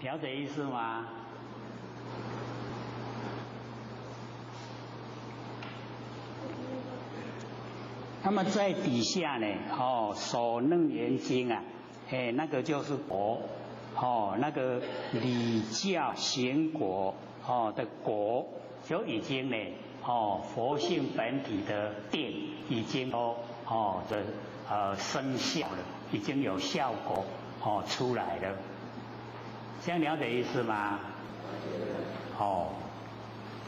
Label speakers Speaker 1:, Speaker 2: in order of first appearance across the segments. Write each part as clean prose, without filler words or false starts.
Speaker 1: 了解意思嗎？那麼在底下呢，哦，首楞嚴經啊，哎，那個就是果，哦，那個禮教行果，哦的果就已經呢，哦，佛性本體的定已經都哦的生效了，已經有效果哦出來了，這樣了解意思嗎？
Speaker 2: 哦，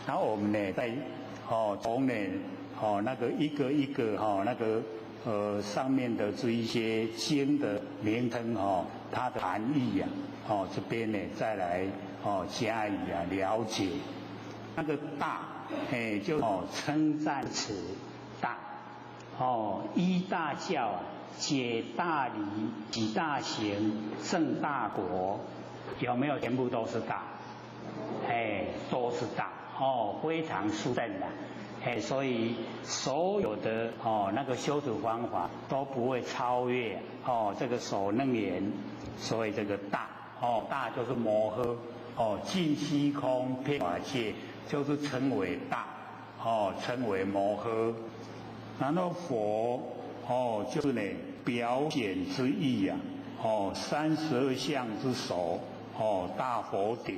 Speaker 2: 然後我們呢在哦從呢哦那個一個一個哈那個上面的這一些經的名稱哦，它的含義呀，哦這邊呢再來哦加以啊了解。那個大，哎就哦
Speaker 1: 稱讚詞大，哦依大教啊解大理起大行證大果，有沒有全部都是大？哎，都是大哦，非常殊勝的，哎，所以所有的哦那個修持方法都不會超越哦這個首楞嚴，所以這個大哦大就是摩訶哦盡虛空遍法界，就是稱為大哦，稱為摩訶。然後佛哦就是呢表顯之意呀，哦32相之首哦大佛頂。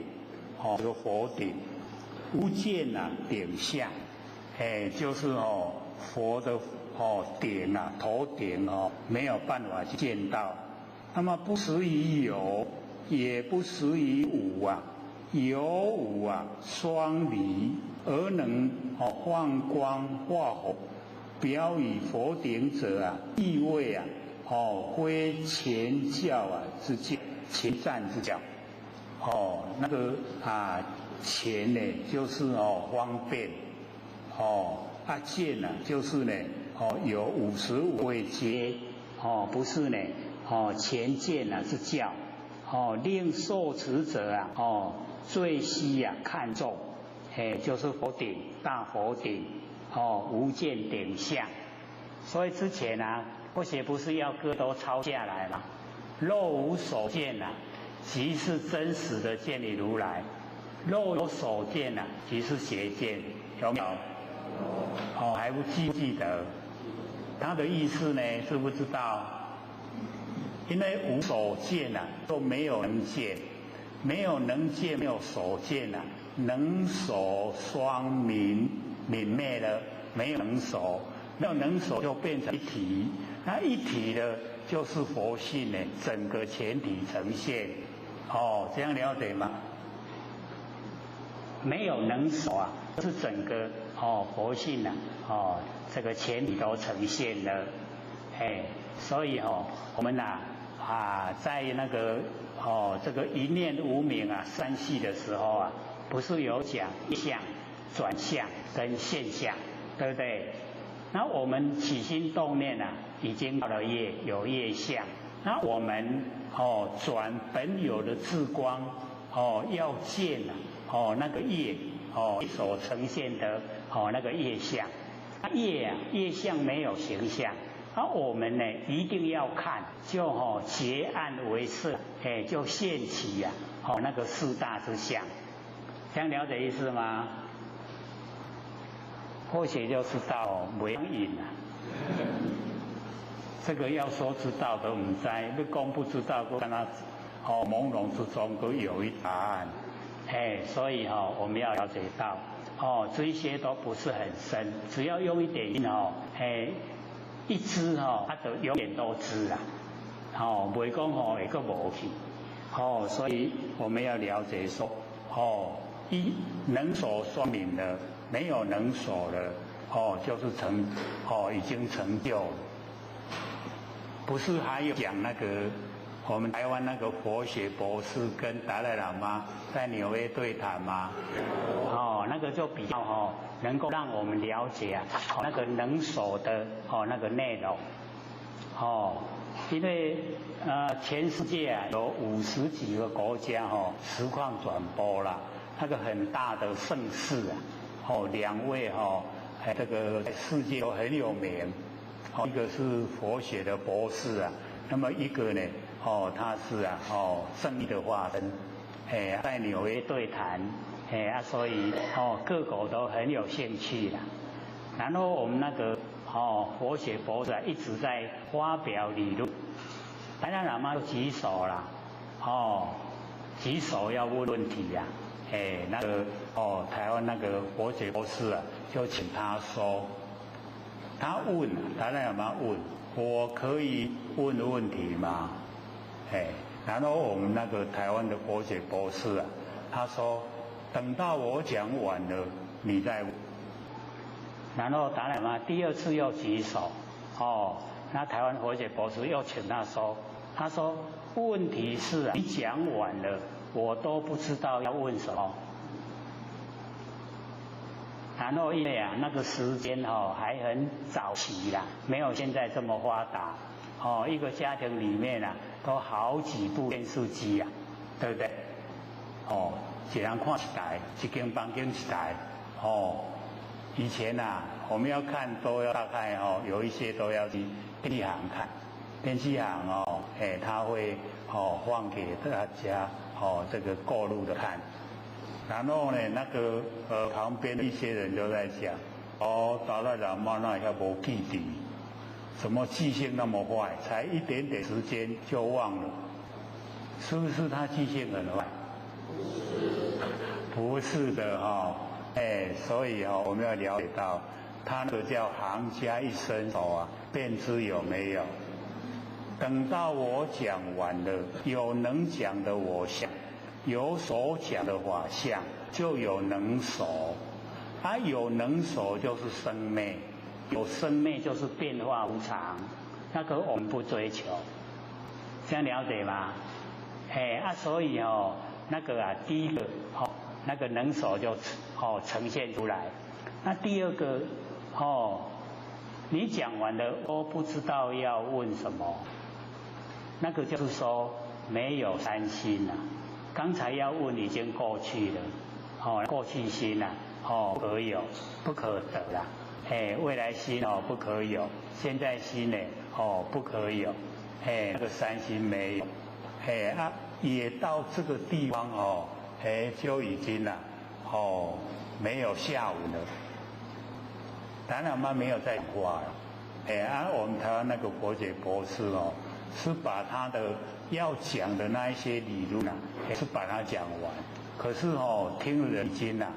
Speaker 1: 哦，這個佛頂無見啊，頂相，哎，就是哦佛的哦頂啊，頭頂哦，沒有辦法見到。那麼不實於有，也不實於無啊，有無啊雙離，而能哦放光化火，表以佛頂者啊，意味啊，哦非前教啊之教，前讚之教。哦，那個啊前呢，就是哦方便，哦啊見呢，就是呢哦有55位階，哦不是呢，哦前見啊是教，哦令受持者啊哦最希啊看重，哎就是佛頂大佛頂，哦無見頂相，所以之前啊不寫不是要各都抄下來嘛，若無所見啊。即是真實的見理如來，若有所見啊，即是邪見，有沒有？哦，還不記記得？他的意思呢？知不知道？因為無所見啊，都沒有能見，沒有能見，沒有所見啊，能所雙泯泯滅了，沒有能所，沒有能所就變成一體，那一體的，就是佛性呢，整個全體呈現。哦，這樣了解嗎？沒有能所啊，是整個哦佛性啊，哦這個全體都呈現了，哎，所以哦我們啊在那個哦這個一念無明啊三系的時候啊，不是有講相、轉向跟現象，對不對？那我們起心動念啊，已經到了業，有業相。那我們哦轉本有的智光哦要見啊哦那個業哦所呈現的哦那個業相，業啊業相沒有形象，而我們呢一定要看，就哦結暗為色，哎就現起呀哦那個四大之相，這樣了解意思嗎？或許就是到沒癮啊。
Speaker 2: 這個要說知道都唔知，你講不知道，都跟他哦朦朧之中都有一答案。
Speaker 1: 哎，所以哦，我們要了解到哦，這些都不是很深，只要用一點哦，哎，一知哦，他就永遠都知啊。哦，袂講哦會閣無去。
Speaker 2: 哦，所以我們要了解說，哦，一能所雙泯了，沒有能所了，哦，就是成，哦，已經成就了。不是還有講那個我們台灣那個佛學博士跟達賴喇嘛在紐約對談嗎？
Speaker 1: 哦，那個就比較哦，能夠讓我們了解啊，那個能所的哦那個內容哦，因為全世界啊有50幾個國家哦實況轉播啦，那個很大的盛事啊，哦兩位哦，這個世界都很有名。一個是佛學的博士啊，那麼一個呢，哦，他是啊，哦，正義的化身，
Speaker 2: 哎，在紐約
Speaker 1: 對談，哎啊，所以哦各國都很有興趣啦。然後我們那個佛學博士一直在發表理論，達賴喇嘛就舉手啦，舉手要問問題呀，哎，那個台灣那個佛學博士啊，就請他說，他問達賴喇嘛問，我可以問問題嗎？哎，然後我們那個台灣的佛學博士啊，他說，等到我講完了，你再問。然後達賴喇嘛第二次又舉手，那台灣佛學博士又請他說，他說問題是你講完了，我都不知道要問什麼。然後因為啊那個時間還很早期啦，沒有現在這麼發達，一個家庭裡面啊都好幾部電視機啊，對不對？
Speaker 2: 一人看一台，一間房間一台，以前啊，我們要看都要大概有一些都要去電器行看，電器行哎，他會放給大家這個過路的看，然後呢，那個旁邊一些人就在講，達賴喇嘛那遐無記憶，怎麼記性那麼壞，才一點點時間就忘了，是不是他記性很壞？不是的哈。哎，所以我們要了解到，他那個叫行家一伸手啊，便知有沒有。等到我講完了，有能講的我相，有所講的法相，就有能所。啊，有能所就是生滅，
Speaker 1: 有生滅就是變化無常，那個我們不追求，這樣了解嗎？哎啊，所以那個啊，第一個那個能所就呈現出來。那第二個你講完了，我不知道要問什麼，那個就是說沒有三心啊。剛才要問已經過去了，過去心啊，不可有，不可得啦。哎，未來心不可有，現在心呢不可有，哎，那個三心沒有，哎啊，也到這個地方哎，就已經啦，沒有下文了。達賴喇嘛沒有再講話了。哎，啊，我們台灣那個佛學博士是把他的要講的那一些理論啊，是把它講完。可是聽人已經啊，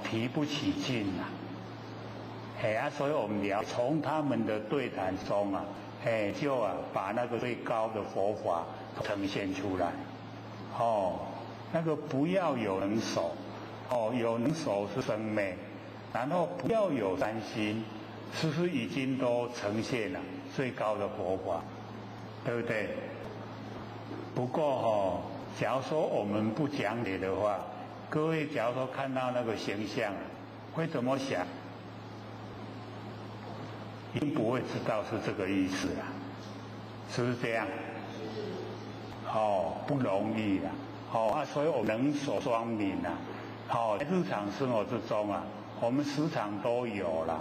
Speaker 1: 提不起勁了。哎啊，所以我們要從他們的對談中啊，哎，就啊把那個最高的佛法呈現出來。那個不要有能所，有能所是生滅，然後不要有三心，是不是已經都呈現了最高的佛法，對不對？不過假如說我們不講解的話，各位假如說看到那個形象，會怎麼想？一定不會知道是這個意思啊，是不是這樣？不容易啊。啊，所以我們能所雙泯啊，在日常生活之中啊，我們時常都有啦。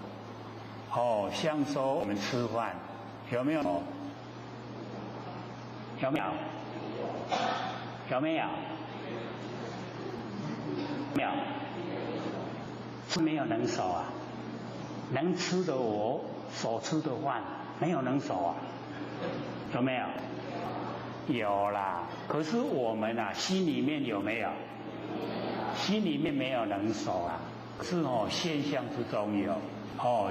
Speaker 1: 像說我們吃飯，有沒有？有沒有？有沒有？沒有，是沒有能所啊，能吃的我所吃的飯沒有能所啊，有沒有？有啦，可是我們啊，心裡面有沒有？心裡面沒有能所啊，是現象之中有，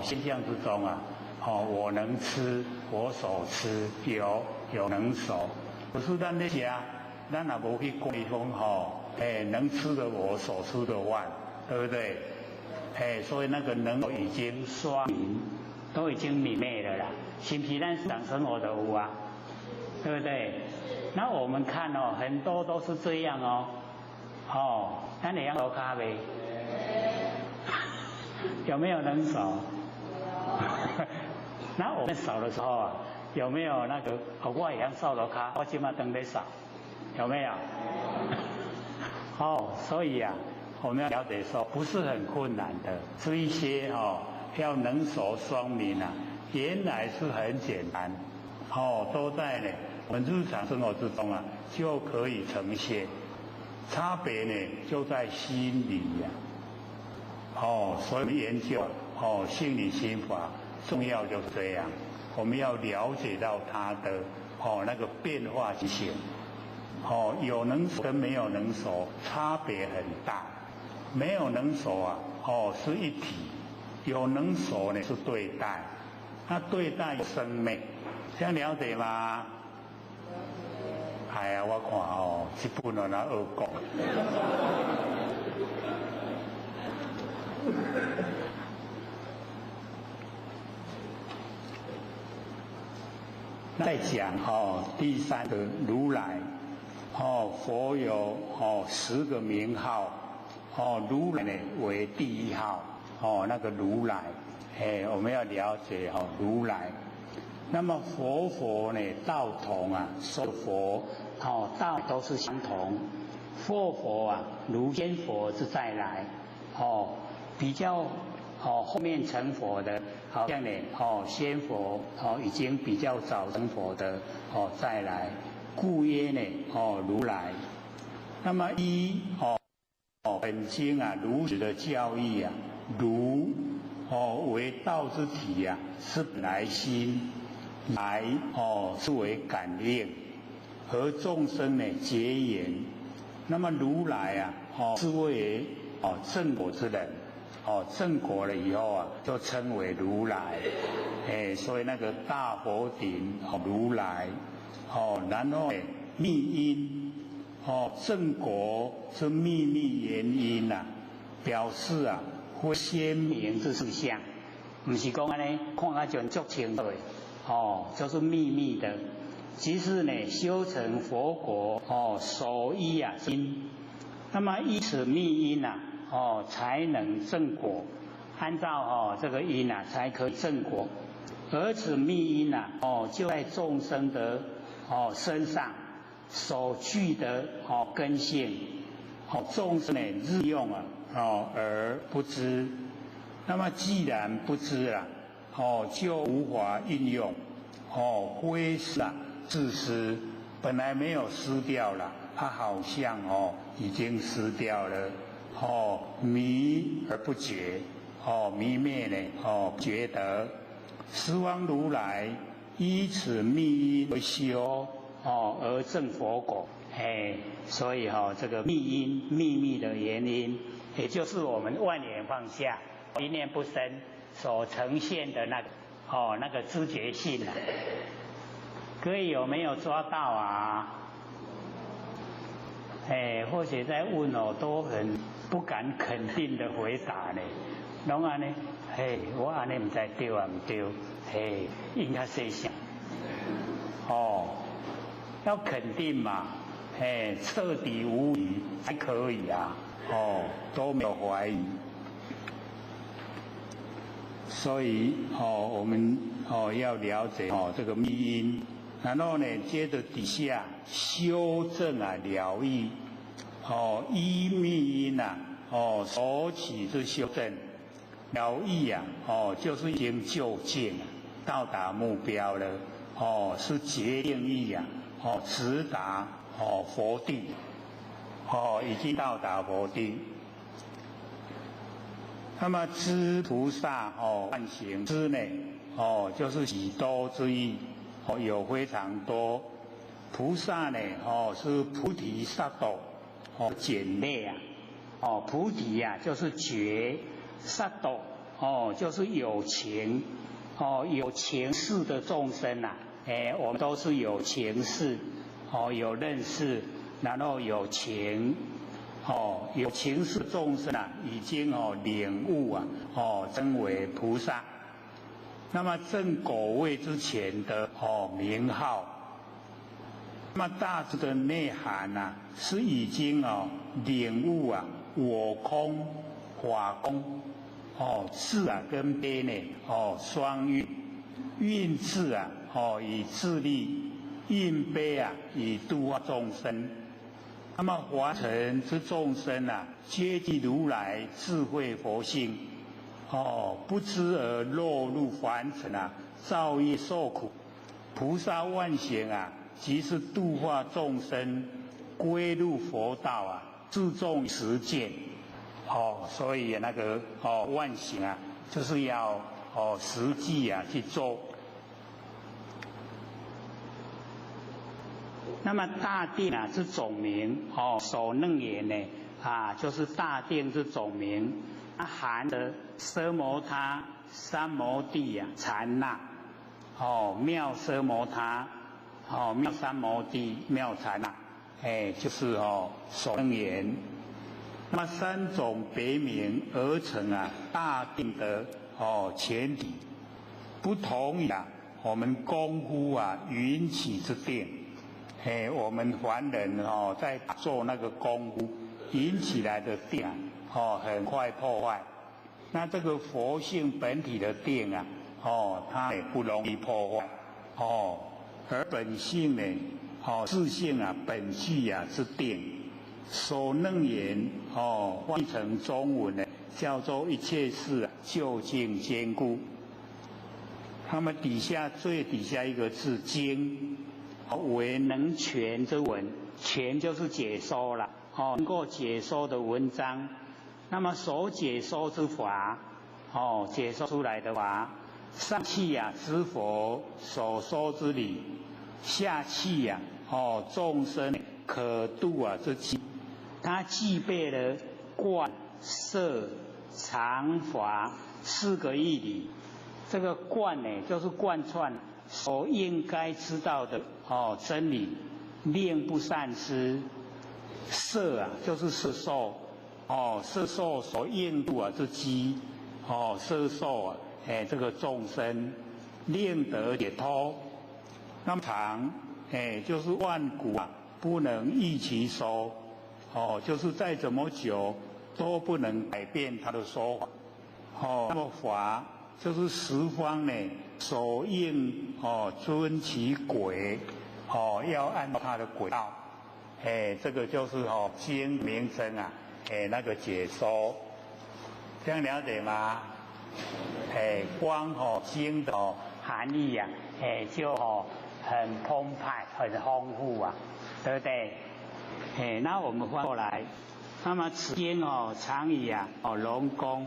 Speaker 1: 現象之中啊，我能吃，我所吃有能所，可是咱咧食，咱也無去觀講哎，能吃的我所吃的飯，對不對？哎，所以那個能已經雙泯，都已經泯滅了啦，是不是咱日常生活都有啊？對不對？那我們看很多都是這樣那你要喝咖啡？有沒有能所？那我們掃的時候啊，有沒有那個？我會曉掃塗跤，我這馬當咧掃，有沒有？所以啊，我們要了解說，不是很困難的，這一些要能所雙泯啊，原來是很簡單，都在呢我們日常生活之中啊，就可以呈現。
Speaker 2: 差别呢就在心里呀。哦，所以研究哦性理心法重要就是这样，我们要了解到它的哦那个变化性。哦，有能所跟没有能所差别很大。没有能所啊，哦是一体；有能所呢是对待，那对待生灭，这样了解吗？哎呀，我看哦，这本哦那学讲。再讲哦，第三个如来，哦，佛有哦十个名号，哦，如来呢为第一号，哦，那个如来，哎，我们要了解哦，如来。那么佛佛呢道同啊，说佛
Speaker 1: 哦道都是相同。佛佛啊，如先佛之再来，哦，比较哦后面成佛的，好像呢哦先佛哦已经比较早成佛的哦再来，故曰呢哦如来。
Speaker 2: 那么一哦哦本经啊如实的教义啊，如哦为道之体啊，是本来心。来哦，是为感应和众生呢结缘。那么如来啊，哦是为哦正果之人，哦正果了以后啊，就称为如来。哎，所以那个大佛顶哦如来，哦然后密因哦正果是秘密原因呐，表示啊会
Speaker 1: 鲜明之事相，不是讲按呢看啊就足清楚的。哦，就是秘密的，即是呢修成佛果哦，所依啊因，那么依此密因呐，哦才能正果，按照哦这个因啊才可正果，而此密因呐，哦就在众生的哦身上所具的哦根性，
Speaker 2: 哦众生呢日用啊哦而不知，那么既然不知了。哦，就无法运用，哦，挥失啊，自私，本来没有失掉了，它好像哦已经失掉了，哦，迷而不觉，哦，迷灭呢，哦，觉得十方如来依此密因而修，
Speaker 1: 哦，而证佛果，哎，所以哈，这个密因秘密的原因，也就是我们万念放下，一念不生。所呈现的那个哦，那个知觉性啊，各位有没有抓到啊？哎，或许在问哦，都很不敢肯定的回答呢。拢按呢？嘿，我按呢毋知对啊毋对，嘿，应该细想。
Speaker 2: 哦，要肯定嘛，嘿，彻底无疑才可以啊。哦，都没有怀疑。所以哦，我们哦要了解哦这个密因，然后呢，接着底下修正啊了义，哦依密因呐，哦所起之修正了义啊，哦就是已经究竟到达目标了，哦是决定义啊，哦直达哦佛地，哦已经到达佛地。那么知菩萨哦万行知呢哦就是许多之意哦有非常多菩萨呢哦是菩提萨埵哦
Speaker 1: 简略啊哦菩提呀就是觉萨埵哦就是有情哦有情识的众生呐哎我们都是有情识哦有认识然后有情。
Speaker 2: 哦，有情识众生啊，已经哦领悟啊，哦称为菩萨。那么证果位之前的哦名号，那么大致的内涵呐，是已经哦领悟啊我空法空哦智啊跟悲呢哦双运，运智啊哦以自利，运悲啊以度化众生。那么凡尘之众生啊，皆具如来智慧佛性，哦，不知而落入凡尘啊，造业受苦。菩萨万行啊，即是度化众生归入佛道啊。注重實踐，哦，所以那個萬行啊，就是要實際啊去做。
Speaker 1: 那麼大定啊是總名，哦，首楞嚴呢啊就是大定之總名，啊含的奢摩他、三摩地啊、禪那，哦妙奢摩他，哦妙三摩地、妙禪那，哎就是首楞嚴。
Speaker 2: 那麼三種別名而成啊大定的前提，不同於啊我們功夫啊緣起之定。哎，我們凡人在做那個功夫引起來的定啊，很快破壞。那這個佛性本體的定啊，它也不容易破壞。而本性呢，自性啊，本具啊是定。首楞嚴翻成中文呢，叫做一切事究竟堅固。那麼底下最底下一個字經。
Speaker 1: 為能詮之文，詮就是解說了，能夠解說的文章。那麼所解說之法，解說出來的法，上契啊之佛所說之理，下契啊眾生可度啊之機，它具備了貫、攝、常、法四個義理。這個貫呢，就是貫穿所應該知道的真理，令不散失。攝啊，就是攝受，攝受所應度啊之機，攝受啊，哎這個眾生令得解脫。那麼常，哎就是萬古啊不能易其說，就是再怎麼久都不能改變他的說法。那麼法就是十方呢所應遵其軌，要按照它的軌道。哎，這個就是經名稱啊，哎那個解說，這樣了解嗎？哎，光經的含義啊，哎就很澎湃、很豐富啊，對不對？哎，那我們翻過來，那麼此經常以啊龍宮，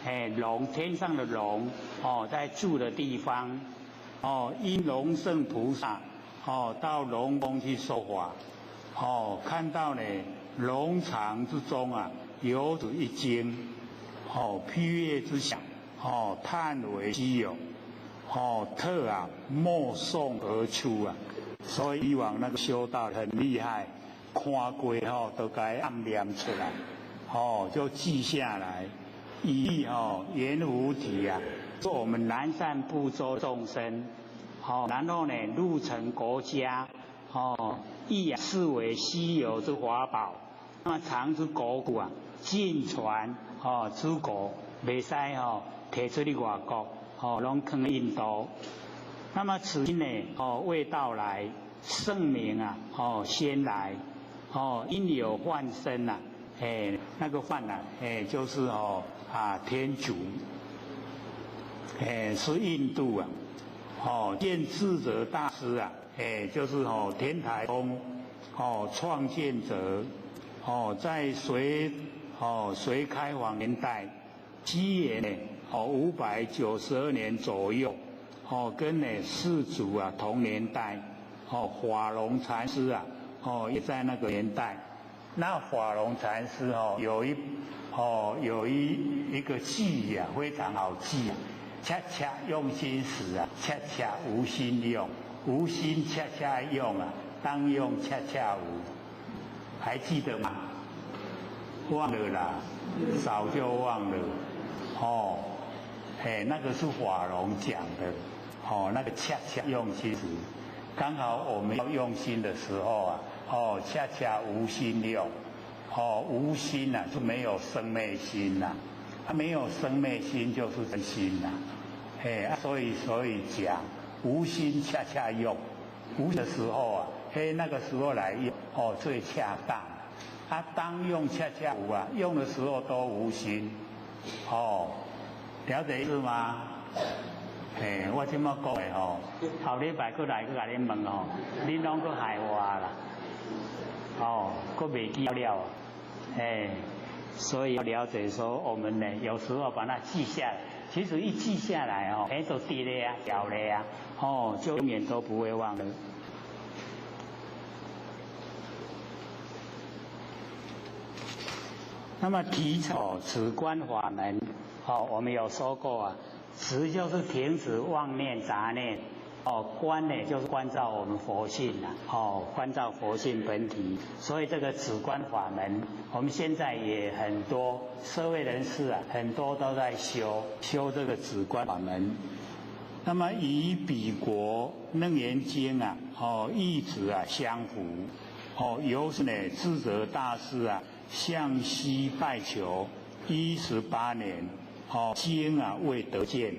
Speaker 1: 哎龍天上的龍在住的地方，因龍勝菩薩到龍宮去說法。看到呢龍場之中啊，有此一經，披月之下，嘆為稀有，特啊默誦而出啊，
Speaker 2: 所以以往那個修道很厲害，看過都該暗念出來，就記下來，以閻浮提啊，
Speaker 1: 做我們南贍部洲眾生，然後呢入城國家，亦視為稀有之法寶，那麼藏之國庫啊，盡傳諸國，袂使提出去外國，攏囥印度。那麼此經呢，未到來，聖名啊，先來，因有幻身啊，哎，
Speaker 2: 那個幻啊，哎，就是天竺，哎，是印度啊，見智者大師啊。哎，就是天台宗創建者，在隋開皇年代，西元呢592年左右，跟呢世祖啊同年代，法龍禪師啊，也在那個年代。那法龍禪師有一個記啊，非常好記啊，恰恰用心時啊，恰恰無心用。無心恰恰用啊，當用恰恰無，還記得嗎？忘了啦，早就忘了。哎，那個是法龍講的，那個恰恰用心時，剛好我們要用心的時候啊，恰恰無心用，無心啊就沒有生滅心呐，啊，沒有生滅心就是真心呐，哎，所以講。無心恰恰用，無的時候啊，嘿，那個時候來用最恰當。啊，當用恰恰無啊，用的時候都無心，了解意思嗎？嘿，我這麼講的
Speaker 1: 後禮拜閣來閣共恁問恁攏閣害我啦，閣袂記了。哎，所以要了解说，我們呢有時候把它記下來，其實一記下來哦，哎，都記了呀，曉了呀，哦，就永遠都不會忘了。那麼提倡止觀法門，哦，我們有說過啊，止就是停止妄念雜念，哦，觀呢就是觀照我們佛性啊，哦，觀照佛性本體，所以這個止觀法門，我們現在也很多社會人士啊，很多都在修修這個止觀法門。
Speaker 2: 那麼與彼國楞嚴經啊，哦，意旨啊相符，哦，由是呢智者大師啊。向西拜求18年，哦，經啊未得見。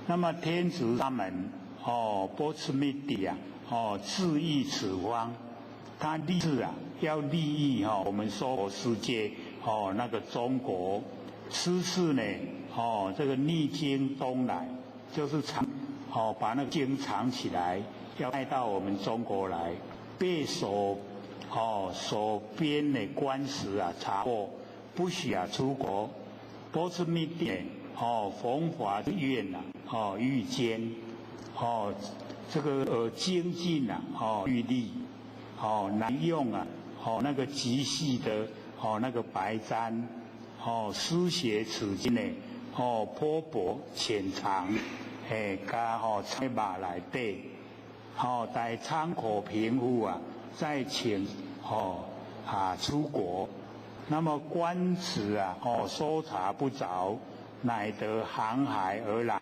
Speaker 2: 那麼天竺沙門，哦，波斯密帝啊，哦，致意此方，他立志啊要利益哈我們娑婆世界，哦，那個中國，此次呢，哦，這個逆經東來，就是藏，哦，把那個經藏起來，要帶到我們中國來，被所。哦，所編的官司啊，查獲不許啊出國。波斯密帝哦，弘法願啊，哦愈堅，哦這個精進啊，哦愈利，哦難用啊，哦那個極細的哦那個白氈，哦書寫此經呢，哦頗薄淺長，哎加哦在馬內底，哦在倉口平復啊。再請哦啊出國，那麼官司啊哦搜查不着，乃得航海而來。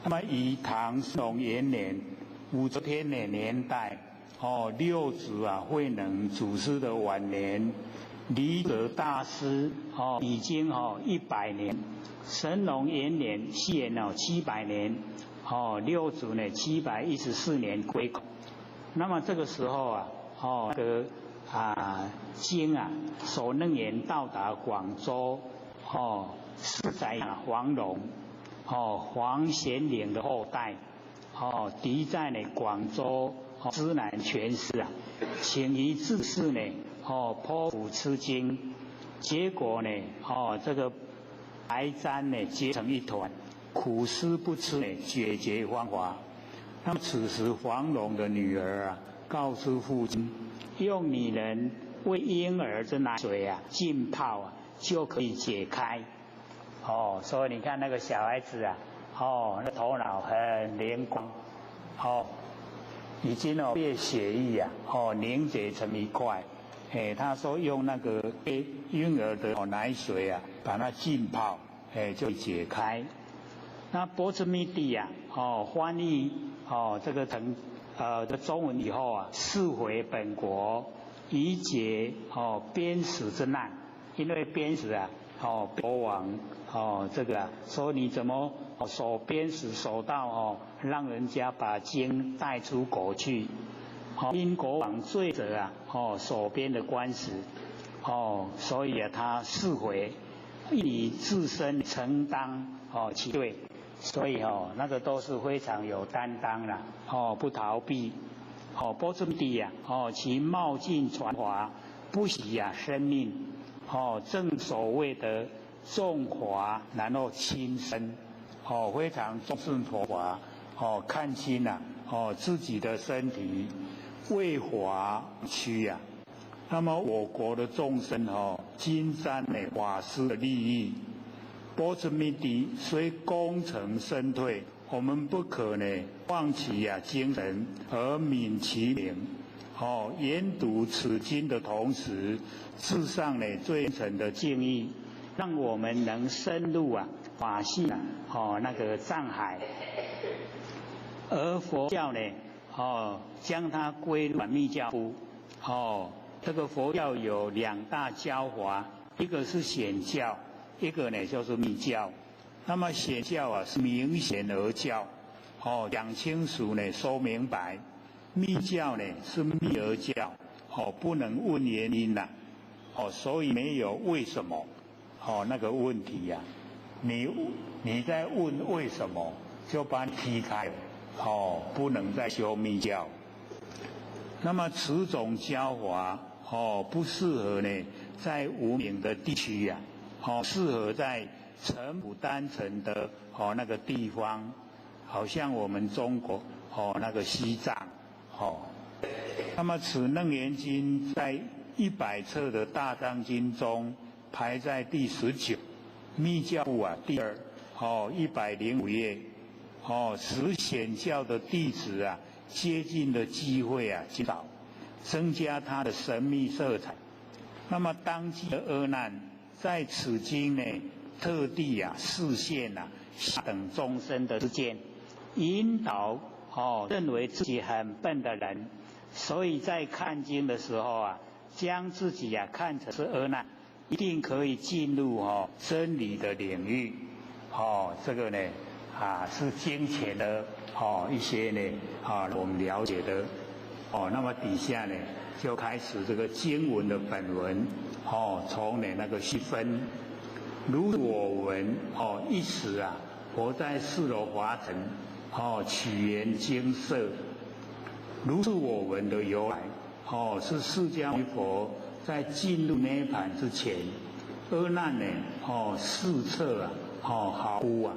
Speaker 2: 那麼以唐宋元年武則天的年代，哦六祖啊慧能祖師的晚年，離澤
Speaker 1: 大師哦已經哦100年，神龍元年西元哦700年，哦六祖呢714年歸空。那麼這個時候啊，哦，那個啊經啊，首楞嚴到達廣州，哦，是在黃龍，哦，黃顯靈的後代，哦，敵在呢廣州知南拳師啊，請於自寺呢，哦，剖腹吃經，結果呢，哦，這個白氈呢結成一團，苦思不吃呢解決方法。
Speaker 2: 那麼此時黃龍的女兒啊，告訴父親，
Speaker 1: 用女人餵嬰兒的奶水啊浸泡啊，就可以解開。哦，所以你看那個小孩子啊，哦，那頭腦很靈光，哦，
Speaker 2: 已經哦被血液啊，哦凝結成一塊。哎，他說用那個嬰兒的奶水啊，把它浸泡，哎，就解開。
Speaker 1: 那波斯密帝啊，哦，翻譯哦這個成的中文以後啊，釋回本國，以解哦邊使之難。因為邊使啊，哦國王哦這個啊，說你怎麼守邊使守到哦，讓人家把經帶出國去。哦，因國王罪責啊，哦守邊的官司，哦所以啊他釋回，以自身承擔哦其罪。所以哦，那個都是非常有擔當啦，哦，不逃避，哦，波斯帝啊，哦，其冒進傳華，不惜啊生命，哦，正所謂的重華然後輕生，
Speaker 2: 哦，非常重視佛法，哦，看清啊，哦，自己的身體為法屈啊。那麼我國的眾生哦，今沾呢法師的利益。波斯密帝雖功成身退，我們不可呢忘其啊精神而泯其名。哦，研讀此經的同時，致上呢最誠的
Speaker 1: 敬意，讓我們能深入啊法性啊哦那個藏海。而佛教呢哦將它歸入密教哦，這個佛教有兩大教法，一個是顯教。一個呢就是密教，
Speaker 2: 那麼顯教啊是明顯而教，哦講清楚呢說明白；密教呢是密而教，哦不能問原因呐，哦所以沒有為什麼，哦那個問題呀，你在問為什麼，就把你踢開了，哦不能再修密教。那麼此種教法，哦不適合呢在无名的地区呀，适合在淳朴单纯的那个地方，好像我们中国那个西藏。那么此楞严经在100册的大藏经中排在第19，密教部啊第二，105页，使显教的弟子啊接近的机会啊极少，增加它的神秘色彩。那么当机的阿难在此经呢，特地啊示现啊下等众生的知见，引导认为自己很笨的人，所以在看经的时候啊，将自己啊看成是阿难，一定可以进入真理的领域。这个呢啊是经前的一些呢啊我们了解的。那么底下呢就开始这个经文的本文，从呢那个细分，如我闻一时啊，佛在释罗华城起缘精舍，如是我闻的由来，是释迦牟尼佛在进入涅槃之前，阿难呢视测啊毫无啊，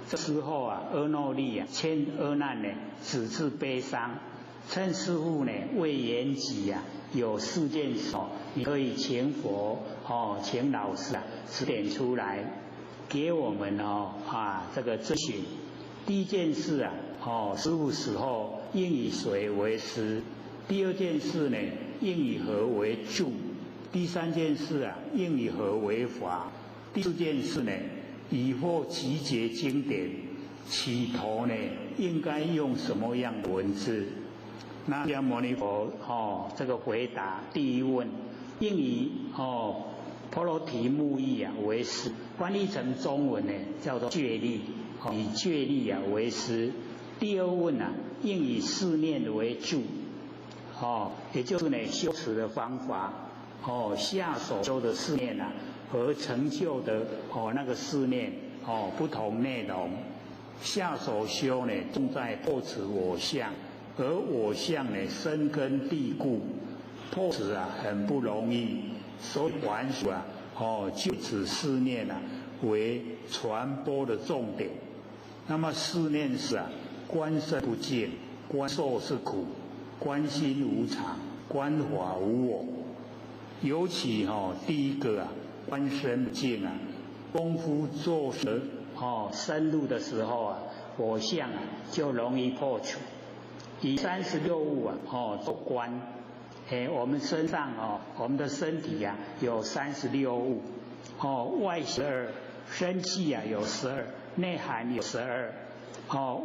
Speaker 2: 这时候啊阿耨利啊劝阿难呢止住悲伤。趁师父呢未圆寂啊，有四件事，你可以请佛请老师啊指点出来，给我们这个咨询。第一件事啊，师父死后应以谁为师？第二件事呢，应以何为住？第三件事啊，应以何为法？第四件事呢，以后集结经典，起头呢应该用什么样的文字？那释迦牟尼佛这个回答第一问，应以婆罗提木义啊为师，翻译成中文呢叫做戒律，以戒律啊为师。第二问啊，应以四念为住，也就是呢修持的方法，下手修的四念啊和成就的那个四念不同内容。下手修呢重在破除我相。而我相呢，深根蒂固，破除啊很不容易，所以还俗啊，就此四念啊为传播的重点。那么四念是啊，观身不净，观受是苦，观心无常，观法无我。尤其第一个啊，观身不净啊，功夫做得深入的时候啊，我相啊就容易破除。以36物啊，做观，我们身上我们的身体啊有三十六物，外十二，身气啊有十二，内涵有十二，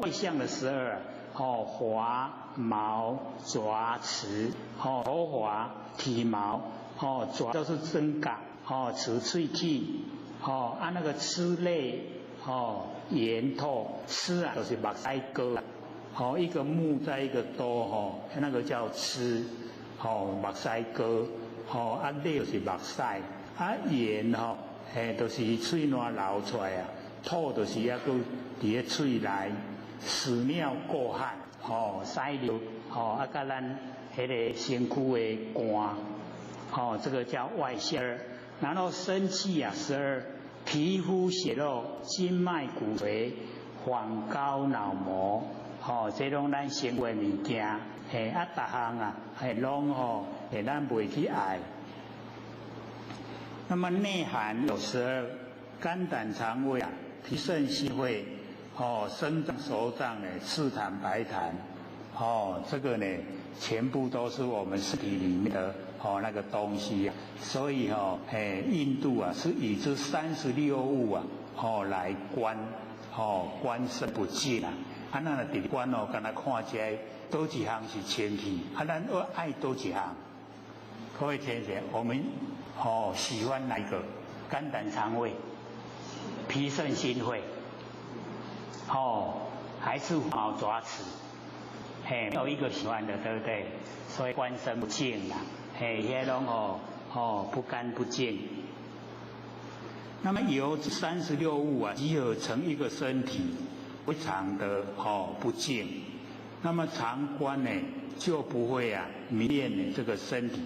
Speaker 2: 外相的十二，华毛爪齿，头发体毛，爪就是针甲，齿喙齿，啊那个齿类，眼透，齿啊就是目屎膏。一个木在一个多，那个叫痴，目屎膏，啊，泪就是目屎，啊，涎就是喙澜流出来啊，吐就是犹阁伫咧喙内，屎尿过汗，屎尿，啊，佮咱彼个身躯的汗，这个叫外相。然后身气啊，十二，皮肤血肉、筋脉骨髓、黄膏脑膜。这拢咱生活物件，啊，逐项啊，拢咱袂去爱。那么内涵有十二，肝胆肠胃啊，脾肾心肺，身脏手脏呢，赤痰白痰，这个呢，全部都是我们身体里面的那个东西啊。所以印度啊是以这三十六物啊，来观，观身不净啊。啊，咱若伫观哦，敢若看这佗一项是清气，啊，咱爱爱佗一项？各位听者，我们喜欢哪一个？肝胆肠胃、脾肾心肺，还是毛爪齿？嘿，没有一个喜欢的，对不对？所以观身不净啦，嘿，遐拢不干不净。那么由三十六物啊集合成一个身体，非常的不净。那么常观呢就不会啊迷恋呢这个身体，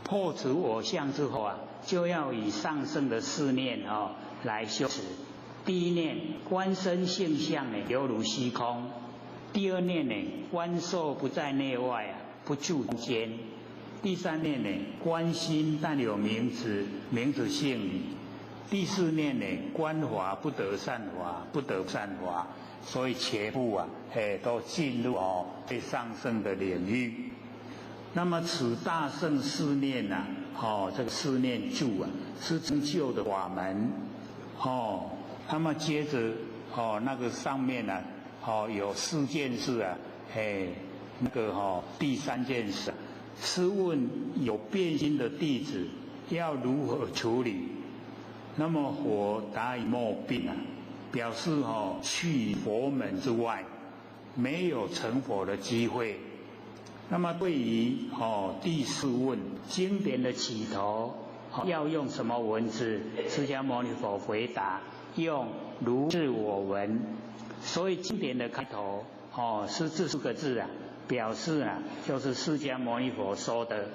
Speaker 1: 破除我相之後啊，就要以上乘的四念哦來修持。第一念觀身性相呢，猶如虛空；第二念呢，觀受不在內外啊，不住中間；
Speaker 2: 第三念呢，觀心但有名字，名字性語；第四念呢，觀法不得善法，不得善法。所以全部啊，都進入哦最上乘的領域。那麼此大乘四念呐，哦，這個四念住啊，是成就的法門，哦。那麼接着哦，那個上面呢，哦，有四件事啊，那個哈，第三件事是問有變心的弟子要如何處理？那麼佛答以莫變啊，表示哦，去佛門之外，沒有成佛的機會。那麼對於哦第四問
Speaker 1: 經典的起頭要用什麼文字？釋迦牟尼佛回答。用如是我聞，所以經典的開頭哦是這四個字啊，表示啊就是釋迦牟尼佛說的。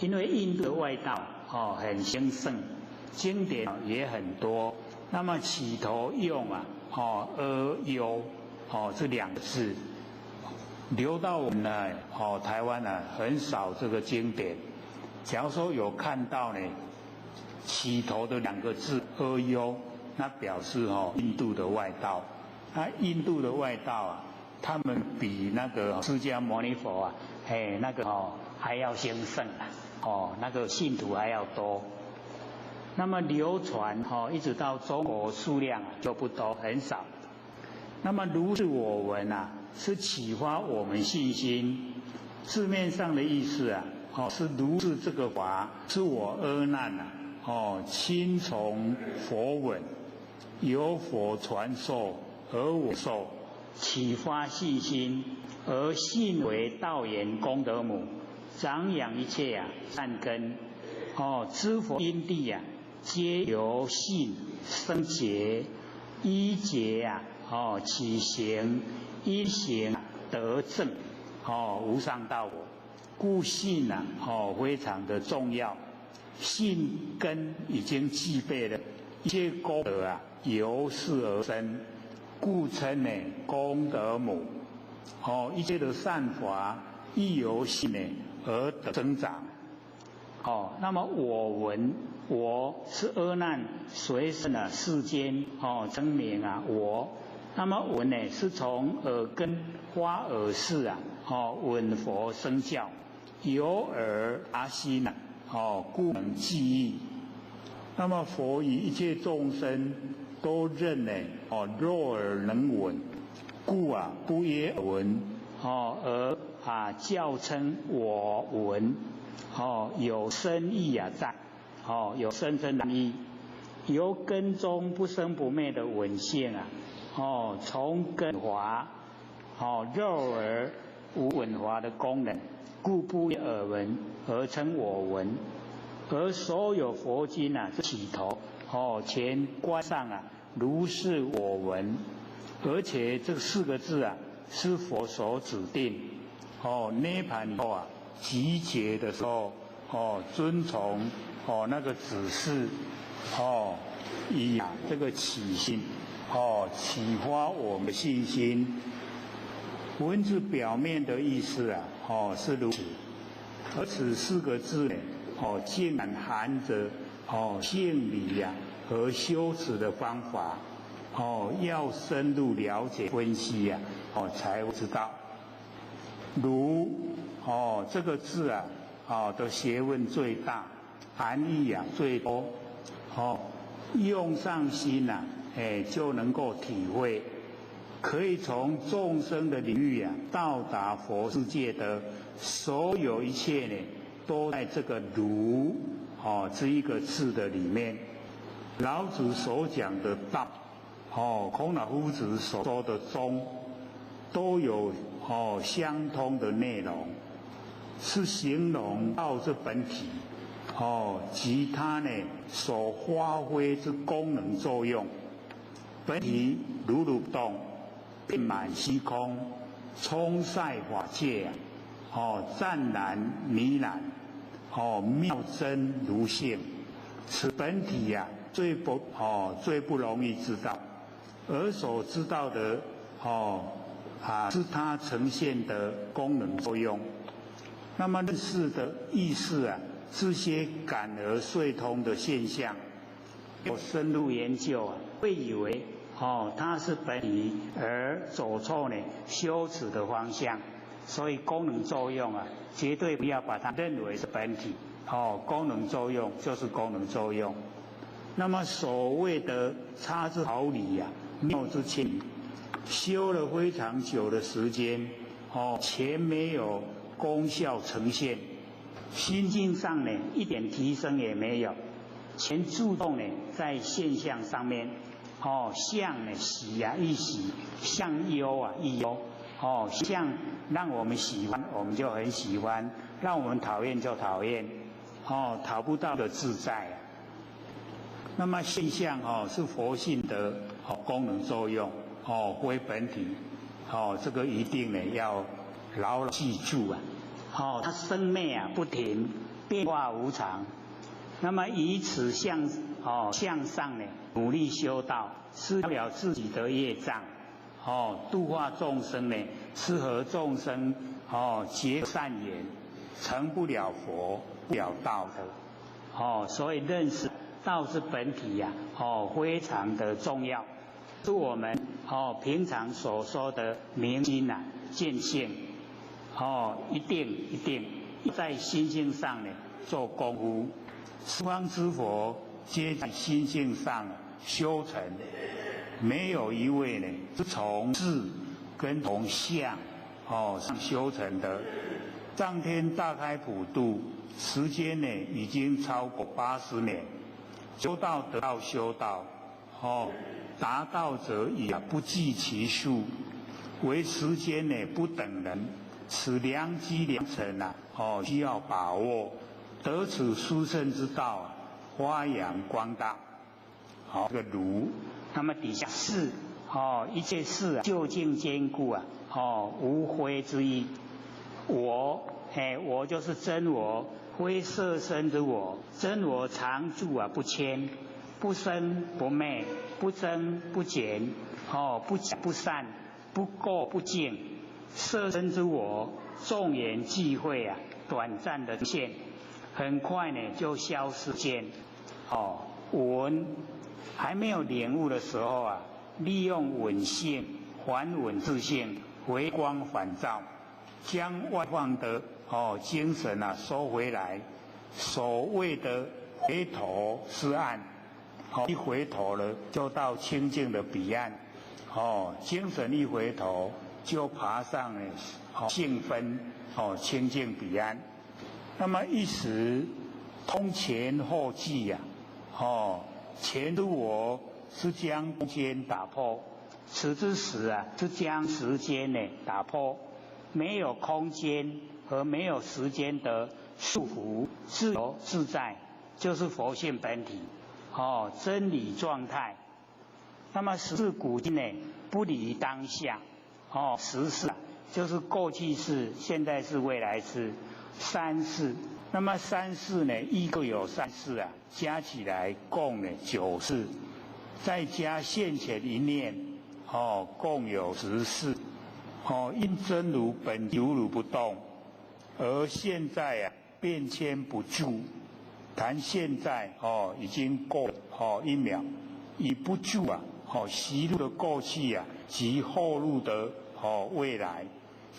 Speaker 1: 因為印度的外道哦很興盛，經典
Speaker 2: 也很多。那麼起頭用啊哦阿優哦這兩個字，流到我們呢哦台灣呢很少這個經典。假如說有看到呢起頭的兩個字阿優。那表示哦，印度的外道，那印度的外道啊，他們比那個
Speaker 1: 釋迦牟尼佛啊，那個哦還要興盛啊，哦那個信徒還要多。那麼流傳哦，一直到中國數量就不多，很少。
Speaker 2: 那麼如是我聞啊，是啟發我們信心。字面上的意思啊，哦是如是這個法，是我阿難啊，哦親從佛聞。由佛傳授而我受，
Speaker 1: 啟發信心，而信為道源功德母，長養一切啊善根。哦，諸佛因地啊，皆由信生結，依結啊，哦起行，依行得證，
Speaker 2: 哦無上道果。故信啊，哦非常的重要，信根已經具備了，一切功德啊。由是而生，故稱呢功德母。哦，一切的善法亦由信呢而得增長。
Speaker 1: 哦，那麼我聞，我是阿難隨身啊世間哦稱名啊我。那麼聞呢是從耳根發耳識啊哦聞佛聲教，
Speaker 2: 由耳達心啊哦故能記憶。那麼佛與一切眾生都認呢，哦，若耳能聞，故啊不曰耳聞，
Speaker 1: 哦而啊教稱我聞，哦有深意啊在，哦有深深的意，由根中不生不滅的聞性啊，哦從根華，哦肉耳無聞華的功能，故不曰耳聞而稱我聞。而所有佛經啊，起頭哦，全冠上啊，如是我聞，
Speaker 2: 而且這四個字啊，是佛所指定。哦，涅槃以後啊，集結的時候，哦，遵從哦那個指示，哦，以啊這個起心，哦，啟發我們的信心。文字表面的意思啊，哦是如此，而此四個字呢，哦，竟然含着哦性理呀和修持的方法，哦，要深入了解分析呀，哦才知道。如哦這個字啊，哦的學問最大，含義啊最多，哦用上心呐，就能夠體會，可以從眾生的領域啊，到達佛世界的所有一切呢，都在這個如哦這一個字的裡面。老子所講的道，哦孔老夫子所說的中，都有哦相通的內容，是形容道之本體，哦及它呢所發揮之功能作用。本體如如不動，遍滿虛空，充塞法界啊，哦湛然糜爛，哦，妙真如性，此本体呀，最不容易知道，而所知道的是它呈现的功能作用。那么认识的意识啊，這些感而遂通的現象，
Speaker 1: 我深入研究啊，會以為它是本體而走錯呢修持的方向，所以功能作用啊，絕對不要把它認為是本體。
Speaker 2: 功能作用就是功能作用。那麼所謂的差之毫釐呀，謬之千里，修了非常久的時間，全沒有功效呈現，
Speaker 1: 心境上呢一點提升也沒有，全注重呢在現象上面，相呢喜啊一喜，相憂啊一憂，相讓我們喜歡我們就很喜歡，讓我們討厭就討厭，討不到的自在。
Speaker 2: 那麼現象是佛性的功能作用，非本體，這個一定呢要牢牢記住啊。
Speaker 1: 它生滅啊不停，變化無常。那麼以此向上呢，努力修道，釋了自己的業障，
Speaker 2: 度化眾生呢，是和眾生結善緣，成不了佛，不了道的。
Speaker 1: 所以認識道之本體呀，非常的重要，是我們平常所說的明心啊見性。一定一定在心性上呢
Speaker 2: 做功夫，十方之佛皆在心性上修成，沒有一位呢是從事跟從相上修成的。上天大開普度，時間呢已經超過80年，修道得道修道，達道者也不計其數，唯時間呢不等人。此良機良辰啊，需要把握，得此殊勝之道，發揚光大。好，這個如，
Speaker 1: 那麼底下是一切事究竟堅固啊，無非之意。我，我就是真我，非色身之我，真我常住啊，不遷，不生不滅，不增不減，不不散，不垢不淨。色身之我，眾緣際會啊，短暫的現，很快呢就消失見。穩還沒有領悟的時候啊，利用穩性還穩自性，回光返照，
Speaker 2: 將外放的精神啊收回來。所謂的回頭是岸，一回頭了就到清淨的彼岸。精神一回頭，就爬上了性分清淨彼岸。那麼一時通前後繼呀，前的我是將空間
Speaker 1: 打破，此之時啊是將時間呢打破，沒有空間和沒有時間的束縛，自由自在，就是佛性本體，真理狀態。那麼時至古今呢，不離當下。時事就是過去式、現在式、未來式三世。
Speaker 2: 那麼三世呢，一共有三世啊，加起來共呢九世，再加現前一念，共有10世。因真如本如如不動，而現在啊變遷不住。談現在已經過一秒，已不住啊。習入的過去啊，及後入的未來，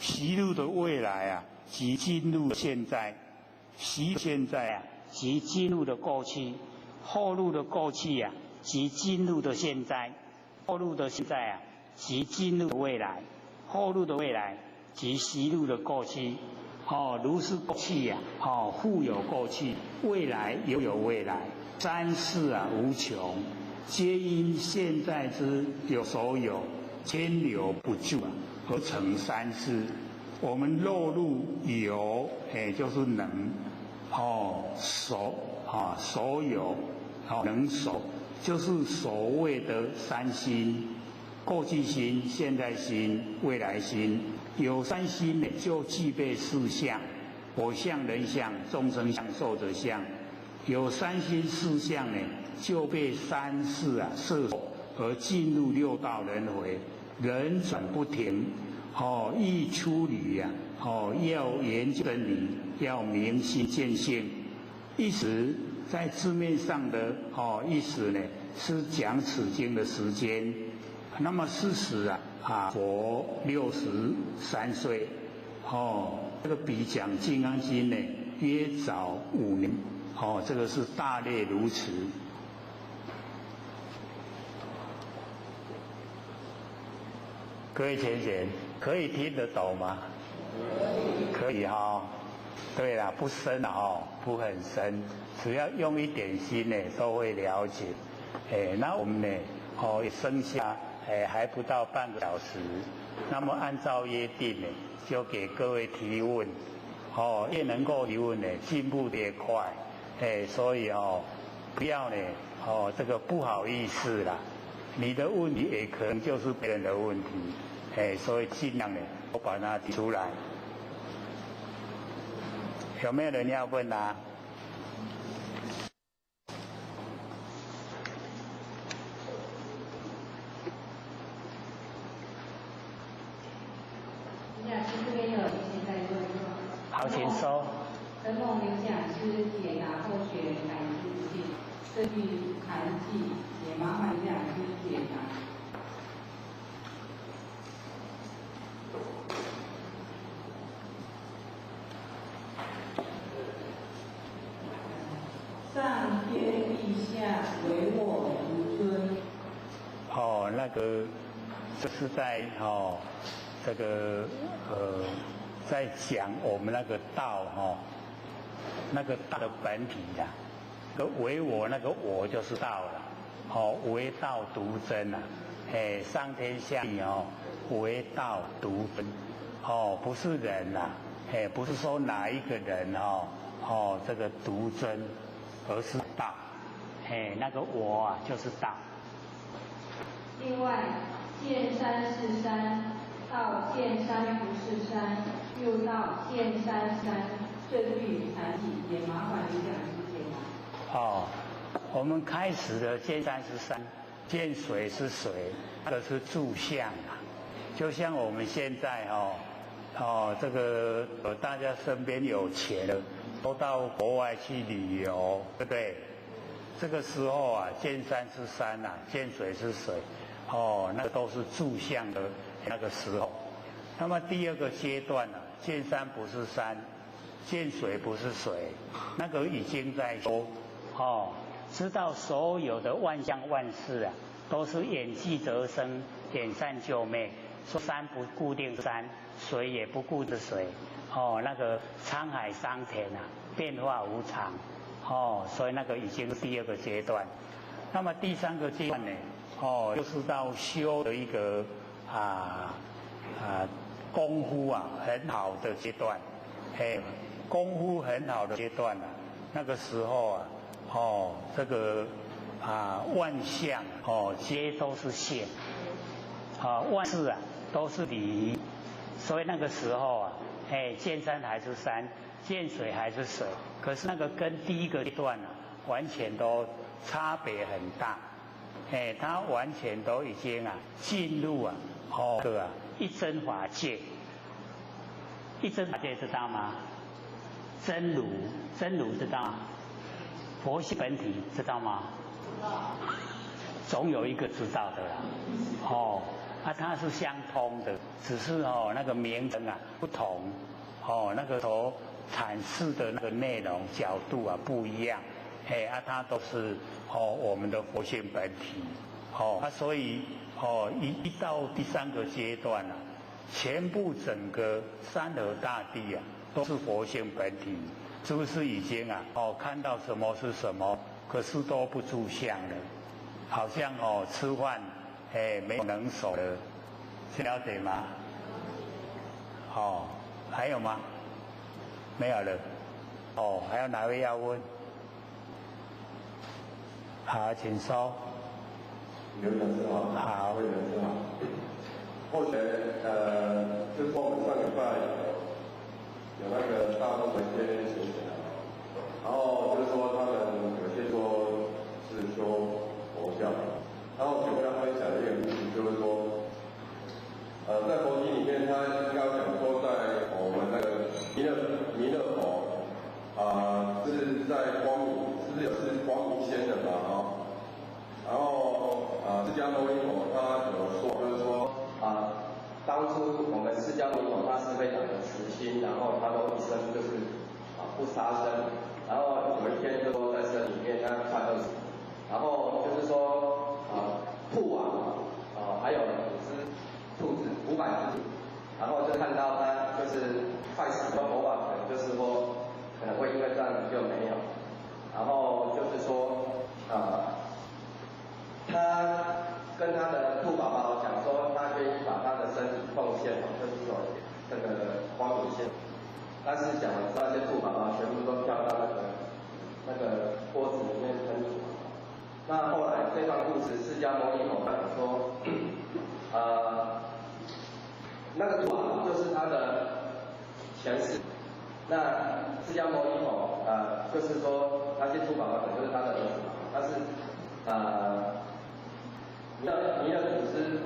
Speaker 2: 習入的未來啊，即進入現在，習現在
Speaker 1: 啊，即進入的過去，後入的過去啊，即進入的現在，後入的現在啊，即進入的未來，後入的未來即習入的過去。如是過去呀，復有過去，
Speaker 2: 未來又有未來，三世啊無窮。皆因現在之有所有，遷流不住啊，而成三世。我們落入有，就是能，所啊，所有，能所，就是所謂的三心：過去心、現在心、未來心。有三心呢，就具備四相：我相、人相、众生相、寿者相，有三心四相呢，就被三世啊摄受而进入六道轮回，轮转不停。哦，欲出离呀，哦，要研究真理，要明心见性。一时在字面上的哦意思呢，是讲此经的时间。那么事实啊，佛63岁，哦，这个比讲《金刚经》呢约早5年，哦，这个是大略如此。各位浅显，可以听得懂吗？可以哈。对啦，不深哦，不很深，只要用一点心呢，都会了解。哎，那我们呢，哦，剩下哎还不到半个小时，那么按照约定呢，就给各位提问。哦，越能够提问呢，进步越快。哎，所以哦，不要呢，哦，这个不好意思啦，你的问题也可能就是别人的问题。哎，所以尽量呢，我把它提出来。有没有人要问啊？
Speaker 3: 林讲师这边有一些在问。
Speaker 1: 好，请说。
Speaker 3: 承蒙刘讲师解答后学感知性，这句禅偈也麻烦刘讲师解答。上天地下，唯我独尊。
Speaker 2: 哦，那个这是在哦，这个在讲我们那个道哦，那个道的本体呀，个唯我那个我就是道了，哦，唯道独尊呐，哎，上天下地哦，唯道独尊，哦，不是人呐，哎，不是说哪一个人哦，哦，这个独尊。而是道，
Speaker 1: 哎，那个我啊，就是道。
Speaker 3: 另外，见山是山，到见山不是山，又到见山山，这句禅偈也麻烦李讲师解答。
Speaker 2: 哦，我们开始的见山是山，见水是水，那个是住相啊。就像我们现在哦，哦，这个大家身边有钱的，都到国外去旅游，对不对？这个时候啊，见山是山啊，见水是水，哦，那个都是住相的那个时候。那么第二个阶段呢，见山不是山，见水不是水，那个已经在说，
Speaker 1: 哦，知道所有的万象万事啊，都是眼聚则生，眼散就灭。说山不固定山，水也不固定水，哦，那个沧海桑田啊，变化无常，哦，所以那个已经是第二个阶段。
Speaker 2: 那么第三个阶段呢，哦，就是到修的一个功夫啊很好的阶段，嘿，功夫很好的阶段啊，那个时候啊，哦，这个啊万象哦
Speaker 1: 皆都是现，啊万事啊都是理，所以那个时候啊，哎，见山还是山，见水还是水，可是那个跟第一个阶段啊，
Speaker 2: 完全都差别很大，哎，他完全都已经啊进入啊，哦，对啊，
Speaker 1: 一真法界，一真法界知道吗？真如，真如知道吗？佛性本体知道吗？
Speaker 3: 知道。
Speaker 1: 总有一个知道的啦，哦，啊，它是相通的，只是哦那个名称啊不同，
Speaker 2: 哦那个所阐释的那个内容角度啊不一样，嘿啊，它都是哦我们的佛性本体，哦啊，所以哦一到第三个阶段啊，全部整个山河大地啊都是佛性本体，是不是已经啊哦看到什么是什么，可是都不住相了。好像哦，吃饭哎没有能手的，了解吗？哦，还有吗？没有了。哦，还有哪位要问？好，请说。
Speaker 4: 刘讲师好。
Speaker 2: 好。
Speaker 4: 刘讲师好。后学就是说我们上礼拜有那个大众的一些情形啊，然后就是说他们有些说是修佛教，然后就跟他分享一个故事，就是说，在佛经里面他应该讲说，在我们那个弥勒佛啊，是在光明，是不是有是光明仙人嘛啊？然后啊，释迦牟尼佛他有说，就是说
Speaker 5: 啊，当初我们释迦牟尼佛他是非常的慈心，然后他都一生就是不杀生，然后有一天就说在森林里面他快饿死，然后就是说兔啊还有5只兔子500只，然后就看到他就是快死的佛法，可能就是说可能会因为这样子就没有，然后就是说他跟他的兔宝宝讲说，他愿意把他的身体奉献，就是说这个光明仙。但是讲完之后，那些兔宝宝全部都跳到那个锅子里面烹煮。那后来这段故事，释迦牟尼佛讲说，那个兔啊，就是他的前世。那释迦牟尼佛，就是说那些兔宝宝可能就是他的儿子嘛，但是弥勒祖师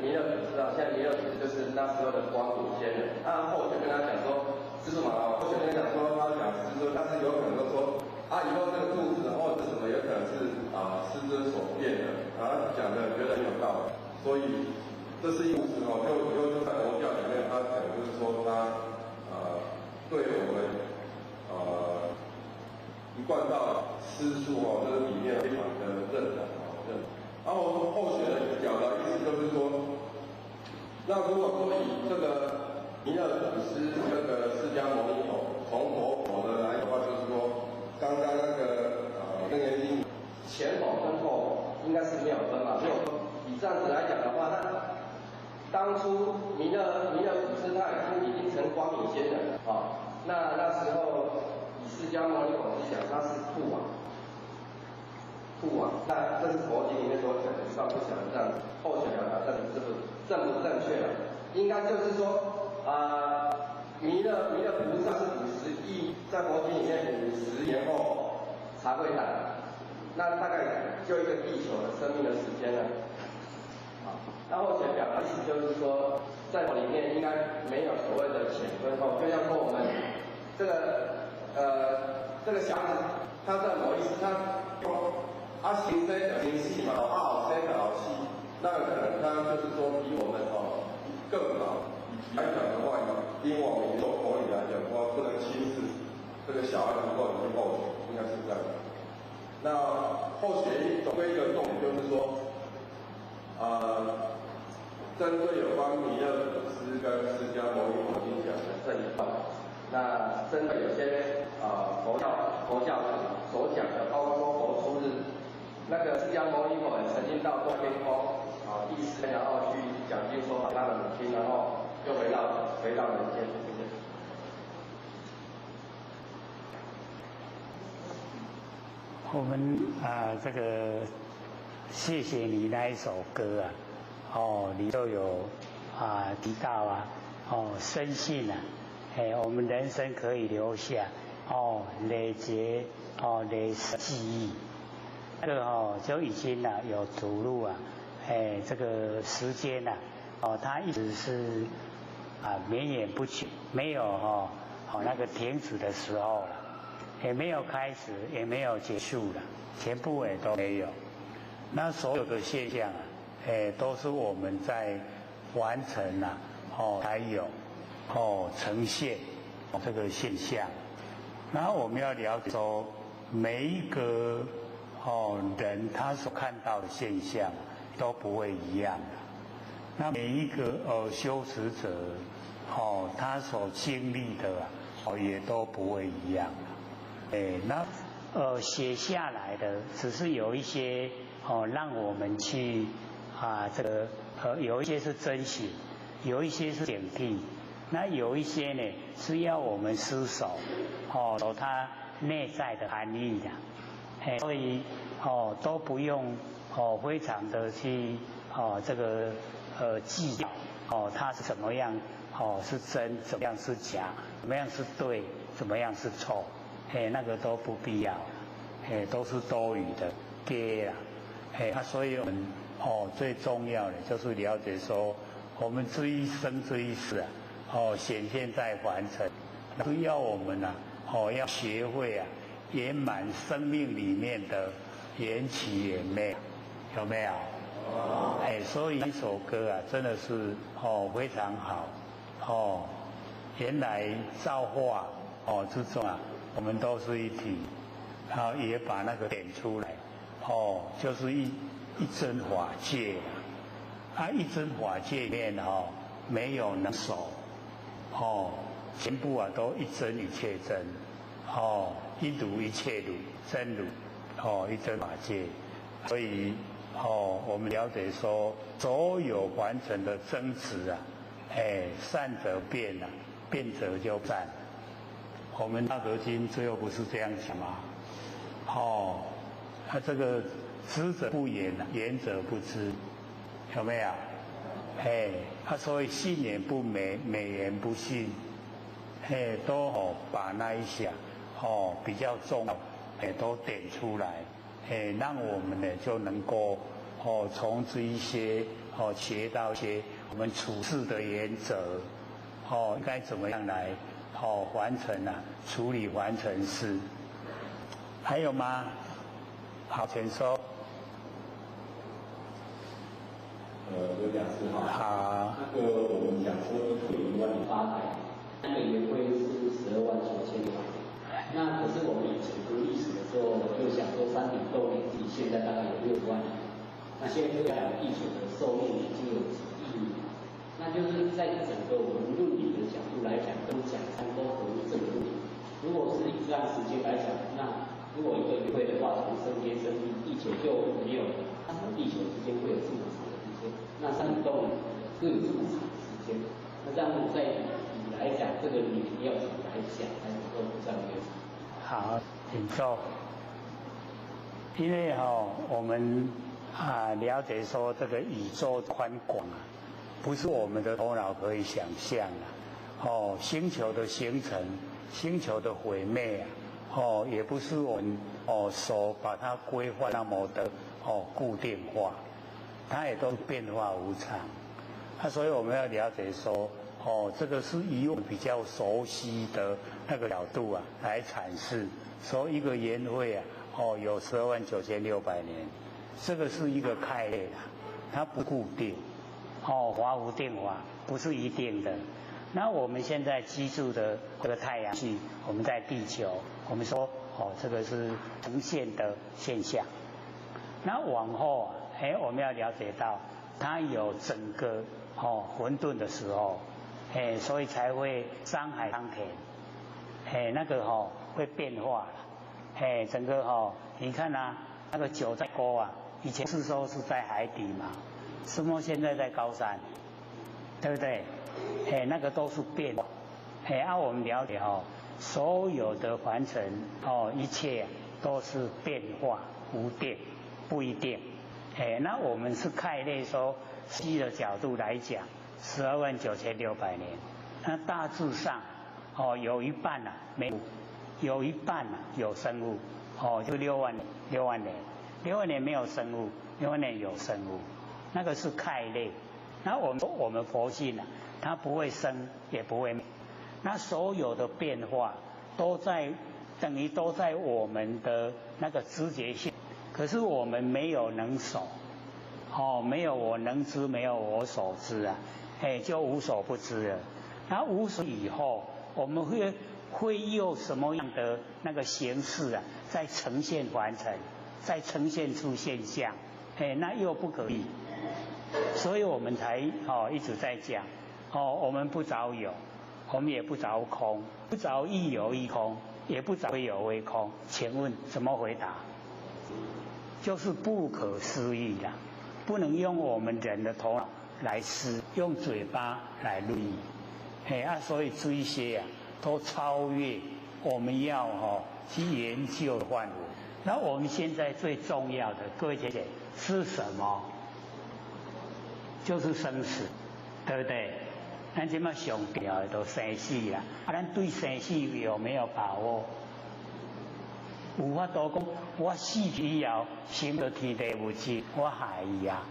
Speaker 5: 啊，现在弥勒祖师就是那时候的光明仙人。那后学跟他讲说，师父嘛，
Speaker 4: 后学跟他讲说，他讲师尊，但是有可能都说啊，以后这个兔子或者什么，有可能是啊师尊所变的，啊讲的觉得很有道理，所以这是一故事哦，就以后就在佛教里面，他讲就是说他对我们一贯道师叔哦，这个理念非常的认同啊认同。然后后学的表达意思就是说，那如果说以这个弥勒祖师这个释迦牟尼佛从佛佛的来的话，就是说，刚刚那个楞严经
Speaker 5: 前佛跟后佛应该是没有分嘛。如果说以这样子来讲的话，那当初弥勒祖师他已经成光明仙人了啊。那时候以释迦牟尼佛去讲，他是兔王。兔王，那这是佛经里面所讲的，上不晓得这样子，后学表达这是不正不正确了？应该就是说，弥勒菩萨是50亿，在佛经里面50年后才会来，那大概就一个地球的生命的时间了。啊，那后学表达意思就是说，在佛里面应该没有所谓的前跟后，就像说我们这个小子，他在某一世他。
Speaker 4: 啊，先生就先死嘛，啊后生就后死，那可能他就是说比我们哦更好。来讲的话，因为我们做佛理来讲的话，不能轻视这个小孩子或者是后学，应该是这样。那后学总归一个重点就是说，针对有关弥勒祖师跟释迦牟尼佛经讲的
Speaker 5: 这一段，那针对有些佛教所讲的，包括说佛出日。那个释迦牟尼佛也曾经到过天宫啊，第四天，然后去讲经说法他的母亲，然后又回到人间。
Speaker 1: 我们啊，这个谢谢你那一首歌啊，哦，你都有啊提到啊，哦，深信啊，哎，我们人生可以留下哦累积哦累记忆。这个哦就已经啊有投入啊，哎，这个时间呐，哦，它一直是啊绵延不绝，没有哦那个停止的时候了，也没有开始，也没有结束了，全部也都没有。那所有的现象啊，哎，都是我们在完成了哦才有哦呈现这个现象。然后我们要了解说每一个人他所看到的现象都不会一样的。那每一个修持者他所经历的也都不会一样。哎，那写下来的只是有一些让我们去啊这个有一些是珍惜，有一些是警惕，那有一些呢是要我们思索有它内在的含义的。哎，所以都不用非常的去这个计较它是怎么样是真，怎么样是假，怎么样是对，怎么样是错，哎，那个都不必要，哎，都是多余的，假啦，哎，啊，所以我们哦最重要的就是了解说，我们这一生这一世啊，哦显现在凡尘，都要我们呐，哦要学会啊圆满生命里面的缘起缘灭，有没有？哎，所以一首歌啊，真的是哦非常好哦。原来造化哦之中啊，我们都是一体，然后也把那个点出来哦，就是一真法界啊，一真法界里面哦没有能所哦，全部啊都一真一切真哦，一如一切如真如哦，一真法界，所以哦，我们了解说，所有完成的争执啊，哎，善则变啊，变则就散。我们道德经最后不是这样讲吗？哦，他这个知者不言，言者不知，有没有？哎，他所以信言不美，美言不信，嘿，都哦把那一些哦比较重要，哎，都点出来，哎，让我们呢就能够哦从这一些哦学到一些我们处事的原则，哦该怎么样来哦完成啊处理完成事，还有吗？好，请说。
Speaker 6: 有两次哈。
Speaker 1: 好。
Speaker 6: 那个我们讲说一个10800，
Speaker 7: 那个圆规是129600。那可是我们以前读历史的时候，就想说山顶洞年纪现在大概有60万年，那现在讲地球的寿命已经有几亿年，那就是在整个我们论理的角度来讲，跟讲山都合于这个论理。如果是以这样时间来讲，那如果一个圆规的话，从生天生地，地球就没有了，那什么地球之间会有这么长的时间？那山顶洞会有这么长的时间？那这样在理来讲，这个理要怎么来讲才能够比较有？
Speaker 1: 好，请坐。因为哈，我们啊了解说这个宇宙宽广啊，不是我们的头脑可以想象的。哦，星球的形成、星球的毁灭啊，哦，也不是我们哦所把它规划那么的哦固定化，它也都变化无常。那所以我们要了解说，哦，这个是以我们比较熟悉的那个角度啊来阐释，说一个圆会啊，哦，有129600年，这个是一个概念啊，它不固定，哦，法无定法，不是一定的。那我们现在居住的这个太阳系，我们在地球，我们说哦，这个是呈现的现象。那往后啊，哎，我们要了解到它有整个哦混沌的时候，哎，所以才会山海当田，哎，那个哦会变化了，哎，整个哦，你看啊，那个九寨沟啊，以前是说是在海底嘛，什么现在在高山，对不对？哎，那个都是变化，哎，按我们了解哦，所有的凡尘哦，一切都是变化无定，不一定。哎，那我们是概念说，西的角度来讲，129600年，那大致上哦，有一半啊没有，有一半啊有生物，哦，就六万六万年，六万年没有生物，六万年有生物，那个是概念。那我们佛性啊，它不会生也不会灭，那所有的变化都在等于都在我们的那个知觉性，可是我们没有能所，哦，没有我能知，没有我所知啊，哎，就无所不知了。那无所以后，我们会用什么样的那个形式啊，在呈现完成，再呈现出现象，哎，那又不可以。所以我们才哦一直在讲哦，我们不着有，我们也不着空，不着亦有亦空，也不着非有非空。请问怎么回答？就是不可思议啦，不能用我们人的头脑来思，用嘴巴来论议。嘿啊，所以这一些啊，都超越我们要哦去研究的范围。那我们现在最重要的，各位姐姐是什么？就是生死，对不对？咱這馬上重要的都生死啦，啊，咱對生死有沒有把握？有法度講，我死以後生到天地物質，我害伊啊！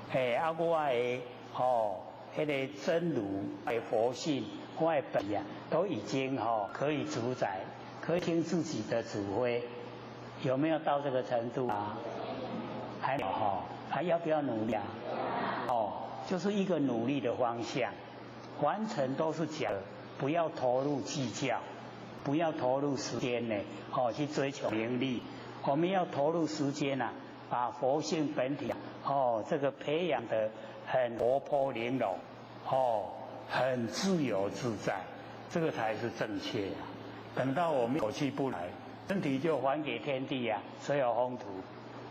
Speaker 1: 嘿，啊，我的吼，彼个真如的佛性，我的本啊，都已經吼可以主宰，可以聽自己的指揮，有沒有到這個程度啊？還沒有吼，還要不要努力啊？哦，就是一個努力的方向，完成都是假的，不要投入計較。不要投入時間呢，哦，去追求名利。我們要投入時間啊，把佛性本體哦，這個培養得很活潑玲瓏，哦，很自由自在，這個才是正確啊。等到我們口氣不來，身體就還給天地啊，所有風土，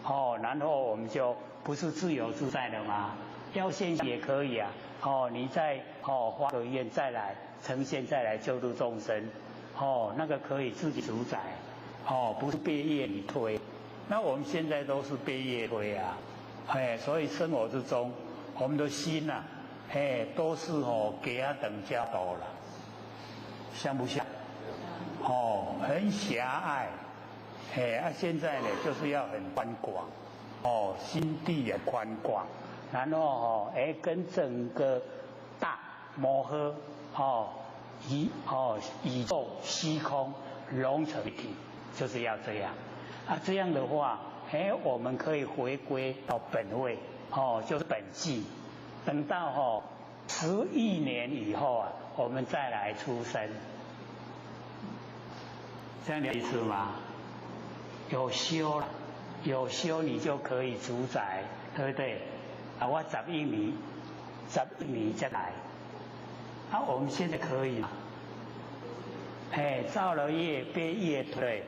Speaker 1: 哦，然後我們就不是自由自在了嗎？要現也可以啊，哦，你再哦發個願再來呈現，再來救度眾生。哦，那個可以自己主宰，哦，不是被業力推。那我們現在都是被業推啊，哎，所以生活之中，我們的心呐，哎，都是哦給他等加多了，像不像？哦，很狹隘，哎，啊，現在呢，就是要很寬廣，哦，心地也寬廣，然後哦，哎，跟整個大摩訶，哦。宇哦，宇宙虛空融成一體，就是要這樣啊。這樣的話，哎，我們可以回歸到本位，哦，就是本際。等到哦10億年以後啊，我們再來出生，這樣的意思嗎？有修，有修你就可以主宰，對不對？啊，我10億年，10億年再來。啊，我們現在可以，哎，造了業被業推，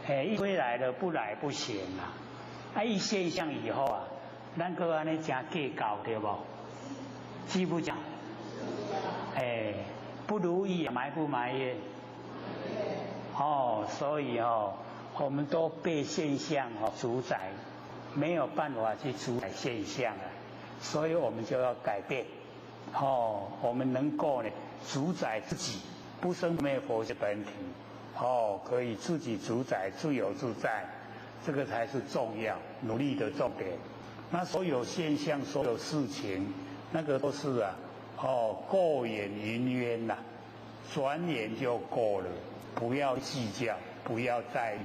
Speaker 1: 哎，一推來了不來不行啊！啊，一現象以後啊，咱閣按呢真計較對無？記不講？哎，不如意埋不埋怨？哦，所以哦，我們都被現象哦主宰，沒有辦法去主宰現象啊，所以我們就要改變。哦，我們能夠呢主宰自己，不生滅佛的本體，哦，可以自己主宰，自由自在，這個才是重要努力的重點。那所有現象、所有事情，那個都是啊，哦，過眼雲煙呐，轉眼就過了，不要計較，不要在意，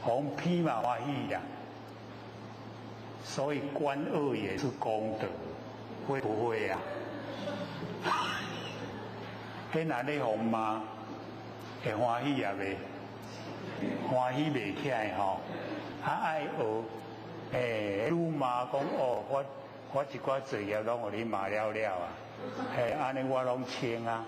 Speaker 1: 紅披馬歡喜呀。所以觀惡也是功德，會不會呀？彼若咧予罵，會歡喜也袂？歡喜袂起來吼，啊愛學，欸，愈罵講哦，我一寡罪業攏予你罵了了啊，嘿，按呢我攏清啊。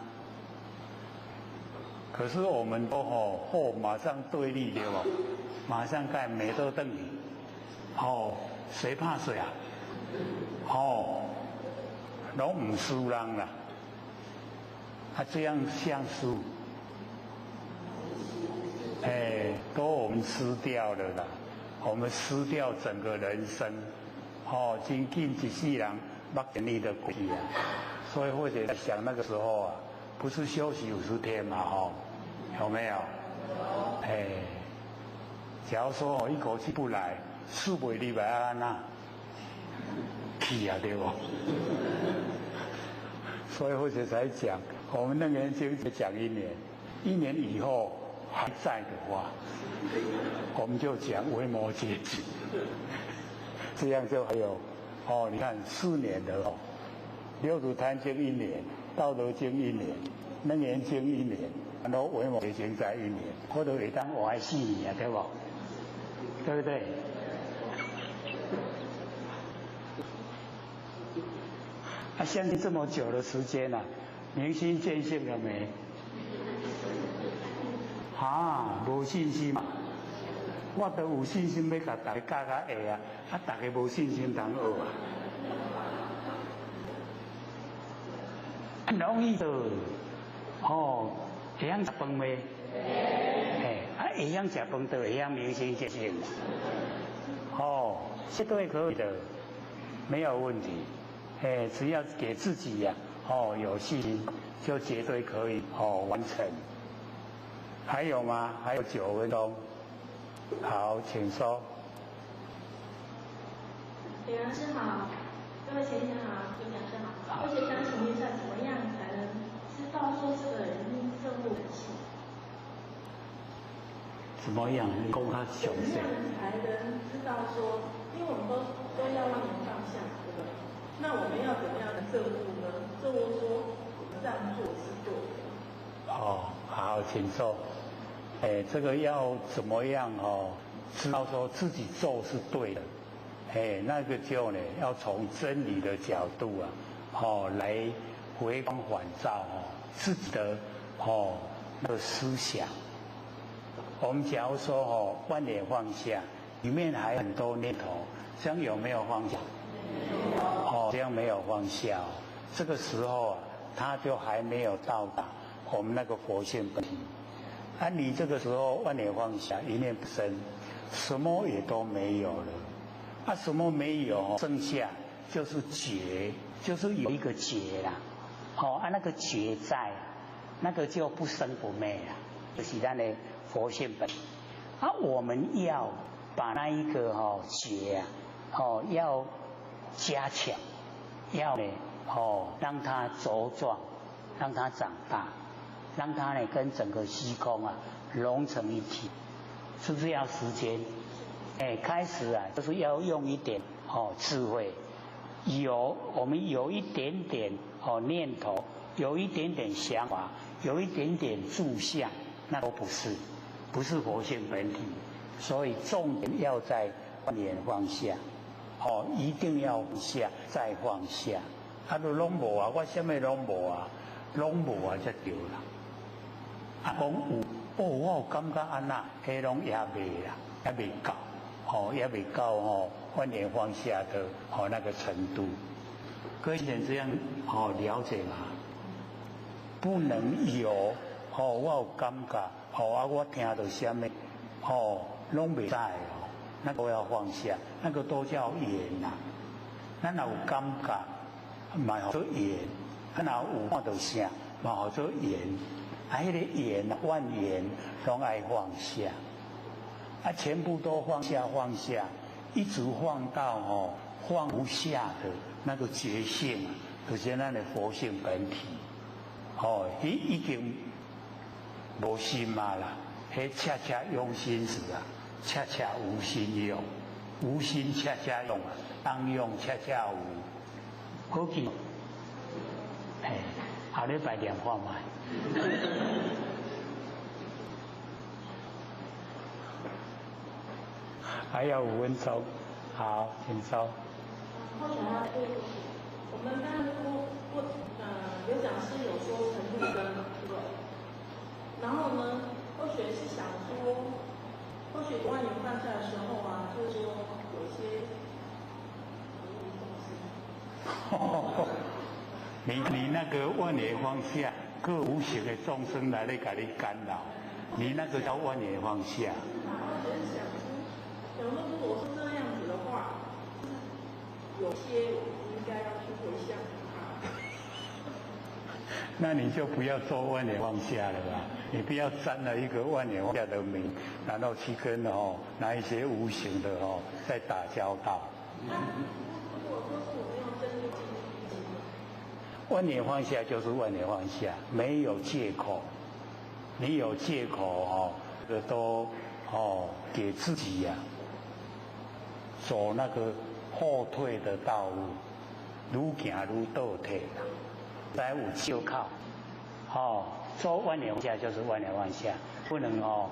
Speaker 1: 可是我們都吼，哦，馬上對立對無？馬上共罵倒轉去，哦，誰怕誰啊？哦，攏毋輸人啦。啊，這樣像輸，哎，都我們失掉了啦，我們失掉整個人生，哦，真緊一世人目前你的過去啊，所以或者在想那個時候啊，不是休息50天嘛，吼，有沒有？哎，假如說我一口氣不來，四袂入來按怎？去啊，對無？所以或者才講。我們楞嚴經講一年，一年以後還在的話，我們就講維摩詰經，這樣就還有哦，你看4年的哦，六祖壇經1年，道德經1年，楞嚴經1年，然後維摩詰經再1年，我都會當活4年啊，對不？對不對？啊，相信這麼久的時間了，啊。明心見性了沒？啊，無信心嘛！我都有信心欲共大家教較下啊，啊，大家無信心通學啊。很容易的，哦，會曉食飯未？哎，啊，會曉食飯就會曉明心見性。哦，這都會可以的，沒有問題。哎，只要給自己呀，
Speaker 2: 哦有信心，就绝对可以哦完成。还有吗？还有9分钟。好，请说。
Speaker 8: 刘老师好，各位先生好，刘讲师好。我想请问一下，怎么样才能知道说这个人证悟本性？
Speaker 2: 怎么样？讲较详细。
Speaker 9: 怎么样才能知道说？因为我们都要万年放下，对不对？那我们要怎么样的证悟呢？证悟说我们这样做是对的。
Speaker 2: 哦，好，请说。哎，这个要怎么样哦？知道说自己做是对的，哎，那个就呢，要从真理的角度啊，哦，来回光返照哦，自己的哦那个思想。我们假如说哦，万念放下，里面还有很多念头，这样有没有放下？哦，这样没有放下哦。这个时候啊，他就还没有到达我们那个佛性本体。啊，你这个时候万念放下，一念不生，什么也都没有了。啊，什么没有？剩下就是觉，就是有一个觉啦。哦，啊，那个觉在，那个就不生不灭啦，就是咱的佛性本。啊，我们要把那一个哦觉啊，哦要加强，要呢哦让它茁壮，让它长大，让它呢跟整个虚空啊融成一体，是不是要时间？哎，开始啊，就是要用一点哦智慧，有我们有一点点哦念头，有一点点想法，有一点点住相，那都不是，不是佛性本体。所以重点要在念放下，哦，一定要放下再放下。啊，都拢无啊，我啥物拢无啊，拢无啊，才对啦。啊，讲有，哦，我有感觉按那，彼拢也未啦，也未到，哦，也未到哦，万念放下的哦那个程度。各位这样哦了解吗？不能有哦，我有感觉，哦啊，我听到啥物，哦，拢袂使哦，那都要放下，那个都叫缘呐。咱若有感觉，嘛号做缘；咱若有看到啥，嘛号做缘。啊，彼个缘万缘拢爱放下，啊，全部都放下，放下，一直放到哦放不下的那个觉性，就是咱的佛性本体。哦，伊已经无心嘛啦，彼恰恰用心时啊，恰恰无心用，无心恰恰用啊，当用恰恰无。好记，嘿，后礼拜念看觅。还有5分钟，好，请说。
Speaker 9: 我们刚刚刘讲师有说陈路根嘛，对不对？然后呢，或许是想说，或许万年放下的时候啊，就是说有一些东西。
Speaker 2: 你那个万年放下，各无形的众生来咧给你干扰，你那个叫万年放下。
Speaker 9: 我只是想说，假如如果是这样子的话，有些我应该要去回向他。
Speaker 2: 那你就不要做万年放下了吧，你不要沾了一个万年放下的名，然后去跟哦那一些无形的哦在打交道。
Speaker 9: 如果说是我们用真理经。
Speaker 2: 万年放下就是万年放下，没有借口。你有借口哦，这个都哦给自己呀、走那个后退的道路，愈行愈倒退啦。来有借口，哦，做万年放下就是万年放下，不能哦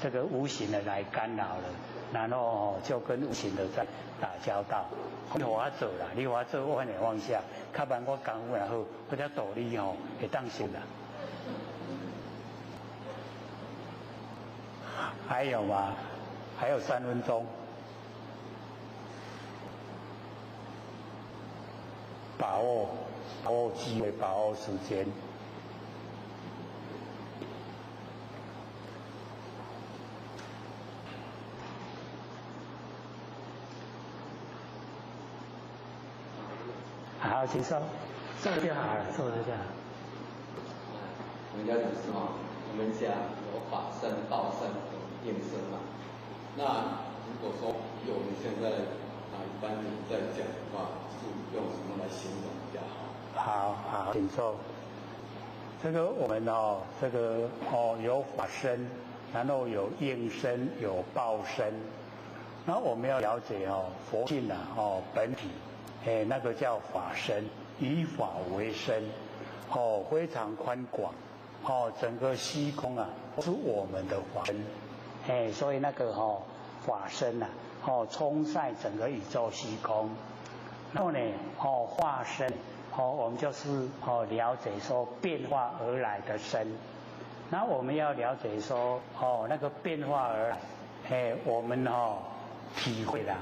Speaker 2: 这个无形的来干扰了，然后哦就跟无形的在打交道。你予我做啦，你予我做万年放下，较慢我功夫也好，或者道理吼会当成啦。还有吗？还有3分钟。把握机会，把握时间。好，请说。
Speaker 1: 坐就好了，坐就好。
Speaker 5: 人家讲什么？我们讲有法身、报身、有应身嘛。那如果说以我们现在啊一般人在讲的话，是用什么来形容比较好？
Speaker 2: 好好，请坐。这个我们哦，这个哦有法身，然后有应身，有报身。那我们要了解哦，佛性啊哦本体，哎那个叫法身，以法为身，哦非常宽广，哦整个虚空啊是我们的法身，
Speaker 1: 哎所以那个哦法身呐，哦充塞整个宇宙虚空。然后呢哦化身，哦我们就是哦了解说变化而来的身。那我们要了解说哦那个变化而来，哎我们哦。体会啦，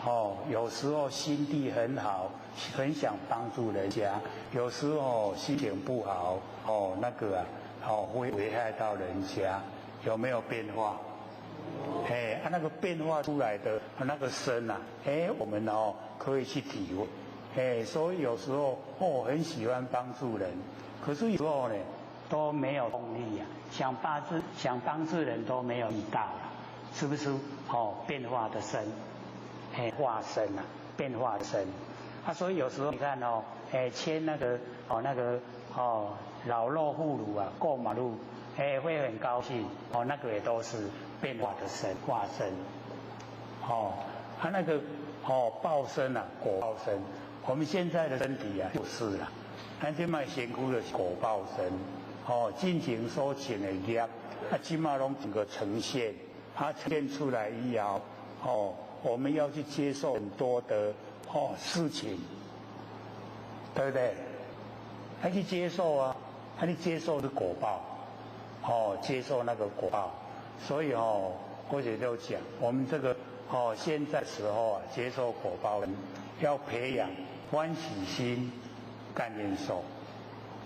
Speaker 1: 哦，有时候心地很好，很想帮助人家；有时候心情不好，哦，那个啊，哦，会危害到人家，有没有变化？哎，啊，那个变化出来的那个身啊，哎，我们哦可以去体会，哎，所以有时候哦很喜欢帮助人，可是有时候呢都没有动力啊，想帮助人都没有力道了。是不是哦？变化的身，哎，化身啊，变化的身。啊，所以有时候你看哦，哎，牵那个哦那个哦老弱妇孺啊过马路，哎，会很高兴哦，那个也都是变化的身，化身。
Speaker 2: 哦，他那个哦报身啊，果报身。我们现在的身体啊，就是啦，咱这摆身躯就是果报身。哦，进前所种的业，啊，这摆拢整个呈现。它呈现出来以后，哦，我们要去接受很多的哦事情，对不对？还去接受啊，他去接受的果报，哦，接受那个果报。所以哦，或者就讲，我们这个哦，现在时候啊，接受果报，要培养欢喜心、甘愿受，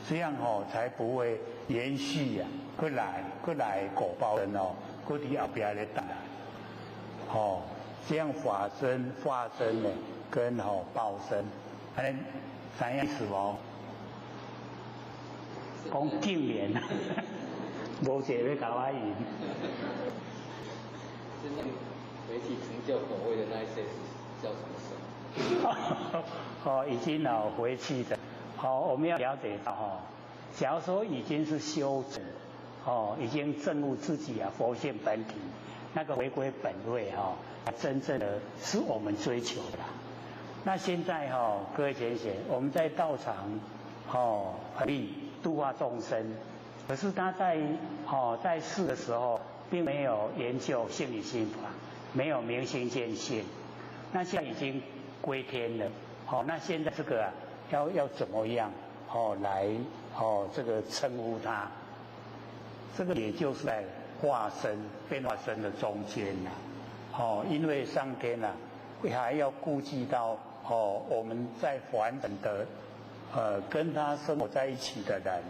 Speaker 2: 这样哦，才不会延续啊，过来过来果报人哦。阁伫后壁咧等，哦，这样法身、化身呢，跟吼报身，按呢知影意思无？
Speaker 1: 讲竟然，无一个欲共我赢。
Speaker 7: 是那回去成就果位的那一些是叫什么身？
Speaker 1: 哦，已经哦回去的，好，我们要了解到哈，假如说已经是修成。哦，已经证悟自己啊，佛性本体，那个回归本位哈，真正的是我们追求的。那现在哈，各位浅显，我们在道场哦，力度化众生，可是他在哦在世的时候，并没有研究性理心法，没有明心见性，那现在已经归天了。好，那现在这个啊，要怎么样哦来哦这个称呼他？
Speaker 2: 这个也就是在化身变化身的中间呐，哦，因为上天呐，会还要顾及到哦，我们在凡尘的，跟他生活在一起的人，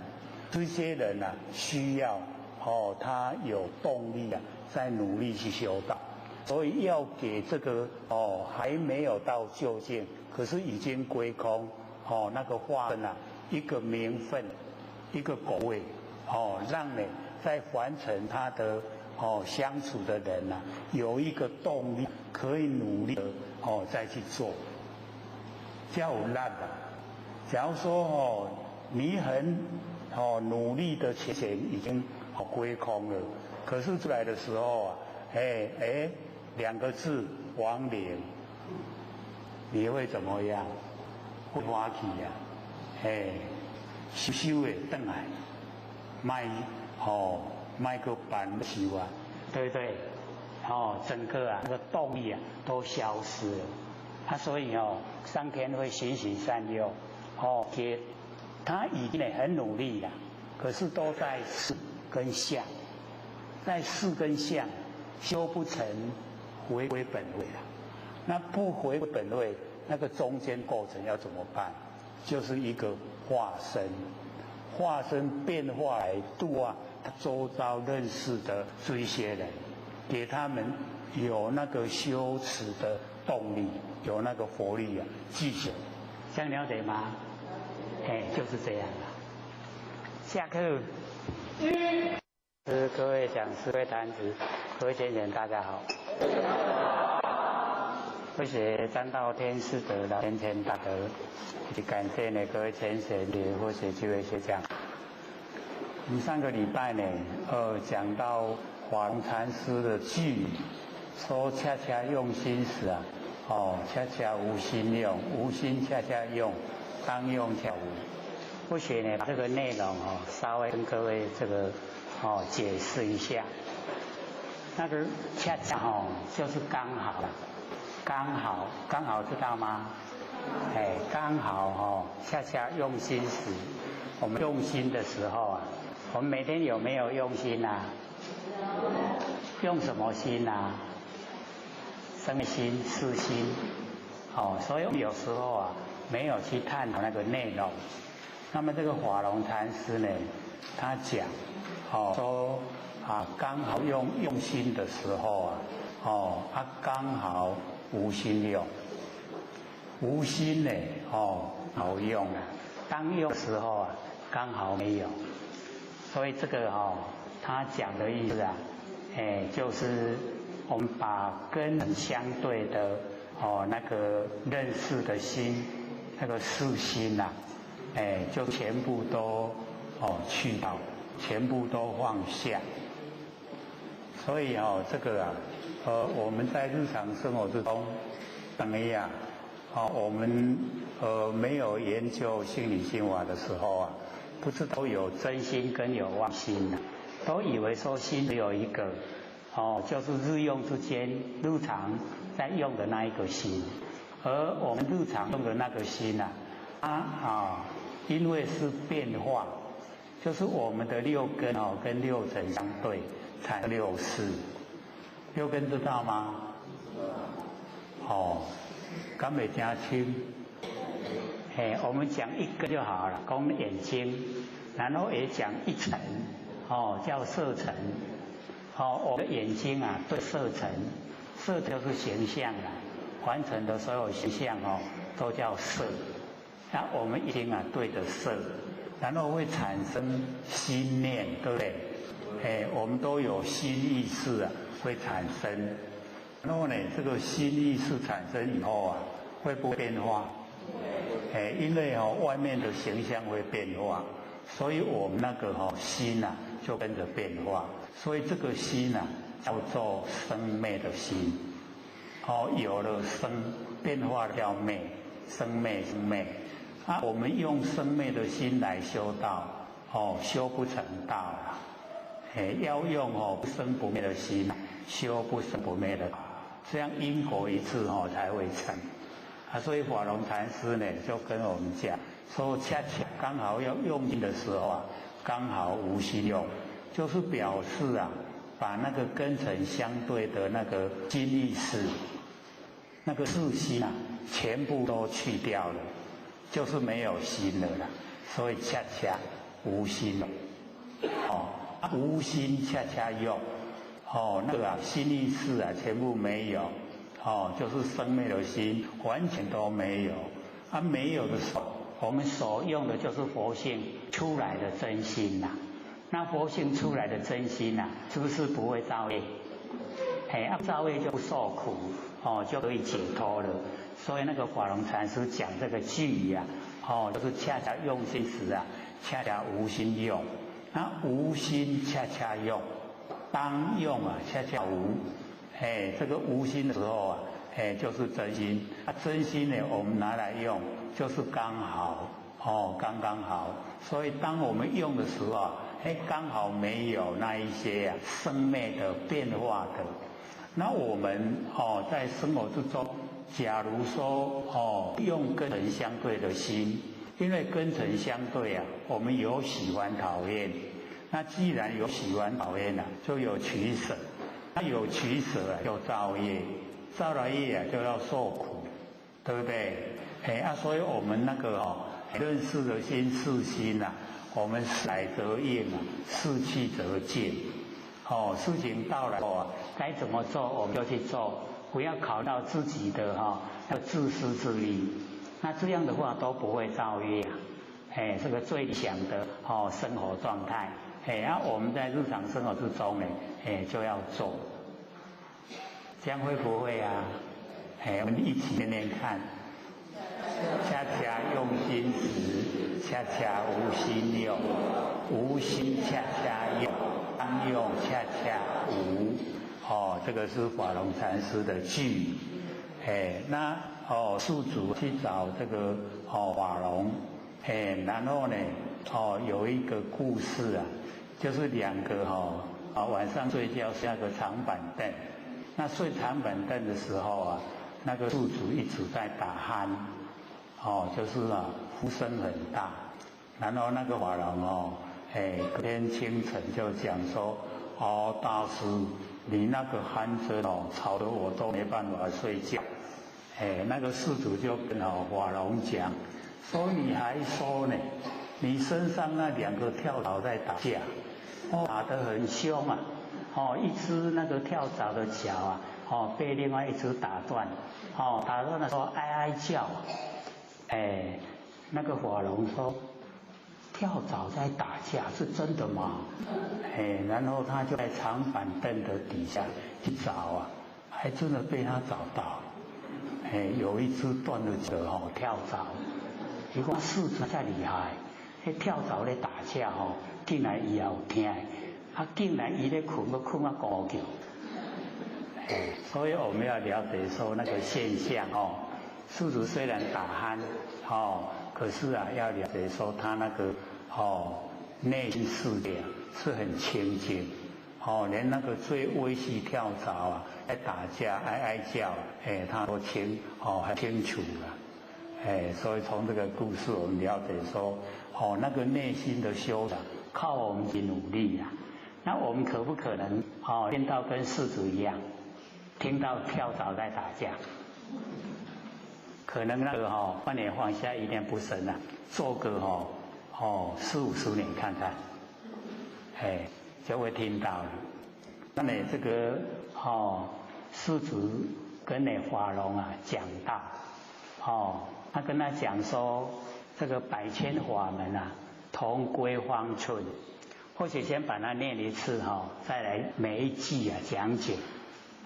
Speaker 2: 这些人呐，需要哦，他有动力啊，在努力去修道，所以要给这个哦还没有到究竟，可是已经归空哦，那个化身啊，一个名分，一个果位，哦，让你。在完成他的哦相处的人呐，有一个动力可以努力的哦再去做，叫有力啊。假如说哦你很哦努力的钱已经哦归空了，可是出来的时候啊，哎哎两个字亡灵，你会怎么样？会欢喜呀，哎，收收的转来，卖。哦，卖个板修啊，
Speaker 1: 对不对？哦，整个啊那个动力啊都消失了。他所以哦，上天会循循善诱，哦，给他已经很努力了，可是都在事跟相，在事跟相修不成回归本位了。
Speaker 2: 那不回本位，那个中间过程要怎么办？就是一个化身，化身变化来度啊。他周遭认识的这些人，给他们有那个修持的动力，有那个活力啊，继续，
Speaker 1: 这样了解吗？哎，就是这样了。下课。是各位讲师、各位坛子、各位先贤，大家好。谢谢占道天师德老天天大德，以及感谢呢各位前贤的或是几位学长。我们上个礼拜呢，讲到黄禅师的句，说恰恰用心时啊，哦，恰恰无心用，无心恰恰用，当用恰无。或许呢，把这个内容哦，稍微跟各位这个哦解释一下。那个恰恰哦，就是刚好，刚好，刚好知道吗？哎，刚好哦，恰恰用心时，我们用心的时候啊，我们每天有没有用心啊？用什么心啊？生心、识心，哦，所以有时候啊，没有去探讨那个内容。那么这个法龙禅师呢，他讲，哦，说啊，刚好用心的时候啊，哦，他刚好无心用，无心呢，哦，好用啊，当用的时候啊，刚好没有，所以这个哦，他讲的意思啊，哎，就是我们把跟相对的哦那个认识的心，那个识心呐，哎，就全部都哦去掉，全部都放下。所以哦，这个啊，我们在日常生活之中，等于啊，哦，我们没有研究心理心法的时候啊，不知道有真心跟有妄心，都以为说心只有一个，哦，就是日用之间日常在用的那一个心，而我们日常用的那个心呐，啊，因为是变化，就是我们的六根哦跟六尘相对，才六识。六根知道吗？哦，敢袂真清？哎，我们讲一个就好了，讲眼睛，然后也讲一层，哦，叫色尘。哦，我的眼睛啊，对色尘，色就是形象了，完成的所有形象哦，都叫色。那我们眼睛啊对着色，然后会产生心念，对不对？哎，我们都有心意识啊，会产生。然后呢，这个心意识产生以后啊，会不会变化？哎，因为哦，外面的形象会变化，所以我们那个哦心呐就跟着变化。所以这个心呐叫做生灭的心。哦，有了生变化叫灭，生灭生灭。啊，我们用生灭的心来修道，哦，修不成道了。哎，要用哦不生不灭的心修不生不灭的，这样因果一致哦才会成。啊，所以法龙禅师呢就跟我们讲说，恰恰刚好要用心的时候啊，刚好无心用，就是表示啊，把那个根尘相对的那个心意识，那个识心啊，全部都去掉了，就是没有心了啦。所以恰恰无心哦，无心恰恰用，哦，那个啊心意识啊全部没有。哦，就是生灭的心完全都没有，啊，没有的时候，我们所用的就是佛性出来的真心呐。那佛性出来的真心呐，是不是不会造业？哎，啊，造业就不受苦，哦，就可以解脱了。所以那个法龙禅师讲这个句啊，哦，就是恰恰用心时啊，恰恰无心用，那无心恰恰用，当用啊，恰恰无。哎，这个无心的时候啊，哎，就是真心。啊，真心呢，我们拿来用，就是刚好，哦，刚刚好。所以当我们用的时候啊，哎，刚好没有那一些啊生灭的变化的。那我们哦，在生活之中，假如说哦，用根尘相对的心，因为根尘相对啊，我们有喜欢讨厌。那既然有喜欢讨厌啊，就有取舍。那有取舍啊，就造业，造了业啊，就要受苦，对不对？哎啊，所以我们那个哦，认识的心是心呐，我们来则应啊，事去则进。哦，事情到了哦，该怎么做我们就去做，不要考到自己的哈，要自私自利。那这样的话都不会造业啊。哎，这个最理想的哦生活状态，哎，啊我们在日常生活之中呢，哎就要做，这样会不会啊？哎，我们一起念念看，恰恰用心时，恰恰无心用，无心恰恰用，当用恰恰无。哦，这个是法龙禅师的句。哎，那哦，宿主去找这个哦法龙，哎，然后呢，哦有一个故事啊，就是两个哈啊晚上睡觉下个长板凳，那睡长板凳的时候啊，那个宿主一直在打鼾，哦，就是啊呼声很大，然后那个法龙哦，哎，隔天清晨就讲说，哦大师，你那个鼾声哦，吵得我都没办法睡觉。哎，那个事主就跟哦法龙讲，说你还说呢，你身上那两个跳蚤在打架，哦打得很凶啊，哦一只那个跳蚤的脚啊，哦被另外一只打断，哦打断的时候哀哀叫，哎，那个法龙说，跳蚤在打架是真的吗？哎，然后他就在长板凳的底下去找啊，还真的被他找到了。哎，有一只断了脚吼跳蚤，伊讲四只才厉害，彼跳蚤咧打架吼，竟然伊也有听，啊，竟然伊咧睏，阁睏啊高叫。哎，所以我们要了解说那个现象哦，宿主虽然打鼾，哦，可是啊，要了解说他那个哦内心世界是很清净。哦，连那个最微细跳蚤啊，在打架哀哀叫，哎，他都清哦，很清楚了，哎，所以从这个故事我们了解说，哦，那个内心的修养靠我们的努力啊。那我们可不可能哦，练到跟世主一样，听到跳蚤在打架？可能那个哈，万念放下，一念不生啊，做个哈哦四五十年看看，哎。就会听到了。那你这个哦，世主跟那法龙啊讲道，哦，他跟他讲说，这个百千法门啊，同归方寸。或许先把它念一次哈，再来每一句啊讲解。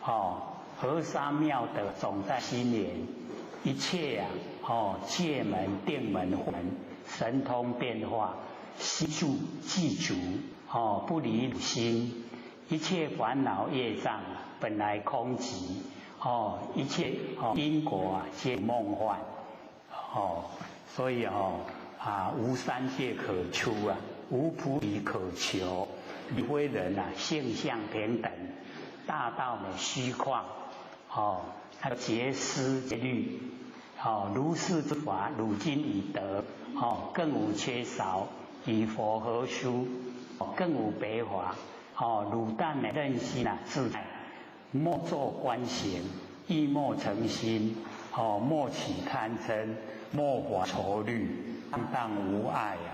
Speaker 1: 哦，河沙妙德总在心源，一切啊，哦，界门、定门、门，神通变化，悉住具足。哦，不离心，一切烦恼业障本来空寂，哦，一切哦因果啊皆梦幻，哦，所以哦啊无三界可出啊，无菩提可求，离非人啊性相平等，大道呢虚旷，哦，他结思结虑，哦，如是之法，汝今已得，哦，更无缺少，与佛合殊。更无别法，哦，汝但呢任心啊自在，莫作观行，亦莫成心，哦，莫起贪嗔，莫发愁虑，荡荡无碍啊，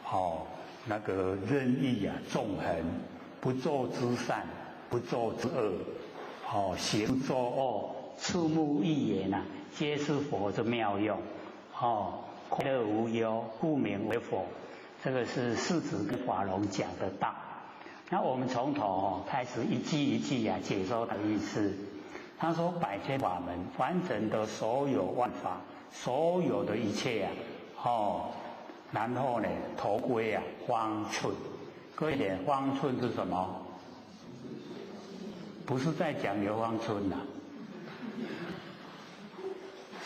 Speaker 1: 哦，那个任意啊纵横，不作之善，不作之恶，哦，行作恶，触目一言啊，皆是佛之妙用，哦，快乐无忧，故名为佛。这个是世子跟法龙讲的道。那我们从头哦开始一句一句啊解说的意思。他说百千法门，完整的所有万法，所有的一切啊，哦，然后呢，头归啊方寸。各位点，方寸是什么？不是在讲刘方寸呐，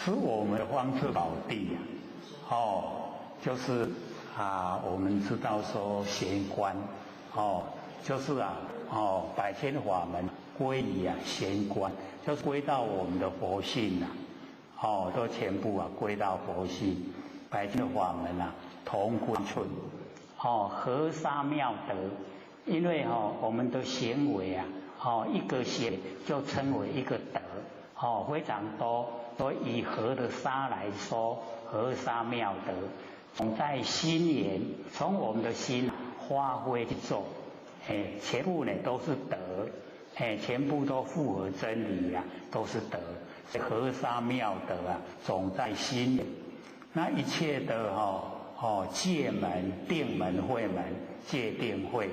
Speaker 1: 是我们的方寸宝地呀，哦，就是啊，我们知道说玄关，哦，就是啊，哦，百千法门归于啊玄关，就归到我们的佛性呐，哦，都全部啊归到佛性，百千法门啊同归寸，哦，河沙妙德，因为哦我们的行为啊，哦一个行就称为一个德，哦非常多，所以以河的沙来说，河沙妙德。总在心源，从我们的心发挥去做，哎，全部呢都是德，哎，全部都符合真理啊，都是德。河沙妙德啊，总在心源。那一切的哈
Speaker 2: 哦，戒门、定门、慧门、戒定慧，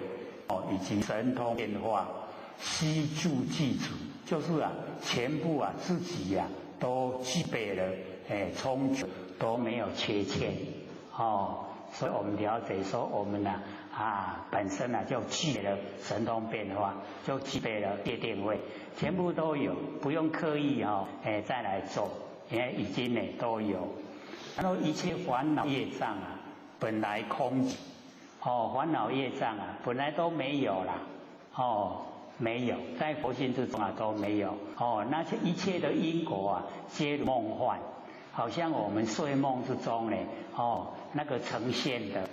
Speaker 2: 哦，以及神通变化，悉住具足，就是啊，全部啊自己呀都具备了，哎，充足
Speaker 1: 都没有缺欠，哦，所以我们了解说，我们呢啊本身呢就具备了神通变化，就具备了戒定慧，全部都有，不用刻意哦，哎再来做，因为已经呢都有。然后一切烦恼业障啊，
Speaker 2: 本来空，
Speaker 1: 哦，烦恼业障啊，本来都没有啦，哦，没有，在佛性之中啊都没有，哦，那些一切的因果啊，皆梦幻，好像我们睡梦之中呢，哦，那个呈现的，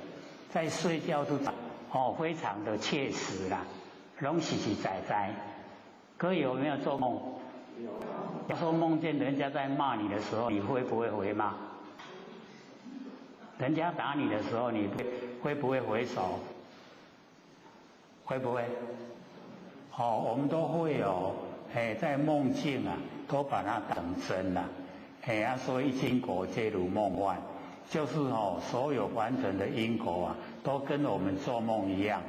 Speaker 1: 在睡觉之中，哦，非常的切实啦，拢实实在在。各位有没有做梦？
Speaker 5: 有。
Speaker 1: 要说梦见人家在骂你的时候，你会不会回骂？人家打你的时候，你会不会回手？
Speaker 2: 会不会？哦，我们都会哦。哎，在梦境啊，都把它当真了。哎啊，所以因果皆如梦幻，就是哦，所有完成的因果啊，都跟我们做梦一样。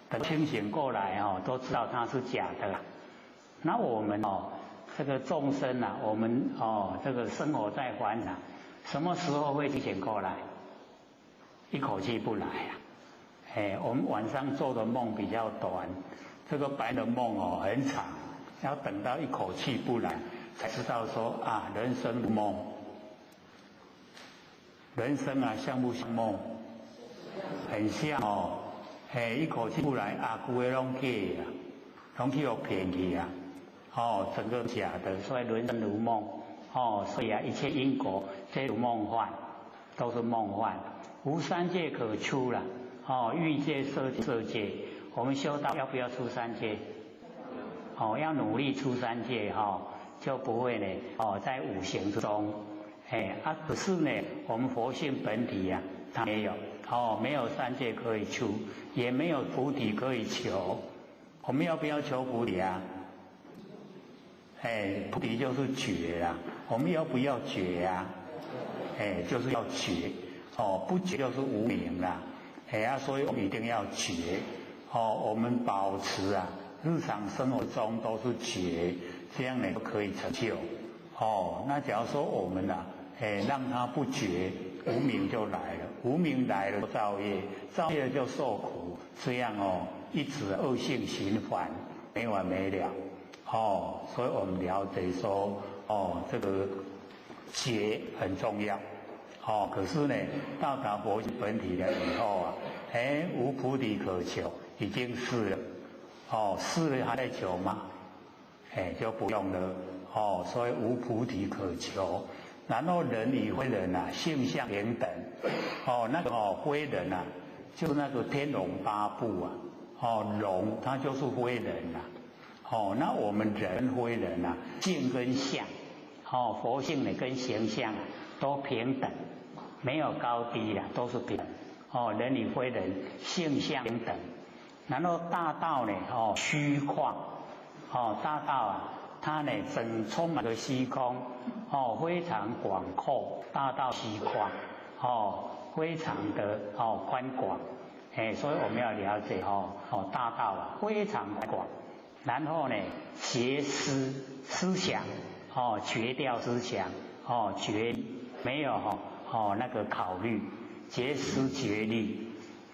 Speaker 1: 等清醒过来哦，都知道它是假的。那我们哦，这个众生啊，我们哦，这个生活在凡尘，什么时候会清醒过来？一口气不来啊！哎，我们晚上做的梦比较短，这个白的梦哦很长，要等到一口气不来，才知道说啊，人生如梦。人生啊，像不像梦？很像哦。哎，一口气不来啊，规个拢假啊，拢去予骗去啊！哦，整个假的，所以人生如梦哦，所以啊，一切因果皆如梦幻，都是梦幻。无三界可出了，哦，欲界、色色界，我们修道要不要出三界？哦，要努力出三界哈，就不会呢，哦，在五行之中，哎啊，可是呢，我们佛性本体呀，它没有，哦，没有三界可以出，也没有菩提可以求，
Speaker 2: 我们要不要求菩提啊？哎，菩提就是觉啊，我们要不要觉啊？哎，就是要觉。哦，不觉就是无明啦，哎呀，所以我们一定要觉。哦，我们保持啊，日常生活中都是觉，这样呢就可以成就。哦，那假如说我们呐，哎，让他不觉，无明就来了，无明来了造业，造业就受苦，这样哦，一直恶性循环，没完没了。哦，所以我们了解说，哦，这个觉很重要。哦，可是呢，到达佛本体了以后啊，哎，无菩提可求，已经是了。哦，是了还在求吗？哎，就不用了。哦，所以无菩提可求。然后人与非人啊，性相平等。哦，那个哦，非人啊，就那个天龙八部啊。哦，龙他就是非人呐。哦，那我们人非人啊，
Speaker 1: 性跟相，哦，佛性呢跟形象啊都平等，没有高低啦，都是平等。哦，人与非人性相平等。然后大道呢，哦，虚旷，哦，大道啊，它呢整充满了虚空，哦，非常广阔，大道虚旷，哦，非常的哦宽广，哎，所以我们要了解哦，哦，大道啊非常广。然后呢，绝思思想，哦，绝掉思想，哦，绝没有哈，哦，那个考虑，绝思绝虑。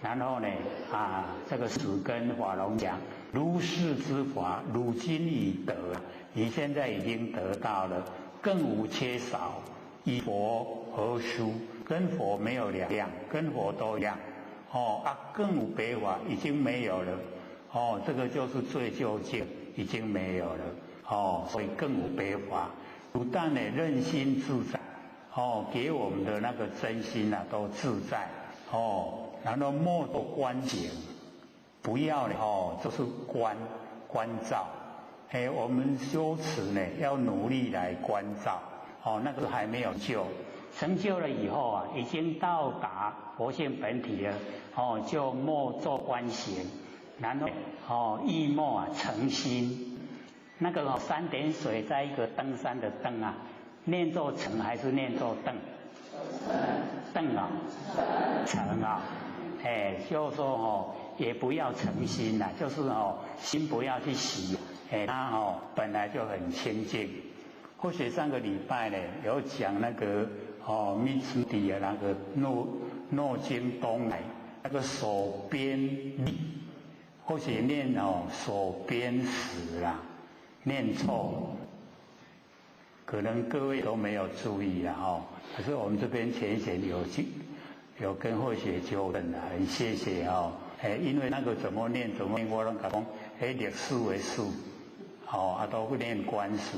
Speaker 1: 然后呢，啊，这个是跟法龙讲，如是之法，如今已得，你现在已经得到了，更无缺少。与佛何殊？跟佛没有两样，跟佛都一样。哦啊，更无别法，已经没有了。哦，这个就是最究竟，已经没有了。哦，所以更无别法。不但呢，任心自在，哦，给我们的那个真心啊，都自在。哦。然后莫作观行，不要哦，就是观观照。哎，我们修持呢，要努力来观照。哦，那个还没有就成就了以后啊，已经到达佛性本体了。哦，就莫作观行，然后哦，亦莫啊成心。那个哦，三点水在一个登山的登啊，念作成还是念作登？頓啊，誠啊，哎，就是說哦，也不要誠心啦，就是哦，心不要去洗，哎，它哦本來就很清淨。或許上個禮拜呢，有講那個哦，密斯底啊，那個諾經東來那個手邊力，或許念哦手邊死啦，念錯，可能各位都沒有注意啦哦。可是我們這邊淺顯有跟慧學糾正啦，很謝謝哦。哎，因為那個怎麼念怎麼念，我攏講，哎，歷史為數，哦，啊都念官史，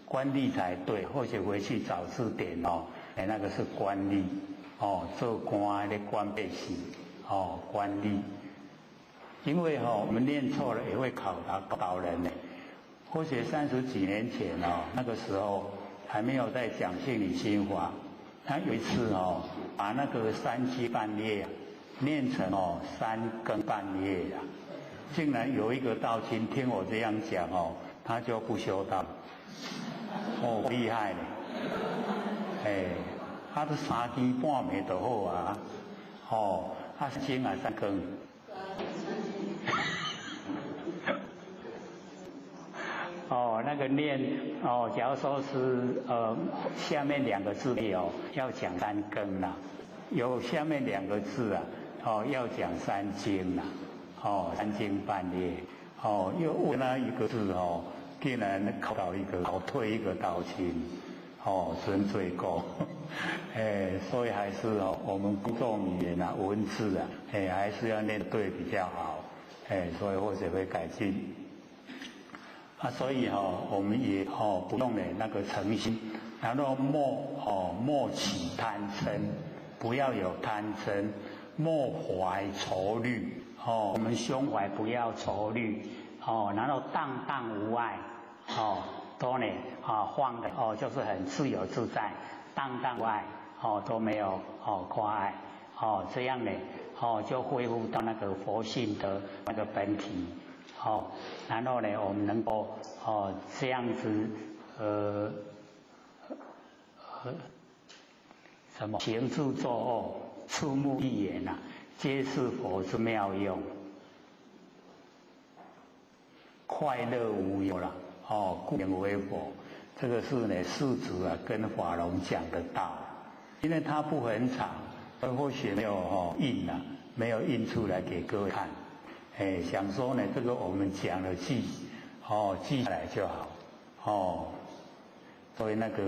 Speaker 1: 官吏才對，或許回去找字典哦，哎，那個是官吏，哦，做官的官百姓，哦，官吏。因為哈，我們念錯了也會考倒人呢。或許30幾年前哦，那個時候還沒有在講性理心法，他有一次哦，把那個三更半夜念成哦三更半夜啊，竟然有一個道親聽我這樣講哦，他就不修道，哦，厲害嘞，哎，他都三更半暝就好啊，哦，啊三更啊三更。哦，那個念哦，假如說是下面兩個字有要講三更啦，有下面兩個字啊，哦要講三更啦，哦三更半夜，哦又問那一個字哦，竟然考到一個考退一個道親，哦真罪過，哎，所以還是哦我們公眾語言啊文字啊，哎還是要念對比較好，哎所以或者會改進。啊，所以哈，我們也哦不用呢那個誠心，然後莫起貪嗔，不要有貪嗔，莫懷愁慮，哦，我們胸懷不要愁慮，哦，然後蕩蕩無礙，哦，都呢啊放的哦，就是很自由自在，蕩蕩無礙，哦都沒有哦掛礙，哦這樣呢，哦就恢復到那個佛性的那個本體。哦，然後呢，我們能夠哦這樣子，什麼行住坐臥、觸目一言啊，皆是佛之妙用，快樂無憂啦，哦，故名為佛。這個是呢，世祖啊跟法龍講的道，因為它不很長，或許沒有哦印啊，沒有印出來給各位看。哎，想說呢，這個我們講了記，哦，記下來就好，哦，所以那個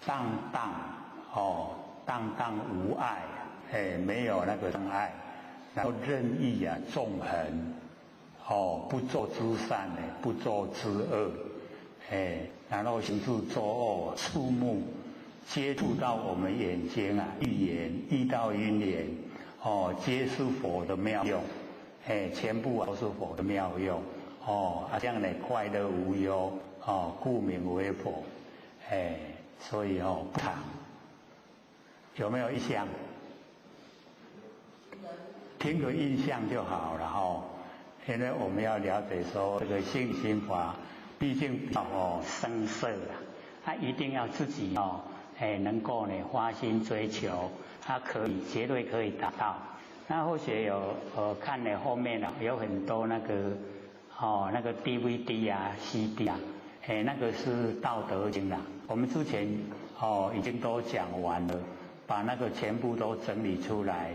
Speaker 1: 蕩蕩，哦，蕩蕩無礙，哎，沒有那個障礙，然後任意啊，縱橫，哦，不做之善呢，不做之惡，哎，然後行住坐臥，觸目接觸到我們眼睛啊，欲眼遇到因緣。哦，皆是佛的妙用，哎，全部都是佛的妙用，哦，啊，這樣呢，快樂無憂，哦，故名為佛，哎，所以哦，不長，有沒有印象？聽個印象就好了哦。因為我們要了解說，這個性心法，畢竟哦生澀啊，他一定要自己哦，哎，能夠呢發心追求。他可以，絕對可以達到。那或許有看了後面啊，有很多那個哦，那個 DVD 啊、CD 啊，哎，那個是《道德經》啦。我們之前哦已經都講完了，把那個全部都整理出來，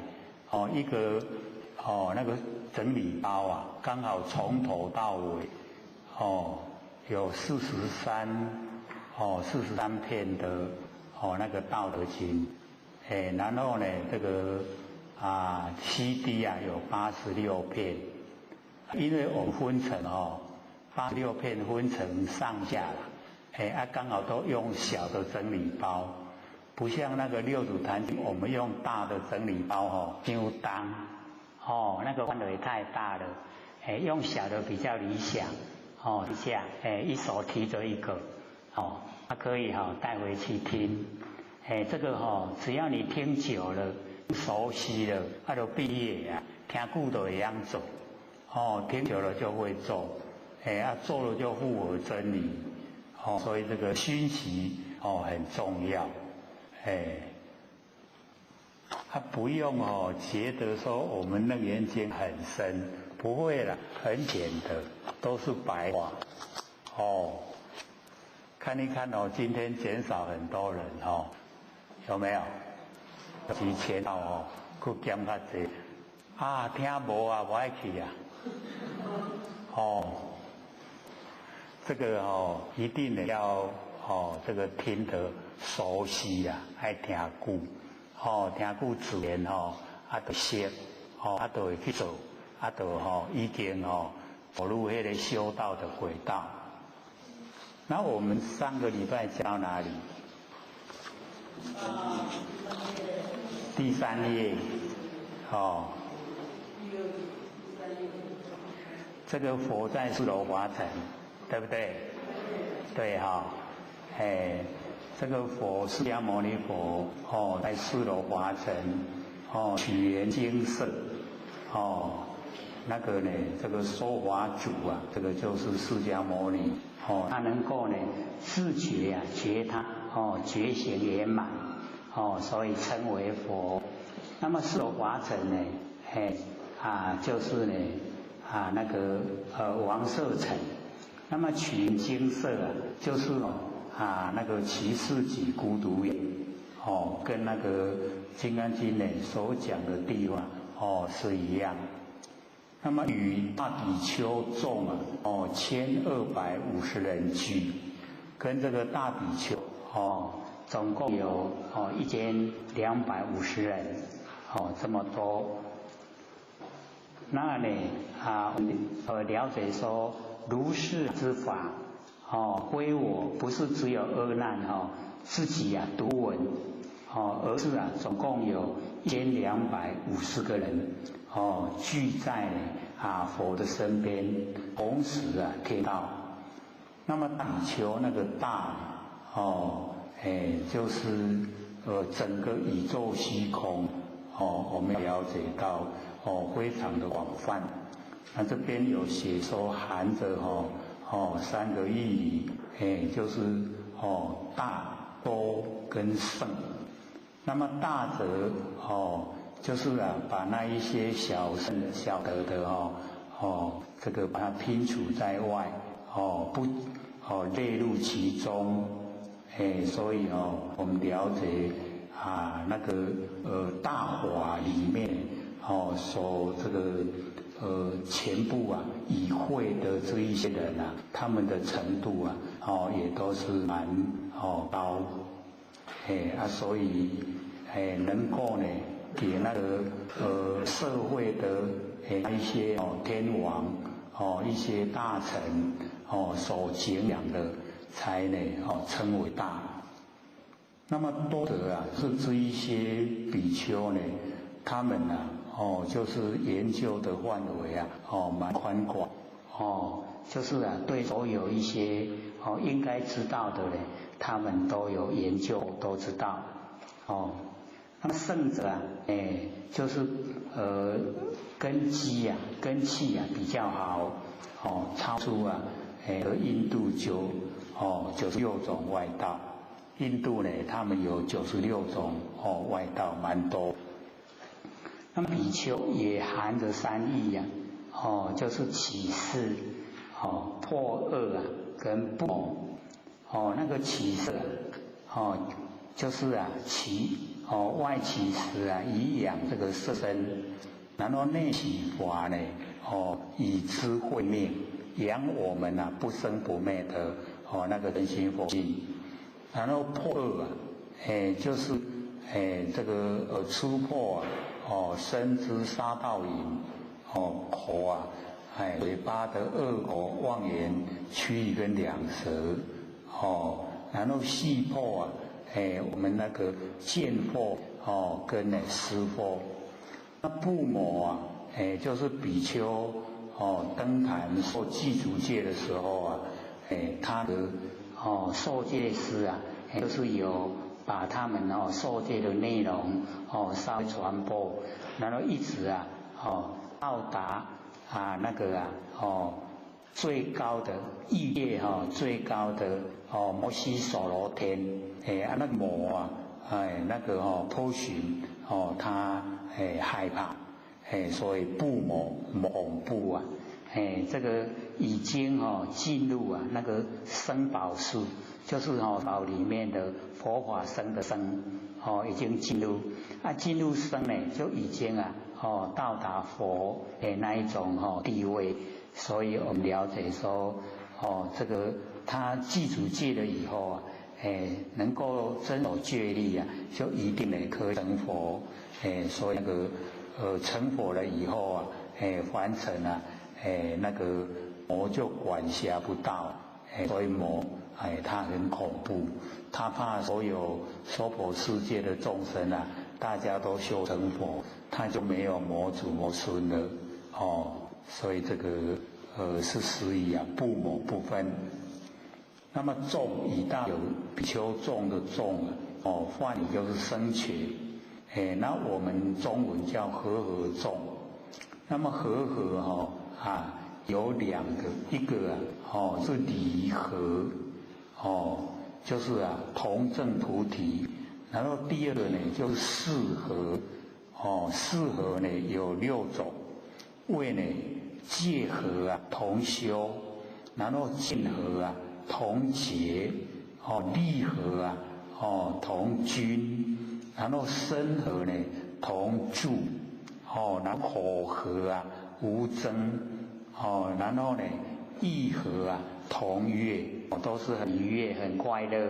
Speaker 1: 哦一個哦那個整理包啊，剛好從頭到尾，哦有43 43篇的哦那個《道德經》。哎，然後呢，這個啊 CD 啊有86片，因為我們分成哦86片分成上下啦，哎啊剛好都用小的整理包，不像那個六祖壇經，我們用大的整理包哦，太重哦，那個範圍太大了，哎用小的比較理想哦，一下哎一手提着一個哦，它可以哈帶回去聽。哎，這個吼，只要你聽久了、熟悉了，啊，就畢業啊，聽久就會曉做，哦，聽久了就會做，哎，啊，做了就符合真理，哦，所以這個熏習哦很重要，哎，
Speaker 2: 他不用哦，觉得说我们楞严经很深，不会啦，很浅的，都是白话。哦，看一看哦，今天减少很多人哦，有没有？以前哦，阁减较济，啊，听无啊，无爱去啊。哦，这个哦，一定要哦，这个听得熟悉啊，爱听久。哦，听久自然吼，啊，就熟，吼，啊，就会去做，啊，就吼已经吼走入彼个修道的轨道。那我们上个礼拜讲到哪里？第三页，哦，这个佛在尸罗华城，对不对？对哈，哎。这个佛释迦牟尼佛哦，在尸罗华城哦，取缘精舍哦，那个呢，这个说法主啊，这个就是释迦牟尼哦，
Speaker 1: 他能够呢自觉啊，觉他哦，觉行圆满哦，所以称为佛。那么尸罗华城呢，嘿啊，就是呢啊那个王舍城。那么取缘精舍啊，就是哦。啊，那个七世纪孤独园，哦，跟那个《金刚经》呢所讲的地方哦是一样。那么与大比丘众啊，哦，1250人聚，跟这个大比丘哦，总共有哦1250人，哦这么多。那呢啊，了解说如是之法。哦，归我不是只有阿难哦自己啊独闻哦，而是啊总共有1250个人哦聚在啊佛的身边，同时啊听到。
Speaker 2: 那么大比丘那个大哦，哎，就是整个宇宙虚空哦，我们了解到哦非常的广泛。那这边有写说含着哦。哦，三个意义，哎，就是哦，大、多跟胜。那么大则哦，就是啊，把那一些小圣小德的哦哦，这个把它拼除在外，哦不哦列入其中，哎，所以哦，我们了解啊，那个大法里面哦所这个。全部啊，与会的这一些人啊，他们的程度啊，哦，也都是蛮哦高，哎啊，所以哎，能够呢，给那个社会的哎一些哦天王哦一些大臣哦所敬仰的，才呢哦称为大。那么多德啊，是这一些比丘呢，他们呢。哦，就是研究的范围啊，哦，蛮宽广，
Speaker 1: 哦，就是啊，对所有一些哦应该知道的呢，他们都有研究，都知道，哦，那么圣者啊，哎，就是根基啊，根器啊比较好，哦，超出啊，哎，印度96种外道，印度呢，他们有96种哦外道，蛮多。那么比丘也含着三义呀，哦，就是起誓，哦，破恶啊，跟不哦，那个起誓，哦，就是啊起哦外起食啊，以养这个色身，然后内起法呢，哦，以知慧命，养我们啊不生不灭的哦那个人心佛性，然后破恶啊，哎，就是哎这个出破啊。哦，身之杀盗淫，哦口啊，哎嘴巴的恶口妄言躯跟两舌，哦，然后细破啊，哎我们那个见惑哦跟呢思惑，那布魔啊，哎就是比丘哦登坛受具足戒的时候啊，哎他的哦受戒师啊，就是有。把他们哦受戒的内容哦稍微传播，然后一直啊哦到达啊那个啊哦最高的欲界哈最高的哦摩西所罗天，哎啊那个魔啊
Speaker 2: 哎，那个哦，波旬哦，他哎害怕，哎，所以怖魔恐怖啊，
Speaker 1: 哎，这个已经哦进入啊那个僧宝树，就是哦宝里面的佛法僧的僧哦，已经进入啊，进入僧呢，就已经啊哦到达佛的那一种哦地位，所以我们了解说哦，这个他记住戒了以后啊，哎，能够遵守戒律啊，就一定呢可以成佛，哎，所以那个成佛了以后啊，哎，凡尘啊，哎，那个魔就管辖不到，哎，所以魔哎他很恐怖，他怕所有娑婆世界的众生啊，大家都修成佛，他就没有魔子魔孙了，哦，所以这个是实义啊，怖魔不分。那么众以大有比丘众的众啊，哦，梵语就是僧伽，哎，那我们中文叫和合众。那么和合哈啊有两个，一个啊哦是离合，哦就是啊同证菩提，然后第二个呢就是四合，哦四合呢有六种，为呢戒合啊同修，然后见合啊同结，哦利合啊哦同均，然后身合呢同住，哦然后口合啊无争，哦然后呢意合啊同悦，都是很愉悦很快乐，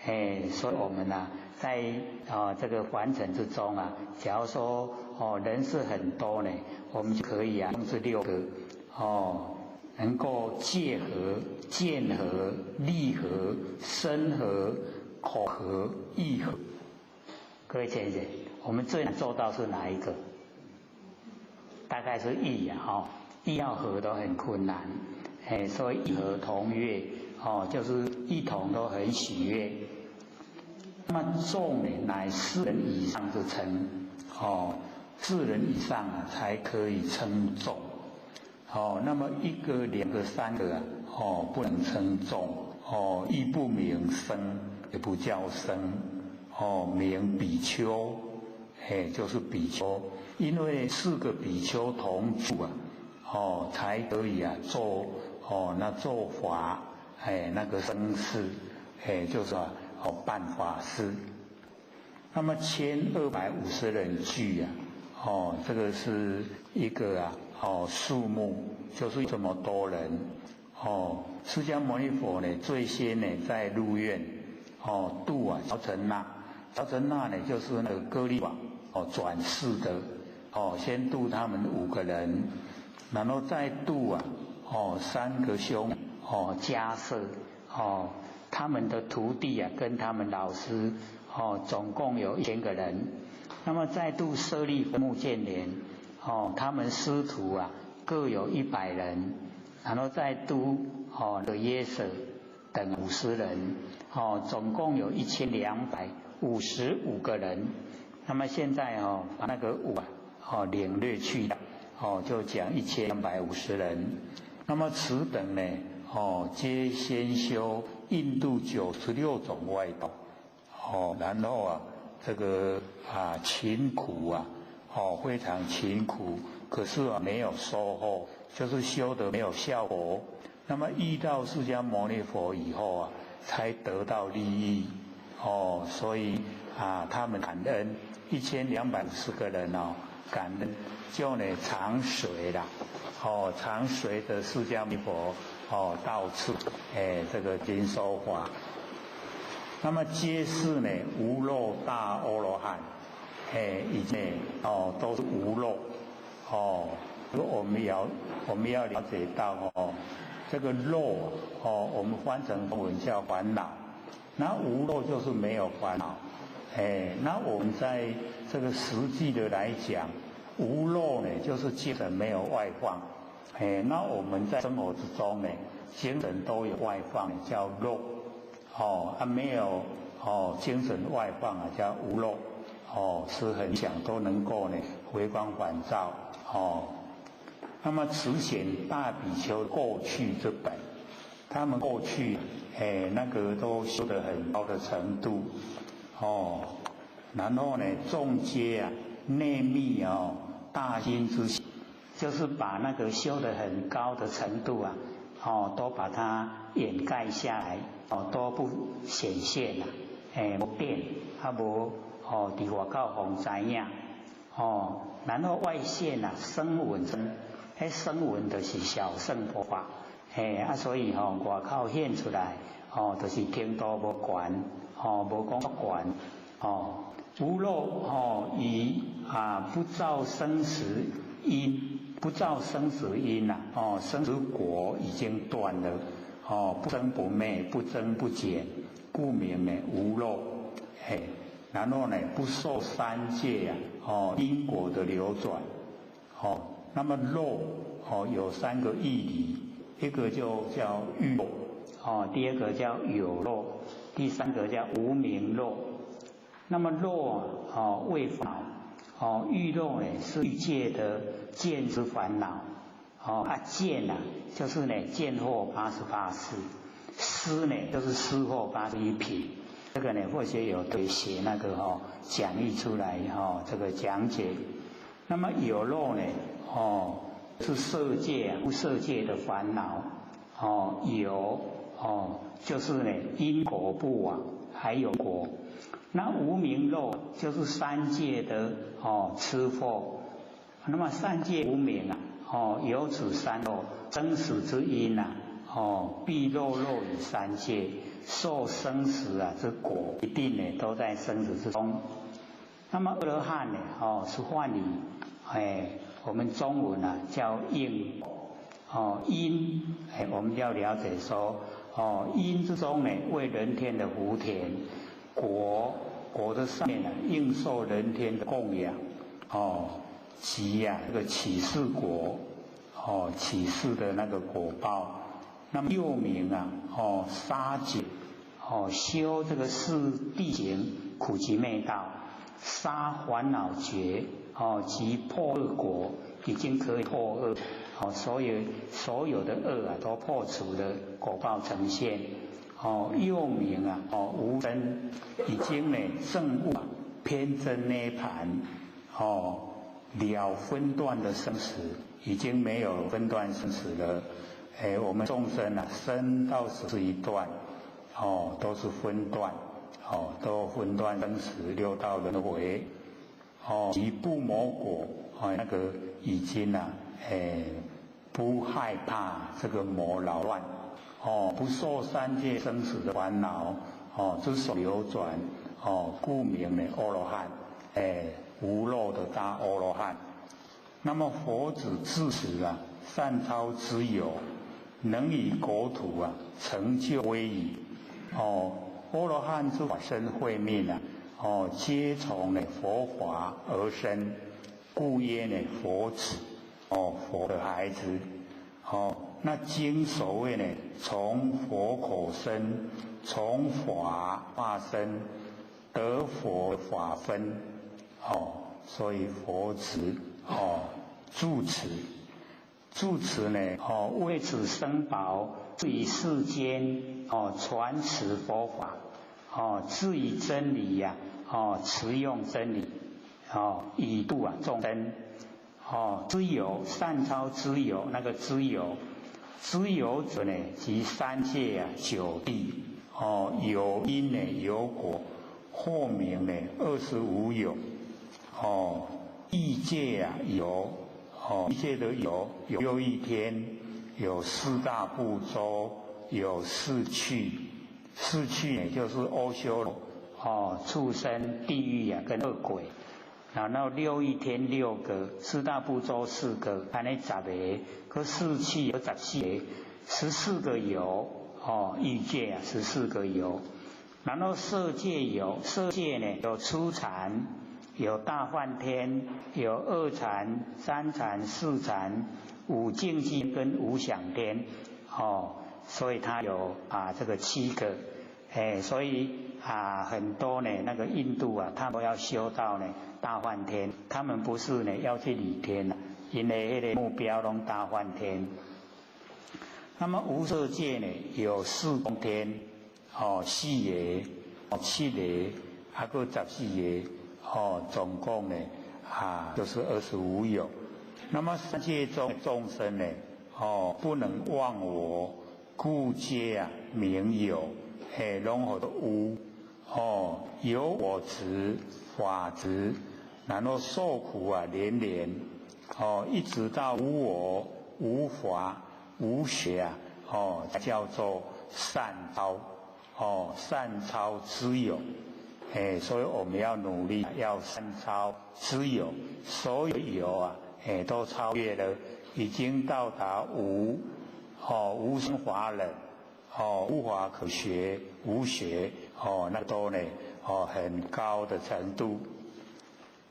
Speaker 1: 哎，所以我们啊在啊这个凡尘之中啊，假如说哦人是很多呢，我们就可以啊用这六个哦。能够戒合、见合、利合、身合、口合、意合。各位先生，我们最难做到是哪一个？大概是意啊，哈，意要合都很困难，哎，所以意合同悦，哦，就是一同都很喜悦。那么众呢，乃四人以上之称，哦，四人以上啊才可以称众。哦，那么一个、两个、三个啊，哦，不能称众，哦，亦不名僧，也不叫僧，哦，名比丘，哎，就是比丘，因为四个比丘同住啊，哦，才可以啊做哦那做法，哎，那个僧事，哎，就是啊，哦办法事。那么1250人聚啊，哦，这个是一个啊。哦，数目就是这么多人。哦，释迦牟尼佛呢，最先呢在鹿苑，哦度啊乔陈那，乔陈那呢就是那个歌利王哦转世的，哦先度他们5个人，然后再度啊哦3个兄
Speaker 10: 哦迦叶哦他们的徒弟啊跟他们老师哦总共有1000个人，那么再度舍利弗、目犍连哦他们师徒啊各有100人，然后再度哦的耶舍等50人哦总共有1255个人。那么现在哦把那个5啊哦领略去了哦就讲1250人。
Speaker 2: 那么此等呢哦皆先修印度96种外道哦，然后啊这个啊勤苦啊哦非常勤苦，可是啊没有收获，就是修得没有效果。那么遇到释迦牟尼佛以后啊，才得到利益哦，所以啊他们感恩1250个人哦，感恩就呢常随啦哦，常随着释迦牟尼佛哦到处哎这个经说法。那么皆是呢无漏大阿罗汉，哎以前哦都是无漏哦。我们要了解到哦，这个漏哦，我们翻成中文叫烦恼，那无漏就是没有烦恼，哎，那我们在这个实际的来讲，无漏呢就是精神没有外放，哎，那我们在生活之中呢，精神都有外放叫漏，哦，啊没有哦精神外放啊叫无漏，哦是很想都能够呢回光返照哦。那么此显大比丘过去之本，他们过去哎那个都修得很高的程度哦。然後呢，眾皆啊內密哦大心之，
Speaker 1: 就是把那個修得很高的程度啊，哦，都把它掩蓋下來，哦，都不顯現啦，哎，無變，啊無哦，佇外口予人知影，哦，然後外現啊聲聞身，彼聲聞就是小乘佛法，嘿啊，所以吼外口現出來，哦，就是程度無懸，哦，無講懸，哦，無漏哦，以啊不造生死因，不造生死因呐，哦，生死果已經斷了，哦，不生不滅，不增不減，故名呢無漏，嘿，然後呢不受三界啊，哦因果的流轉，哦，那麼漏哦有三個義理，一個就叫欲漏，哦，第二個叫有漏，第三個叫無明漏。那麼漏啊，哦為煩惱，哦欲漏呢是欲界的見之煩惱，哦啊見啊就是呢見惑88事，思呢就是思惑81品。這個呢或許有對寫那個哦講義出來哦這個講解。那麼有漏呢，哦是色界啊無色界的煩惱，哦有哦就是呢因果不亡，還有果。那無明漏就是三界的哦痴惑，那麼三界無明啊，哦由此三漏生死之因呐，哦必落落於三界，受生死啊之果，一定呢都在生死之中。那麼阿羅漢呢，哦是梵語，哎我們中文啊叫應，哦因，哎我們要了解說，哦因之中呢為人天的福田。果果的上面呢，應受人天的供養，哦，及呀這個起世果，哦起世的那個果報，那麼又名啊，哦殺劫，哦修這個四諦行苦集滅道，殺煩惱結，哦及破惡果，已經可以破惡，哦所有所有的惡啊都破除的果報呈現。哦，又名啊，哦，無真，已經呢證悟偏真涅槃，哦，了分段的生死，已經沒有分段生死了。哎，我們眾生啊，生到死是一段，哦，都是分段，哦，都分段生死六道輪迴，哦，及怖魔果，哦，那個已經啊，哎，不害怕這個魔擾亂。哦，不受三界生死的煩惱，哦，之所流轉，哦，故名呢阿羅漢，哎，無漏的大阿羅漢。那麼佛子自持啊，善操之有，能以國土啊成就威儀。哦，阿羅漢之法身慧命啊，哦，皆從呢佛法而生，故曰呢佛子，哦，佛的孩子，哦。那經所謂呢，從佛口生，從法化身，得佛法分，哦，所以佛子哦住持，住持呢，哦為此僧寶，以世間哦傳持佛法，哦自以真理呀，哦持用真理，哦以度啊眾生，哦知有善操知有那個知有。知有者呢，即三界啊九地，哦有因呢有果，或名呢25有，哦欲界啊有，哦欲界的有有六欲天，有四大部洲，有四趣，四趣呢就是阿修羅，哦畜生、地獄啊跟惡鬼。然後六欲天六個，四大部洲四個，按呢十個，閣四趣有14個，14個有，哦，欲界啊14個有，然後色界有，色界呢有初禪，有大梵天，有二禪、三禪、四禪、五淨居跟無想天，哦，所以它有啊這個7個，哎，所以啊很多呢那個印度啊，他們要修到呢大梵天，他們不是呢要去理天，因為彼個目標攏大梵天。那麼無色界呢有四空天，哦四個，哦七個，還閣14個，
Speaker 2: 哦，总共呢啊就是25有。那么三界中众生呢，哦，不能忘我，故皆啊名有，嘿，拢号做有，哦，有我执、法执，然后受苦啊连连，哦，一直到无我、无法、无学啊，哦，叫做善超，哦，善超之有，哎，所以我们要努力，要善超之有，所有有啊，哎，都超越了，已经到达无，哦，无生法忍，哦，无法可学，无学，哦，那都呢，哦，很高的程度。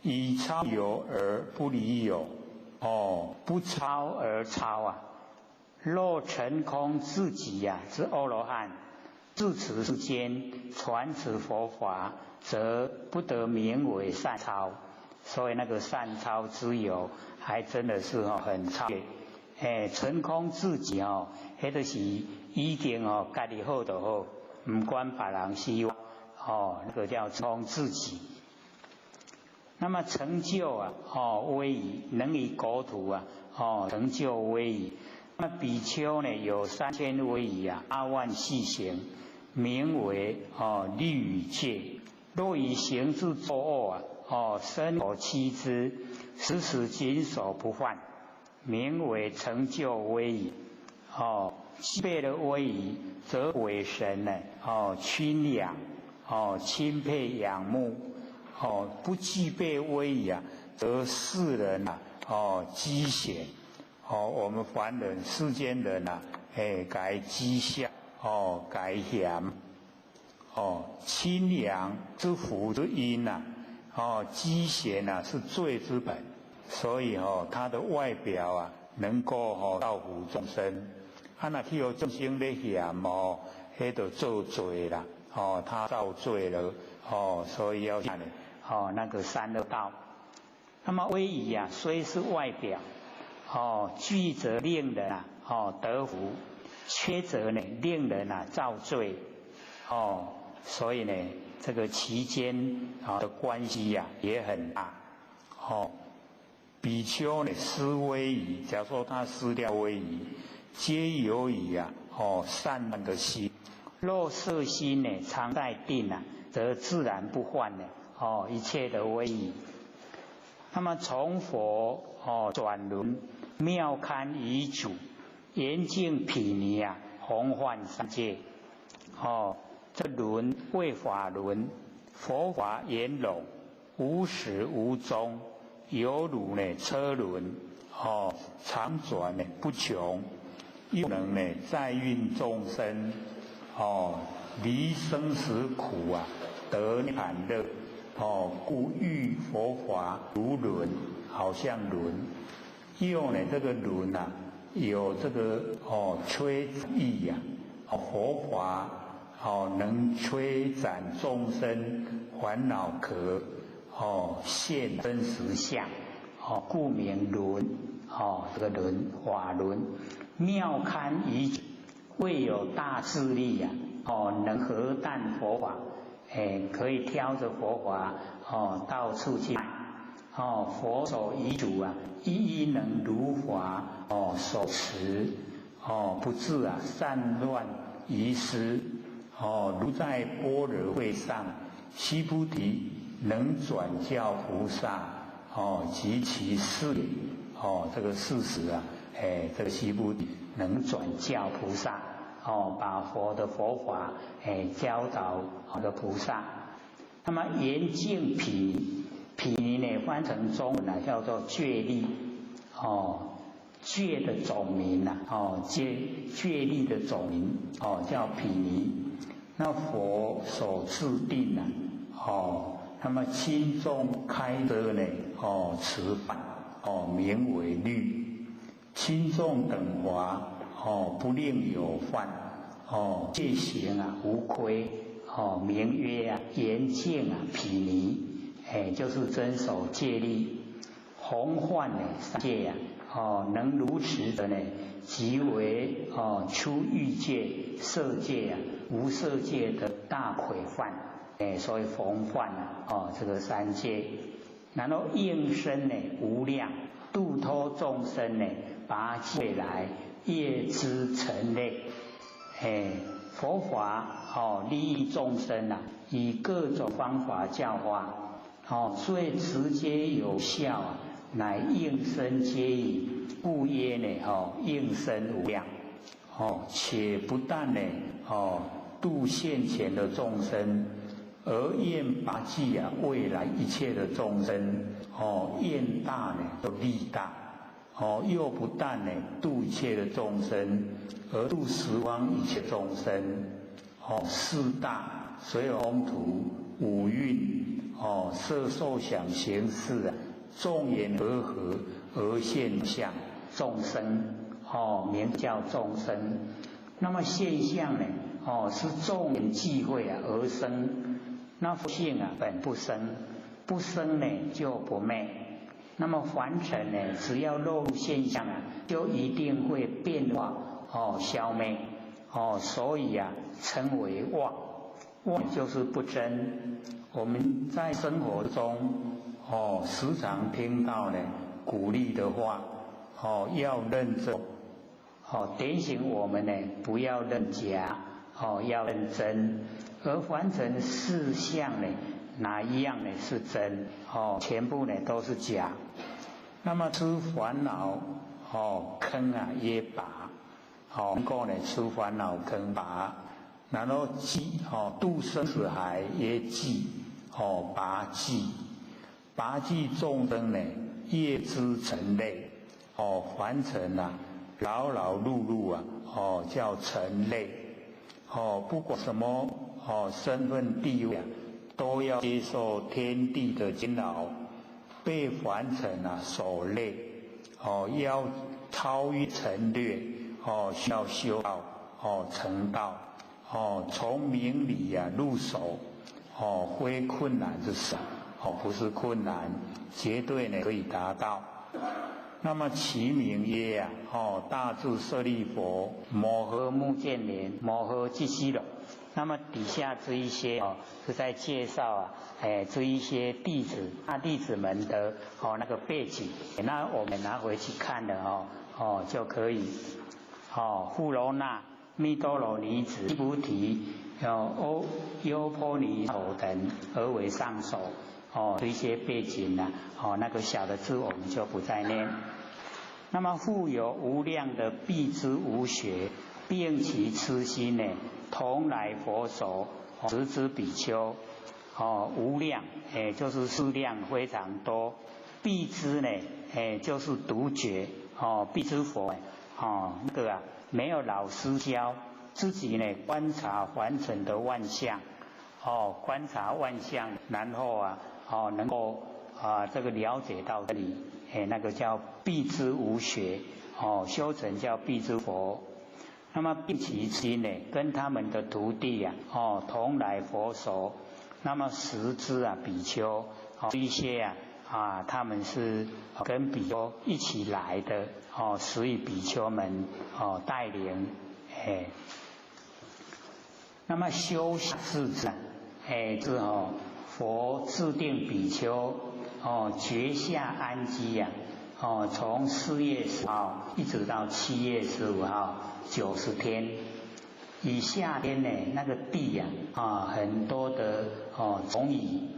Speaker 2: 以超有而不离有，哦，
Speaker 1: 不超而超啊。若成空自己呀，是阿罗汉，自此世间传此佛法，则不得名为善超。所以那个善超之有，还真的是哦很超越。哎，成空自己哦，彼就是已经哦，家己好就好，毋管别人死活，哦，那个叫空自己。那么成就啊，哦，威仪能以国土啊，哦，成就威仪。那比丘呢，有3000威仪啊，8万细行，名为哦律戒。若以行之作恶啊，哦，身口欺之，时时谨守不犯，名为成就威仪。哦，具备了威仪，则鬼神呢，哦，钦仰，哦，钦佩仰慕。哦，不具备威仪啊，则世人啊，哦，讥嫌。哦，我们凡人世间人啊，哎，改讥笑，哦，改嫌。哦，钦仰之福之因呐，哦，讥嫌呐是罪之本。所以哦，他的外表啊，能够哦造福众生。啊，若去予众生咧嫌哦，彼就造罪啦。哦，他造罪了。哦，所以要
Speaker 10: 哦，那个三恶道。那么威仪啊，虽是外表，哦，具则令人啊，哦得福；缺则呢，令人啊造罪。哦，所以呢，这个其间啊的关系呀也很大。
Speaker 2: 哦，比丘呢失威仪，假如说他失掉威仪，皆由于啊，哦散乱的心。
Speaker 10: 若色心呢常在定啊，则自然不犯呢。哦，一切的威仪。那么从佛哦转轮妙堪遗嘱，严净毗尼啊，弘幻三界。哦，这轮为法轮，佛法圆融，无始无终，犹如呢车轮，
Speaker 2: 哦，常转呢不穷，又能呢载运众生，哦，离生死苦啊，得涅槃乐。哦，故喻佛法如轮，好像轮。又呢，这个轮啊，有这个哦吹意呀，佛法哦能吹斩众生烦恼壳，哦现真实
Speaker 10: 相，哦故名轮。哦，这个轮法轮妙堪遗，未有大智力呀，哦能荷担佛法。哎，可以挑着佛法哦，到处去卖哦。佛手遗嘱啊，一一能如法哦守持哦，不致啊散乱遗失
Speaker 2: 哦。如在般若会上，须菩提能转教菩萨哦及其事哦，这个事实啊，哎，这个须菩提
Speaker 10: 能转教菩萨。哦，把佛的佛法哎教导好的菩萨。那么严净毗尼，毗尼呢翻成中文呢叫做戒律，哦，戒的总名呐，哦，戒戒律的总名，哦，叫毗尼。
Speaker 2: 那佛所制定呐，哦，那么轻重开的呢，哦，持法，哦，名为律，轻重等华。哦，不令有犯，哦，
Speaker 10: 戒行啊无亏，哦，名曰啊严净啊毗尼，哎，就是遵守戒律，弘幻呢三界啊，哦，能如此的呢，即为哦出欲界、色界啊无色界的大魁犯。
Speaker 1: 哎，所以防范啊，哦，这个三界，然后应身呢无量，度脱众生呢，拔未来业之尘类，哎，佛法哦，利益众生啊，以各种方法教化，哦，最直接有效啊，乃应身皆已，故曰呢，哦，应身无量，
Speaker 2: 哦，且不但呢，哦，度现前的众生，而愿拔济啊未来一切的众生，哦，愿大呢就利大，哦，又不但呢度一切的众生，而度十方一切众生，哦，四大所有风土五蕴，哦，色受想行识啊，众缘和合而现象
Speaker 1: 众生，哦，名叫众生。那么现象呢？哦，是众缘聚会啊而生。那佛性啊本不生，不生呢就不灭。那么凡尘呢，只要落入现象啊，就一定会变化哦，消灭哦，所以啊称为妄，妄就是不真。
Speaker 2: 我们在生活中哦，时常听到呢鼓励的话哦，要认真，
Speaker 1: 哦，点醒我们呢不要认假哦，要认真。而凡尘四相呢，哪一样呢是真？哦，全部呢都是假。
Speaker 2: 那么出烦恼哦坑啊也拔，哦能够呢出烦恼坑拔，然后济哦度生死海也济哦拔济，拔济众生呢业之尘类哦凡尘啊劳劳碌碌啊哦叫尘类哦不管什么哦身份地位啊都要接受天地的煎熬，被凡尘啊所累，哦，要超越尘略，哦，需要修道，哦，成道，哦，从明理啊入手，哦，非困难之事，哦，不是困难，绝对呢可以达到。那么其名曰啊，哦，大智舍利弗，
Speaker 1: 摩诃目犍连，摩诃俱羲罗。那么底下这一些哦，是在介绍啊，哎，这一些弟子大弟子们的哦那个背景，那我们拿回去看的哦，哦就可以。哦，富罗那、密多罗尼子、菩提、哦欧优婆尼陀等而为上首。哦，这些背景呢，哦那个小的字我们就不再念。那么复有无量的辟支无学，并其痴心呢，同来佛手，十之比丘，哦，无量，哎，就是数量非常多。辟支呢，哎，就是独觉，哦，辟支佛，哦，那个啊，没有老师教，自己呢观察凡尘的万象，哦，观察万象，然后啊，哦，能够啊这个了解到这里，哎，那个叫辟支无学，哦，修成叫辟支佛。那么并其心呢，跟他们的徒弟啊，哦，同来佛手。那么十之啊，比丘，哦，一些啊，啊，他们是跟比丘一起来的，哦，所以比丘们哦带领，哎，那么修四智，哎，是哦，佛制定比丘，哦，觉下安居呀，哦，从4月10号一直到7月15号，90天。以夏天呢，那个地呀，啊，很多的哦虫蚁，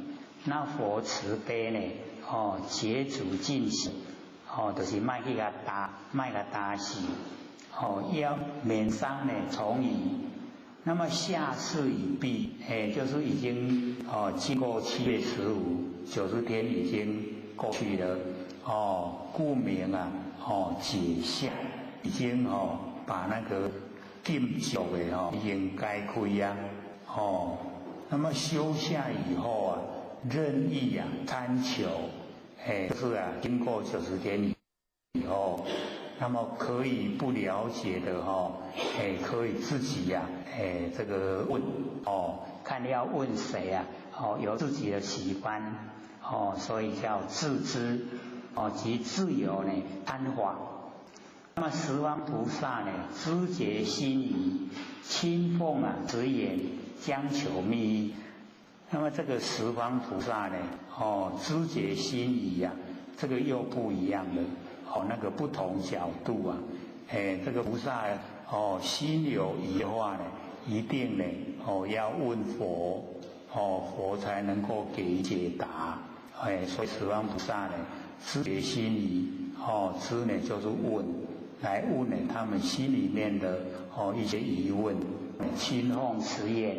Speaker 1: 那佛慈悲呢，哦，解除尽死，哦，就是莫去共打，莫共打死，哦，要免伤呢虫蚁。那么夏事已毕，哎，就是已经哦，经过七月十五，九十天已经过去了，哦，故名啊，哦，解夏，已经哦，把那个禁足的哦，已经解开啊，哦，那么修夏以后啊，任意啊参求，哎，就是啊，经过九十天以后，那么可以不了解的哈，哎，可以自己呀，哎，这个问哦，看要问谁啊，哦，有自己的喜欢，哦，所以叫自知，哦，即自由呢参法。那么十方菩萨呢，知觉心仪，亲奉啊指引，将求密意。
Speaker 2: 那么这个十方菩萨呢，哦，知觉心疑呀，这个又不一样了，哦，那个不同角度啊，哎，这个菩萨哦，心有疑惑呢，一定呢，哦，要问佛，哦，佛才能够给解答，哎，所以十方菩萨呢，知觉心疑，哦，知呢就是问，来问呢他们心里面的哦一些疑问。
Speaker 1: 亲奉慈言，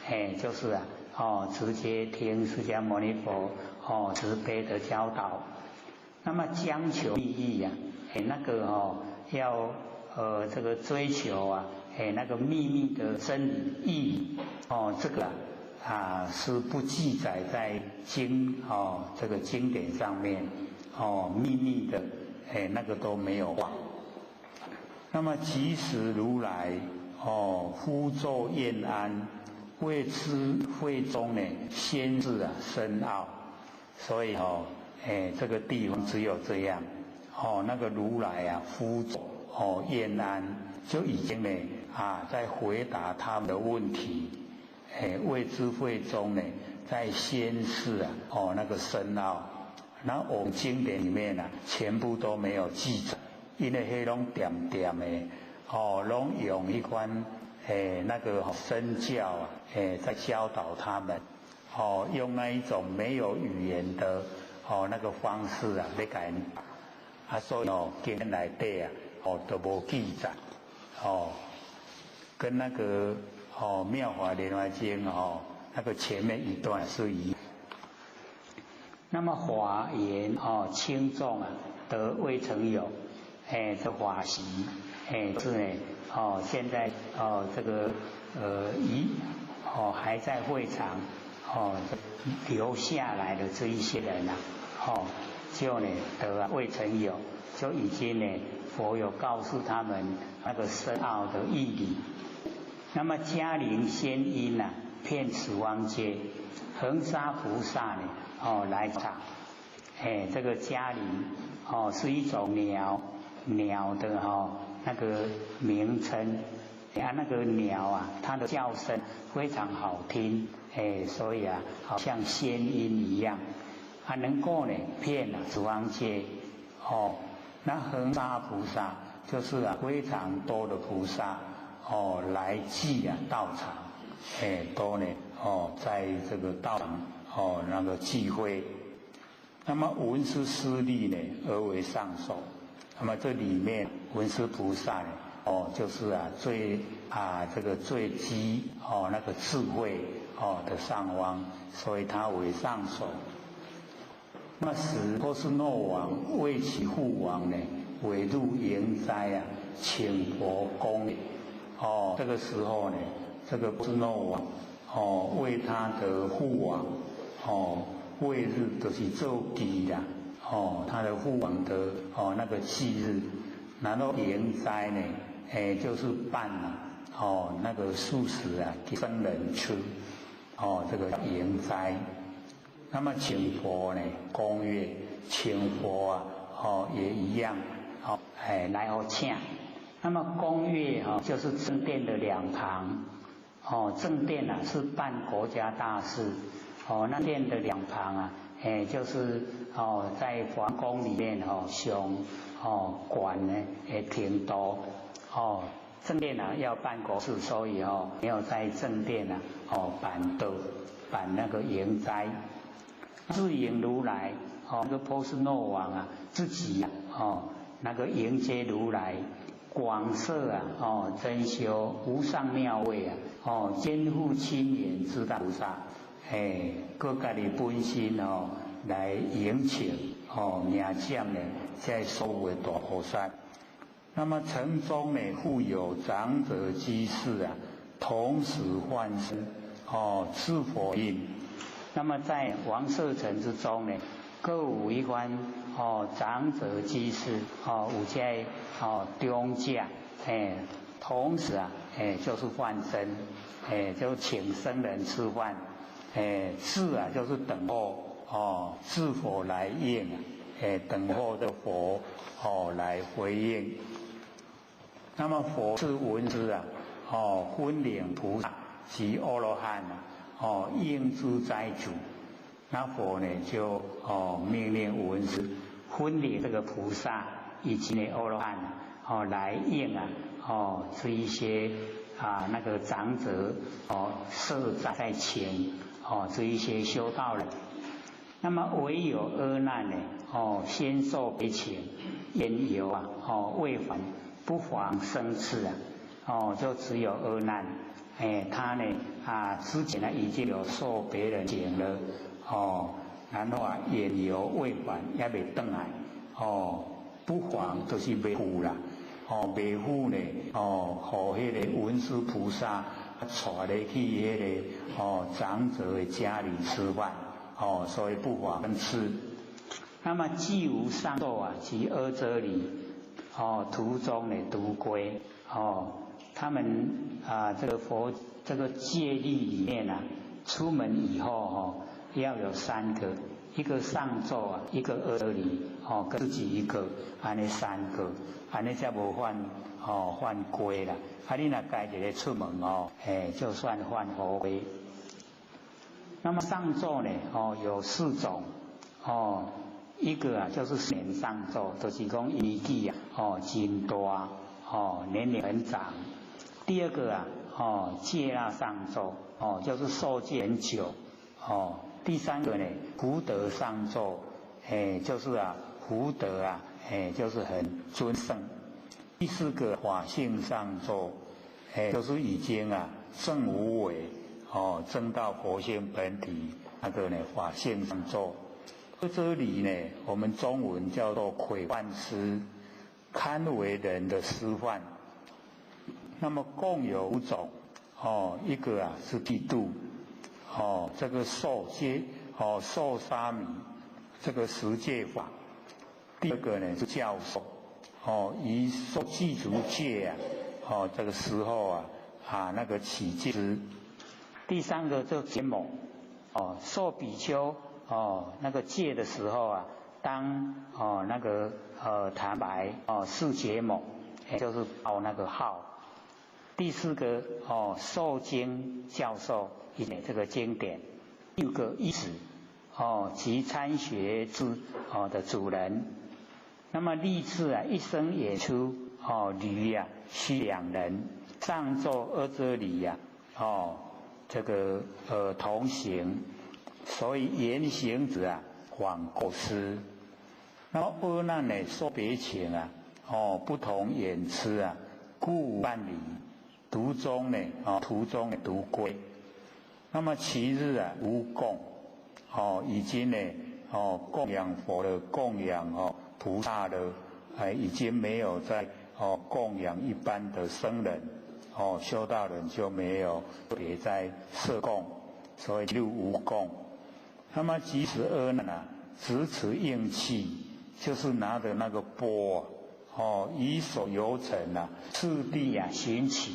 Speaker 1: 哎，就是啊。哦，直接听释迦牟尼佛哦慈悲的教导。那么将求利益呀，哎那个哦要这个追求啊，哎那个秘密的真理义理哦，这个啊是不记载在经哦这个经典上面哦秘密的哎那个都没有。
Speaker 2: 那么即时如来哦呼咒愿安。未知会中呢，先是啊深奥，所以哦，哎，这个地方只有这样，哦，那个如来啊，呼咒哦，愿安就已经呢啊，在回答他们的问题，哎，未知会中呢，在先示啊，哦，那个深奥，那我们经典里面呢，全部都没有记载，因为彼拢点点的，哦，拢用彼款。哎，那个身教啊，哎，在教导他们，哦，用那一种没有语言的哦那个方式啊，来共啊，所以哦，经内底啊，哦都无记载，哦，跟那个哦《妙法莲华经》哦，那个前面一段是一。
Speaker 1: 那么华严哦，轻重啊，得未曾有，哎，这法席，哎，是呢。哦，现在哦，这个一哦还在会场哦留下来的这一些人呐，哦就呢得未曾有，就已经呢佛有告诉他们那个深奥的义理。那么迦陵仙音呐，遍十方界，恒沙菩萨呢哦来场，哎这个迦陵哦是一种鸟鸟的哈。那个名称，啊，那个鸟啊，它的叫声非常好听，哎，所以啊，好像仙音一样，啊，能够呢遍啊十方界，哦，那恒沙菩萨就是啊非常多的菩萨哦来聚啊道场，哎，都呢哦在这个道场哦那个聚会，那么闻思师利呢而为上首。那么这里面文殊菩萨呢，哦，就是啊最啊这个最积哦那个智慧哦的上方，所以他为上首。那么时波斯诺王为其父王呢，为入营斋啊，请佛恭哦，这个时候呢，这个波斯诺王哦为他的父王哦为日就是做祭啦。哦，他的父王的哦那个忌日，然后营斋呢，哎就是办了哦那个素食啊给僧人吃，哦这个营斋，那么请佛呢供乐，请佛啊哦也一样，哦哎来好请，那么供乐哈就是正殿的两旁，哦正殿啊是办国家大事，哦那殿的两旁啊。哎，就是哦，在皇宫里面哦，上哦管呢也挺多哦。正殿啊要办国事，所以哦没有在正殿啊哦办道办那个迎斋。自迎如来哦，那个波斯诺王啊自己啊哦那个迎接如来，广设啊哦真修无上妙位啊哦肩负亲眼之大菩萨。哎，阁家己本身哦，来迎请哦，迎接呢，这所有的大菩萨。
Speaker 2: 那么城中呢，复有长者居士啊，同时幻身哦，赐佛印。
Speaker 1: 那么在王舍城之中呢，各有一番哦，长者居士哦，有这哦中将哎，同时啊哎，就是幻身哎，就请僧人吃饭。哎，自啊，就是等候哦，自佛来应啊，哎，等候的佛哦来回应。
Speaker 2: 那么佛是闻之啊，哦，分领菩萨及阿罗汉啊，哦，应诸斋主。那佛呢就命令文殊分领这个菩萨以及呢阿罗汉来应啊这一些啊那个长者设斋在前这一些修道人。那么唯有阿难呢先受别请，缘由啊未还，不妨生次啊就只有阿难，哎，他呢啊之前呢已经有受别人请了然后啊缘由未还，也未转来不妨就是未赴啦未赴呢予彼个文殊菩萨带咧去彼个长者的家里吃饭所以不妨吃。
Speaker 1: 那么既无上座啊及阿阇黎途中呢独归他们啊这个佛这个戒律里面啊，出门以后要有三个，一个上座啊，一个阿阇黎跟自己一个，按呢三个，按呢才无犯犯规啦。啊，你若家一个出门哎，就算犯佛规。那么上座呢有四种一个啊就是年上座，就是讲年纪啊真大年龄很长。第二个啊戒腊上座就是受戒很久。第三个呢，福德上座，哎，就是啊福德啊，哎，就是很尊胜。第四个法性上座，哎，就是已经啊证无为证到佛性本体，那个呢法性上座。这里呢，我们中文叫做轨范师，堪为人的师范。那么共有五种一个啊是剃度这个受戒受沙弥这个十戒法。第二个呢是教授以受具足戒啊这个时候啊那个起戒师。
Speaker 10: 第三个就结盟受比丘那个戒的时候啊，当那个坦白是结盟，就是报那个号。第四个受经教授一这个经典。第五个依止及参学之的主人。那么立志啊一生演出驴啊需两人，上座阿阇黎啊这个同行，所以言行者啊枉过失。那么阿难呢受别请啊不同演吃啊，故办理途中呢途中独归。那么其日啊无供已经呢供养佛的供养菩萨的，哎，已经没有在供养一般的僧人修道人就没有别在设供，所以就无供。那么即使阿难啊执持应器，就是拿着那个钵以手游尘啊次第
Speaker 1: 啊寻取。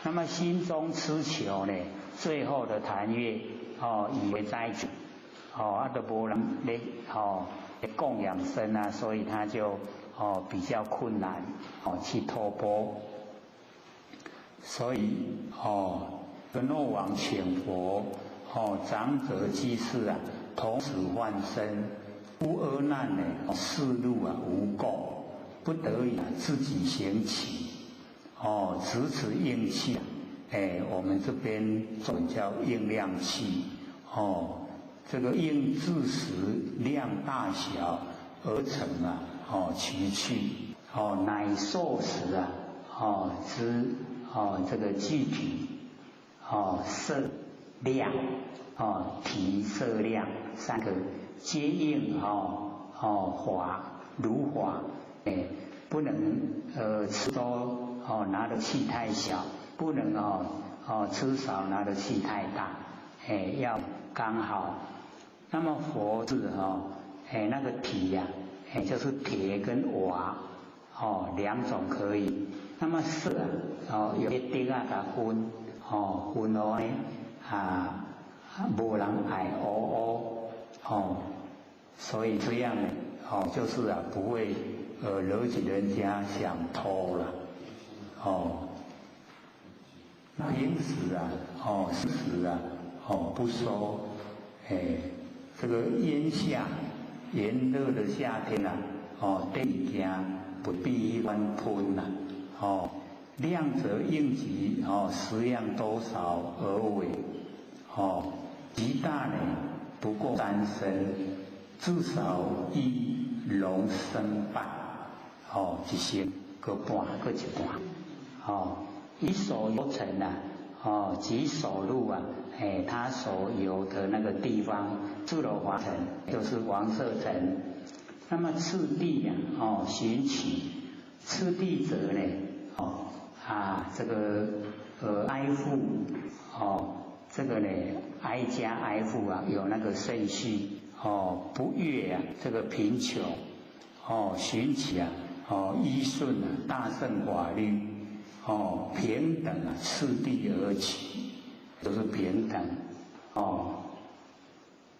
Speaker 1: 那么心中痴求呢，最后的檀越以为斋主都无人咧供养僧啊，所以他就比较困难去托钵。
Speaker 2: 所以诺王请佛长者居士啊同时幻身，故阿难呢四路啊无供，不得已自己行乞执持应器，哎，我们这边总叫应量器这个应自时量大小而成啊其器
Speaker 1: 乃受时啊之这个具体色量体色量三个皆应华如华，哎，不能吃多拿的气太小，不能吃少拿的气太大，哎，要刚好。那么佛字哎那个体呀，哎就是铁跟瓦两种可以。那么色啊有一点啊甲分分落呢啊无人爱乌乌所以这样呢就是啊不会惹起人家想偷了。那平时啊时啊
Speaker 2: 哦，不说，哎，这个炎夏炎热的夏天呐，哦，电物件不必一番喷呐，哦，量则应急，哦，食量多少而为，哦，极大呢不过3升，至少一龙升半，哦，一升个半，个一半，哦，以所游城呐，哦，及所入啊，哎，他所有的那个地方，自罗华城就是王舍城。那么次第呀，哦，寻取次第者呢，哦啊，这个哀父，哦，这个呢哀家哀父啊，有那个顺序，哦，不越啊这个贫穷，哦，寻取啊，哦，依顺啊大乘法律，哦，平等啊次第而起，都是平等，哦，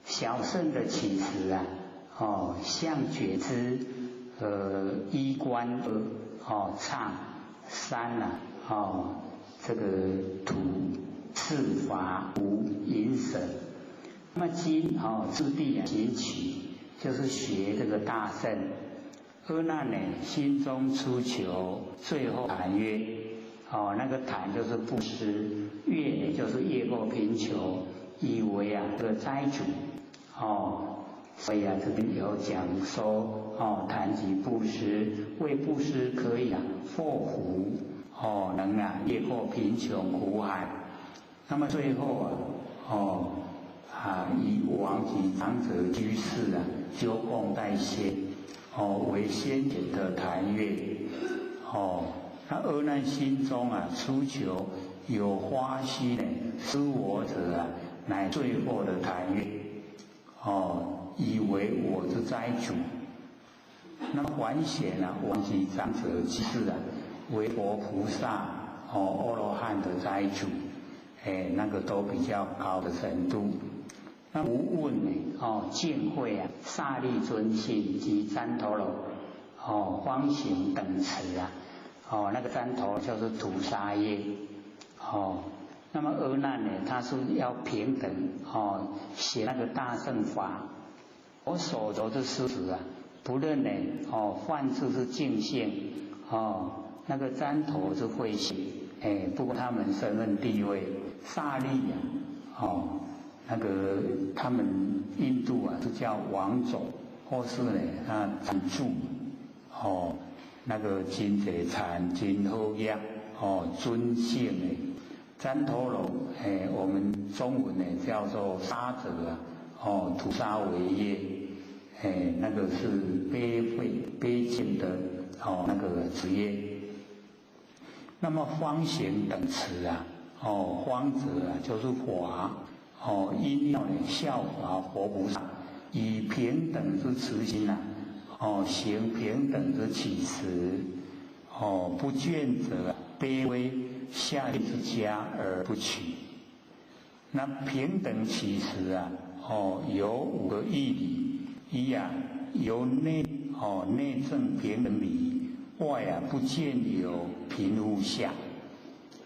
Speaker 2: 小乘的起始啊。哦，相觉知，衣观哦，唱三呐，哦，这个土四法无淫舍。那么今哦，次第啊，行取就是学这个大圣。阿难呢，心中出求，最后檀越，哦，那个檀就是布施，越呢就是越过贫穷，以为啊这个斋主，哦。所以啊，这边有讲说，哦，谈及布施，为布施可以啊，祸福，哦，能啊越过贫穷苦海。那么最后啊，哦，啊，以王及长者居士啊，修供在先，哦，为先前的檀越，哦，那阿难心中啊，出求有花心呢，施我者啊，乃最后的檀越，哦。以为我是斋主，那么还显啊，王及长者居士啊，为佛菩萨哦，阿罗汉的斋主，哎，那个都比较高的程度。那无问呢，哦，见慧啊，萨利尊姓及旃陀罗，哦，方行等词啊，哦，那个旃陀就是屠杀业，哦，那么阿难呢，他是要平等哦，写那个大乘法。我所得的事实啊，不论呢，哦，梵志是净性，哦，那个旃陀是慧性，哎，不过他们身份地位，萨利呀，哦，那个他们印度啊是叫王种，或是呢啊禅住，哦，那个真济禅真好业，哦，尊姓的旃陀罗，哎，我们中文呢叫做沙者啊。哦，屠杀为业，哎，那个是卑微卑贱的哦，那个职业。那么方行等词啊，哦，方者啊就是法，哦，因要呢效法佛菩萨，以平等之慈心呐，哦，行平等之乞食，哦，不倦者卑微下贱之家而不取。那平等乞食啊。哦，有五个义理：一啊，由内哦内证平等理；外啊不见有贫富相。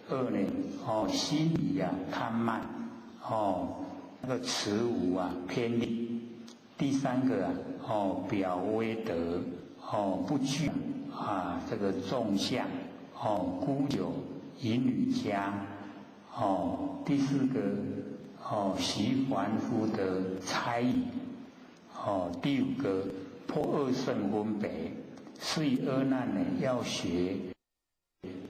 Speaker 2: 二呢，哦心里啊贪慢，哦那个慈无啊偏利。第三个啊，哦表威德，哦不惧啊这个众相，哦孤酒淫女家，哦第四个。哦，习凡夫的猜疑，哦，第五个破二圣分别，是以阿难呢要学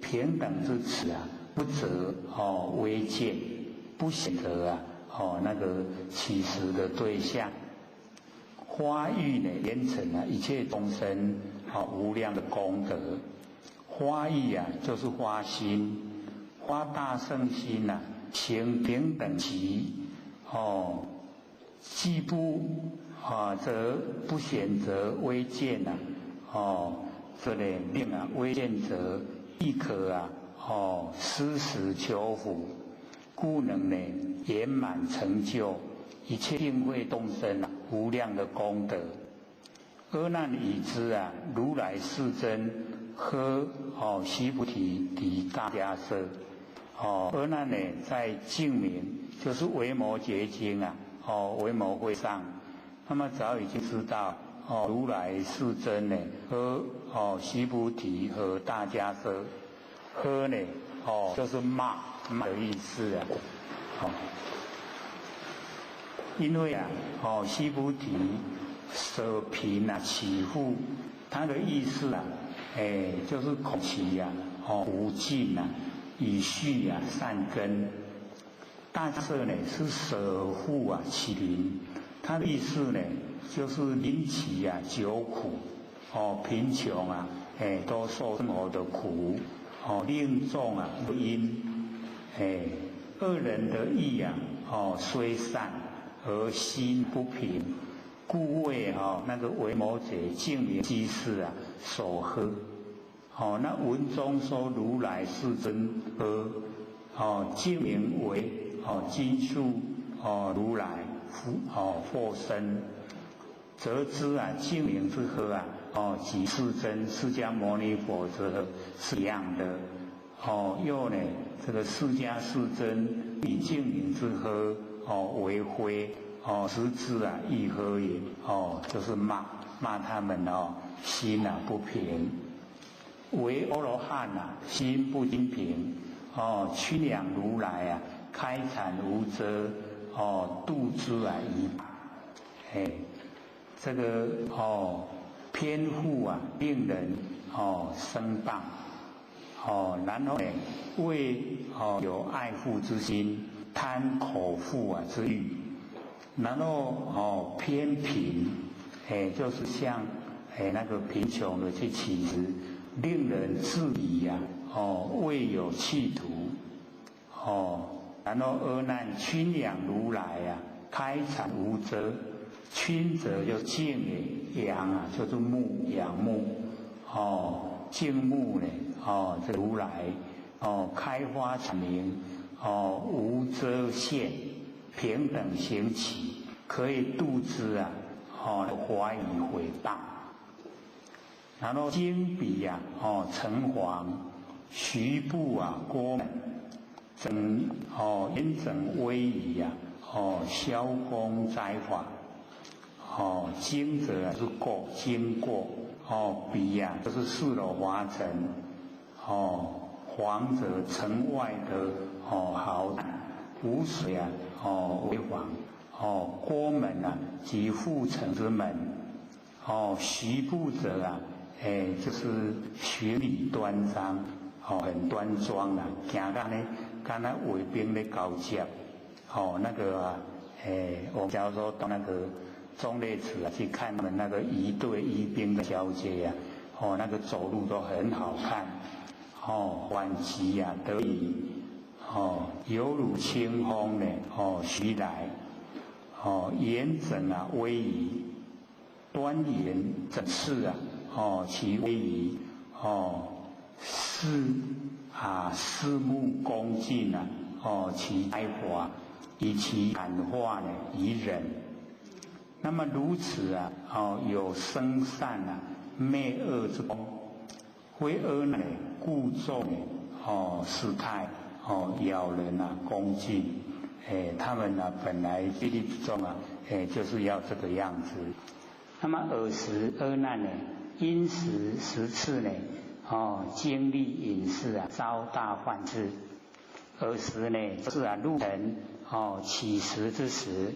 Speaker 2: 平等之词啊，不择哦微贱，不选择啊哦那个乞食的对象，花欲呢连成啊一切众生哦无量的功德，花欲啊就是花心，发大圣心呐。行平等齐，哦，既不啊，则不选择微贱呐，哦，这里令啊微贱者亦可啊，哦，施食求福，故能呢圆满成就一切定慧众生啊无量的功德。阿难已知啊，如来世尊呵哦须菩提提大迦叶。哦，阿难呢，在净明就是维摩诘经啊，哦，维摩会上，那么早已经知道，哦，如来世尊呢，和哦须菩提和大迦叶，呵呢，哦，就是骂骂的意思啊，哦，因为啊，哦，须菩提舍贫啊，乞富，他的意思啊，哎，就是恐其呀，哦，无尽啊，以续啊善根。大迦叶呢是舍富啊乞贫，他的意思呢就是临起啊久苦，哦贫穷啊，哎都受生活的苦，哦令众啊不因，哎二人的意啊，哦虽善而心不平，故为哦那个维摩诘净明居士啊所呵，哦那文中说如来世尊呵，哦净名为。哦，金树哦，如来佛哦，佛身，则知啊，净名之呵啊，哦，即世尊释迦牟尼佛之呵是一样的。哦，又呢，这个释迦世尊以净名之呵哦为非哦，实知啊亦呵也哦，就是骂骂他们哦，心啊不平，为阿罗汉啊，心不清平哦，趋仰如来啊。开阐无遮，哦，度之啊一，哎，这个哦，偏护啊，令人哦生谤，哦，然后呢，为哦有爱护之心，贪口腹啊之欲，然后哦偏贫，哎，就是像哎那个贫穷的去乞食，令人质疑呀，哦，未有企图，哦。然后阿难亲仰如来啊，开阐无遮，亲者就敬也，仰啊就是慕仰慕，哦敬慕呢，哦这如来，哦开发阐明，哦无遮限，平等行起，可以度之啊，哦怀疑毁谤。然后经彼啊，哦城隍，徐步啊郭门。整哦严整威仪呀，哦萧公斋法，哦经者是过经过，哦彼呀就是四楼华城，哦黄者城外的哦豪无水啊哦为房，哦郭门啊即护城之门，哦徐步者啊，哎就是学礼端庄，哦很端庄啊，行到呢。敢若卫兵咧交接，哦，那个啊，哎，我们假如说到那个忠烈祠啊，去看他们那个仪队仪兵的交接啊，哦，那个走路都很好看，哦，缓急啊得宜，哦，犹如清风呢，哦，徐来，哦，严整啊威仪，端严整饬啊，哦，其威仪，哦，是。啊，四目恭敬啊，哦，其才华，以其感化呢，于人。那么如此啊，哦，有生善啊，灭恶之功，非阿难故作呢，哦，事态，哦，咬人啊，恭敬，哎，他们呢，本来律之中啊，哎，就是要这个样子。
Speaker 1: 那么尔时阿难呢，因时时次呢？哦，经历隐士啊，遭大患之。尔时呢，是啊，入城哦，乞食之时，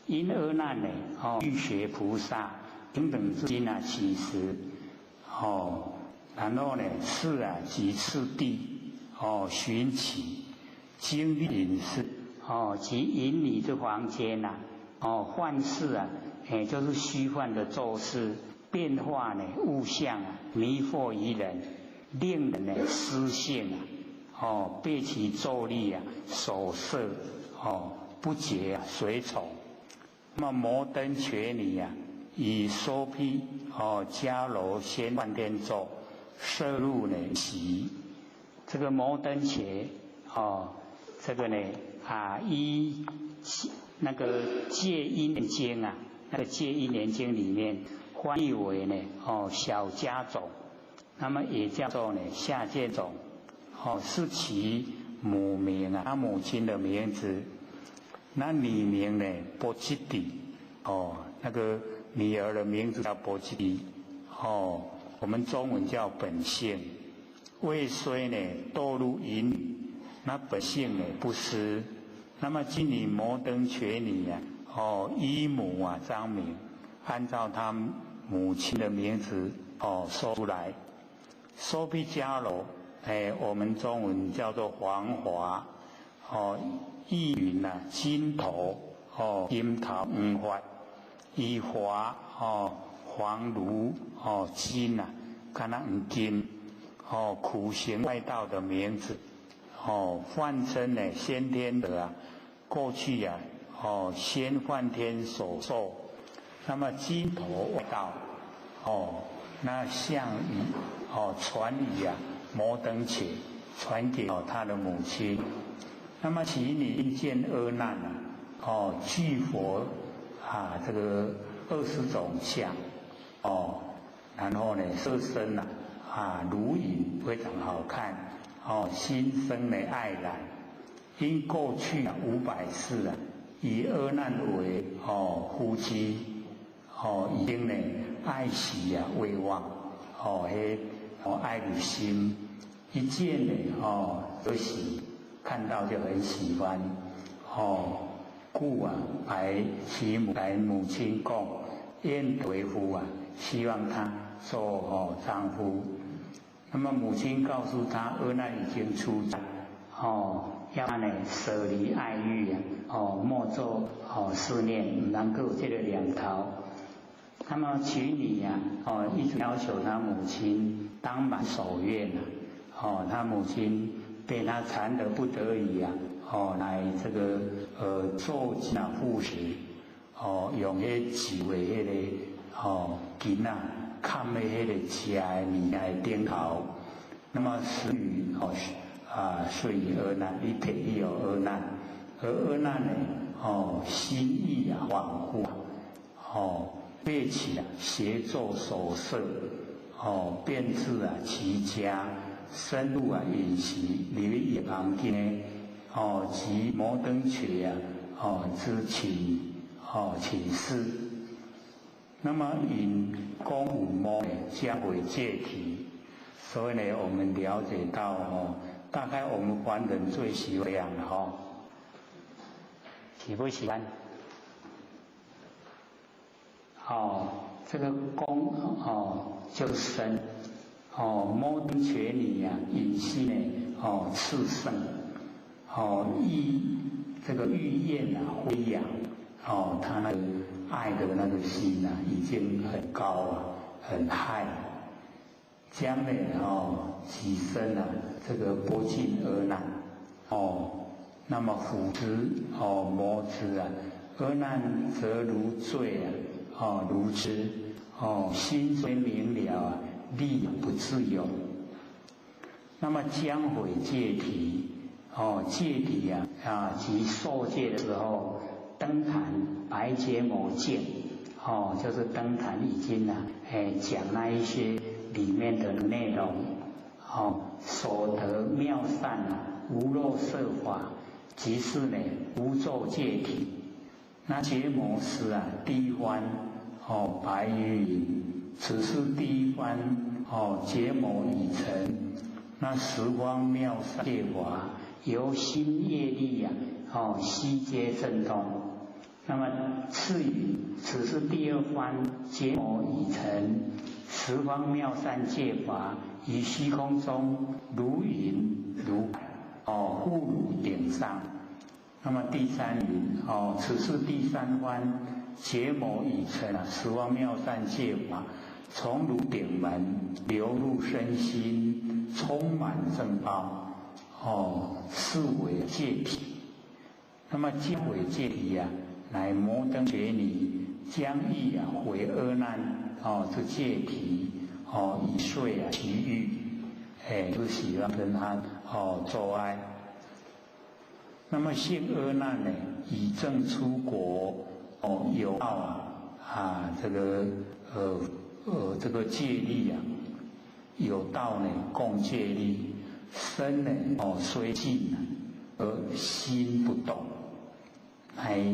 Speaker 1: 因阿难呢，哦，欲学菩萨平等之心啊，乞食，哦，然后呢，次啊，几次第，哦，寻乞，经历隐士，哦，及隐女之房间呐，哦，幻事啊，哎，就是虚幻的咒事。变化呢，物象啊，迷惑于人，令人呢失性啊，哦，被其咒力啊所摄，哦，不觉啊随从。那么摩登伽女啊，以梭毗哦迦罗先梵天咒摄入呢席。这个摩登伽哦，这个呢啊依那个戒因经啊，那个戒因莲经里面。翻译为呢，哦，小家种，那么也叫做呢下贱种，哦，是其母名啊，他母亲的名字。
Speaker 2: 那女名呢波吉蒂，哦，那个女儿的名字叫波吉蒂，哦，我们中文叫本性。未虽呢堕入淫女，那本性呢不失。那么今女摩登伽女啊，哦，依母啊张名，按照她母亲的名字哦说出来。娑毗迦罗，哎，我们中文叫做黄华，哦，意云呐金头，哦，金头黄发，以华哦黄如哦金呐，敢若黄金，哦苦行外道的名字，哦梵称呢先天的啊，过去啊，哦先梵天所授，那么金头外道，哦那像于。哦，传语啊，摩登伽传给哦他的母亲。那么其女因见阿难啊，哦具佛啊这个20种相，哦，然后呢色身呐啊如影非常好看，哦心生的爱染。因过去啊500世啊，以阿难为哦夫妻，哦已经呢爱惜啊威望，哦彼。哦，爱如心，一见呢，哦，就喜，看到就很喜欢，哦，故啊，来其母来母亲讲，愿为夫啊，希望他做哦丈夫。那么母亲告诉他，阿难已经出家，
Speaker 1: 哦，要呢舍离爱欲啊，哦，莫做哦思念，毋通阁有这个念头。那么其女呀，哦，一直要求他母亲当满所愿啊，哦，他母亲被他缠得不得已啊，哦，来这个做那护食，哦，用彼酒的彼个哦巾仔，盖在彼个食的物件的顶头，那么施予哦啊，说予阿难，伊提予阿难，而阿难呢，哦，心意啊恍惚，哦。背起啊，邪咒所摄，哦，便至啊其家，深入啊饮食，入伊房间，哦，及摩登伽啊，哦之寝，哦寝室。那么引功五魔将为戒体，所以呢，我们了解到哦，大概我们凡人最喜欢这样的哈，
Speaker 10: 喜不喜欢？哦，这个功哦就是身，哦摩登伽女啊，隐性呢哦炽盛，哦欲这个欲焰啊飞扬，哦他那个爱的那个心啊已经很高啊，很 high，将呢哦起身啊这个不敬阿难，哦那么抚之哦摩之啊，阿难则如醉啊。哦，如之哦，心虽明了啊，力不自由。那么将毁戒体，哦，戒体啊啊，及受戒的时候，登坛白羯磨镜，哦，就是登坛已经啊，哎，讲那一些里面的内容，哦，所得妙善啊，无漏色法，即是呢无咒戒体。那羯磨师啊，第一番哦，白云，此是第一番哦，羯磨已成。那十方妙善戒法，由心业力啊，哦，悉皆证通。那么次于此是第二番羯磨已成，十方妙善戒法于虚空中如云如哦，覆如顶上。那么第三云哦，此是第三番羯磨已成啊，十方妙善戒法从如顶门流入身心，充满正报哦，是为戒体。那么戒毁戒体啊，乃摩登伽女将欲啊毁阿难哦，这戒体哦，以遂啊其欲，哎，就喜欢跟他哦做爱。那么现阿难呢，已证出果哦，有道啊啊，这个这个戒力啊，有道呢共戒力，身呢哦虽静而心不动。
Speaker 2: 乃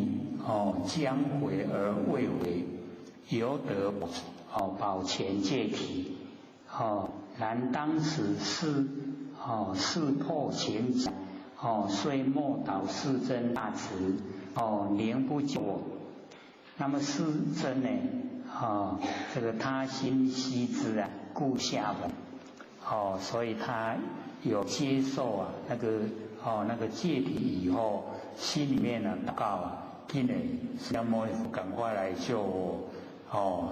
Speaker 2: 將悔而未悔，猶得
Speaker 1: 保全戒體。然當時是識破情假，雖默禱世尊大慈，寧不救我。那麼世尊呢？這個他心悉知啊，故下聞。所以他有接受啊那個戒體以後，心裡面呢禱告啊，緊來釋迦牟尼佛趕快來救我，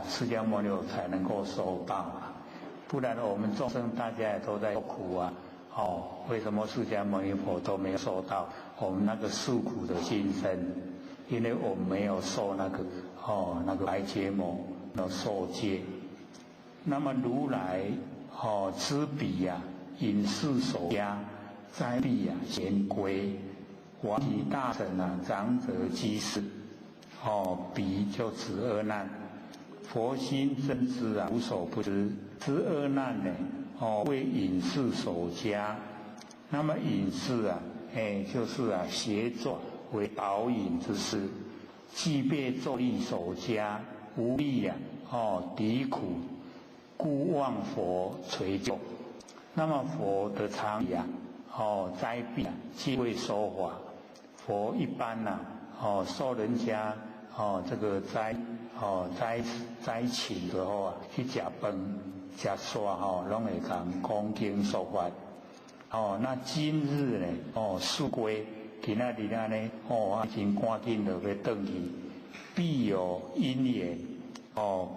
Speaker 1: 釋迦牟尼佛才能夠收到啊，不然我們眾生大家也都在苦啊，為什麼釋迦牟尼佛都沒有收到我們那個訴苦的心聲？因為我們沒有受那個白羯磨的受戒。那麼如來知彼呀，隱士所加齋畢啊，咸歸王及大臣啊，長者居士，彼就指阿難。佛心真知啊，無所不知。知阿難呢，為隱士所加。那麼隱士啊，就是啊，協助為導引之師，具備咒力所加，無力啊，抵苦，故望佛垂救。那麼佛的常理啊，齋畢啊，皆會說法。佛一般呐，受人家這個齋請的時候啊，去食飯、食煞吼，攏會共講經說法。那今日呢，速歸，今仔日按呢，真趕緊就欲轉去，必有因緣。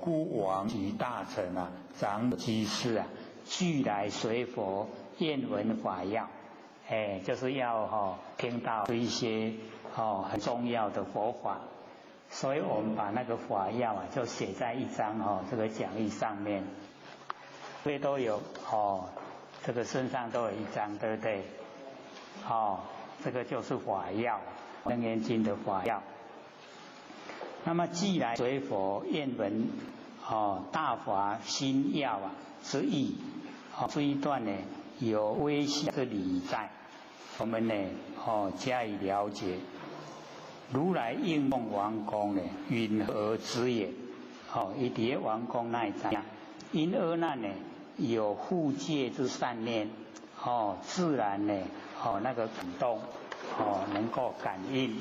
Speaker 1: 故王及大臣啊，長者居士啊，俱來隨佛願聞法要，就是要聽到一些很重要的佛法，所以我們把那個法要啊，就寫在一張這個講義上面，各位都有這個身上都有一張，對不對？這個就是法要，《楞嚴經》的法要。那麼既來隨佛願聞大法心要啊之意，這一段呢有微細之理在，我們呢加以了解。如來應供王宮呢，云何知也？伊佇咧王宮那會知影，因阿難呢有護戒之善念，自然呢那個感動，能夠感應，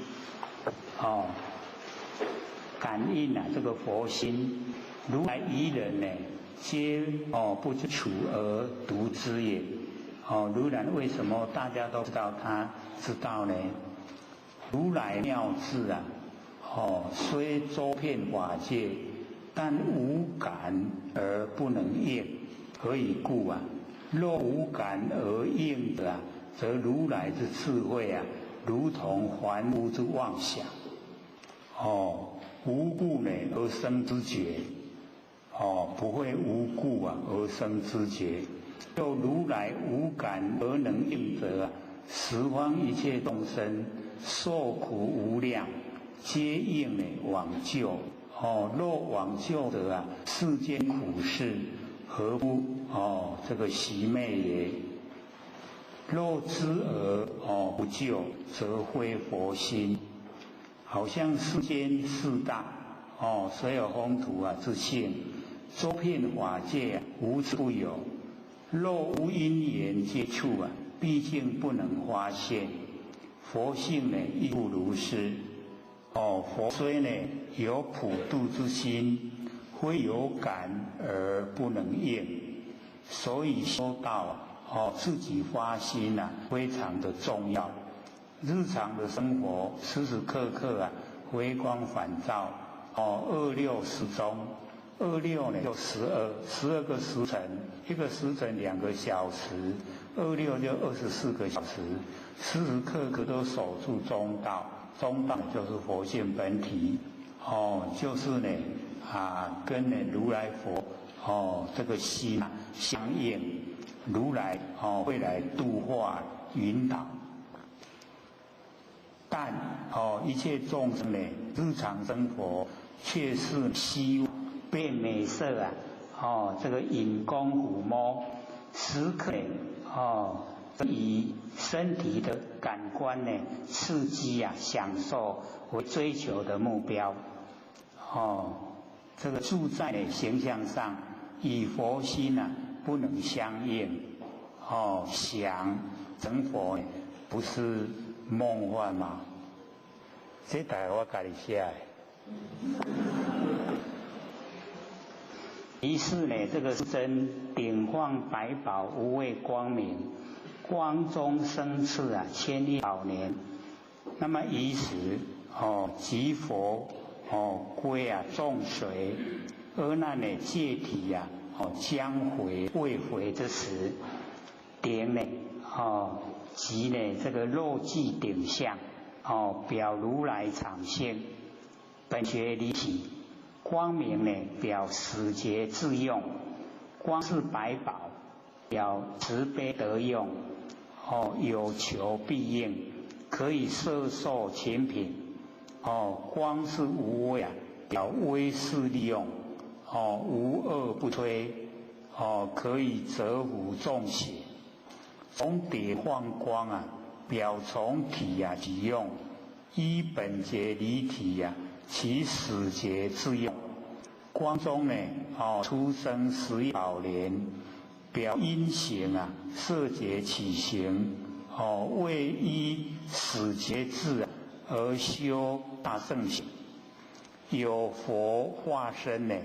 Speaker 1: 感應啊這個佛心。如來於人呢，皆不知處而獨知也。如來為什麼大家都知道他知道呢？如來妙智啊，雖周遍法界，但無感而不能應，何以故啊？若無感而應者啊，則如來之智慧啊，如同凡夫之妄想。無故呢而生知覺，不會無故啊而生知覺。又如來無感而能應者啊，十方一切眾生受苦無量，皆應呢往救。若往救者啊，世間苦事何不這個息滅也？若知而不救，則非佛心。好像世間四大所有風土啊之性，周遍法界啊，無處不有。若無因緣接觸啊，畢竟不能發現。佛性呢亦復如是。佛雖呢有普度之心，非有感而不能應。所以修道自己發心啊，非常的重要。日常的生活，時時刻刻啊，回光返照。二六時中，二六呢就12，12個時辰，一個時辰2個小時，二六就24個小時，時時刻刻都守住中道，中道就是佛性本體，就是呢跟呢如來佛這個心相應，如來會來度化引導。但一切眾生呢，日常生活卻是希望被美色啊，這個引弓撫摸，時刻以身體的感官呢刺激啊，享受为追求的目标。哦，这个住在形象上，与佛心啊不能相应。哦，想成佛不是梦幻吗？这大概我家己写的。于是呢，这个真顶放百宝无畏光明，光中生次啊，千亿宝年。那么于时哦，即佛哦归啊众水，阿难呢借体啊哦将回未回之时，顶呢哦即呢这个肉髻顶相哦表如来常性，本觉离体。光明呢，表始觉自用；光是百宝，表慈悲得用。哦，有求必应，可以摄受勤品。哦，光是无畏啊，表威势利用。哦，无恶不推。哦，可以折伏众邪。从底放光啊，表从体啊起用，依本觉离体呀。其始觉自用，光中呢，哦，出生十一宝莲，表阴行啊，色觉起行，哦，为依始觉智而修大圣行。有佛化身呢，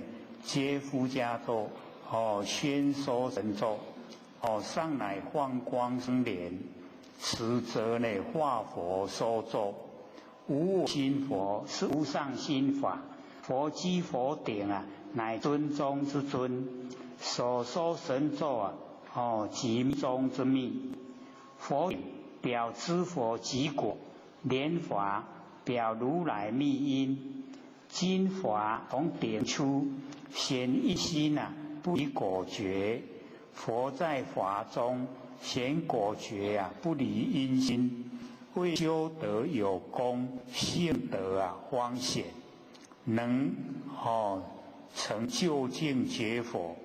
Speaker 1: 皆夫家咒，哦，宣说神咒，哦，上乃放光生莲，此则呢化佛说咒。无我心佛是无上心法，佛机佛顶啊，乃尊中之尊，所说神咒啊，哦，即密中之密。佛表知佛即果，莲华表如来密因，金华从顶出，显一心啊，不离果觉。佛在法中显果觉啊，不离因心。为修德有功，性德啊方显，能哦成究竟结佛。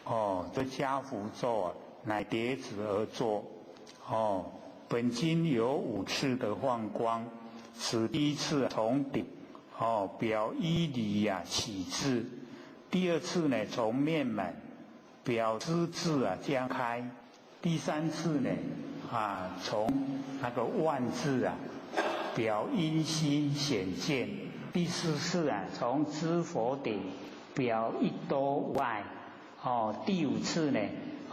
Speaker 1: 哦，这家福咒啊，乃叠子而作。哦，本经有五次的放光，此第一次从顶哦表依理呀起智，第二次呢从面门表知智啊将开，第三次呢啊从那个万字啊表因心显见，第四次啊从知佛顶表一多外，哦第五次呢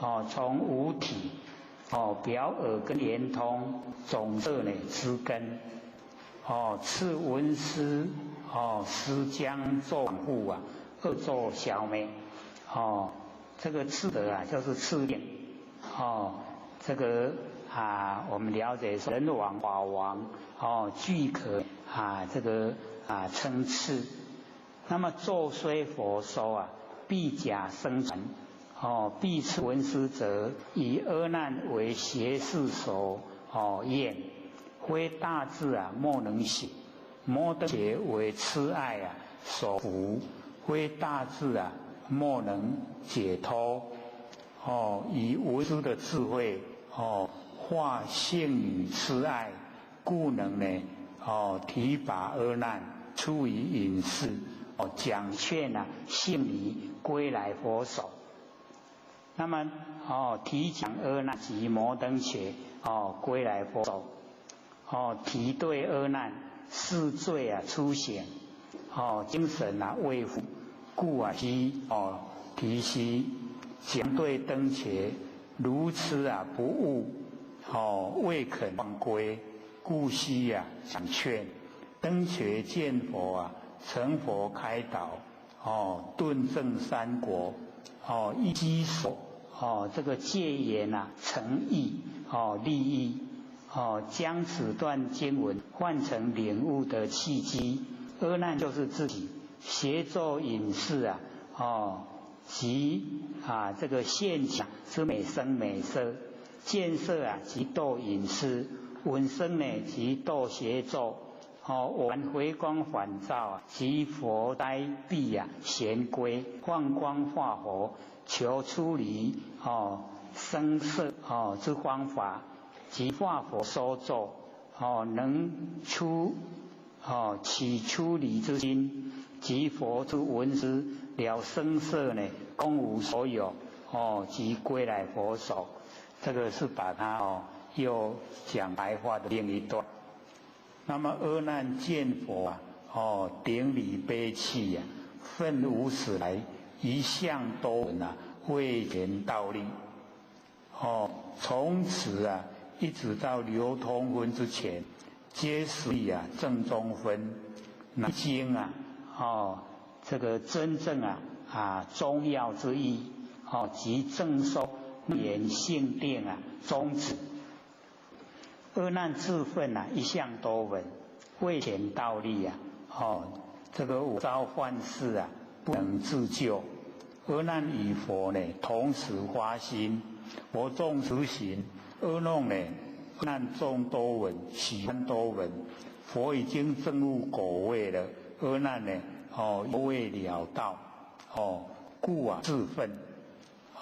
Speaker 1: 哦从五体哦表耳根圆通总摄呢知根，哦次闻思哦思将咒护啊恶咒消灭，哦这个次德啊就是次令，哦这个啊我们了解人王法王哦俱可啊这个啊称次，那么咒虽佛说啊必假生传，哦必次闻思者以阿难为邪事所哦厌，非大智啊莫能行，摩登伽为痴爱啊所伏，非大智啊莫能解脱。哦，以无知的智慧哦化性女痴爱，故能呢哦提拔阿难出于隐士哦讲劝啊性女归来佛手。那么哦提讲阿难及摩登伽哦归来佛手，哦提对阿难是罪啊出显，哦精神啊未复，故啊悉哦提悉讲对灯伽如此啊不悟，哦未肯放归，故悉啊讲劝。灯伽见佛啊成佛开导，哦顿证三国，哦一稽首哦这个戒言啊诚意哦利益哦将此段经文换成领悟的契机。阿难就是自己邪咒隐士啊哦即啊这个现前之美声美色，见色啊即堕隐士，闻声呢即堕邪咒。哦，闻回光返照啊，即佛呆闭啊，闲归放光化佛，求出离哦生色哦之方法，即化佛所咒哦，能出哦，起出离之心，即佛之闻思了生色呢，空无所有，哦，即归来佛手。这个是把它哦，又讲白话的另一段。
Speaker 2: 那么阿难见佛啊，哦，顶礼悲泣呀，愤无始来，一向多闻啊，未见道理。哦，从此啊，一直到流通分之前，皆是以啊正中分。那经啊，
Speaker 1: 哦，这个真正啊啊中药之意，哦，即正受言性定啊宗旨。阿难自奋啊，一向多闻，未显道力啊，哦，这个五遭幻事啊，不能自救。阿难与佛呢，同时发心，佛众实行。阿难呢，难众多闻，喜欢多闻。佛已经证悟果位了，阿难呢，哦，未了道，哦，故啊自奋，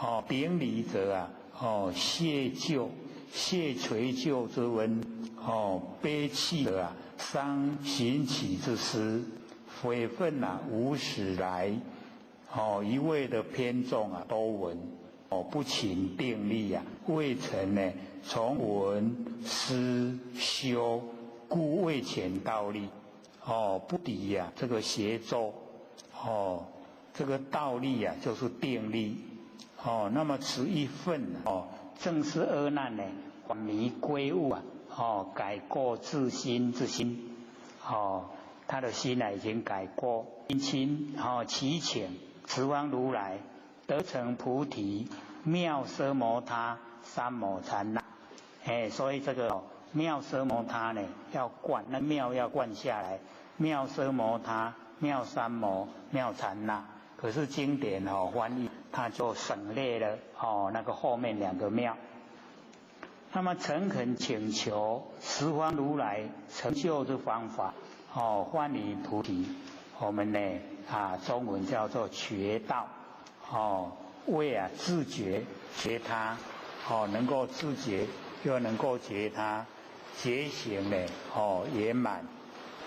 Speaker 1: 哦，顶礼者啊，哦，谢救。谢垂救之恩，哦，悲泣者啊，伤行起之思，悔愤啊，无始来，哦，一味的偏重啊，多闻，哦，不勤定力啊，未曾呢，从闻思修，故未遣道力，哦，不敌呀，这个邪咒，哦，这个道力啊，就是定力，哦，那么此一份哦。正是阿难呢，返迷归悟啊，哦，改过自新之心，哦，他的心呢已经改过，殷勤哦，祈请十方如来得成菩提，妙奢摩他三摩禅那，哎，所以这个妙奢摩他呢要灌，那妙要灌下来，妙奢摩他、妙三摩、妙禅那。可是经典哦翻译，它就省略了哦那个后面两个妙。那么诚恳请求十方如来成就的方法哦，欢喜菩提，我们呢啊中文叫做觉道哦，为啊自觉觉他哦，能够自觉又能够觉他，觉行呢哦圆满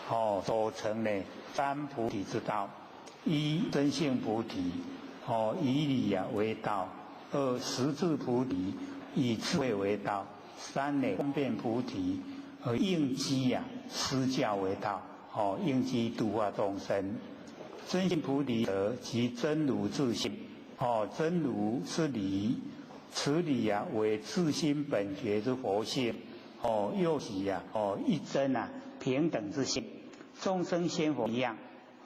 Speaker 1: 哦，所成呢三菩提之道。一真性菩提，哦，以理啊为道；二实质菩提，以智慧为道；三呢方便菩提，而应机呀施教为道。哦，应机度化众生。真性菩提者，即真如自性。哦，真如是理，此理啊为自心本觉之佛性。哦，又是啊，哦一真啊平等之性，众生仙佛一样。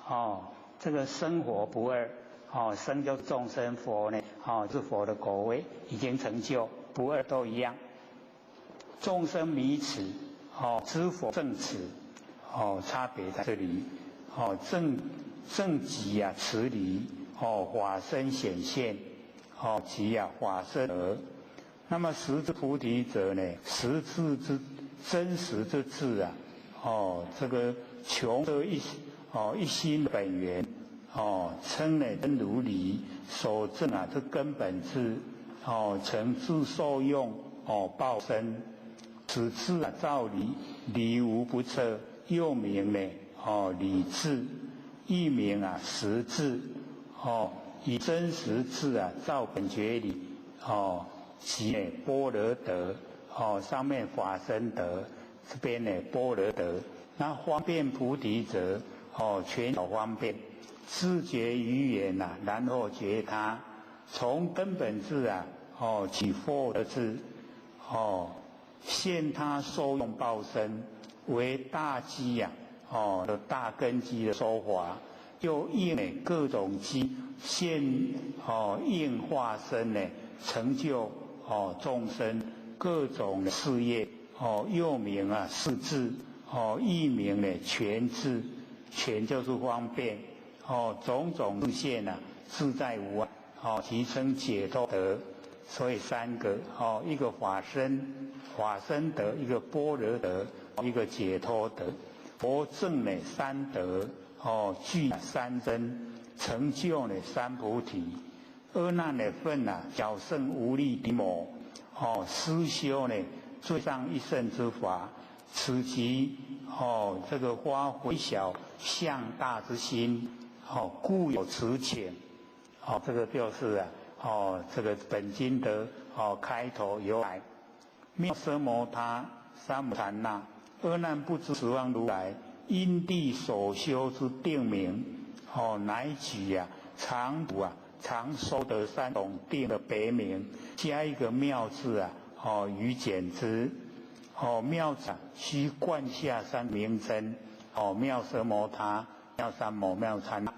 Speaker 1: 哦。这个生活不二，哦，生就众生，佛呢，哦，是佛的果位已经成就，不二都一样。众生迷此，哦，知佛正此，哦，差别在这里，哦，正正极啊，此理，哦，法身显现，哦，即啊，法身而。那么实之菩提者呢，实智之真实之智啊，哦，这个穷得一。哦，一心本源，哦，称呢真如理所证啊，这根本是哦，成自受用哦，报身，此智啊，造理理无不测，又名呢哦，理智，亦名啊实智，哦，以真实智啊造本觉理，哦，即呢般若德，哦，上面法身德，这边呢般若德，那方便菩提者。哦，全有方便，自觉于缘呐，然后觉他，从根本智啊，哦，起佛的智，哦，现他受用报身，为大机呀，哦的大根基的说法，又应呢各种机现哦应化身呢，成就哦众生各种事业，哦又名啊四智，哦亦名呢全智。全就是方便，哦，种种自现啊，自在无碍，哦，其称解脱德。所以三个，哦，一个法身，法身德，一个般若德，一个解脱德。佛证呢三德，哦，具三身，成就呢三菩提。阿难的分啊，小圣无力的魔，哦，施修呢最上一圣之法，此即
Speaker 2: 哦，這個發回小向大之心，哦，故有此請。哦，這個就是啊，哦，這個本經的哦開頭由來。妙奢摩他三摩禪那，阿難不知十方如來因地所修之定名，哦，乃舉啊常啊常說的三種定的別名，加一個妙字啊，哦，予簡之。哦，妙字須貫下三名稱，哦，妙奢摩他、妙三摩、妙禪那。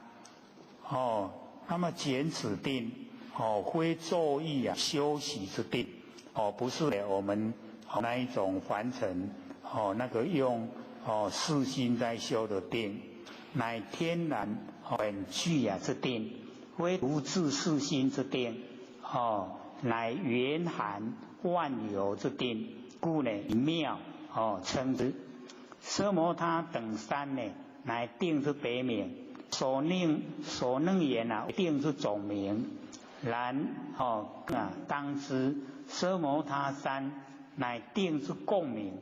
Speaker 2: 哦，那麼簡此定，哦，非作意啊修習之定，哦，不是我們那一種凡塵，哦，那個用哦四心在修的定，乃天然本具啊之定，非獨自四心之定，哦，乃圓含萬有之定，故呢以妙哦稱之。奢摩他等三呢，乃定之別名。所念所能言啊，定之總名。然哦啊，當知奢摩他三乃定之共名。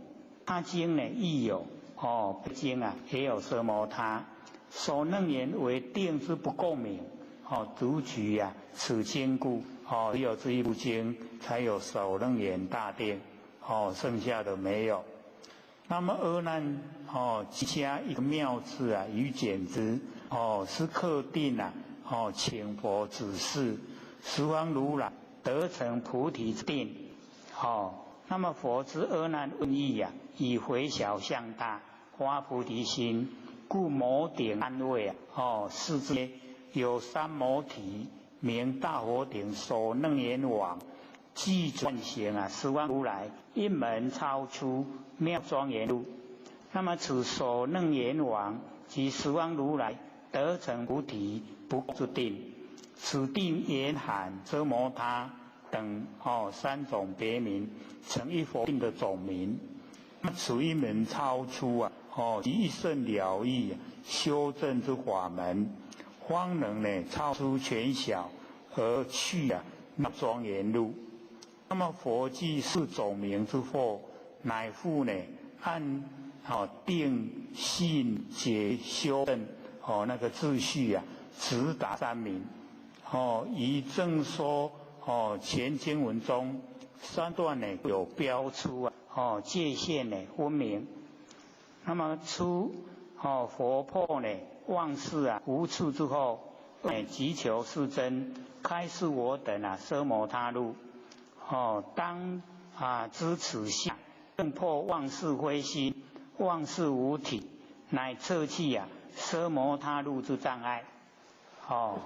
Speaker 2: 他經呢亦有哦，經啊也有奢摩他。所能言為定之不共名。哦，獨舉啊此經故。哦，只有這一部經才有首楞嚴大定。哦，剩下的沒有。那麼阿難哦加一個妙字啊，予簡之哦，是克定啊哦，請佛指示十方如來得成菩提之定。哦，那麼佛知阿難問意啊，以回小向大發菩提心，故摩頂安慰啊。哦，世間有三摩提，名大佛頂首楞嚴王，具轉行啊，十方如來一門超出妙莊嚴路。那麼此首楞嚴王及十方如來得成菩提不共之定，此定圓含奢摩他等哦三種別名，成一佛定的總名。那此一門超出啊哦，一乘了義修正之法門，方能呢超出權小而去啊那莊嚴路。那麼佛既是總名之佛，乃復呢按哦定信解修正哦那個秩序啊，直達三明。哦，以正說哦前經文中三段呢有標出啊哦界限呢分明。那麼初哦佛破呢妄事啊無處之後，急求是真，開示我等啊奢摩他路。哦，當啊知此相，更破妄事非心，妄事無體，乃徹去啊奢摩他路之障礙。哦，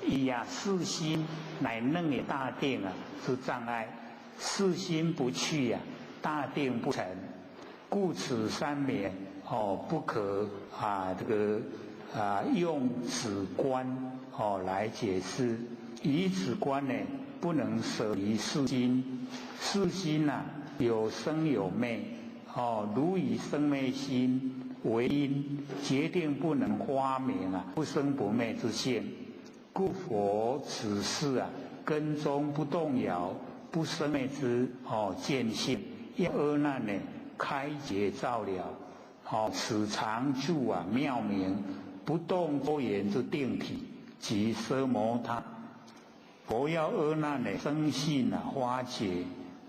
Speaker 2: 以啊四心乃楞嚴大定啊之障礙，四心不去啊，大定不成。故此三名哦，不可啊這個啊用此觀哦來解釋，以此觀呢，不能捨離四心，四心啊有生有滅，哦，如以生滅心為因，決定不能發明啊不生不滅之性。故佛此世啊根中不動搖，不生滅之哦見性，要阿難呢開解照了，哦，此常住啊妙明不動多言之定體，即奢摩他。佛要阿難呢生信啊發覺，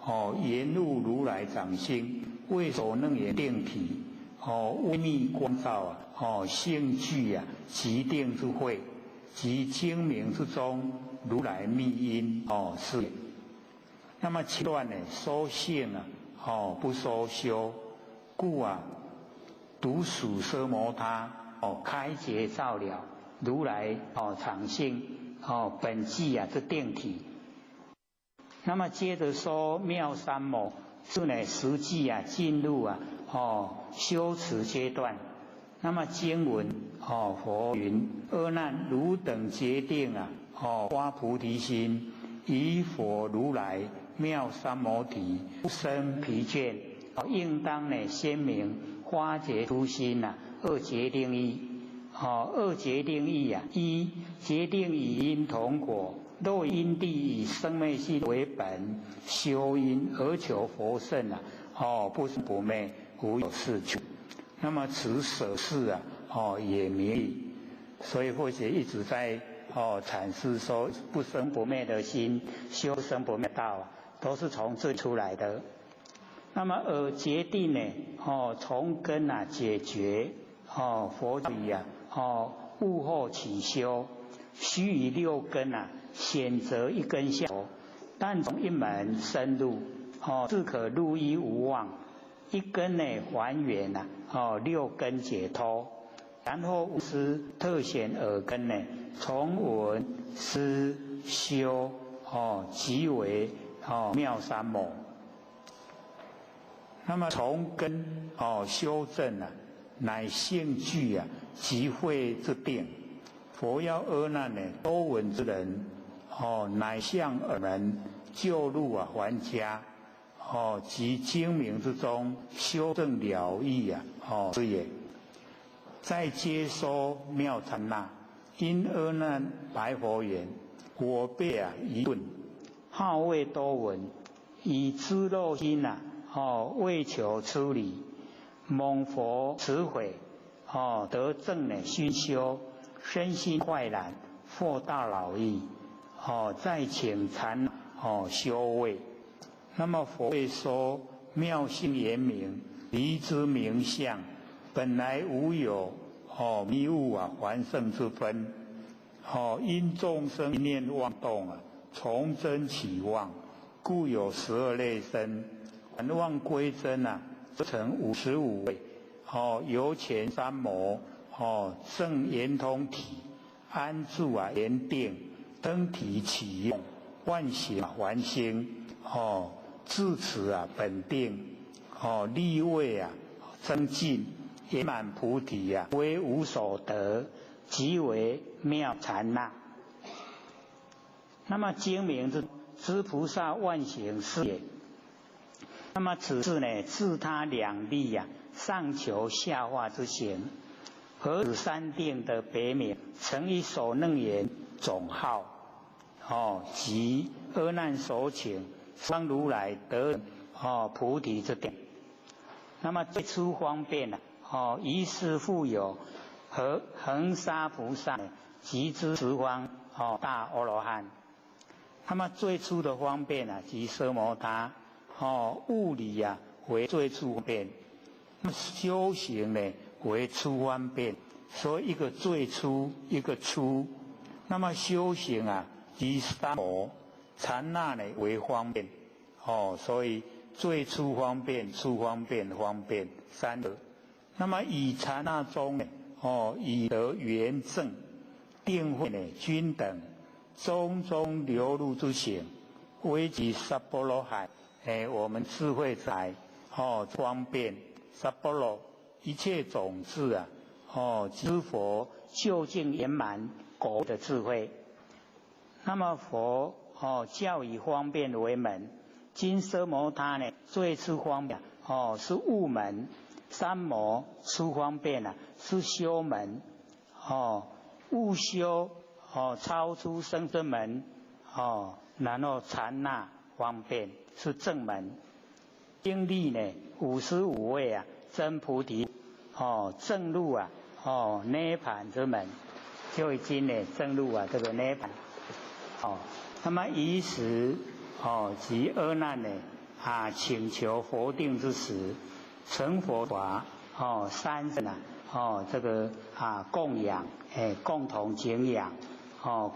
Speaker 2: 哦，圓悟如來藏心，為所能言定體，哦，微密觀照啊，哦，性具啊極定之慧，及精明之中如來密因哦是。那麼前段呢說性啊，哦不說修，故啊獨屬奢摩他哦開解照了如來哦常性。哦，本具啊，這定體。那麼接着說妙三摩是呢，實際啊進入啊哦修持階段。那麼經文哦佛云：阿難，汝等決定啊哦發菩提心，以佛如來妙三摩提，不生疲倦。哦，應當呢先明發覺初心啊，二決定義。哦，二決定義啊，一決定與因同果，若因地以生滅心為本，修因而求佛乘啊，哦，不生不滅，無有是處。那么此舍事啊，也名义。所以或许一直在阐释说不生不灭的心，修生不灭道，都是从这出来的。那么而决定呢，从根啊解决，佛理啊，悟后起修，须以六根啊选择一根下手，但从一门深入，自可入一无忘，一根呢还原呐，六根解脱，然后无师特显耳根呢，从闻思修，即为妙三摩。那么从根修正啊，乃性具啊，即慧之定。佛要阿难呢，多闻之人乃向耳门救入啊还家即精明之中修正了义啊是也。再接收妙禅那，因阿难白佛言：我辈啊疑问，
Speaker 1: 好谓多闻，以知漏心啊。为求出离，蒙佛慈悔，得正呢熏修，身心快然，获大老义，再请禅修位。
Speaker 2: 那么佛会说妙性圆明，离之名相，本来无有迷雾啊凡圣之分，因众生一念妄动啊，从真起妄，故有12类身。凡妄归真啊，成55位。由前三摩，正圆通体，安住啊圆定，登体起用，万行还兴，自此啊本定，立位啊增进，圆满菩提啊，
Speaker 1: 为无所得，即为妙禅那。那么精明之知菩萨万行是也。那么此事呢，自他两利呀，上求下化之行，何止三定的别名，成一所楞严总号，即阿难所请，方如来得菩提之定。那么最初方便啊，于是复有和恒沙菩萨及之十方大阿罗汉。
Speaker 2: 那么最初的方便啊，即奢摩他。物理啊为最初方便，那修行呢为初方便，所以一个最初，一个初。那么修行啊，即三摩禅那呢为方便，所以最初方便、初方便、方便三个。那么以禅那中呢，以得圆正定慧呢均等，中中流入之行，为其萨婆罗海。我们智慧财方便萨婆罗一切种子啊，知佛
Speaker 1: 究竟圆满果的智慧。那么佛教以方便为门，今奢摩他呢最初方便是悟门，三摩初方便啊是修门，悟修超出生之门，然后禅那方便是正门。经历呢55位啊真菩提正入啊涅槃之门，就已经呢正入啊这个涅槃。那么于时及阿难呢啊请求佛定之时，成佛法三圣啊这个啊供养共同敬仰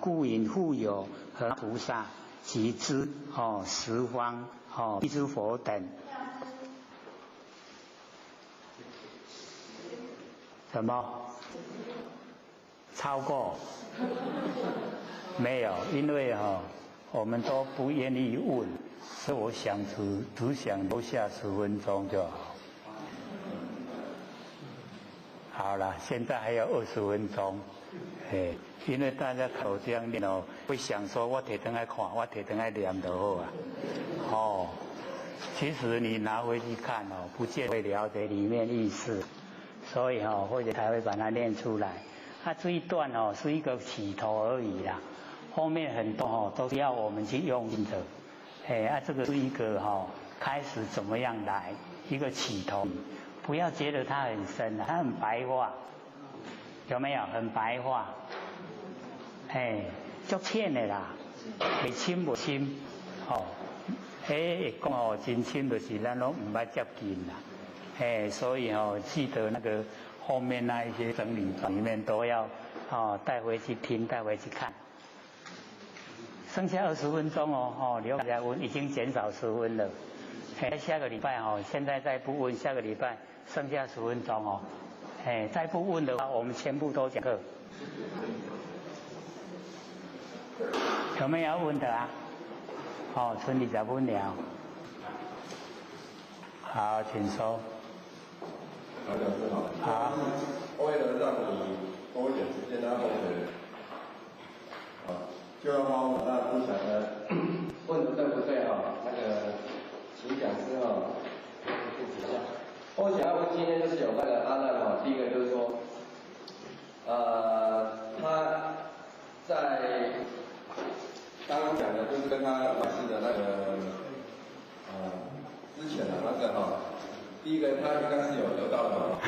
Speaker 1: 故引复有和菩萨及之十方辟支佛等。
Speaker 2: 什么？超过？没有，因为我们都不愿意问，所以我想只想留下10分钟就好。好了，现在还有20分钟，因为大家口这样念会想说我提转来看，我提转来念就好啊。其实你拿回去看不见会了解
Speaker 1: 里面意思，所以或者才会把它念出来。这一段是一个起头而已啦，后面很多都是要我们去用心的。这个是一个开始怎么样来一个起头，不要覺得它很深啊，它很白話，有沒有？很白話，哎，足淺的啦，會深無深，哦，彼會講哦，真深就是咱攏毋捌接近啦，哎，所以哦，記得那個後面那一些整理裡面都要哦帶回去聽，帶回去看。剩下20分鐘哦，哦，劉大家問已經減少10分了。哎，下個禮拜哦，現在再不問，下個禮拜剩下十分鐘哦。哎，再不問的話，我們全部都講課。有沒有要問的啊？哦，村裡在問了。好，請說。
Speaker 4: 好，老師好。
Speaker 1: 好。
Speaker 4: 為了讓你多一點時間，然後啊，就要花我那不曉得
Speaker 5: 問的對不對哈？那個。請講師哈，複習一下。我想要問今天就是有那個阿難哈，第一個就是說，他在
Speaker 4: 剛剛講的就是跟他老師的那個之前的那個哈，第一個他應該是有得到的，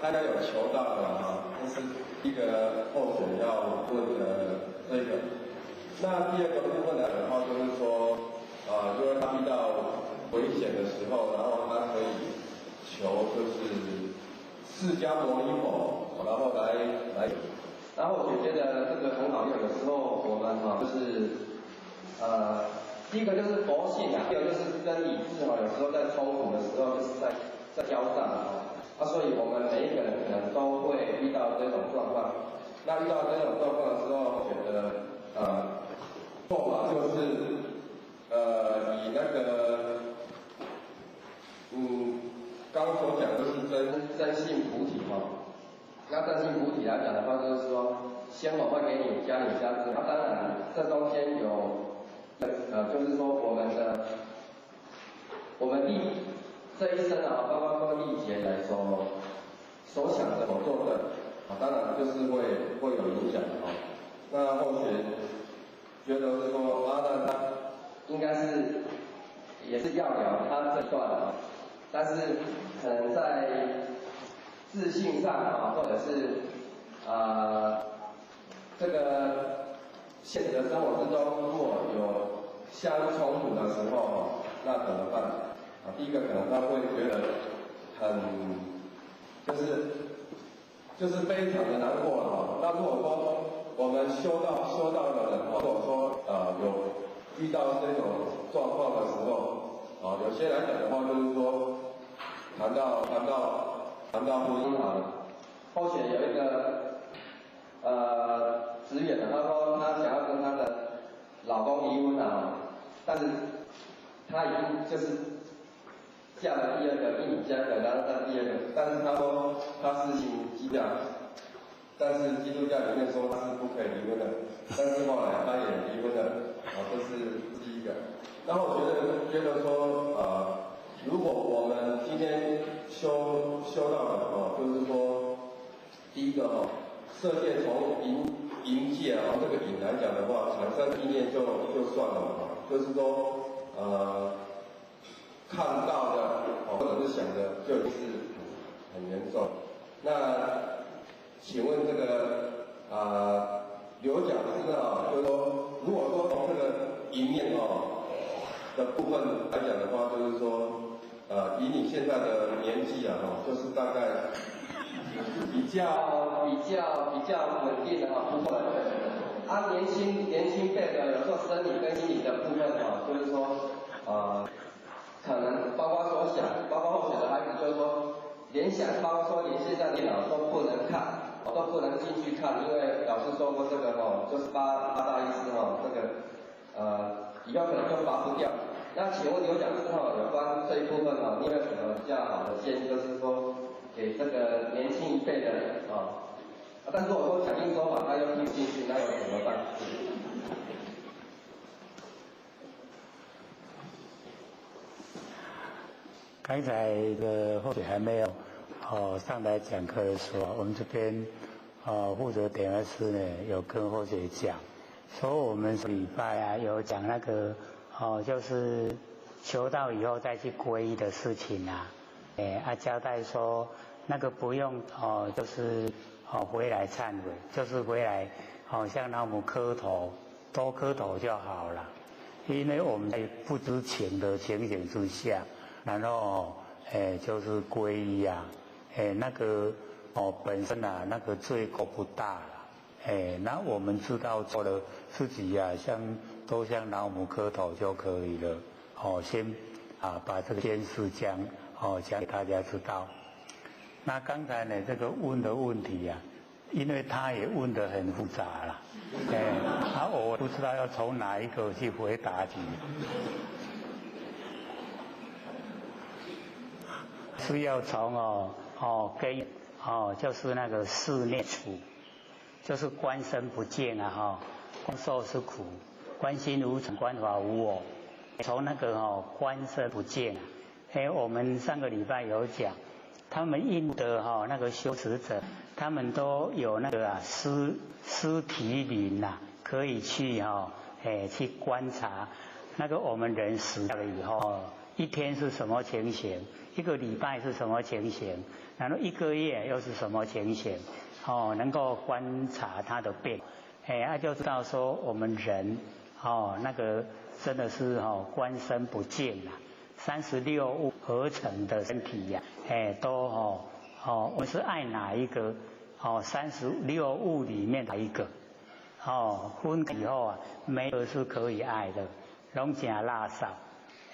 Speaker 4: 他應該有求到的哈，這是一個後選要問的這個。那第二個部分來的話，就是說。啊，因為他遇到危險的時候，然後他可以求就是釋迦牟尼佛，然後來。
Speaker 5: 然後我覺得這個很好用，有時候我們哈就是第一個就是佛性啊，第二個就是跟理智哈，有時候在衝突的時候就是在交戰啊，啊，所以我們每一個人可能都會遇到這種狀況。
Speaker 4: 那遇到這種狀況的時候，覺得做法就是。以那個，剛剛所講的是
Speaker 5: 真性菩提哈。那真性菩提來講的話，就是說，先我會給你加你加持。那當然，這中間有，就是說我們的，我們歷這一生啊，包括說歷劫來說，所想的、所做的，
Speaker 4: 啊，當然就是會有影響的哈。那後學覺得是說，阿難他。
Speaker 5: 應該是也是要聊他這段啊，但是可能在自信上啊，或者是這個現實的生活之中，如果有
Speaker 4: 相衝突的時候，那怎麼辦？啊，第一個可能他會覺得很就是非常的難過了哈。那如果說我們修道的人，如果說有遇到這種狀況的時候，啊，有些來講的話，就是說，談到婚姻
Speaker 5: 好了，後續有一個職員，他說他想要跟他的老公離婚了，但是他已經就是嫁了第二個，一女嫁一個，然後再第二個，
Speaker 4: 但是他說他是信基督教，但是基督教裡面說他是不可以離婚的，但是後來他也離婚了。啊，這是第一個。然後我覺得說，如果我們今天修道的哦，就是說，第一個哦，色界從淫界啊這個淫來講的話，產生意念就算了哦，就是說，看到的或者是想的，就是很嚴重。那請問這個劉講師啊，就是說。如果說從這個淫念哦的部分來講的話，就是說，以你現在的年紀啊，哈，就是大概
Speaker 5: 比較穩定的哈部分。啊，年輕輩的有時候生理跟心理的部分哈，就是說，可能包括說想，包括後學的孩子就是說，聯想，包括說連現在電腦都不能看。我都不能進去看，因為老師說過這個哦，就是八大意思哦，這個以後可能就拔不掉。那請問劉講師哈，有關這一部分哦，你有沒有什麼比較好的建議？就是說給這個年輕一輩的啊，但是我說講經說法，他又聽不進去，那又怎麼辦？
Speaker 2: 剛才的或許還沒有上來講課的時候，我們這邊負責點的師呢，有跟後學講，說我們禮拜啊有講那個就是求道以後再去皈依的事情啊。
Speaker 1: 哎，啊交代说那个不用哦，就是哦回来忏悔，就是回来哦向老母磕头，多磕头就好了。因为我们在不知情的情形之下，然后哎就是皈依啊，哎那个哦本身啊那个罪过不大了，哎那我们知道错了，自己呀像都向老母磕头就可以了。哦，先啊把这个件事讲哦讲给大家知道。那刚才呢这个问的问题呀，因为他也问得很复杂了，哎，啊我不知道要从哪一个去回答你，是要从哦哦跟哦就是那个四念处，就是观身不净啊哈，观受是苦，观心无常，观法无我，从那个哦观身不净，哎，我们上个礼拜有讲，他们印度哈那个修持者，他们都有那个啊尸尸体灵呐，可以去哈哎去观察那个我们人死掉了以后，一天是什么情形，一个礼拜是什么情形，然后一个月又是什么情形，哦，能够观察他的变，哎，那就知道说我们人哦那个真的是哦观身不净啊，36物合成的身体呀，哎，都哦哦，我们是爱哪一个？哦，36物里面哪一个？哦，分以后啊，没有是可以爱的，拢真垃圾，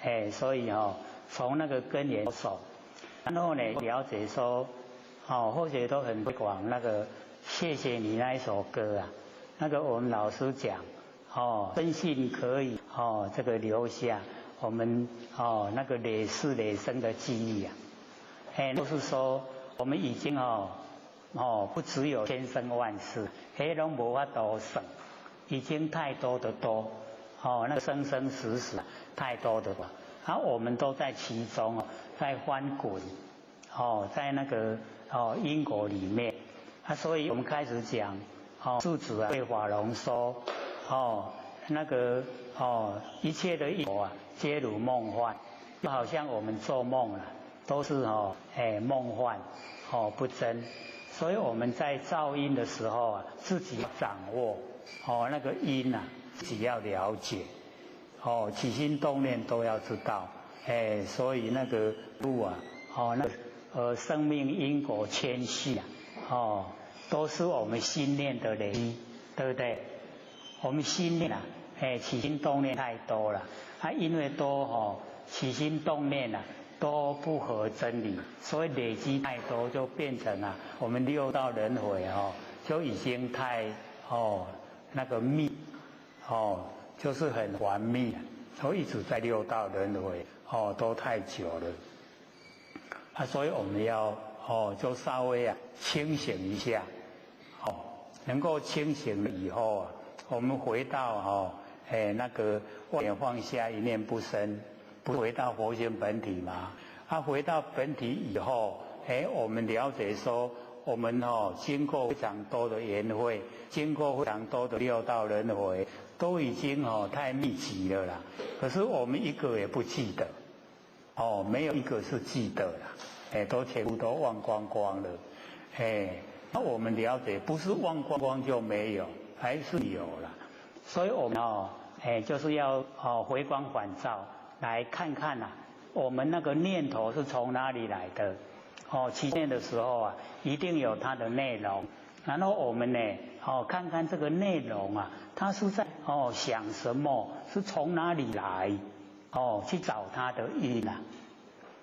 Speaker 1: 哎，所以哦，从那个根源手，然后呢，了解说，哦，或许都很推广那个谢谢你那一首歌啊，那个我们老师讲，哦，真信可以哦，这个留下我们哦那个累世累生的记忆啊，哎，就是说我们已经哦哦不只有千生万世，彼拢无法度算，已经太多的多，哦，那个生生死死太多的吧，啊，我们都在其中哦，在翻滚，哦，在那个哦因果里面，啊，所以我们开始讲，哦，世子啊对法龙说，哦，那个哦一切的因果啊，皆如梦幻，就好像我们做梦了，都是哦哎梦幻，哦不真，所以我们在造因的时候啊，自己掌握哦那个因啊，自己要了解，哦起心动念都要知道，哎，所以那个路啊，哦那个生命因果牵系啊，哦都是我们心念的累积，对不对？我们心念啊，哎起心动念太多了，啊因为多哦起心动念啊都不合真理，所以累积太多就变成啊我们六道轮回哦就已经太哦那个密哦就是很繁密，所以一直在六道轮回哦都太久了，啊所以我们要哦就稍微啊清醒一下，哦能够清醒了以后啊，我们回到哦哎那个万念放下，一念不生，不回到佛性本体吗？啊，回到本体以后，哎，我们了解说，我们哦经过非常多的缘会，经过非常多的六道轮回，都已经哦太密集了啦。可是我们一个也不记得，哦，没有一个是记得啦，哎，都全部都忘光光了，哎，那我们了解，不是忘光光就没有，还是有啦。所以我们哦，哎，就是要哦回光返照，来看看呐，我们那个念头是从哪里来的？哦，起念的时候啊，一定有它的内容。然后我们呢，哦，看看这个内容啊，它是在哦想什么？是从哪里来？哦，去找它的因啊。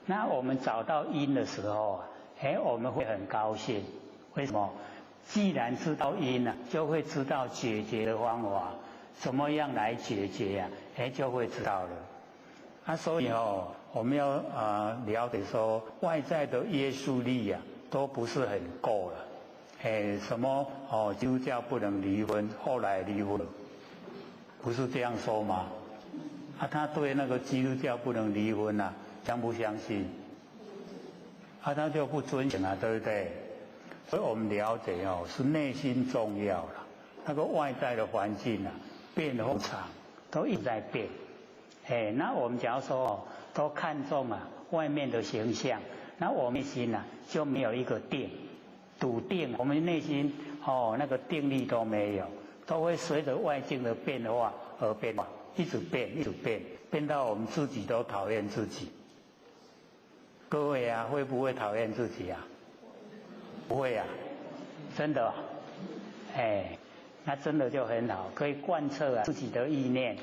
Speaker 1: 那我们找到因的时候啊，哎，我们会很高兴。为什么？既然知道因了，就会知道解决的方法，怎么样来解决呀？哎，就会知道了。啊，所以哦，我们要了解说，外在的约束力啊，都不是很够了。哎，什么哦，基督教不能离婚，后来离婚了，不是这样说吗？啊，他对那个基督教不能离婚啊，相不相信？啊，他就不遵循啊，对不对？所以我们了解哦，是内心重要了，那个外在的环境啊，变化无常，都一直在变。哎，那我们假如说哦，都看重啊外面的形象，那我们内心呐就没有一个定，笃定，我们内心哦那个定力都没有，都会随着外境的变化而变化，一直变，一直变，变到我们自己都讨厌自己。各位啊，会不会讨厌自己啊？不会啊，真的，哎，那真的就很好，可以贯彻啊自己的意念，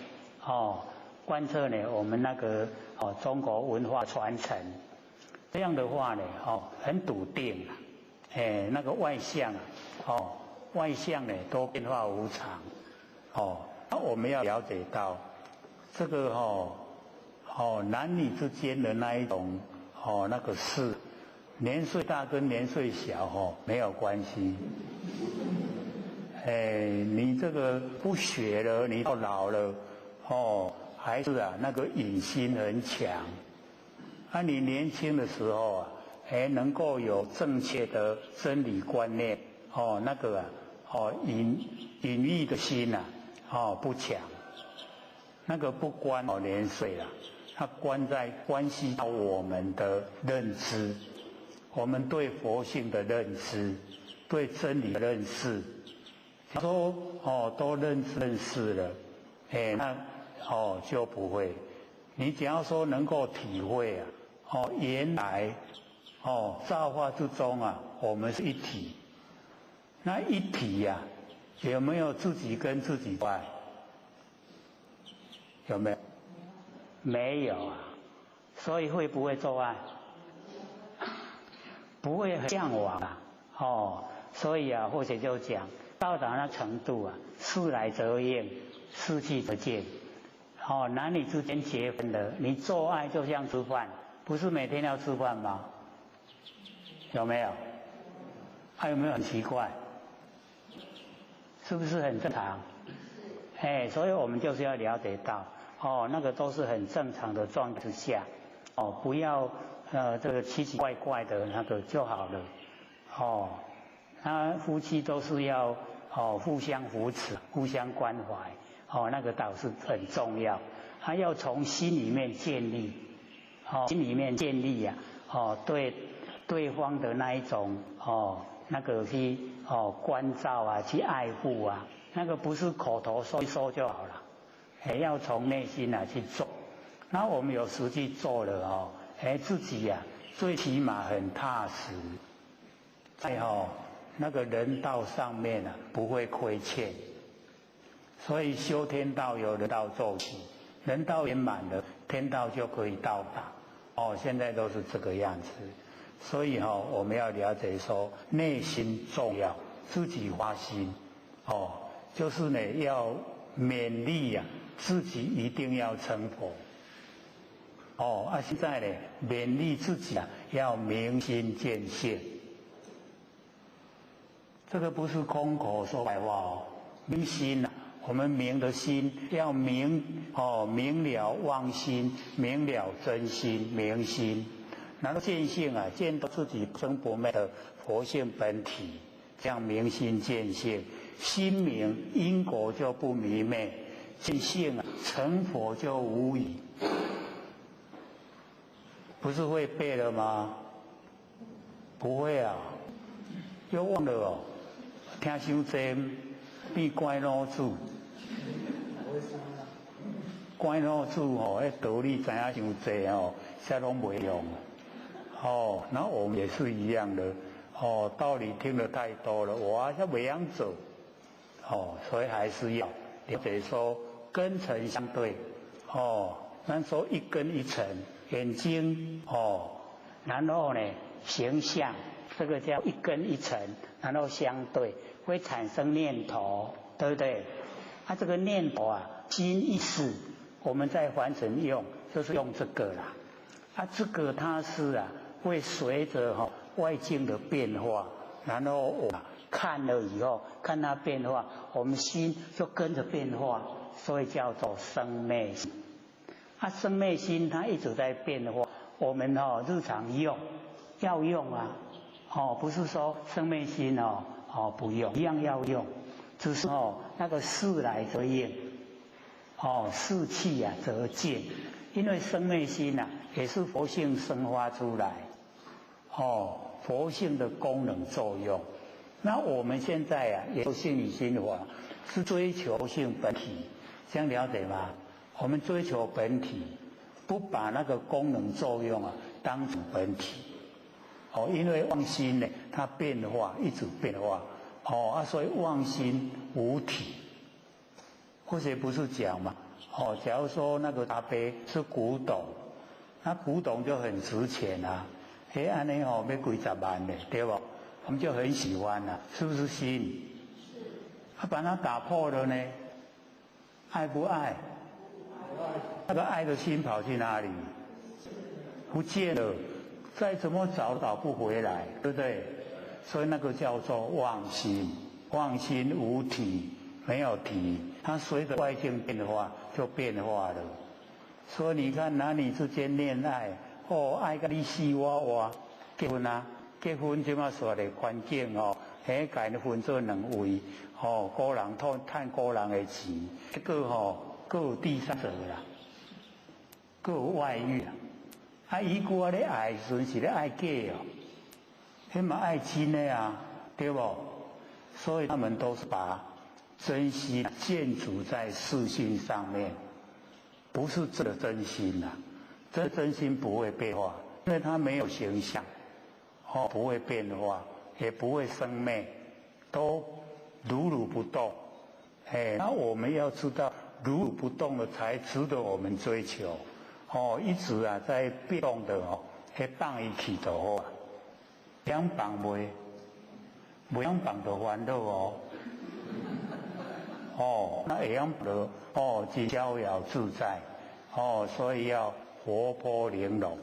Speaker 1: 哦，贯彻呢我们那个哦中国文化传承，这样的话呢，哦，很笃定啊，哎，那个外相啊，哦，外相呢都变化无常，哦，那我们要了解到这个哦男女之间的那一种哦那个事。年岁大跟年岁小哦没有关系，哎，你这个不学了，你到老了，哦，还是啊那个隐心很强。啊，你年轻的时候啊，哎，能够有正确的真理观念，哦，那个啊，哦隐隐喻的心呐，哦不强，那个不关哦年岁了，它关在关系到我们的认知。我们对佛性的认知，对真理的认识，说哦都认知认识了，哎那哦就不会。你只要说能够体会啊，哦原来哦造化之中啊，我们是一体。那一体呀，有没有自己跟自己爱？有没有？没有啊。所以会不会做爱？不会很向往啊，哦，所以啊，或者就讲到达那程度啊，事来则应，事去则见。哦，男女之间结婚的，你做爱就像吃饭，不是每天要吃饭吗？有没有？还有没有很奇怪？是不是很正常？哎，所以我们就是要了解到，哦，那个都是很正常的状态之下，哦，不要。这个奇奇怪怪的那个就好了，哦，那夫妻都是要哦互相扶持、互相关怀，哦，那个倒是很重要。还要从心里面建立，哦，心里面建立呀，哦，对对方的那一种哦，那个去哦关照啊，去爱护啊，那个不是口头说一说就好了，还要从内心啊去做。那我们有实际做了哦。哎，自己呀，最起码很踏实，在哦那个人道上面啊，不会亏欠。所以修天道由人道做起，人道圆满了，天道就可以到达。哦，现在都是这个样子。所以哈，我们要了解说，内心重要，自己发心，哦，就是呢要勉励呀，自己一定要成佛。哦，啊，现在呢，勉励自己啊，要明心见性。这个不是空口说白话哦，明心啊，我们明的心要明哦，明了妄心，明了真心，明心，然后见性啊，见到自己不生不灭的佛性本体，这样明心见性，心明因果就不迷昧，见性啊，成佛就无疑。不是会背了吗？不会啊，又忘了哦。听伤济，变乖老子。乖老子哦，彼道理知影伤济哦，啥拢袂用。哦，那我们也是一样的。哦，道理听得太多了，我还是袂晓做。哦，所以还是要了解说根尘相对。哦，咱说一根一尘。眼睛哦，然后呢，形象，这个叫一根一尘，然后相对会产生念头，对不对？啊，这个念头啊，心意识，我们在凡尘用就是用这个啦。啊，这个它是啊，会随着哈外境的变化，然后我看了以后，看它变化，我们心就跟着变化，所以叫做生灭心。啊，生灭心它一直在变化，我们哦日常用要用啊，哦不是说生灭心哦哦不用，一样要用，只是哦那个事来则应，哦事去啊则见，因为生灭心呐也是佛性生发出来，
Speaker 2: 哦，佛性的功能作用。那我们现在啊，研究性理心法，是追求性本体，这样了解吗？我们追求本体，不把那个功能作用啊当成本体。哦，因为妄心呢，它变化一直变化，哦啊，所以妄心无体。或者不是讲嘛？哦，假如说那个茶杯是古董，那古董就很值钱啊，嘿，按呢哦，欲几十万的，对不？我们就很喜欢了，是不是心？
Speaker 8: 是。
Speaker 2: 他把它打破了呢，爱不爱？那个爱的心跑去哪里？不见了，再怎么找找不回来，对不对？所以那个叫做妄心，妄心无体，没有体，它随着外境变化就变化了。所以你看男女之间恋爱，哦，爱个你死我活，结婚啊，结婚这马说的环境哦，彼共𪜶分做两位，哦，个人趁个人的钱，结果吼，阁有第三者啦，阁有外遇啊，啊，伊旧仔咧爱的时阵是咧爱假哦，彼嘛爱真的啊，对无？所以他们都是把真心建筑在事心上面，不是这个真心呐，这真心不会变化，因为它没有形象，哦，不会变化，也不会生灭，都如如不动。哎，那我们要知道，如如不动的才值得我们追求。哦，一直啊在变动的哦，彼放伊去就好啊。会晓放袂？袂晓放就烦恼哦。哦，那会晓放哦，真逍遥自在。哦，所以要活泼玲珑。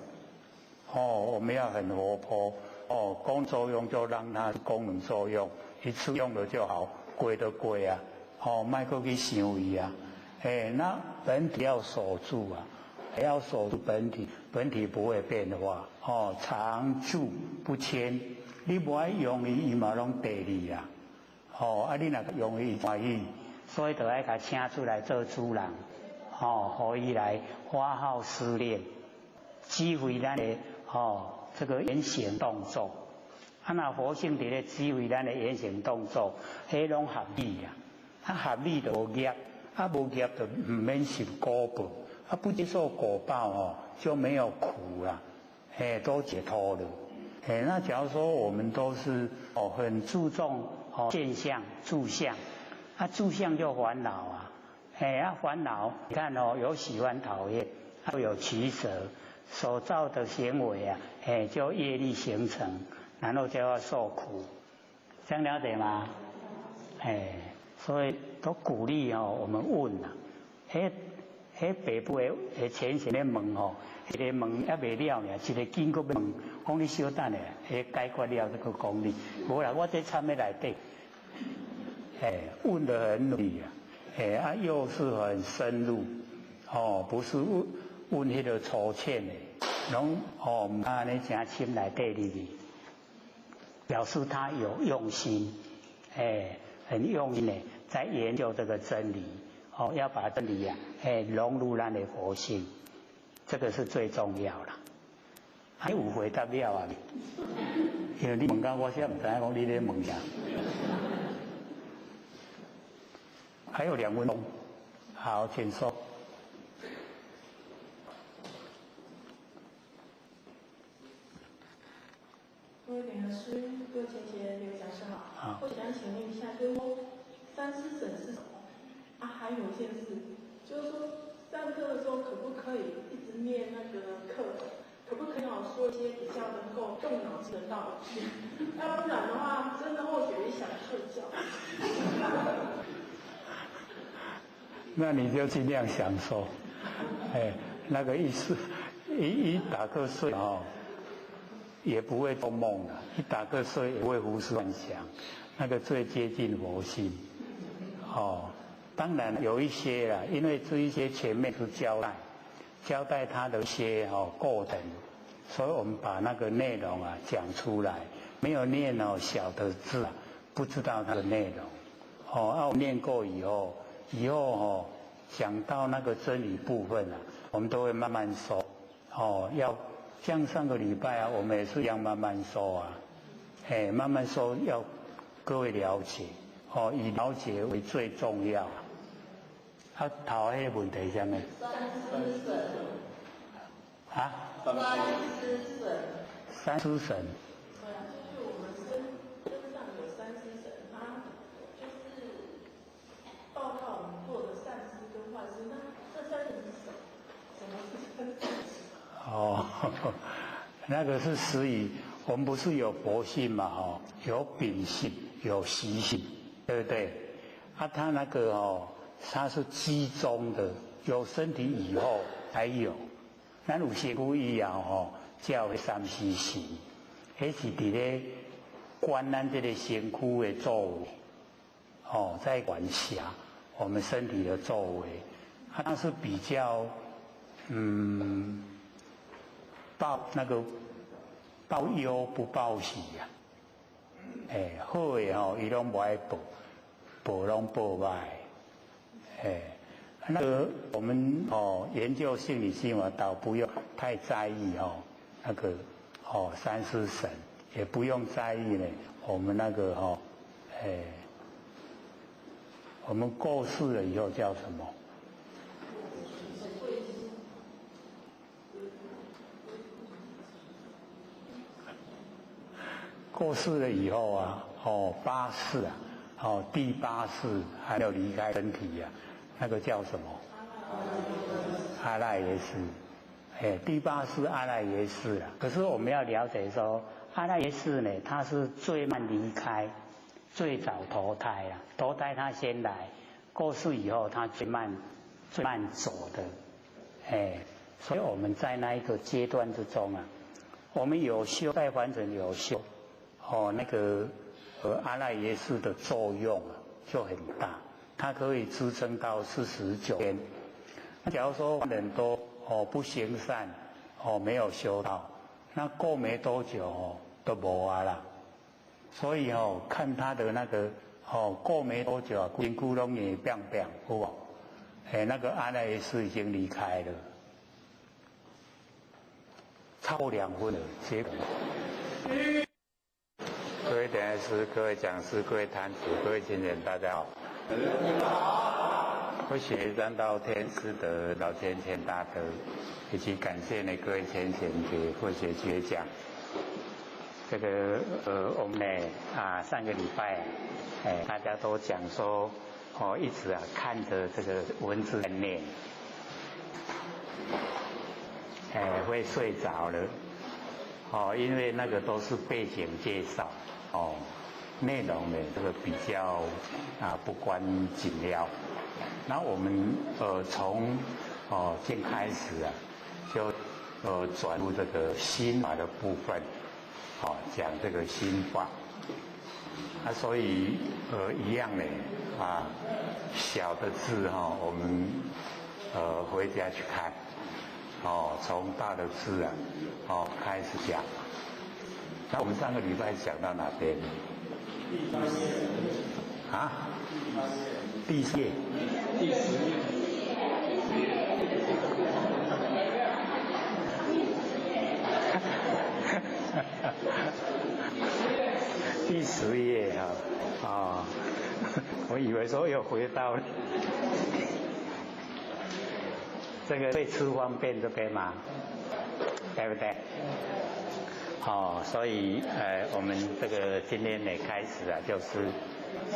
Speaker 2: 哦，我们要很活泼。哦，功作用就让它功能作用，一次用了就好，过就过啊。哦，莫阁去想伊啊。哎，那本体要守住啊，要守住本体，本体不会变化。哦，常住不迁。你无爱用伊，伊嘛拢缀你啊。哦，啊，你若用伊欢喜，
Speaker 1: 所以就爱共请出来做主人，哦，予伊来发号施令，指挥咱的哦这个言行动作。啊，若佛性伫咧指挥咱的言行动作，彼拢合理啊。啊，合理就无业，啊，无业就毋免受果报，啊，不接受果报哦，就没有苦啦，嘿，都解脱了。哎，那假如说我们都是哦很注重哦现象住相，啊住相就烦恼啊，哎啊烦恼，你看哦有喜欢讨厌，又有取舍，所造的行为啊，哎就业力形成，然后就要受苦，这样了解吗？哎，所以都鼓励哦我们问啊，彼北部的前贤咧问吼，一个问犹未了呢，一个紧阁问，讲你小等下，彼解决了再阁讲你，无啦，我这参咧内底，哎，问得很努力啊，哎啊又是很深入，哦，不是问问彼个粗浅的，拢哦毋按呢诚深内底入去，表示他有用心，哎，很用心的在研究这个真理。哦，要把真理啊，哎，融入咱的佛性，这个是最重要啦。还有回答了啊？因为你问到我，现在毋知影讲你咧问啥。还有2分钟，好，请说。
Speaker 9: 各位老师，各位姐姐、刘讲师好。我想请问一下，就是说三师神是什么？啊，还有一件事，就是说上课的时候可不可以一直念那个课本？可不可以让我说一些比较能够动脑子的道理？要不然的话，真的或许会想睡觉。
Speaker 2: 那你就尽量享受，哎，那个意思，一打个睡哦，也不会做梦了，一打个睡也不会胡思乱想，那个最接近佛性，哦。当然有一些啦，因为这一些前面是交代，交代他的一些哦过程，所以我们把那个内容啊讲出来，没有念哦小的字啊，不知道它的内容。哦，啊，我念过以后，以后哦讲到那个真理部分啊，我们都会慢慢说，哦，要像上个礼拜啊，我们也是一样慢慢说啊，哎，慢慢说要各位了解，哦，以了解为最重要。啊，头彼个问题是啥物？
Speaker 9: 三尸神。
Speaker 2: 啊？
Speaker 9: 三尸神。
Speaker 2: 三尸神。
Speaker 9: 对啊，就是我们身上有三尸神，他就是报告我们做的善事跟坏事。那这三个是什么？什么是三尸神？
Speaker 2: 哦，那个是实语。我们不是有佛性嘛？哦，有秉性，有习性，对不对？啊，他那个哦，他是集中的，有身体以后才有。咱有身躯以后吼，才有三尸神，彼是伫咧管咱这个身躯的作为，哦，在管辖我们身体的作为，它是比较报那个报忧不报喜呀，哎，好的吼，伊拢无爱报，报拢报歹，哎，那个我们哦研究性理心法，倒不用太在意哦，那个哦三尸神也不用在意呢，我们那个哦，哎，我们过世了以后叫什么？过世了以后啊，哦，八世啊，哦，第八世还没有离开身体呀，那个叫什么？阿赖耶识，哎，第八世阿赖耶识啊。
Speaker 1: 可是我们要了解说，阿赖耶识呢，它是最慢离开，最早投胎啊，投胎它先来，过世以后它最慢，最慢走的，哎，所以我们在那一个阶段之中啊，我们有修在凡尘有修。哦，那个阿赖耶识的作用啊就很大，它可以支撑到49天。那假如说人都哦不行善，哦没有修道，那过没多久哦都无啊啦。所以哦，看他的那个哦过没多久啊，身躯拢会变变，有无？哎，那个阿赖耶识已经离开了，超过2分了，结果。
Speaker 2: 各位讲师、各位讲师、各位坛主、各位亲人，大家好。我学三道天师德老千千大德，以及感谢呢各位前贤给佛学学讲。
Speaker 1: 这个我们呢啊上个礼拜，哎大家都讲说哦一直啊看着这个文字在念，哎会睡着了，哦因为那个都是背景介绍。哦，内容呢，这个比较啊不关紧要。那我们从哦先开始啊，就转入这个心法的部分，哦讲这个心法。啊，所以一样呢啊，小的字哈，我们回家去看，哦从大的字啊哦开始讲。那我们上个礼拜讲到哪边？
Speaker 6: 第三页。
Speaker 2: 啊？第四页。
Speaker 6: 第10页。
Speaker 2: 第10页啊，啊，我以为说又回到了这个最吃方便这边嘛，对不对？哦，所以我们这个今天呢开始啊，就是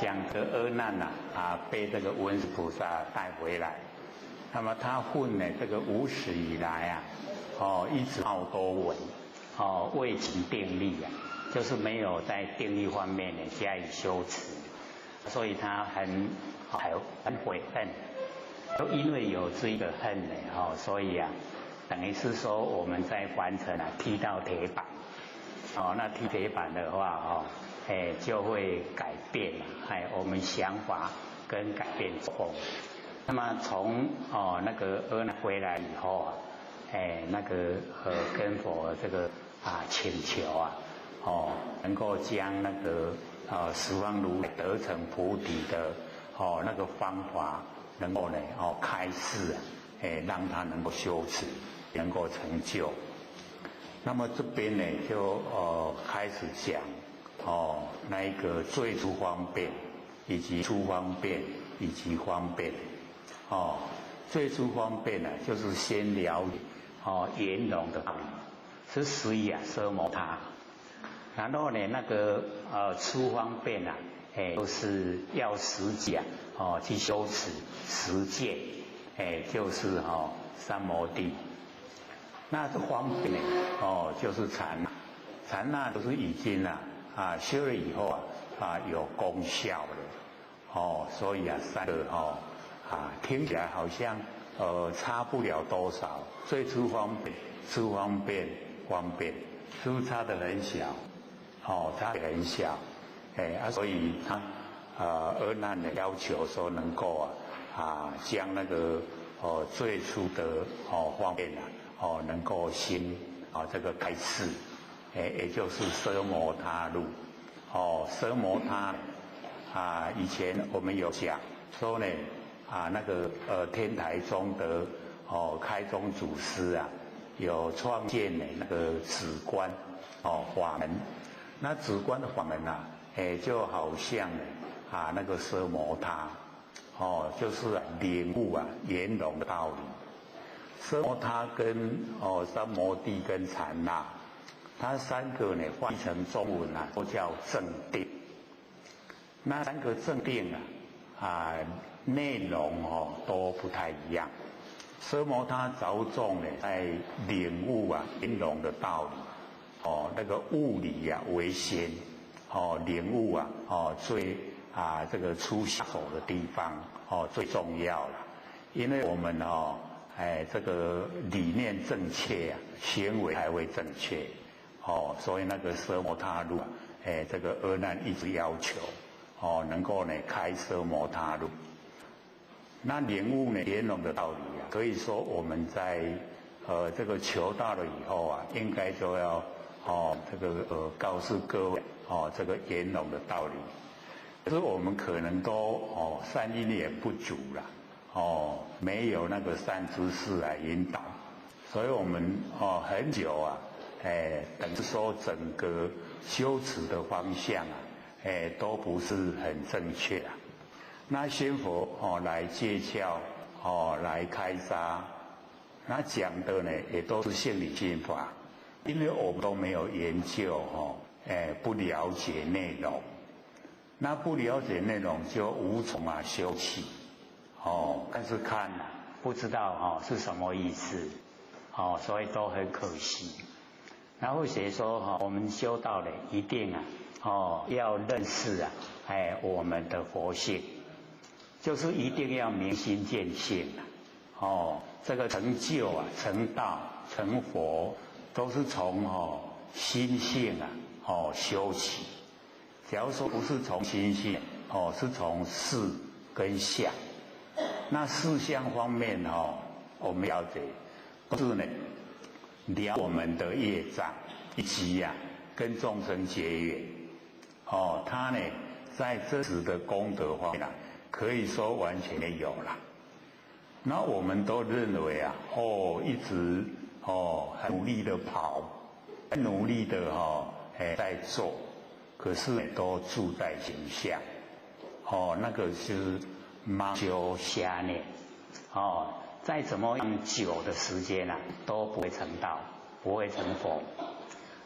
Speaker 2: 讲这阿难呐啊被这个文殊菩萨带回来，那么他混呢这个无始以来啊，哦一直好多闻，
Speaker 1: 哦未曾定力啊，就是没有在定力方面呢加以修持，所以他很悔恨，都因为有这个恨呢，哦所以啊，等于是说我们在凡尘啊踢到铁板。哦，那踢铁板的话，哦，哎，就会改变哎，我们想法跟改变作风。那么从哦那个阿难回来以后啊，哎，那个跟佛这个啊请求啊，哦，能够将那个十方如来得成菩提的哦那个方法，能够呢哦开示啊，哎，让他能够修持，能够成就。
Speaker 2: 那么这边呢，就开始讲哦，那一个最初方便，以及初方便，以及方便。哦，最初方便呢，就是先了解
Speaker 1: 哦圆融的道理，是随啊奢摩他。然后呢，那个初方便啊，哎，就是要实际啊，哦去修持实践，哎，就是哦三摩地。那这方便呢，哦就是禅，禅那都是已经啊修了以后啊有功效了，哦，所以啊三个哦听起来好像差不了多少，最初方便，初方便方便，是不是差得很小？哦，差得很小，哎啊，所以他阿难的要求说能够啊将那个最初的方便啊能够先这个开示，哎，也就是奢摩他路，哦，奢摩他啊，以前我们有讲说呢啊那个天台宗的开宗祖师啊，有创建的那个止观法门。那止观的法门呐，哎，就好像啊那个奢摩他，哦，就是领悟啊圆融的道理。奢摩他跟三摩地跟禅那，它三个呢翻译成中文啊都叫正定。那三个正定啊内容都不太一样。奢摩他着重呢在领悟啊圆融的道理。哦，那个物理呀为先，哦，领悟啊，哦最啊这个出下手的地方，哦最重要了，因为我们哦，哎这个理念正确啊，行为才会正确，哦，所以那个奢摩他路啊，哎这个阿难一直要求，哦能够呢开奢摩他路，那领悟呢圆融的道理啊，可以说我们在这个求道了以后啊，应该就要。哦，这个告诉各位哦，这个圆融的道理，可是我们可能都善因也不足了，哦，没有那个善知识来引导，所以我们很久啊，哎，等于说整个修持的方向啊，哎，都不是很正确啊。那仙佛来借窍来开沙，那讲的呢也都是现理心法。因为我们都没有研究哎，不了解内容，那不了解内容就无从啊修起，哦，但是看不知道是什么意思，哦，所以都很可惜。然后谁说我们修道的一定啊要认识啊，哎，我们的佛性，就是一定要明心见性啊，哦，这个成就啊，成道成佛。都是从心性啊修起。假如说不是从心性是从事跟相。那事相方面我们了解，是呢了我们的业障，以及呀跟众生结缘。哦，他呢在真实的功德方面啊，可以说完全没有了。那我们都认为啊，一直。很努力的跑，很努力的哎在做，可是都住在形象，哦，那个是盲修瞎念，哦，再怎么样久的时间啊，都不会成道，不会成佛。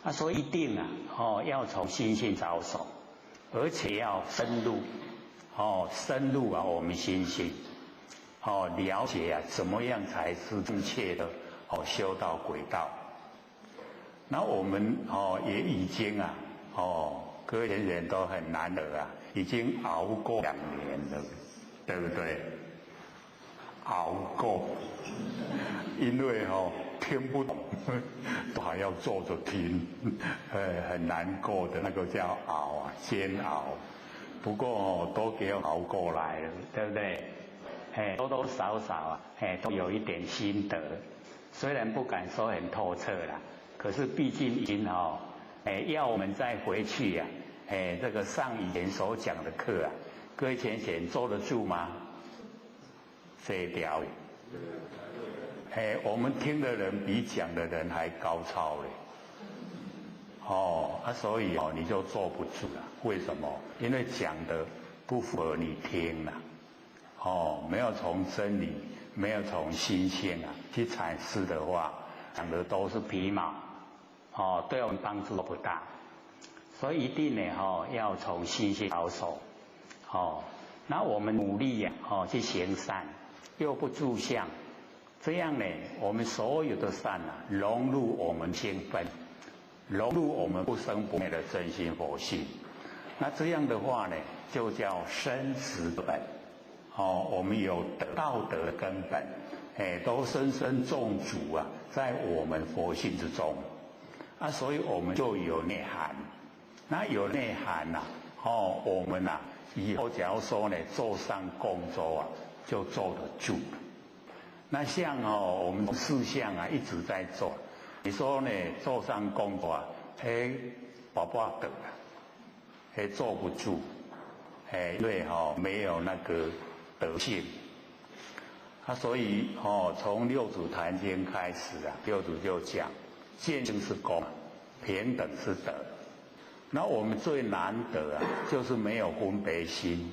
Speaker 1: 啊，所以一定啊，要从心性着手，而且要深入，深入啊，我们心性，了解啊，怎么样才是正确的。修道轨道，那我们也已经啊各位人都很难得啊，已经熬过2年了，对不对？熬过，因为听不懂，都还要坐着听，很难过的那个叫熬啊，煎熬。不过都给我熬过来了，
Speaker 10: 对不对？哎，多多少少啊，哎，都有一点心得。虽然不敢说很透彻啦，可是毕竟已经哎，要我们再回去呀，哎，这个上以前所讲的课啊，各位浅显坐得住吗？这条，哎，我们听的人比讲的人还高超嘞，
Speaker 2: 哦啊，所以哦你就坐不住了。为什么？因为讲的不符合你听了，哦，没有从真理，没有从心性啊去阐释的话，讲的都是皮毛，哦，对我们帮助不大。所以一定呢，哦，要从心性着手，哦，那我们努力呀，哦，去行善，又不住相，这样呢，我们所有的善啊，融入我们心本，融入我们不生不灭的真心佛性。那这样的话呢，就叫生死本。哦，我们有道德根本，哎，都深深种植啊，在我们佛性之中。啊，所以我们就有内涵。那有内涵呐，哦，我们呐，以后假如说呢，做上工作啊，就坐得住。那像哦，我们四项啊一直在做，你说呢，做上工作啊，哎，宝宝等啊，哎，坐不住，哎，因为哦没有那个德性。啊，所以哦，从六祖坛经开始啊，六祖就讲，见性是功，平等是德。那我们最难得啊，就是没有分别心，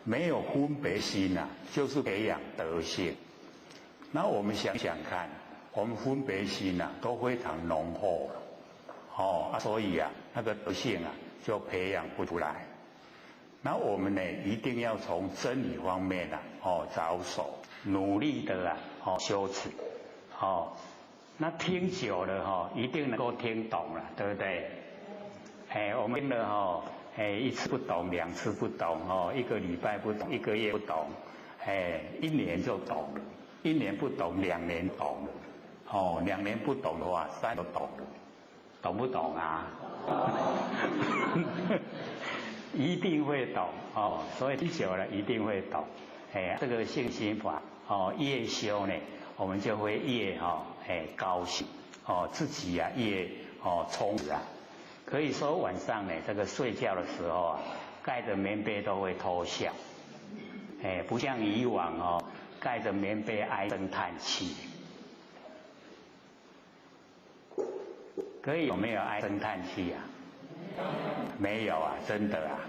Speaker 2: 没有分别心啊，就是培养德性。那我们想想看，我们分别心啊都非常浓厚，哦，所以啊，那个德性啊就培养不出来。那我们呢，一定要从真理方面啊，哦着手，
Speaker 1: 努力的啊，哦修持，哦，那听久了哈，一定能够听懂了，对不对？哎，我们听了哈，哎，一次不懂，两次不懂，哦，一个礼拜不懂，一个月不懂，哎，一年就懂了，一年不懂，两年懂了，哦，两年不懂的话，三年懂了，懂不懂啊？一定会懂哦，所以听久了一定会懂。哎，这个信心法哦，越修呢，我们就会越哈哎高兴哦，自己呀越哦充实啊。可以说晚上呢，这个睡觉的时候啊，盖着棉被都会偷笑，哎，不像以往哦，盖着棉被唉声叹气。可以有没有唉声叹气啊？没有啊，真的啊，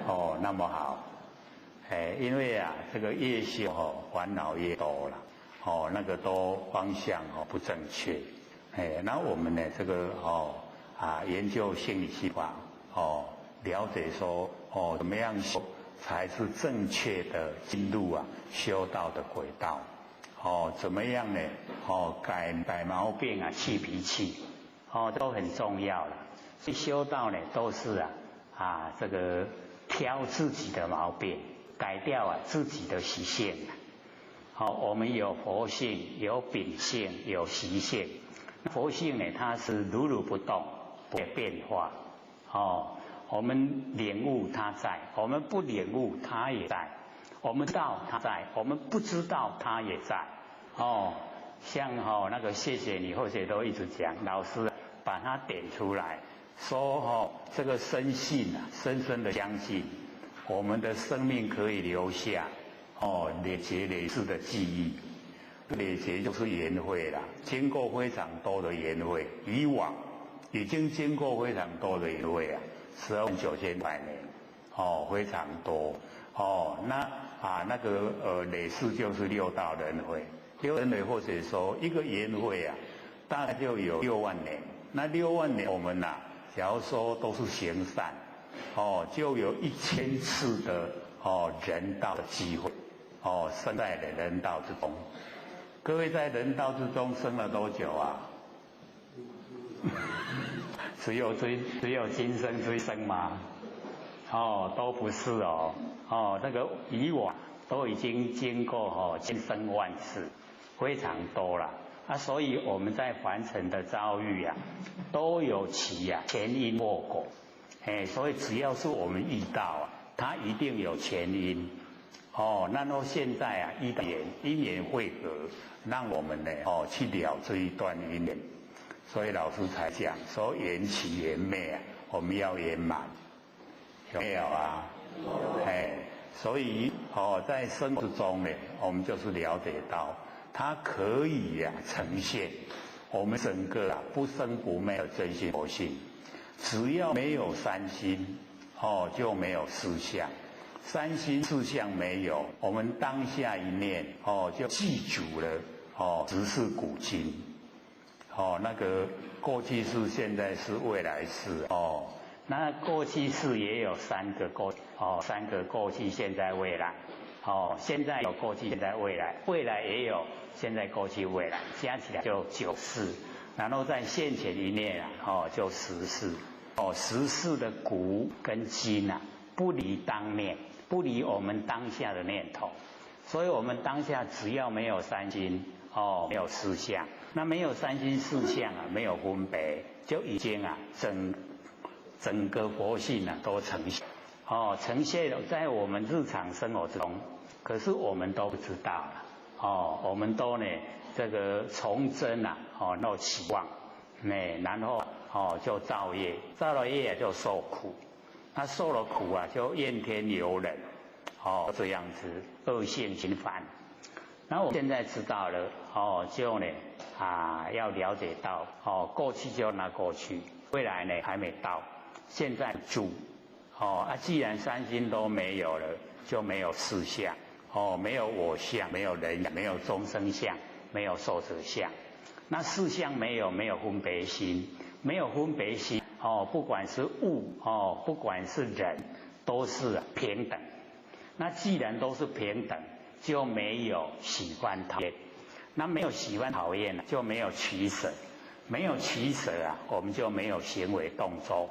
Speaker 1: 哦，那么好，哎，因为啊，这个越修哦，烦恼越多了，哦，那个都方向哦不正确，哎，那我们呢，这个哦啊，研究心理计划哦，了解说哦，怎么样修才是正确的进入啊修道的轨道，哦，怎么样呢？哦，改改毛病啊，去脾气，哦，都很重要了。所以修道呢，都是啊啊这个挑自己的毛病，改掉啊自己的习性。好，我们有佛性，有秉性，有习性。佛性呢，它是如如不动，不会变化。哦，我们领悟它在，我们不领悟它也在。我们知道它在，我们不知道它也在。哦，像哦那个谢谢你，或者都一直讲，老师把它点出来。说哦，这个深信啊，深深的相信，我们的生命可以留下哦累劫累世的记忆，累劫就是缘会啦，经过非常多的缘会，以往已经经过非常多的缘会啊，12万9900年，哦，非常多哦，那啊那个累世就是六道轮回，六轮回或者说一个缘会啊，大概就有六万年，那六万年我们呐，假如说都是行善，哦，就有1000次的哦人道的机会，哦，生在了人道之中。各位在人道之中生了多久啊？只有今生之生吗？哦，都不是哦，哦，这个以往都已经经过哦千生万世，非常多了。啊，所以我们在凡尘的遭遇啊，都有其啊前因后果，哎，所以只要是我们遇到啊，它一定有前因。哦，那么现在啊，因缘因缘会合，让我们呢哦去了这一段因缘，所以老师才讲说缘起缘灭啊，我们要圆满，有没有啊？哎，所以哦，在生活中呢，我们就是了解到。它可以呀呈现我们整个啊不生不灭的真心佛性，
Speaker 2: 只要没有三心，哦，就没有四相。三心四相没有，我们当下一念，哦，就记住了，哦，只是古今，哦，那个过去式、现在式、未来式，哦，
Speaker 1: 那过去式也有三个过，哦，三个过去、现在、未来，哦，现在有过去、现在、未来，未来也有现在、过去、未来，加起来就九世，然后在现前一念啊，哦，就十世，哦，十世的古跟今啊，不离当念，不离我们当下的念头，所以我们当下只要没有三心，哦，没有四相，那没有三心四相啊，没有分别，就已经啊，整整个佛性啊都呈现，哦，呈现在我们日常生活之中，可是我们都不知道了，哦，我们都呢这个从真啊，哦，闹期望，那然后哦就造业，造了业就受苦，那受了苦啊就怨天尤人，哦，这样子恶性循环。那我现在知道了，哦，就呢啊要了解到，哦，过去就拿过去，未来呢还没到，现在住，哦啊，既然三心都没有了，就没有四相，哦，没有我相，没有人，没有众生相，没有寿者相，那四相没有，没有分别心，没有分别心，哦，不管是物，哦，不管是人，都是平等。那既然都是平等，就没有喜欢讨厌，那没有喜欢讨厌就没有取舍，没有取舍啊，我们就没有行为动作。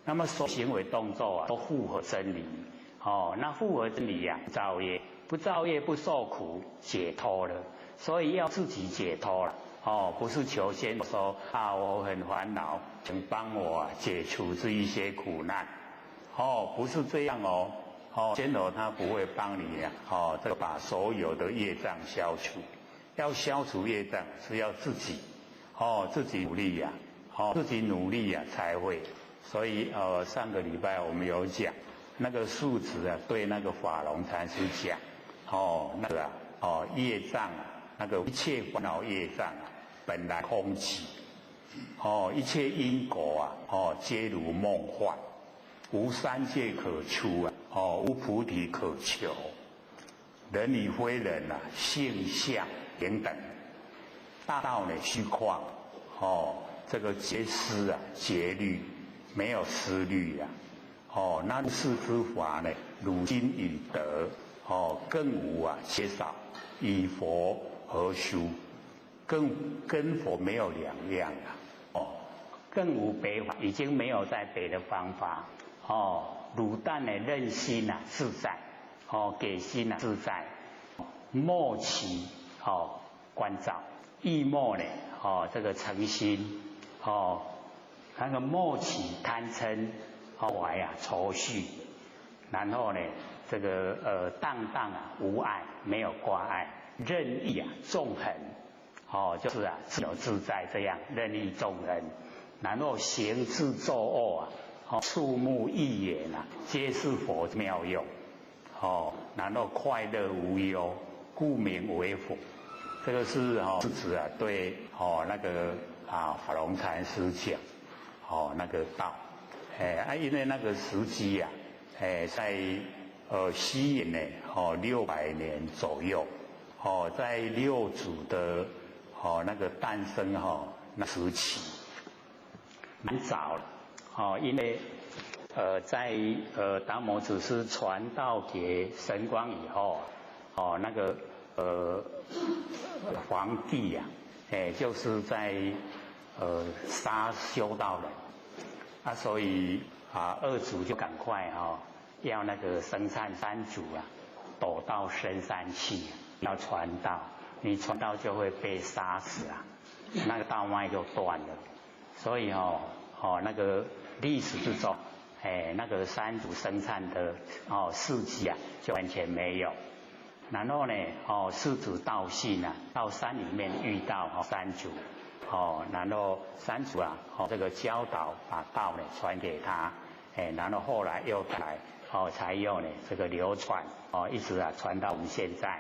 Speaker 1: 那么说行为动作啊，都符合真理，哦，那符合真理呀，造业不造业不受苦，解脱了。所以要自己解脱了，哦，不是求仙说啊，我很烦恼，请帮我解除这一些苦难，哦，不是这样哦。哦，仙佛他不会帮你呀，哦，这个把所有的业障消除，要消除业障是要自己，哦，自己努力呀，哦，自己努力呀才会。所以上个礼拜我们有讲，那个数值啊，对那个法龙禅师讲，哦，那个啊，哦，业障啊，那个一切烦恼业障啊，本来空寂，哦，一切因果啊，哦，皆如梦幻，无三界可出啊。哦，无菩提可求，人与非人啊，性相平等，大道呢虚旷，哦，这个结思啊，节律没有思虑啊，哦，那世之法呢，汝今已得，哦，更无啊缺少，与佛何殊？更跟佛没有两样啊，哦，更无别法，已经没有在别的方法，哦。卤蛋的任心啊自在，哦，给心啊自在，莫起哦观照，意莫呢哦这个诚心哦，那个莫起贪嗔怀啊愁绪，然后呢这个荡荡啊无碍，没有挂碍，任意啊纵横，哦就是啊自由自在这样任意纵横，然后行自作恶啊。触目一眼啊，皆是佛妙用，哦，然后快乐无忧，故名为佛。这个是哦，是指啊，对哦那个啊法龙禅师讲，哦那个道，哎啊，因为那个时机呀，哎在西元呢，哦600年左右，哦在六祖的哦那个诞生哈那时期，蛮早了。哦，因为在达摩祖师传道给神光以后，哦，那个皇帝呀，哎，就是在杀修道人，啊，所以啊二祖就赶快哈，要那个僧璨三祖啊，躲到深山去，要传道，你传道就会被杀死啊，那个道脉就断了，所以哦。哦，那个历史之中，哎，那个三祖僧璨的哦事迹啊，就完全没有。然后呢，哦，四祖道信啊，到山里面遇到哦三祖，哦，然后三祖啊，哦这个教导把道呢传给他，哎，然后后来又来，哦才又呢这个流传，哦一直啊传到我们现在，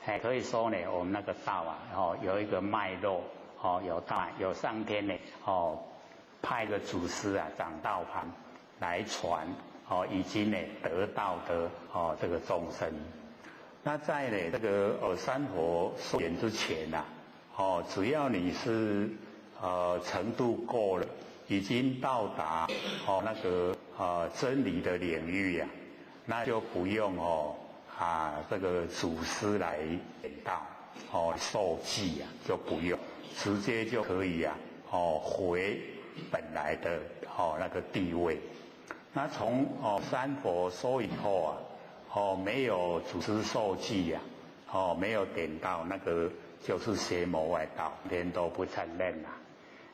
Speaker 1: 哎，可以说呢，我们那个道啊，哦有一个脉络，哦有道有上天呢，哦。
Speaker 2: 派个祖师啊掌道盘来传哦，已经呢得道的哦这个众生。那在呢这个三佛授点之前呐，哦，只要你是程度够了，已经到达哦那个真理的领域呀，那就不用哦啊这个祖师来点道哦授记啊，就不用，直接就可以啊哦回本来的哦那个地位。那从哦三佛收以后啊，哦没有祖师授记呀，哦没有点到那个就是邪魔外道，
Speaker 1: 连都不承认啦。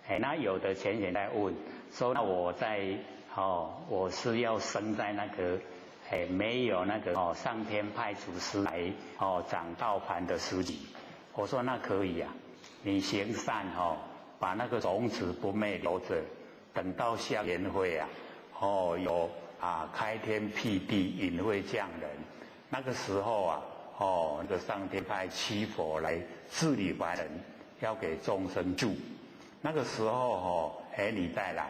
Speaker 1: 哎，那有的浅显在问说，那我在哦，我是要生在那个哎没有那个哦上天派祖师来哦掌道盘的时机，我说那可以啊，你行善哦，把那个种子不昧留着，等到下年会啊，哦有啊开天辟地隐晦降人，那个时候啊，哦那个上天派七佛来治理凡人，要给众生住。那个时候哦，哎，你再来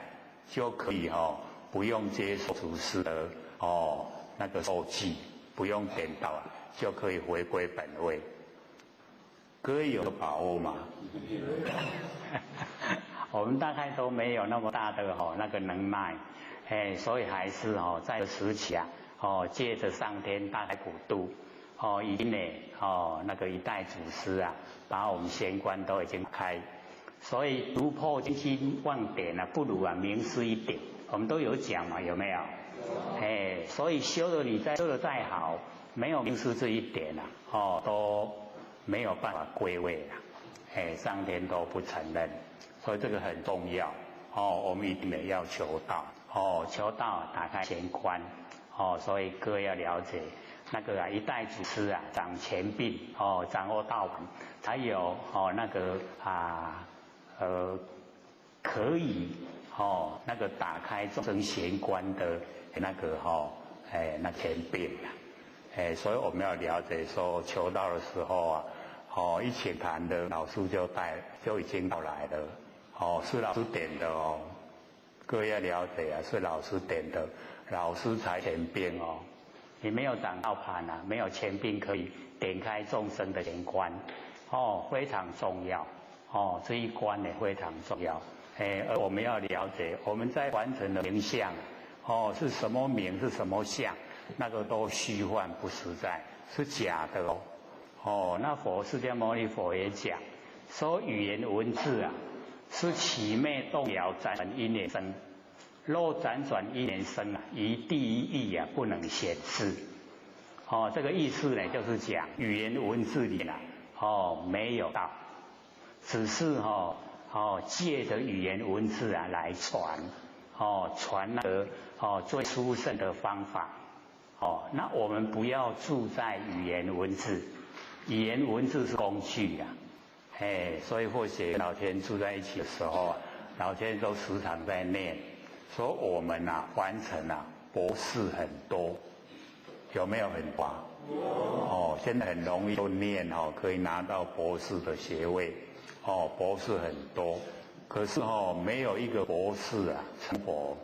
Speaker 1: 就可以哦，不用接受祖师的哦那个授记，不用点到啊，就可以回归本位。各位有把握吗？
Speaker 10: 我们大概都没有那么大的哦那个能耐，哎，所以还是哦在时期啊，哦借着上天大开普度，哦已经呢哦那个一代祖师啊，把我们玄关都已经开。所以读破千心万点啊，不如啊明示一点。我们都有讲嘛，有没有？哎，所以修的你再修的再好，没有明示这一点啊，哦都没有办法归位了。哎，上天都不承认，所以这个很重要。哦，我们一定得要求道。哦，求道打开玄关。哦，所以各位要了解那个啊，一代祖师啊，掌权柄哦，掌握道盘，才有哦那个啊。可以哦，那个打开众生玄关的那个哈，哎，那权柄啊，哎，所以我们要了解说，求道的时候啊，哦，一起谈的老师就带就已经到来了，哦，是老师点的哦，各位要了解啊，是老师点的，老师才权柄哦，你没有掌道盘啊，没有权柄可以点开众生的玄关，哦，非常重要。哦，这一关呢非常重要，哎，而我们要了解我们在完成的名相，哦，是什么名是什么相，那个都虚幻不实在，是假的哦。哦，那佛释迦牟尼佛也讲，说语言文字啊，是起昧动摇辗转因缘生，若辗转因缘生啊，于第一义啊不能显示。哦，这个意思呢，就是讲语言文字里啊，哦，没有道。只是哦哦借着语言文字啊来传哦传那个哦最殊胜的方法哦，那我们不要住在语言文字，语言文字是工具啊，哎，所以或许老天住在一起的时候啊，老天都时常在念，说我们呐完成啊博士很多，有没有很多？哦，现在很容易就念哦，可以拿到博士的学位。哦，博士很多，可是哦，没有一个博士啊成佛。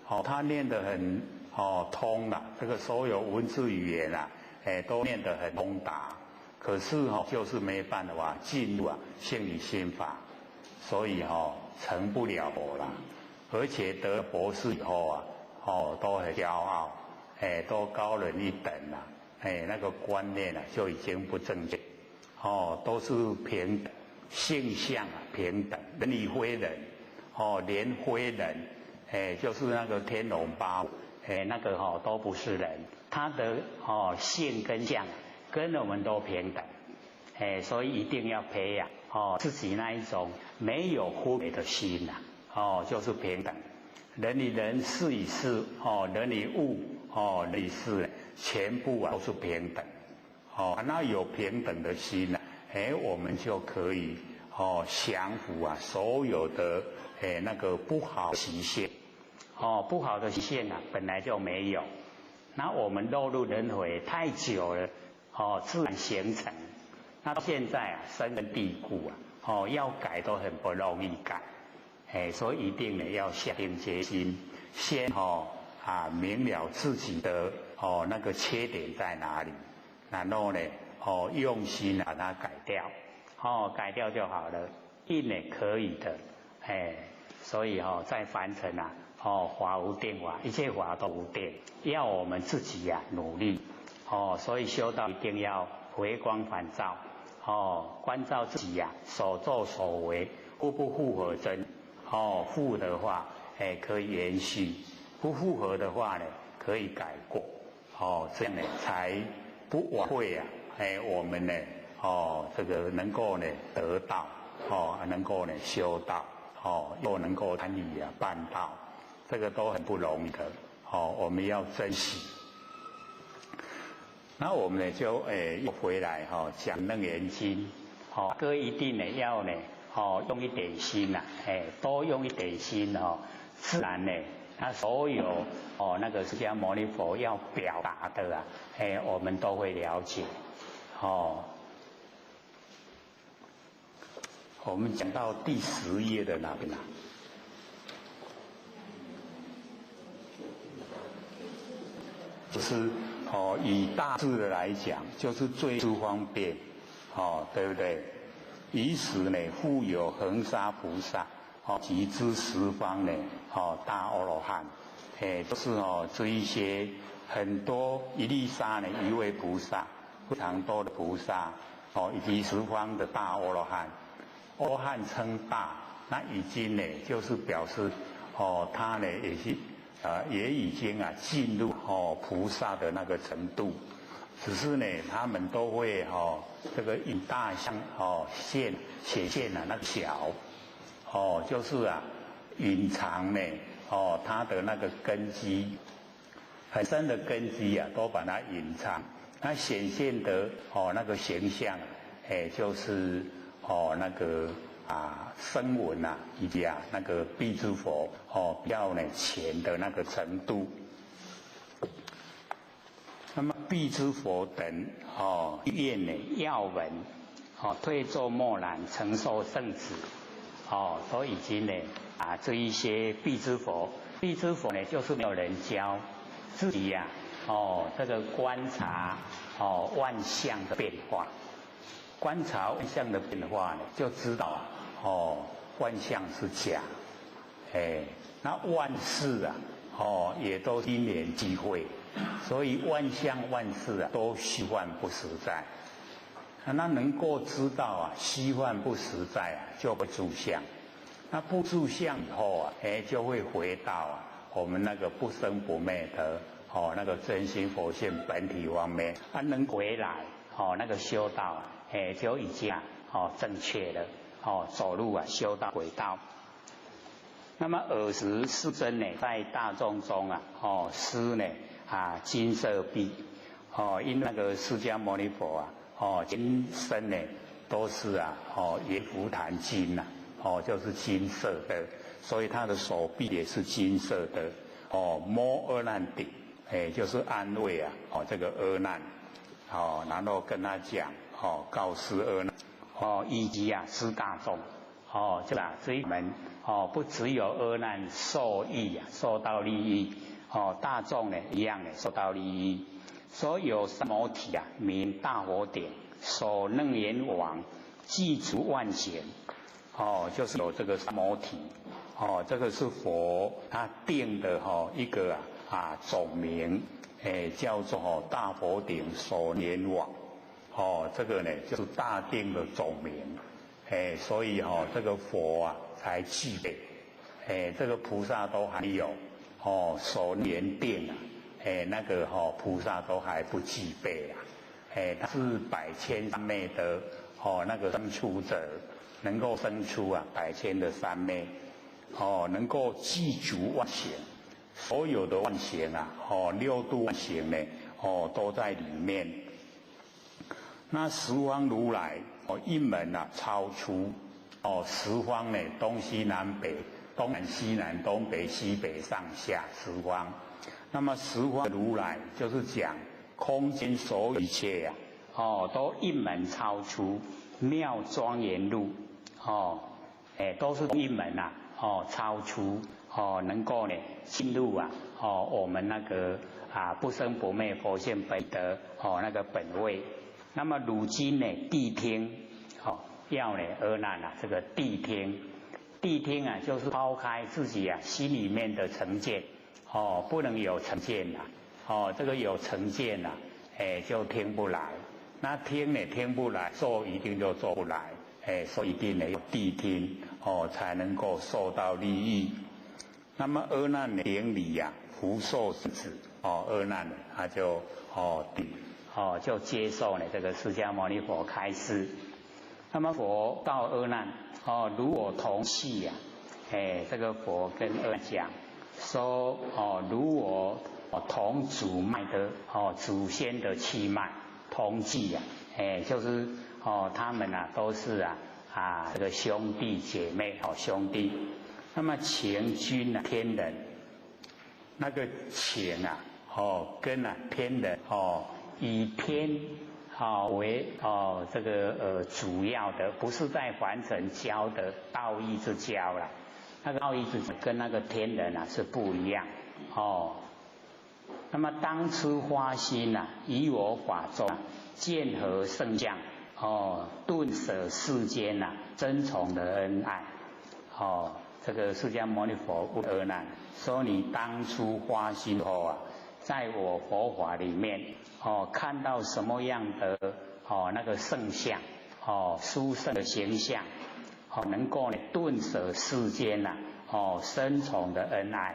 Speaker 10: 哦，他念得很哦通了，这个所有文字语言啊，哎，都念得很通达。可是哦，就是没办法进入啊性理心法，所以哦成不了佛啦。而且得博士以后啊，哦都很骄傲，哎，都高人一等啦，哎，那个观念啊就已经不正确。哦，都是平等。性相啊平等，人与非人，哦，连非人，哎，就是那个天龙八部，哎，那个哈都不是人，他的哦性跟相跟我们都平等，哎，所以一定要培养哦自己那一种没有分别的心呐，哦，就是平等，人与人，事与事，哦，人与物，哦，人与事，全部啊都是平等，哦，那有平等的心呐。哎，我们就可以哦降服啊所有的哎那个不好习性，哦不好的习性啊本来就没有，那我们落入轮回太久了，哦自然形成，那到现在啊深根蒂固啊，哦要改都很不容易改，
Speaker 2: 哎，所以一定呢要下定决心，先明了自己的那个缺点在哪里，然后呢用心把它改掉，
Speaker 1: 改掉就好了，定呢可以的，哎，所以在凡尘啊，法无定法，一切法都无定，要我们自己呀努力，所以修道一定要回光返照，关照自己呀所作所为符不符合真，符的话，哎可以延续；不符合的话呢，可以改过，这样呢才不枉费啊，哎我们呢，这个能够呢得到，能够呢修道，又能够参与啊办道，这个都很不容易的，我们要珍惜。那我们呢就又回来讲楞严经，哥一定呢要呢用一点心呐，哎多用一点心自然呢他所有那个释迦牟尼佛要表达的啊，哎我们都会了解。
Speaker 2: 我们讲到第10页的哪边啊？就是以大致的来讲，就是最初方便，对不对？以此呢，复有恒沙菩萨，及之十方呢，大阿罗汉，哎，都是这一些很多一粒沙呢，一位菩萨，非常多的菩萨，以及十方的大阿罗汉，阿罗汉称大，那已经呢，就是表示他呢也是。也已经啊进入菩萨的那个程度，只是呢他们都会这个以大象现显现啊那个小就是啊隐藏呢他的那个根基很深的根基啊都把它隐藏，那显现的那个形象，哎就是那个。啊，声闻啊，以及啊那个辟支佛比较呢浅的那个程度。那么辟支佛等愿呢
Speaker 1: 要闻退作默然，承受圣旨都已经呢啊这一些辟支佛，辟支佛呢就是没有人教，自己呀这个观察万象的变化。
Speaker 2: 观察万象的变化呢，就知道万象是假，哎，那万事啊，也都因缘际会，所以万象万事啊，都虚幻不实在。那能够知道啊，虚幻不实在啊，就不住相。那不住相以后啊，哎，就会回到啊，我们那个不生不灭的那个真心佛性本体方面，
Speaker 1: 啊，能回来那个修道啊。哎，就已经啊，正确了，走路啊，修道轨道。那么尔时世尊呢，在大众中啊，施呢啊金色臂，因那个释迦牟尼佛啊，全身呢都是啊，阎浮檀金呐，就是金色的，所以他的手臂也是金色的，摸阿难顶，哎，就是安慰啊，这个阿难，然后跟他讲。告示阿难，以及啊施大众，这个这一门，不只有阿难受益啊，受到利益，大众呢一样的受到利益。所有三摩体啊，名大佛顶，所楞严王，具足万行，
Speaker 2: 就是有这个三摩体，这个是佛他定的一个啊总名，哎叫做大佛顶所莲王。这个呢就是大定的总名，哎，所以这个佛啊才具备，哎，这个菩萨都还有，所念定啊，哎，那个菩萨都还不具备啊，哎，他是百千三昧的那个生出者，能够生出啊百千的三昧，能够具足万行，所有的万行啊，六度万行呢，都在里面。那十方如来一门啊超出十方呢，东西南北，东南西南东北西北上下十方。那么十方如来就是讲空间所有一切啊，
Speaker 1: 都一门超出妙庄严路，哎，都是一门啊，哦超出哦，能夠呢進入啊哦我們那個啊不生不滅佛性本德哦那個本位。那麼如今呢諦聽哦要呢阿難啊這個諦聽，諦聽啊就是拋開自己啊心裡面的成見哦，不能有成見呐哦，這個有成見呐，哎就聽不來，那聽呢聽不來，做一定就做不來，哎所以一定得諦聽哦，才能夠受到利益。那麼阿難頂禮呀，福壽子哦，阿難他就哦哦就接受呢這個釋迦牟尼佛開示。那麼佛告阿難哦，如我同契呀，哎這個佛跟阿難講說哦，如我同祖脈的哦祖先的氣脈同契呀，哎就是哦他們啊都是啊啊這個兄弟姐妹哦兄弟。那麼情君啊天人，
Speaker 2: 那個情啊哦跟啊天人哦
Speaker 1: 以天哦為哦這個主要的，不是在凡塵交的道義之交啦，那個道義之跟那個天人啊是不一樣哦。那麼當初發心啊，以我法中見何聖相哦，頓捨世間呐爭寵的恩愛哦。這個釋迦牟尼佛問阿難說：你當初發心後啊，在我佛法裡面哦，看到什麼樣的哦那個聖相哦殊勝的形象哦，能夠呢頓捨世間呐哦深寵的恩愛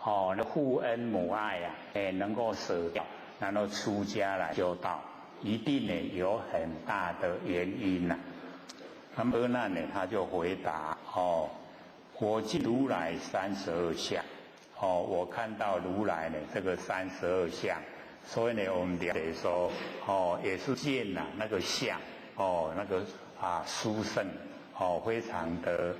Speaker 1: 哦，那父恩母愛啊，哎能夠捨掉，然後出家來修道，一定呢有很大的原因呐。
Speaker 2: 那麼阿難呢，他就回答哦。我見如來三十二相，哦，我看到如來呢這個三十二相，所以呢我們了解說，哦，也是見呐那個相，哦，那個啊殊勝，哦，非常的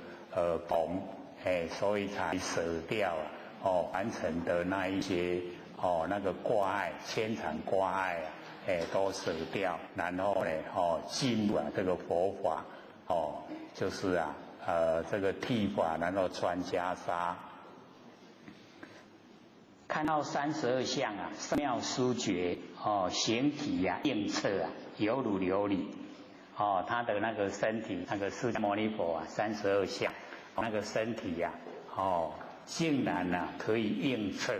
Speaker 2: 蓬，哎，所以才捨掉啊，哦，凡塵的那一些，哦，那個掛礙、牽纏掛礙啊，哎，都捨掉，然後呢，哦，進入啊這個佛法，哦，就是啊。這個剃髮，然後穿袈裟，
Speaker 1: 看到三十二相啊，妙殊絕哦，形體呀應徹啊，猶如琉璃哦，他的那個身體，那個釋迦牟尼佛啊，三十二相，那個身體呀，哦，竟然啊可以應徹，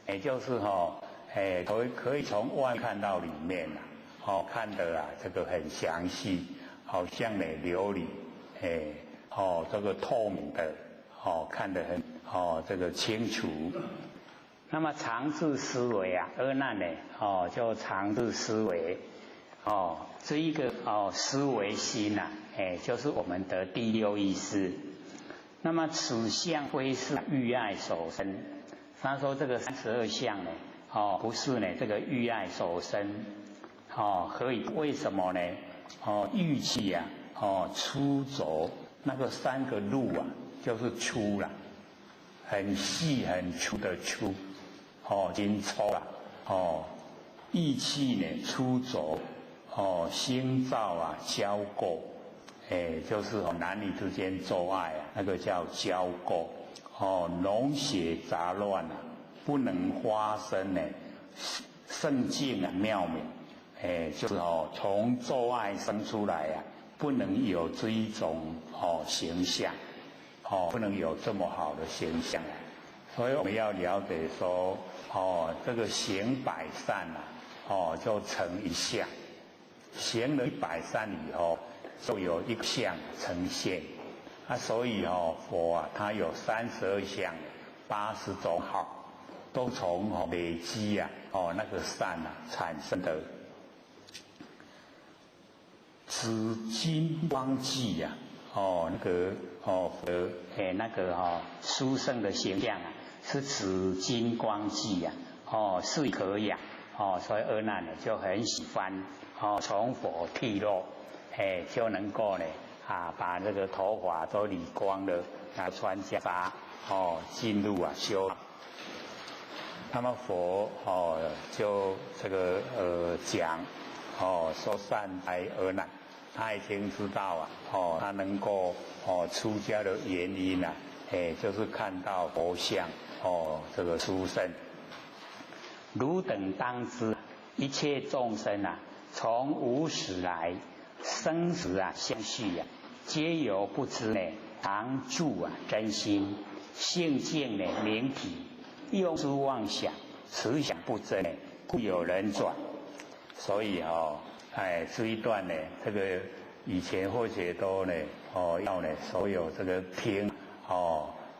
Speaker 1: 也就是哦，哎，可以從外看到裡面啊，哦，看得啊這個很詳細，好像呢琉璃，哎。哦，這個透明的，哦，看得很，哦，這個清楚。
Speaker 10: 那麼常自思維啊，阿難呢，哦，就常自思維，哦，這一個哦思維心呐，哎，就是我們的第六意識。那麼此相非是欲愛所生，他說這個三十二相呢，哦，不是呢這個欲愛所生，哦，何以為什麼呢？
Speaker 2: 哦，欲氣啊，哦，粗濁。那個三個路啊，就是粗啦，很細很粗的粗，哦，真粗啦，哦，意氣呢粗濁，哦，心造啊交媾，哎，就是男女之間做愛啊，那個叫交媾，哦，膿血雜亂啊，不能發生呢聖境啊妙明，哎，就是哦從做愛生出來啊。不能有這一種哦形象，哦不能有這麼好的形象，所以我們要了解說，哦這個行百善啊，哦就成一相，行了一百善以後，就有一相呈現。啊，所以哦佛啊，他有三十二相，80種好，都從哦累積啊，哦那個善啊產生的。紫金光髻呀，哦，那個哦，
Speaker 10: 哎，那個哦，殊勝的形象啊，是紫金光髻呀，哦，是可養，哦，所以阿難呢就很喜歡，哦，從佛剃落，哎，就能夠呢啊，把這個頭髮都理光了，啊，穿袈裟，哦，進入啊修。
Speaker 2: 那麼佛哦就這個講哦說善哉阿難。他已經知道啊，哦，他能夠哦出家的原因啊，哎，就是看到佛像哦，这个殊胜。
Speaker 1: 汝等当知，一切众生啊，从无始来，生死啊相续啊，皆由不知呢常住啊真心性净呢明体，用诸妄想，此想不真呢，故有轮转。
Speaker 2: 所以哦，哎，这一段呢，这个以前或许都呢，哦，要呢，所有这个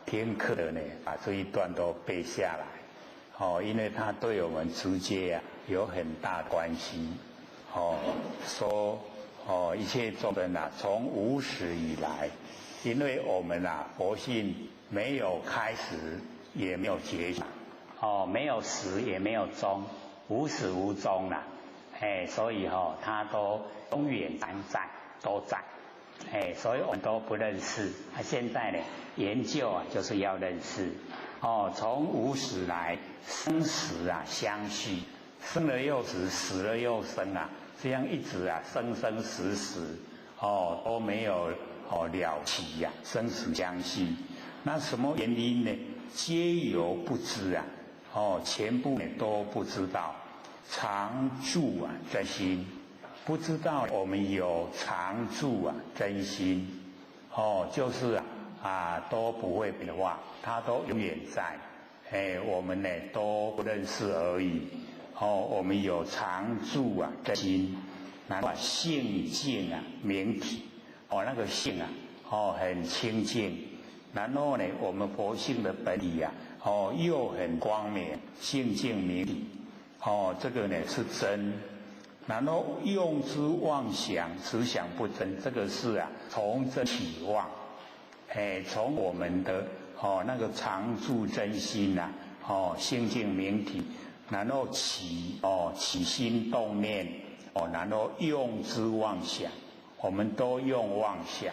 Speaker 2: 听课的呢，把这一段都背下来，哦，因为它对我们直接啊有很大关系，哦，说哦一切众生啊，从无始以来，因为我们啊佛性没有开始，也没有结束，
Speaker 1: 哦，没有始也没有终，无始无终啦。哎，所以哈，它都永远常在，都在，哎，所以我们都不认识。啊，现在呢，研究啊，就是要认识。哦，从无始来，生死啊相续，生了又死，死了又生啊，这样一直啊，生生死死，哦，都没有哦了期呀，生死相续。那什么原因呢？皆由不知啊，哦，全部呢都不知道。常住啊真心，不知道我们有常住啊真心，哦，就是啊都不会变化，它都永远在，哎，我们呢都不认识而已。哦，我们有常住啊真心，那么性净啊明体，哦，那个性啊，哦很清净，然后呢，我们佛性的本体啊，哦又很光明，性净明体。哦，这个呢是真，然后用之妄想，此想不真，这个是啊，从真起妄，哎，从我们的哦那个常住真心呐，哦性净明体，然后起心动念，哦，然后用之妄想，我们都用妄想，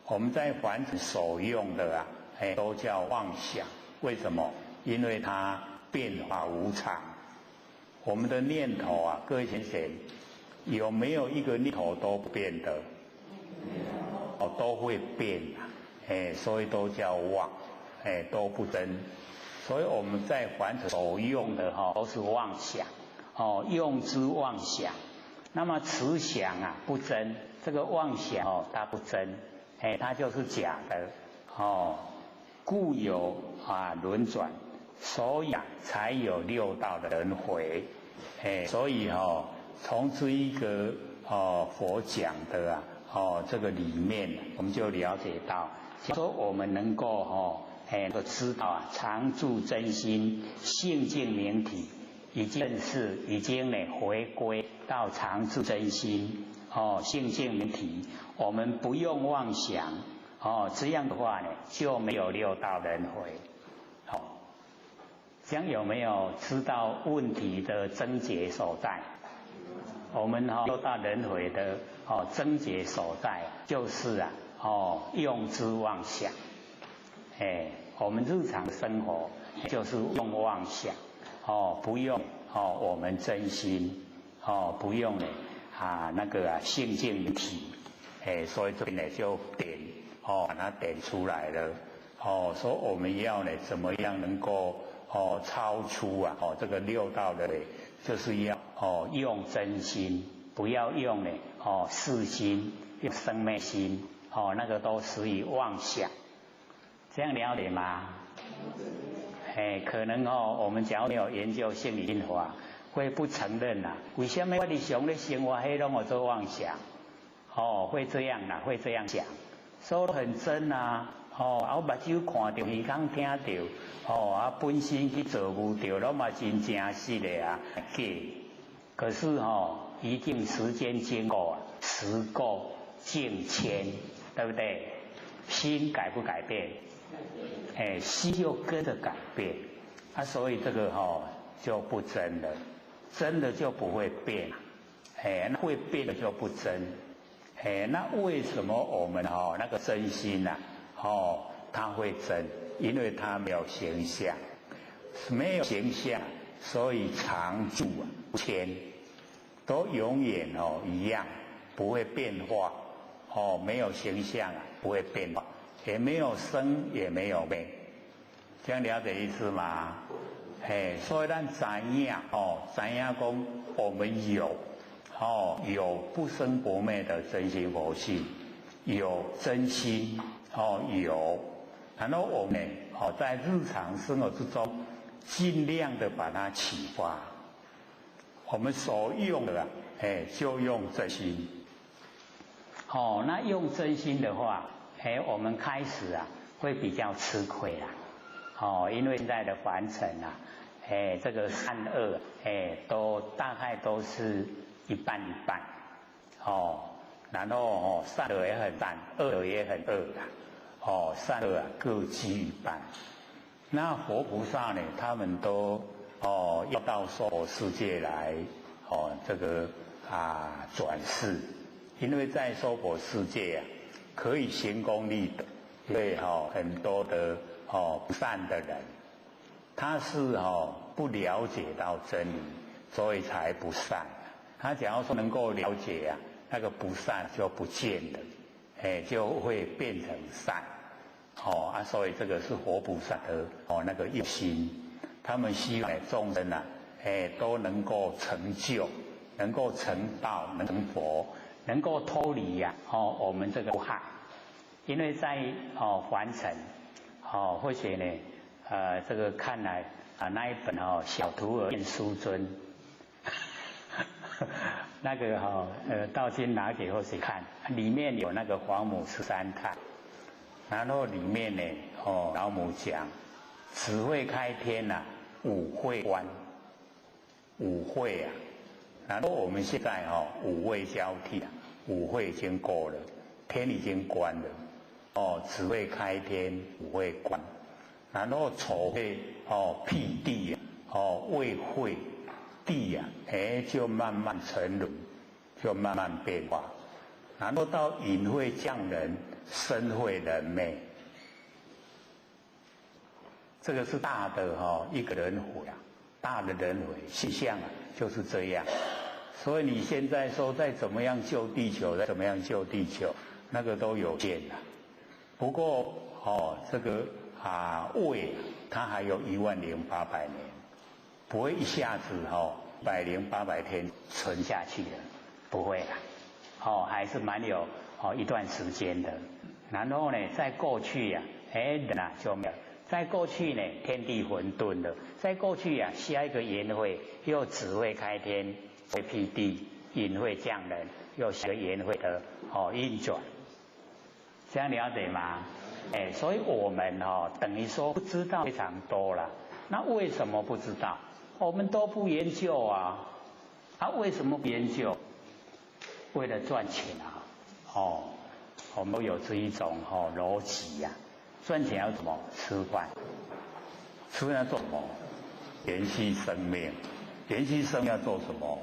Speaker 1: 我们在凡尘所用的啊，哎，都叫妄想。为什么？因为它变化无常。我们的念头啊，各位先生，有没有一个念头都不变的？哦，都会变啊，哎，所以都叫妄，哎，都不真。所以我们在凡尘所用的哈，都是妄想，哦，用之妄想。那么此想啊不真，这个妄想哦，它不真，哎，它就是假的，哦，故有啊轮转。所以啊，才有六道的轮回，哎，所以哦，从这一个哦佛讲的啊，哦这个里面，我们就了解到，说我们能够哦，哎，知道啊，常住真心，性净明体，已经认识，已经呢回归到常住真心，哦，性净明体，我们不用妄想，哦，这样的话呢，就没有六道轮回。好，这样有没有知道问题的症结所在？我们哈六道轮回的哦症结所在，就是啊哦用之妄想，哎，我们日常生活就是用妄想，哦不用哦我们真心，哦不用呢啊那个啊性净体，哎，所以这边呢就点哦把它点出来了，哦说我们要呢怎么样能够哦超出啊哦这个六道的，就是要哦用真心，不要用呢哦识心，用生灭心，哦那个都属于妄想，这样了解吗？哎，可能哦我们假如没有研究性理心法，会不承认呐。为什么我日常咧生活彼拢会做妄想？哦，会这样啦，会这样讲，说很真啊。哦，啊，我目睭看著，耳孔听著，哦，啊，本身去做无著，拢嘛真正实的啊，假。可是哦，一定时间经过，时过境迁，对不对？心改不改变？哎，心就跟着改变，啊，所以这个哈就不真了，真的就不会变，哎，那会变的就不真，哎，那为什么我们哈那个真心呐？哦，它会真，因为它没有形象，没有形象，所以常住啊不迁，都永远哦一样，不会变化。哦，没有形象啊，不会变化。
Speaker 2: 也没有生，也没有灭，这样了解意思吗？嘿，所以咱知影哦，知影讲我们有哦，有不生不灭的真心佛性，有真心哦，有。然后我们哦，在日常生活之中，尽量的把它启发。我们所用的，哎，就用真心。
Speaker 1: 哦，那用真心的话，哎，我们开始啊，会比较吃亏啦。哦，因为现在的凡尘啊，哎，这个善恶，哎，都大概都是一半一半。
Speaker 2: 哦，然后哦，善的也很善，恶的也很恶啦。哦，善恶啊各居一半。那佛菩萨呢，他们都哦要到娑婆世界来哦，这个啊转世，因为在娑婆世界啊，可以行功立德，对哈很多的哦不善的人，他是哦不了解到真理，所以才不善。他假如说能够了解啊，那个不善就不见了，哎，就会变成善。哦啊，所以这个是佛菩萨的哦那个用心，他们希望众生啊，哎都能够成就，能够成道，能成佛，
Speaker 1: 能够脱离呀哦我们这个害，因为在哦凡尘哦或许呢这个看来啊那一本哦小徒儿念书尊，那个哈道经拿给或许看，里面有那个黄母十三叹。
Speaker 2: 然后里面呢，哦，老母讲，只会开天呐，五会关，五会啊。然后我们现在哦，五位交替啊，五会已经过了，天已经关了，哦，只会开天，五会关。然后丑会哦辟地啊，哦未会地呀，哎就慢慢沉沦，就慢慢变化。然后到隐会降人，身会人昧，这个是大的哈一个轮回啊，大的轮回现象啊就是这样。所以你现在说再怎么样救地球，再怎么样救地球，那个都有限的。不过哦，这个啊未它还有10800年，不会一下子哦10800天
Speaker 1: 存下去的，不会啦。哦，还是蛮有哦一段时间的。然后呢，在过去呀，哎人啊就没有。在过去呢，天地混沌的。在过去呀，下一个缘会又只会开天，会辟地，隐会降人，又下个缘会的哦运转。这样了解吗？哎，所以我们哦，等于说不知道非常多了。那为什么不知道？我们都不研究啊。啊，为什么不研究？为了赚钱啊，哦，我们有这一种哦逻辑呀，赚钱要怎么吃饭？
Speaker 2: 吃饭要做什么？延续生命，延续生命要做什么？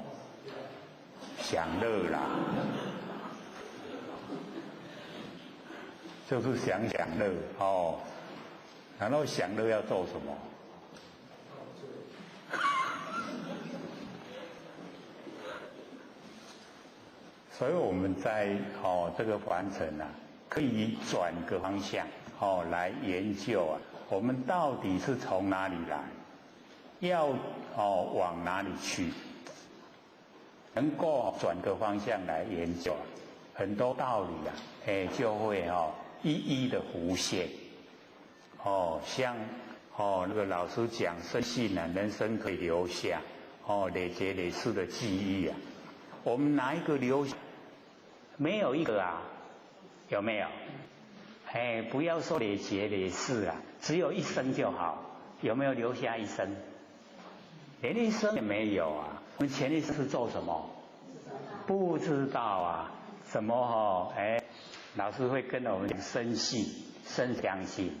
Speaker 2: 享乐啦，就是想享乐哦。然后享乐要做什么？所以我们在哦这个凡尘啊，可以转个方向哦来研究啊，我们到底是从哪里来，要哦往哪里去？能够转个方向来研究，很多道理啊，哎就会哦一一的浮现。哦，像哦那个老师讲深信啊，人生可以留下哦累劫累世的记忆啊。我们哪一个留下？
Speaker 1: 没有一个啊，有没有？哎，不要说累劫累世啊，只有一生就好。有没有留下一生？连一生也没有啊。我们前一生是做什么？不知道啊。怎么哈？哎，老师会跟我们讲深信、深相信，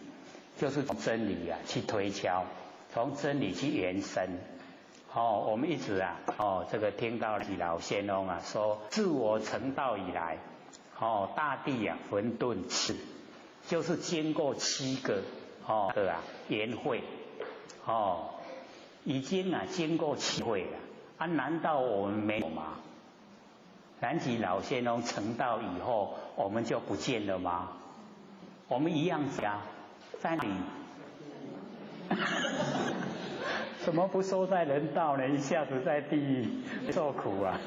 Speaker 1: 就是从真理啊去推敲，从真理去延伸。哦，我们一直啊，哦，这个听到老仙翁啊说，自我成道以来，哦，大地啊混沌起，就是经过7个哦个啊缘会，哦，已经啊经过7会了啊，难道我们没有吗？南极老仙翁成道以后，我们就不见了吗？我们一样啊，在哪里？怎么不说在人道呢？一下子在地狱受苦啊！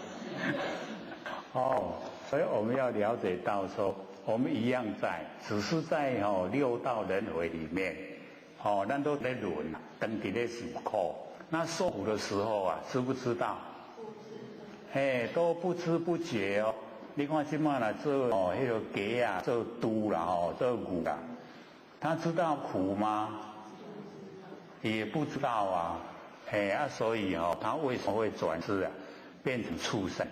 Speaker 2: 哦，所以我们要了解到说，我们一样在，只是在六道轮回里面，哦，咱都在轮，等伫咧受苦。那受苦的时候啊，知不知道？嘿，都不知不觉哦。你看这嘛啦，做那个鸡啊，做猪啦，做牛啦，他知道苦吗？也不知道啊，哎啊，所以他为什么会转世啊，变成畜生？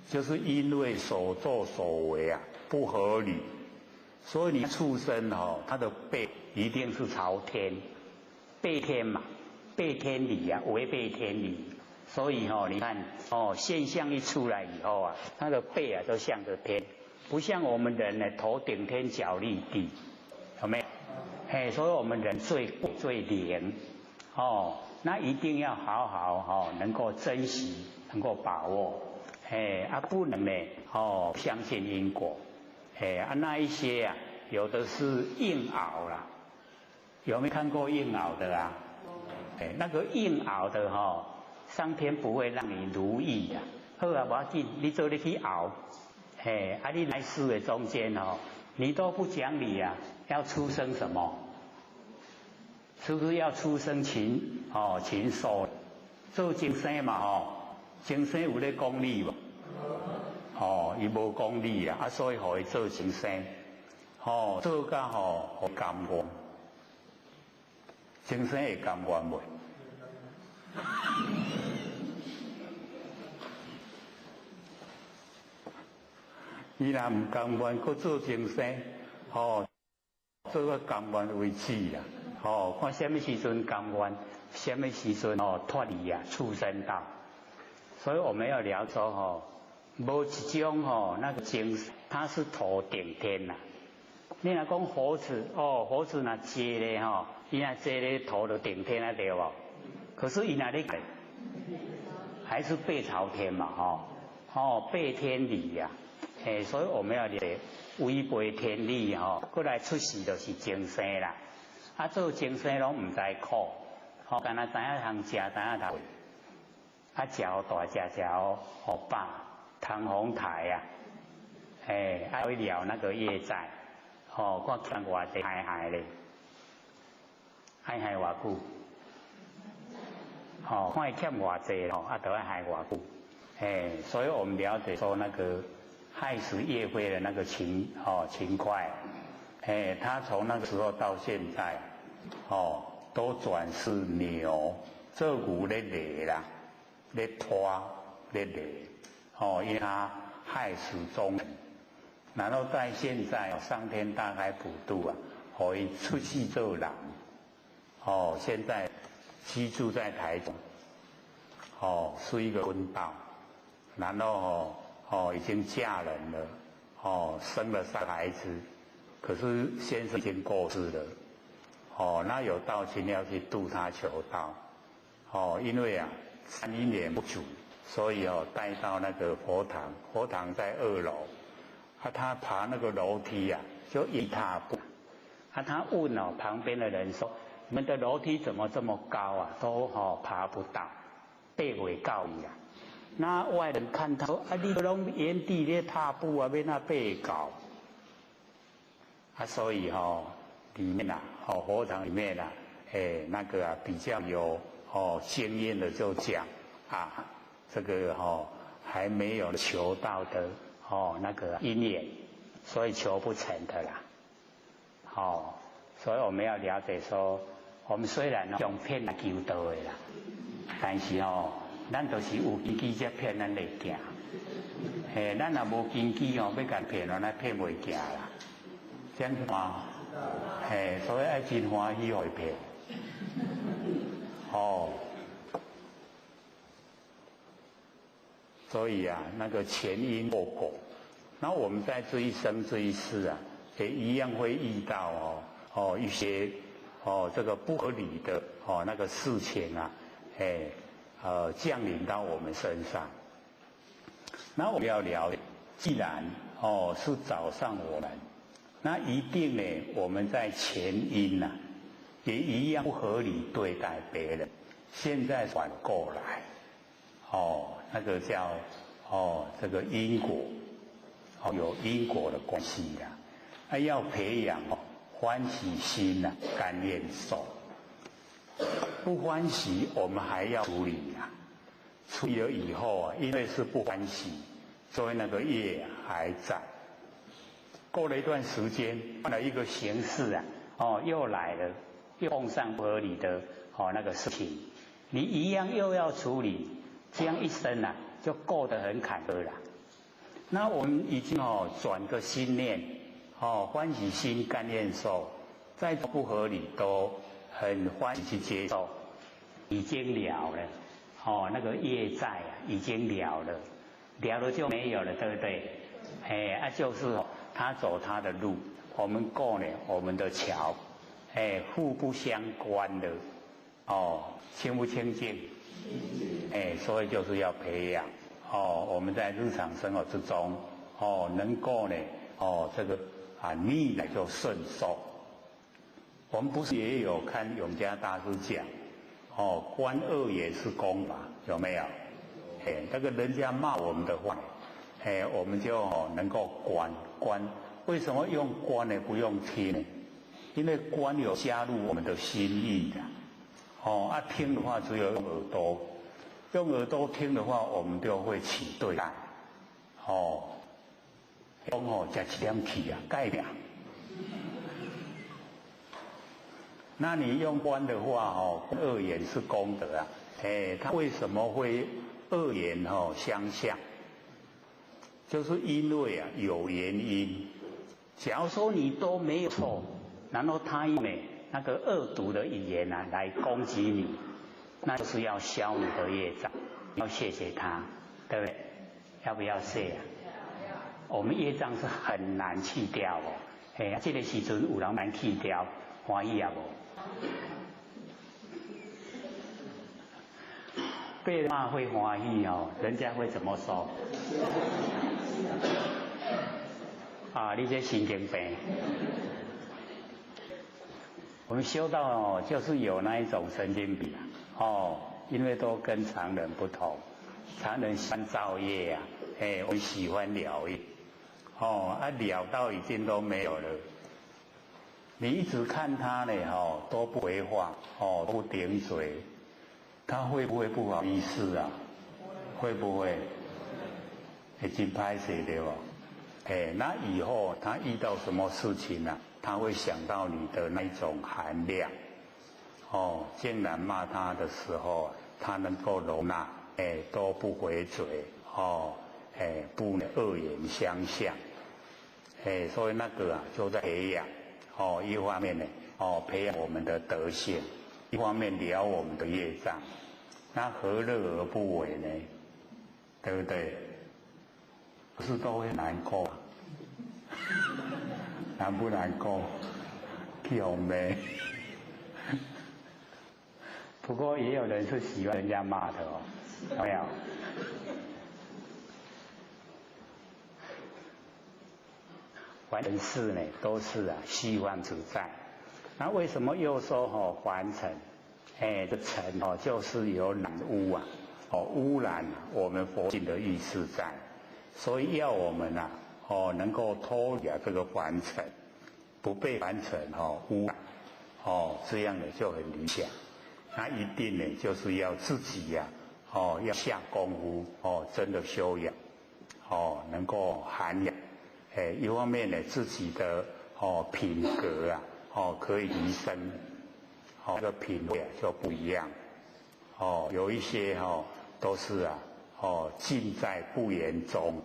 Speaker 2: 就是因为所作所为啊不合理，所以你畜生他的背
Speaker 1: 一定是朝天，背天嘛，背天理啊，违背天理。所以你看现象一出来以后啊，他的背啊都向着天，不像我们人呢，头顶天，脚立地，有没有？嘿，所以我们人最最灵哦，那一定要好好能够珍惜，能够把握，嘿啊，不能呢相信因果，嘿啊那一些啊，有的是硬熬啦，有没有看过硬熬的啊？哎，那个硬熬的上天不会让你如意的。好啊，无要紧，你做你去熬，嘿啊，你来世的中间你都不讲理啊，要出生什么？是不是要出生禽禽兽？做精生嘛精生有咧讲理无？伊无讲理啊，所以予伊做精生，做到予甘愿，精生会甘愿袂？伊若唔甘愿，阁做精生，做到甘愿为止啦。看什么时阵甘愿，什么时阵脱离啊畜生道。所以我们要了解无一种那个精，它是头顶天呐。你若讲猴子猴子若坐咧伊若坐咧头就顶天啊对无？可是伊若咧还是背朝天嘛背天理呀。哎，所以我们要了违背天理过来出世就是精生啦。啊，做精生拢唔知苦，干那知影通食，知影头，啊，食予大只，食予饱，唐红台啊，哎，啊会了那个业债，看欠偌济害害咧，害害偌久，看伊欠偌济啊，就爱害偌久，哎，所以我们了解说那个害死叶飞的那个秦桧，哎，他从那个时候到现在，都转世牛，做牛咧犁啦，咧拖咧犁，因为他害死忠臣，然后在现在上天大开普度啊，予伊出世做人，现在居住在台中，是一个昏道，然后已经嫁人了，生了3个孩子，可是先生已经过世了，那有道亲要去度他求道，因为啊三因缘不足，所以带到那个佛堂，佛堂在2楼，啊他爬那个楼梯啊就一踏步，啊他问旁边的人说，你们的楼梯怎么这么高啊？都爬不到，爬不到伊啊。那外人看他说啊，你拢原地咧踏步啊，欲怎爬到？啊，所以里面啊，佛堂里面啊，那个啊比较有经验的就讲啊，这个还没有求道的那个因缘，所以求不成的啦。所以我们要了解说，我们虽然用骗来求道的啦，但是咱就是有根基才骗咱会行，嘿，咱若无根基要共骗，咱骗袂行啦，这样子吗？嘿，所以爱真欢喜予伊骗，所以啊，那个前因后果，那我们在这一生这一世啊，也一样会遇到一些这个不合理的那个事情啊，降临到我们身上。那我们要了解，既然是找上我们，
Speaker 2: 那一定呢，我们在前因呐，也一样不合理对待别人。现在反过来，哦，那个叫哦这个因果，哦有因果的关系啦。啊，要培养哦欢喜心呐，甘愿受。不欢喜，我们还要处理呀。处理了以后啊，因为是不欢喜，所以那个业还在。过了一段时间，换了一个形式啊，哦，又来了，又碰上不合理的哦那个事情，你一样又要处理，这样一生啊，就过得很坎坷了。那我们已经哦转个心念，哦欢喜心甘愿受，再不合理都很欢喜去接受，已经了了，哦那个业债啊已经了了，了了就没有了，对不对？哎啊就是他走他的路，我们过呢我们的桥，哎互不相关的，哦清不清净？哎，所以就是要培养哦，我们在日常生活之中哦，能够呢哦这个啊逆来就顺受。我们不是也有看永嘉大师讲哦，观恶也是功法，有没有？哎，那个人家骂我们的话，哎，我们就能够观观。为什么用观呢？不用听呢？因为观有加入我们的心意的。哦，啊，听的话只有用耳朵，用耳朵听的话，我们就会起对待。哦，讲哦，食一点气啊，改变。那你用观的话，哦，恶言是功德啊。哎，他为什么会恶言哦相向？就是因为啊有原因。
Speaker 1: 假如说你都没有错，然后他用那个恶毒的语言啊来攻击你，那就是要消你的业障，要谢谢他，对不对？要不要谢啊？我们业障是很难去掉哦。哎，这个时阵有人难去掉，欢喜啊无？被骂会欢喜哦，人家会怎么说？啊，你这神经病！我们修道哦，就是有那一种神经病哦，因为都跟常人不同，常人喜欢造业啊，哎，我们喜欢了业，哦，啊了到已经都没有了。你一直看他呢，哦，都不回话，哦，不顶嘴，他会不会不好意思啊？会不会？已经歹势对不？哎，那以后他遇到什么事情呢？他会想到你的那种含量，哦，竟然骂他的时候，他能够容纳，哎，都不回嘴，哦，哎，不恶言相向，哎，所以那个啊，就在培养，哦，一方面呢，哦，培养我们的德性，一方面了我们的业障，那何乐而不为呢？对不对？不是都会难过，难不难过？有没？不过也有人是喜欢人家骂的哦，有没有？凡尘事呢，都是啊虚妄自在。那为什么又说哦凡尘？哎，这尘哦就是有染污啊，哦污染我们佛性的意识在。所以要我们呐，哦，能够脱离这个凡尘，不被凡尘哦污染，哦，这样呢就很理想。那一定呢，就是要自己呀，哦，要下功夫，哦，真的修养，哦，能够涵养，哎，一方面呢，自己的哦品格啊，哦可以提升，哦，这个品位啊就不一样，哦，有一些哦都是啊。哦，尽在不言中，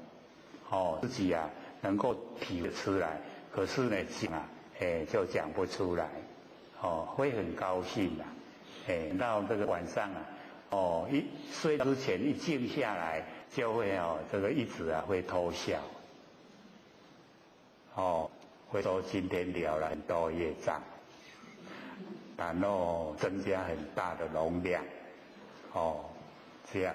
Speaker 1: 哦，自己啊能够体出来，可是呢讲啊，哎就讲不出来，哦，会很高兴的，哎，到这个晚上啊，哦，一睡之前一静下来，就会哦这个一直啊会偷笑，哦，会说今天了了很多业障，然后增加很大的容量，哦，这样。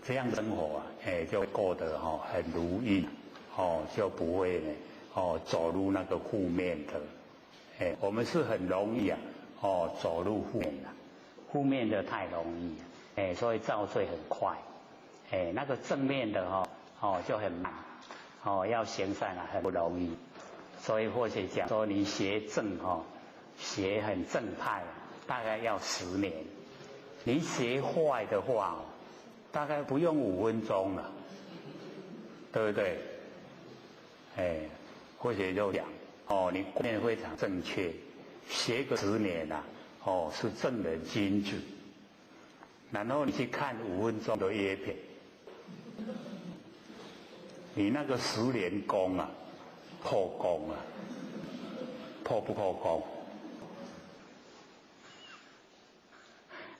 Speaker 1: 这样生活啊，哎，就过得哈很如意，哦，就不会呢，
Speaker 2: 哦走入那个负面的，哎，我们是很容易啊，哦走入负面的，
Speaker 1: 负面的太容易，哎，所以造罪很快，哎，那个正面的哈，哦就很慢，哦要行善啊很不容易，所以或许讲说你学正哈，学很正派，大概要10年，你学坏的话，大概不用5分钟了，对不对？哎，或许就讲哦，你观念非常正确，学个十年呐，哦，是正人君子。然后你去看五分钟的阅片，你那个十年功啊，破功啊，破不破功？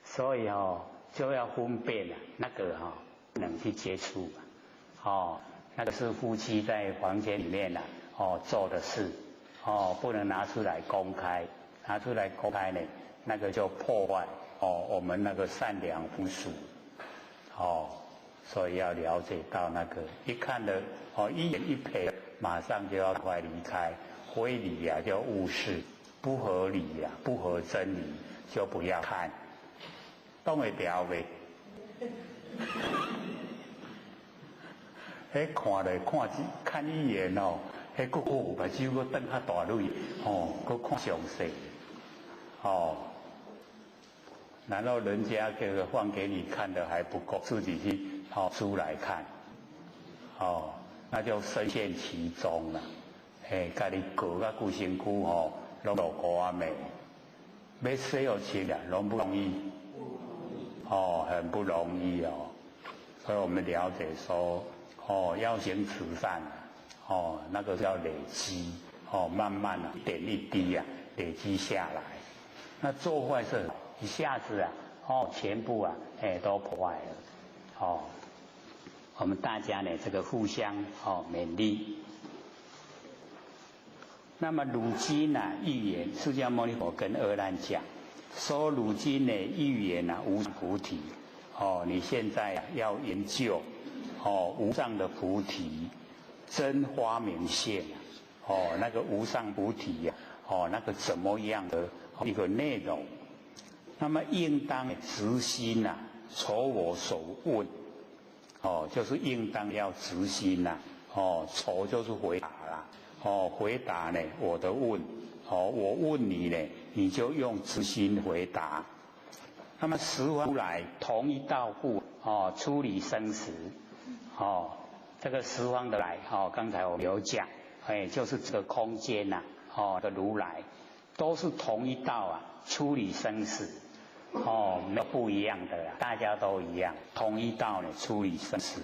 Speaker 1: 所以哦，就要分辨了，那个哈不能去接触，哦，那个是夫妻在房间里面呐，哦做的事，哦不能拿出来公开，拿出来公开呢，那个就破坏哦我们那个善良风俗，哦，所以要了解到那个一看了哦一眼一瞥，马上就要快离开，非礼呀就误事，不合理呀不合真理就不要看。挡会牢袂？彼看咧看一看一眼哦，彼阁哦目睭阁瞪较大蕊，哦，阁看详细，哦。然后人家这个放给你看的还不够，自己去哦书来看，哦，那就深陷其中了。嘿，家己过甲规身躯吼，拢落糊仔面，欲洗予清啊，拢不容易。哦，很不容易哦，所以我们了解说，哦，要行慈善，哦，那个叫累积，哦，慢慢啊，一点一滴啊，累积下来。那做坏事一下子啊，哦，全部啊，哎，都破坏了。哦，我们大家呢，这个互相哦勉励。那么如今呢，预言释迦牟尼佛跟阿难讲。说如今呢，预言啊，无菩提哦，你现在要研究哦，无上的菩提真发明性哦，那个无上菩提呀，哦，那个怎么样的一个内容？那么应当直心呐，酬我所问哦，就是应当要直心呐，哦，酬就是回答啦，哦，回答呢我的问。哦，我问你呢，你就用直心回答。那么十方如来同一道故，哦，出离生死，哦，这个十方的来，哦，刚才我们有讲，哎，就是这个空间呐，哦的如来，都是同一道啊，出离生死，哦，没有不一样的，大家都一样，同一道呢，出离生死，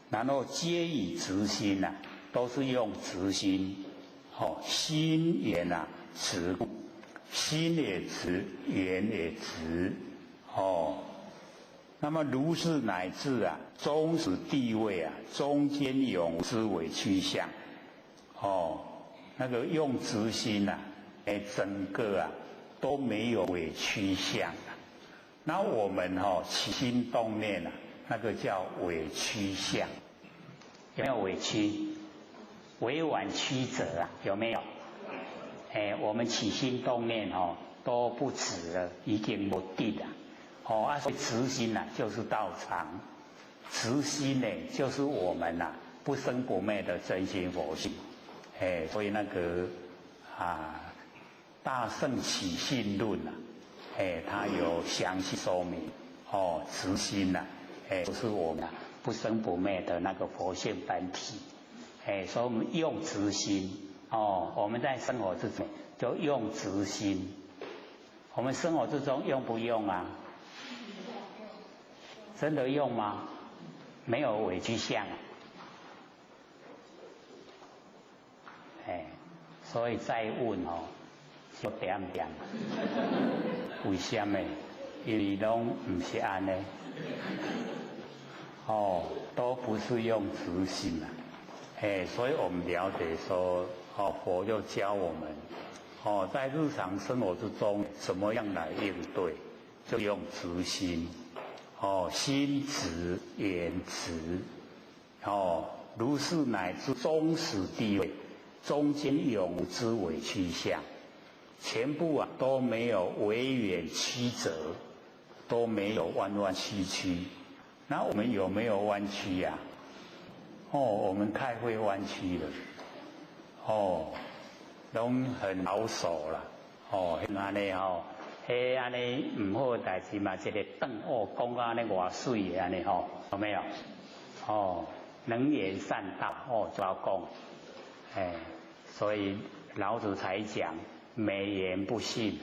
Speaker 1: 然后皆以直心呐，都是用直心，哦，心眼呐。直，心也直，眼也直，哦。那么如是乃至啊，终始地位啊，中间永之委屈相，哦，那个用直心呐，哎，整个啊都没有委屈相。那我们哈起心动念啊，那个叫委屈相，有没有委屈？委婉曲折啊，有没有？哎，我们起心动念哦，都不直了，已经无得了。哦，啊，所以直心呐，就是道场；直心呢，就是我们呐不生不灭的真心佛性。哎，所以那个啊，《大圣起信论》呐，哎，它有详细说明。哦，直心呐，哎，就是我们不生不灭的那个佛性本体。哎，所以我们用直心。哦，我们在生活之中就用直心。我们生活之中用不用啊？真的用吗？没有委屈相。哎，所以再问哦，就点点。为什么？因为拢唔是按呢。哦，都不是用直心啊。哎，所以我们了解说。哦，佛就教我们，哦，在日常生活之中，怎么样来应对，就用直心，哦，心直眼直，哦，如是乃至终始地位，
Speaker 2: 中间永无之委曲相，全部啊都没有微远曲折，都没有弯弯曲曲。那我们有没有弯曲呀？哦，我们太会弯曲了，哦，拢很老手了，哦，按呢吼，彼按呢毋好代志嘛，一个转哦，讲到按呢偌媠的按呢吼，有没有？哦，能言善道哦，就要讲，哎，所以老子才讲美言不信，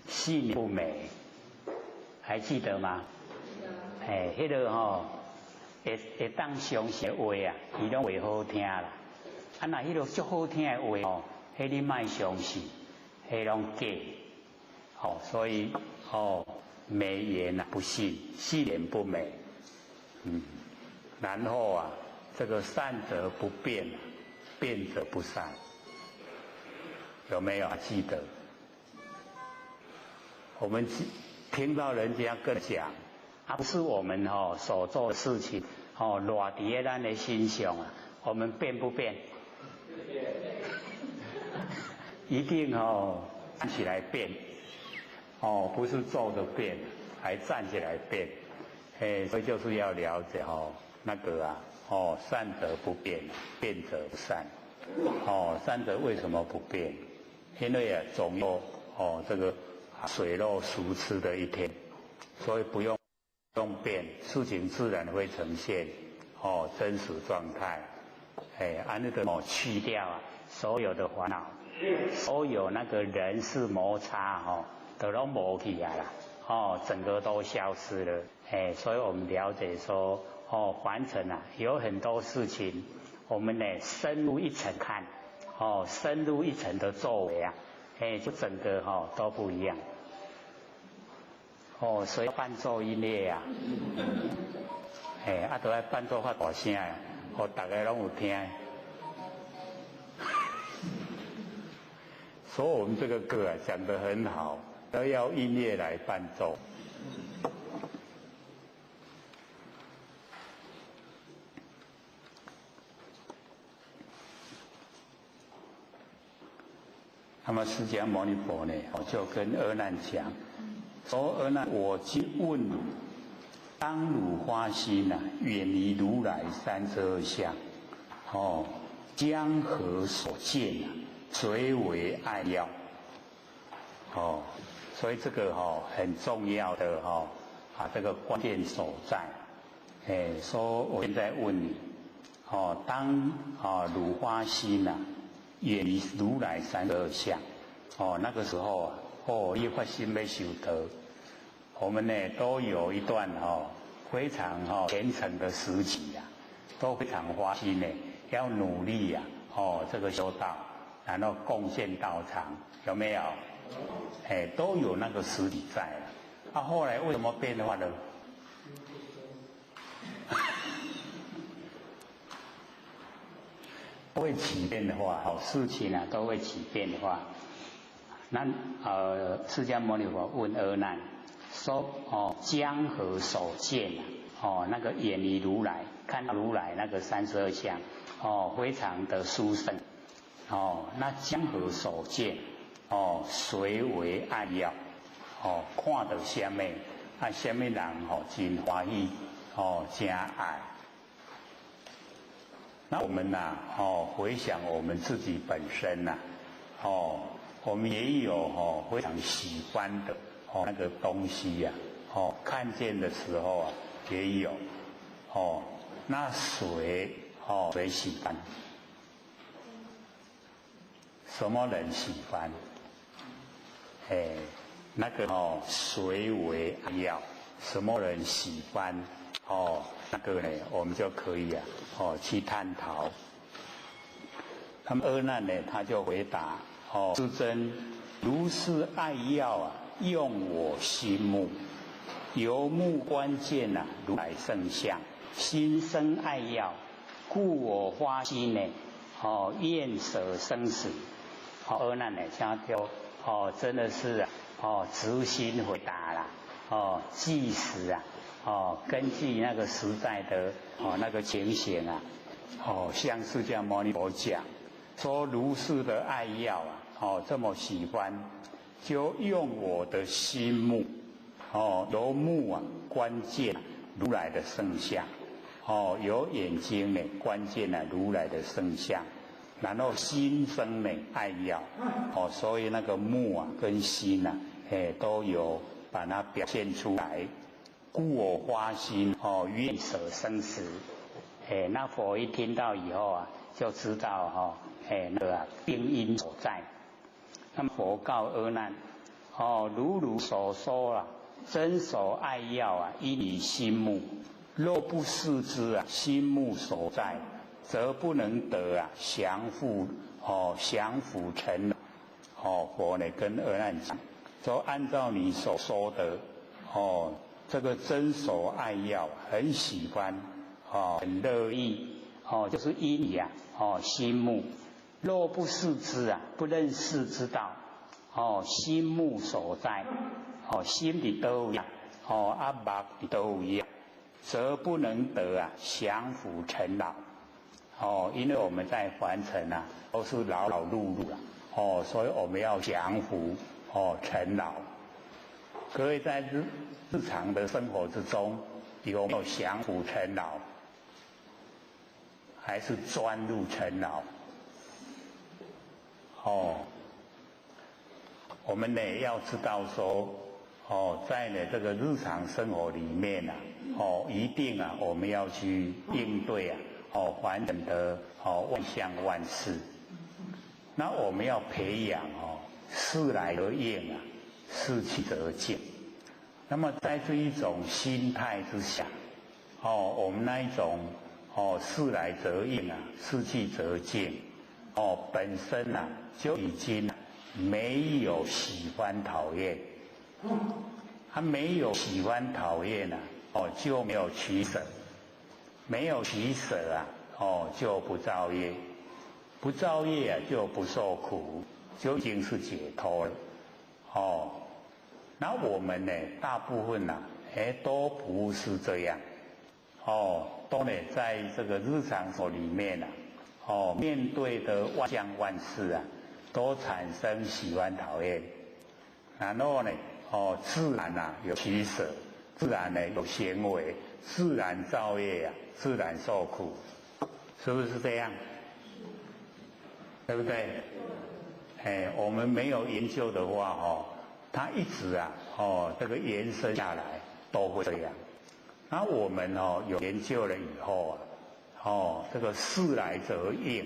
Speaker 2: 信不美，还记得吗？哎，彼个吼会会当相信的话啊，伊拢话好听啦。啊，若彼个足好听的话吼，彼你莫相信，彼拢假。哦，所以哦，美言啊不信，信言不美。然后啊，这个善则不变，变则不善，有没有记得？我们听到人家跟讲，
Speaker 1: 啊，不是我们哦所做的事情哦，落伫咱的心上啊，我们变不变？
Speaker 5: 变。
Speaker 2: 一定哦，站起来变，哦，不是坐着变，还站起来变，哎，所以就是要了解哦，那个啊，哦，善则不变，变则不善。哦，善则为什么不变？因为啊，总有哦这个水落石出的一天，所以不用变，事情自然会呈现哦真实状态。哎，按那个哦
Speaker 1: 去掉啊所有的烦恼，所有那个人事摩擦哦，都拢无去啊啦，哦，整个都消失了。哎，所以我们了解说，哦，凡尘啊，有很多事情，我们呢深入一层看，哦，深入一层的作为啊，哎，就整个哦都不一样。哦，所以伴奏音乐啊，哎，啊，都爱伴奏发大声的，哦，大家拢有听。
Speaker 2: 所以我们这个歌啊讲得很好，都要音乐来伴奏。那么释迦牟尼佛呢，我就跟阿难讲，说阿难，我今问汝，当汝发心啊，远离如来三十二相，哦，将何所见啊？谁为爱要？哦，所以这个哦很重要的哦啊，这个关键所在。哎，说我现在问你，哦，当啊汝发心呐，远离如来三十二相，哦，那个时候啊，哦，你发心要修道，我们呢都有一段哦非常哦虔诚的时期啊，都非常发心呢，要努力呀，哦，这个修道，然后贡献道场，有没有？哎，都有那个实体在了。啊，后来为什么变化了？会起变化，
Speaker 1: 好事情啊都会起变化。那释迦牟尼佛问阿难说：哦，江河所见啊，哦，那个远离如来，看到如来那个三十二相，哦，非常的殊胜。哦，那江河所见，哦，谁为爱要？哦，看到什么，啊，什么人哦，真欢喜，哦，真爱。那我们呐，哦，回想我们自己本身呐，哦，我们也有哦非常喜欢的哦那个东西呀，哦，看见的时候啊也有，哦，那谁哦谁喜欢？什么人喜欢？哎，那个哦，谁为要？什么人喜欢？哦，那个呢，我们就可以啊，哦，去探讨。那么阿难呢，他就回答：哦，师尊，如是爱要啊，用我心目，由目观见啊，如来圣相，心生爱要，故我发心呢，哦，愿舍生死。哦，阿难呢，这样就哦，真的是啊，哦，直心回答啦，哦，即时啊。哦，根据那个时代的哦那个情形啊，
Speaker 2: 哦，向释迦牟尼佛讲，说如是的爱要啊，哦，这么喜欢，就用我的心目，哦，由目啊观见如来的圣相，哦，有眼睛呢观见了如来的圣相，然后心生呢爱要，哦，所以那个目啊跟心啊，哎，都有把它表现出来。故我发心哦，愿
Speaker 1: 舍生死。哎，那佛一听到以后啊，就知道哈，哎，那个啊病因所在。那么佛告阿难：哦，如汝所说啊，真所爱要啊，因你心目，若不视之啊，心目所在，则不能得啊降伏哦，降伏尘。哦，佛呢跟阿难讲，说按照你所说的哦，这个真所爱要，很喜欢哦，很乐意
Speaker 10: 哦，就是因呀哦，心目若不视之啊，不认识之道哦，心目所在哦，心里都有哦，阿目都有，则不能得啊降伏尘劳哦，因为我们在凡尘啊，都是劳劳碌碌啊哦，所以我们要降伏哦尘劳。各位在日日常的生活之中，有没有降伏尘劳？还是钻入尘劳？哦，我们呢要知道说，哦，在呢这个日常生活里面啊，哦，一定啊我们要去应对啊，哦，凡尘的哦万象万事。那我们要培养哦，事来而应啊，事去则静。那么在这一种心态之下，哦，我们那一种哦，事来则应啊，事去则静，哦，本身呐就已经没有喜欢讨厌，他没有喜欢讨厌啊，哦，就没有取舍，没有取舍啊，哦，就不造业，不造业啊，就不受苦，就已经是解脱了，哦。那我们呢，大部分呐，哎，都不是这样，哦，都呢，在这个日常生活里面呐，哦，面对的万象万事啊，都产生喜欢讨厌，然后呢，哦，自然啊有取舍，自然呢有行为，自然造业啊，自然受苦，是不是这样？对不对？哎，我们没有研究的话，哦。它一直啊，哦，这个延伸下来都会这样。那我们哦有研究了以后啊，哦，这个事来则应，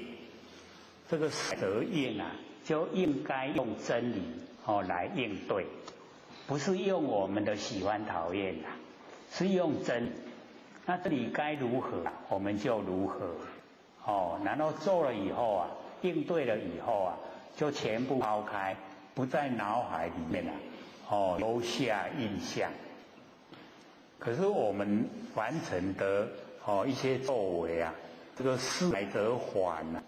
Speaker 10: 这个事则应啊，就应该用真理哦来应对，不是用我们的喜欢讨厌啊，是用真。那这里该如何，我们就如何。哦，然后做了以后啊，应对了以后啊，就全部抛开。不在脑海里面啊，哦，留下印象。可是我们完成的哦一些作为啊，这个事来则缓啊，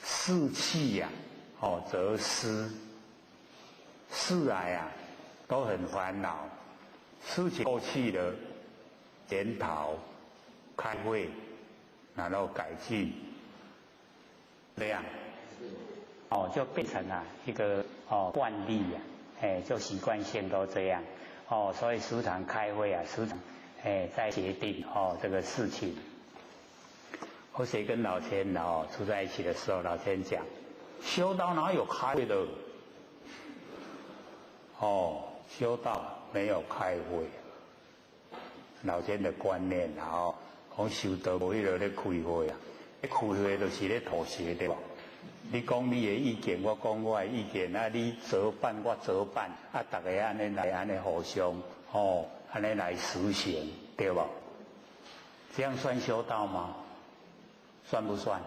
Speaker 10: 事去呀，哦则失。事来啊，都很烦恼。事情过去了，检讨、开会，然后改进，这样。
Speaker 1: 哦，就变成啊一个哦惯例啊，哎，就习惯性都这样哦，所以时常开会啊，时常哎在决定哦这个事情。
Speaker 2: 或许跟老千哦住在一起的时候，老千讲，修道哪有开会的？哦，修道没有开会。老千的观念然后讲修道无彼落咧开会啊，咧开会就是咧妥协对吧？你讲你的意见，我讲我的意见，啊，你做办，我做办，啊，大家按呢来按呢互相，哦，按呢来实行，对无？这样算修道吗？算不算？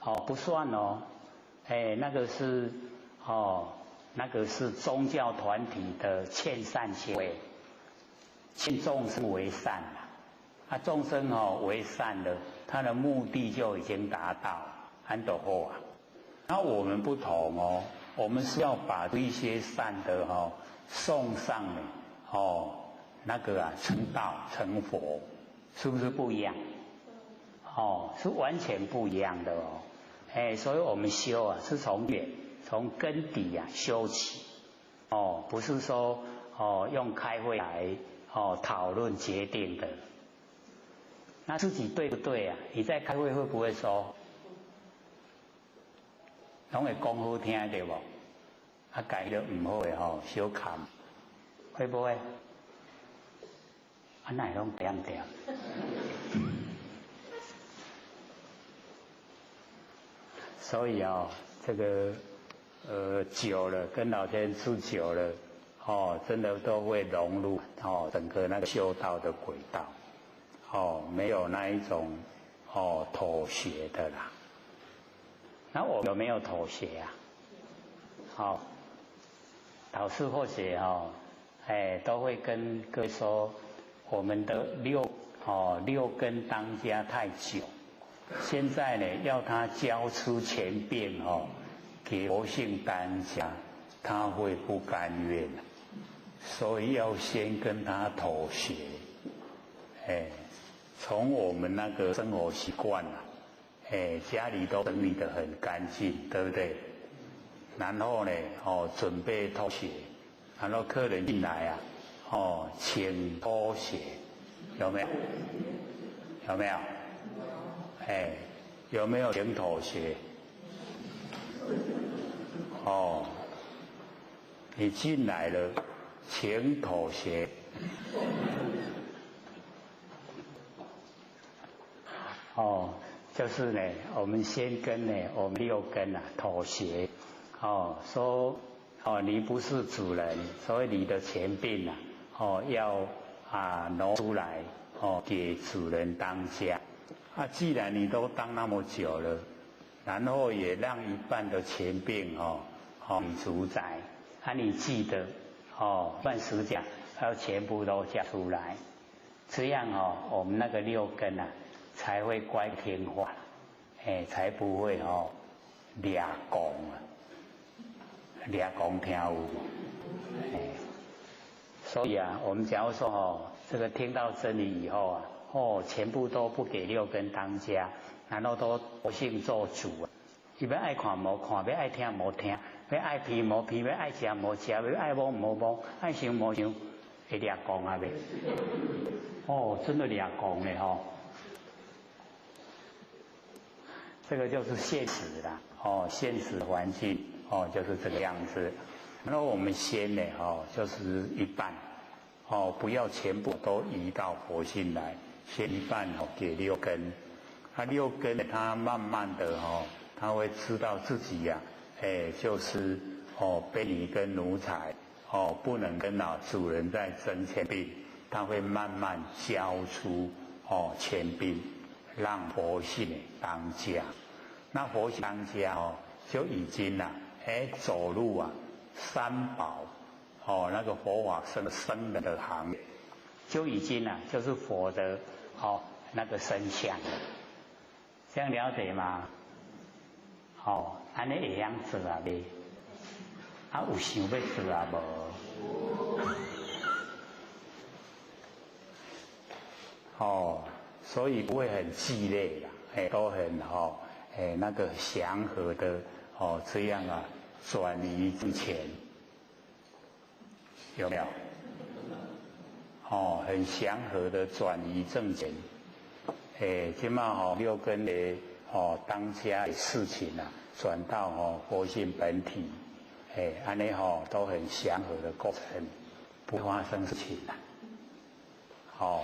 Speaker 1: 哦，不算哦，哎，那个是哦，那个是宗教团体的劝善行为，劝众生为善啊，啊，众生哦为善的，他的目的就已经达到。安得好啊！那
Speaker 2: 我们不同哦，我们是要把一些善的哦送上哦，那个啊成道成佛，
Speaker 1: 是不是不一样？哦，是完全不一样的哦。哎，所以我们修啊，是从远从根底啊修起，哦，不是说哦用开会来哦讨论决定的。那自己对不对啊？你在开会会不会说？拢会讲好听对无？啊，改了唔好的吼，小砍，会不会？啊，哪会拢点点？所以哦，这个久了，跟老天住久了，哦，真的都会融入哦整个那个修道的轨道，哦，没有那一种哦妥协的啦。那我有没有妥协啊？好，导师或许哦，哎，都会跟各位说，我们的六根当家太久。现在呢，要他交出权柄哦，给佛性当家，他会不甘愿，所以要先跟他妥协。哎，从我们那个生活习惯啊，哎，家里都整理得很干净，对不对？然后呢，哦，准备拖鞋，然后客人进来啊，哦，请拖鞋，有没有？有没有？哎，有没有请妥协？哦，你进来了，请妥协。哦，就是呢，我们先跟呢，我们六根啊妥协。哦，说哦，你不是主人，所以你的权柄啊，哦，要啊挪出来，哦，给主人当家。啊，既然你都当那么久了，然后也让一半的权柄哦，哦你主宰，啊，你记得哦，万事讲要全部都讲出来，这样哦，我们那个六根啊才会乖听话，哎，才不会哦掠狂啊，掠狂听有无？哎，所以啊，我们假如说哦，这个听到真理以后啊。哦，全部都不给六根当家，然后都佛性做主啊！伊欲爱看无看，欲爱听无听，欲爱闻无闻，欲爱食无食，欲爱摸无摸，爱想无想，会掠狂啊袂？哦，真的掠狂咧吼！这个就是现实啦，哦，现实环境哦就是这个样子。那我们先呢，哦，就是一半，哦，不要全部都移到佛性来。先一半哦，给六根，那六根他慢慢的哦，他会知道自己呀，哎，就是哦，被你跟奴才哦，不能跟老主人在争权柄，他会慢慢交出哦权柄，让佛性当家。那佛性当家哦，就已经呐，哎，走入啊三宝哦，那个佛法僧僧人的行列，就已经啊，就是佛的。哦，那个身相，这样了解吗？哦，按呢会晓做啊未？啊，有想欲做啊无？哦，所以不会很激烈啦，哎，都很哦，哎，那个祥和的哦，这样啊，转移之前，有没有？哦，很祥和的转移正见，哎，这嘛吼六根的哦当家的事情啊，转到哦佛性本体，哎，按呢吼都很祥和的过程，不发生事情啦。哦，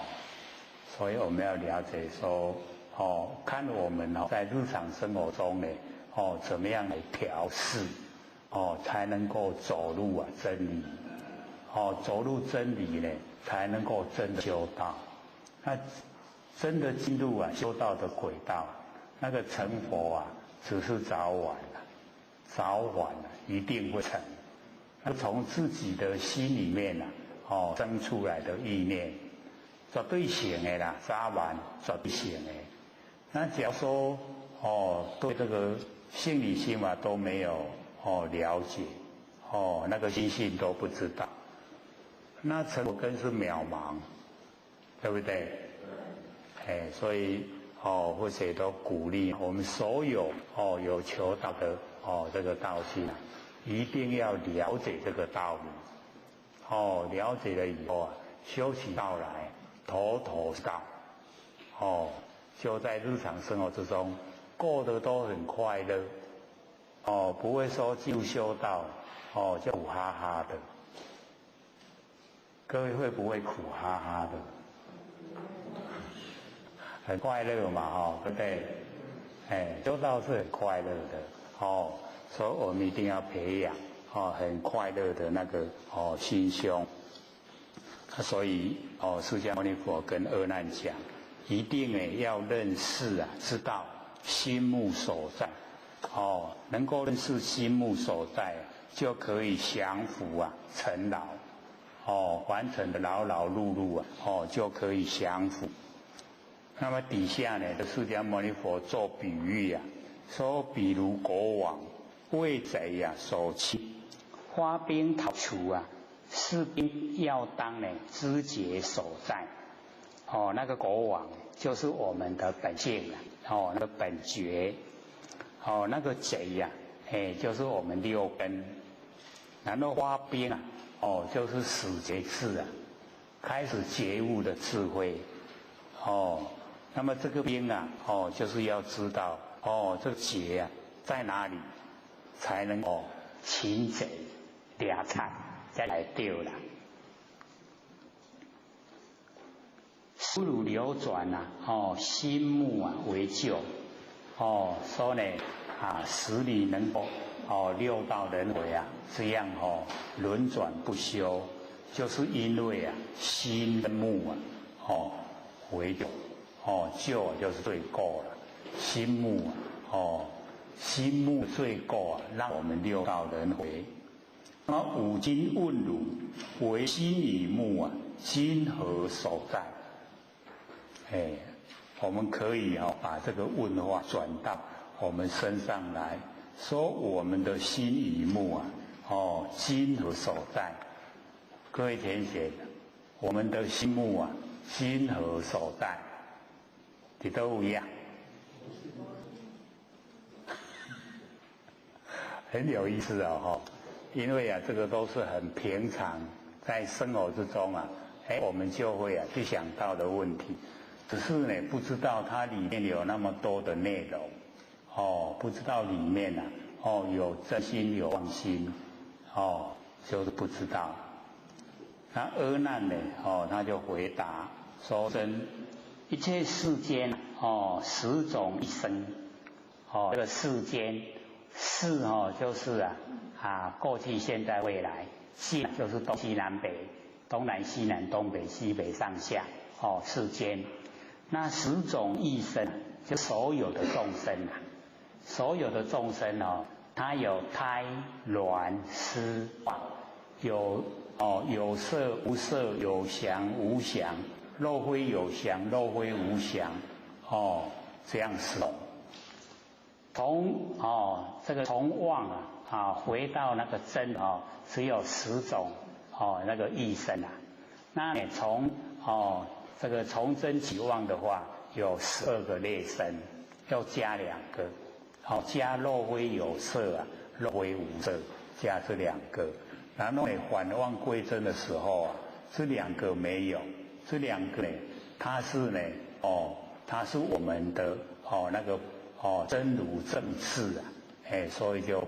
Speaker 1: 所以我们要了解说，哦，看我们哦在日常生活中呢，哦怎么样来调试，哦才能够走入啊真理，哦走入真理呢，才能够真的修道，那真的进入啊修道的轨道，那个成佛啊，只是早晚了，早晚一定会成。那从自己的心里面啊，哦生出来的意念，绝对成的啦，早晚绝对成的。那假如说哦对这个心理心法都没有哦了解，哦那个心性都不知道。那成佛根是渺茫，对不对？哎，所以
Speaker 2: 哦，或者都鼓励我们所有哦有求道的哦这个道心，一定要了解这个道理。哦，了解了以后啊，修起道来头头是道。哦，就在日常生活之中过得都很快乐。哦，不会说就修道哦就苦哈哈的。各位会不会苦哈哈的？很快乐嘛，哦，对不对？哎，修道是很快乐的，哦，所以我们一定要培养哦，很快乐的那个哦心胸。所以哦，释迦牟尼佛跟阿难讲，一定呢要认识啊，知道心目所在，哦，能够认识心目所在，就可以降伏啊尘劳，哦，完成的劳劳碌碌啊，哦，就可以降伏。那么底下呢，释迦牟尼佛做比喻啊，说比如国王为贼呀所欺，
Speaker 1: 发兵讨除啊，士兵要当呢知节所在。哦，那个国王就是我们的本性啊，哦，那个本觉，哦，那个贼呀，哎，就是我们六根。然后发兵啊，哦，就是始觉智啊，开始觉悟的智慧，哦。那么这个兵啊，哦，就是要知道，哦，这个劫啊在哪里，才能哦擒贼掠贼再来钓啦。思如流转呐，哦，心目啊为旧，哦，说呢啊，使你能够哦六道轮回啊，这样哦轮转不休，就是因为啊心的目啊，哦为旧。哦，旧就是罪过了，心目啊，哦，心目罪过啊，让我们六道轮回。那么五经问汝，为心与目啊，今何所在？哎，我们可以哦，把这个问话转到我们身上来，说我们的心与目啊，哦，今何所在？各位填写，我们的心目啊，今何所在？你都一样，很有意思哦，哈！因为啊，这个都是很平常在生活之中啊，哎，我们就会啊去想到的问题，只是呢不知道它里面有那么多的内容，哦，不知道里面啊，哦，有真心有妄心，哦，就是不知道。那阿难呢，哦，他就回答说真。一切世间哦，十种一生哦，这个世间世哦，就是啊过去、现在、未来，界就是东西南北，东南西南东北西北上下哦，世间那十种一生，就所有的众生啊，所有的众生哦，它有胎卵湿化，有哦有色无色，有想无想。若非有想，若非无想，哦，这样是。从哦这个从妄啊啊回到那个真哦，只有十种哦那个意身啊。那你从哦这个从真起妄的话，有12个类身，要加2个，哦加若非有色啊，若非无色，加这2个。然后你反妄归真的时候啊，这2个没有。这2个呢，它是呢，哦，它是我们的哦那个哦真如正智啊，哎，所以就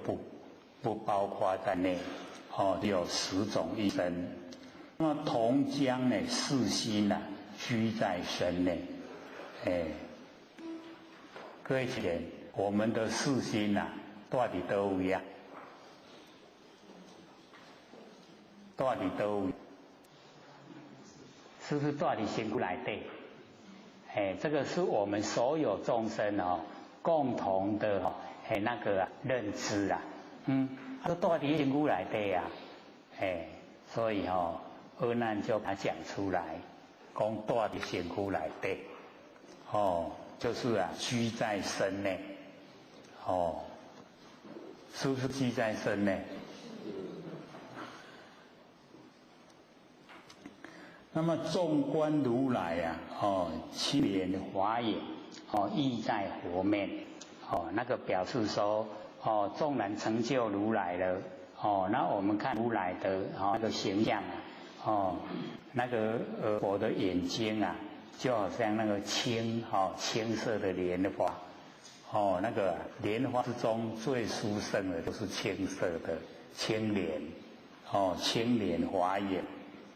Speaker 1: 不包括在内，哦，有10种一生。那么同将呢四心呐居在身内，哎，各位姐，我们的四心呐，到底都一样，到底都。是不是住伫身躯内底？哎，这个是我们所有众生哦共同的哦哎那个认知啊，嗯，都住伫身躯内底啊，哎，所以哦，阿难就把它讲出来，讲住伫身躯内底，哦，就是啊居在身内，哦，是不是居在身内？那么纵观如来啊，哦，七莲华眼，哦，意在佛面，哦，那个表示说，哦，纵然成就如来了，哦，那我们看如来的哦那个形象啊，哦，那个佛的眼睛啊，就好像那个青色的莲花，哦，那个莲花之中最殊胜的就是青色的青莲，哦，青莲华眼，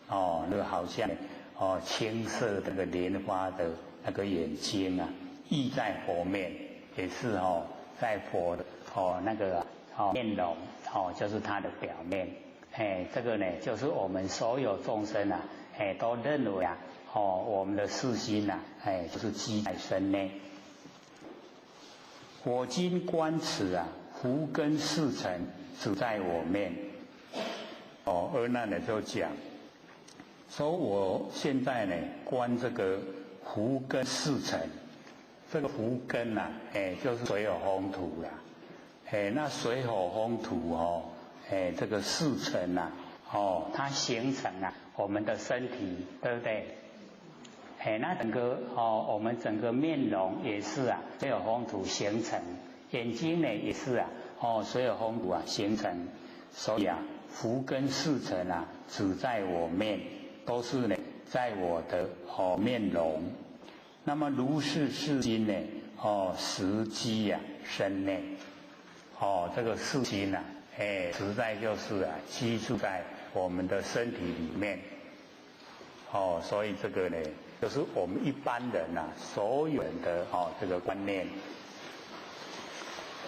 Speaker 1: 哦，那个好像哦青色的那个莲花的那个眼睛啊，意在佛面，也是哦，在佛的哦那个哦面容哦，就是它的表面，哎，这个呢，就是我们所有众生啊，哎，都认为啊，哦，我们的四心呐，哎，就是积在身内。我今观此啊，福根四尘只在我面。
Speaker 2: 哦，阿难呢就讲，说我现在呢观这个福根四尘，这个福根呐，哎，就是水火风土啦，哎，那水火风土哦，哎，这个四尘呐，
Speaker 1: 哦，它形成啊我们的身体，对不对？哎，那整个哦，我们整个面容也是啊，水火风土形成；眼睛呢也是啊，哦，水火风土啊形成。所以啊，福根四尘啊，只在我面，都是呢，在我的哦面容。那么如是四心呢，哦，实机啊身内，哦，这个四心呐，哎，实在就是啊，居住在我们的身体里面。哦，所以这个呢，就是我们一般人呐，所有人的哦这个观念。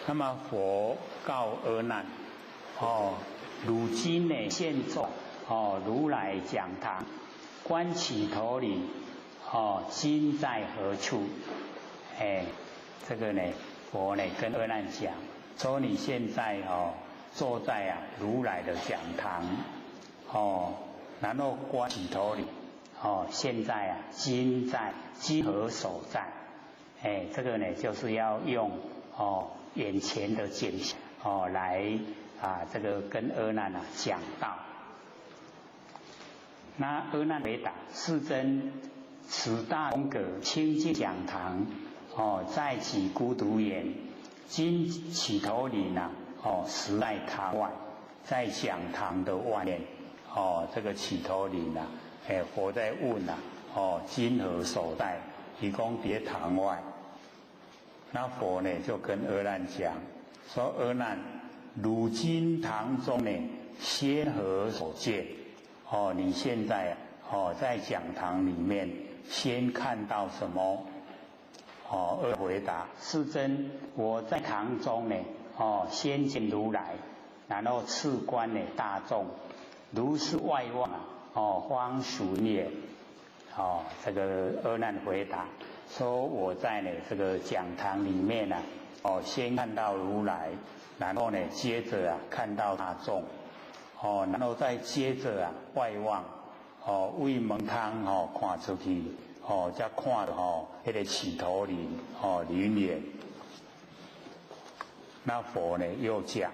Speaker 1: 那么佛告阿难，哦，如今呢现坐哦如来讲堂，观起头里，哦今在何处？哎，这个呢，佛呢跟阿难讲，说你现在哦坐在啊如来的讲堂，哦，然后观起头里。哦，现在啊，今在今何所在？哎，这个呢，就是要用哦眼前的景象哦来啊，这个跟阿难啊讲道。那阿难回答：世尊，此大功德清净讲堂哦，在此孤独园。今起头里呢哦，实在堂外，
Speaker 2: 在讲堂的外面哦，这个起头里呢。哎，佛在问呐，哦，今何所在？伊讲伫堂外。那佛呢就跟阿难讲，说阿难，如今堂中呢，先何所见？哦，你现在哦在讲堂里面先看到什么？哦，阿回答，
Speaker 1: 世尊，我在堂中呢，哦，先见如来，然后次观呢大众，如是外望啊。哦，方属也。哦，这个阿难回答说：“我在呢这个讲堂里面呢，哦，先看到如来，然后呢接着啊看到大众，哦，然后再接着啊外望，哦，为门窗哦看出去，哦，才看到哦那个起头林，哦林园。那佛呢又讲：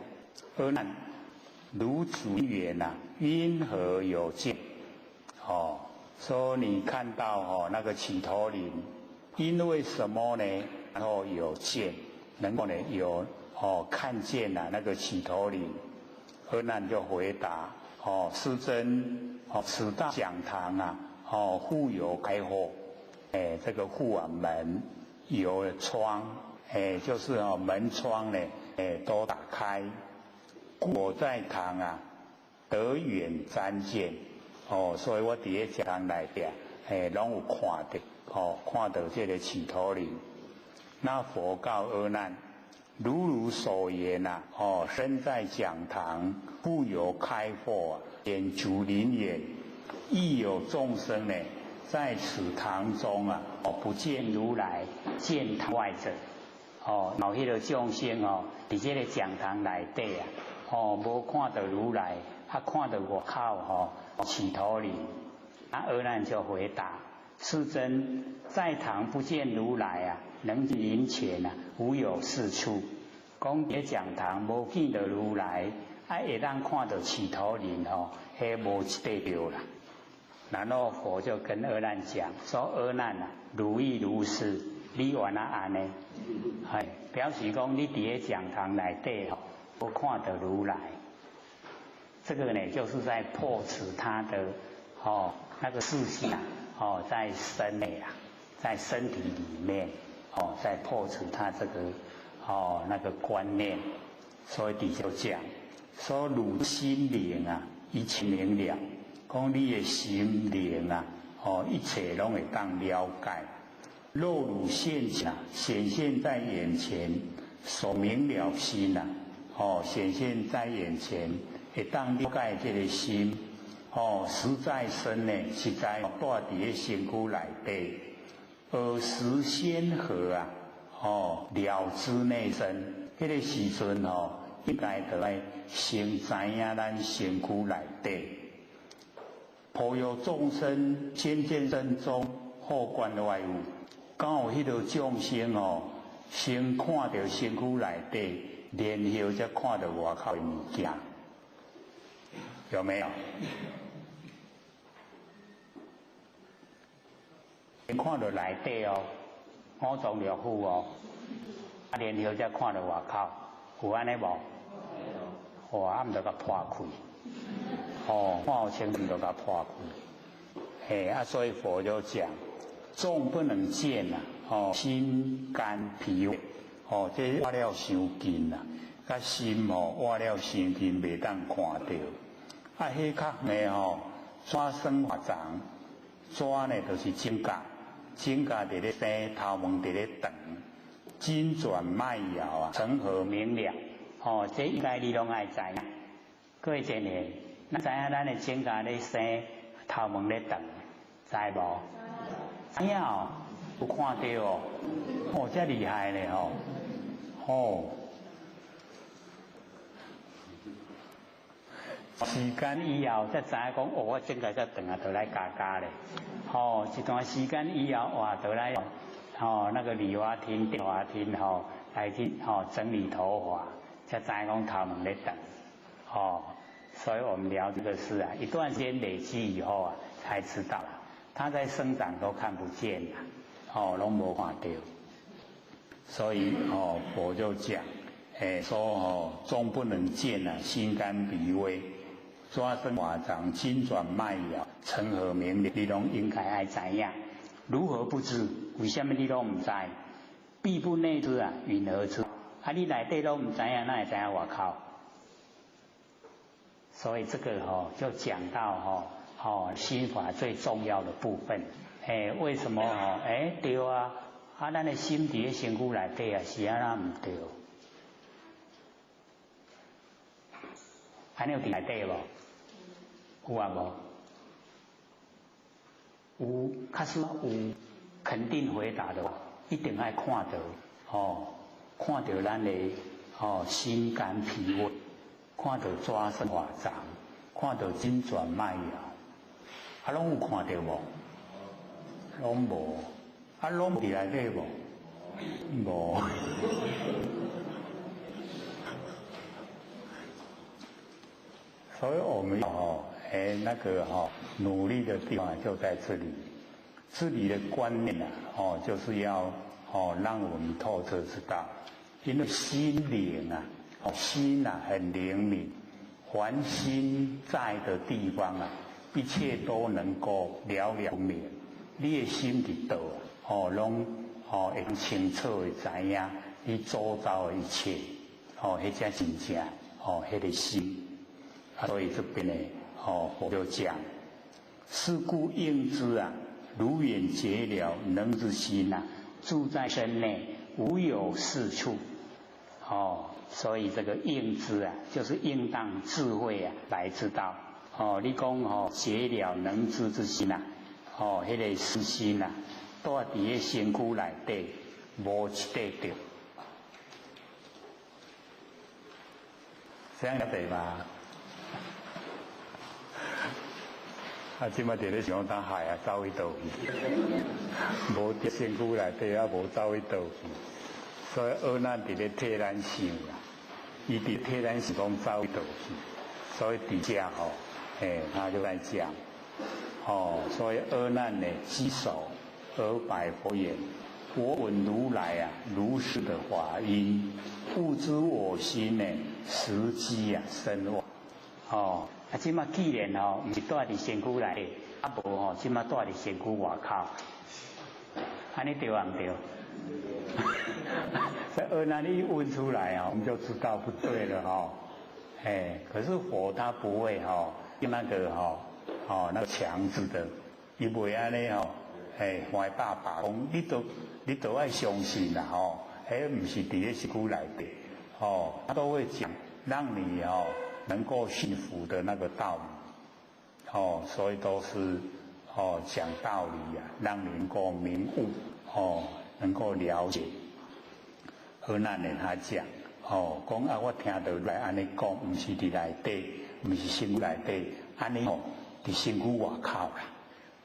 Speaker 1: 阿难，如此缘呐，因何有见？哦，说你看到哦那个起头林，因为什么呢？然后有见，能够呢有哦看见了那个起头林。阿难就回答：哦，世尊，哦此大讲堂啊，哦户有开阔，哎这个户啊门有窗，哎就是哦门窗呢，哎都打开。我在堂啊，得远瞻见。哦，所以我伫咧讲堂内底，哎，拢有看到，哦，看到这个起头林。那佛告阿难：如汝所言呐，哦，身在讲堂，不有开阔啊，眼足灵眼，亦有众生呢，在此堂中啊，哦，不见如来，见堂外者，哦，有彼个众生哦，伫这个讲堂内底啊，哦，无看到如来，啊，看到外口吼。起头林，那阿难就回答：世尊，在堂不见如来啊，能林前啊，无有是处。讲伫讲堂无见到如来，啊，会当看到起头林吼，彼无一块对啦。然后佛就跟阿难讲说：阿难啊，如意如是。你原來按呢？係表示講你佇咧講堂內底吼，無看到如來。這個呢，就是在破除他的哦那個自性啊，哦在身內啊，在身體裡面哦，在破除他這個哦那個觀念。所以底下講，說汝心靈啊，一切明了，講你的心靈啊，哦一切攏會當了解。若汝現前顯現在眼前，所明了心啊，哦顯現在眼前。會當了解這個心，哦，實在身呢，實在蹛佇咧身軀內底，爾時先何啊？哦，了知內身，彼個時陣哦，應該著愛先知影咱身軀內底，普有眾生先見身中，後觀外物，敢有彼個眾生哦，先看著身軀內底，然後才看著外口的物件。有沒有？先看到內底哦，五臟六腑哦，啊，然後才看到外口，有按呢無？哇，啊，毋著共破開，哦，看有清楚就共破開。嘿，啊，所以佛就講，眾不能見啊，哦，心肝脾肺，哦，這活了傷近啦，佮心哦，活了傷近，袂當看著。啊，彼較遠吼，紙生華長，紙呢就是指甲，指甲佇咧生，頭毛佇咧長，筋轉脈搖啊，成何明了？哦，這應該你攏愛知影。各位真個，咱知影咱的指甲咧生，頭毛咧長，知無？知影哦，有看著哦，哦，遮厲害咧吼，哦。時間以後才知影講，哦，我指甲遮長啊，就來加加咧。吼，一段時間以後，哇，就來吼那個理髮廳、電髮廳吼來去吼整理頭髮，才知影講頭毛咧長。哦，所以我們聊這個事啊，一段時間累積以後啊，才知道啦，它在生長都看不見啦，哦，攏無看著。所以哦，佛就講，說哦，終不能見啊，心肝脾胃。紙生華長，筋轉脈搖，成何明了？你攏應該愛知影。如何不知？為什麼你攏毋知？彼不內知啊，云何知？啊，你內底攏毋知影，哪會知影外口？所以這個吼就講到吼吼心法最重要的部分。為什麼吼？對啊，啊，咱的心佇咧身軀內底啊，是按怎毋對？按呢有佇內底無？有啊無？有，確實有肯定回答的，一定愛看著吼，看著咱的吼心肝脾胃，看著紙生華長，看著筋轉脈搖，啊，攏有看著無？攏無，啊，攏佇內底無？無。所以我們哦，那個哈，努力的地方就在這裡。這裡的觀念啊，哦，就是要哦，讓我們透徹知道，因為心靈啊，心啊很靈敏，凡心在的地方啊，一切都能夠了了明。你的心佇佗哦，攏哦會清楚的知影你周遭的一切，哦，彼才真正哦，彼個心。所以這邊呢，哦，佛就講，是故應知啊，如眼覺了能知心啊，住在身內，無有是處。哦，所以這個應知啊，就是應當智慧啊來知道。哦，你講哦，覺了能知之心啊，哦，彼個實心啊，蹛佇咧身軀內底，無一塊對。這樣對嗎？啊，這擺佇咧想講海啊，走去佗去？無佇身軀內底啊，無走去佗去。所以阿難佇咧替咱想啦，伊佇替咱想講走去佗去。所以佇遮吼，他就在講，哦，所以阿難呢，稽首而白佛言：
Speaker 2: 我闻如来啊，如是的法音，悟知我心呢，实机啊身外。
Speaker 1: 哦，啊，这马既然哦，毋是蹛佇身躯內底，啊無吼，這馬蹛佇身軀外口，按呢對毋對？
Speaker 2: 這阿難一問出來啊，我們就知道不對了哈。哎，可是佛他不會哈，用那個哈，哦那個強制的，伊袂按呢吼，哎，壞爸爸講，你都愛相信啦吼，彼毋是佇咧身軀內底，哦，他都會講，讓你哦能夠信服的那個道理，哦，所以都是哦講道理啊，讓你能夠明悟，哦，能夠了解。阿難呢，他講，哦，講啊，我聽著來按呢講，毋是佇內底，毋是身軀內底，按呢吼，佇身軀外口啦，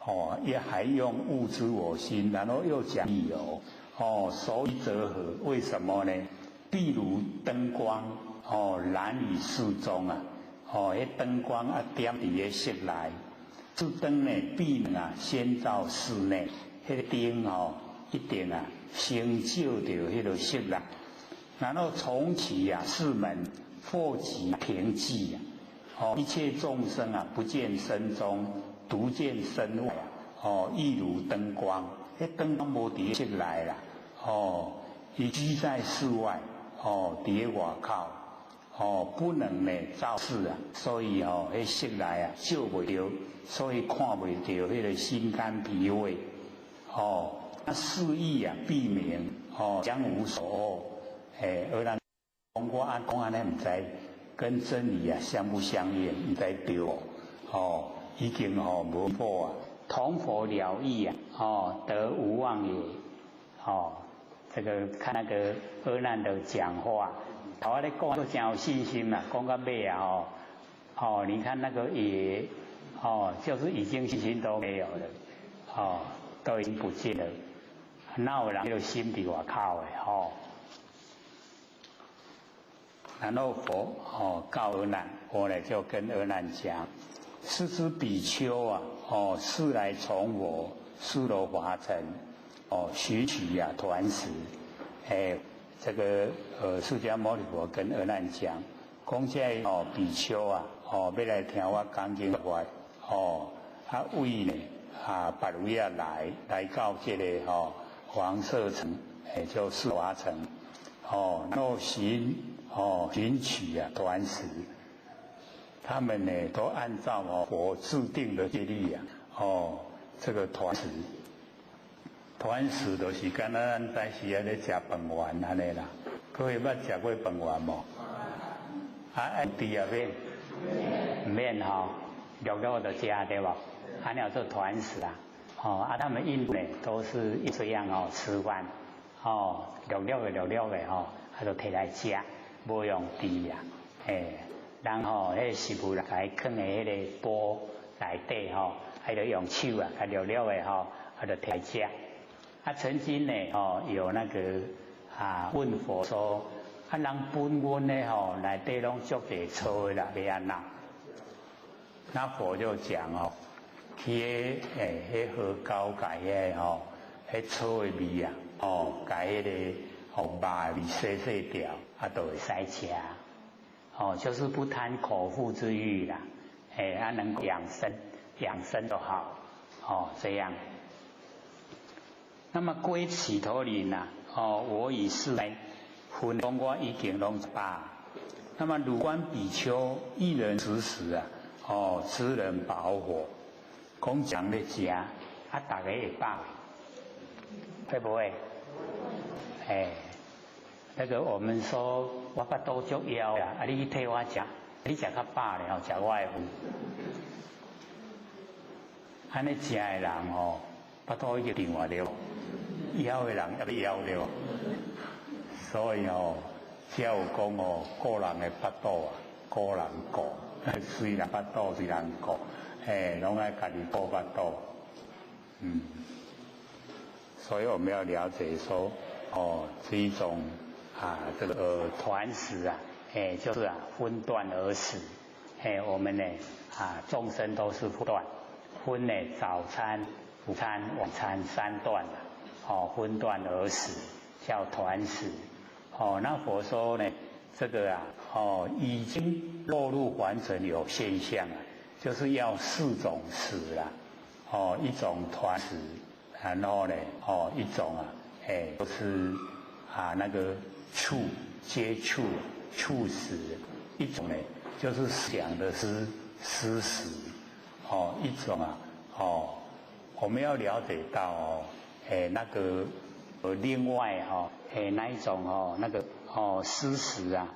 Speaker 2: 哦，也還用悟知我心，然後又講理由，哦，所以者何？為什麼呢？譬如燈光，哦，燃於室中啊，哦，彼燈光啊點佇个室內，這燈呢必能啊先照室內，彼個燈哦一定啊先照著彼個室內，然後重啟啊室門，或即停寂啊，哦，一切眾生啊不見身中，獨見身外啊，哦，亦如燈光，彼燈光無佇室內啦，哦，伊居在室外，哦，佇个外口，哦，不能呢照室啊，所以哦，彼室內啊照袂著，所以看袂著彼個心肝脾肺，哦，那四意啊必明，哦，將無所惡，哎，阿難講我按講按呢毋知跟真理啊相不相應，毋知對無？哦，已經哦無破啊，
Speaker 1: 同佛了義啊，哦，得無妄也，哦，這個看那個阿難的講話，頭仔咧講都真有信心啦，講到尾啊，哦，哦，你看那個也，哦，就是已經信心都沒有了，哦，都已經不見了，哪有人有心佇外口的，吼？
Speaker 2: 然後佛哦告阿難，我呢就跟阿難講：是諸比丘啊，哦，是來從我娑羅華城，哦，尋取啊團食。哎，這個釋迦牟尼佛跟阿難講，講這哦比丘啊，哦欲來聽我講經說法，哦，啊為呢啊別位啊來來到這個哦黃色城，哎就舍華城，哦，然後尋哦尋取啊團食，他們呢都按照哦佛制定的戒律啊，哦這個團食，團食就是敢若咱早時仔咧食飯圓按呢啦。各位捌食過飯圓無？啊，愛豬啊免？
Speaker 1: 毋免吼，粒粒就食對無？按呢做團食啊，哦啊，他們印度呢都是這樣哦吃飯，哦粒粒的粒粒的吼，啊就提來食，無用箸啊，嘿，然後彼個食物啦，共伊囥佇彼個缽內底吼，啊就用手啊，共粒粒的吼，啊就提來食。啊，曾經呢，哦有那個啊問佛說，啊人分阮的吼內底攏足濟草的啦，欲按怎？
Speaker 2: 那佛就講哦，去彼欸彼河溝共彼吼，彼草的味啊，哦，共彼個哦肉的味洗洗掉，
Speaker 1: 啊，就會使食。哦，就是不貪口腹之欲啦，哎，啊能養生，養生就好，哦，這樣。那麼歸祇陀林呐，哦，我已四來，分講我已經攏飽。那麼汝觀比丘一人食食啊，哦，知人飽否？講一人咧食，啊，逐个會飽，會不會？哎，那個我們說我腹肚足枵啦，啊，你去替我食，你食較飽咧吼，食我的份。
Speaker 2: 按呢食的人吼，腹肚已經脹了，枵的人猶咧枵了，所以吼，才有講哦，顧人的腹肚啊，顧人顧，隨人腹肚隨人顧，嘿，攏愛家己顧腹肚，嗯，所以我們要了解說，哦，這一種啊，這個
Speaker 1: 團食啊，哎，就是啊，分段而食，哎，我們呢啊，眾生都是分段，分呢早餐、午餐、晚餐三段。哦，哦分段而死，叫團死。哦，那佛說呢，這個啊，哦已經落入凡塵有現象啊，就是要四種死啦。哦，一種團死，然後呢，哦一種啊，哎就是啊那個觸接觸觸死，一種呢就是想的思思死，哦一種啊，哦我們要了解到哦，哎那個另外哈，哎那一種哦那個哦思死啊，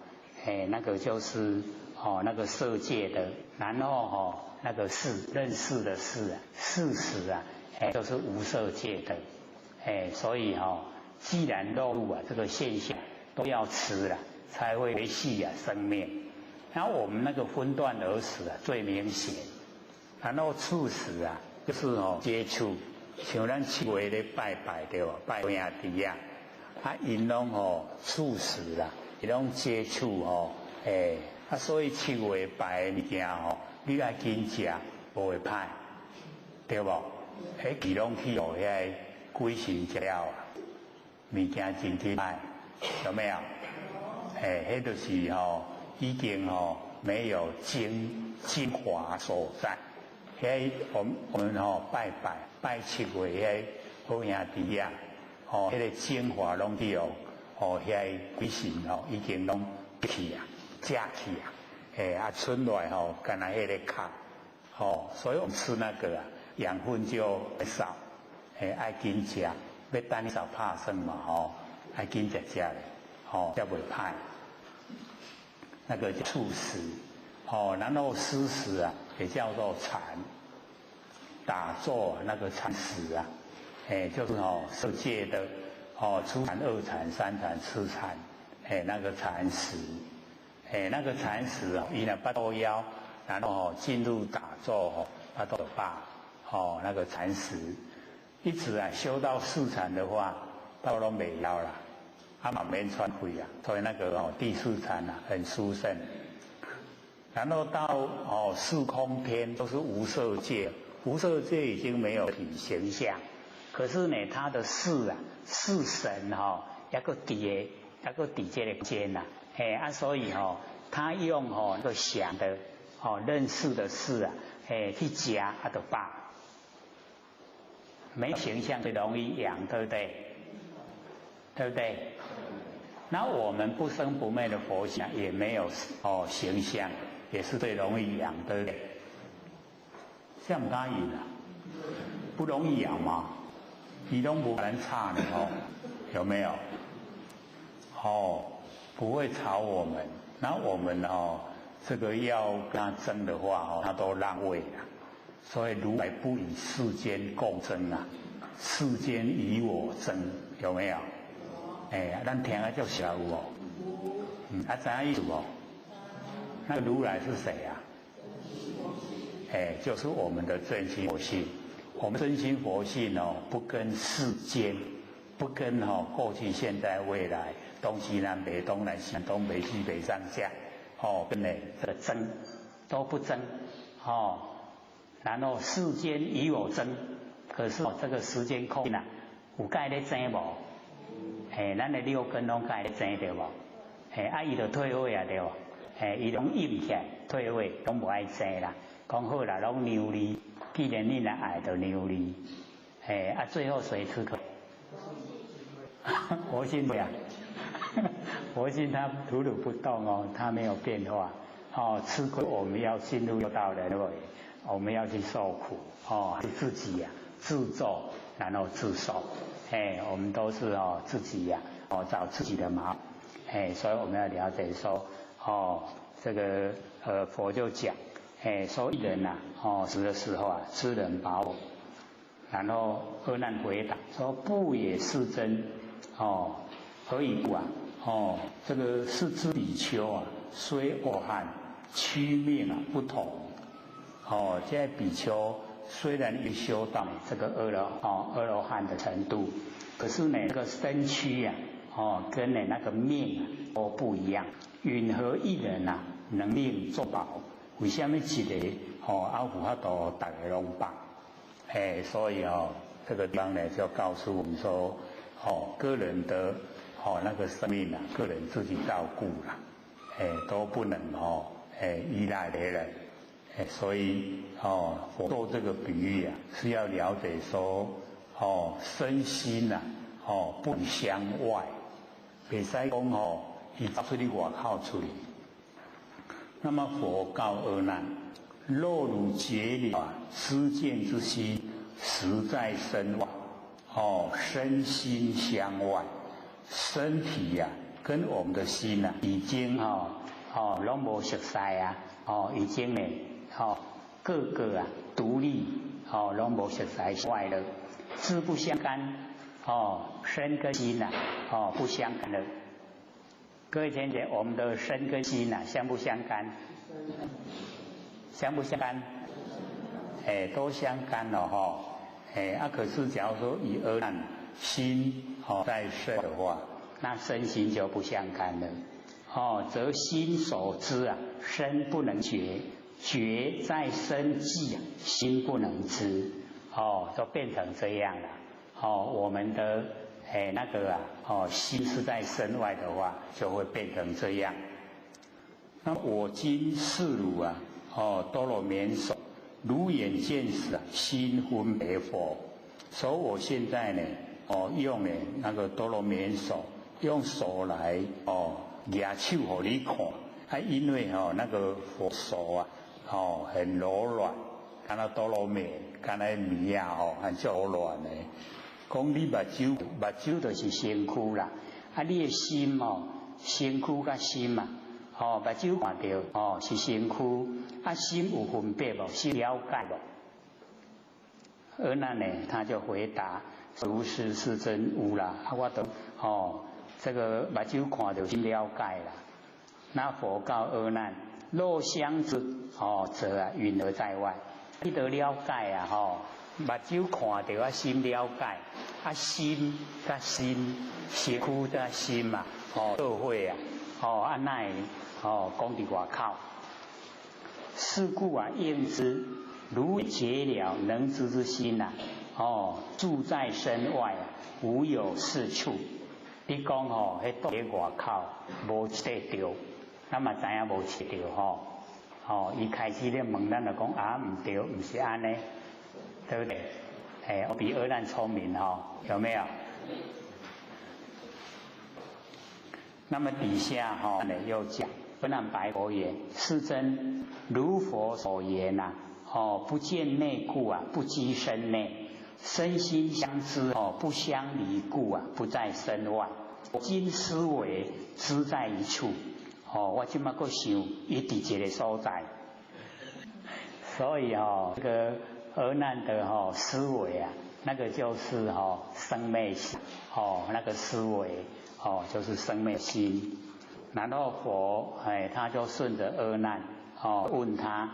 Speaker 1: 哎那個就是哦那個色界的，然後哦那個識認識的識啊，識死啊，哎就是無色界的，哎所以哈，既然落入啊這個現象都要吃了，才會維繫啊生命。那我們那個分段而死啊最明顯，然後觸死啊就是哦接觸，像咱七月咧拜拜對無？拜兄弟啊，啊𪜶攏吼觸死啦，伊攏接觸吼，欸啊所以七月拜的物件吼，你愛緊食，無會歹，對無？彼氣攏去予遐个鬼神食了啊，物件真緊歹，有沒有？欸，彼就是吼已經吼沒有精華所在。遐我們吼拜拜拜七月遐好兄弟啊，吼，彼個精華攏去予吼遐个鬼神吼已經攏去啊，食去啊，欸啊剩落來吼，干焦彼個殼，吼，所以我們吃那個啊，養分就少，欸愛緊食，欲等少拍算嘛吼，愛緊食食咧，吼才袂歹。那個觸死，哦，然後思死啊，也叫做禪，打坐那個禪死啊，哎，就是哦色界的哦初禪、二禪、三禪、四禪，哎那個禪死，哎那個禪死哦，伊若腹肚枵，然後哦進入打坐哦，腹肚就飽，哦那個禪死，一直啊修到四禪的話，到攏袂枵啦，啊嘛免喘氣啊，所以那個哦第四禪啊很殊勝。然後到哦四空天都是無色界，無色界已經沒有體形象，可是呢，他的識啊，識神哈，一個佇個，一個佇這個間呐，哎啊，所以哈，他用吼那個想的，哦認識的識啊，哎去食啊就飽，沒形象最容易養，對不對？對不對？那我們不生不滅的佛像也沒有哦形象。也是最容易養，對不對？像唔敢養啊，不容易養嗎？伊攏無人吵你哦，有沒有？哦，不會吵我們。那我們哦，這個要跟他爭的話哦，他都讓位了。所以如來不與世間共爭啊，世間與我爭，有沒有？哎，咱聽啊就曉有哦。嗯，啊知影意思無？那個如來是誰啊？哎，就是我們的真心佛性。我們真心佛性哦，不跟世間，不跟哦過去、現在、未來，東西南北、東南西東北西北上下，哦，跟呢這個爭都不爭，哦，然後世間與我爭，可是這個時間空間啊，有佮咧爭無？哎，咱的六根攏佮咧爭對無？哎，啊伊就退位啊對無？哎，伊攏應起來退位，攏無愛爭啦。講好啦，攏讓你，既然你若愛，就讓你。哎，啊，最後誰吃虧？佛性呀，佛性它如如不動哦，它沒有變化。哦，吃虧我們要進入六道輪迴，我們要去受苦。哦，是自己呀，自作，然後自受。哎，我們都是哦自己呀，哦找自己的麻煩。哎，所以我們要了解說。哦，這個佛就講，哎，說一人呐，哦死的時候啊，知人把我，然後阿難回答說不也世尊，哦，何以故啊？哦，這個是諸比丘啊，雖阿漢，軀命啊不同。哦，這個比丘雖然已修到這個阿羅漢的程度，可是呢，這個身軀啊，哦，跟呢那個命啊都不一樣。云何一人啊，能令眾飽？為什麼一個吼啊有法度逐个攏飽？哎，所以哦，這個地方呢就告訴我們說，
Speaker 2: 哦，個人的哦那個生命啊，個人自己照顧啦，哎，都不能哦，哎依賴別人，哎，所以哦，我做這個比喻啊，是要了解說，哦，身心呐，哦不相外，袂使講哦，伊走出去外口出去。那麼佛告阿難：若汝覺了知見之心，實在身外，哦，身心相外，身體呀，跟我們的心呐，
Speaker 1: 已經哦哦攏無熟似啊，哦已經呢，哦個個啊獨立，哦攏無熟似外了，自不相干，哦身跟心呐，哦不相干了。各位淺淺，我們的身跟心呐，相不相干？相不相干？哎，都相干了哈。哎，啊，可是假如說以阿難心哦在身的話，那身心就不相干了。哦，則心所知啊，身不能覺；覺在身際啊，心不能知。哦，就變成這樣了。哦，我們的哎那個啊，哦心是在身外的話，就會變成這樣。
Speaker 2: 那我今示汝啊，哦多羅綿手，汝眼見時啊，心分別否？所以我現在呢，哦用呢那個多羅綿手，用手來哦舉手予你看，啊因為哦那個佛手啊，哦很柔軟，敢若多羅綿，敢若棉仔哦，很柔軟的。講你目睭，
Speaker 1: 目睭就是身軀啦，啊你的心哦，身軀佮心啊，哦目睭看著哦是身軀，啊心有分別無？心了解無？阿難呢，他就回答：如是世尊有啦，啊我都哦這個目睭看著心了解啦。那佛告阿難：若相知哦，則啊雲何在外？你都了解啊吼。目睭看著啊，心了解，啊心佮心，身軀佮心嘛，哦做伙啊，哦啊哪會哦講佇外口？是故啊，應知汝覺了能知之心呐，哦住在身外啊，無有是處。你講吼，彼佇外口無一塊對，咱嘛知影無一對吼。哦，伊開始咧問咱就講啊，毋對，毋是按呢。對不對？哎，我比阿難聰明哈，有沒有？那麼底下哈呢又講，阿難白佛言：世尊，如佛所言呐，哦，不見內故啊，不拘身內，身心相知哦，不相離故啊，不在身外。今思維知在一處，哦，我這馬閣想，伊佇一個所在，所以哦，這個。阿難的哈思維啊，那個就是哈生滅心哦，那個思維哦就是生滅心。然後佛哎，他就順着阿難哦問他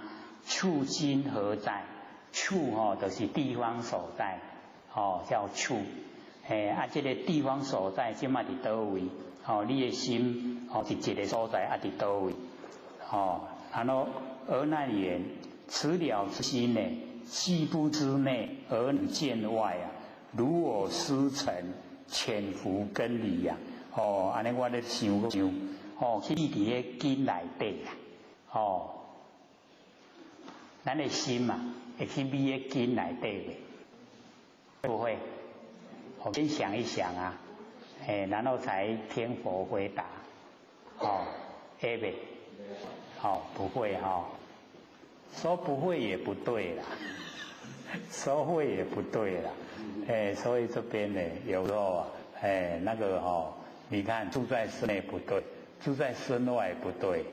Speaker 1: 處今何在？處哦就是地方所在哦叫處。哎啊，這個地方所在這馬佇佗位？哦，你的心哦佇一個所在啊佇佗位？哦，然後阿難言：此了之心呢？既不知內而能見外啊，如我師承潛伏根裡呀。哦，按呢我咧想想，哦，去佇彼根內底啊，哦，咱的心嘛，會去佇彼根內底袂？不會，我先想一想啊，哎，然後才聽佛回答。哦，會袂？哦，不會哈。說不會也不對啦，說會也不對啦，哎，所以這邊呢，有時候啊，哎，那個哈，你看住在身內不對，住在身外不對，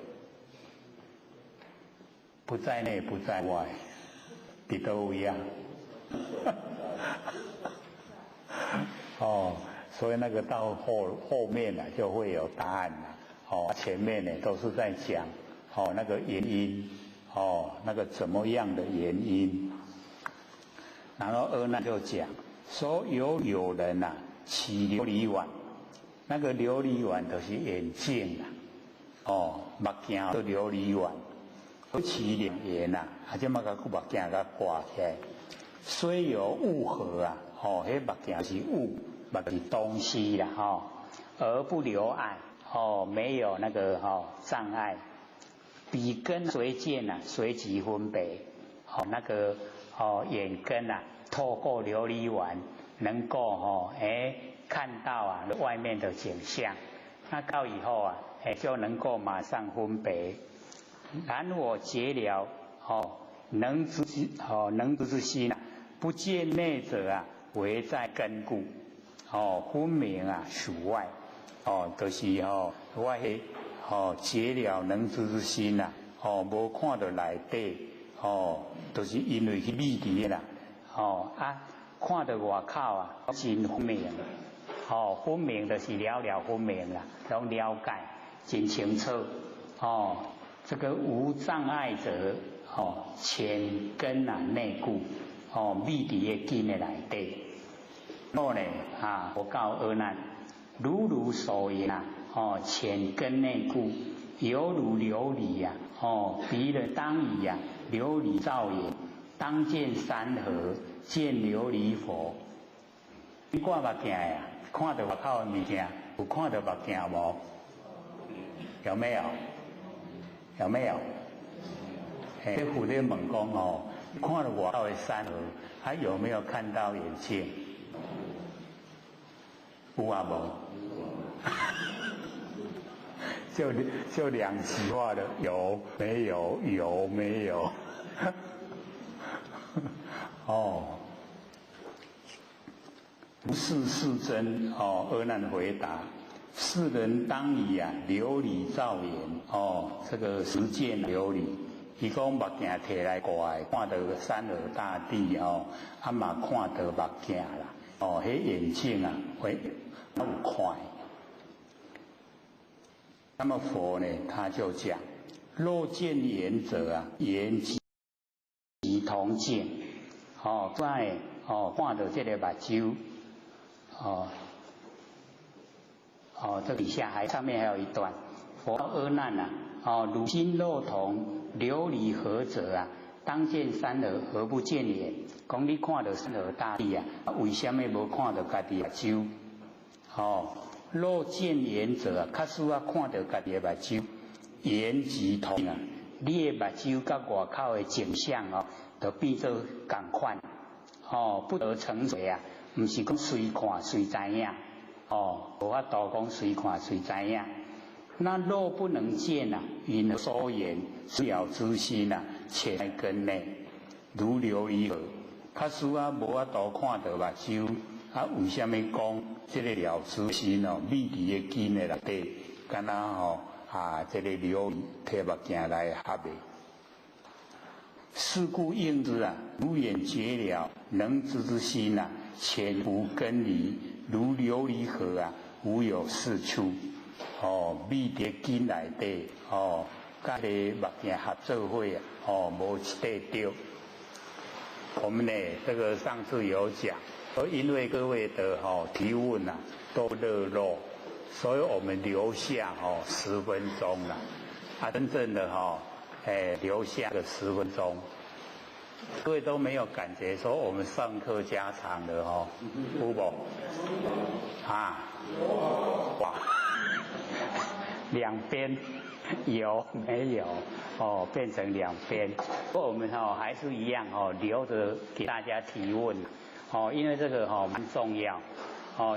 Speaker 1: 不在內不在外，佇佗位啊？哦，所以那個到後後面呢，就會有答案了。哦，前面呢都是在講哦那個原因。哦，那個怎麼樣的原因？然後阿難就講說有有人呐，取琉璃碗，那個琉璃碗就是眼鏡啊，哦，目鏡做琉璃碗，合其兩眼呐，啊，這麼個目鏡共掛起來，雖有霧合啊，哦，彼目鏡是霧，物是东西啦，吼，而不留碍，哦，没有那个障碍。彼根随见呐，随即分别，哦，那个眼根啊，透过琉璃丸，能够看到啊外面的景象，那到以后啊，就能够马上分别。然我结了能知之能知之心啊，不见内者啊，唯在根故，分明啊属外，就是我彼结了能知之心呐，无看到内底，就是因为去秘伫啦，看到外口啊，真分明，分明就是了了分明啦，拢了解，真清楚，这个无障碍者，浅根啊内故，秘伫个根的内底。后呢，啊，我告阿难，如汝所言啊，浅根内故，犹如琉璃呀，彼人当以啊琉璃照眼，当见山河，见琉璃佛。你挂目镜呀，看到外口的物件，有看到目镜无？有没有？有没有？嘿，这佛咧问讲看到外口的山河，还有没有看到眼镜？有啊无？就两极化的，有没有？有没有？不是世尊阿难回答：世人当以啊琉璃照眼，这个实见琉璃。伊讲目镜提来挂的，看到山河大地啊嘛看到目镜啦，彼眼镜啊会有看。那么佛呢，他就讲：若见眼者啊，眼即同镜，在看到这个目睭，这底下还上面还有一段，佛阿难啊，汝今若同琉璃河者啊，当见山河，何不见眼？讲你看到山河大地啊，为什么无看到家己目睭？若见眼者啊，假使我看到家己的目睭，眼即同啊，你的目睭佮外口的景象就变做仝款，不得成随啊，毋是讲随看随知影，无法度讲随看随知影。那若不能见啊，云何所言了知心啊，潜在根内，如琉璃河。假使啊无法度看到目睭，啊为什么讲这个了知心秘伫个根的内底，敢若这个琉璃提目镜来合的。是故应知啊，如眼觉了能知之心啊，潜伏根离，如琉璃河啊，无有是处。秘伫根内底，佮个目镜合做伙啊，无一块对。我们呢，这个上次有讲，因为各位的提问啊都热络，所以我们留下10分钟了，啊，真正的留下个10分钟，各位都没有感觉说我们上课加长了有无？啊？哇！两边有没有？变成两边。不过我们还是一样留着给大家提问因为这个蛮重要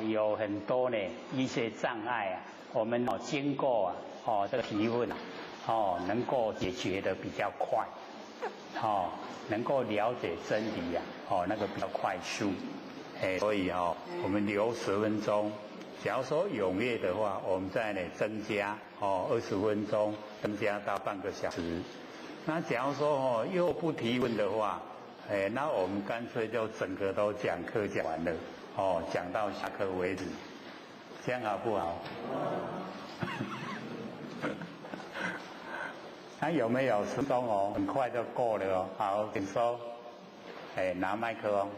Speaker 1: 有很多呢一些障碍啊，我们经过啊这个提问啊能够解决的比较快能够了解真理啊那个比较快速，所以我们留10分钟。假如说踊跃的话，我们再呢增加20分钟，增加到半个小时。那假如说又不提问的话，那我们干脆就整个都讲课讲完了，讲到下课为止，这样好不好？那有没有10分钟很快就过了好，请说。拿麦克风。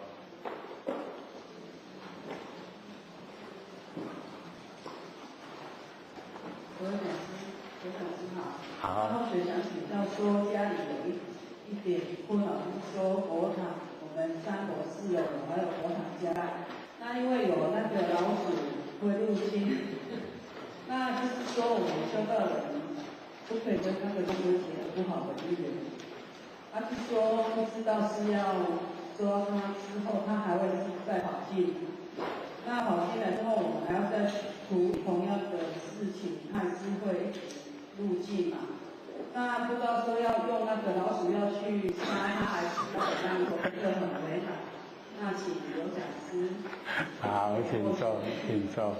Speaker 11: 各位讲师，刘讲师好。好。然后学长请教说，家里有一点困扰，就是说佛堂，我们3楼、4楼还有佛堂加盖。那那因为有那个老鼠会入侵，那就是说我们修道人不可以跟那个众生结不好的因缘。他是说不知道是要抓他之后，他还会再跑进。那跑进来之后，我们还要再处理同样的事情，他还是会一直入境嘛。那不知道说要用那个老鼠药去杀他，还是怎样，这个很为难。那请刘讲师。
Speaker 2: 好，请坐，请坐。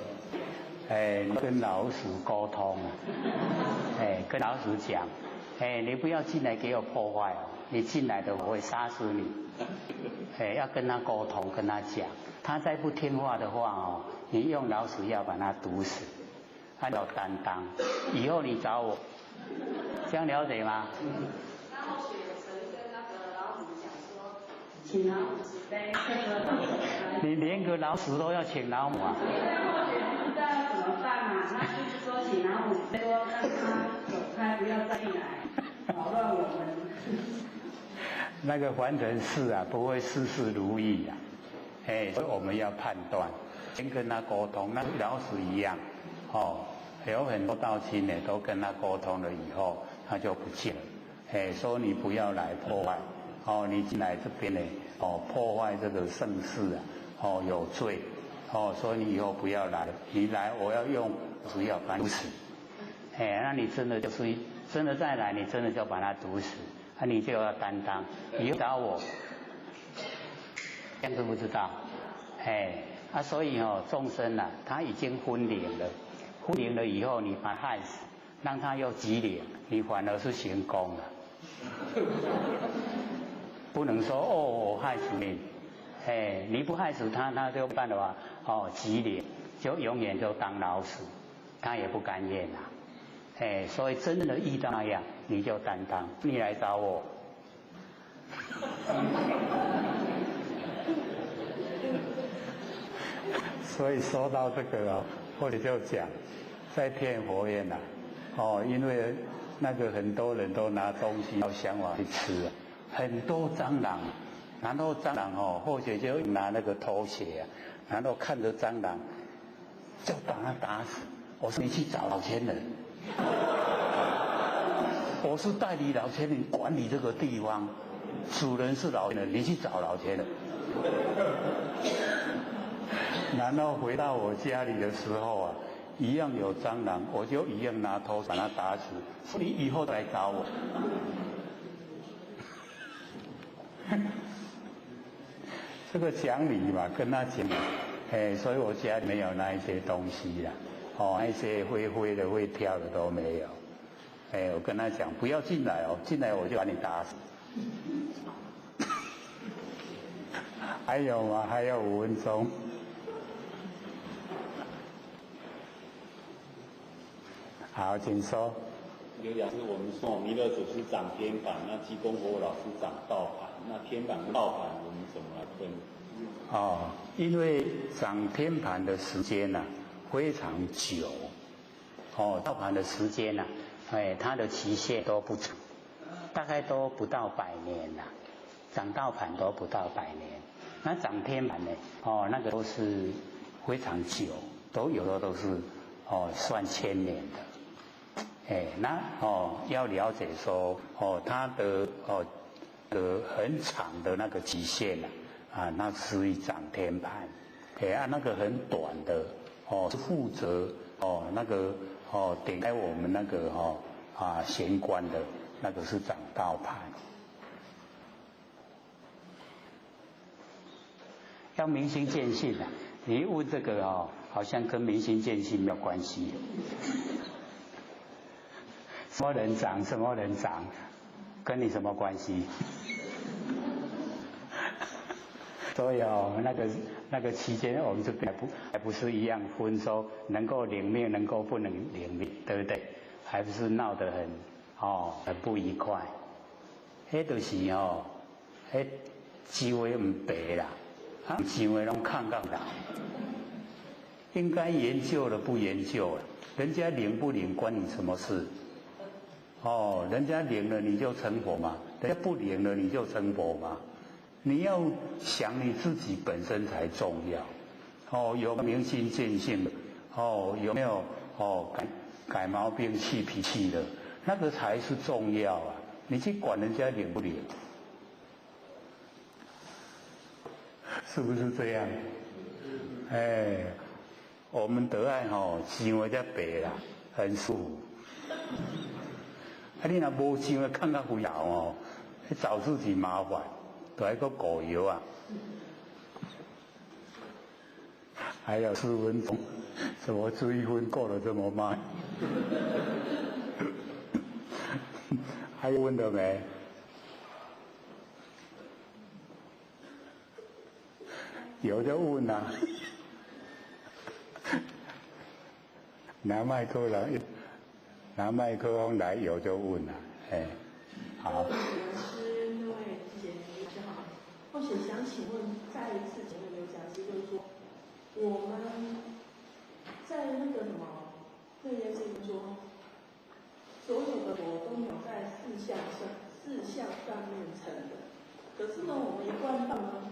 Speaker 2: 哎，跟老鼠沟通啊，哎，跟老鼠讲，哎，你不要进来给我破坏哦，你进来的我会杀死你。哎，要跟他沟通，跟他讲，他再不听话的话哦，你用老鼠药把他毒死，他要担当，以后你找我，这样了解吗？
Speaker 12: 那后学神跟那个老鼠讲说，请老母慈悲。
Speaker 1: 你连个老鼠都要请老母啊？
Speaker 12: 因为后学不知道怎么办嘛，那就是说请老母说让他走开，不要再进来扰乱我们。
Speaker 2: 那个凡尘事啊，不会事事如意啊，哎，所以我们要判断，先跟他沟通，那老鼠一样，哦，有很多道亲呢，都跟他沟通了以后，他就不见了，哎，说你不要来破坏，哦，你进来这边呢，哦，破坏这个盛世啊，哦，有罪，哦，所以你以后不要来，你来我要用毒药把你毒死，
Speaker 1: 哎，那你真的就是真的再来，你真的就把他毒死。那你就要担当，你又找我，这样知不知道？哎，啊，所以哦，众生呐，他已经昏灵了，昏灵了以后，你把他害死，让他又机灵，你反而是行功了。不能说哦，我害死你，哎，你不害死他，他就办的话，哦，机灵，就永远就当老鼠，他也不甘愿呐。哎，所以真的遇到那样，你就担当，你来找我。
Speaker 2: 所以说到这个哦，或者就讲在骗佛院呐，哦，因为那个很多人都拿东西到香瓦去吃，很多蟑螂，然后蟑螂哦，或者就拿那个拖鞋啊，然后看着蟑螂，就把它打死。我说你去找老千人。我是代理老千人管理这个地方，主人是老人，你去找老千人。然后回到我家里的时候啊，一样有蟑螂，我就一样拿拖把它打死。说你以后来找我。这个讲理嘛，跟他讲，哎，所以我家里没有那一些东西啦。哦，那些灰灰的、会跳的都没有。哎，我跟他讲，不要进来哦，进来我就把你打死。还有吗？还有5分钟。好，请说。
Speaker 6: 刘讲师，我们说弥勒祖师掌天盘，那济公活老师掌道盘，那天盘跟道盘我们怎么来分？
Speaker 2: 哦，因为掌天盘的时间呢，非常久，
Speaker 1: 哦，道盘的时间呐，哎，它的期限都不长，大概都不到100年呐，掌道盘都不到100年，那掌天盘呢，哦，那个都是非常久，都有的都是哦算千年的，哎，那哦要了解说哦它的哦的很长的那个期限呐，啊，那是一掌天盘，哎啊那个很短的。哦，是负责哦那个哦点开我们那个哦啊玄关的那个是掌道盘。要明心见性啊！你问这个哦，好像跟明心见性没有关系。什么人长，什么人长，跟你什么关系？所以哦，那个期间，我们这边还不是一样分说能够领命，能够不能领命，对不对？还不是闹得很哦，很不愉快。那就是哦，那机会唔白啦，啊，机会拢看到啦。应该研究的不研究了，人家领不领关你什么事？哦，人家领了你就成佛嘛，人家不领了你就成佛嘛。你要想你自己本身才重要，
Speaker 2: 哦，有明心见性，哦，有没有哦改改毛病、气脾气的，那个才是重要啊！你去管人家灵不灵，是不是这样？哎，我们得爱吼，想的才白啦，很舒服。啊，你若无想的，看较费头哦，找自己麻烦，都爱阁顾药啊。还有4分钟，怎么追分过得这么慢？还有问的没？有就问啊。拿麦克来，拿麦克风来，有就问啊，哎，好。
Speaker 9: 老师，各位姐姐好，或许想请问，再一次请问刘讲师，就是说，我们在那个什么，那边是说，所有的佛都没有在四相上面成的，可是呢，我们一贯道呢，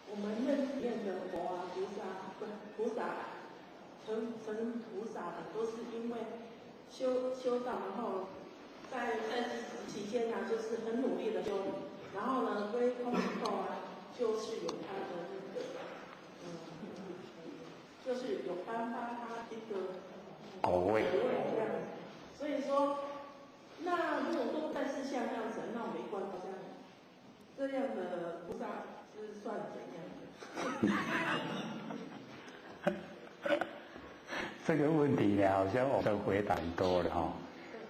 Speaker 9: 我们认识的佛啊、菩萨、菩萨。成菩萨的都是因为修道，然后在期间呢，就是很努力的修，然后呢归空以后啊，就是有他的那个，就是有颁发他一个
Speaker 2: 果位
Speaker 9: 这样子。所以说，那如果说在四相上成，那我们一贯道这样的菩萨是算怎样的？
Speaker 2: 这个问题呢，好像我都回答很多了哈。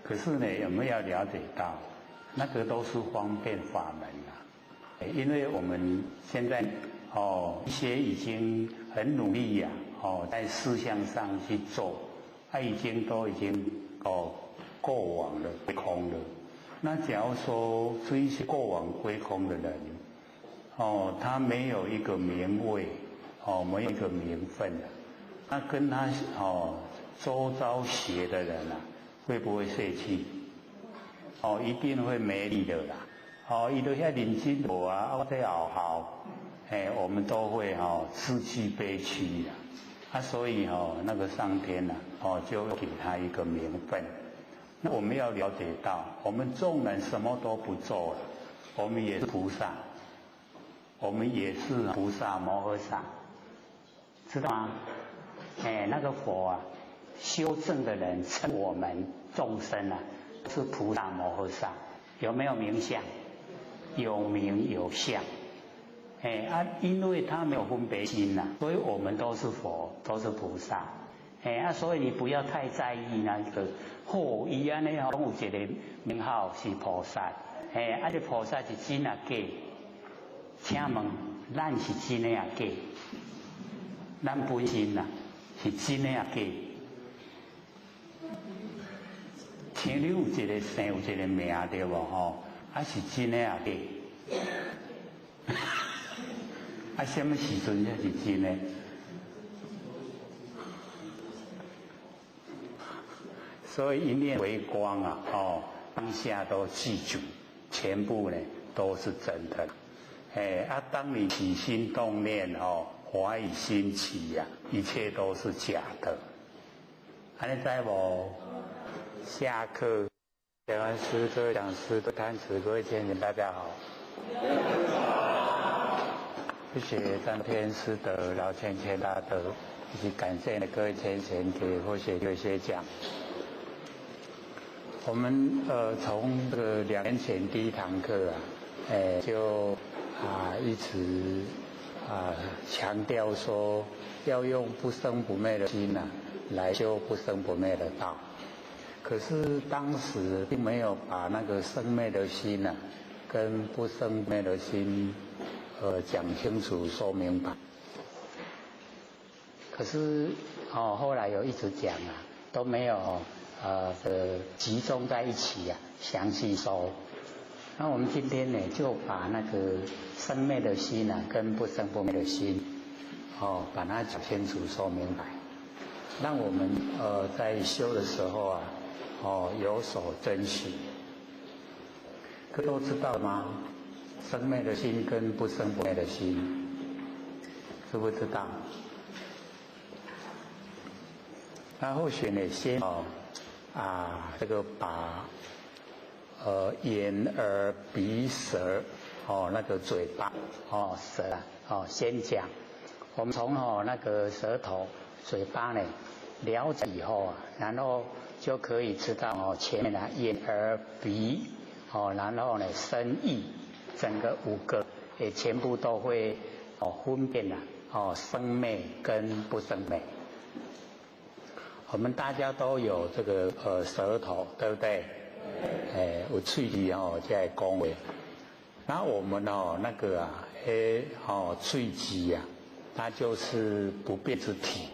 Speaker 2: 可是呢，我们要了解到，那个都是方便法门啊。因为我们现在哦，一些已经很努力呀，哦，在事项上去做，他已经都已经哦过往了，归空了。那假如说这一些过往归空的人，哦，他没有一个名位，哦，没有一个名分。那跟他哦周遭学的人啊，会不会泄气？哦，一定会没力的啦。哦，伊都遐认真无啊，我在熬好，哎，我们都会哦自己悲屈啦。啊，所以哦那个上天呐，哦就给他一个名分。那我们要了解到，我们纵然什么都不做了，我们也是菩萨，我们也是菩萨摩诃萨，知道吗？哎，那个佛啊，修正的人称我们众生啊是菩萨摩诃萨，有没有名相？有名有相。哎啊，因为他没有分别心呐，所以我们都是佛，都是菩萨。哎啊，所以你不要太在意那个，嚯，伊按呢吼，拢有一个名号是菩萨。哎，啊，这菩萨是真啊假？请问，咱是真的啊假？咱本身啊是真的啊假？像你有一个姓，有一个名，对无吼？啊是真的啊假？啊，什么时阵才是真的？所以一念为光啊，哦，当下都记住，全部呢都是真的。哎啊，当你起心动念哦，怀疑心起呀，一切都是假的。还你知无？下课。
Speaker 10: 讲师、各位讲师、各位坛子、各位天人，大家好。谢谢张天师德、老千千大德，以及感谢各位天贤给或许有些讲。我们从这个2年前第一堂课啊，就啊一直啊强调说要用不生不灭的心啊来修不生不灭的道。可是当时并没有把那个生灭的心啊跟不生灭的心讲清楚说明白。可是哦后来有一直讲啊，都没有集中在一起啊，详细说。那我们今天呢，就把那个生灭的心啊，跟不生不灭的心，哦，把它讲清楚、说明白，让我们在修的时候啊，哦有所珍惜。各位都知道吗？生灭的心跟不生不灭的心，
Speaker 2: 知不知道？那或许呢，先哦啊，这个把眼耳鼻舌哦那个嘴巴哦舌啊哦先讲，我们从哦那个舌头嘴巴呢了解以后啊，然后就可以知道哦前面的眼耳鼻哦，然后呢身意整个五个也全部都会哦分辨了哦生灭跟不生灭。我们大家都有这个舌头，对不对？哎，有喙齿哦，在讲话。那我们哦那个啊，哎哦喙齿啊，它就是不变之体。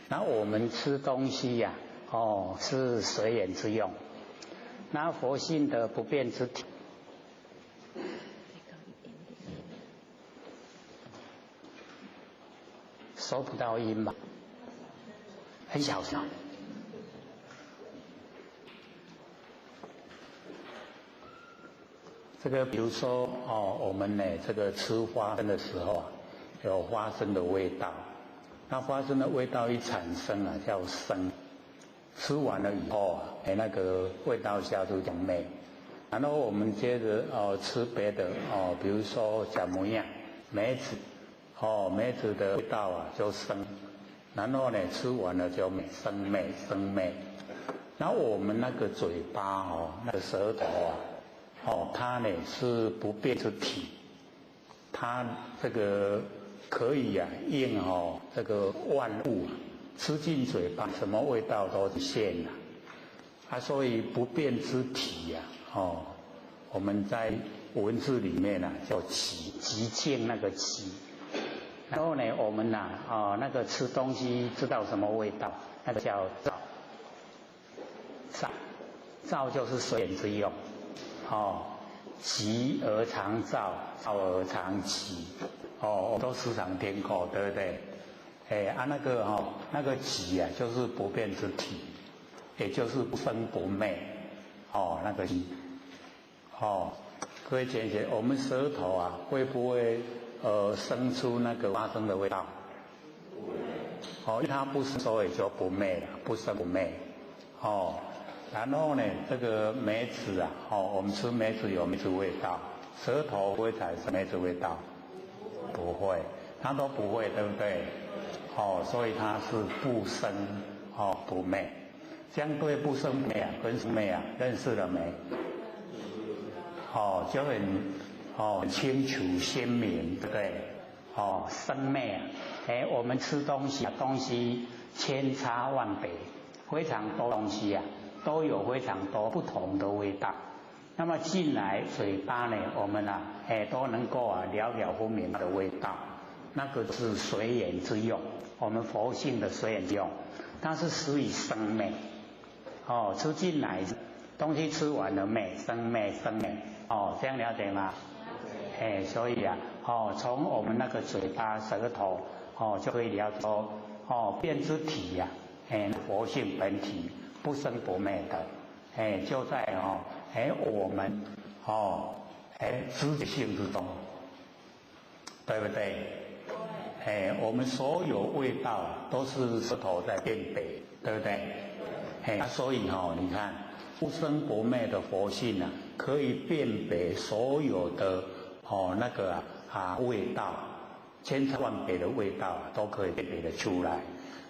Speaker 2: 那我们吃东西呀，哦是随缘之用。那佛性的不变之体，收不到音吧？很小声。这个比如说哦，我们呢这个吃花生的时候啊，有花生的味道。那花生的味道一产生啊，叫生。吃完了以后啊，哎那个味道下就叫昧。然后我们接着哦吃别的哦，比如说小模样梅子，哦梅子的味道啊就生。然后呢吃完了就昧，生昧生昧。那我们那个嘴巴哦，那个舌头啊。哦，它呢是不变之体，它这个可以啊应哦这个万物吃进嘴巴，什么味道都现了，啊，所以不变之体呀，哦，我们在文字里面呢叫极，极静那个极。然后呢，我们呐哦那个吃东西知道什么味道，那个叫造，造，造就是随缘之用。哦，极而常造，造而常极，哦，都时常听过，对不对？哎啊，那个哦，那个极啊，就是不变之体，也就是不生不灭，哦，那个极，哦，各位姐姐，我们舌头啊，会不会生出那个花生的味道？哦，因为它不生，所以就不灭了，不生不灭，哦。然后呢，这个梅子啊，哦，我们吃梅子有梅子味道，舌头会产生梅子味道？不会，它都不会，对不对？哦，所以它是不生哦不灭，相对不生灭啊，跟生灭啊，认识了没？哦，就很哦清楚鲜明，对不对？哦，生灭啊，哎，我们吃东西啊，东西千差万别，非常多东西啊。都有非常多不同的味道，那么进来嘴巴呢，我们啊，哎都能够啊了了分明的味道，那个是随缘之用，我们佛性的随缘用，它是属于生灭，哦，吃进来东西吃完了灭，生灭生灭，哦，这样了解吗？哎，所以啊，哦，从我们那个嘴巴、舌头，哦，就可以了解哦，变之体呀，哎，佛性本体。不生不灭的，哎，就在哦，哎，我们哦，哎，知觉性之中，对不对？哎，我们所有味道都是舌头在辨别，对不对？哎，所以哦，你看不生不灭的佛性啊，可以辨别所有的哦那个啊味道，千差万别的味道都可以辨别得出来。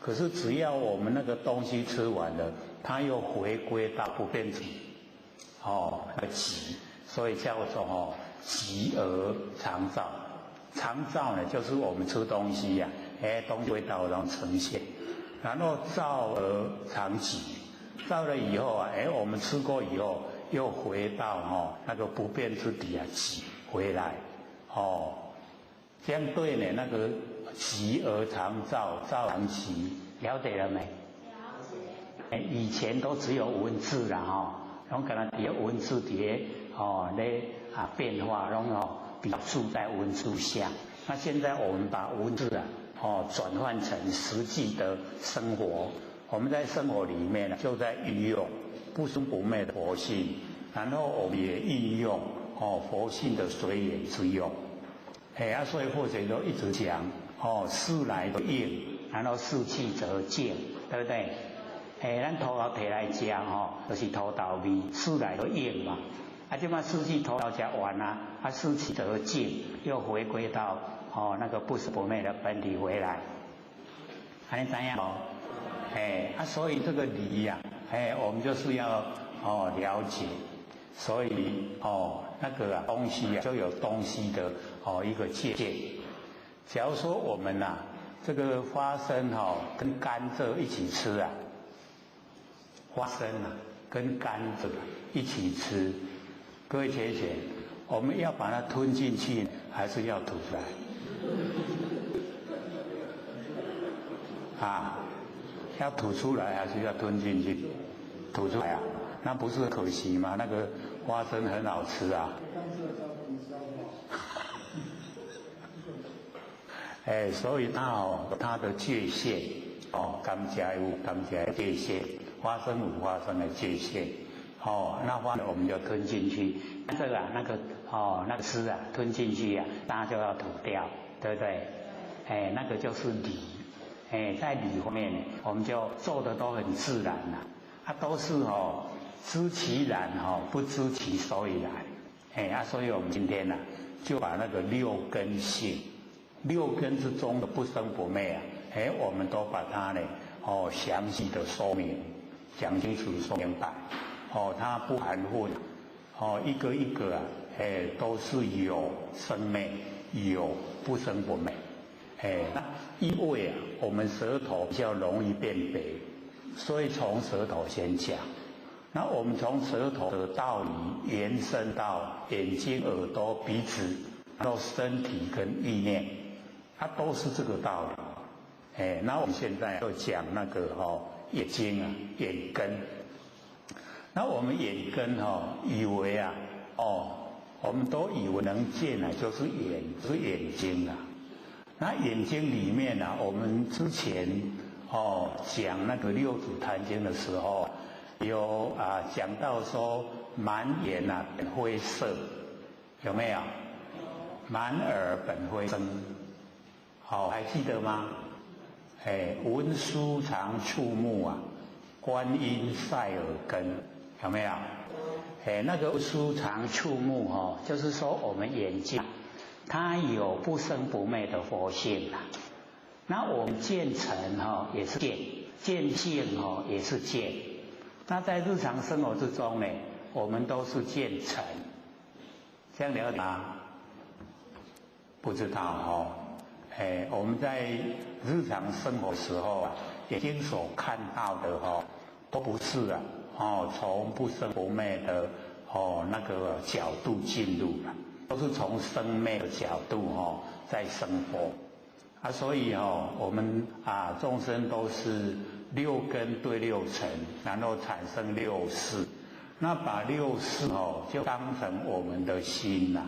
Speaker 2: 可是只要我们那个东西吃完了，它又回归到不变体，哦，那个极，所以叫做哦极而常照。常照呢，就是我们吃东西呀，哎，东西味道然后呈现，然后照而常极，照了以后啊，哎，我们吃过以后又回到哦那个不变之体啊，极回来，哦，相对呢那个极而常照，照常极，了解了没？
Speaker 8: 了解。
Speaker 1: 以前都只有文字啦，吼，拢敢若伫文字伫哦咧啊变化，拢哦比较住在文字下。那现在我们把文字啊，哦转换成实际的生活，我们在生活里面呢，就在运用不生不灭的佛性，然后我们也运用哦佛性的随缘之用。哎啊，所以或者都一直讲
Speaker 2: 哦，事来的应，
Speaker 1: 然后事去则静，对不对？哎，咱土豆提来食吼，就是土豆味，事来就应嘛。啊，这嘛四气土豆食完啊，啊，事去则静，又回归到哦那个不生不灭的本体回来。按呢知影无？
Speaker 2: 哎，啊，所以这个理呀，哎，我们就是要哦了解，所以哦那个啊东西啊就有东西的哦一个界限。假如说我们呐这个花生哈跟甘蔗一起吃啊，花生啊跟甘蔗一起吃，各位浅显，我们要把它吞进去，还是要吐出来？啊，要吐出来还是要吞进去？吐出来啊，那不是可惜吗？那个花生很好吃啊。哎，所以它哦，它的界限哦，甘蔗有甘蔗的界限，花生有花生的界限，哦，那花我们就吞
Speaker 1: 进去，这个啊，那个哦，那个吃啊，吞进去啊，大家就要吐掉，对不对？哎，那个就是理，哎，在理方面，我们就做的都很自然呐，啊，都是哦，知其然哦，不知其所以然，哎啊，所以我们今天呢，就把那个六根性。六根之中的不生不灭啊，哎，我们都把它呢，哦，详细的说明，讲清楚、说明白，哦，它不含混，哦，一个一个啊，哎，都是有生灭，有不生不灭，哎，那因为啊，我们舌头比较容易辨别，所以从舌头先讲。那我们从舌头的道理延伸到眼睛、耳朵、鼻子，到身体跟意念。它都是这个道理，哎，那我们现在就讲那个哦，眼睛啊，眼根。那我们眼根哦，以为啊，哦，我们都以为能见啊，就是眼，是眼睛啊。那眼睛里面呢，我们之前哦讲那个六祖坛经的时候，有啊讲到说满眼啊本灰色，有没有？满耳本灰声。好，还记得吗？哎，文殊常触目啊，观音赛耳根，有没有？哎，那个文殊常触目哦，就是说我们眼睛，它有不生不灭的佛性啊。那我们见尘哈也是见，见性哦也是见。那在日常生活之中呢，我们都是见尘，这样了解吗？不知道哦。哎，我们在日常生活时候啊，眼睛所看到的哦，都不是啊，哦，从不生不灭的哦那个角度进入了，都是从生灭的角度哦在生活啊，所以哦，我们啊众生都是六根对六尘，然后产生六识，那把六识哦就当成我们的心呐，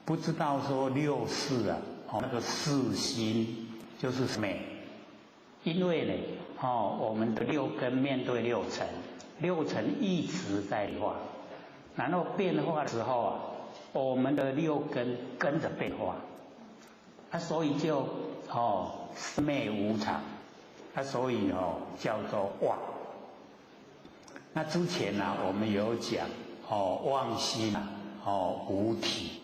Speaker 1: 不知道说六识啊。哦，那个识心就是美，因为呢，哦，我们的六根面对六尘，六尘一直在化，然后变化的时候啊，我们的六根跟着变化，啊，所以就哦灭无常，啊，所以哦叫做妄。那之前呢，我们有讲哦妄心啊，哦无体。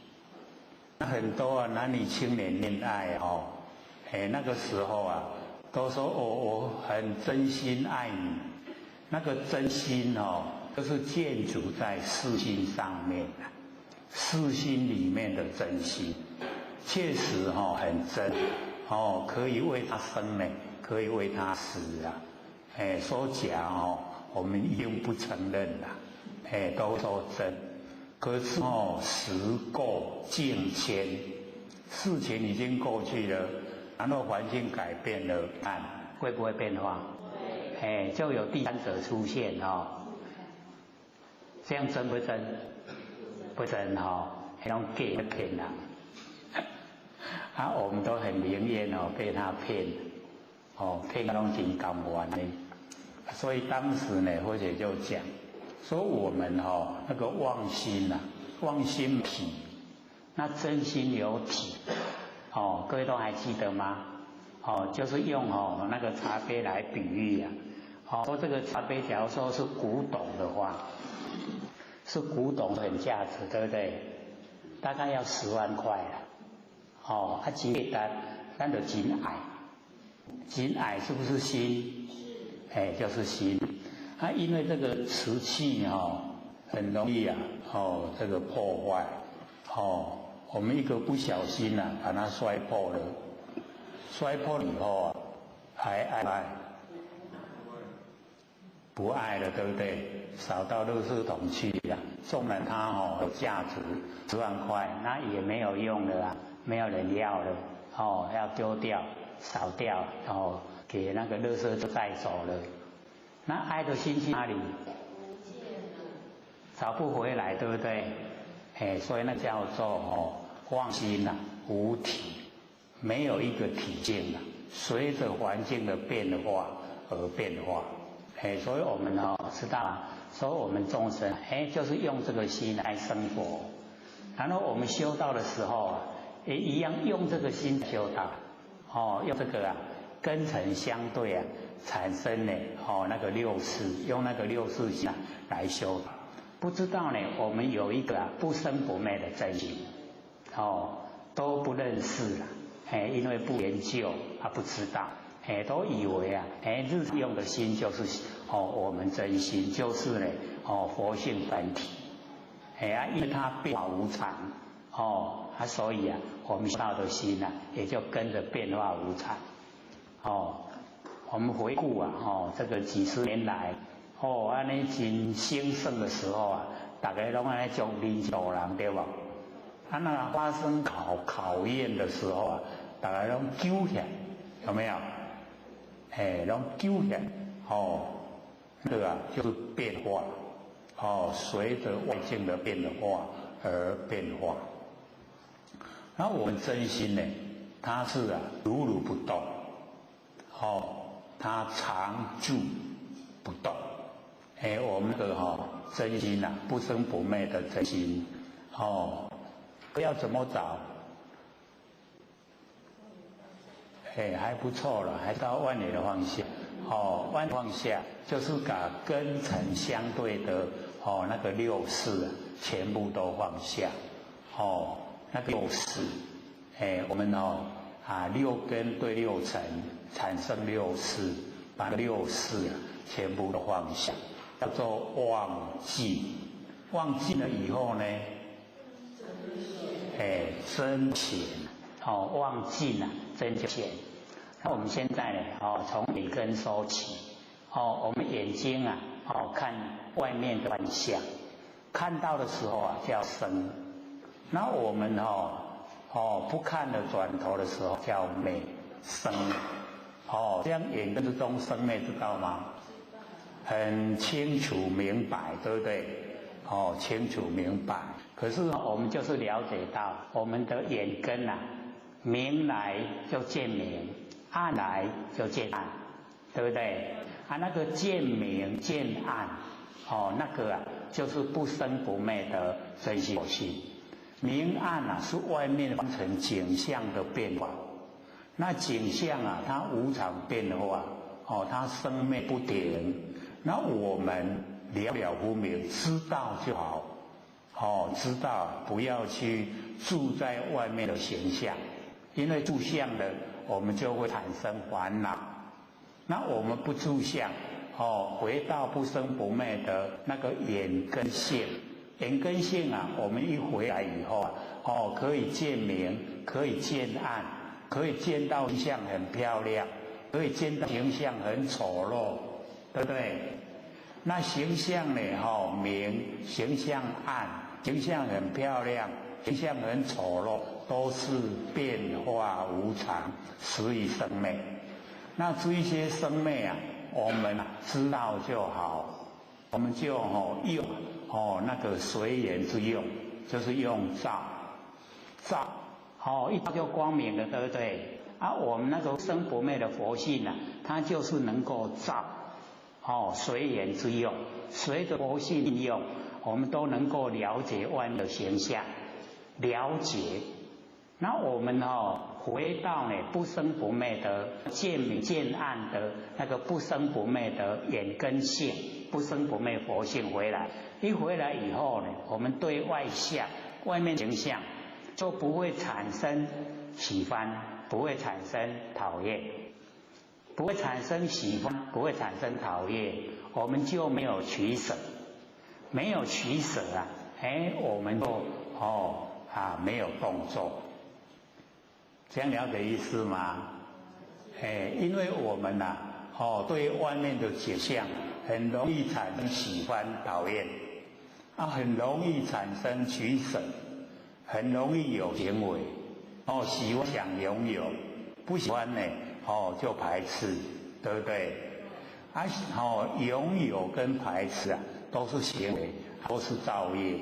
Speaker 1: 那很多啊，男女青年恋爱哦，哎，那个时候啊，都说我很真心爱你，那个真心哦，就是建筑在识心上面的，识心里面的真心，确实哦很真，哦可以为他生呢，可以为他死啊，哎，说假哦，我们一定不承认啦，哎，都说真。可是哦，时过境迁，事情已经过去了，然后环境改变了，看会不会变化？哎，就有第三者出现哦，这样真不真？不真哦，彼拢假骗人，啊，我们都很灵验哦，被他骗，哦，骗拢真甘愿的，所以当时呢，或者就讲。说我们哦，那个妄心呐，妄心体，那真心有体，哦，各位都还记得吗？哦，就是用哦那个茶杯来比喻啊。哦，说这个茶杯，假如说是古董的话，是古董很价值，对不对？大概要10万块了。哦，啊，真简单，咱就真爱，真爱是不是心？
Speaker 8: 是。
Speaker 1: 哎，就是心。啊，因为这个瓷器哈，
Speaker 2: 很容易啊，哦，这个破坏，哦，我们一个不小心呐，把它摔破了，摔破以后啊，还爱不爱？不爱了，对不对？扫到垃圾桶去了。纵然它哦有价值10万块，
Speaker 1: 那也没有用了啊，没有人要了，哦，要丢掉、扫掉，然后给那个垃圾就带走了。那爱的心去哪里？找不回来，对不对？哎，所以那叫做哦妄心呐，无体，没有一个体性啊，随着环境的变化而变化。哎，所以我们哦知道啊，说我们众生哎，就是用这个心来生活。然后我们修道的时候啊，也一样用这个心修道，哦，用这个啊根尘相对啊，产生呢哦那个六识，用那个六识心来修。不知道呢，我们有一个啊不生不灭的真心，哦都不认识了，哎，因为不研究啊不知道。哎，都以为啊，哎，日用的心就是哦，我们真心就是呢，哦，佛性本体。哎啊，因为它变化无常，哦，啊，所以啊，我们道的心啊，也就跟着变化无常。哦，我们回顾啊，哦，这个几十年来，哦，按呢真兴盛的时候啊，大家拢按呢足认道人对无？啊，那发生考验的时候啊，大家拢揪起来，有没有？哎，拢揪起来，哦，这个啊就是变化，哦，随着外境的变化而变化。那我们真心呢，它是啊如如不动，哦，它常住不动。哎，我们的哈真心呐，不生不灭的真心，哦，要怎么找？哎，还不错了，还到万年的放下，哦，万放下就是把根尘相对的哦那个六识全部都放下，哦，那个六识，哎，我们哦啊六根对六尘产生六识，把六识全部都放下，叫做忘记，忘记了以后呢，哎，真显，哦，忘记了真就显。那我们现在呢？哦，从眼根说起。哦，我们眼睛啊，哦，看外面的万象，看到的时候啊叫生。那我们哦，哦不看了转头的时候叫灭生。哦，这样眼根之中生灭知道吗？很清楚明白，对不对？哦，清楚明白。可是我们就是了解到我们的眼根呐，明来就见明。暗来就见暗，对不对？啊，那个见明见暗，哦，那个啊，就是不生不灭的真心佛性。明暗啊，是外面方成景象的变化。那景象啊，它无常变化，哦，它生灭不停。那我们了了分明，知道就好，哦，知道不要去住在外面的形象，因为住相的，我们就会产生烦恼。那我们不住相，哦，回到不生不灭的那个眼根性，眼根性啊，我们一回来以后啊，哦，可以见明，可以见暗，可以见到相很漂亮，可以见到形象很丑陋，对不对？那形象呢？哦，明，形象暗，形象很漂亮，形象很丑陋，都是变化无常，实以生灭。那这一些生灭啊，我们知道就好，我们就哦用哦那个随缘之用，就是用照，照，哦一照就光明了，对不对？啊，我们那个生不灭的佛性啊，它就是能够照，哦随缘之用，随着佛性应用，我们都能够了解外面的形象，了解。那我们哦回到呢不生不滅的見明見暗的那個不生不滅的眼根性，不生不滅佛性回來。一回來以後呢，我們對外相、外面形象就不會產生喜歡，不會產生討厭，不會產生喜歡，不會產生討厭，我們就沒有取捨，沒有取捨啊，哎，我們就沒有動作。
Speaker 2: 這樣了解意思嗎？哎，因為我們呐，對外面的景象很容易產生喜歡、討厭，啊，很容易產生取捨，很容易有行為，喜歡想擁有，不喜歡呢，就排斥，對不對？啊，擁有跟排斥啊，都是行為，都是造業。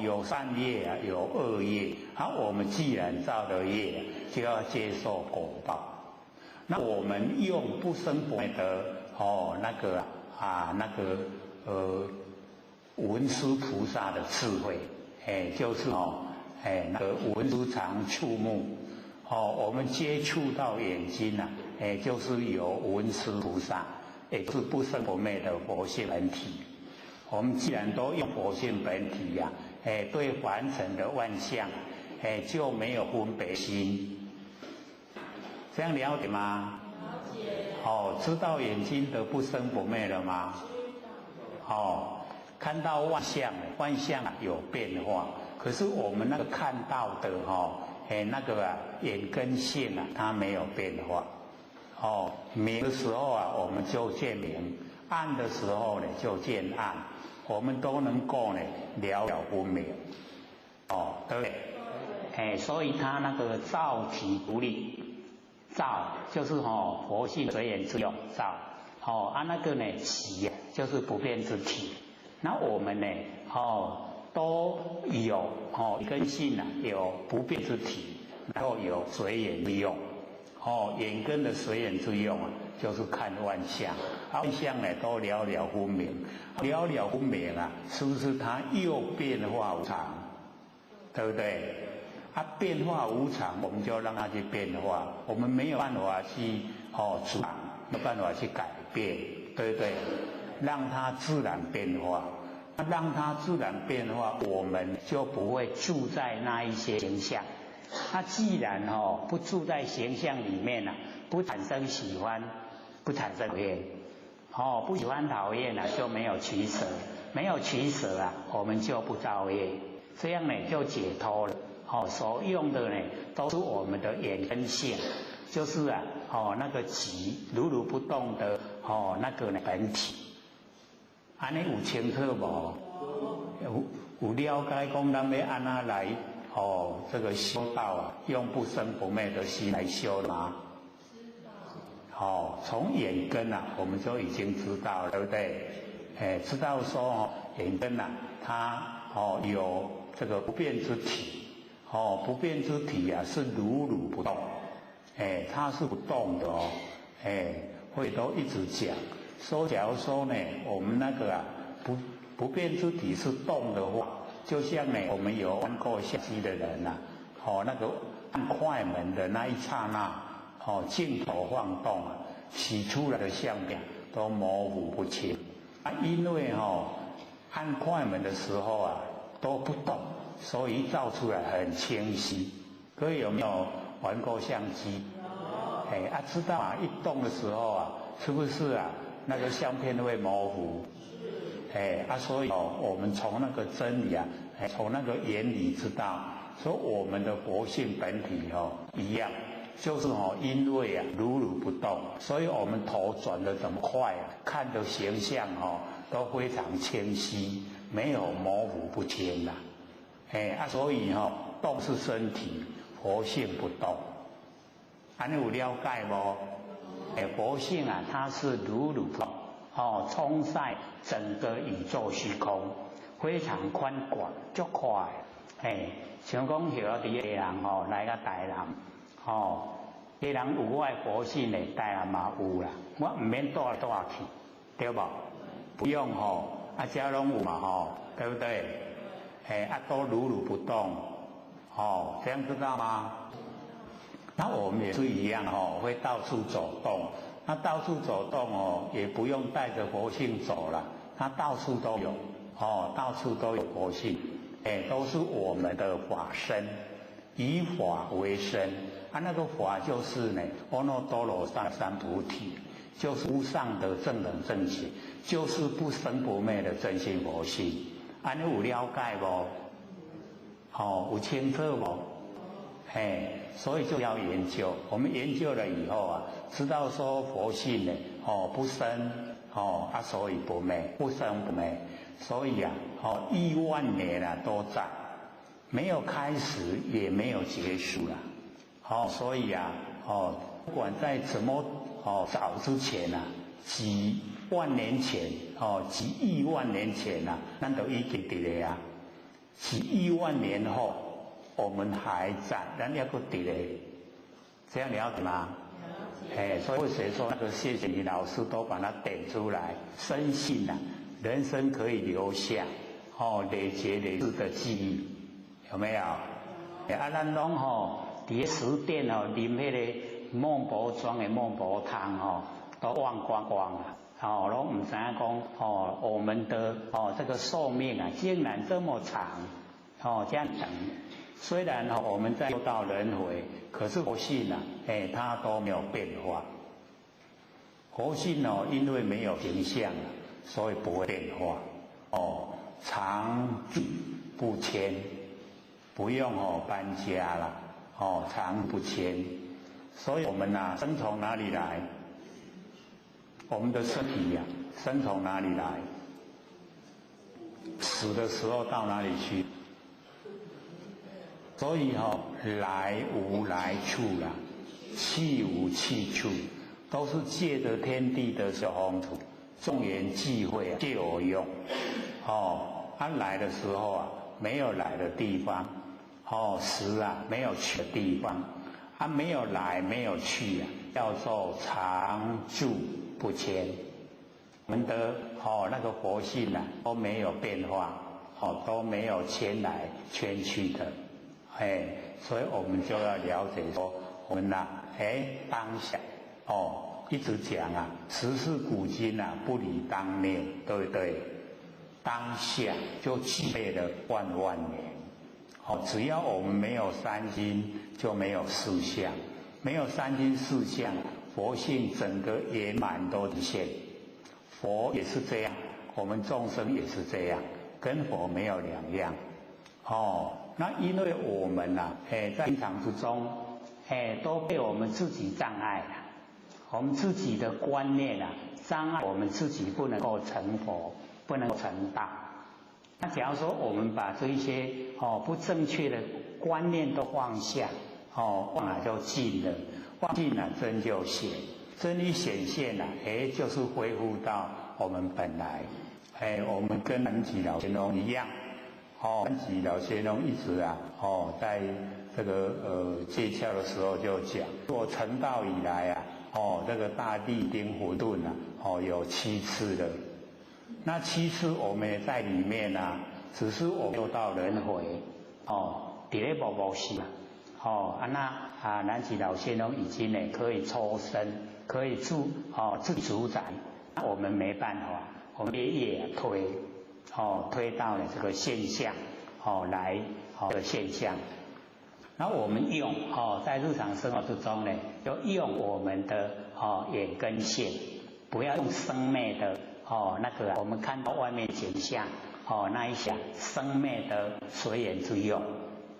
Speaker 2: 有善業啊，有惡業。啊，我們既然造了業，就要接受果報。那我們用不生不滅的那個啊那個文殊菩薩的智慧，哎，就是那個文殊常觸目，我們接觸到眼睛啊，哎，就是有文殊菩薩，也是不生不滅的佛性本體。我們既然都用佛性本體呀，哎，對凡塵的萬象，哎，就沒有分別心。這樣了解嗎？
Speaker 9: 了解。
Speaker 2: 知道眼睛的不生不滅了嗎？
Speaker 9: 知道。
Speaker 2: 看到萬象，萬象有變化，可是我們那個看到的哎，那個啊眼根性啊，它沒有變化。明的時候啊，我們就見明；暗的時候呢，就見暗。我們都能夠呢了了分明。對不對？
Speaker 1: 哎，所以他那個造體獨立，造就是佛性隨緣之用造，啊那個呢體就是不變之體。那我們呢都有根性啊有不變之體，然後有隨緣之用。眼根的隨緣之用啊，就是看萬象，萬象呢都了了分明，了了分明啊，是不是它又變化無常？對不對？啊，變化無常，我們就讓它去變化，我們沒有辦法去阻擋，沒有辦法去改變，對不對？讓它自然變化，讓它自然變化，我們就不會住在那一些形象。那既然不住在形象裡面啊，不產生喜歡，不產生討厭，不喜歡討厭啊，就沒有取捨，沒有取捨啊，我們就不造業，這樣呢就解脫了。所用的呢都是我們的眼根性，就是啊，那個寂如如不動的那個呢本體。
Speaker 2: 按呢有清楚無？有了解講咱欲按怎來這個修道啊，用不生不滅的心來修嗎？從眼根啊，我們就已經知道了，對不對？哎，知道說眼根啊，它有這個不變之體，不變之體啊是如如不動，哎，它是不動的哦，哎，會都一直講，說假如說呢，我們那個啊不變之體是動的話，就像呢我們有玩過相機的人呐，那個按快門的那一剎那，鏡頭晃動啊，洗出來的相片都模糊不清。啊，因為按快門的時候啊都不動，所以照出來很清晰。各位有沒有玩過相機？哎啊，知道啊，一動的時候啊，是不是啊那個相片會模糊？哎啊，所以我們從那個真理啊，從那個原理知道，說我們的佛性本體一樣，就是因為啊如如不動，所以我們頭轉得怎麼快啊，看的形象都非常清晰，沒有模糊不清啦。哎啊，所以動是身體，佛性不動。按呢有了解無？
Speaker 1: 哎，佛性啊，它是如如不動，充塞整個宇宙虛空，非常寬廣，足寬。哎，像講佇個基隆來到台南，基隆有我的佛性的，台南嘛有啦，我毋免帶來帶去，對無？
Speaker 2: 不用啊，遮攏有嘛對不對？哎，啊都如如不動，這樣知道嗎？那我们也是一样哦，会到处走动。那到处走动哦，也不用带着佛性走了，它到处都有哦，到处都有佛性，哎，都是我们的法身，以法为身。啊，那个法就是呢，阿耨多罗三藐菩提，就是无上的正等正觉，就是不生不灭的真心佛性。按呢有了解无？哦，有清楚无？嘿，所以就要研究。我们研究了以后啊，知道说佛性呢，哦，不生，哦，啊，所以不灭，不生不灭。所以啊，哦，亿万年啊都在，没有开始，也没有结束了。哦，所以啊，哦，不管在怎么哦早之前啊，几万年前，哦，几亿万年前啊，咱都已经伫咧啊。几亿万年后，我们还在，咱犹阁伫咧，这样了解吗？哎，所以谁说那个谢谢你老师都把它点出来，深信啊，人生可以留下哦累劫累世的记忆，有没有？啊，咱拢吼伫咧食店哦，啉彼个孟婆庄的孟婆汤吼，都忘光光了。哦，拢毋知影讲哦，我们的哦这个寿命啊，竟然这么长，哦这样长。虽然哦我们在六道轮回，可是佛性啊，哎，它都没有变化。佛性哦，因为没有形象，所以不会变化。哦，常住不迁，不用哦搬家了，哦常不迁。所以我们呐，生从哪里来？我们的身体呀，生从哪里来？死的时候到哪里去？所以哈，来无来处啦，去无去处，都是借着天地的小风土，众缘际会啊，借我用。哦，他来的时候啊，没有来的地方；哦，死啊，没有去的地方。他没有来，没有去啊，叫做常住不迁。我们的哦那个佛性啊，都没有变化，哦都没有迁来迁去的，哎，所以我们就要了解说，我们呐，哎当下哦一直讲啊，时事古今啊，不离当念，对不对？当下就具备了万万年。哦，只要我们没有三心，就没有四相，没有三心四相，佛性整个圆满都现。佛也是这样，我们众生也是这样，跟佛没有两样。哦，那因为我们呐，哎，在平常之中，哎，都被我们自己障碍了，我们自己的观念啊，障碍我们自己不能够成佛，不能够成道。那假如说我们把这一些哦不正确的观念都放下，哦放了就尽了，放尽了真就显，真理显现了，哎，就是恢复到我们本来，哎，我们跟南极老仙翁一样，哦，南极老仙翁一直啊，哦，在这个借窍的时候就讲，我成道以来啊，哦，这个大地丁混沌啊，哦，有7次了。那7次我们也在里面啊，只是我们六道轮回，哦，伫咧无无时，哦，啊那啊南极老仙翁已经呢可以抽身，可以自哦自主宰，那我们没办法，我们业推，哦推到了这个现象，哦来哦这个现象，那我们用哦在日常生活之中呢，就用我们的哦眼跟线，不要用生灭的。哦，那个我们看到外面景象，哦，那一些生灭的随缘之用，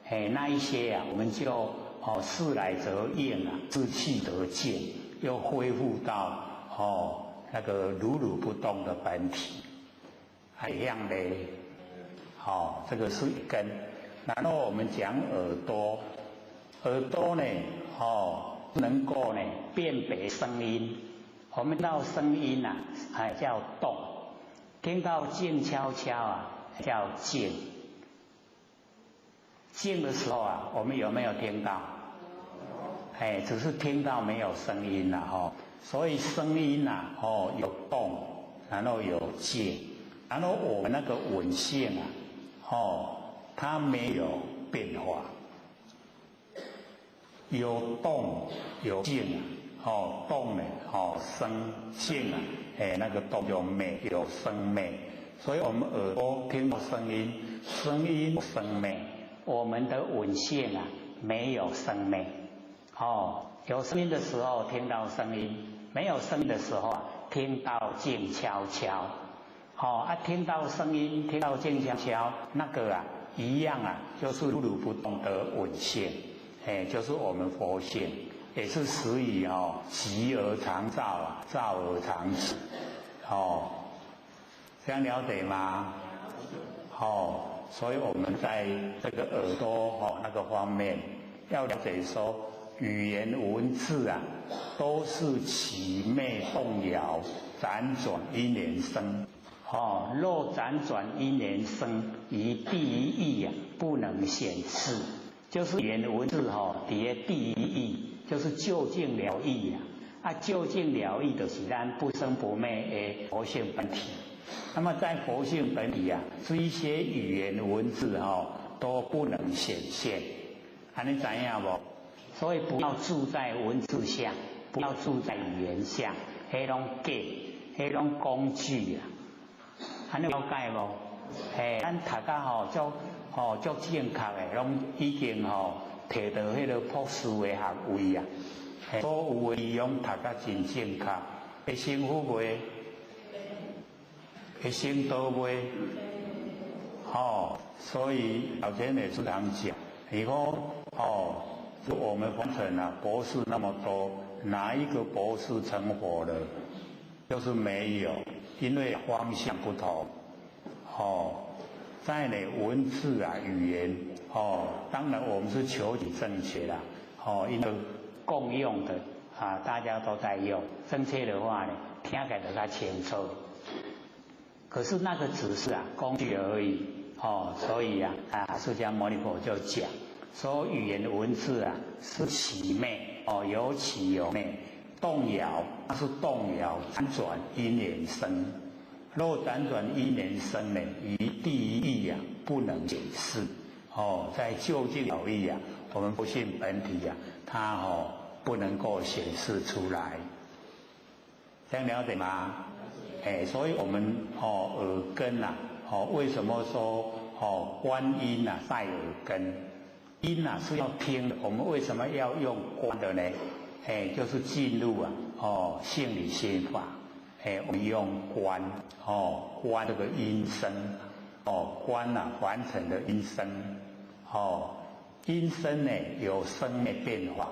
Speaker 2: 哎，那一些啊，我们就哦事来则应啊，自去得见，又恢复到哦那个如如不动的本体，一样的，哦，这个是一根。然后我们讲耳朵，耳朵呢，哦，能够呢辨别声音。我们听到声音啊，哎叫动；听到静悄悄啊，叫静。静的时候啊，我们有没有听到？哎，只是听到没有声音了哈。所以声音呐，哦有动，然后有静，然后我们那个闻性啊，哦，它没有变化。有动有静啊，哦，动呢，哦，生静啊，哎，那个动就灭，有生灭，所以我们耳朵听到声音，声音生灭，
Speaker 1: 我们的闻性啊，没有生灭，哦，有声音的时候听到声音，没有声音的时候啊，听到静悄悄，哦啊，听到声音，听到静悄悄，那个啊，一样啊，就是如如不动的闻性。哎，就是我们佛性，也是始以哦，寂而常照啊，照而常寂，哦，这样了解吗？哦，所以我们在这个耳朵哦那个方面，要了解说，语言文字啊，都是起灭动摇，辗转因缘生。哦，若辗转因缘生，于第一义啊，不能显示。就是语言文字吼，伫个第一义，就是究竟了义啊！啊，究竟了义就是咱不生不灭的佛性本体。
Speaker 2: 那么在佛性本体啊，这一些语言文字吼都不能显现，按呢知影无？
Speaker 1: 所以不要住在文字下，不要住在语言下，彼拢假，彼拢工具啊！按呢了解无？嘿，咱读甲吼足。哦，足正确的，拢已经吼提到彼个博士的学位啊，所有的语拢读甲真正确，会成佛袂？会成道袂？哦，所以老前也时常讲，以后哦，我们凡尘啊，博士那么多，哪一个博士成佛了？就是没有，因为方向不同，哦。在呢，文字啊，语言哦，当然我们是求取正确啦，哦，因为共用的啊，大家都在用，正确的话呢，听起来就较清楚。可是那个只是啊工具而已，哦，所以啊啊，释迦牟尼佛就讲说，语言文字啊是起灭哦，有起有灭，动摇那是动摇，辗转因缘生。若辗转因缘生呢，于第一义啊，不能解释。哦，在究竟了义啊，我们不信本体啊，它哦不能够显示出来。这样了解吗？哎，所以我们哦耳根呐，哦为什么说哦观音啊在耳根？音啊是要听的，我们为什么要用观的呢？哎，就是进入啊哦性理心法。哎，我们用观哦，观这个音声哦，观啊凡尘的音声哦，音声呢有生灭变化，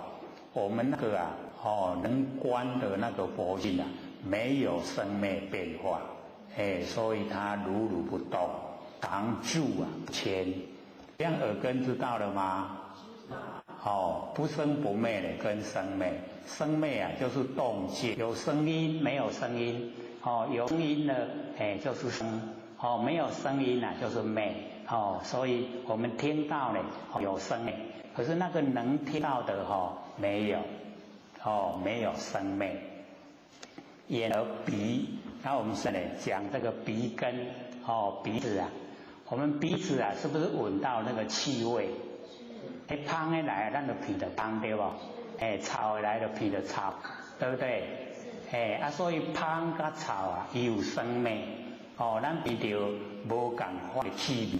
Speaker 1: 我们那个啊哦能观的那个佛性啊，没有生灭变化，哎，所以它如如不动，常住啊不迁。这样耳根知道了吗？哦，不生不灭的跟生灭，生灭啊就是动静，有声音没有声音，哦，有声音呢，哎就是生，哦，没有声音啊就是灭，哦，所以我们听到呢有声，可是那个能听到的哈没有，哦，没有生灭。眼耳鼻，那我们是呢讲这个鼻根，哦，鼻子啊，我们鼻子啊是不是闻到那个气味？哎，芳的来，咱就闻著芳对无？哎，臭的来就闻著臭，对不对？哎，啊，所以芳佮臭啊，伊有生灭。哦，咱闻著无仝款的气味。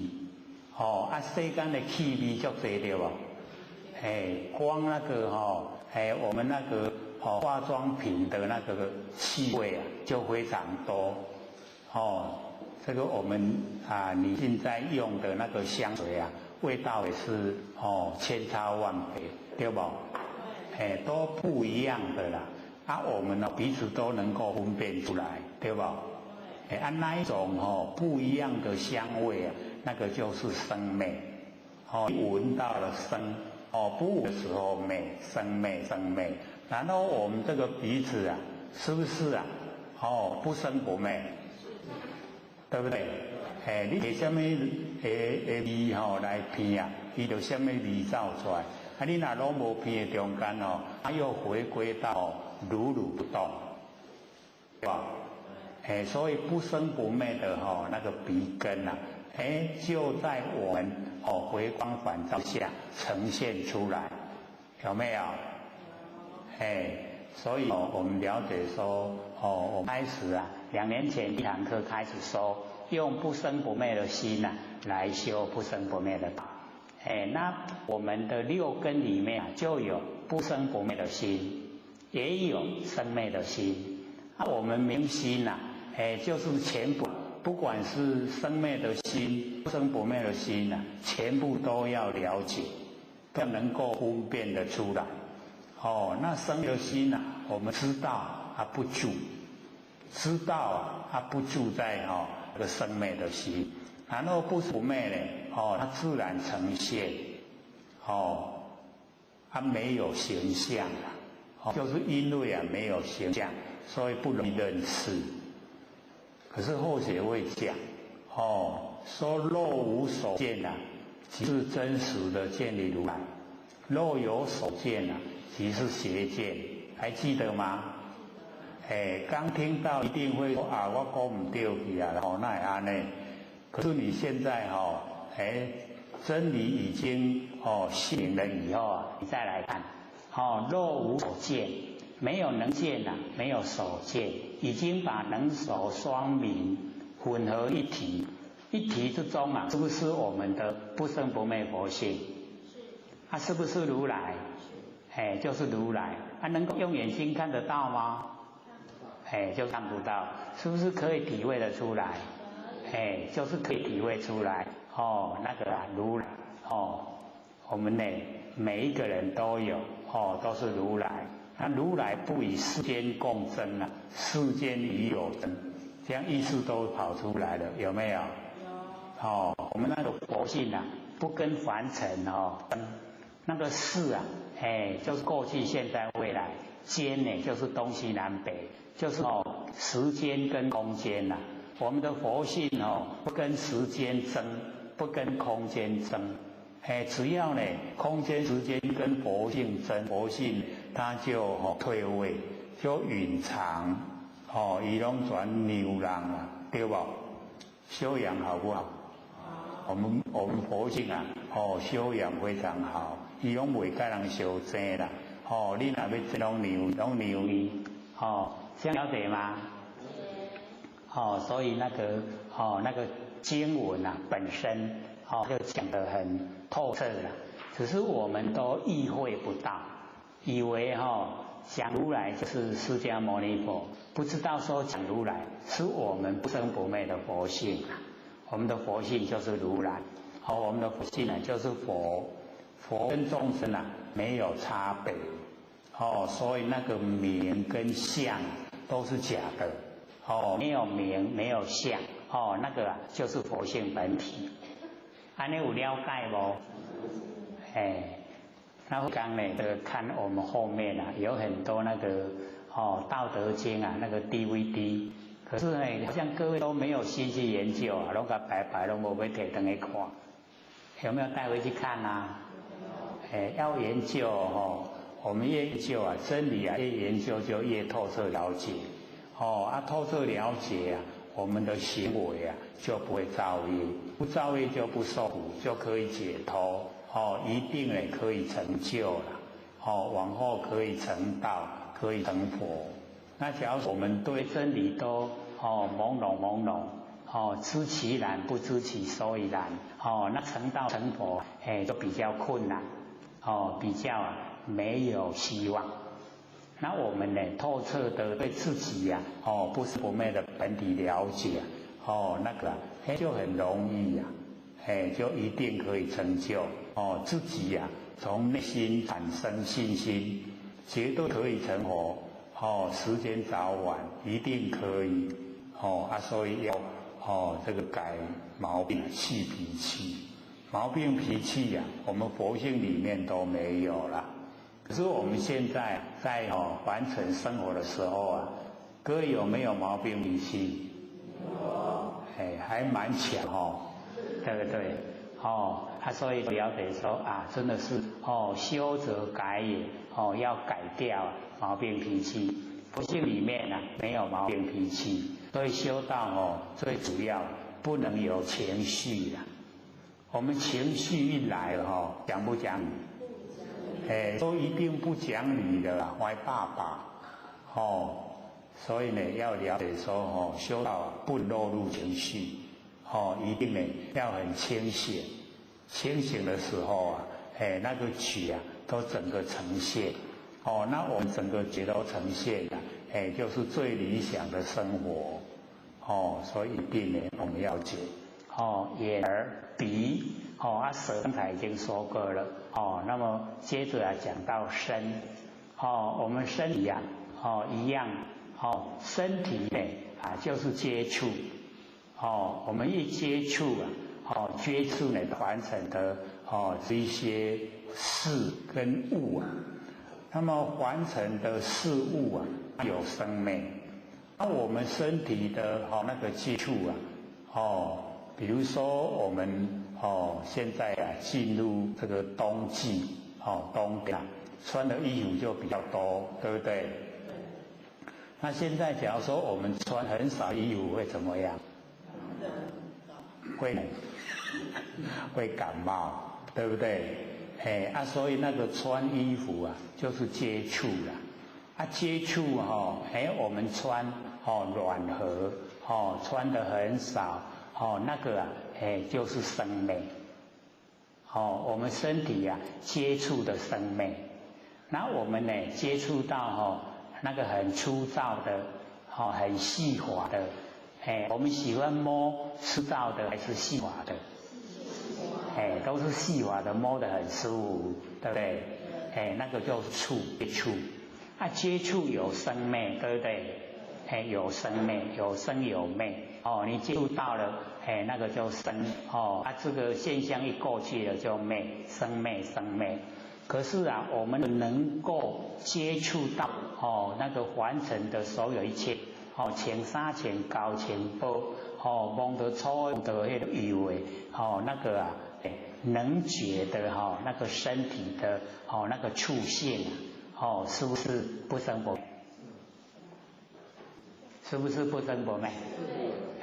Speaker 1: 哦，啊，世间的气味足济对无？哎，光那个吼，哎，我们那个哦化妆品的那个气味啊，就非常多。哦，这个我们啊，你现在用的那个香水啊。味道也是哦，千差万别，对不？哎，都不一样的啦。啊，我们呢彼此都能够分辨出来，对不？哎，啊那一种哦不一样的香味啊，那个就是生灭。哦，闻到了生，哦不的时候灭，生灭生灭。然后我们这个鼻子啊，是不是啊？哦，不生不灭，对不对？哎，你摕啥物的的味吼来闻啊，伊就啥物味走出来。啊，你若拢无闻的中间吼，啊又回归到如如不动，对吧？哎，所以不生不灭的吼那个鼻根呐，哎，就在我们哦回光返照下呈现出来。
Speaker 2: 有没有？哎，所以哦，我们了解说，哦，我们
Speaker 1: 开始啊，2年前一堂课开始说，用不生不灭的心呐，来修不生不灭的道。哎，那我们的六根里面啊，就有不生不灭的心，也有生灭的心。啊，我们明心呐，哎，就是全部，不管是生灭的心、不生不灭的心呐，全部都要了解，要能够分辨得出来。哦，那生的心呐，我们知道它不住，知道啊，它不住在哦这个生灭的心，然后不不灭呢，哦，它自然呈现，哦，它没有形象啊，就是因为啊没有形象，所以不容易认识。可是后学会讲，哦，说若无所见呐，即是真实的见理如来；若有所见呐，即是邪见，还记得吗？哎，刚听到一定会说啊，我讲毋对去啊，哦，那会按呢？可是你现在哈，哎，真理已经哦显了以后啊，你再来看，哦，若无所见，没有能见呐，没有所见，已经把能所双明混合一体，一体之中啊，是不是我们的不生不灭佛性？
Speaker 8: 是。
Speaker 1: 啊，是不是如来？哎，就是如来，他能够用眼睛看得到吗？哎，就看不到，是不是可以体会得出来？哎，就是可以体会出来。哦，那个啊，如来，哦，我们呢，每一个人都有，哦，都是如来。那如来不与世间共争啊，世间与有争，这样意思都跑出来了，有没有？
Speaker 8: 有。
Speaker 1: 哦，我们那个佛性啊，不跟凡尘哦争，那个世啊。哎，就是过去、现在、未来，间呢就是东西南北，就是哦时间跟空间呐。我们的佛性哦，不跟时间争，不跟空间争，哎，只要呢空间、时间跟佛性争，佛性它就哦退位，就隐藏，哦，伊拢转牛人啊，对不？修养好不好？我们佛性啊，哦，修养非常好，伊拢袂佮人相争啦。哦，你若欲争，拢让拢让伊，哦，这样了解吗？哦，所以那个哦那个经文啊本身哦就讲得很透彻了，只是我们都意会不到，以为哈讲如来就是释迦牟尼佛，不知道说讲如来是我们不生不灭的佛性啊。我们的佛性就是如来，好，我们的佛性呢就是佛，佛跟众生啊没有差别，哦，所以那个名跟相都是假的，哦，没有名没有相，哦，那个啊就是佛性本体，按呢有了解无？哎，那刚呢这个看我们后面啊有很多那个哦《道德经》啊那个 DVD。可是呢，好像各位都没有心去研究啊，拢共摆摆拢无欲提转去看，有没有带回去看啊？哎，要研究哦，我们越研究啊，真理啊，越研究就越透彻了解。哦，啊，透彻了解啊，我们的行为啊就不会造业，不造业就不受苦，就可以解脱。哦，一定呢可以成就了。哦，往后可以成道，可以成佛。那假如我们对真理都哦朦胧朦胧，哦知其然不知其所以然，哦那成道成佛哎就比较困难，哦比较啊没有希望。那我们呢透彻的对自己呀，哦不生不灭的本体了解，哦那个哎就很容易呀，哎就一定可以成就，哦自己呀从内心产生信心，绝对可以成佛。哦，时间早晚一定可以。哦啊，所以要哦这个改毛病气脾气，毛病脾气呀，我们佛性里面都没有了。可是我们现在在哦完成生活的时候啊，各位有没有毛病脾气？
Speaker 8: 有。
Speaker 2: 哎，还蛮强哦，
Speaker 1: 对不对？哦，他所以了解说啊，真的是哦，修则改也，哦，要改掉毛病脾气。佛性里面啊，没有毛病脾气，所以修道哦，最主要不能有情绪啦。我们情绪一来了哈，讲不讲？
Speaker 2: 哎，都一定不讲理的啦，坏爸爸，哦，所以呢，要了解说哦，修道不落入情绪，哦，一定呢要很清醒，清醒的时候啊，哎，那个觉啊都整个呈现，哦，那我们整个觉都呈现了，哎，就是最理想的生活，哦，所以一定呢我们要觉，
Speaker 1: 哦，眼耳鼻，哦，啊舌刚才已经说过了，哦，那么接着啊讲到身，哦，我们身体啊，哦一样，哦，身体呢啊就是接触，哦，我们一接触啊，哦，接触呢传承的哦这些事跟物啊，那么凡尘的事物啊有生命，那我们身体的哦那个接触啊，哦，比如说我们哦现在啊进入这个冬季，哦冬天穿的衣服就比较多，对不对？那现在假如说我们穿很少衣服会怎么样？会感冒，对不对？哎啊，所以那个穿衣服啊，就是接触啦。啊，接触哈，哎，我们穿哦软和哦，穿的很少哦，那个啊，哎，就是生命。哦，我们身体啊接触的生命，那我们呢接触到哈那个很粗糙的，哦很细滑的，哎，我们喜欢摸粗糙的还是细滑的？哎，都是细滑的，摸得很舒服，对不对？哎，那个叫触接触，啊，接触有生命，对不对？哎，有生命，有生有灭。哦，你接触到了，哎，那个叫生。哦，啊，这个现象一过去了就灭，生灭生灭。可是啊，我们能够接触到哦，那个凡尘的所有一切，哦，穿衫穿厚穿薄，哦，摸到粗的，摸到彼个幼的，哦，那个啊，能觉的哈，那个身体的哦，那个触性，哦，是不是不生不灭？是不是不生不灭？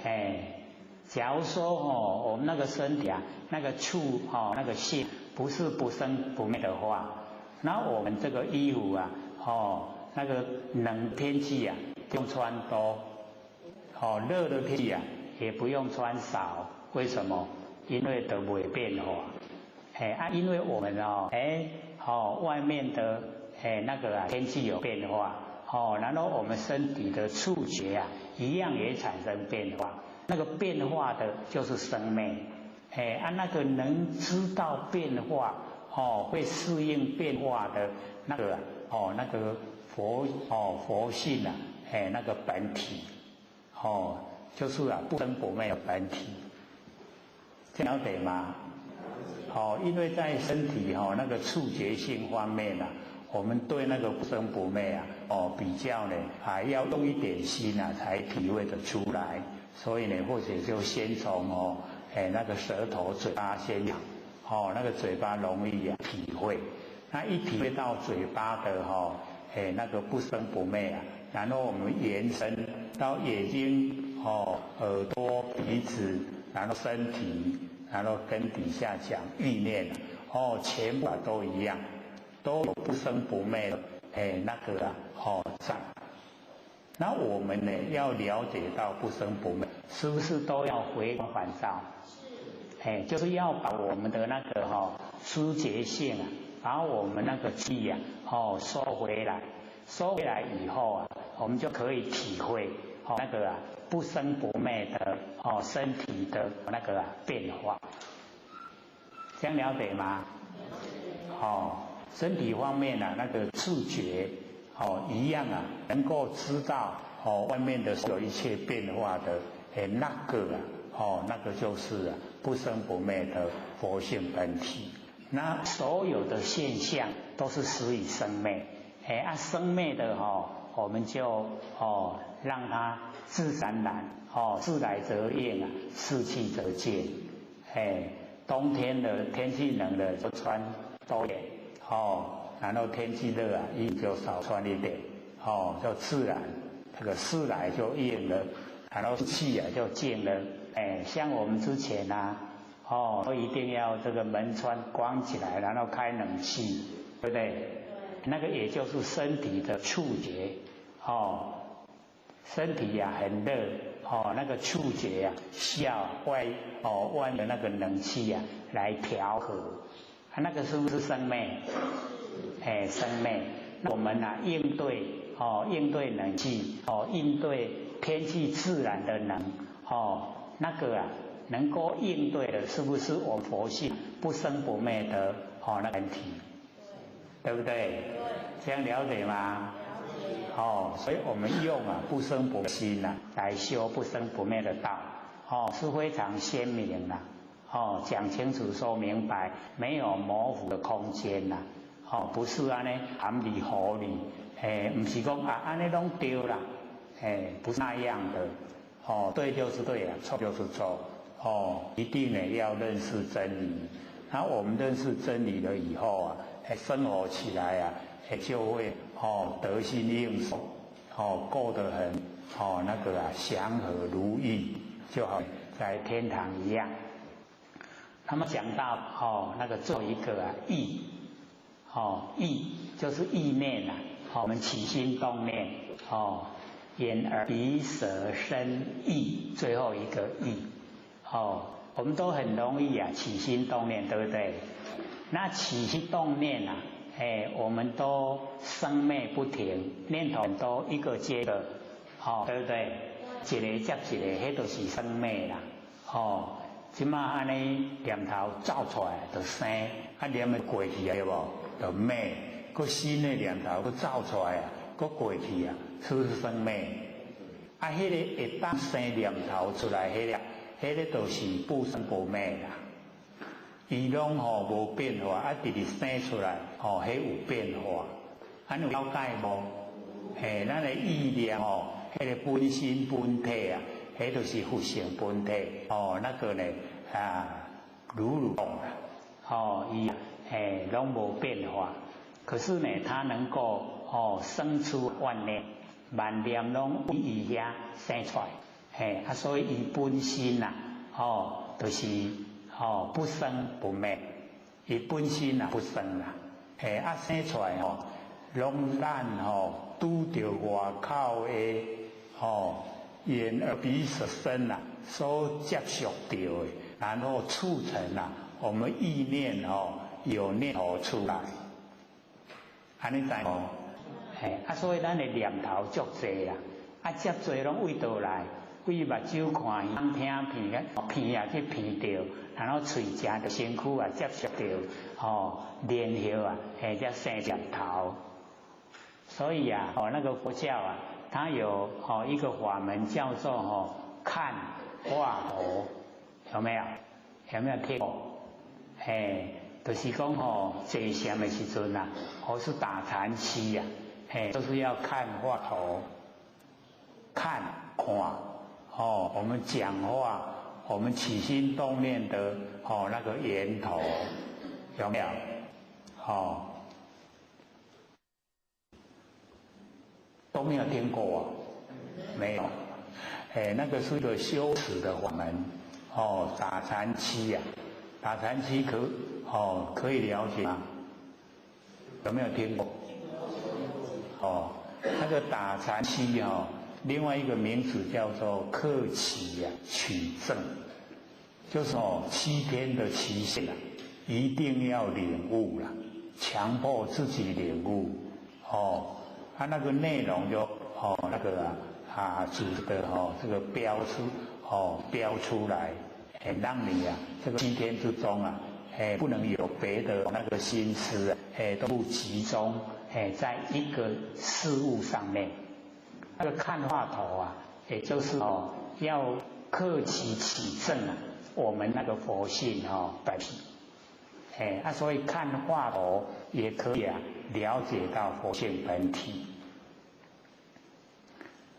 Speaker 1: 哎，假如说哦，我们那个身体啊，那个触哦，那个性不是不生不灭的话，那我们这个衣服啊，哦，那个冷天气啊，不用穿多，哦，热的天气啊，也不用穿少。为什么？因为都袂变化。哎啊，因为我们哦，哎，哦，外面的哎那个啊天气有变化，哦，然后我们身体的触觉啊，一样也产生变化。那个变化的就是生命，哎啊，那个能知道变化，哦，会适应变化的那个哦，那个佛哦佛性啊，哎，那个本体，哦，就是啊不生不灭的本体，了解吗？哦，因为在身体哈那个触觉性方面啊，我们对那个不生不灭啊，哦比较呢还要用一点心啊才体会得出来。所以呢，或者就先从哦，哎那个舌头、嘴巴先讲，哦那个嘴巴容易啊体会，那一体会到嘴巴的哈，哎那个不生不灭啊，然后我们延伸到眼睛、哦耳朵、鼻子，然后身体，然后跟底下讲意念，哦全部都一样，都有不生不灭的，哎那个啊，哦在。那我们呢，要了解到不生不灭，是不是都要回光返照？
Speaker 8: 是。
Speaker 1: 哎，就是要把我们的那个哈知觉性啊，把我们那个气啊，哦收回来，收回来以后啊，我们就可以体会哦那个啊不生不灭的哦身体的那个啊变化。这样了解吗？哦，身体方面啊，那个触觉。哦，一样啊，能够知道哦，外面的所有一切变化的，哎，那个啊，哦，那个就是啊，不生不灭的佛性本体。那所有的现象都是死与生灭，哎啊，生灭的哈，我们就哦让它自然然，哦，自来则应啊，事去则见。哎，冬天的天气冷了就穿多点，哦。然后天气热啊，衣服就少穿一点，哦，就自然，这个事来就应了，然后气啊就静了。哎，像我们之前啊，哦，都一定要这个门窗关起来，然后开冷气，对不对？那个也就是身体的触觉，哦，身体呀很热，哦，那个触觉呀需要外哦外的那个冷气呀来调和，啊，那个是不是生灭？哎，生灭。那我们呢应对哦应对冷气哦应对天气自然的冷哦那个啊能够应对的，是不是我佛性不生不灭的哦那个体？对不对？这样了解吗？哦，所以我们用啊不生不灭呐来修不生不灭的道，哦是非常鲜明的，哦讲清楚说明白，没有模糊的空间呐，哦不是按呢含里糊里，哎不是讲啊按呢拢对啦，哎不是那样的，哦对就是对啊，错就是错，哦一定呢要认识真理，那我们认识真理了以后啊，生活起来啊，就会哦得心应手，哦过得很哦那个啊祥和如意，就好在天堂一样。那么讲到哦那个做一个啊意，哦意就是意念呐，我们起心动念哦眼耳鼻舌身意，最后一个意，哦我们都很容易啊起心动念，对不对？那起心动念啊，哎，我们都生灭不停，念头都一个接一个，哦，对不对？一个接一个，彼就是生灭啦，哦，这马按呢念头走出来就生，啊念的过去啊，对无？就灭，阁新的念头阁走出来啊，阁过去啊，是不是生灭？啊，彼个会当生念头出来，彼个，彼个就是不生不灭啦。伊拢吼无变化，啊，直直生出来，吼，彼有变化，按有了解无？嘿，咱的意念吼，彼个本身本体啊，彼就是佛性本体，哦，那个呢啊，如如动啦，哦，伊嘿拢无变化，可是呢，它能够哦生出万念，万念拢伊遐生出来，嘿，啊，所以伊本身呐，哦，就是。哦，不生不灭，伊本身啊不生啦，嘿啊生出来吼，拢咱吼拄著外口的吼眼耳鼻舌身啊所接触到的，然后促成啊我们意念吼有念头出来，按呢知无？嘿啊，所以咱的念头足济啦，啊遮济拢对佗来？对目睭看、耳听鼻鼻啊去闻著，然后喙食著身躯啊接触著，哦，然后啊，嘿，才生念头。所以啊，哦，那个佛教啊，它有哦一个法门叫做哦看话头，有没有？有没有听过？嘿，就是讲哦坐禅的时阵啊，或是打禅七呀，嘿，就是要看话头，看看。哦，我们讲话，我们起心动念的哦那个源头有没有？哦，都没有听过啊？没有。哎，那个是一个修持的法门哦，打禅七呀，打禅七可哦可以了解吗？有没有听过？哦，那个打禅七哦。另外一个名词叫做克期啊取证，就是哦7天的期限啊，一定要领悟了，强迫自己领悟哦。他那个内容就哦那个啊啊组的哦这个标出哦标出来，哎让你啊这个七天之中啊，哎不能有别的那个心思啊，哎都不集中哎在一个事物上面。那个看话头啊，也就是哦，要克期起证啊，我们那个佛性哦本体，哎啊，所以看话头也可以啊，了解到佛性本体。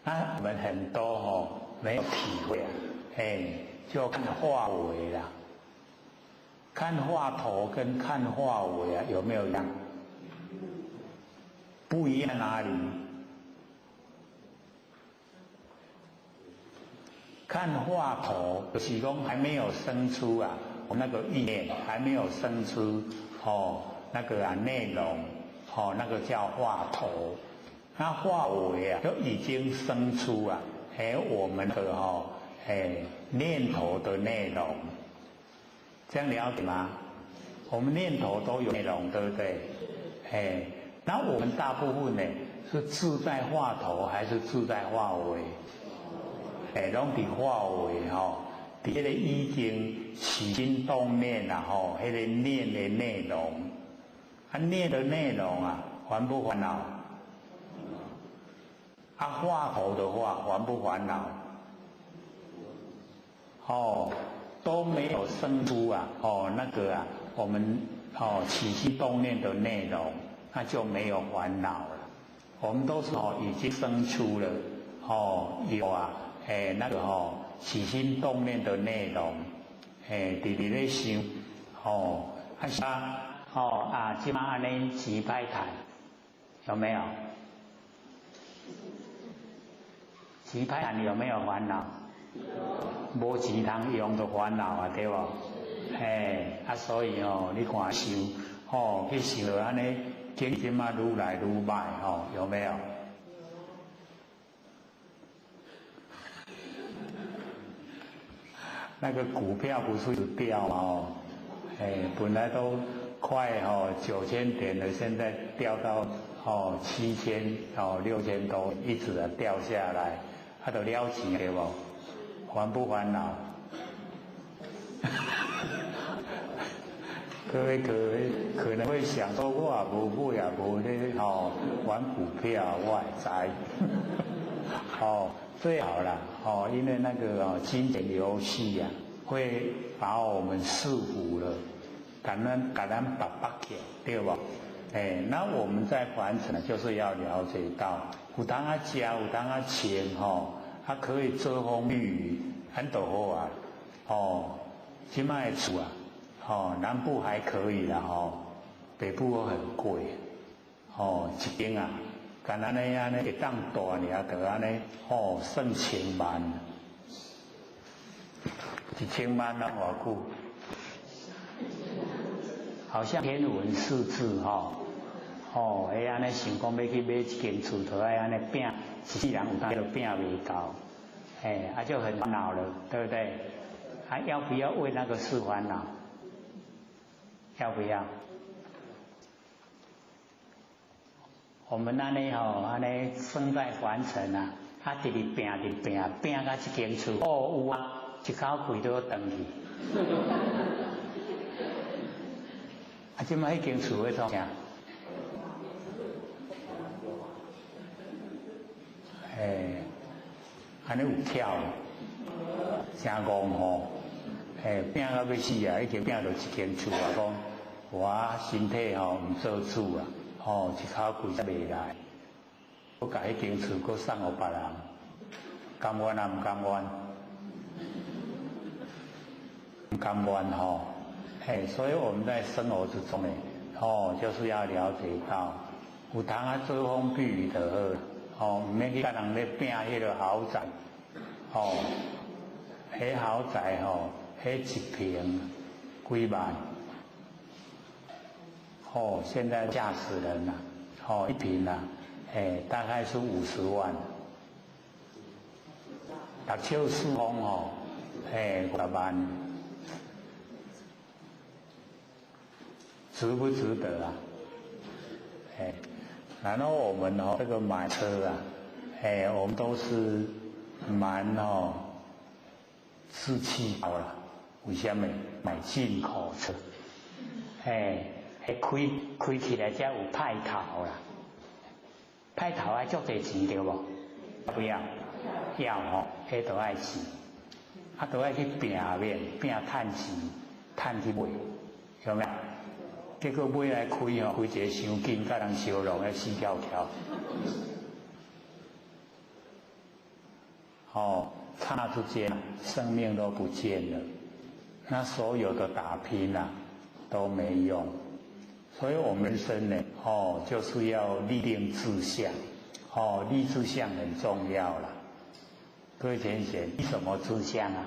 Speaker 1: 那我们很多哦没有体会啊，哎，就看话尾啦，看话头跟看话尾啊有没有一样？不一样哪里？看话头，就是讲还没有生出啊，我那个意念还没有生出哦，
Speaker 2: 那个啊内容，哦，那个叫话头。那话尾啊，就已经生出啊，哎，我们的哈，哎，念头的内容，这样了解吗？我们念头都有内容，对不对？哎，那我们大部分呢，是自在话头还是自在话尾？哎，拢伫话尾吼，伫彼个已经起心动念啦吼，彼个念的内容，啊念的内容啊，烦不烦恼？啊话头的话，烦不烦恼？哦，都没有生出啊，哦那个啊，我们哦起心动念的内容，那就没有烦恼了。我们都是哦已经生出了，哦有啊。哎，那个吼起心动念的内容，哎，直直咧想，吼，啊啥，
Speaker 1: 哦啊，这马按呢钱歹趁，有没有？钱歹趁有没有烦恼？无钱通用就烦恼啊，对无？哎，啊所以哦，你看想，吼去想按呢，经济嘛愈来愈歹，吼，有没有？那个股票不是掉吗？哦，哎，本来都快哦9000点了，现在掉到哦7000哦6000多，一直啊掉下来，啊都了钱对无？烦不烦恼？各位可能会想说，我也无买也无咧吼玩股票，我会知。哦，最好啦，哦，因为那个哦金钱游戏啊，会把我们束缚了，感恩感恩把把起，对不？哎，那我们在凡尘就是要了解到，有当啊食，有当啊穿吼，啊可以遮风避雨，很都好啊。哦，这摆的厝啊，哦，南部还可以啦吼，北部都很贵，哦，一间啊。干按呢按呢会当大尔，就按呢吼算千万，1000万拢偌久？
Speaker 10: 好像天文数字吼，哦，会按呢想讲欲去买一间厝，就爱按呢拼，一世人有当都拼袂到，哎，啊就很烦恼了，对不对？还要不要为那个事烦恼？要不要？我们按呢吼，按呢生在凡尘啊，啊，直直拼，直拼，拼到这间厝，哦有啊，一口气都转去。啊，这摆彼间厝欲创啥？哎，按呢有巧，真戆吼！哎，拼到欲死啊，已经拼到一间厝啊，讲我身体吼毋做主啊。哦，一口气才袂来，阁共彼间厝阁送予别人，甘愿啊毋甘愿？毋甘愿吼，嘿，所以我们在生活之中呢，哦，就是要了解到，有通啊遮风避雨就好，哦，毋免去共人咧拼彼个豪宅，哦，彼豪宅吼，彼一坪几万。哦，现在吓死人了！哦，一坪啊，哎，大概是50万。六尺四方哦，哎，50万，值不值得啊？哎，然后我们哦，这个买车啊，哎，我们都是蛮哦，志气高了。为什么买进口车？哎。开开起来才有派头啦，派头爱足济钱对无？不要，要吼，彼都爱钱，啊都爱去拼命拼趁钱，趁去买，有没有？结果买来开吼，开一个伤紧，共人相弄的死翘翘。哦，刹那之间，生命都不见了，那所有的打拼啊，都没用。所以我们人生呢，哦，就是要立定志向，哦，立志向很重要啦。各位浅显，立什么志向啊？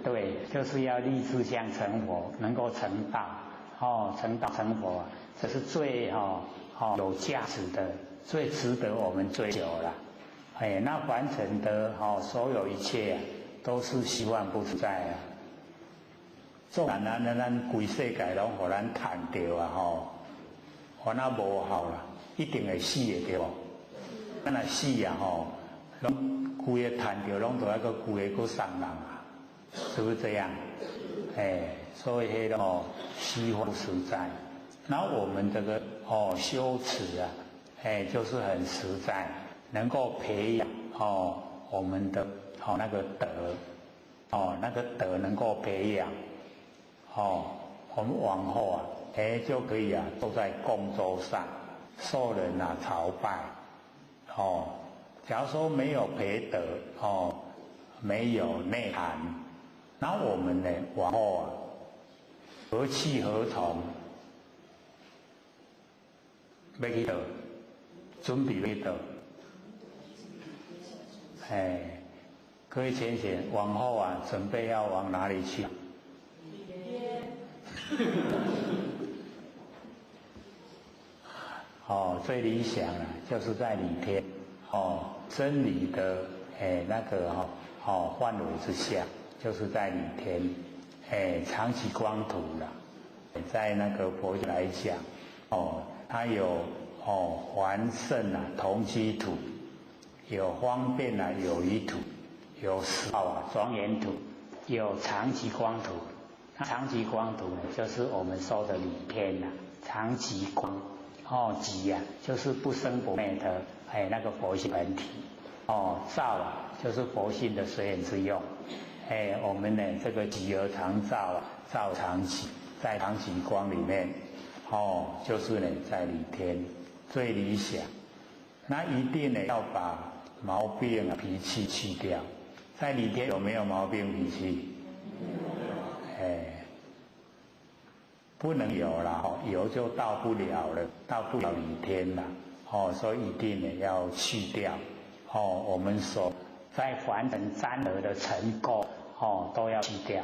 Speaker 1: 对，就是要立志向成佛，能够成道，哦，成道成佛，这是最有价值的，最值得我们追求了。哎，那凡尘的所有一切啊，都是虚幻不实在啊。纵然咱规世界拢予咱趁著啊吼，反正无效啦，一定会死的对无？咱若死啊吼，拢规个趁著，拢都爱阁规个阁送人啊，是不是这样？哎，所以彼个虚幻不实在。那我们这个修持啊，哎，就是很实在，能够培养我们的那个德，那个德能够培养，我们往后啊，哎就可以啊坐在供桌上，受人啊朝拜，假如说没有培德，没有内涵，那我们呢往后啊何去何从？欲去佗？准备欲去佗？哎，各位浅显，往后啊，准备要往哪里去？最理想啊，就是在理天，真理的那个范围之下，就是在理天，长期光土啦，在那个佛教来讲，它有凡圣啊同居土，有方便啊有余土，有实报啊庄严土，有长寂光土。那长寂光土呢，就是我们说的理天呐，长寂光，寂啊，就是不生不灭的那个佛性本体，照啊，就是佛性的随缘之用，我们呢这个寂而常照啊，照长寂，在长寂光里面，就是呢在理天最理想。那一定呢要把毛病啊脾气去掉，在理天有没有毛病脾气？不能有了，有就到不了了，到不了理天了，所以一定呢要去掉，我们所在凡尘沾染的尘垢，都要去掉，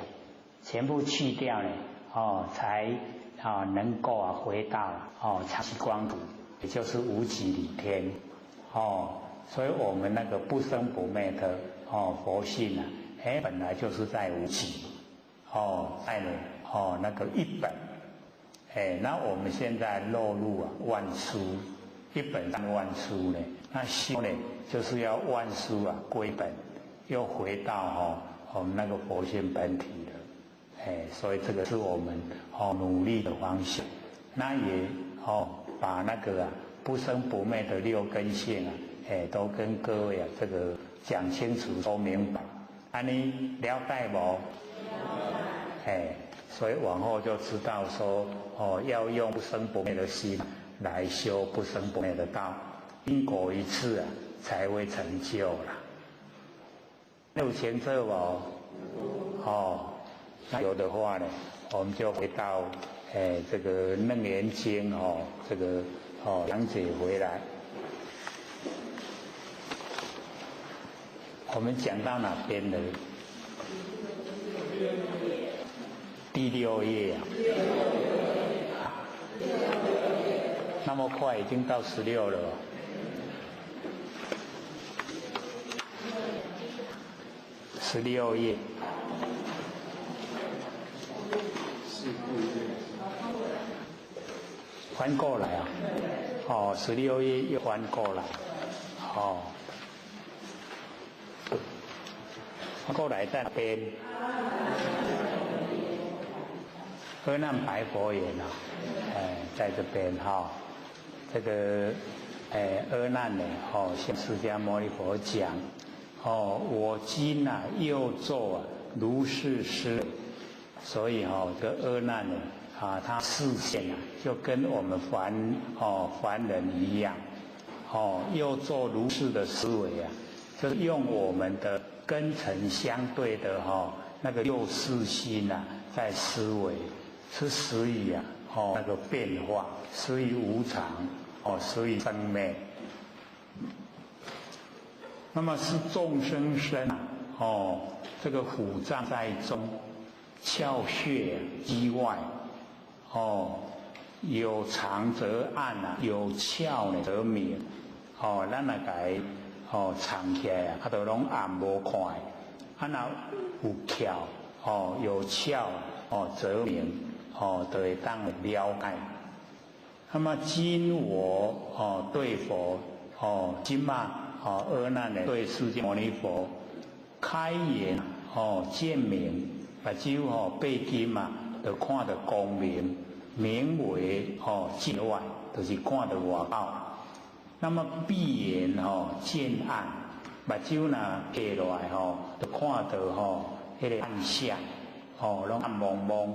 Speaker 1: 全部去掉呢，才能够啊回到长寂光土，也就是无极理天，所以我们那个不生不灭的佛性啊，本来就是在无极，在呢那个一本，那我们现在落入啊万殊，一本当万殊呢，那修呢就是要万殊啊归本，又回到我们那个佛性本体了，所以这个是我们努力的方向，那也把那个不生不灭的六根性啊，都跟各位啊这个讲清楚说明白，按呢了解无？所以往后就知道说，要用不生不灭的心来修不生不灭的道，因果一次啊，才会成就啦。有清楚无？那有的话呢，我们就回到这个《楞严经》这个讲解回来。我们讲到哪边了？第六页啊，那么快已经到16了。16页。翻过来啊，16页又翻过来，翻过来在哪边？阿难白佛言啊，在这边哈，这个阿难呢，向释迦牟尼佛讲，我今啊又作啊如是思，所以这个阿难呢啊，他视线啊就跟我们凡人一样，又做如是的思维啊，就是用我们的根尘相对的那个六识心啊，在思维。是始于啊，那个变化，始于无常，始于生灭。那么是众生身啊，
Speaker 2: 这个虎杖在中，窍穴机外，哦，有藏则暗啊，有窍呢则明，哦，咱若共藏起来啊，都攏暗无看，啊若有窍，哦，有窍，哦，则明，哦，就會當了解。那麼今我哦對佛，哦，今嘛哦阿難呢對釋迦牟尼佛開眼哦見明，目睭哦閉金嘛，就看到光明，名為哦見外，就是看到外口。那麼閉眼哦見暗，目睭若閉落來吼，就看到吼彼个暗相，哦攏暗濛濛，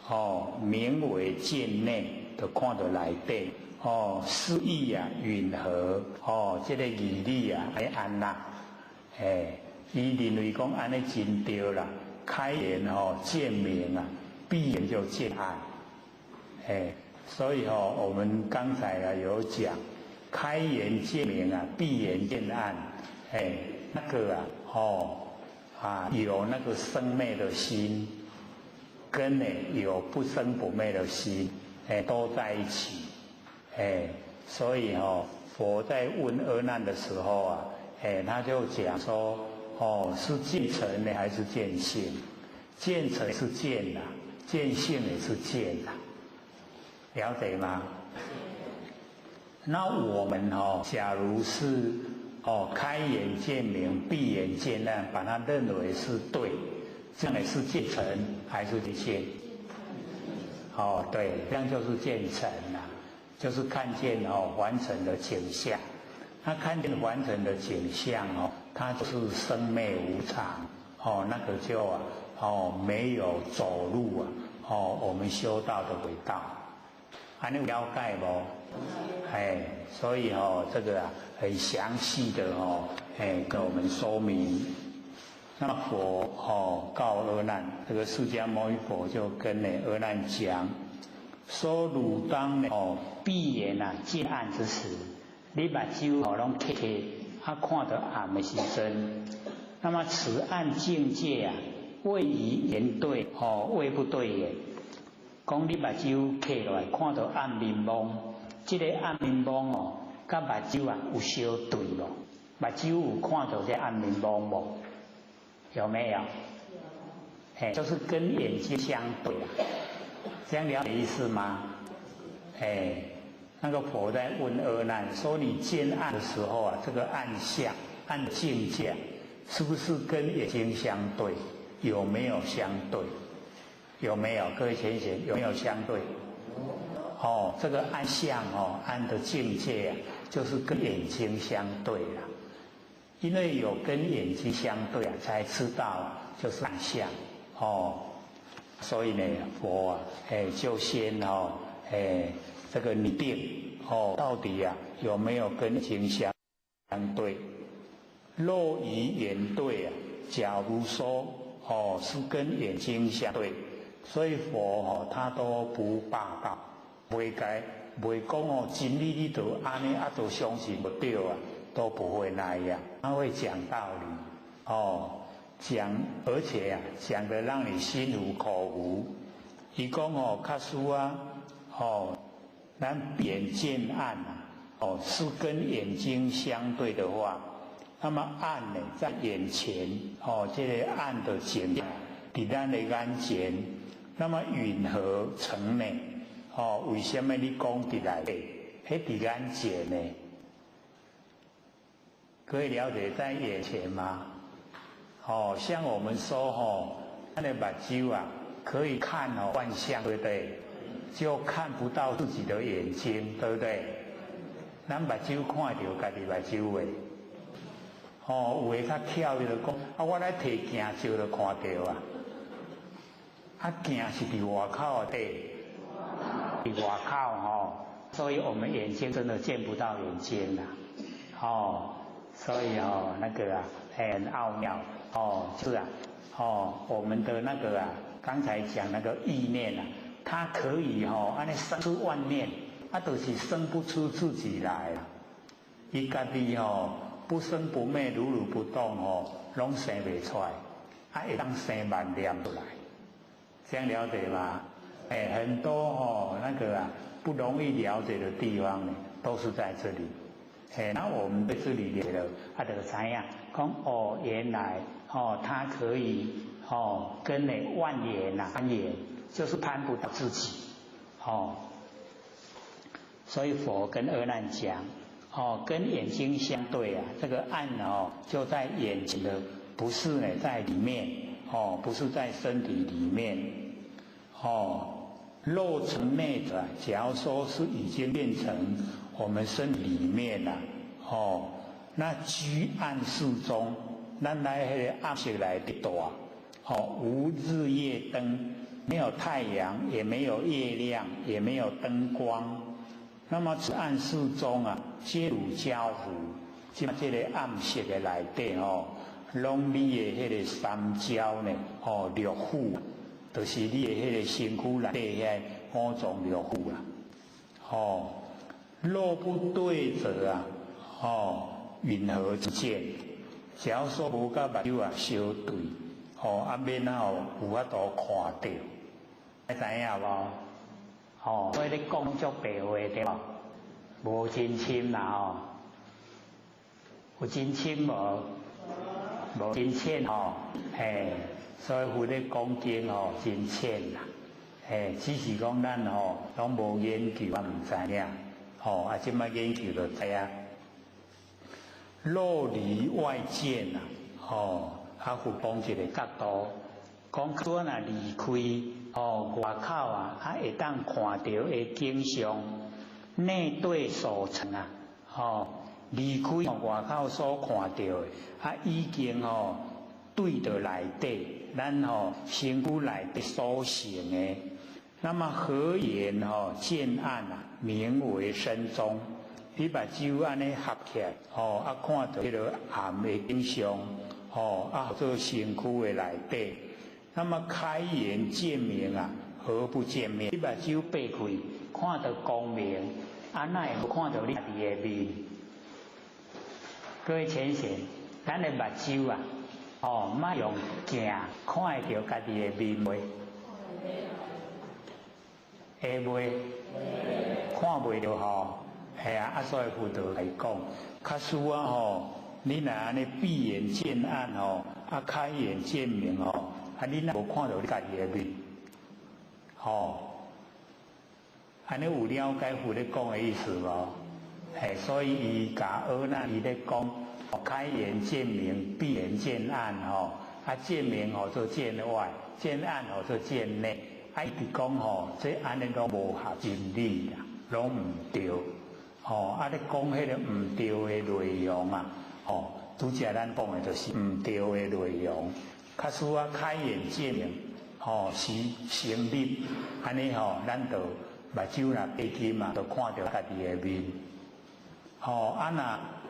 Speaker 2: 哦名為見內，就看到內底，哦是義啊允和，哦這个義理啊愛按那，哎，伊認為講按呢真對啦，開眼吼見明啊，閉眼就見暗，哎，所以吼我們剛才啊有講。開眼見明啊，閉眼見暗，哎，那個啊，哦，啊，有那個生滅的心，跟呢有不生不滅的心，哎，都在一起，哎，所以哦，佛在問阿難的時候啊，哎，他就講說，哦，是見塵呢還是見性？見塵是見呐，見性也是見呐，了解嗎？那我們哦，假如是哦開眼見明，閉眼見暗，把它認為是對，這樣也是見塵還是見性？哦，對，這樣就是見塵啦，就是看見哦凡塵的景象。他看見凡塵的景象哦，它就是生滅無常哦，那個就啊哦沒有走入啊哦我們修道的軌道，按呢有了解無？哎，所以哦，這個啊，很詳細的哦，哎，跟我們說明。那麼佛哦告阿難，這個釋迦牟尼佛就跟呢阿難講，說汝當哦
Speaker 1: 閉眼啊見暗之時，你目睭哦攏瞌瞌，啊看到暗的時陣，那麼此暗境界啊，謂與眼對哦，謂不對眼。講你目睭瞌落來看到暗暝濛。這個暗暝濛哦，佮目睭啊有相對無？目睭有看到這暗暝濛無？有沒有？哎，就是跟眼睛相對啊，這樣了解意思嗎？哎，那個佛在問阿難說：你見暗的時候啊，這個暗相、暗境界，是不是跟眼睛相對？有沒有相對？有沒有？各位淺顯有沒有相對？哦，這個暗相哦，暗的境界啊，就是跟眼睛相對啦。因為有跟眼睛相對啊，才知道就是暗相哦。所以呢，佛啊，哎，就先哦，哎，這個擬定哦，到底啊有沒有跟眼睛相對？若與眼對啊，假如說哦是跟眼睛相對，所以佛哦他都不霸道。袂該袂講哦，真理你都按呢啊，都相信無對啊，都不會那樣。他會講道理，哦，講而且啊，講得讓你心服口服。伊講哦，假使啊，哦，咱眼見暗啊，哦，是跟眼睛相對的話，那麼暗呢在眼前，哦，這個暗的景象佇咱的眼前，那麼雲何成呢？哦，為什麼你講佇內底？彼佇眼前呢？可以了解在眼前嗎？哦，像我們說哦，咱的目睭啊，可以看哦萬象，對不對？就看不到自己的眼睛，對不對？咱目睭看著家己目睭的，哦，有的較巧，伊就講啊，我來提鏡照就看著啊，啊鏡是佇外口的。佇外口吼，所以我們眼睛真的見不到眼睛啦，哦，所以哦那個啊很奧妙哦，是啊，哦我們的那個啊剛才講那個意念啊，它可以吼按呢生出萬念，啊就是生不出自己來啦，伊家己吼不生不滅，如如不動吼，攏生袂出來，
Speaker 2: 啊，會當生萬念出來，這樣了解嗎？哎，很多哦，那個啊不容易了解的地方呢，都是在這裡。哎，那我們在這裡了，
Speaker 1: 啊，就知影講哦，原來哦，他可以哦，跟那萬緣呐，攀緣就是攀不到自己，哦。所以佛跟阿難講，哦，跟眼睛相對啊，這個暗哦就在眼前的，不是呢在裡面，哦，不是在身體裡面，哦，若成內者，假如說是已經變成我們身體裡面啦，哦，那居暗室中，咱來彼个暗室內底蹛，哦，無日夜燈，沒有太陽，也沒有月亮，也沒有燈光。那麼此暗室中啊，皆如焦糊，這這个暗室的內底哦，攏你的彼个三焦呢，哦，六腑，就是你的彼个身軀內底遐五臟六腑啦，哦，若不對者啊，哦，雲何見？只要說無佮目睭啊相對，哦，啊免啊有法度看著，你知影無？
Speaker 10: 哦，所以你講足白話對無？無真深啦吼，有真深無？無真淺吼，嘿，所以佛咧講經吼真淺啦，嘿，只是講咱吼攏無研究，啊毋知影，吼啊這擺研究就知影。若離外見啊，吼，啊佛講一個角度，講說若離開哦外口啊，啊會當看著的景象，內對所成啊，吼離開外口所看著的，啊已經吼對著內底，咱吼身軀內底所成的。那麼何緣吼見暗啊，名為身中。你目睭按呢合起來，吼啊看著彼个暗的景象，吼啊做身軀的內底。那麼開眼見明啊，何不見面？你目睭閉開，看著光明，啊哪會無看著你家己的面？各位淺顯，咱的目睭啊，哦，莫用鏡看會著家己的面袂？會袂？看袂著吼？係啊，啊所以佛陀來講，假使啊吼，你若按呢閉眼見暗吼，啊開眼見明吼，啊你若無看著你家己的面，吼，按呢有了解佛咧講的意思無？嘿，所以伊共阿難伊咧講，開眼見明，閉眼見暗吼，啊見明號做見外，見暗號做見內，啊伊直講吼，這按呢攏無合真理啦，攏毋對。吼，啊！咧講彼个毋對的內容啊，吼，拄才咱講的就是毋對的內容。假使啊開眼見明，吼是成立，按呢吼，咱就目睭若閉起嘛，就看著家己的面。吼，啊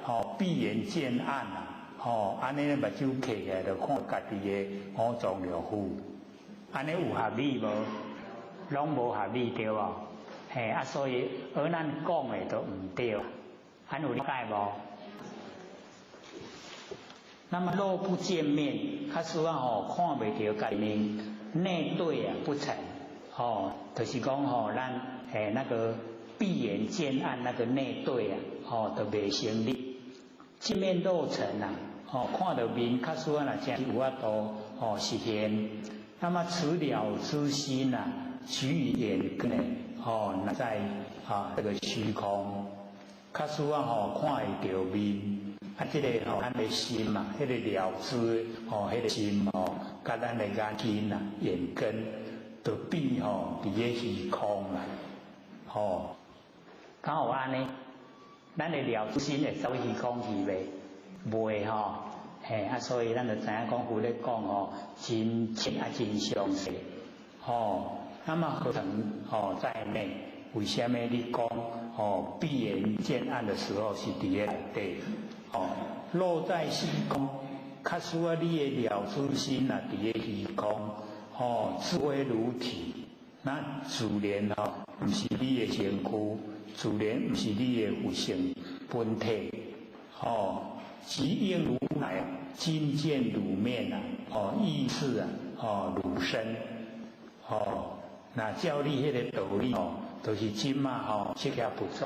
Speaker 10: 若吼閉眼見暗啊，吼按呢目睭開起來就看家己的五臟六腑。按呢有合理無？攏無合理對無？嘿，啊，所以阿難講的都毋對，按有了解無？那麼若不見面，假使啊吼看袂著家己面，內對啊不成，吼，就是講吼咱嘿那個閉眼見暗那個內對啊，吼就袂成立。見面若成啊，吼看著面，假使啊若真有法度吼實現。那麼此了知心啊，舉於眼根呢？哦，那在啊這個虛空，假使啊吼看會著面，啊這个吼咱的心嘛，彼个了知吼，彼个心吼，佮咱的眼睛啊、眼根，就變吼佇咧虛空啦，吼，敢有按呢？咱的了知心會走虛空去袂？袂吼，嘿啊，所以咱就知影講佛咧講吼，真淺啊，真詳細，吼。那麼何曾哦在內？為啥物你講哦閉眼見暗的時候是佇咧內底？哦，若在虛空，假使啊你的了知心啊佇咧虛空，哦智慧如體，那自然哦毋是你的身軀，自然毋是你的佛性本體，哦，即應如來今見汝面啊，
Speaker 2: 哦，意識啊，哦，汝身，哦，那照你彼个道理哦，就是這馬吼，釋迦佛祖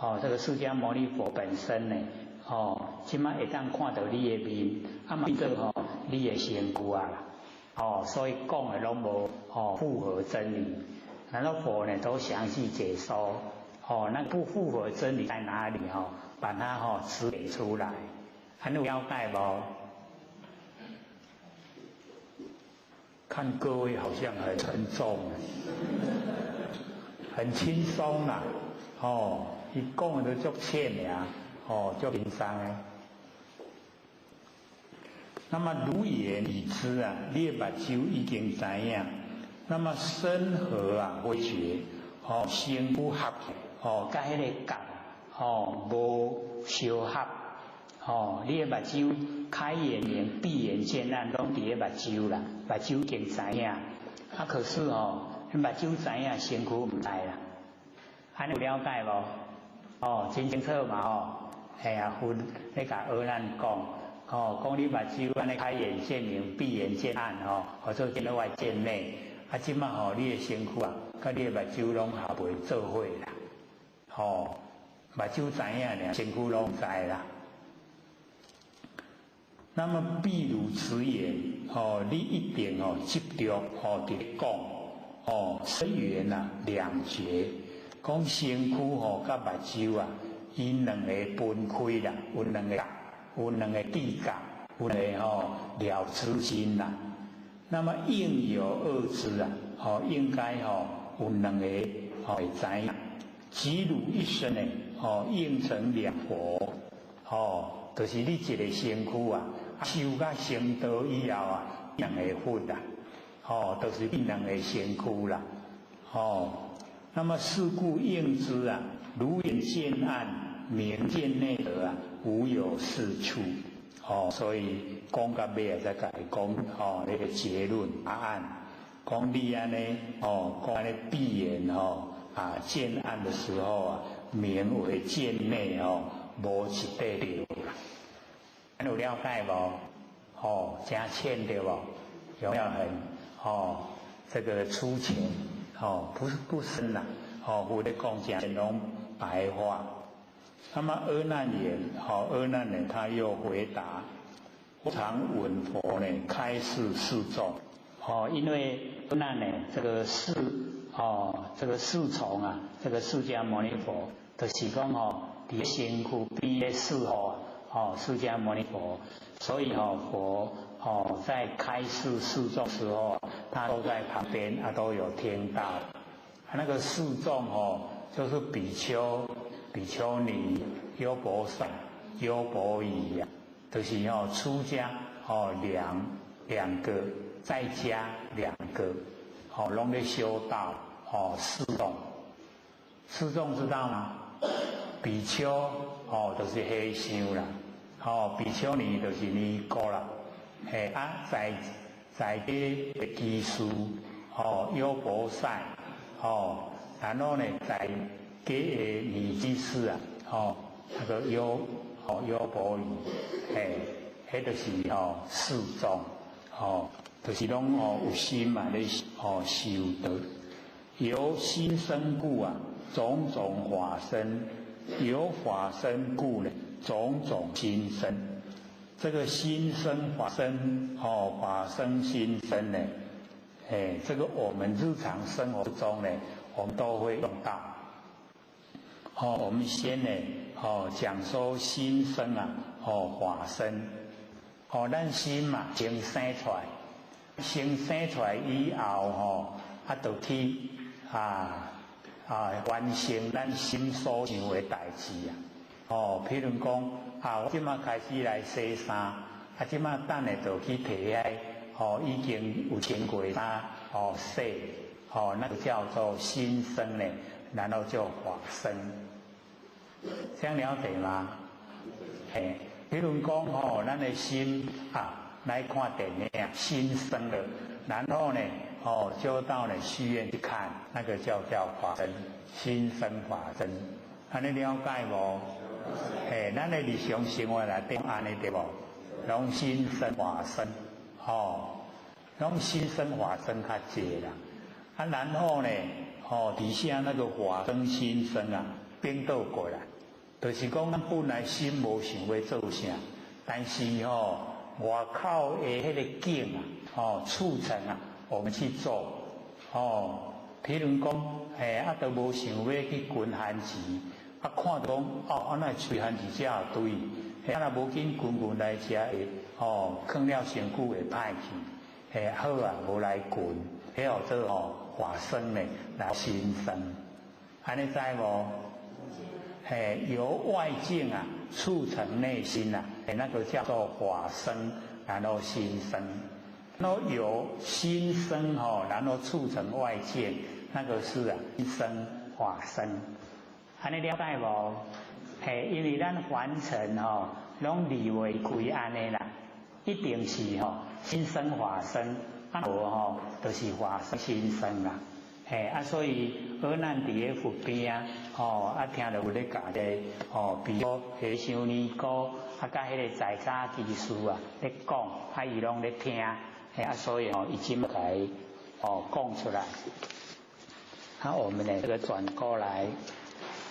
Speaker 2: 哦，這個釋迦牟尼佛本身呢，哦，這馬會當看到你的面，啊嘛變做吼你的身軀啊啦，哦，所以講的攏無哦符合真理，然後佛呢都詳細解說，哦，那不符合真理在哪裡？吼，把它吼指點出來，按呢有了解無？
Speaker 1: 看各位好像很沉重，很輕鬆啦，哦，伊講的都足淺爾，哦，足輕鬆的。那麼汝眼已知啊，你的目睭已經知影。那麼身合啊，非覺，哦，身軀合，
Speaker 10: 哦，佮彼个覺，哦，無相合，哦，你的目睭開眼明，閉眼見暗，攏佇咧目睭啦，目睭已經知影。啊，可是哦，目睭知影，身軀毋知啦。按呢有了解無？哦，真清楚嘛吼。嘿啊，佛咧共阿難講，哦，講你目睭按呢開眼見明，閉眼見暗吼，或者見外見內。啊，這馬吼，你的身軀啊，佮你的目睭攏合袂做伙啦。吼，目睭知影爾，身軀攏毋知啦。
Speaker 2: 那麼譬如此言，哦，你一定哦執著哦佇講，哦，身緣啊兩絕，講身軀吼佮目睭啊，𪜶兩个分開啦，有兩個，有兩个智覺，有兩個吼了知心啦。那麼應有二知啊，哦，應該吼有兩个吼會知影。即汝一身呢，哦，應成兩佛，哦，就是你一个身軀啊。修到成道以後啊，兩个佛啦，哦，就是變兩个身軀啦，哦。那麼是故應知啊，汝眼見暗，明見內得啊，無有是處。哦，所以講到尾啊，才共伊講哦，那個結論答案，講你按呢，哦，講按呢閉眼哦，啊見暗的時候啊，名為見內哦，無一塊對啦。
Speaker 10: 有了解無？哦，真淺對無？有沒有很哦？這個粗淺哦，不是不深啦。哦，佛咧講真攏白話。
Speaker 2: 那麼阿難言，哦，阿難呢，他又回答：常聞佛呢開示四眾。
Speaker 10: 哦，因為阿難呢，這個侍哦，這個侍從啊，這個釋迦牟尼佛，就是講哦，佇身軀邊咧侍候。哦，釋迦牟尼佛，所以哦，佛哦在開示四眾時候，他都在旁邊啊，都有聽到。那個四眾哦，就是比丘、比丘尼、優婆塞、優婆夷啊，就是哦出家哦兩個，在家兩個，哦攏咧修道哦四眾，四眾知道嗎？比丘哦，就是和尚啦，哦，比丘尼就是尼姑啦，嘿啊，在家的居士，哦，優婆塞，哦，然後呢，在家的女居士啊，哦，那個優哦優婆夷，嘿，彼就是哦四眾，哦，就是攏哦有心嘛咧哦修道，由心生故啊，種種法生。由法生故呢，種種心生。這個心生法生，哦，法生心生呢，哎，這個我們日常生活中呢，我們都會用到。哦，我們先呢，哦，講說心生啊，哦，法生。哦，咱心嘛，先生出來，先生出來以後，吼，啊，就去啊。啊，完成咱心所想的代誌啊！哦，譬如講，啊，我這馬開始來洗衫，啊，這馬等下就去提遐，哦，已經有穿過衫，哦，洗，哦，那個叫做心生呢，然後就法生，這樣了解嗎？嘿，譬如講，哦，咱的心啊，來看電影，心生了，然後呢？哦，就到了戲院去看，那個叫法生，心生法生，按呢了解無？嘿，咱的日常生活內底按呢對無？攏心生法生，哦。
Speaker 2: 哦，攏心生法生較濟啦。啊，然後呢，哦，底下那個法生心生啊，顛倒過來，就是講咱本來心無想欲做啥，但是吼外口的彼个境啊，哦，促成啊，我們去做，哦，譬如講，嘿，啊，都無想欲去滾番薯，啊，看著講，哦，啊，哪會吹番薯遮對，嘿，啊，若無緊滾滾來食會，哦，囥了身軀會歹去，嘿，好啊，無來滾，彼號做吼法生呢，來心生，按呢知無？嘿，由外境啊促成內心啊，嘿，那個叫做法生，然後心生。那由心生吼，然後促成外境，那個是啊心生法生。按呢了解無？嘿，因為咱凡塵吼，攏離袂開按呢啦，一定是吼心生法生，啊無吼就是法生心生啦。嘿，啊，所以阿難佇咧佛邊啊，吼，啊，聽著佛咧教咧，吼，比如和尚尼姑，啊，佮彼个在家居士啊咧講，啊，伊攏咧聽，嘿，啊，所以吼，伊這麼來哦講出來。啊，我們呢這個轉過來，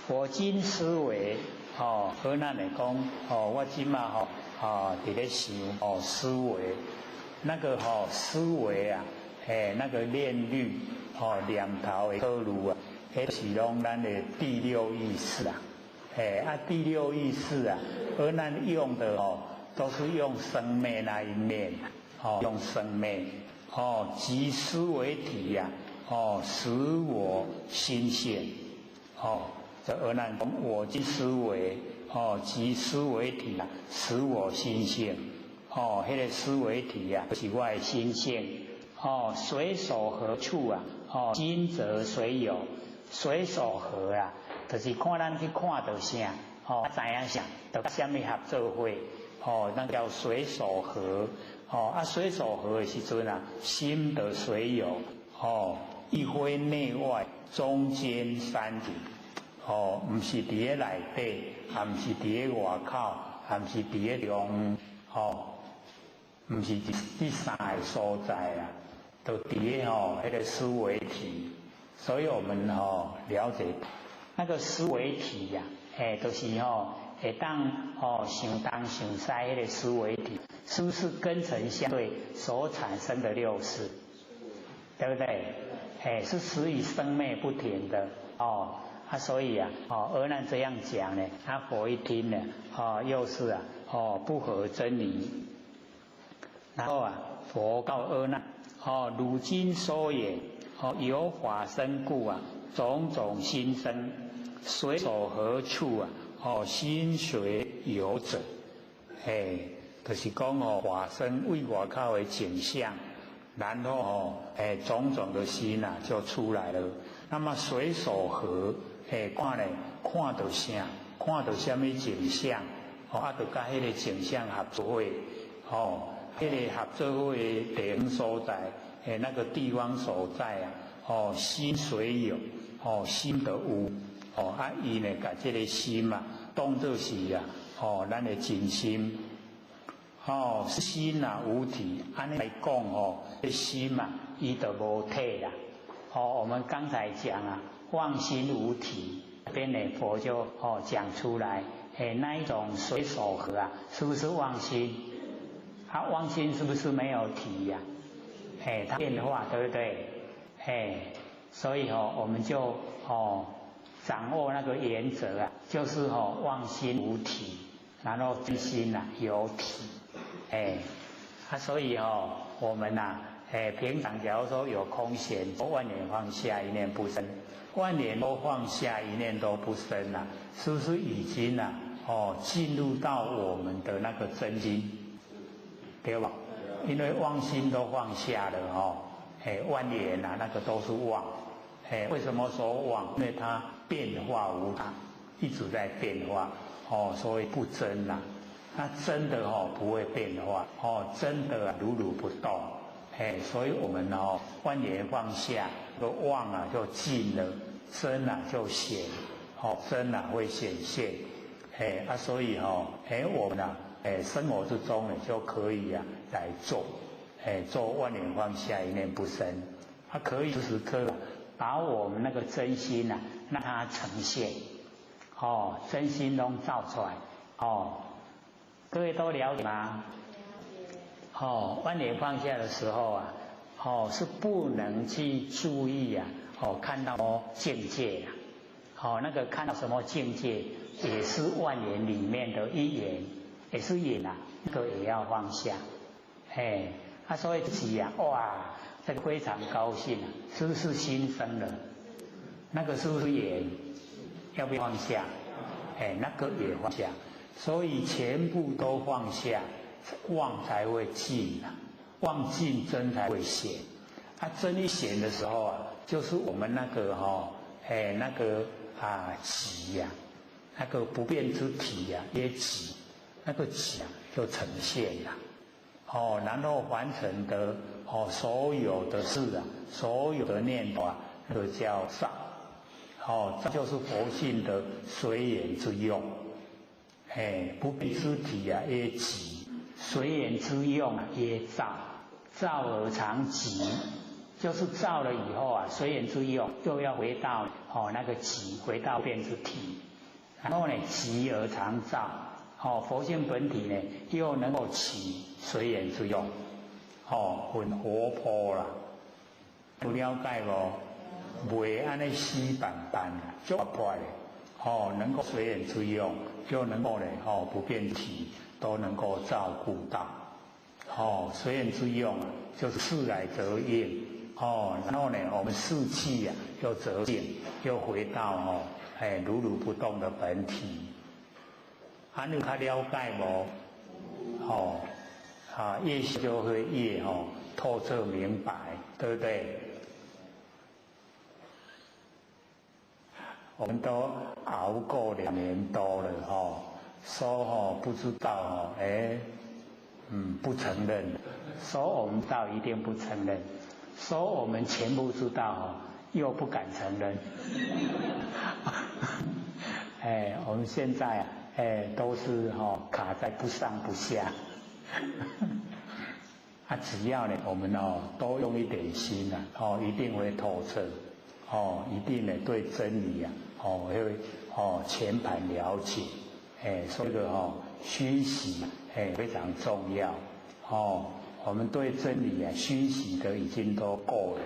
Speaker 2: 我今思維，哦，阿難來講，哦，我這馬吼，哦，佇咧想，哦，思維，那個吼思維啊，嘿，那個念慮。哦，念頭的考慮啊，彼是攏咱的第六意識啊，嘿啊，第六意識啊，而咱用的哦，都是用生滅那一面，哦，用生滅，哦，即思維體呀，哦，實我心性，哦，這阿難講我即思維，哦，即思維體啊，實我心性，哦，彼个思維體啊，是我的心性，哦，隨所合處啊。哦，心則隨有，隨所合啊，就是看咱去看著啥，哦，知影啥，就佮啥物合做伙，哦，那叫隨所合，哦，啊，隨所合的時陣啊，心就隨有，哦，一非內外中間三體，哦，毋是佇咧內底，也毋是佇咧外口，也毋是佇咧中，哦，毋是這三个所在啊。就佇咧吼，彼个思維體，所以我們吼了解那個思維體呀，哎，就是吼會當吼想東想西彼个思維體，是不是根塵相對所產生的六識？對不對？哎，是始於生滅不停的哦。啊，所以啊，哦，阿難這樣講呢，啊，佛一聽呢，哦，又是啊，哦，不合真理。然後啊，佛告阿難。哦，汝今說言，哦，由法生故啊，種種心生，隨所合處啊，哦，心隨有者，嘿，就是講哦，法生為外口的景象，然後哦，哎，種種的心啊就出來了。那麼隨所合，哎，看咧，看著啥，看著啥物景象，哦，啊，就佮彼个景象合做伙，哦。彼个合做伙的地方所在，哎，那個地方所在啊，哦，心隨有，哦，心就有，哦，啊，伊呢，共這个心啊，當做是啊，哦，咱的真心，哦，心啊無體，按呢來講哦，這心啊，伊就無體啦。哦，我們剛才講啊，妄心無體，邊呢佛就哦講出來，哎，那一種隨所合啊，是不是妄心？啊，妄心是不是沒有體呀？哎，它變化，對不對？哎，所以哦，我們就哦掌握那個原則啊，就是哦妄心無體，然後真心啊有體，哎，啊，所以哦我們呐，哎，平常假如說有空閒，萬念放下，一念不生，萬念都放下，一念都不生啊，是不是已經啊哦進入到我們的那個真心？對吧？因為妄心都放下了哦，哎，萬念啊，那個都是妄，哎，為什麼說妄？因為它變化無常，一直在變化，哦，所以不真呐。那真的哦不會變化，哦，真的如如不動，哎，所以我們哦萬念放下，個妄啊就盡了，真啊就顯，哦，真啊會顯現，哎啊，所以哦，哎我們啊。哎，生活之中呢就可以啊來做，哎。哎，做万念放下，一念不生，它可以时时刻
Speaker 1: 把我们那个真心呐，让它呈现，哦，真心拢造出来，哦，各位都了解吗？哦，万念放下的时候啊，哦，是不能去注意啊，哦，看到什么境界啊，哦，那个看到什么境界，也是万缘里面的一缘，也是缘啊，那个也要放下，哎，啊，所以自己啊，哇，这个非常高兴啊，是不是心生了？那个是不是缘？要不要放下？哎，那个也放下，所以全部都放下。妄才会尽啊，妄尽真才会显。啊，真一显的时候啊，就是我们那个哈，哎，那个啊体呀，那个不变之体呀，也起，那个起啊就呈现了。哦，然后完成的哦，所有的事啊，所有的念头啊，那个叫造。哦，这就是佛性的随缘之用。哎，不变之体啊，也起。随缘之用啊，也造，造而常寂，就是造了以后啊，随缘之用又要回到哦那个寂，回到变之体，然后呢，寂而常造，哦，佛性本体呢又能够起随缘之用，
Speaker 2: 哦，很活泼啦，有了解无？袂按呢死板板啊，足活泼的，哦，能够随缘之用，又能够呢，哦，不变体。都能够照顾到，哦，随缘之用啊，就是事来则应，哦，然后呢，我们士气啊又则静，又回到哦，哎，如如不动的本体。按你较了解无？哦，啊，越就会越哦透彻明白，对不对？我们都熬过2年多了，哈。说哦不知道哦，哎，不承认。
Speaker 1: 说我们道一定不承认，说我们全部知道哦，又不敢承认。哎，我们现在啊，哎，都是哈卡在不上不下。
Speaker 2: 啊，只要呢，我们哦多用一点心啊，哦，一定会透彻，哦，一定呢对真理啊，哦会哦全盘了解。哎，所以这个哦，熏习哎非常重要哦。我们对真理啊熏习的已经都够了，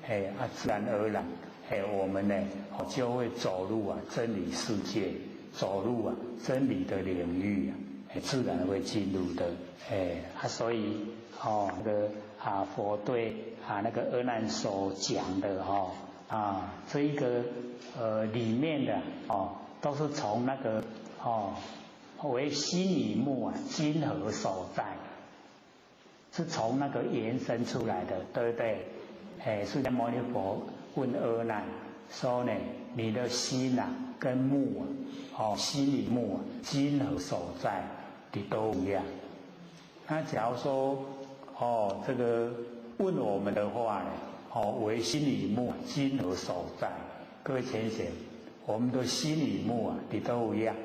Speaker 2: 哎啊，自然而然，哎，我们呢就会走入啊真理世界，走入啊真理的领域啊，自然会进入的。
Speaker 1: 哎啊，所以哦那个啊佛对啊那个阿难所讲的哦啊这一个里面的哦都是从那个。哦，为心与目啊，金何所在？是从那个延伸出来的，对不对？哎，释迦牟尼佛问阿难说呢：你的心啊，跟目啊，哦，心与目啊，金何所在？的都一样。
Speaker 2: 那假如说哦，这个问我们的话呢，哦，为心与目金何所在？各位浅显，我们的心与目啊，你都一样。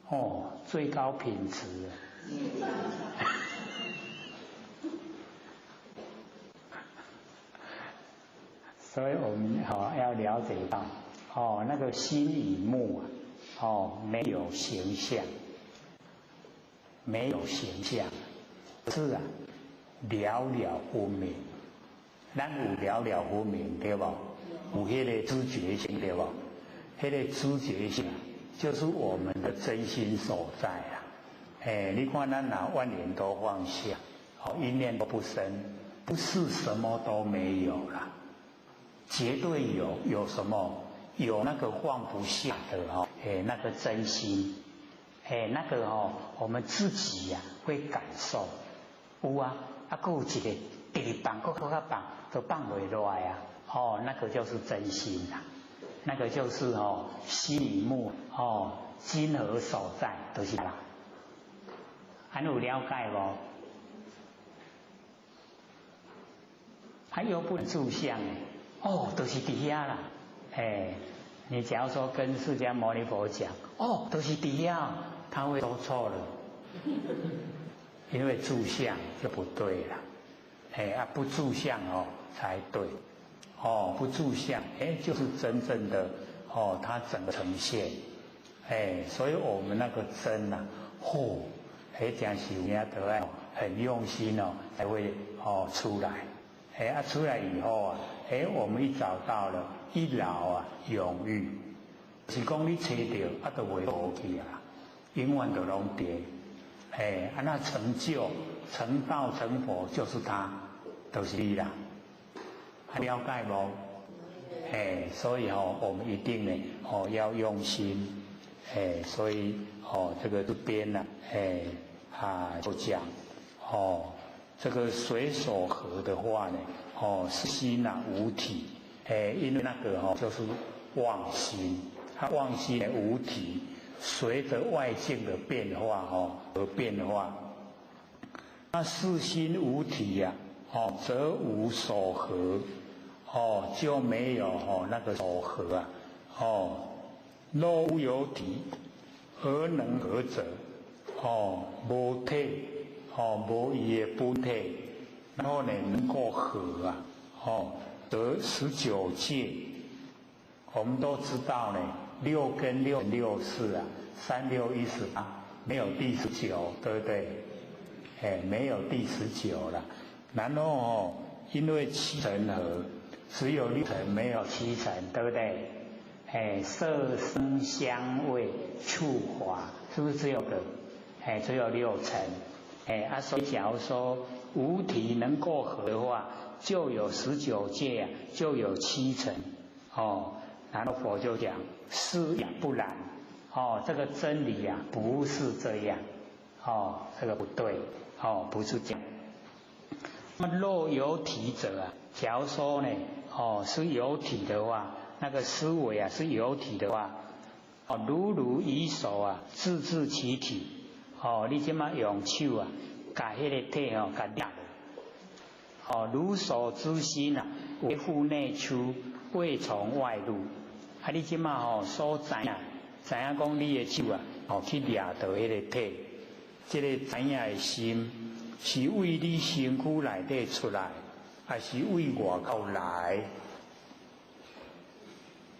Speaker 1: 哦，最高品质。所以我们哦要了解到，哦那个心与目啊，哦没有形象，没有形象，是啊，
Speaker 2: 了了分明。咱有了了分明对无？有彼个知觉性对无？彼个知觉性就是我们的真心所在啊！哎，你看咱若万念都放下，哦，一念都不生，不是什么都没有啦，绝对有，有什么？有那个放不下的哦，
Speaker 1: 哎，那个真心，哎，那个哦，我们自己呀会感受，有啊，啊，阁有一个直直放，阁阁较放，都放袂落来啊！哦，那个就是真心啦。那个就是哦，心与目哦，心何所在，就是啦。还有了解无？还又不能住相哦，都是伫遐啦。哎，你假如说跟释迦牟尼佛讲，哦，都是伫遐，他会说错了。因为住相就不对了，哎啊不住相哦才对，哦不住相，哎就是真正的哦它整个呈现，哎所以我们那个真呐，嚯，哎真是有影得爱很用心哦才会哦出来，哎啊出来以后啊，哎我们一找到了，一劳啊永逸，是讲你揣著啊就袂无去啊，永远就拢伫。哎，啊，那成就、成道、成佛就是他，都是你啦，了解无？哎，所以哦，我们一定呢，哦，要用心，哎，所以哦，这个这边呢，哎，啊，就讲哦，这个随所合的话呢，哦，是心呐无体，哎，因为那个哦，就是妄心，它妄心无体。随着外境的变化哦而变化，那四心无体呀，哦，则无所合，哦，就没有哦那个所合啊，哦，若无有体而能合者，哦，无体，哦，无伊的本体，然后呢能够合啊，哦，得19界，我们都知道呢。六根六六四啊，三六一十八，没有第十九，对不对？哎，没有第十九了。然后哦，因为七层合，只有六层，没有七层，对不对？哎，色声香味触法，是不是只有个？哎，只有六层。哎，啊，所以假如说无体能够合的话，就有19界啊，就有七层哦。然后佛就讲，是也不然，哦，这个真理呀不是这样，哦，这个不对，哦，不是这样。那么若有体者啊，假如说呢，哦，是有体的话，那个思维啊是有体的话，哦，如如以手啊，自治其体，哦，你这么用手啊，共彼个体哦，共捏，哦，如手之心啊，为复内出，未从外入。啊！你这马吼所知影，知影讲你的手啊，哦去掠著彼个体，这个知影的心是为你身躯内底出来，还是为外口来？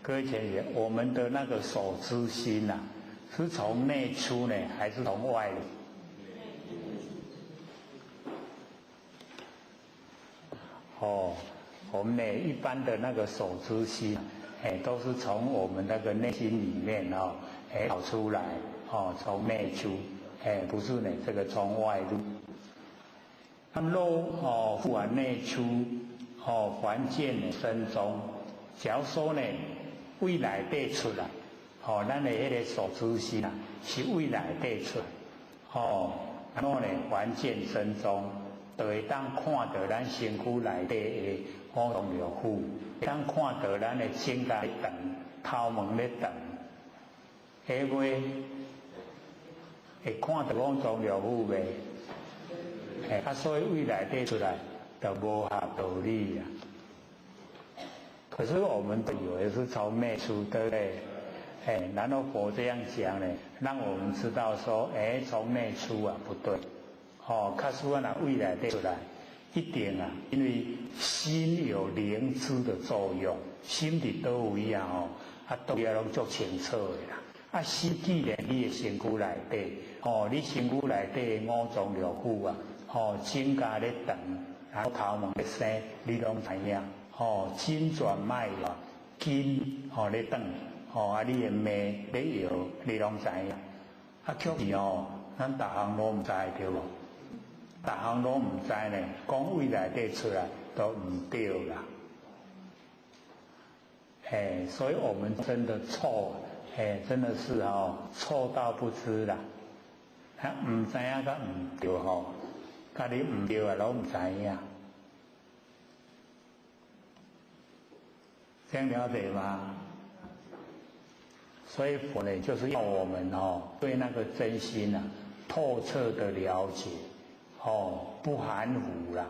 Speaker 1: 各位同学，我们的那个所知心呐，是从内出呢，还是从外入？哦，我们呢一般的那个所知心。哎，都是从我们那个内心里面哦，哎跑出来哦，从内出，哎，不是呢，这个从外入。那若哦，复往内出，哦，还见身中。假如说呢，为内底出来，哦，咱的彼个所知心啊，是为内底出来，哦，然后呢，还见身中，就会当看到咱身躯内底的五脏六腑。当看到咱的指甲咧长，头毛咧长，会袂？会看到五脏六腑袂？哎，啊，所以为内底出来就无合道理啊。可是我们都以为是从内出，对不对？哎，然后佛这样讲呢，让我们知道说，哎，从内出啊，不对。哦，假使我若为内底出来。一定啊，因为心有灵知的作用，心伫佗位啊吼，啊，佗位啊拢足清楚的啦。啊，心既然你的身躯内底，哦，你身躯内底的五脏六腑啊，哦，指甲咧长，然后头毛咧生，你拢知影。哦，筋转脉啊，筋哦咧长，哦啊，你的脉咧摇，你拢知影。啊，却是哦，咱逐项拢毋知对无？逐项拢毋知呢，讲为内底出来都毋对啦。哎，所以我们真的错，哎，真的是哦，错到不知啦。啊，毋知影佮毋对吼，佮你毋对啊，拢毋知影。这样了解吗？所以佛呢，就是要我们哦，对那个真心啊，透彻的了解。哦，不含糊啦，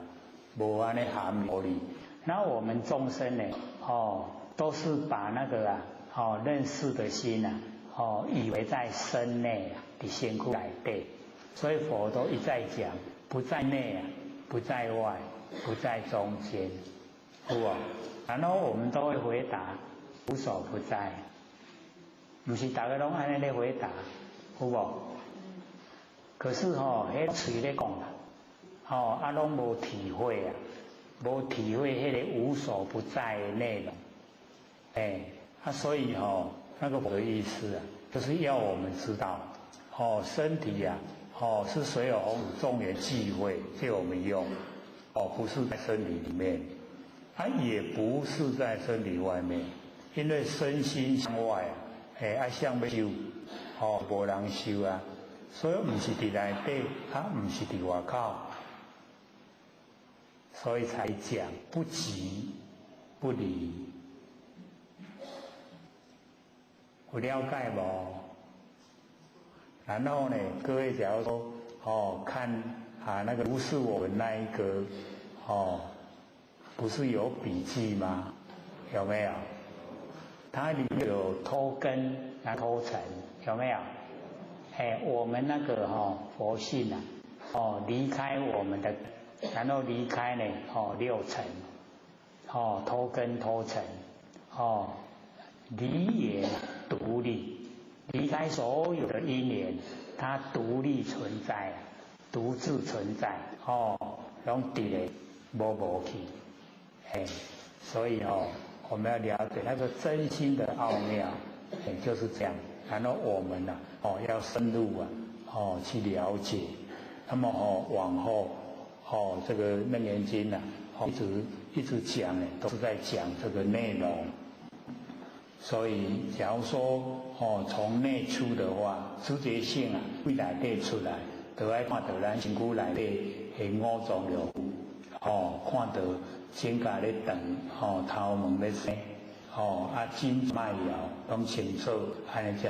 Speaker 1: 无按呢含糊哩。那我们众生呢，哦，都是把那个啊，哦，认识的心啊，哦，以为在身内啊，伫身躯内底，所以佛都一再讲，不在内啊，不在外，不在中间，有無？然後我們都會回答無所不在，毋是逐个攏按呢咧回答，有無？可是吼，彼喙咧講啦，吼啊攏無體會啊，無體會彼个無所不在的內容，哎，啊所以吼，那個佛的意思啊，就是要我們知道，哦身體啊，哦是隨有眾緣聚會借我們用，哦不是在身體裡面，啊也不是在身體外面，因為身心相外啊，哎啊想欲修，哦無人修啊。所以毋是佇內底，啊毋是佇外口，所以才講不即不離，有了解無？然後呢，各位假如說哦，看啊那個不是我們那一個哦，不是有筆記嗎？有沒有？它裡面有脫根啊脫塵，有沒有？哎，我們那個哈佛性啊，哦離開我們的，然後離開呢，哦六塵，哦脫根脫塵，哦離緣獨立，離開所有的因緣，它獨立存在啊，獨自存在，哦，攏佇咧無無去，哎，所以哦，我們要了解那個真心的奧妙，哎，就是這樣。然後我們呢，哦，要深入啊，哦，去了解。那麼哦，往後哦，這個《楞嚴經》呢，一直一直講呢，都是在講這個內容。所以，假如說哦，從內出的話，直覺性啊，對內底出來，就愛看著咱身軀內底的五臟六腑，哦，看著指甲咧長，哦，頭毛咧生。哦，啊，筋脈爻攏清楚，按呢才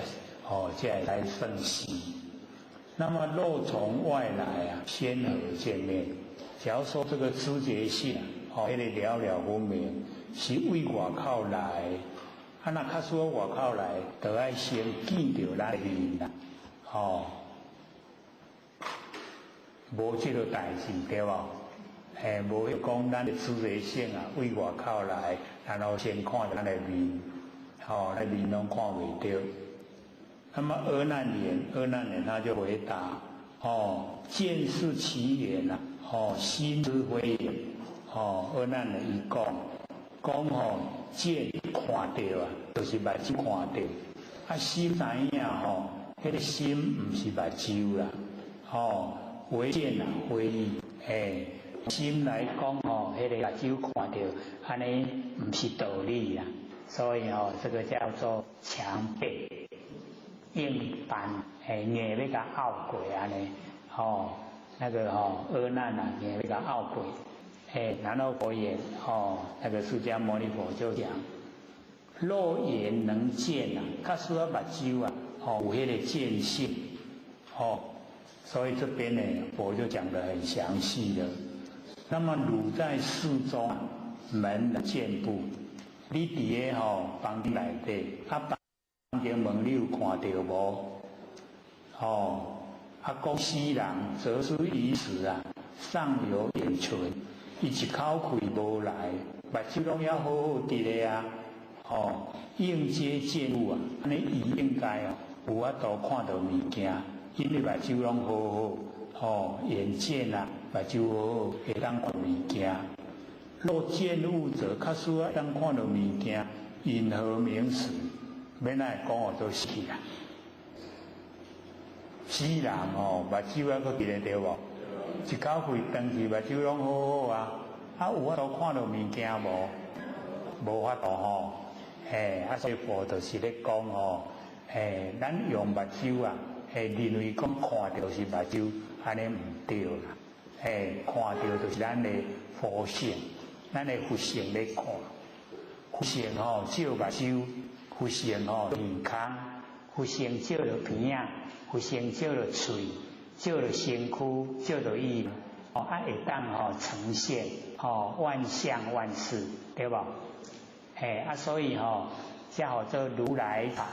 Speaker 1: 哦，才會使算是。那麼若從外來啊，先何見面？假如說這個知覺性，哦，彼个了了分明，是對外口來，啊，若假使外口來，就愛先見著咱的面啦，哦，無這個代誌對無？嘿，無講咱的知覺性啊，對外口來，然後先看著咱的面，吼，咱面攏看袂著。那麼阿難言，阿難言他就回答：哦，見是其緣啊，哦，心之非緣。哦，阿難言伊講，講吼見看著啊，就是目睭看著。啊，心知影吼，彼个心毋是目睭啦，吼，非見啊，非意，嘿。心來講吼，彼个目睭看著，按呢毋是道理啦，所以吼，這個叫做強辯硬搬，嘿，硬欲共拗過按呢，吼，那個吼阿難啊，硬欲共拗過，嘿，然後佛言，吼，那個釋迦牟尼佛就講，若眼能見啊，假使啊目睭啊，吼有彼个見性，吼，所以這邊呢，佛就講得很詳細了。那麼汝在室中門見不？你佇个吼房間內底，啊房間門你有看著無？吼，啊講死人則是於時啊，尚有眼存，伊一口氣無來，目睭攏猶好好佇咧啊，吼，應皆見物啊，按呢伊應該哦有法度看著物件，因為目睭攏好好，吼眼見啊。目睭好好，會當看物件。若見物者，假使會當看著物件，云何名死？欲按怎講號做死啊？死人吼，目睭猶閣開咧對無？一口氣斷去，目睭攏好好啊，啊有法度看著物件無？無法度吼。嘿，啊所以佛就是咧講吼，嘿，咱用目睭啊，嘿，認為講看著是目睭，按呢毋對啦。嘿，看著就是咱的佛性，咱的佛性咧看，佛性吼照目睭，佛性吼耳孔，佛性照著鼻仔，佛性照著喙，照著身軀，照著意，哦，啊會當吼呈現吼萬象萬事，對無？嘿，啊所以吼，才號做如來藏，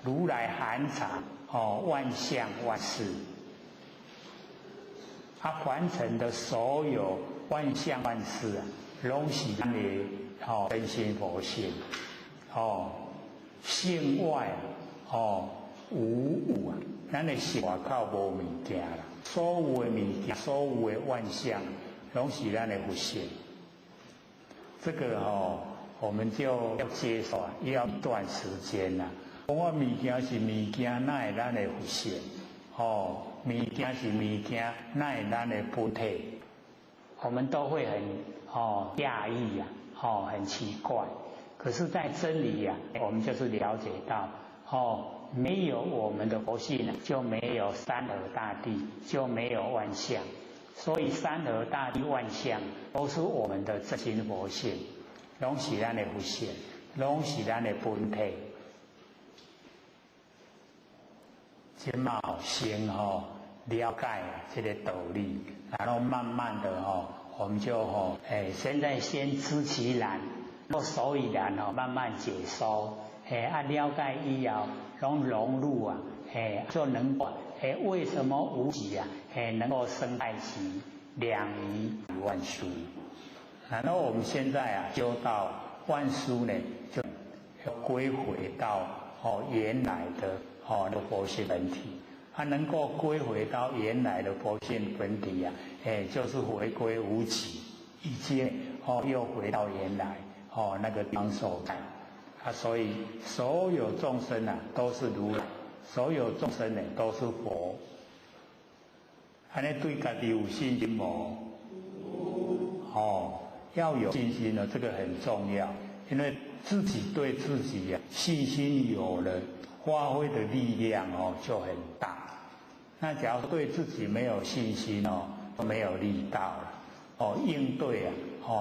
Speaker 1: 如來含藏，吼萬象萬事。
Speaker 2: 啊，凡尘的所有万象万事啊，攏是咱的真心佛性，性外无物啊，咱的性外口無物件啦，所有的物件，所有的萬象，攏是咱的佛性。這個我們就要接受，要一段時間啦。講我物件是物件，哪會咱的佛性？物件是物件，哪會咱的本體？
Speaker 1: 我們都會很訝異呀，很奇怪。可是，在真理呀，我們就是了解到，沒有我們的佛性，就沒有山河大地，就沒有萬象。所以，山河大地萬象都是我們的真心佛性，攏是咱的佛性，攏是咱的本體。
Speaker 2: 這馬先了解這個道理，然後慢慢的我們就
Speaker 1: 現在先知其然，所以然慢慢解說，了解以後，攏融入啊，就能夠為什麼無極啊，能夠生太極兩儀
Speaker 2: 萬殊。然後我們現在啊，修到萬殊呢，就要歸回到原來的那個佛性本體。它能夠歸回到原來的佛性本體啊，就是回歸無極，已經又回到原來那個地方所在。啊，所以所有眾生啊都是如來，所有眾生呢都是佛。按呢對家己有信心無？要有信心呢，這個很重要，因為自己對自己啊信心有了，發揮的力量就很大。那假如對自己沒有信心就沒有力道了。應對啊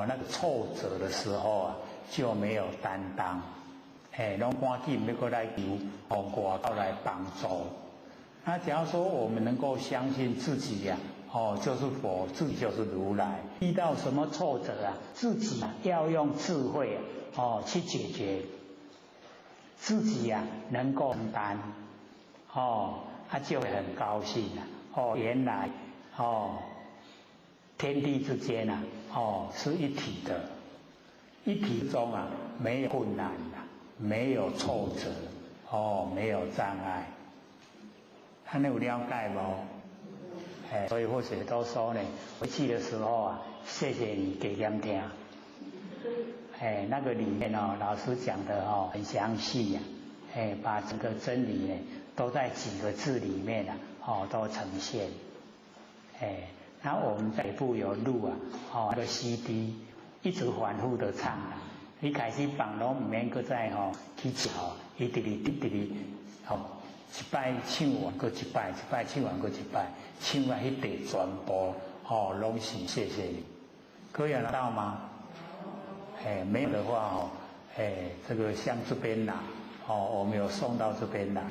Speaker 2: 那個挫折的時候啊，就沒有擔當。攏趕緊欲閣來求外口來幫助。那假如說我們能夠相信自己呀，就是佛，自己就是如來。
Speaker 1: 遇到什麼挫折啊，自己要用智慧啊，去解決，自己呀能夠承擔，他就會很高興了。原來天地之間啊，是一體的，一體中啊沒有困難的，沒有挫折，沒有障礙。按呢有了解無？所以或許都說呢，回去的時候啊，謝謝你給點聽。那個裡面老師講的很詳細呀，把整個真理呢都在幾個字裡面啊，都呈現。那我們這部有錄啊，那個 CD 一直反覆的唱啊，你開始放攏毋免閣再去嚼，一直直直直一擺唱完，閣一擺，一擺唱完，閣一擺，唱完彼塊全部攏是謝謝你，可以拿到嗎？沒有的話這個向這邊拿，我們有送到這邊來，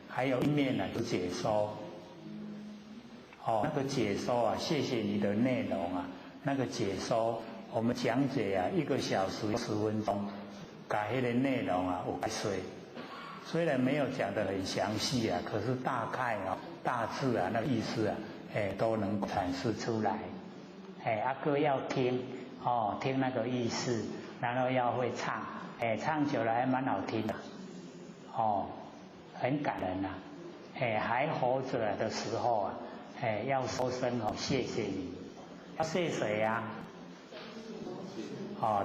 Speaker 1: 還有一面呢，就解說，那個解說啊，謝謝你的內容啊，那個解說我們講解啊，1個小時10分鐘，把彼個內容啊有解說。雖然沒有講得很詳細啊，可是大概啊、大致啊那個意思啊，都能闡釋
Speaker 10: 出來。阿哥要聽聽那個意思，然後要會唱，唱久了還蠻好聽的，很感人啊。還活著的時候啊，要說聲謝謝你，要謝誰呀？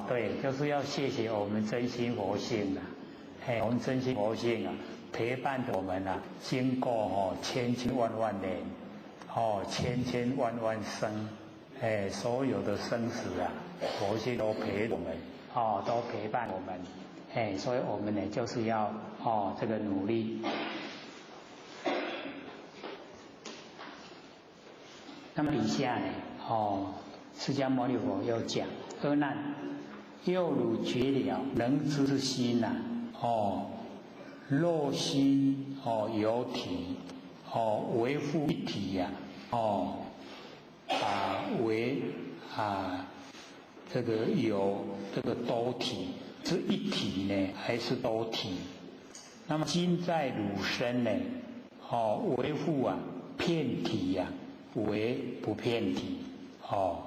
Speaker 10: 對，就是要謝謝我們真心佛性啊。我們真心佛性啊，陪伴著我們啊，經過千千萬萬年，千千萬萬生，所有的生死啊，佛性都陪我們，
Speaker 1: 都陪伴我們，所以我們呢就是要這個努力。那麼底下呢，釋迦牟尼佛又講：阿難，又汝覺了能知之心啊。若心有體，為復一體呀，為啊這個有這個多體，是一體呢還是多體？那麼今在汝身呢，為復啊片體呀，
Speaker 2: 为不遍体。哦，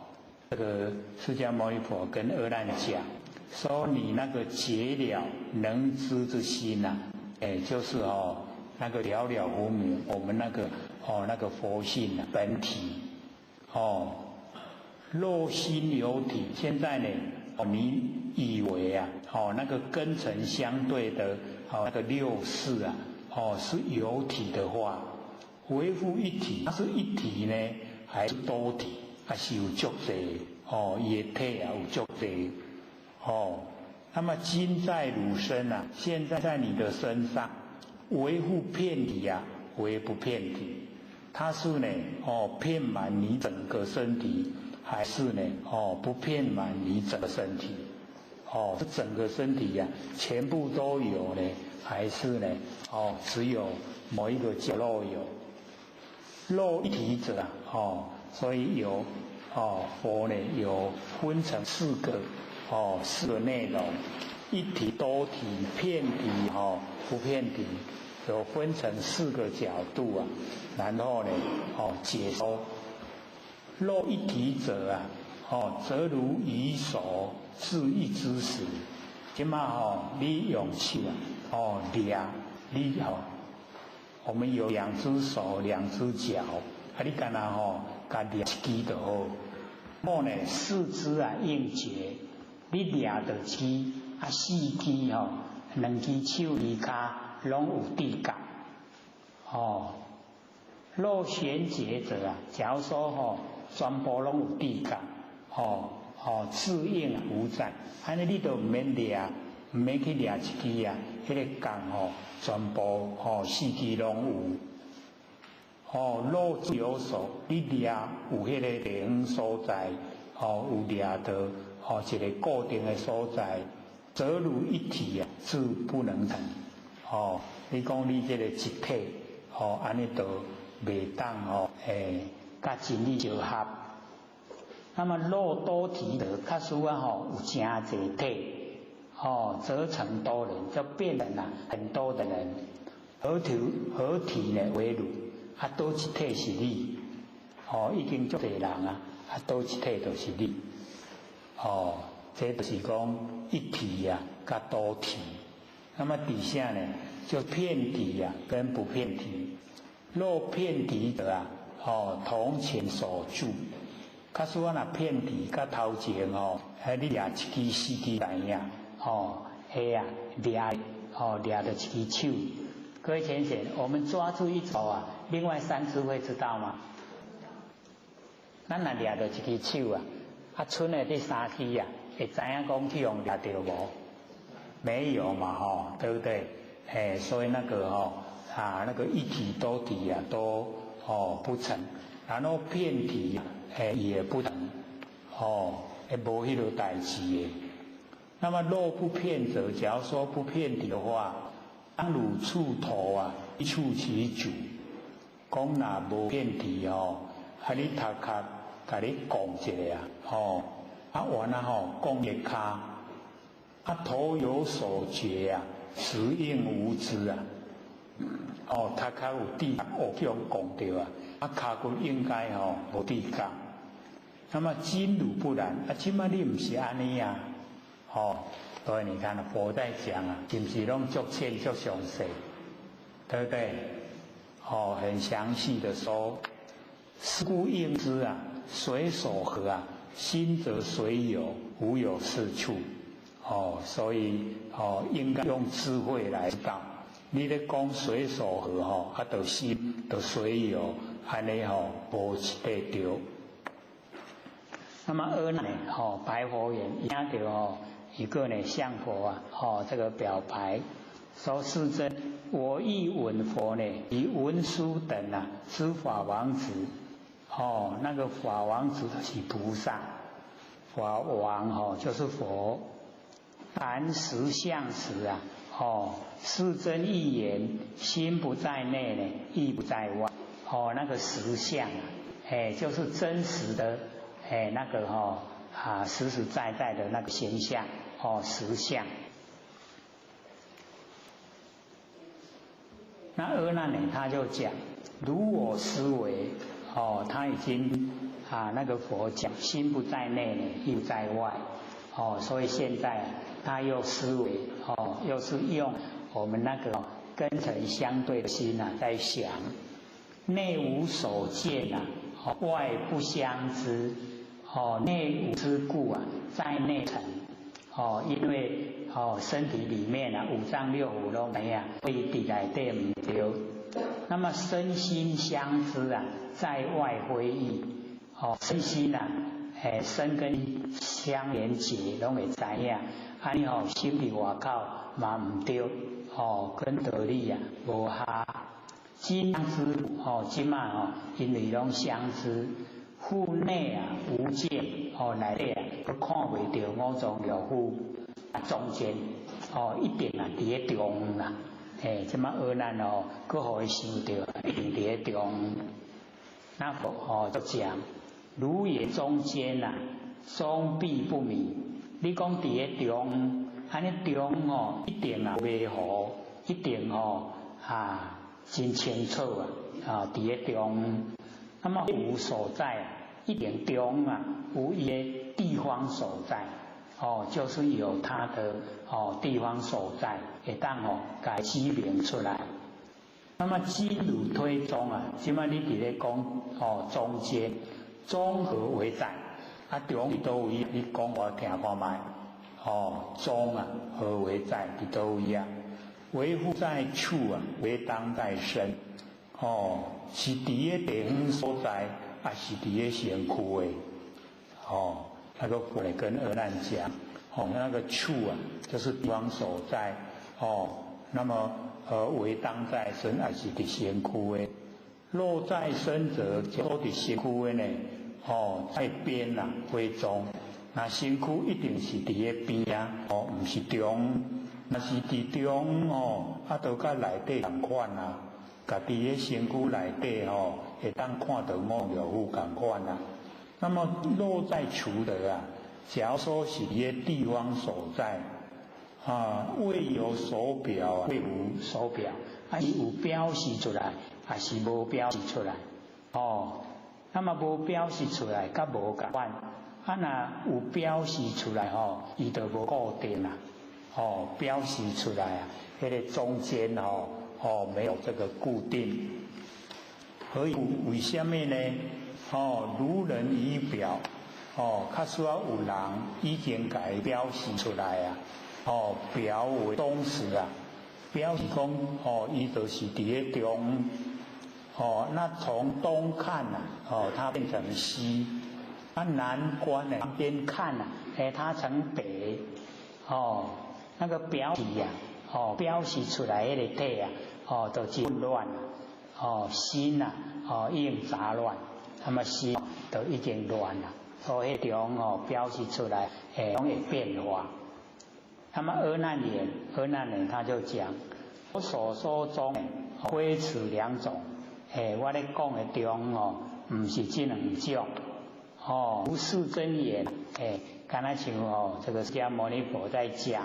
Speaker 2: 这个释迦牟尼佛跟阿难讲，说你那个解了能知之心呐，哎，就是哦那个了了无明，我们那个哦那个佛性啊本体，哦，若心有体，现在呢，哦你以为啊，哦那个根尘相对的哦那个六识啊，哦是有体的话，为复一体，它是一体呢，还是多体？还是有足济哦，伊的体啊有足济哦。那么今在汝身啊，现在在你的身上，为复遍体啊，为不遍体？它是呢哦，遍满你整个身体，还是呢哦不遍满你整个身体？哦，这整个身体呀，全部都有呢，还是呢哦只有某一个角落有？若一体者啊，哦。所以有哦，佛呢有分成四个哦，四个内容，一体、多体、遍体哦，不遍体，有分成四个角度啊，然后呢哦解说，若一体者啊，哦，则如以手执一支时，这马吼你用手啊，哦掠你吼，我们有两只手，两只脚，啊你干那吼？共掠一支就好，莫呢四肢啊应结，你掠著一支啊四支吼，两支手二跤拢有知觉，哦。若旋结者啊，假如说吼全部拢有知觉，吼吼自应无在，按呢你都毋免掠，毋免去掠一支啊，彼个觉吼全部吼四支拢有。哦，若有所，你掠有彼个地方所在，哦，有掠到哦一个固定的所在，则如一体啊，自不能成。哦，你讲你这个一体，哦，按呢就袂当哦，欸，佮真理相合。那么若多体的，假使啊吼有真济体，哦，则成多人，就变成了很多的人。何体何体呢为汝？啊，佗一体是你，哦，已经足济人啊，啊，佗一体就是你，哦，这就是讲一体啊，佮多体。那么底下呢，就遍体啊，跟不遍体。若遍体者啊，哦，同前所住。假使我若遍体佮头前哦，彼你掠一支四支知影，哦，彼啊掠，哦掠著一支手。各位浅显，我们抓住一手啊，另外三只会知道吗？咱若掠著一支手啊，啊，賰的这三支啊，会知影讲去予掠著无？没有嘛，吼，对不对？哎，所以那个吼啊，那个一体多体啊，都哦不成，然后遍体哎也不成，哦，会无彼个代志的。那么若不遍者，假如说不遍体的话，当汝触头啊，一触其主，讲若无遍体哦，啊你头壳共你摃一下啊，吼，啊完了吼，摃一跤，啊头有所觉啊，实应无知啊，哦头壳有知觉，哦去予摃著啊，啊跤骨应该吼无知觉。那么今汝不然，啊这马你毋是按呢啊，哦。所以你看，佛在讲啊，是毋是拢足浅足详细，对不对？哦，很详细的说，是故应知啊，随所合啊，心则随有，无有是处。哦，所以哦，应该用智慧来道。你咧讲随所合吼，啊，就心就随有，按呢吼，无一块对。那么阿难呢？哦，白佛言，听著哦。一个呢，向佛啊，哦，这个表白说：世尊，我亦闻佛呢，以文殊等啊，之法王子，哦，那个法王子是菩萨，法王哦就是佛，谈实相时啊，哦，世尊一言，心不在内呢，意不在外，哦，那个实相啊，哎，就是真实的，哎，那个哈啊，实实在在的那个现象，哦，实相。那阿难呢，他就讲，如我思维，
Speaker 1: 哦，他已經啊那個佛講心不在內呢，又在外，哦，所以現在他又思維，哦，又是用我們那個根塵相對的心啊，在想內無所見啊，外不相知，哦，內無之故啊，在內層，哦，因為哦身體裡面啊五臟六腑攏知影，所以佇內底毋對。那麼身心相知啊，在外非異，哦，身心啊，身跟相連結，攏會知影。按呢吼，心佇外口嘛毋對，哦，跟道理啊無合。今相知，哦，這馬吼，因為攏相知，復內啊無見，哦，內底啊，閣看袂著五臟六腑啊中間，哦，一定啊佇咧中啦。嘿，這馬阿難哦，閣予伊想著，一定佇咧中。那佛哦就講，如言中間啊，中必不迷。你講佇咧中，按呢中哦，一定啊迷糊，一定哦啊真清楚啊，啊佇咧中。那麼無所在啊，一定中啊有伊的地方所在。哦，就是有它的哦地方所在，會當哦共指明出來。那麼今汝推中啊，這馬你佇咧講哦中間，中何為在？啊中佇佗位？你講我聽看覓。哦中啊何為在？佇佗位啊？為復在處啊？為當在身？哦，是佇个地方所在，抑是佇个身軀的？哦。那個佛跟阿難講，哦，那個處啊，就是地方所在，哦，那麼為當在身，還是佇身軀的？若在身者，就佇身軀的呢？哦，在邊啊，非中。那身軀一定是佇个邊啊，哦，毋是中。若是佇中哦，啊，就佮內底仝款啊，共佇个身軀內底吼，會當看著五六腑仝款啊。那麼若在處的啊，假如說是佇个地方所在，啊，未有所表啊，未無所表，啊是有表示出來，還是無表示出來？哦，那麼無表示出來，佮無仝款。啊，若有表示出來吼，伊就無固定啦。哦，表示出來啊，彼個中間哦，哦沒有這個固定。所以為什麼呢？哦，如人以表，哦，假使有人已經共伊表示出來啊，哦，表為東時啊，表示講，哦，伊就是佇咧中，哦，那從東看啊，哦，它變成西，啊，南觀呢，南邊看啊，哎，它成北，哦，那個表體呀，哦，表示出來彼个體啊，哦，就混亂，哦，心啊，哦，已經雜亂。那麼心都已經亂啦，所以彼種哦表示出來，會攏會變化。那麼阿難言，阿難呢他就講，我所說中非此兩種，哎，我咧講的中哦，毋是這兩種，哦，如世尊言，哎，敢若像哦，這個釋迦牟尼佛在講，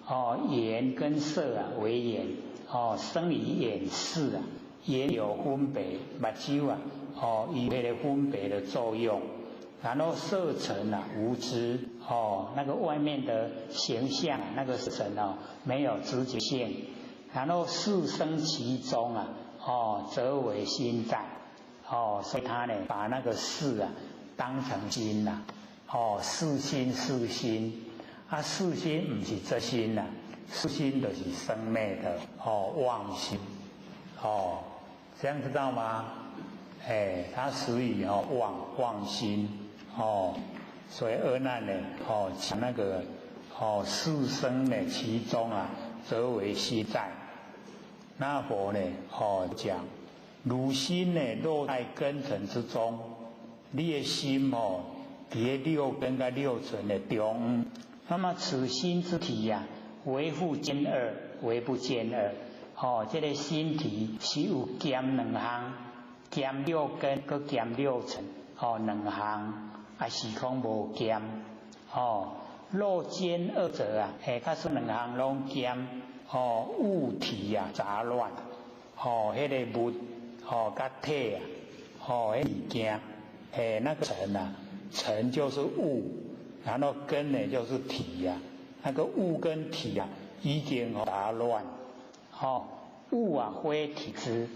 Speaker 1: 哦，眼跟色啊為眼，哦，生於眼識啊，眼有分別，目睭啊。哦，伊彼个分別的作用，然後色塵啊無知，哦，那個外面的形象，那個色塵哦沒有知覺性，然後識生其中啊，哦，則為心在，哦，所以他呢把那個識啊當成心啦，哦，識心識心，啊，識心毋是這心啦，識心就是生滅的，哦，妄心，哦，這樣知道嗎？哎，他屬於哦妄妄心哦，所以阿難呢哦講那個哦識生呢其中啊，則為心在。那佛呢哦講，汝心呢若在根塵之中，你的心哦佇六根佮六塵的中，那麼此心之體呀，為復兼二，為不兼二。哦，這個心體是有兼兩項。兼六根，閣兼六塵，哦，兩項，抑是講無兼，哦，若兼二者啊，嘿，假使兩項攏兼，哦，物體啊雜亂，哦，彼個物，哦，佮體啊，
Speaker 2: 哦，彼物件，哎，那个尘啊，尘就是物，然后根呢就是体呀，那个物跟体啊已经杂乱，
Speaker 1: 哦，物啊非体知，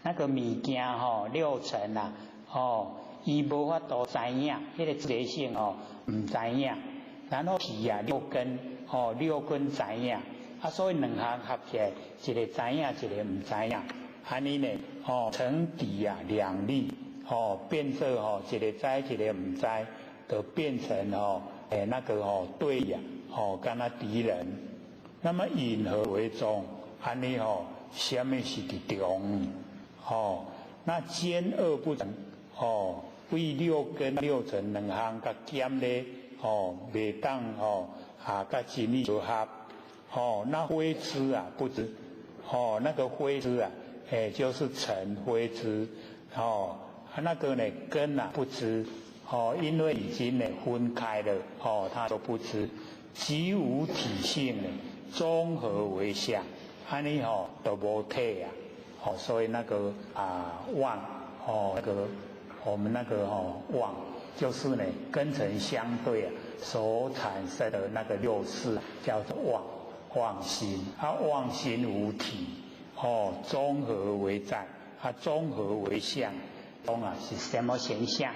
Speaker 1: 那个物件吼六尘啊，哦，伊无法度知影，彼个觉性哦，毋知影，然后体啊六根，哦六根知影，啊所以两项合起来，一个知影，一个毋知影，按呢呢，哦成敌啊两立，哦变做哦一个知一个毋知，就变成哦哎那个哦对呀，哦敢若敌人，那么引何为宗？按呢吼，啥物是伫中？哦，那奸恶不成，哦，为六根六尘两项共兼咧，哦，袂当哦啊，佮真理合，哦，那非知啊不知，哦，那个非知啊，哎，就是尘非知，哦，那个呢根啊不知，哦，因为已经呢分开了，哦，他都不知，即无体性呢，综合为相，按呢吼都无体啊。哦，所以那个啊妄哦，那个我们那个哦妄，就是呢根尘相对啊所产生的那个六识叫做妄妄心，啊妄心无体，哦综合为在，啊综合为相，中啊是什么形象？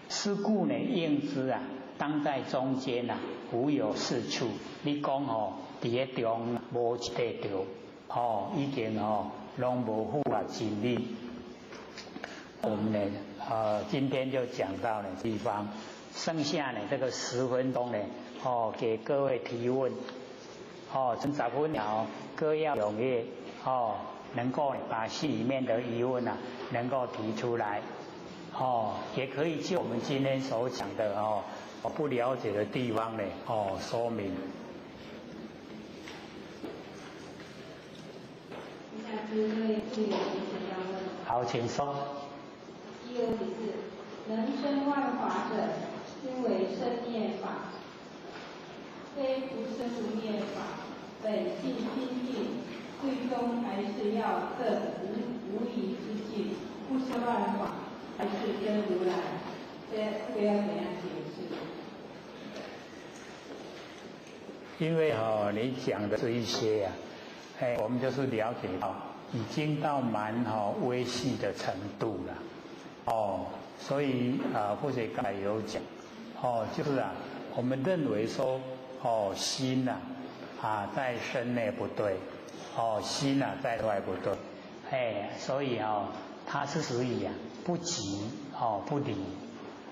Speaker 1: 是故呢应知啊，当在中间啊，无有是处。你讲哦，伫个中无一个对，哦已经哦。拢无符合真理。我们呢，今天就讲到呢地方，剩下呢这个10分钟呢，哦，给各位提问，哦，从10分了，各要踊跃，哦，能够把心里面的疑问啊，能够提出来，哦，也可以就我们今天所讲的哦，不了解的地方呢，哦，说明。好，请说。
Speaker 3: 第一个问题是：能生万法者，均为生灭法，非不生不灭法。本性清净，最终还是要证无无疑之境，不生万法，还是真如来。这这个要怎样解
Speaker 2: 释？因为哦，你讲的这一些啊，哎，我们就是了解到已经到蛮哈微细的程度了，哦，所以啊，或者刚才有讲，哦，就是啊，我们认为说，哦，心呐，啊，在身内不对，哦，心呐在外不对，
Speaker 1: 哎，所以哦，它是属于啊不即哦不离，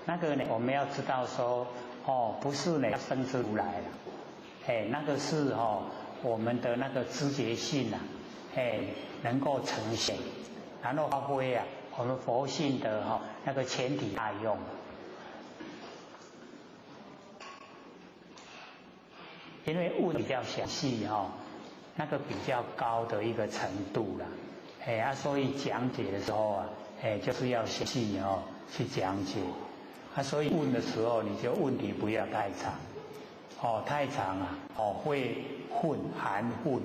Speaker 1: 那个呢，我们要知道说，哦，不是呢生之如来了，哎，那个是哦我们的那个知觉性啊，哎，能够呈现，然后发挥啊我们佛性的哈那个前提大用。因为问比较详细哈，那个比较高的一个程度啦，哎啊，所以讲解的时候啊，哎，就是要详细哦去讲解，啊，所以问的时候你就问题不要太长，哦，太长啊，哦会混含混，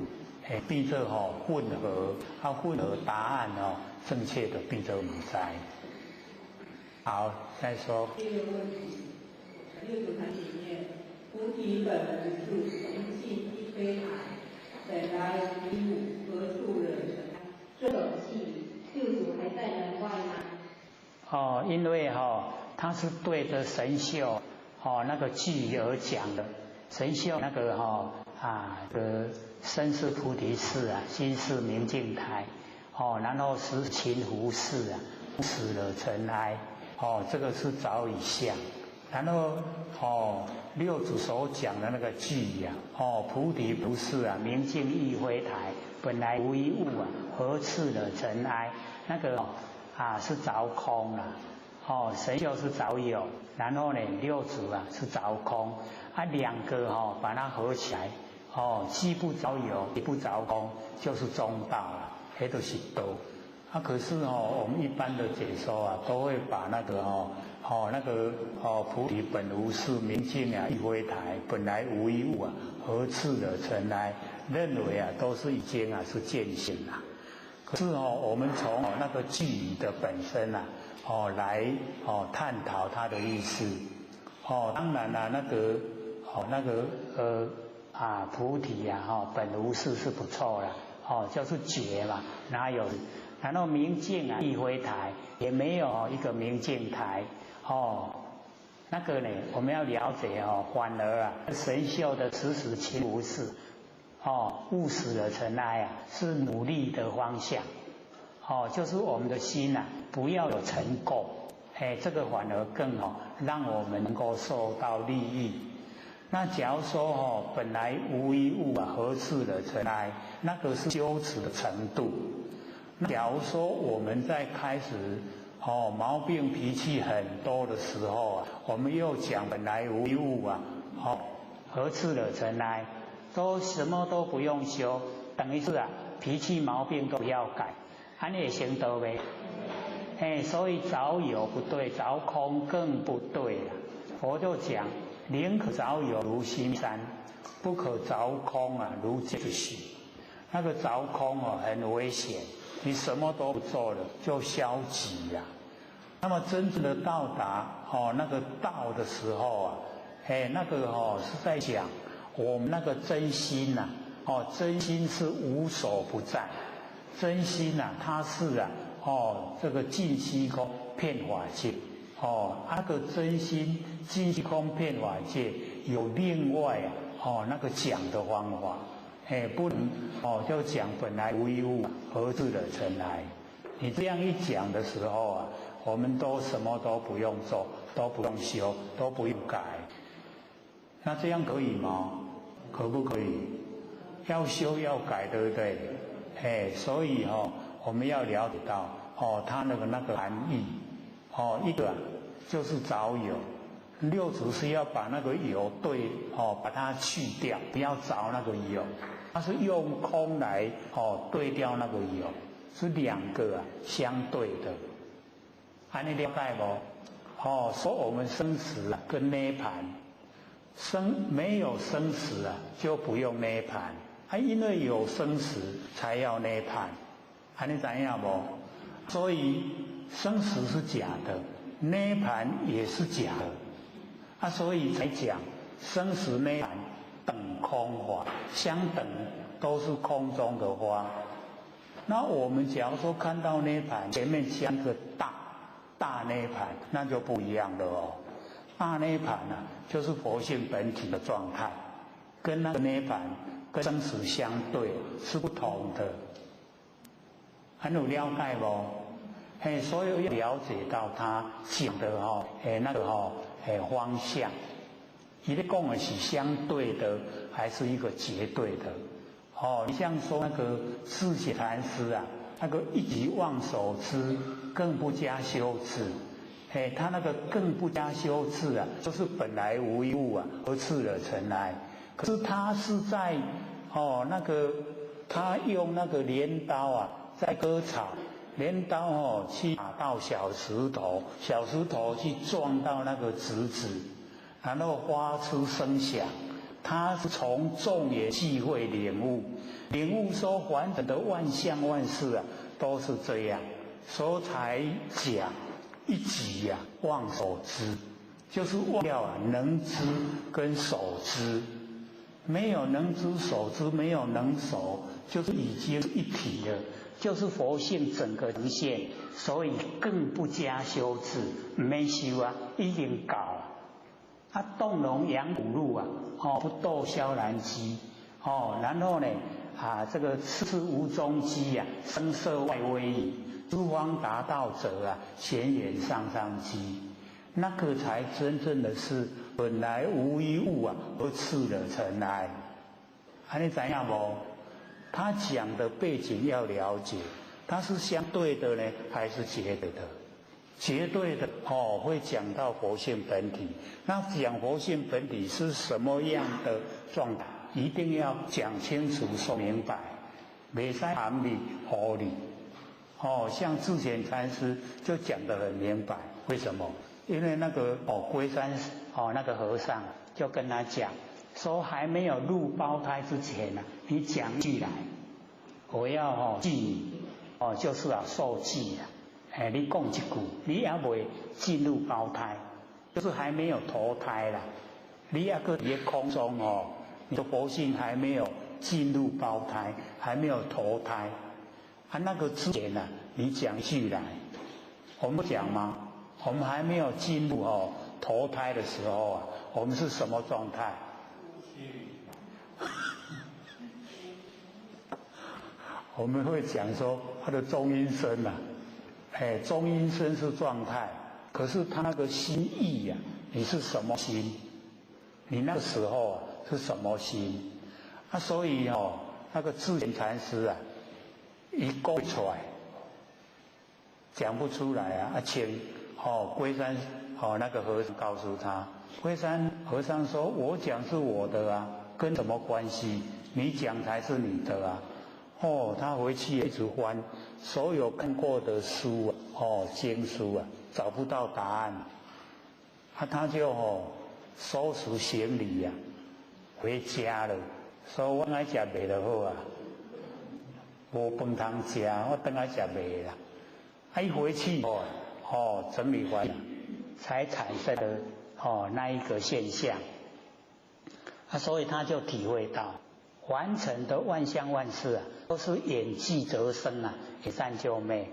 Speaker 1: 哎，变做吼混合，啊混合答案哦，正确的变做毋知。好，再说。
Speaker 11: 第二个问题，六祖坛里面，菩提本无树，明镜亦非台，本来无一物，何处惹尘埃？
Speaker 8: 这种偈，六祖还在门外吗？
Speaker 1: 哦，因为哈，他是对着神秀哦那个句而讲的，神秀那个哈啊个身是菩提寺啊，心是明镜台，哦，然后是勤拂拭啊，死了尘埃，哦，这个是早已相，然后哦六祖所讲的那个句呀，哦菩提不是啊，明镜亦非台，本来无一物啊，何处惹尘埃？那个啊是着空了，哦神秀是着有，然后呢六祖啊是着空，啊两个哈把它合起来，哦既不着有也不着空，就是中道了，彼就是道。啊可是哦我们一般的解说啊，都会把那个哦哦那个哦菩提本无树，明镜啊亦非台，本来无一物啊，何处惹尘埃？认为啊都是已经啊是见性了。可是哦，我们从那个句语的本身啊，
Speaker 2: 哦來哦探討它的意思。哦，當然啦，那個哦那個
Speaker 1: 啊菩提啊哈本無事是不錯啦，哦就是覺嘛，哪有？然後明鏡啊亦非台，也沒有一個明鏡台，哦，那個呢我們要了解哦，反而啊神秀的時時清無事，哦勿使惹塵埃啊，是努力的方向，哦就是我們的心啊不要有塵垢。哎，這個反而更好，讓我們能夠受到利益。那假如說哦，本來無一物啊，何處惹塵埃？那個是修持的程度。假如說我們在開始哦毛病脾氣很多的時候啊，我們又講本來無一物啊，哦何處惹塵埃？都什麼都不用修，等於是啊脾氣毛病都不要改，按呢會成道未？哎，所以著有不對，著空更不對了。佛就講，寧可著有如須彌山，不可著空啊如芥子許。那個著空哦很危險，你什麼都不做了就消極呀。那麼真正的到達哦那個道的時候啊，哎那個哦是在講我們那個真心呐，哦真心是無所不在，真心呐它是啊。哦，這個盡虛空遍法界，哦，那個真心盡虛空遍法界有另外啊，哦那個講的方法，哎，不能哦就講本來無一物，何處惹塵埃？你這樣一講的時候啊，我們都什麼都不用做，都不用修，都不用改，那這樣可以嗎？可不可以？要修要改，對不對？哎，所以哦。我們要了解到哦，它那個含義哦，一個就是著有，六祖是要把那個有對哦，把它去掉，不要著那個有，它是用空來哦對掉那個有，是兩個啊相對的，按呢了解無？哦，說我們生死跟涅槃，生沒有生死啊，就不用涅槃，啊，因為有生死才要涅槃。按呢知影無？所以生死是假的，涅槃也是假的，啊，所以才講生死涅槃等空花，相等都是空中的花。那我們假如說看到涅槃前面加個大大涅槃，那就不一樣了哦。大涅槃啊，就是佛性本體的狀態，跟那個涅槃跟生死相對是不同的。很有了解無？嘿，所以要了解到他講的吼，哎那個吼，哎方向，伊咧講的是相對的，還是一個絕對的？哦，你像說那個智顯禪師啊，那個一即忘所知，更不加修持，嘿，他那個更不加修持啊，就是本來無一物啊，何處惹塵埃？可是他是在哦那個他用那個鐮刀啊。在割草，鐮刀哦去打到小石頭，小石頭去撞到那個竹子，然後發出聲響。他是從眾緣際會領悟，領悟說凡塵的萬象萬事啊，都是這樣，所以才講一即啊忘所知，就是忘掉啊能知跟所知，沒有能知所知，沒有能所，就是已經一體了。就是佛性整個呈現，所以更不加修持，毋免修啊，已經到啊。動龍養虎路啊，哦，不鬥蕭蘭機，哦，然後呢，啊，這個次無中機啊，聲色外威儀，諸方達道者啊，顯眼上上機，那個才真正的是本來無一物啊，何處惹塵埃？按呢知影無？他講的背景要了解，它是相對的呢，還是絕對的？絕對的哦，會講到佛性本體。那講佛性本體是什麼樣的狀態？一定要講清楚、說明白，袂使含你糊你。哦，像智顯禪師就講得很明白，為什麼？因為那個哦龜山哦那個和尚就跟他講。說還沒有入胞胎之前呢，你講句來，我要哦記你，哦就是啊受記啊，
Speaker 10: 哎，你讲一句，你犹未进入胞胎，就是还没有投胎啦。你犹阁伫空中哦，你的佛性还没有进入胞胎，还没有投胎。啊，那个之前呢，你讲一句来，我们不讲吗？我们还没有进入哦投胎的时候啊，我们是什么状态？我们会讲说他的中阴身呐，哎，中阴身是状态，可是他那个心意呀，你是什么心？你那个时候啊是什么心？啊，所以哦，那个智贤禅师啊，一讲出来，讲不出来啊，啊，请哦龟山哦那个和尚告诉他，龟山和尚说：“我讲是我的啊，跟什么关系？你讲才是你的啊。”哦，他回去一直翻所有看过的书啊，哦，经书啊，找不到答案，啊，他就哦收拾行李呀，回家了。说我爱食袂就好啊，无饭通食，我转来食袂啦。啊，一回去哦，哦，整理完才产生的哦那一个现象，啊，所以他就体会到。完成的万象万事啊，都是眼寂则生啊，一散就灭。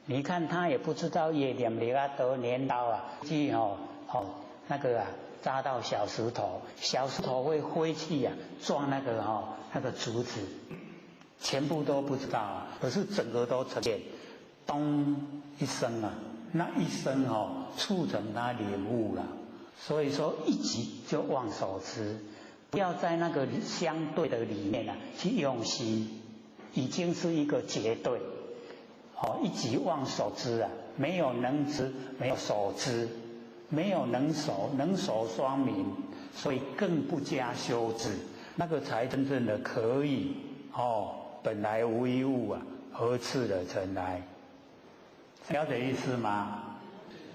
Speaker 10: 你看他也不知道也念力啊得镰刀啊，去哦哦那个啊扎到小石头，小石头会飞去啊撞那个哦那个竹子，全部都不知道啊。可是整个都呈现，咚一声啊，那一声哦促成他领悟了。所以说一击就忘所知。不要在那个相对的里面啊去用心，已经是一个绝对。哦，一即忘所知啊，没有能知，没有所知，没有能守，能守双明，所以更不加修止，那个才真正的可以哦，本来无一物啊，何处惹尘埃？了解意思吗？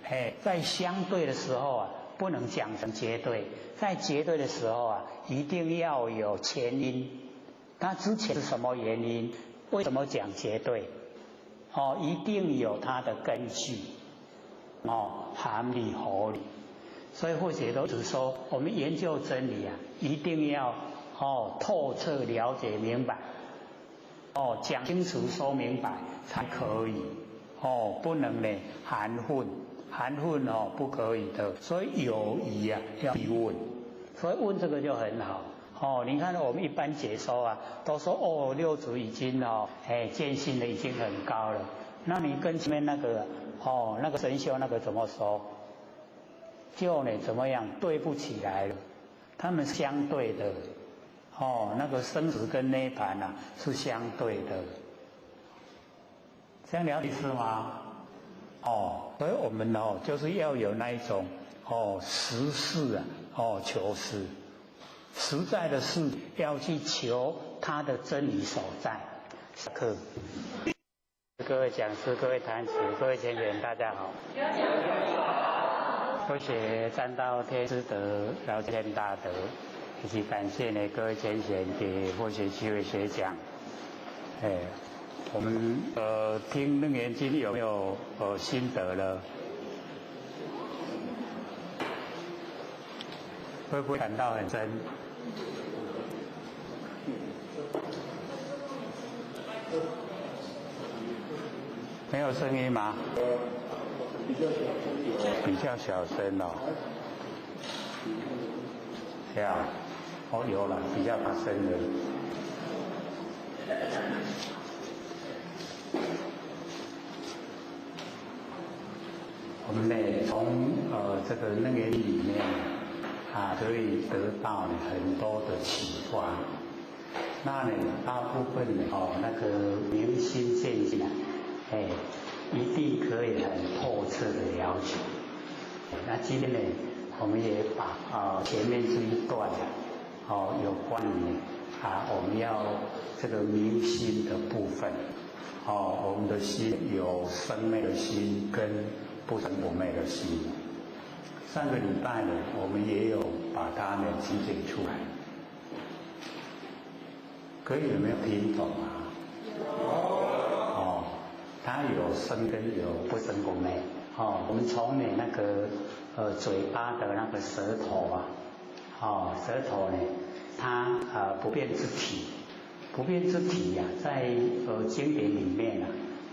Speaker 10: 嘿，在相对的时候啊，不能讲成绝对，在绝对的时候啊，一定要有前因。那之前是什么原因？为什么讲绝对？哦，一定有它的根据，哦，含理合理。所以或许都是说，我们研究真理啊，一定要哦透彻了解明白，哦讲清楚说明白才可以，哦不能呢含混，含混哦不可以的。所以有疑啊要疑问，所以问这个就很好。哦，你看我们一般解说啊，都说哦六祖已经哦，哎见性的已经很高了。那你跟前面那个哦那个神修那个怎么说？就呢怎么样对不起来了？他们相对的，哦那个生死跟涅槃啊是相对的，这样了解是吗？哦，所以我们哦就是要有那一种哦实事啊哦求实。实在的事要去求它的真理所在。下课。各位讲师、各位坛子、各位前贤，大家好。多谢占道天师德、老天大德，以及感谢呢各位前贤给佛学机会学讲。哎，我们听楞严经有没有心得了？会不会感到很深？没有声音吗？
Speaker 6: 比较小声。
Speaker 2: 比较小声哦。这样，哦有了，比较大声的。我们呢，从这个楞严里面啊，可以得到很多的启发。那呢，大部分呢，哦，那个明心见性啊，哎，一定可以很透彻的了解。那今天呢，我们也把啊前面这一段哦，有关于啊我们要这个明心的部分，哦，我们的心有生灭的心跟不生不灭的心。上个礼拜呢，我们也有把它呢集结出来，可以有没有听懂啊？有。哦，
Speaker 1: 它有生跟有不生功能。哦，我们从你那个嘴巴的那个舌头啊，哦，舌头呢，它不变之体，不变之体呀，在经典里面啊，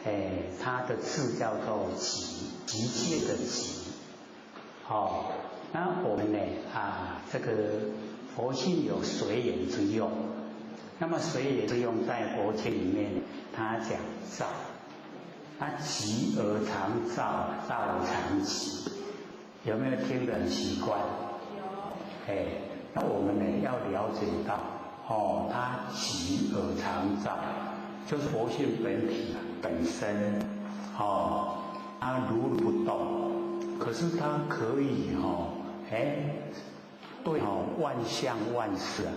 Speaker 1: 哎，它的字叫做极，极界的极。哦，那我们呢啊，这个佛性有随缘之用，那么随缘之用在佛经里面，它讲照。它极而常照，照而常极，有没有听得很习惯？
Speaker 9: 有。
Speaker 1: 哎，那我们呢要了解到，哦，它极而常照，就是佛性本体本身，哦，它如如不动，可是它可以哦，哎，对哦，万象万事啊，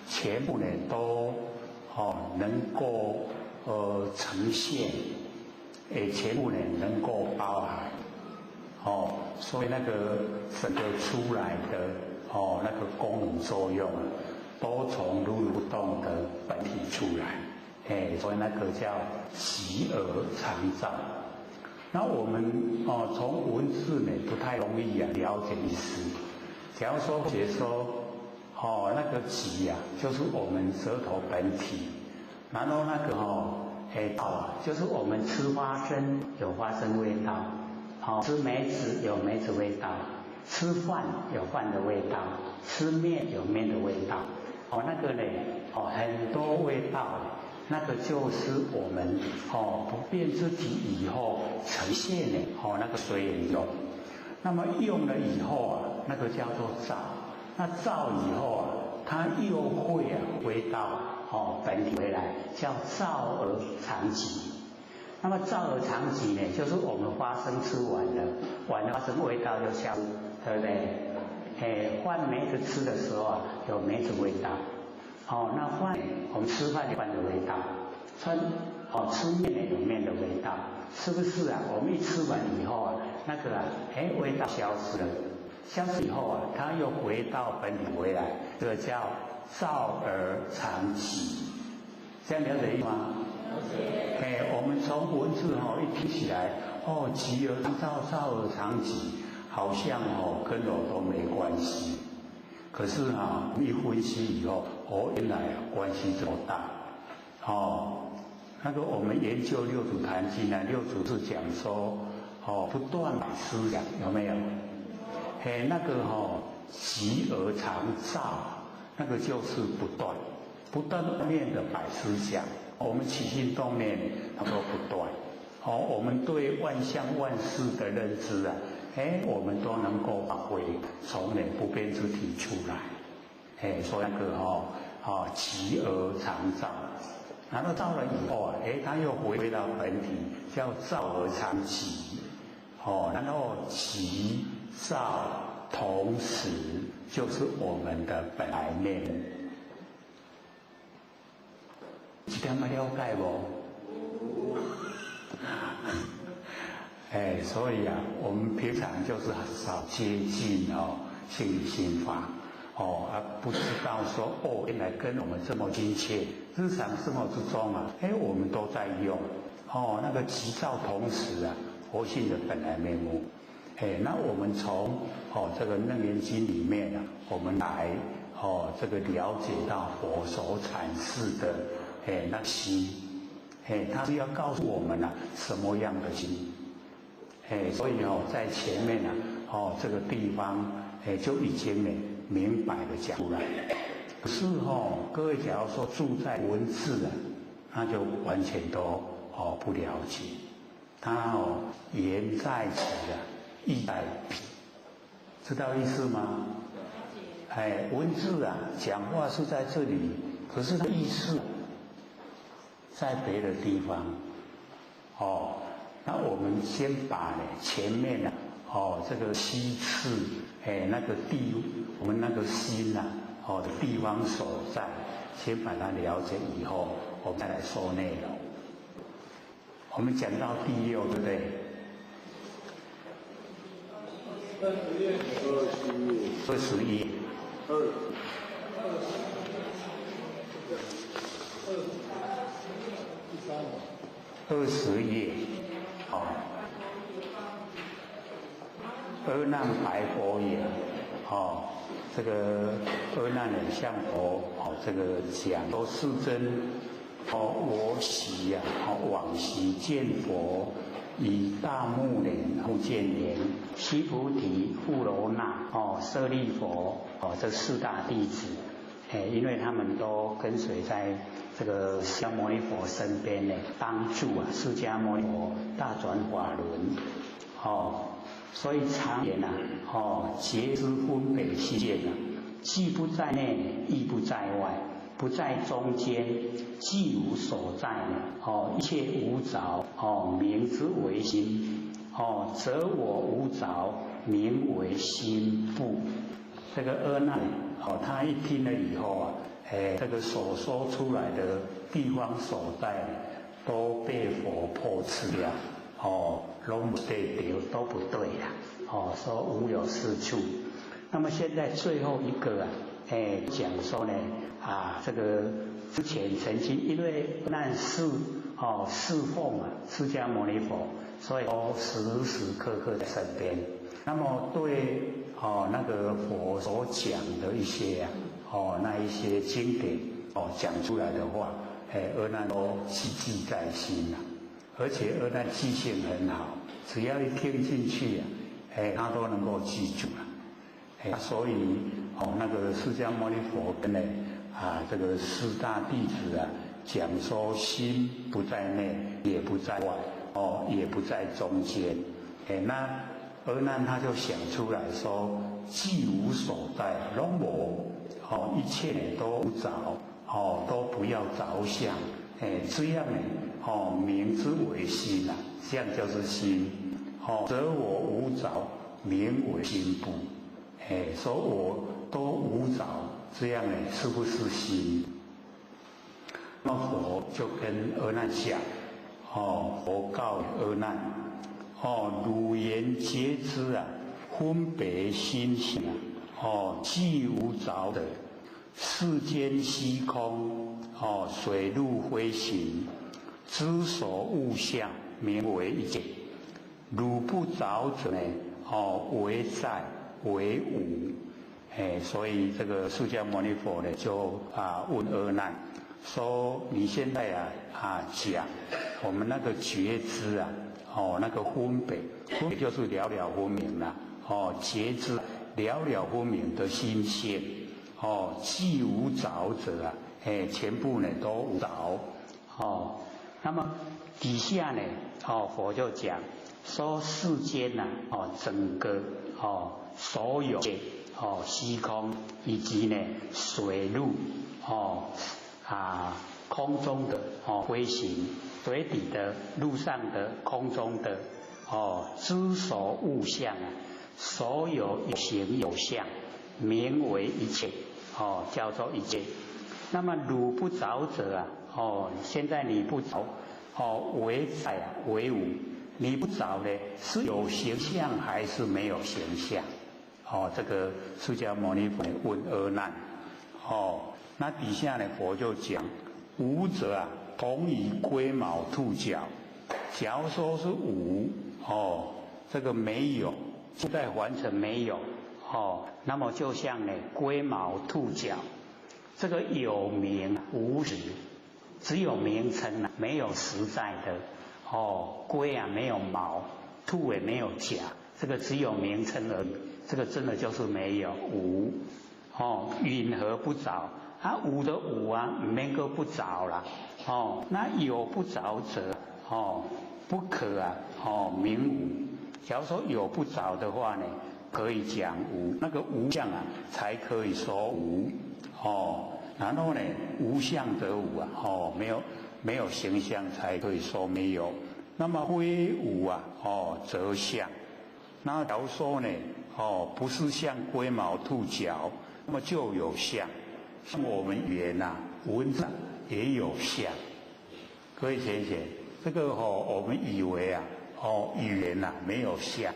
Speaker 1: 全部呢都哦能够呈现。诶，全部呢能够包含，哦，所以那个整个出来的哦，那个功能作用啊，都从如如不动的本体出来，哎，所以那个叫极而常照。那我们哦，从文字呢不太容易啊了解意思。假如说，比如说，哦，那个极啊，就是我们舌头本体，然后那个哦。哎，哦，就是我们吃花生有花生味道，好，吃梅子有梅子味道，吃饭有饭的味道，吃面有面的味道，哦，那个呢，哦，很多味道，那个就是我们哦不变之体以后呈现的哦那个随缘用，那么用了以后啊，那个叫做造，那造以后啊，它又会啊回到。哦，本体回来叫照而常寂。那么照而常寂呢，就是我们花生吃完了，完了花生味道就消失，对不对？哎，换梅子吃的时候啊，有梅子味道。哦，那换我们吃饭有饭的味道，穿哦吃面呢有面的味道，是不是啊？我们一吃完以后啊，那个啊，哎，味道消失了，消失以后啊，它又回到本体回来，这个叫。照而常寂，这样了解吗？
Speaker 9: 了解。
Speaker 1: 哎，我们从文字哈一听起来，哦，寂而照，照而常寂，好像哦跟我都没关系。可是啊，一分析以后，哦，原来关系这么大。哦，那个我们研究六祖坛经呢，六祖是讲说，哦，不断思想，有没有？哎，那个哈，寂而常照。那个就是不断，不断念的百思想，我们起心动念，它都不断。哦，我们对万象万事的认知啊，哎，我们都能够发挥从那不变之体出来。哎，所以那个哦，哦，寂而常照，然后照了以后啊，哎，它又回到本体，叫照而常寂。哦，然后寂照同时。就是我们的本来面目，这点要了解无？哎，所以啊，我们平常就是少接近哦，心理心法哦，而不知道说哦，原来跟我们这么亲切，日常生活之中啊，哎，我们都在用哦，那个急躁同时啊，佛性的本来面目。哎，那我们从哦这个《楞严经》里面啊，我们来哦这个了解到佛所阐释的哎那心，哎，他是要告诉我们啊什么样的心，哎，所以哦在前面啊哦这个地方哎就已经呢明白的讲出来。可是哦各位假如说住在文字啊，那就完全都哦不了解，他哦言在此啊。意在彼，知道意思吗？哎，文字啊，讲话是在这里，可是意思在别的地方。哦，那我们先把呢前面呢，哦这个七次，哎那个地，我们那个心呐，哦的地方所在，先把它了解以后，我们再来说内容。我们讲到第六，对不对？21，20页。
Speaker 2: 哦，阿难白佛言，哦，这个阿难呢向佛哦这个讲说，世尊，哦，我昔呀，哦往昔见佛以大目连、目犍连、须菩提、富楼那、哦舍利弗，哦这四大弟子，哎，因为他们都跟随在这个释迦牟尼佛身边呢，帮助啊释迦牟尼佛大转法轮，哦，所以常言呐，哦觉知分别心见啊，既不在内，亦不在外，不在中间，既无所在呢，哦一切无着，哦名之为心，哦则我无着，名为心不。这个阿难，哦他一听了以后啊，哎，这个所说出来的地方所在，都被佛破斥掉，哦，拢不对，
Speaker 1: 都不对啦，哦，说无有是处。那么现在最后一个啊，哎，讲说呢，啊，这个之前曾经因为难侍哦侍奉啊释迦牟尼佛，所以都时时刻刻在身边。
Speaker 2: 那么对哦那个佛所讲的一些啊，哦那一些经典哦讲出来的话，哎，阿难都记记在心呐。而且阿难记性很好，只要一听进去啊，哎，他都能够记住了。哎，所以哦，那个释迦牟尼佛跟呢啊这个四大弟子啊讲说，心不在内，也不在外，哦，也不在中间。哎，那阿难他就想出来说，既无所在，拢无，哦，一切都无着，哦，都不要着相，哎，这样呢，哦，名之为心啊，这样就是心，哦，则我无着，名为心不。哎，说我都无着，这样呢，是不是心？那佛就跟阿难讲，哦，佛告阿难，哦，汝言觉知啊，分别心性啊，哦，既无着的，世间虚空，哦，水陆飞行，知所物象，名为一切。汝不着者呢，哦，为在。为无，哎，所以这个释迦牟尼佛呢，就啊问阿难说：“你现在啊啊讲我们那个觉知啊，哦那个分别，分别就是了了分明啦，哦觉知了了分明的心性，哦既无着者啊，哎全部呢都无着，
Speaker 1: 哦，那么底下呢，哦佛就讲说世间呐，哦整个哦。所有的哦虚空以及呢水陆哦啊空中的哦飞行，水底的、陆上的、空中的哦知所物象啊，所有有形有相，名为一切哦，叫做一切。那么汝不着者啊哦，现在你不着哦为在啊为无，你不着呢是有形象还是没有形象？哦，这个释迦牟尼佛问阿难，哦，那底下呢佛就讲，无者啊，同于龟毛兔角。假如说是无，哦，这个没有，住在凡尘没有，哦，那么就像呢龟毛兔角，这个有名无实，只有名称啊，没有实在的。哦，龟啊没有毛，兔也没有角，这个只有名称而已。这个真的就是没有无，哦，云何不着？啊，无的无啊，免阁不着啦，哦，那有不着者，哦，不可啊，哦，名无。假如说有不着的话呢，可以讲无，那个无相啊，才可以说无，哦，然后呢，无相得无啊，哦，没有形象才可以说没有。那么非无啊，哦，则相。那假如说呢，哦，不是像龟毛兔角，那么就有相。像我们语言呐，文字也有相。各位浅显，这个哦，我们以为啊，哦，语言呐没有相。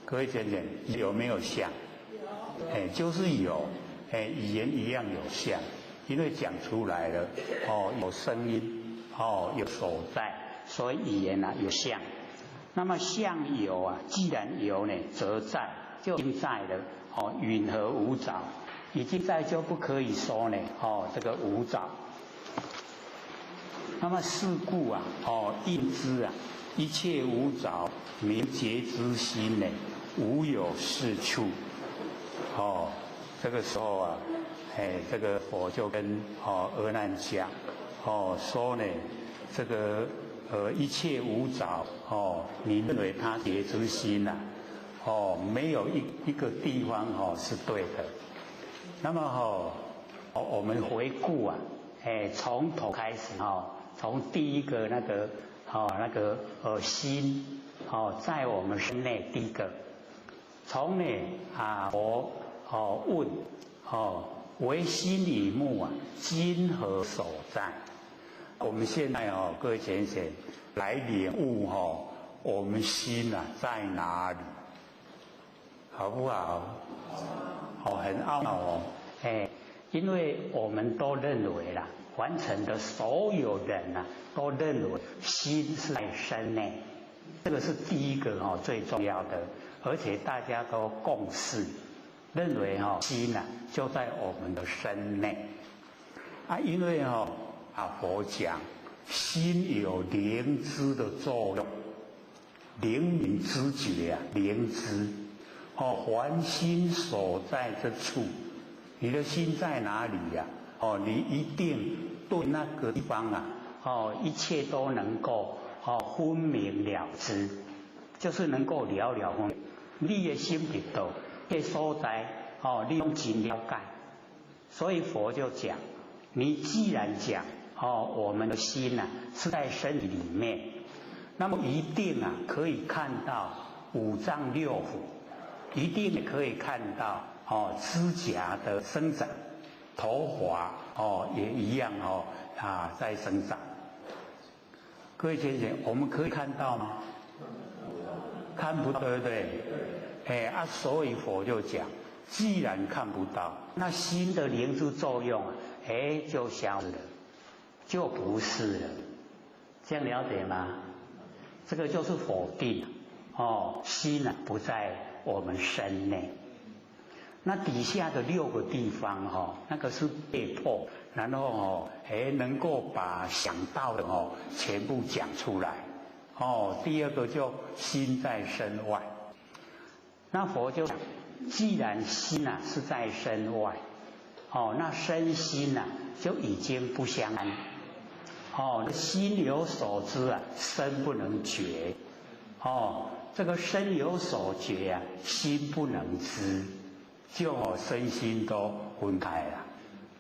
Speaker 1: 各位浅显，有没有相？
Speaker 9: 有。
Speaker 2: 哎，就是有，哎，语言一样有相，因为讲出来了，哦，有声音，哦，有
Speaker 1: 所在，所以语言呐有相。那么相有啊，既然有呢，则在，就已经在了。哦，云何无着？已经在就不可以说呢。哦，这个无着。那么是故啊，哦，应知啊，一切无着，名觉之心呢，无有是处。哦，这个时候啊，哎，这个佛就跟阿难讲，哦，说呢，这个一切无着，哦，你认为他觉之心呐，哦，没有一个地方哦是对的。那么哦，我们回顾啊，哎，从头开始哦，从第一个那个哦那个心哦，在我们身内第一个，从呢啊佛哦问哦，唯心与目啊，今何所在？
Speaker 2: 我们现在哦，各位浅显来领悟哈，我们心啊在哪里？好不好？好，很奥妙哦。
Speaker 1: 哎，因为我们都认为啦，完成的所有人呐，都认为心是在身内，这个是第一个哦最重要的，而且大家都共识，认为哈心呐就在我们的身内。
Speaker 2: 啊，因为哈啊佛讲心有灵知的作用，灵敏知觉啊，灵知哦，凡心所在之处，你的心在哪里呀？哦，你一定对那个地方啊，
Speaker 1: 哦，一切都能够哦分明了之，就是能够了了分。你的心伫佗，这所在哦，你拢真了解。所以佛就讲，你既然讲哦，我们的心呐是在身体里面，那么一定啊可以看到五脏六腑，一定可以看到哦指甲的生长，头发哦也一样哦啊在生长。各位先生，我们可以看到吗？看不到，对不对？哎啊，所以佛就讲，既然看不到，那心的灵知作用啊，哎，就消失了，就不是了。这样了解吗？这个就是否定哦，心啊不在我们身内。那底下的六个地方哈，那个是被迫，然后哦，哎，能够把想到的哦全部讲出来。哦，第二个就心在身外。那佛就讲，既然心啊是在身外，哦，那身心呐就已经不相安。哦，心有所知啊，身不能觉。哦，这个身有所觉啊，心不能知，就身心都分开了。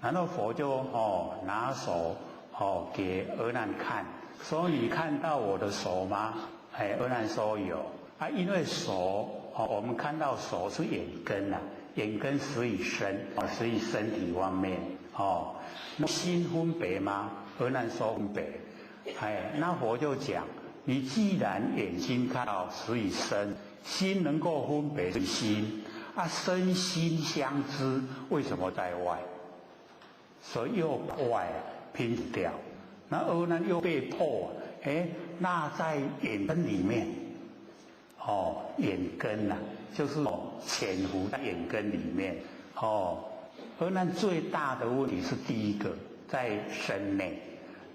Speaker 1: 然后佛就哦拿手哦给阿难看，说你看到我的手吗？哎，阿难说有。啊，因为手哦，我们看到手是眼根呐，眼根始于身，哦，始于身体方面，哦，那心分别吗？阿难说分别。哎，那佛就讲，你既然眼睛看到始于身，心能够分别是心，啊，身心相知，为什么在外？所以又把外拼掉，那阿难又被迫，哎，那在眼根里面。哦，眼根呐，就是哦，潜伏在眼根里面。哦，阿难最大的问题是第一个在身内，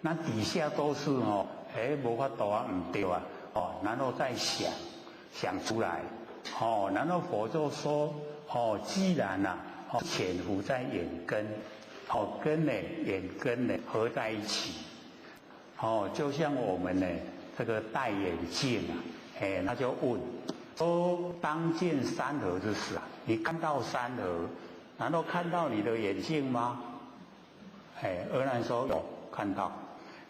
Speaker 1: 那底下都是哦，哎，无法度啊，唔对啊，哦，然后再想想出来，哦，然后佛就说，哦，既然呐，哦，潜伏在眼根，哦，根呢，眼根呢合在一起，哦，就像我们呢这个戴眼镜啊。哎，那就问说：当见山河之时啊，你看到山河，难道看到你的眼镜吗？哎，阿难说有看到。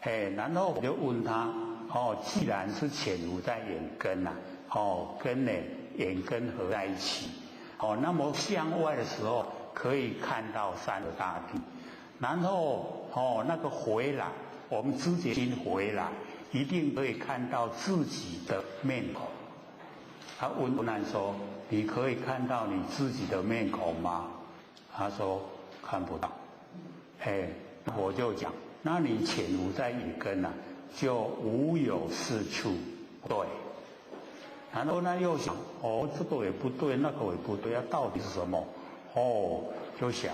Speaker 1: 哎，然后我就问他：哦，既然是潜伏在眼根呐，哦，跟呢眼根合在一起，哦，那么向外的时候可以看到山河大地，然后哦，那个回来，我们知觉心回来。一定可以看到自己的面孔。他问阿难说：“你可以看到你自己的面孔吗？”他说：“看不到。”哎，我就讲，那你潜伏在眼根啊，就无有是处。对，
Speaker 2: 然后呢又想，哦，这个也不对，那个也不对啊，到底是什么？哦，就想，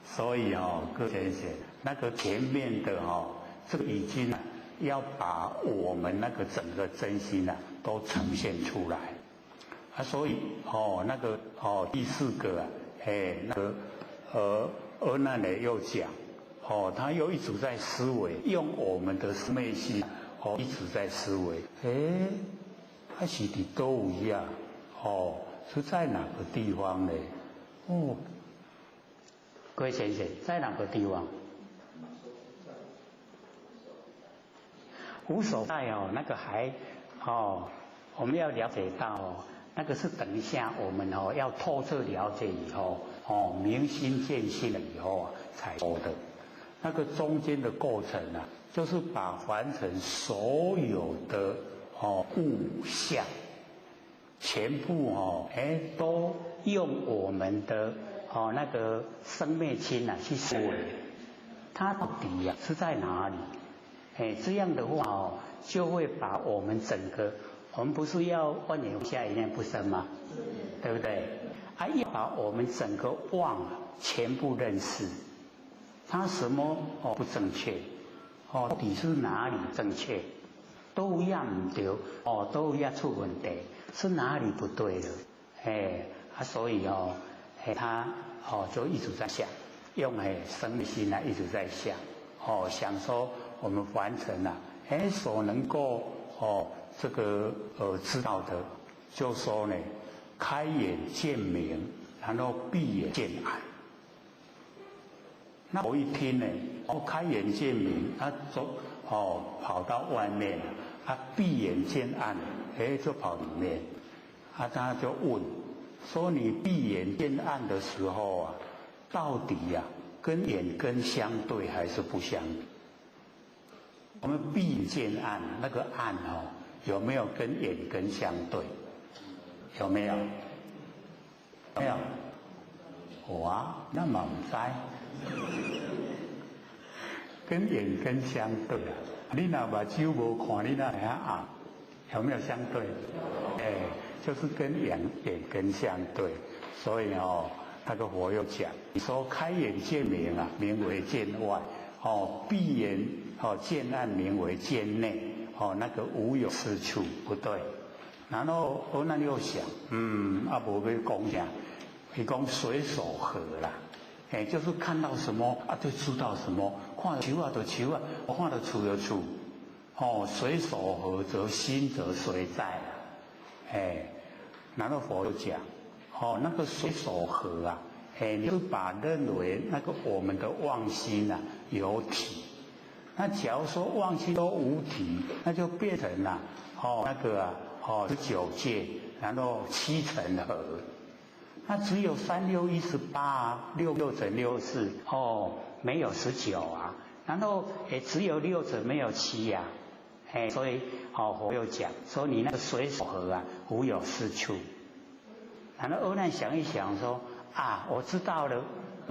Speaker 2: 所以哦，各位先生，那个前面的哦，这个已经要把我们那个整个真心啊都呈现出来啊，所以哦，那个哦第四个啊，哎，那个阿难呢又讲，哦，他又一直在思维，用我们的三昧心哦一直在思维，哎，他是伫佗位啊？哦，是在哪个地方呢？哦。
Speaker 1: 各位先生，在哪个地方？无所在哦，那个还哦，我们要了解到哦，那个是等一下我们哦要透彻了解以后哦，明心见性了以后啊才说的。
Speaker 2: 那个中间的过程啊，就是把凡尘所有的哦物象，全部哦哎都
Speaker 1: 用我们的哦那个生灭心啊去思维，它到底啊是在哪里？哎，这样的话哦，就会把我们整个，我们不是要万念下一念不生吗？对不对？啊，要把我们整个妄全部认识，它什么哦不正确？哦，到底是哪里正确？都一样唔对，哦，都一样出问题，是哪里不对了？哎，啊，所以哦，哎，他哦就一直在想，用哎生心啊一直在想，哦，想说我们凡尘啊，哎，所能够哦这个知道的，就说呢，开眼见明，然后闭眼见暗。那我一听呢，哦，开眼见明，他走哦跑到外面，他闭眼见暗，哎，就跑里面，啊，他就问说：你闭眼见暗的时候啊，到底呀，跟眼根相对还是不相对？我们闭眼见暗，那个暗哦，有没有跟眼根相对？有没有？没有。哇，那嘛唔知。跟眼根相对啊！你若目睭无看，你哪会晓暗？有没有相对？哎，就是跟眼根相对。所以哦，那个佛又讲，你说开眼见明啊，名为见外；哦，闭眼哦见暗，名为见内。哦，那个无有是处，不对。然后阿难又想，啊无欲讲啥，伊讲随所合啦。哎，就是看到什么啊，就知道什么；看到树啊，就树啊；看到厝就厝。哦，随所合则心则随在啦。哎，然后佛就讲，哦，那个随所合啊，哎，你就把认为那个我们的妄心啊有体。那假如说妄心都无体，那就变成了哦那个啊哦19界，然后7尘合。那只有3、6、18啊，6 6乘64哦，没有19啊，然后也只有6乘没有7呀，哎，所以哦，佛又讲说你那个随所合啊，无有是处。然后阿难想一想说啊，我知道了，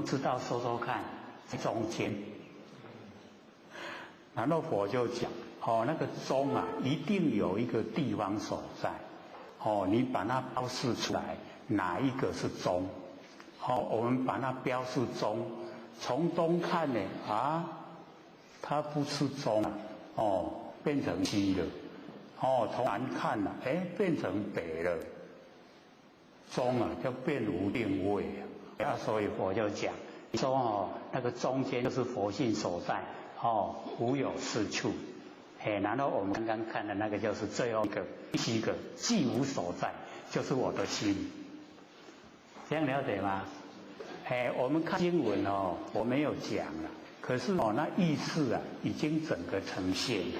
Speaker 1: 知道说说看，在中间。然后佛就讲哦，那个中啊，一定有一个地方所在，哦，你把它标示出来。哪一个是中？好，我们把它标示中。从东看呢，啊，它不是中啊，哦，变成西了。哦，从南看呢，哎，变成北了。中啊，就变无定位啊。所以佛就讲说哦，那个中间就是佛性所在，哦，无有是处。哎，然后我们刚刚看的那个就是最后一个第7个，既无所在，就是我的心。这样了解吗？哎，我们看经文哦，我没有讲了，可是哦，那意思啊，已经整个呈现了。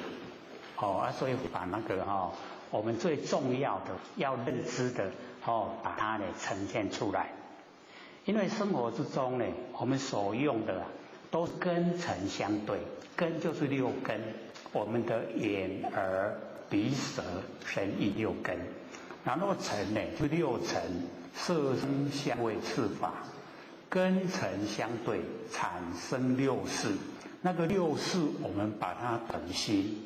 Speaker 1: 哦啊，所以把那个哦，我们最重要的要认知的哦，把它呢呈现出来。因为生活之中呢，我们所用的啊，都是根尘相对，根就是6根，我们的眼、耳、鼻、舌、身、意6根，然后尘呢就6尘。色声香味触法，根尘相对产生6识，那个6识我们把它等心，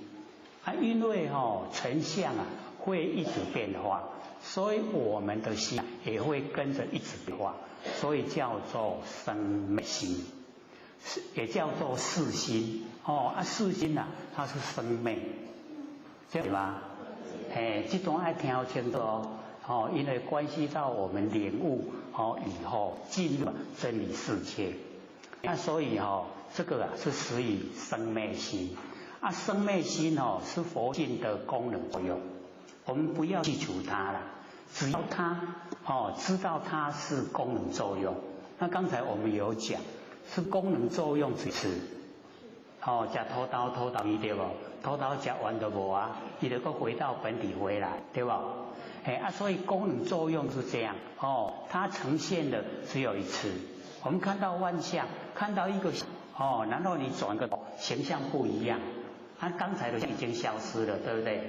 Speaker 1: 啊，因为成像啊会一直变化，所以我们的心也会跟着一直变化，所以叫做生灭心，也叫做识心。哦啊，识心呐，它是生灭，对吗？哎，这段爱听清楚哦，因为关系到我们领悟以后进入真理世界。那所以这个啊是属于生灭心。啊，生灭心是佛性的功能作用，我们不要去除它了，只要它知道它是功能作用。那刚才我们有讲，是功能作用只是，食土豆土豆伊对无？土豆食完就无啊，伊就阁回到本体回来，对无？哎啊，所以功能作用是这样它呈现的只有一次。我们看到万象，看到一个然后你转个形象不一样。它刚才的已经消失了，对不对？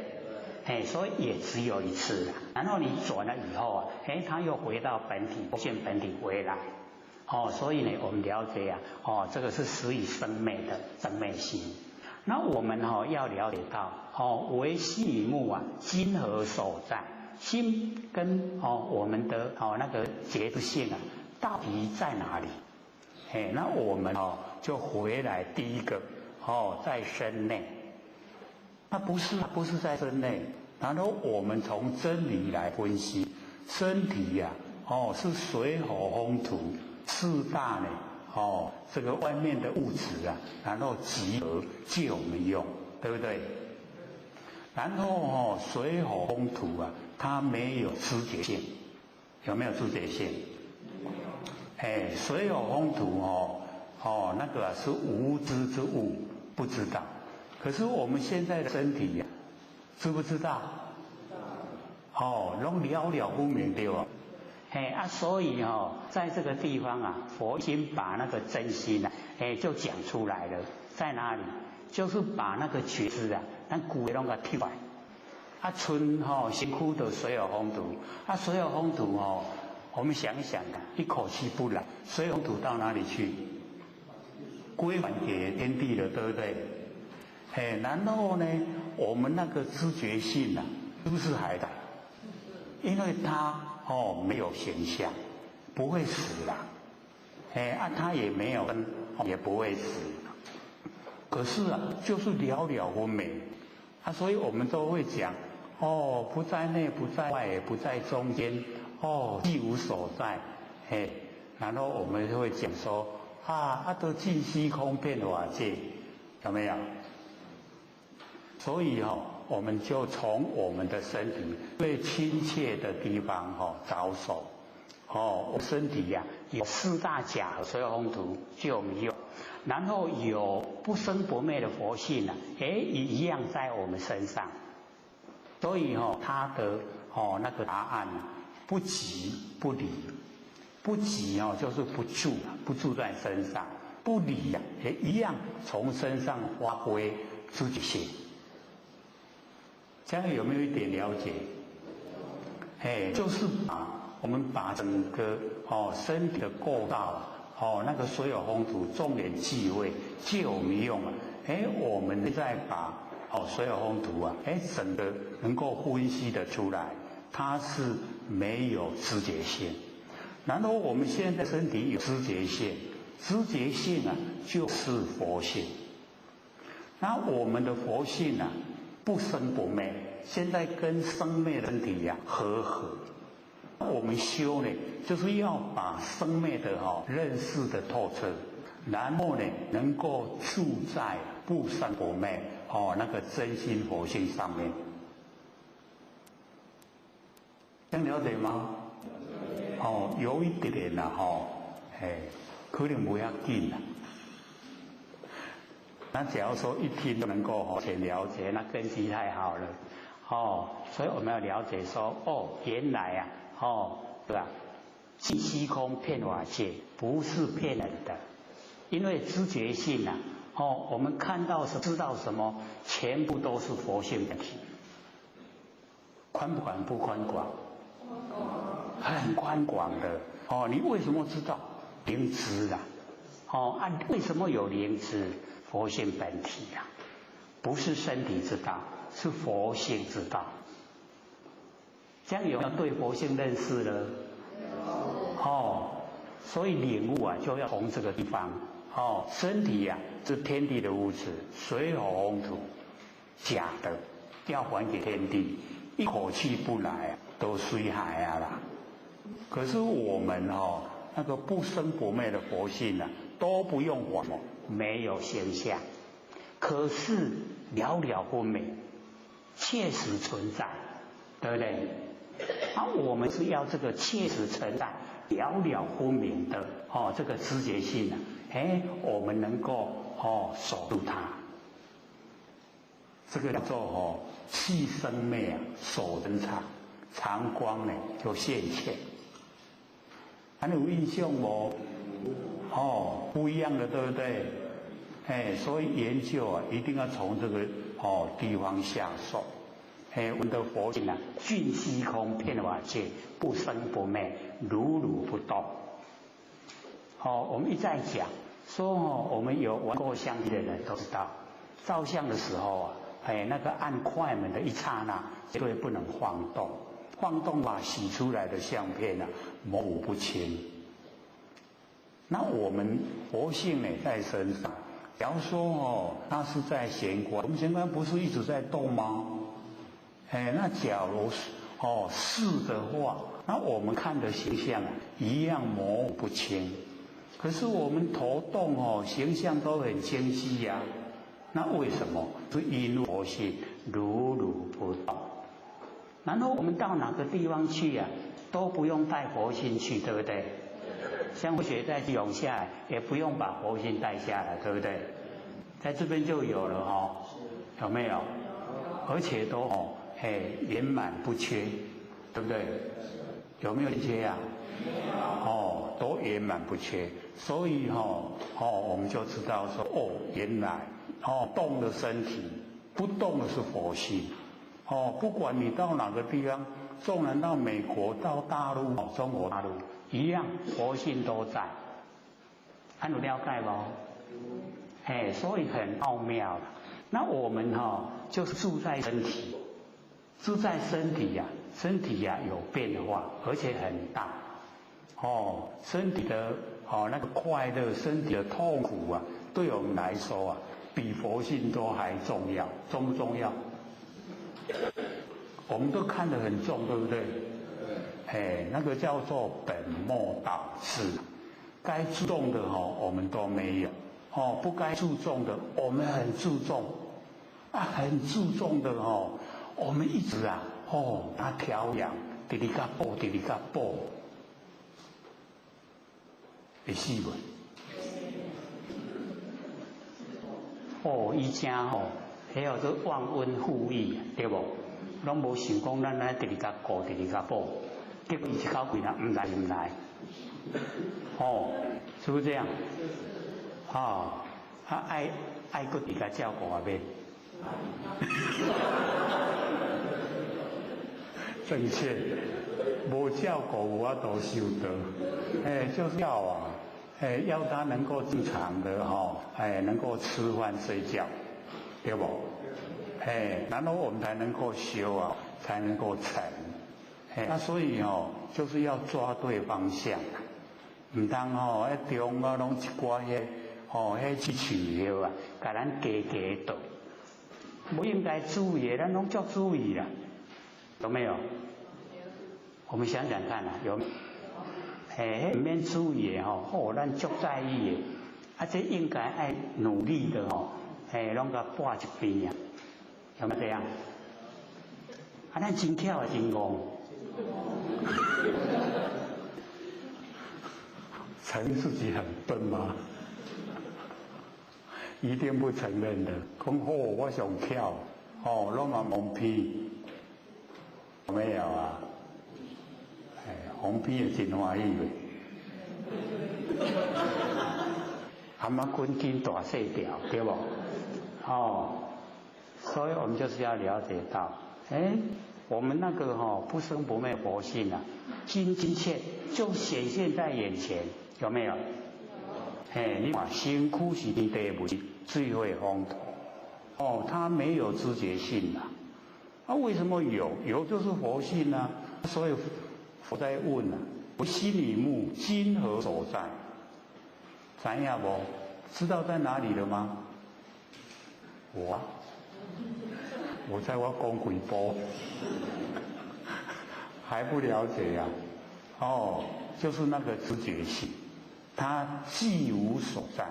Speaker 1: 哎，所以也只有一次了。然后你转了以后啊，哎，它又回到本体，现本体回来。所以呢，我们了解啊，这个是始于生灭的生灭心。那我们要了解到，为心与目啊，今何所在？心跟我们的那个觉知性啊，到底在哪里？哎，那我们就回来第一个在身内。那不是在身内，然后我们从真理来分析，身体呀，是水火风土四大呢，这个外面的物质啊，然后集合借我们用，对不对？然后水火风土啊，它没有知觉性，有没有知觉性？哎，水火风土那个是无知之物，不知道。可是我们现在的身体呀，知不知道？拢了了分明对吧？哎啊，所以在这个地方啊，佛已经把那个真心啊，哎，就讲出来了，在哪里？就是把那个觉知啊，咱旧的拢给剔来。啊，剩身躯的水火风土，啊，水火风土我们想一想啊，一口气不来，水火风土到哪里去？归还给天地了，对不对？哎，然后呢，我们那个知觉性啊，是不是还在？因为它没有形象，不会死啦。哎啊，它也没有生，也不会死。可是啊，就是了了分明啊，所以我们都会讲不在内，不在外，也不在中间，既无所在。嘿，然后我们就会讲说啊，都尽虚空遍法界，有没有？所以我们就从我们的身体最亲切的地方着手。身体呀有四大假水火风土就我们用，然后有不生不灭的佛性啊，哎，也一样在我们身上。所以它的那个答案不即不离，不即就是不住，不住在身上，不离呀也一样从身上发挥自己性。这样有没有一点了解？哎，就是把我们把整个身体的构造那个所有风土重点忌讳借我们用啊，哎，我们再把水火风土啊，哎，整个能够分析的出来，它是没有知觉性。然后我们现在身体有知觉性，知觉性啊就是佛性。那我们的佛性啊，不生不灭，现在跟生灭的身体呀和合。我们修呢，就是要把生灭的认识的透彻，然后呢，能够住在不生不灭那个真心佛性上面。这样了解吗？有一点点啦哎，可能不要紧啦。那假如说一听就能够先了解，那根基太好了所以我们要了解说原来啊对吧？尽虚空遍法界不是骗人的，因为知觉性啊我们看到是知道什么，全部都是佛性本体。宽广不宽广？很宽广的你为什么知道灵知啊？为什么有灵知？佛性本体啊！不是身體知道，是佛性知道。這樣有沒有對佛性認識了？哦，所以領悟啊，就要從這個地方。哦，身體呀，是天地的物質，水火風土，假的，要還給天地，一口氣不來，都隨海啊啦。可是我們哦，那個不生不滅的佛性啊，都不用還，沒有形象，可是了了分明，切實存在，對不對？啊，我們是要這個切實存在、了了分明的哦，這個知覺性啊，哎，我們能夠哦守住它，
Speaker 2: 這個叫做哦氣生滅啊，守真常，常光呢就現前。還有印象無？哦，不一樣的，對不對？哎，所以研究啊，一定要從這個哦地方下手。哎，我們的佛性啊，盡虛空遍法界，不生不滅，如如不動。哦，我們一再講，說哦，我們有玩過相機的人都知道，照相的時候啊，哎，那個按快門的一剎那，絕對不能晃動，晃動把洗出來的相片啊，模糊不清。那我們佛性呢，在身上，假如說哦，它是在玄關，我們玄關不是一直在動嗎？哎，那假如是哦是的話，那我們看的形象啊，一樣模糊不清。可是我們頭動哦，形象都很清晰呀。那為什麼？是因為佛性如如不動。然後我們到哪個地方去呀，都不用帶佛性去，對不對？像佛學在永下，也不用把佛性帶下來，對不對？在這邊就有了哦，有沒有？而且都哦，嘿，圓滿不缺，對不對？有沒有缺啊？哦，都圓滿不缺，所以哦，哦，我們就知道說，哦，原來哦，動的身體，不動的是佛性。哦，不管你到哪個地方，縱然到美國、到大陸、中國大陸，一樣佛性都在。還有了解無？哎，所以很奧妙。那我們哈，就是住在身體，住在身體呀，身體呀有變化，而且很大。哦，身體的哦那個快樂，身體的痛苦啊，對我們來說啊，比佛性都還重要，重不重要？我們都看得很重，對不對？哎，那個叫做本末倒置，該注重的哦，我們都沒有；哦，不該注重的，我們很注重。啊，很注重的哦，我們一直啊，哦，他調養，直直共補，直直共補，會死無？
Speaker 1: 哦，以前吼，彼號做忘恩負義，對無？攏無想講咱來直直共顧，直直共補，結果伊一口氣啦，毋來毋來，哦，是不是這樣？哦，啊愛愛閣直共照顧啊免。
Speaker 2: 正確，無照顧無法度修道，哎，就是要啊，哎，要他能夠正常的哈，哎，能夠吃飯睡覺，對不？哎，然後我們才能夠修啊，才能夠成。哎，那所以哦，就是要抓對方向，毋通吼，彼中啊攏一寡彼吼，彼去樹葉啊，共咱加加倒。不應該注意的，咱攏足注意啦，有沒有？我們想想看啊，有。哎，毋免注意的吼，哦，咱足在意的，啊，這應該愛努力的吼，哎，攏共撥一邊啊，有沒有這樣？啊，咱真巧啊，真戇。承認自己很笨嗎？一定不承認的。講好，我上巧，哦，攏嘛蒙騙，有沒有啊？哎，蒙騙也真歡喜的。
Speaker 1: 阿媽滾筋大細條，對不？哦，所以我們就是要了解到，哎，我們那個吼不生不滅佛性啊，真真切就顯現在眼前，有沒有？嘿，你看身軀是天地物質，水火風土，
Speaker 2: 哦，它没有知觉性啊。啊，为什么有？有就是佛性啊。所以佛在问啊：我心与目今何所在？知影无？知道在哪里了吗？我啊，我在我讲几步，还不了解呀？哦，就是那个知觉性，它既无所在。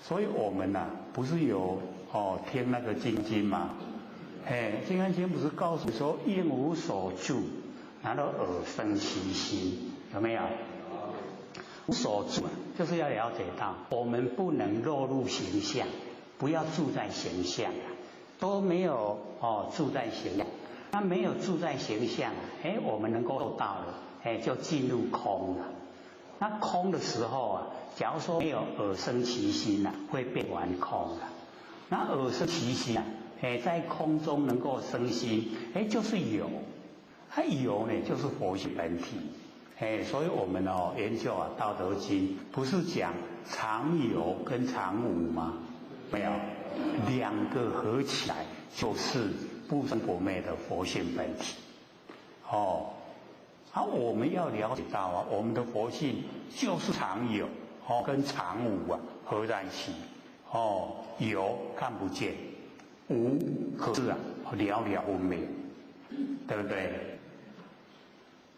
Speaker 2: 所以我们呐，不是有哦听那个经经吗？哎，《金刚经》不是告诉说应无所住，然后耳生其心，有没有？无所住，就是要了解到，我们不能落入形象，不要住在形象啊，都没有哦住在形象，那没有住在形象，哎，我们能够做到了，哎，就进入空了。那空的时候啊，假如说没有耳生其心啊，会变完空了。那耳生其心啊，哎，在空中能够生心，哎，就是有，它有呢，就是佛性本体。哎，所以我们哦研究啊《道德经》，不是讲常有跟常无吗？没有，两个合起来就是不生不灭的佛性本体。哦，啊，我们要了解到啊，我们的佛性就是常有哦跟常无啊合在一起。哦，有看不见，无可是啊了了分明，对不对？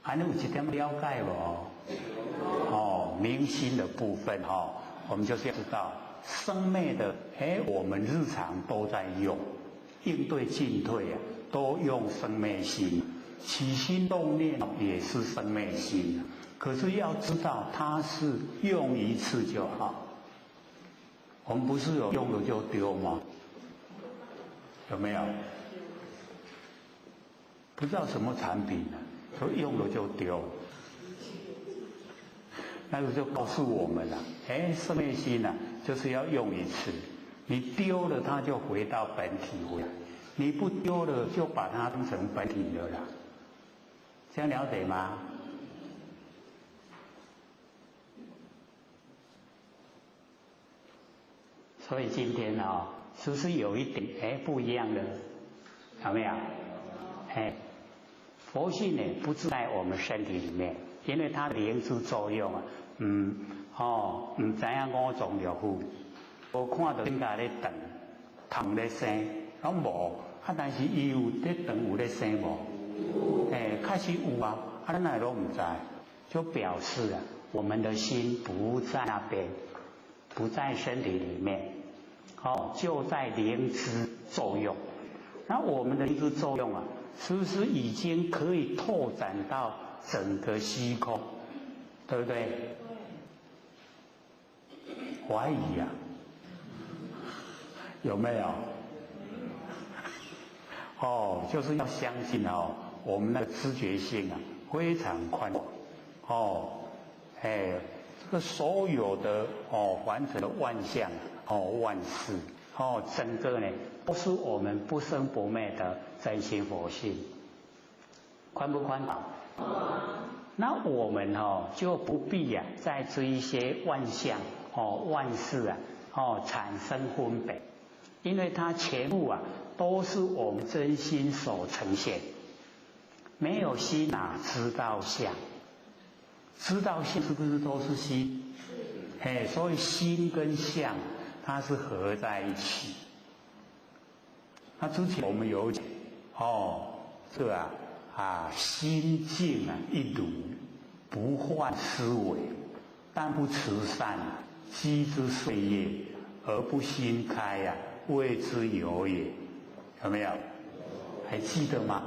Speaker 2: 还有一点了解无？哦，明心的部分哦，我们就是要知道生灭的，哎，我们日常都在用，应对进退啊，都用生灭心，起心动念也是生灭心。可是要知道它是用一次就好。我们不是有用了就丢吗？有没有？不知道什么产品呢？说用了就丢，那个就告诉我们了，哎，生灭心呢，就是要用一次，你丢了它就回到本体回来，你不丢了就把它当成本体了啦，这样了解吗？所以今天哦，是不是有一点哎不一样的？有没有？哎。佛性呢，不住在我们身体里面，因为它灵智作用啊，唔知影五脏六腑，无看到身家咧长，头咧生，拢无，啊，但是伊有咧长，有咧生无？哎，确实有啊，啊，咱也拢唔知，就表示啊，我们的心不在那边，不在身体里面，哦，就在灵知作用。那我们的灵知作用啊，是不是已经可以拓展到整个虚空，对不对？怀疑啊，有没有？哦，就是要相信哦，我们那个知觉性啊非常宽广哦，哎，这个所有的哦凡尘的万象哦万事哦，整个呢都是我们不生不灭的真心佛性，宽不宽广？那我们哦就不必啊再追一些万象哦万事啊哦产生分别，因为它全部啊都是我们真心所呈现，没有心哪知道相？知道相是不是都是心？哎，所以心跟相它是合在一起。那之前我们有讲哦，这啊啊心静啊一如，不患思维，但不慈善，积之岁月而不心开呀，谓之有也。有没有？还记得吗？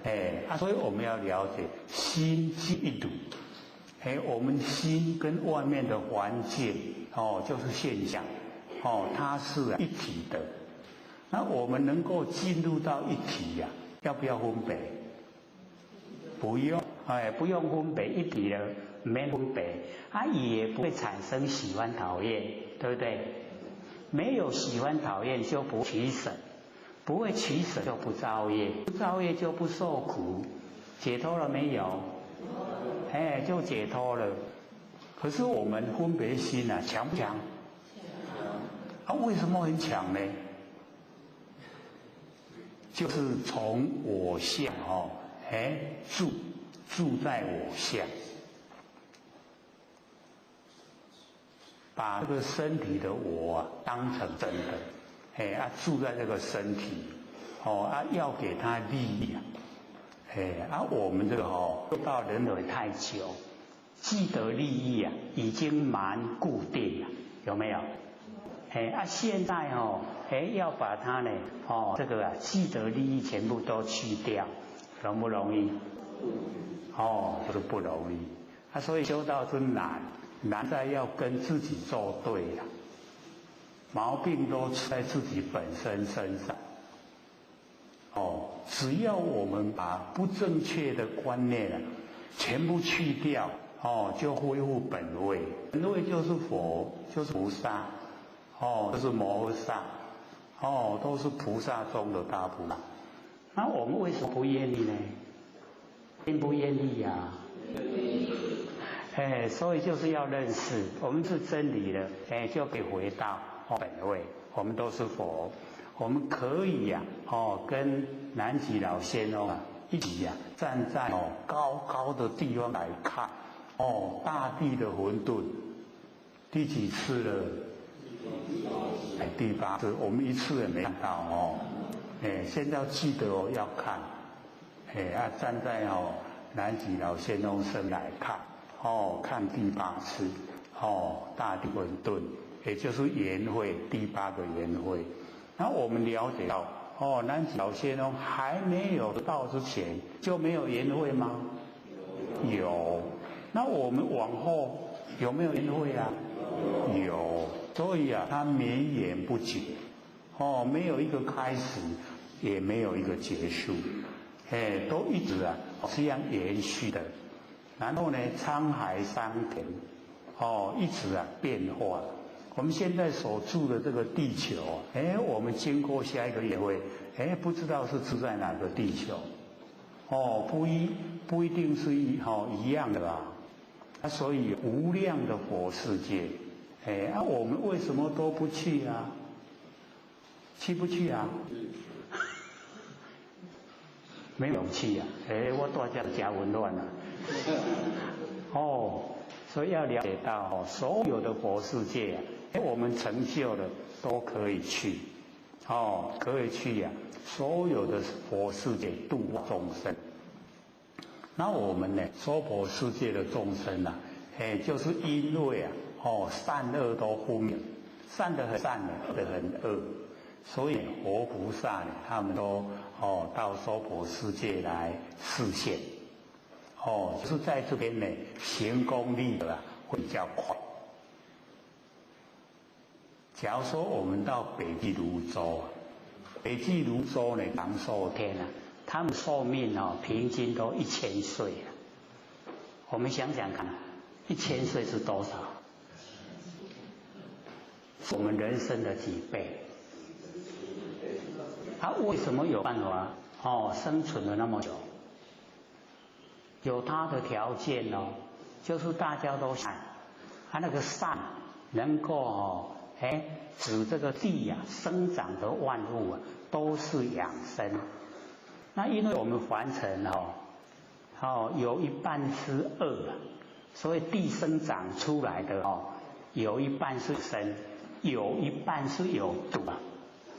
Speaker 2: 哎，啊，所以我们要了解心静一如，哎，我们心跟外面的环境哦，就是现象，哦，它是一体的。那我们能够进入到一体呀，要不要分别？不用，哎，不用分别，一体了，没分别，啊，也不会产生喜欢讨厌，对不对？没有喜欢讨厌就不取舍，不会取舍就不造业，不造业就不受苦，解脱了没有？哎，就解脱了。可是我们分别心啊，强不强？啊，为什么很强呢？就是从我相哦，哎住在我相，把这个身体的我啊当成真的，哎啊住在这个身体，哦啊要给他利益啊，哎啊我们这个哦到轮回
Speaker 1: 太久，既得利益啊已经蛮固定了，有没有？哎啊现在哦，哎要把它呢，哦这个啊既得利益全部都去掉，容不容易？哦，就是不容易。啊，所以修道真难，难在要跟自己作对了，毛病都出在自己本身身上。哦，只要我们把不正确的观念啊，全部去掉，哦，就恢复本位。本位就是佛，就是菩萨，哦，就是摩诃萨，哦，都是菩萨中的大菩萨。那我们为什么不愿意呢？愿不愿意呀？哎，所以就是要认识，我们是真理了，哎，就可以回到本位，我们都是佛，我们可以呀，哦，跟南极老仙翁啊一起呀，站在哦高高的地方来看，哦，大地的混沌，第几次了？哎，第八次，我们一次也没看到哦，哎，现在要记得哦，要看，哎，啊，站在哦南极老仙翁身来看。哦，看第八次，哦，大地混沌，也就是圆会第八个圆会。那我们了解到，哦，南极老仙翁还没有到之前就没有圆会吗？有。那我们往后有没有圆会啊？有。所以啊，它绵延不绝，哦，没有一个开始，也没有一个结束，哎，都一直啊这样延续的。然后呢，沧海桑田，哦，一直啊变化。我们现在所住的这个地球，哎，我们经过下一个月会，哎，不知道是住在哪个地球，哦，不一定是一样的吧？啊，所以无量的佛世界，哎，啊，我们为什么都不去啊？去不去啊？没勇气啊！哎，我大家加温暖了。哦，所以要了解到哦，所有的佛世界啊，我们成就了都可以去，哦，可以去呀。所有的佛世界度众生，那我们呢，娑婆世界的众生啊，哎，就是因为啊，哦，善恶都分明，善的很善，恶的很恶，所以佛菩萨呢，他们都哦到娑婆世界来示现。哦，就是在这边呢，行功立德啊会比较快。假如说我们到北俱芦洲啊，北俱芦洲呢长寿天啊，他们寿命哦平均都1000岁啊。我们想想看，1000岁是多少？我们人生的几倍？他为什么有办法哦生存了那么久？有他的条件哦，就是大家都善，他那个善能够哦，哎，使这个地呀生长的万物啊都是养生。那因为我们凡尘哦，哦有一半是恶，所以地生长出来的哦，有一半是生，有一半是有毒啊，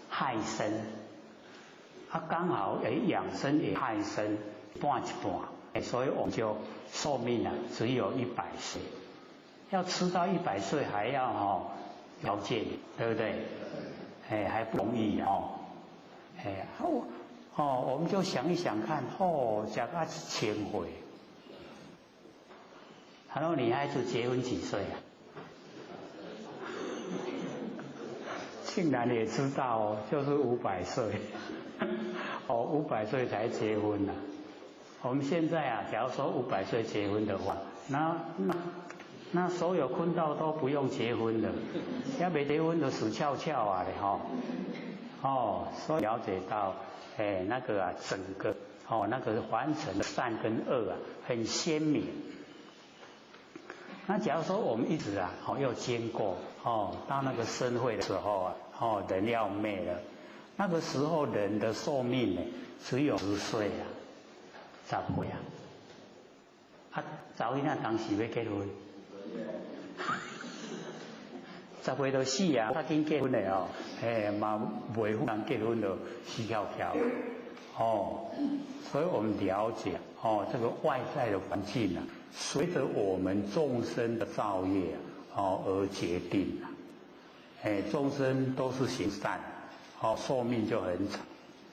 Speaker 1: 害生。它刚好哎养生也害生，半一半。所以我们就寿命啊只有100岁，要吃到100岁还要哦条件，对不对？哎，还不容易哦。哎，哦，我们就想一想看，哦，吃到1000岁。然后女孩子结婚几岁啊？竟然也知道哦，就是500岁，哦，500岁才结婚呢。我们现在啊，假如说500岁结婚的话，那所有坤道都不用结婚了，要没结婚就死翘翘啊嘞吼。哦，所以了解到，哎，那个啊，整个哦，那个凡尘的善跟恶啊，很鲜明。那假如说我们一直啊，哦，又经过哦，到那个身会的时候啊，哦，人要灭了，那个时候人的寿命呢，只有10岁啊，10岁啊。啊，查某囡仔当时欲结婚，10岁就死啊，较紧结婚的哦，哎嘛袂赴人结婚就死翘翘，哦，所以我们了解哦，这个外在的环境啊，随着我们众生的造业哦而决定啊，哎，众生都是行善，哦，寿命就很长；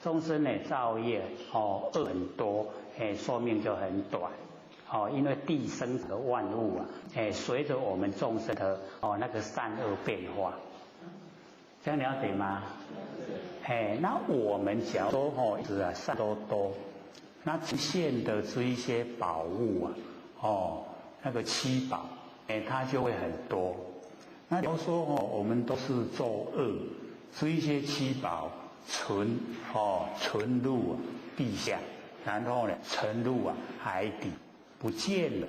Speaker 1: 众生呢造业哦恶很多，哎，寿命就很短。哦，因为地生的万物啊，哎，随着我们众生的哦那个善恶变化，这样了解吗？哎，那我们假如说哦是啊善多多，那出现的这一些宝物啊，哦那个七宝，哎，它就会很多。那假如说哦，我们都是做恶，这一些七宝存哦存入地下，然后呢沉入啊海底。不见了，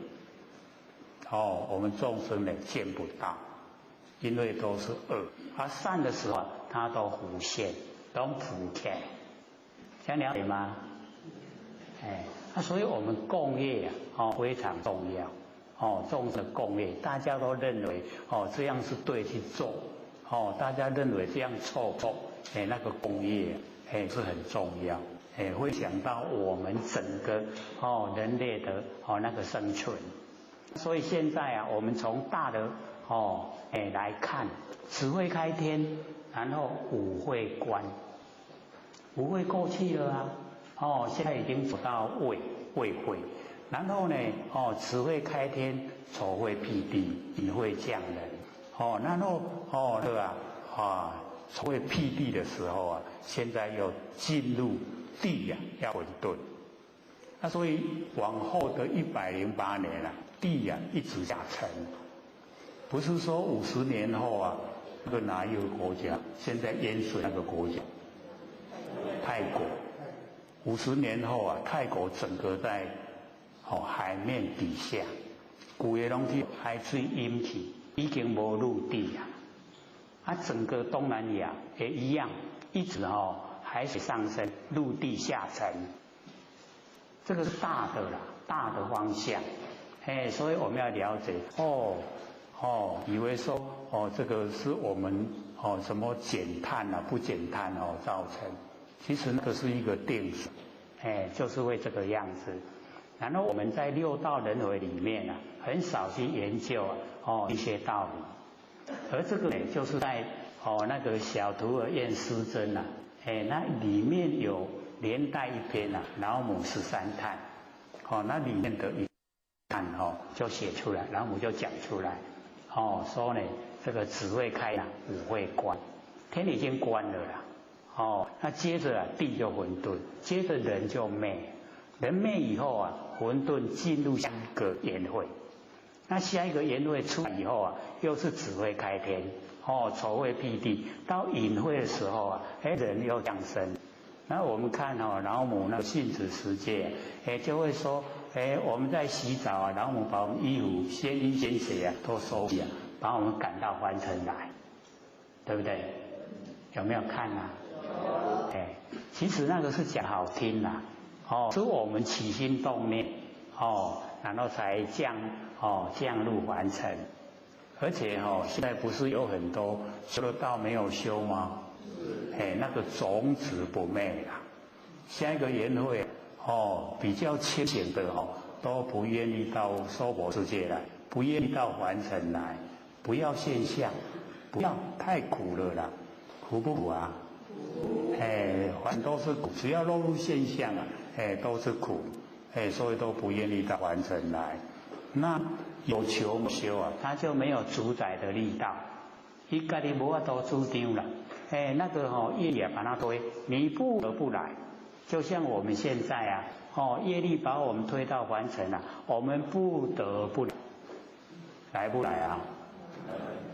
Speaker 1: 哦，我们众生呢见不到，因为都是恶，而善的时候它都浮现，都浮现，这样了解吗？哎，那所以我们共业啊，哦非常重要，哦众生共业，大家都认为哦这样是对去做，哦大家认为这样错错，哎那个共业哎是很重要。哎，会想到我们整个哦人类的哦那个生存，所以现在啊，我们从大的哦哎来看，只会开天，然后五会关，五会过去了啊，哦现在已经走到未未会，然后呢哦慈会开天，丑会辟地，隐会降人，哦然后哦对吧啊丑会辟地的时候啊，现在又进入。地呀要混沌，那所以往后的108年啊，地呀一直下沉，不是说50年后啊，那个哪一个国家现在淹水那个国家，泰国，50年后啊，泰国整个在哦海面底下，规个拢去海水淹去，已经无陆地啊，啊整个东南亚也一样，一直哦。海水上升，陆地下沉，这个是大的啦，大的方向，哎，所以我们要了解哦哦，以为说哦这个是我们哦什么减碳啊不减碳哦造成，其实那个是一个定数，哎，就是会这个样子。然后我们在六道轮回里面啊，很少去研究啊哦一些道理，而这个呢，就是在哦那个小徒儿验师尊呐。哎，那里面有连带一篇啊，老母十三叹，哦，那里面的一叹哦，就写出来，老母就讲出来，哦，说呢，这个子会开啊，五会关，天已经关了啦，哦，那接着啊，地就混沌，接着人就灭，人灭以后啊，混沌进入下一个缘会，那下一个缘会出来以后啊，又是子会开天。哦，丑会辟地，到隐晦的时候啊，哎，人又降生。那我们看哦，老母那个性子世界，哎，就会说，哎，我们在洗澡啊，老母把我们衣服、鲜衣鲜血啊都收起啊，把我们赶到凡尘来，对不对？有没有看啊？哎，其实那个是讲好听啦，哦，是我们起心动念，哦，然后才降哦降入凡尘。而且哦，现在不是有很多修了道没有修吗？哎，那个种子不灭啦。下一个缘会哦，比较清醒的哦，都不愿意到娑婆世界来，不愿意到凡尘来，不要现象，不要太苦了啦，苦不苦啊？哎，反正都是苦，只要落入现象啊，哎，都是苦，哎，所以都不愿意到凡尘来。那有求无修啊，他就没有主宰的力道，伊家己无法度主张了，哎，那个吼业力把他推，你不得不来。就像我们现在啊，哦，业力把我们推到凡尘啊，我们不得不来不来啊？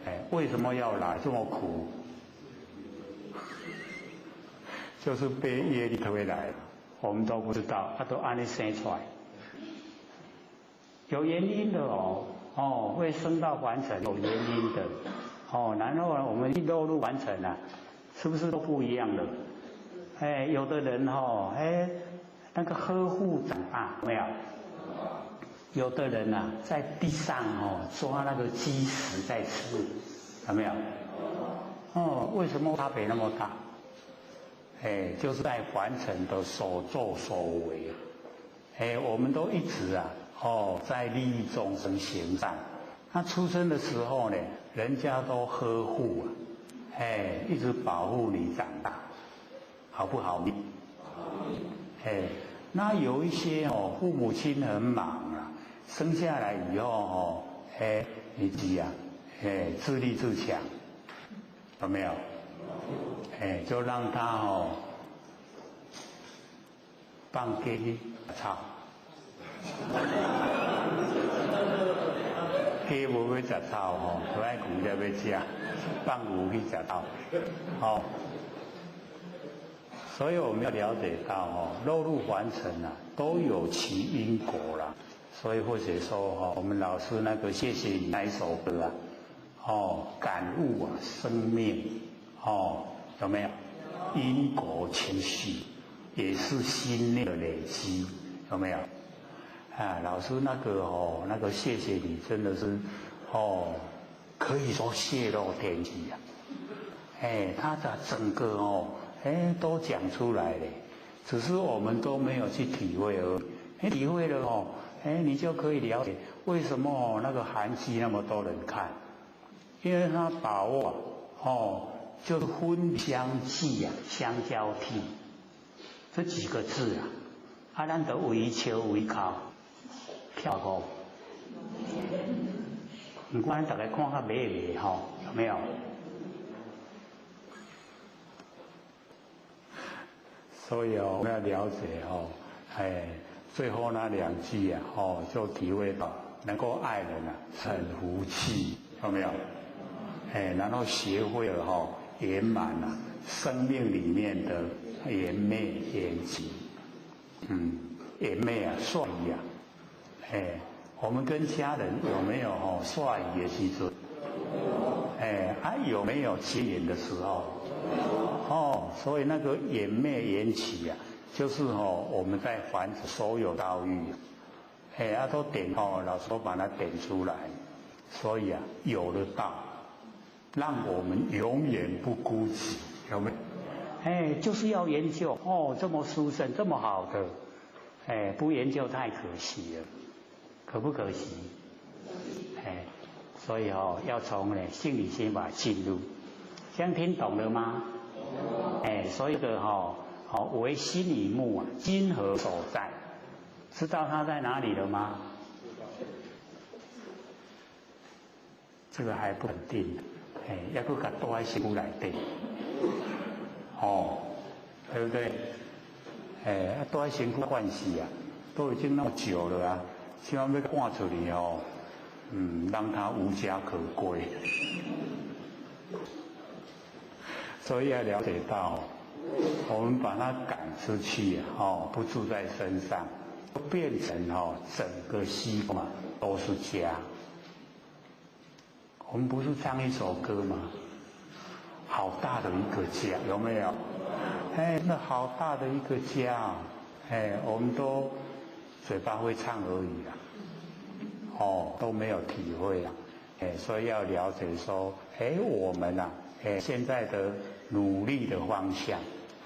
Speaker 1: 哎，为什么要来这么苦？就是被业力推来，我们都不知道，他都按呢生出来，有原因的哦，哦，会生到凡尘有原因的，哦，然后呢，我们一落入凡尘啊，是不是都不一样了？哎，有的人哈，哎，那个呵护长大，有没有？有的人呐，在地上哦抓那个鸡食在吃，有没有？哦，为什么差别那么大？哎，就是在凡尘的所作所为，哎，我们都一直啊，哦，在利益众生行善。他出生的时候呢，人家都呵护啊，哎，一直保护你长大，好不好？哎，那有一些哦，父母亲很忙啊，生下来以后哦，哎，你自啊，哎，自立自强，有没有？哎，就让他哦，放鸡去草，鸡无欲食草吼，都爱牛才欲食，放牛去食草，哦。所以我们要了解到哦，落入凡尘啊，都有其因果啦。所以或者说哈，我们老师那个谢谢你那一首歌啊，哦，感悟啊，生命哦，有没有因果情绪，也是心念的累积，有没有？啊，老师那个哦，那个谢谢你，真的是哦，可以说泄露天机啊。哎，他的整个哦。哎，都讲出来了，只是我们都没有去体会而已。哎，体会了哦，哎，你就可以了解为什么那个韩剧那么多人看，因为他把握哦，就是昏相继啊，相交替这几个字啊，啊，咱都为笑为哭，跳过。不管大家看较美美吼，有没有？
Speaker 2: 所以哦，我们要了解哦，哎，最后那两句啊，哦，就体会到能够爱人啊，很福气，有没有？哎，然后学会了哈，圆满啊，生命里面的圆灭缘起，圆灭啊，帅啊，哎，我们跟家人有没有哦帅的时阵？哎，啊有没有结缘的时候？哦，所以那个缘灭缘起啊，就是哦我们在凡所有遭遇，哎，啊都点哦，老师都把它点出来，所以啊，有了道，让我们永远不孤寂，有没有？
Speaker 1: 哎，就是要研究哦，这么殊胜，这么好的，哎，不研究太可惜了，可不可惜？哎，所以哦，要从呢心理心法进入，这样听懂了吗？哎，所以个哈，好为心理目啊，今何所在？知道它在哪里了吗？这个还不肯定，哎，要阁共带喺身躯内底，哦，对不对？哎，啊，带喺身躯惯势啊，都已经那么久了啊，希望欲赶出去哦，让他无家可归。所以要了解到，我们把它赶出去哦，不住在身上，变成哦整个西方都是家。我们不是唱一首歌吗？好大的一个家，有没有？哎，那好大的一个家，哎，我们都嘴巴会唱而已啦，哦，都没有体会啊，哎，所以要了解说，哎，我们啊，哎，现在的努力的方向，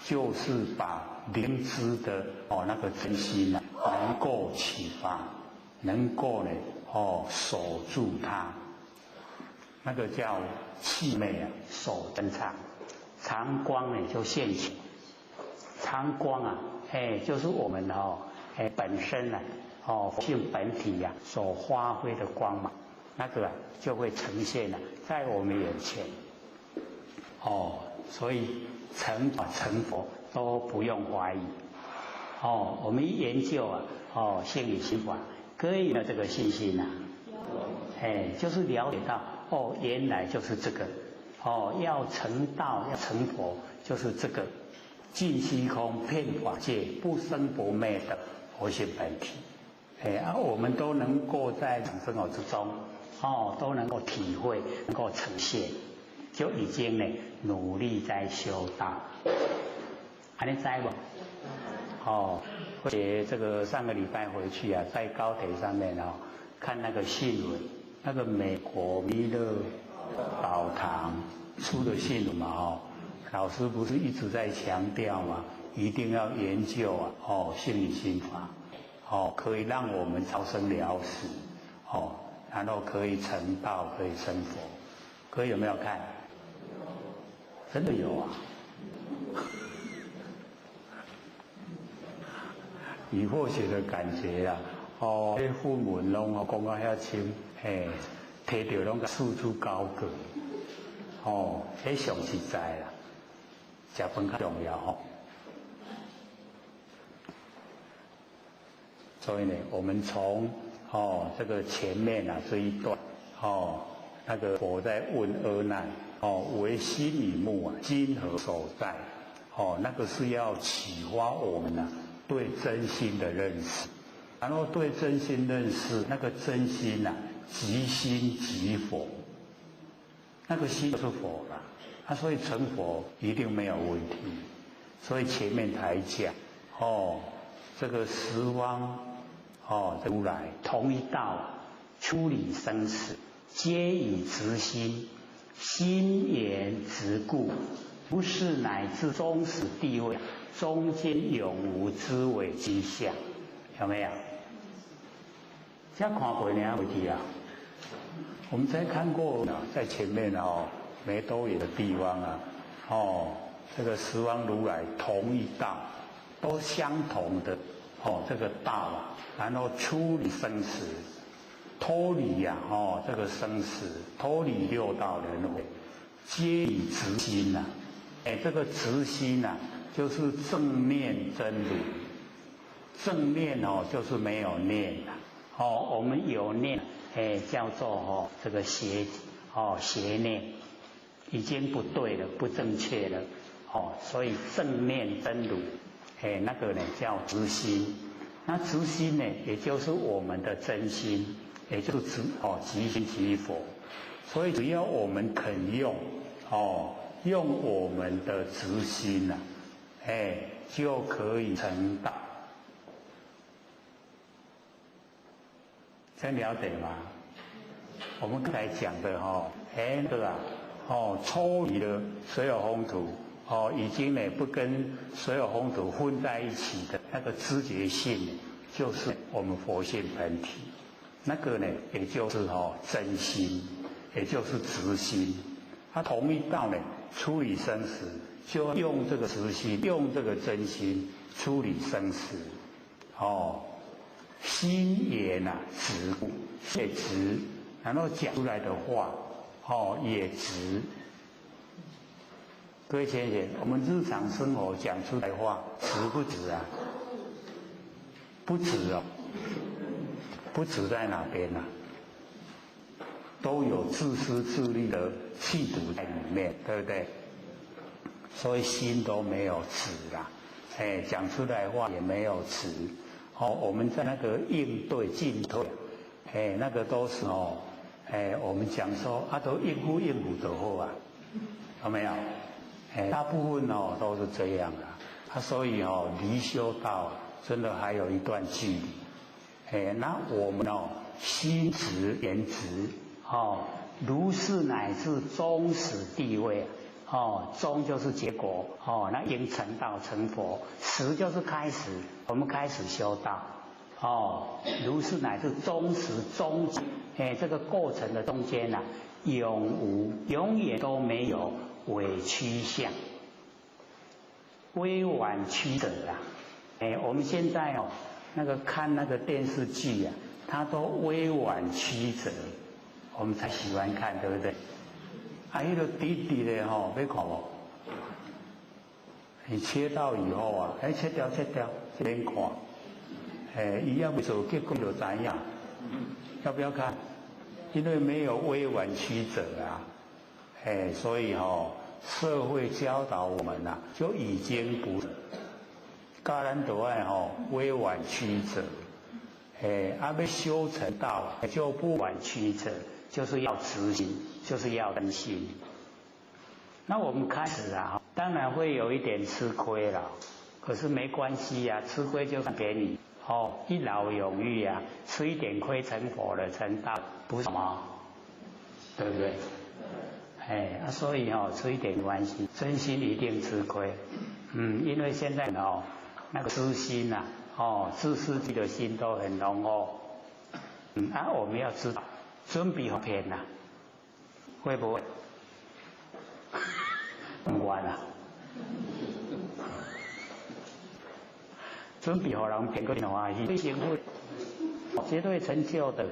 Speaker 1: 就是把灵知的哦那个真心啊，能够启发，能够呢哦守住它，那个叫气昧啊，守真常，常光呢就现前，常光啊，哎，就是我们哦，哎本身啊，哦佛性本体呀所发挥的光芒，那个啊就会呈现啊在我们眼前。哦，所以成成佛都不用怀疑。哦，我们一研究啊，哦，心理心法，可以有这个信心呐。哎，就是了解到，哦，原来就是这个，哦，要成道要成佛，就是这个尽虚空遍法界不生不灭的佛性本体。哎，啊，我们都能够在生活之中，哦，都能够体会，能够呈现。就已经呢努力在修道。按呢知無？哦，而且這個上個禮拜回去啊，在高鐵上面哦，看那個新聞，那個美國彌勒寶堂出的新聞嘛，哦，老師不是一直在強調嘛，一定要研究啊，哦，心理心法，哦，可以讓我們超生了死，哦，然後可以成道，可以成佛，各位有沒有看？真的有啊！以或許的感覺啊，哦，彼佛門攏哦講甲遐深，嘿，提著攏共束之高閣，哦，彼上實在啦，食飯較重要吼。所以呢，我們從哦這個前面啊這一段，哦，那個佛在問阿難，哦，唯心與目啊，今何所在？哦，那個是要啟發我們啊。對真心的認識，然後對真心認識，那個真心啊，即心即佛，那個心就是佛啦，啊，所以成佛一定沒有問題。所以前面才講，哦，這個十方，哦，如來同一道，出離生死，皆以直心，心緣直故，不是乃至終始地位。中間永無之偽之相，有沒有？這看過呢，未記啊？我們才看過，在前面哦，沒多遠的地方啊，哦，這個十方如來同一道，都相同的哦，這個道啊，然後出離生死，脫離呀，哦，這個生死，脫離六道輪迴，皆以直心呐，哎，這個直心呐。就是正念真如，正念哦，就是沒有念哦，我們有念，哎，叫做哦這個邪哦邪念，已經不對了，不正確了，哦，所以正念真如，哎，那個呢叫直心，那直心呢，也就是我們的真心，也就是直哦即心即佛，所以只要我們肯用哦，用我們的直心啊。哎，就可以成道，這了解嗎？我們剛才講的哈，哎對吧？哦，抽離了所有風土，哦，已經呢不跟所有風土混在一起的那個知覺性，就是我們佛性本體，那個呢，也就是哦真心，也就是直心，它同一道呢，出離生死。就用這個直心，用這個真心處理生死，哦，心也呐直，也直，然後講出來的話，哦也直。各位淺淺，我們日常生活講出來的話，直不直啊？不直哦，不直在哪邊啊？都有自私自利的氣度在裡面，對不對？所以心都沒有直啦，哎，講出來話也沒有直，哦，我們在那個應對進退，哎，那個都是哦，哎，我們講說啊，都應付應付就好啊，有沒有？哎，大部分哦都是這樣啊，啊，所以哦離修道真的還有一段距離，哎，那我們哦心直言直，哦，如是乃至終始地位。哦，終就是結果，哦，那應成道成佛，始就是開始，我們開始修道，哦，如是乃至終始終，哎，這個過程的中間啊，永無永遠都沒有委曲相，委婉曲折啊，哎，我們現在哦，那個看那個電視劇啊，它都委婉曲折，我們才喜歡看，對不對？啊，彼個直直的吼，欲看無？你切到以後啊，哎，切掉切掉，免看。哎，伊猶未做結果就知影，要不要看？因為沒有委婉曲折啊，哎，所以吼，社會教導我們啊，就已經不教咱都愛吼委婉曲折，哎，啊，欲修成道就不婉曲折。就是要直心，就是要真心。那我們開始啊，当然会有一点吃亏了，可是没关系呀，吃亏就算给你哦，一劳永逸啊，吃一点亏成佛了，成道不是什么，对不对？哎，啊，所以哦，吃一点关系，真心一定吃亏，因为现在哦，那个私心呐，哦，自私自的心都很浓厚，啊，我们要知道，准备好骗呐，会不会？不管啦，准备予人骗个真欢喜，幸福，绝对成就的。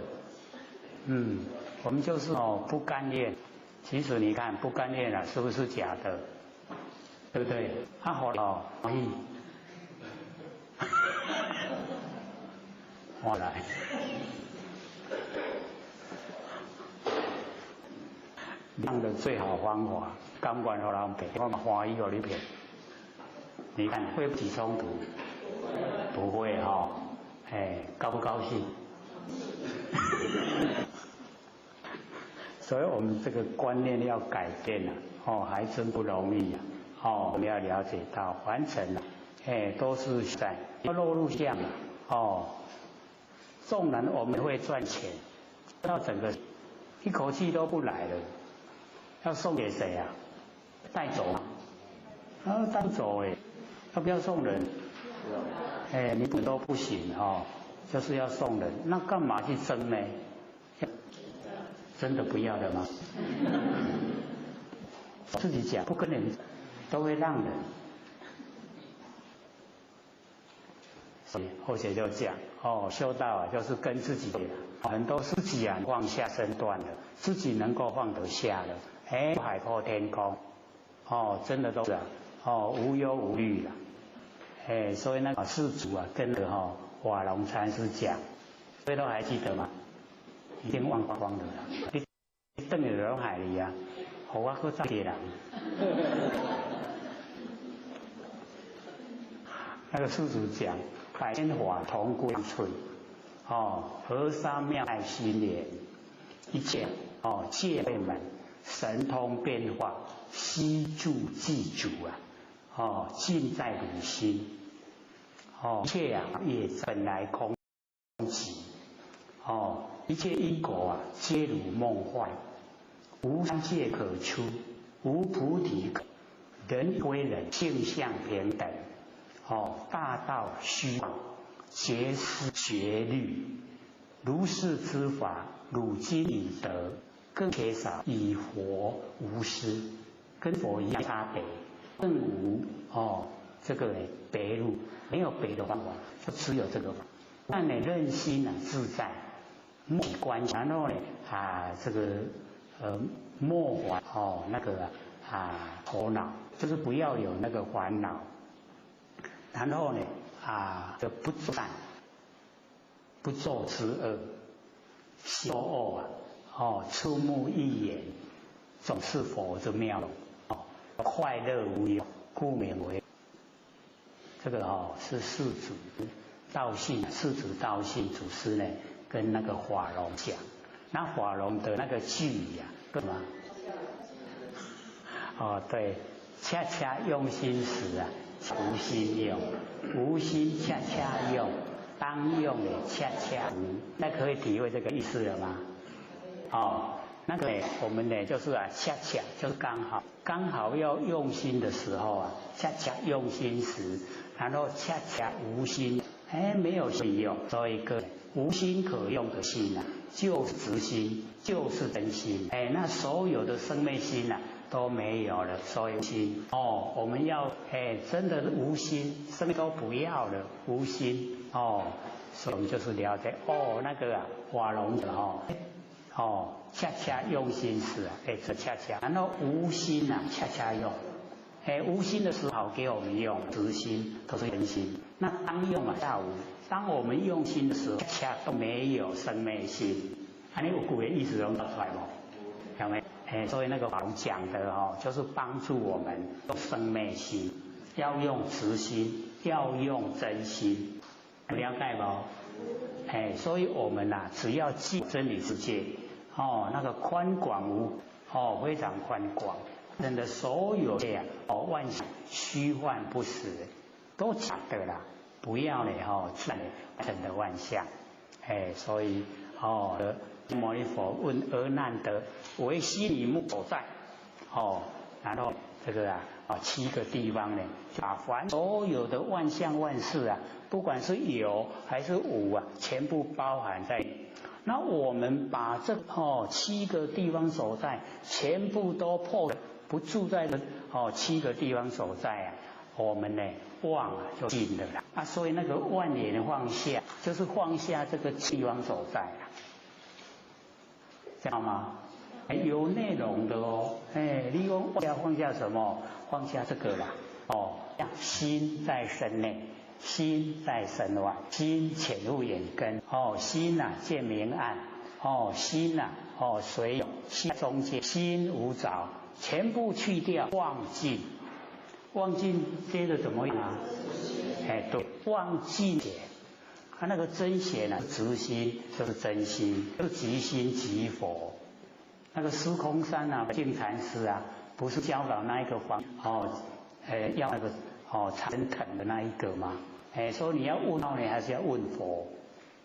Speaker 1: 我们就是哦不甘愿。其实你看不甘愿啊，是不是假的？对不对？啊好哦，欢喜，我来。让的最好方法，甘愿予人骗，我嘛欢喜予你骗。你看会不起冲突？不会哈，哎，高不高兴？所以我们这个观念要改变了，哦，还真不容易啊。哦，我们要了解到凡尘啊，哎，都是在要落入相啊。哦，纵然我们会赚钱，到整个一口气都不来了。要送给谁啊？带走？啊，带不走哎，要不要送人？哎，你都不行哦，就是要送人，那干嘛去争呢？真的不要的吗？自己讲，不跟人都会让人。所以后学就讲哦，修道啊，就是跟自己很多自己啊放下身段了，自己能够放得下了。哎，海阔天空，哦，真的都是啊，哦，无忧无虑了，哎，所以那个世祖啊，跟着哈法龙禅师讲，各位都还记得吗？已经忘光光了啦。你转入拢害你啊，予我阁走一个人。那个世祖讲，百千法同归处，哦，河沙妙爱心莲，一切哦界门。神通变化，悉住具足啊！哦，尽在汝心。哦，一切啊也本来空寂。哦，一切因果啊，皆如梦幻，无三界可出，无菩提可。人归人，性相平等。哦，大道虚妄，皆是绝虑。如是之法，汝今已得。更缺少以佛无私，跟佛一样差别，更无哦这个别路，没有别的方法，就只有这个。那你任心啊自在，莫观，然后呢啊这个莫烦哦那个啊头脑，就是不要有那个烦恼。然后呢啊就不做善，不做之恶，修恶啊。哦，出目一言，总是佛之妙容。哦，快乐无忧，故名为这个哦，是世祖道信，世祖道信祖师呢，跟那个法龙讲，那法龙的那个句语啊，干嘛？哦，对，恰恰用心时啊，无心用；无心恰恰用，当用的恰恰无。那可以体会这个意思了吗？哦，那个我们呢就是啊，恰恰就是刚好，刚好要用心的时候啊，恰恰用心时，然后恰恰无心，哎，没有心用，所以个无心可用的心啊，就是直心，就是真心，哎，那所有的生灭心啊都没有了，所以心哦，我们要哎，真的无心，什么都不要了，无心哦，所以我们就是了解哦，那个啊，法龙的哦。哦，恰恰用心时啊，哎，这恰恰，然后无心啊，恰恰用，哎，无心的时候给我们用，直心都是真心。那当用啊，下无，当我们用心的时候，恰恰都没有生灭心。啊，你有古的意思能出来不？有没？哎，所以那个法讲的哦，就是帮助我们用生灭心，要用直心，要用真心，了解不？哎，所以我们呐，只要记真理世界。哦，那个宽广无哦，非常宽广，人的所有的啊，哦，万象虚幻不实，都假的啦，不要呢哈，成的万象，哎，所以哦，牟尼佛问阿难得为心里目所在，哦，然后这个啊啊七个地方呢，把凡所有的万象万事啊，不管是有还是无啊，全部包含在。那我们把这七个地方所在全部都破，不住在这七个地方所在啊，我们呢妄啊就尽了啦啊，所以那个万年放下，就是放下这个地方所在啊，知道吗？有内容的哦，哎，你讲要放下什么？放下这个啦，哦，心在身内。心在身外，心潜入眼根，哦，心呐见明暗，哦，心呐，哦随心中间，心无着，全部去掉，忘尽，忘尽接着怎么样啊？哎，对，忘尽显，他那个真显呢，直心就是真心，就即心即佛。那个司空山啊，净禅师啊，不是教导那一个方，哦，哎，要那个哦长藤的那一个吗？哎，说你要问道呢，还是要问佛？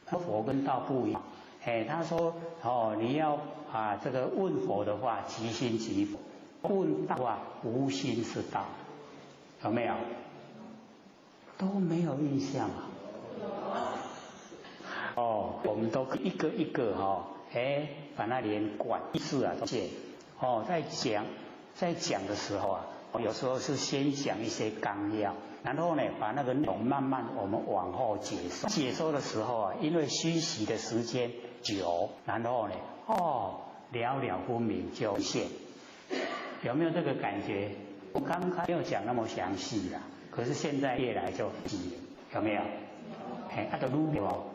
Speaker 1: 佛跟道不一样。哎，他说哦，你要啊这个问佛的话，即心即佛；问道啊，无心是道，有没有？都没有印象啊。哦，我们都一个一个哈，哎，把那连贯意思啊都写。哦，在讲的时候啊，有时候是先讲一些纲要。然后呢，把那个内容慢慢我们往后解说。解说的时候啊，因为熏习的时间久，然后呢，哦，了了分明就现。有没有这个感觉？我刚刚没有讲那么详细啦，可是现在越来就细，有没有？哎，它的路哦，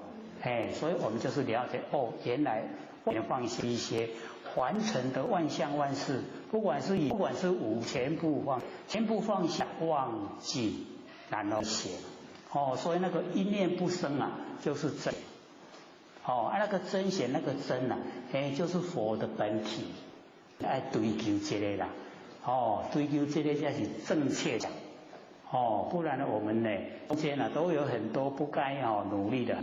Speaker 1: 哎，所以我们就是了解哦，原来我们放下一些凡尘的万象万事，不管是无，全部放，全部放下，忘记。然后显，哦，所以那个一念不生啊，就是真，哦，啊那个真显那个真啊，哎，就是佛的本体，爱追求这个啦，哦，追求这个才是正确的，哦，不然呢，我们呢中间呢都有很多不该哦努力的，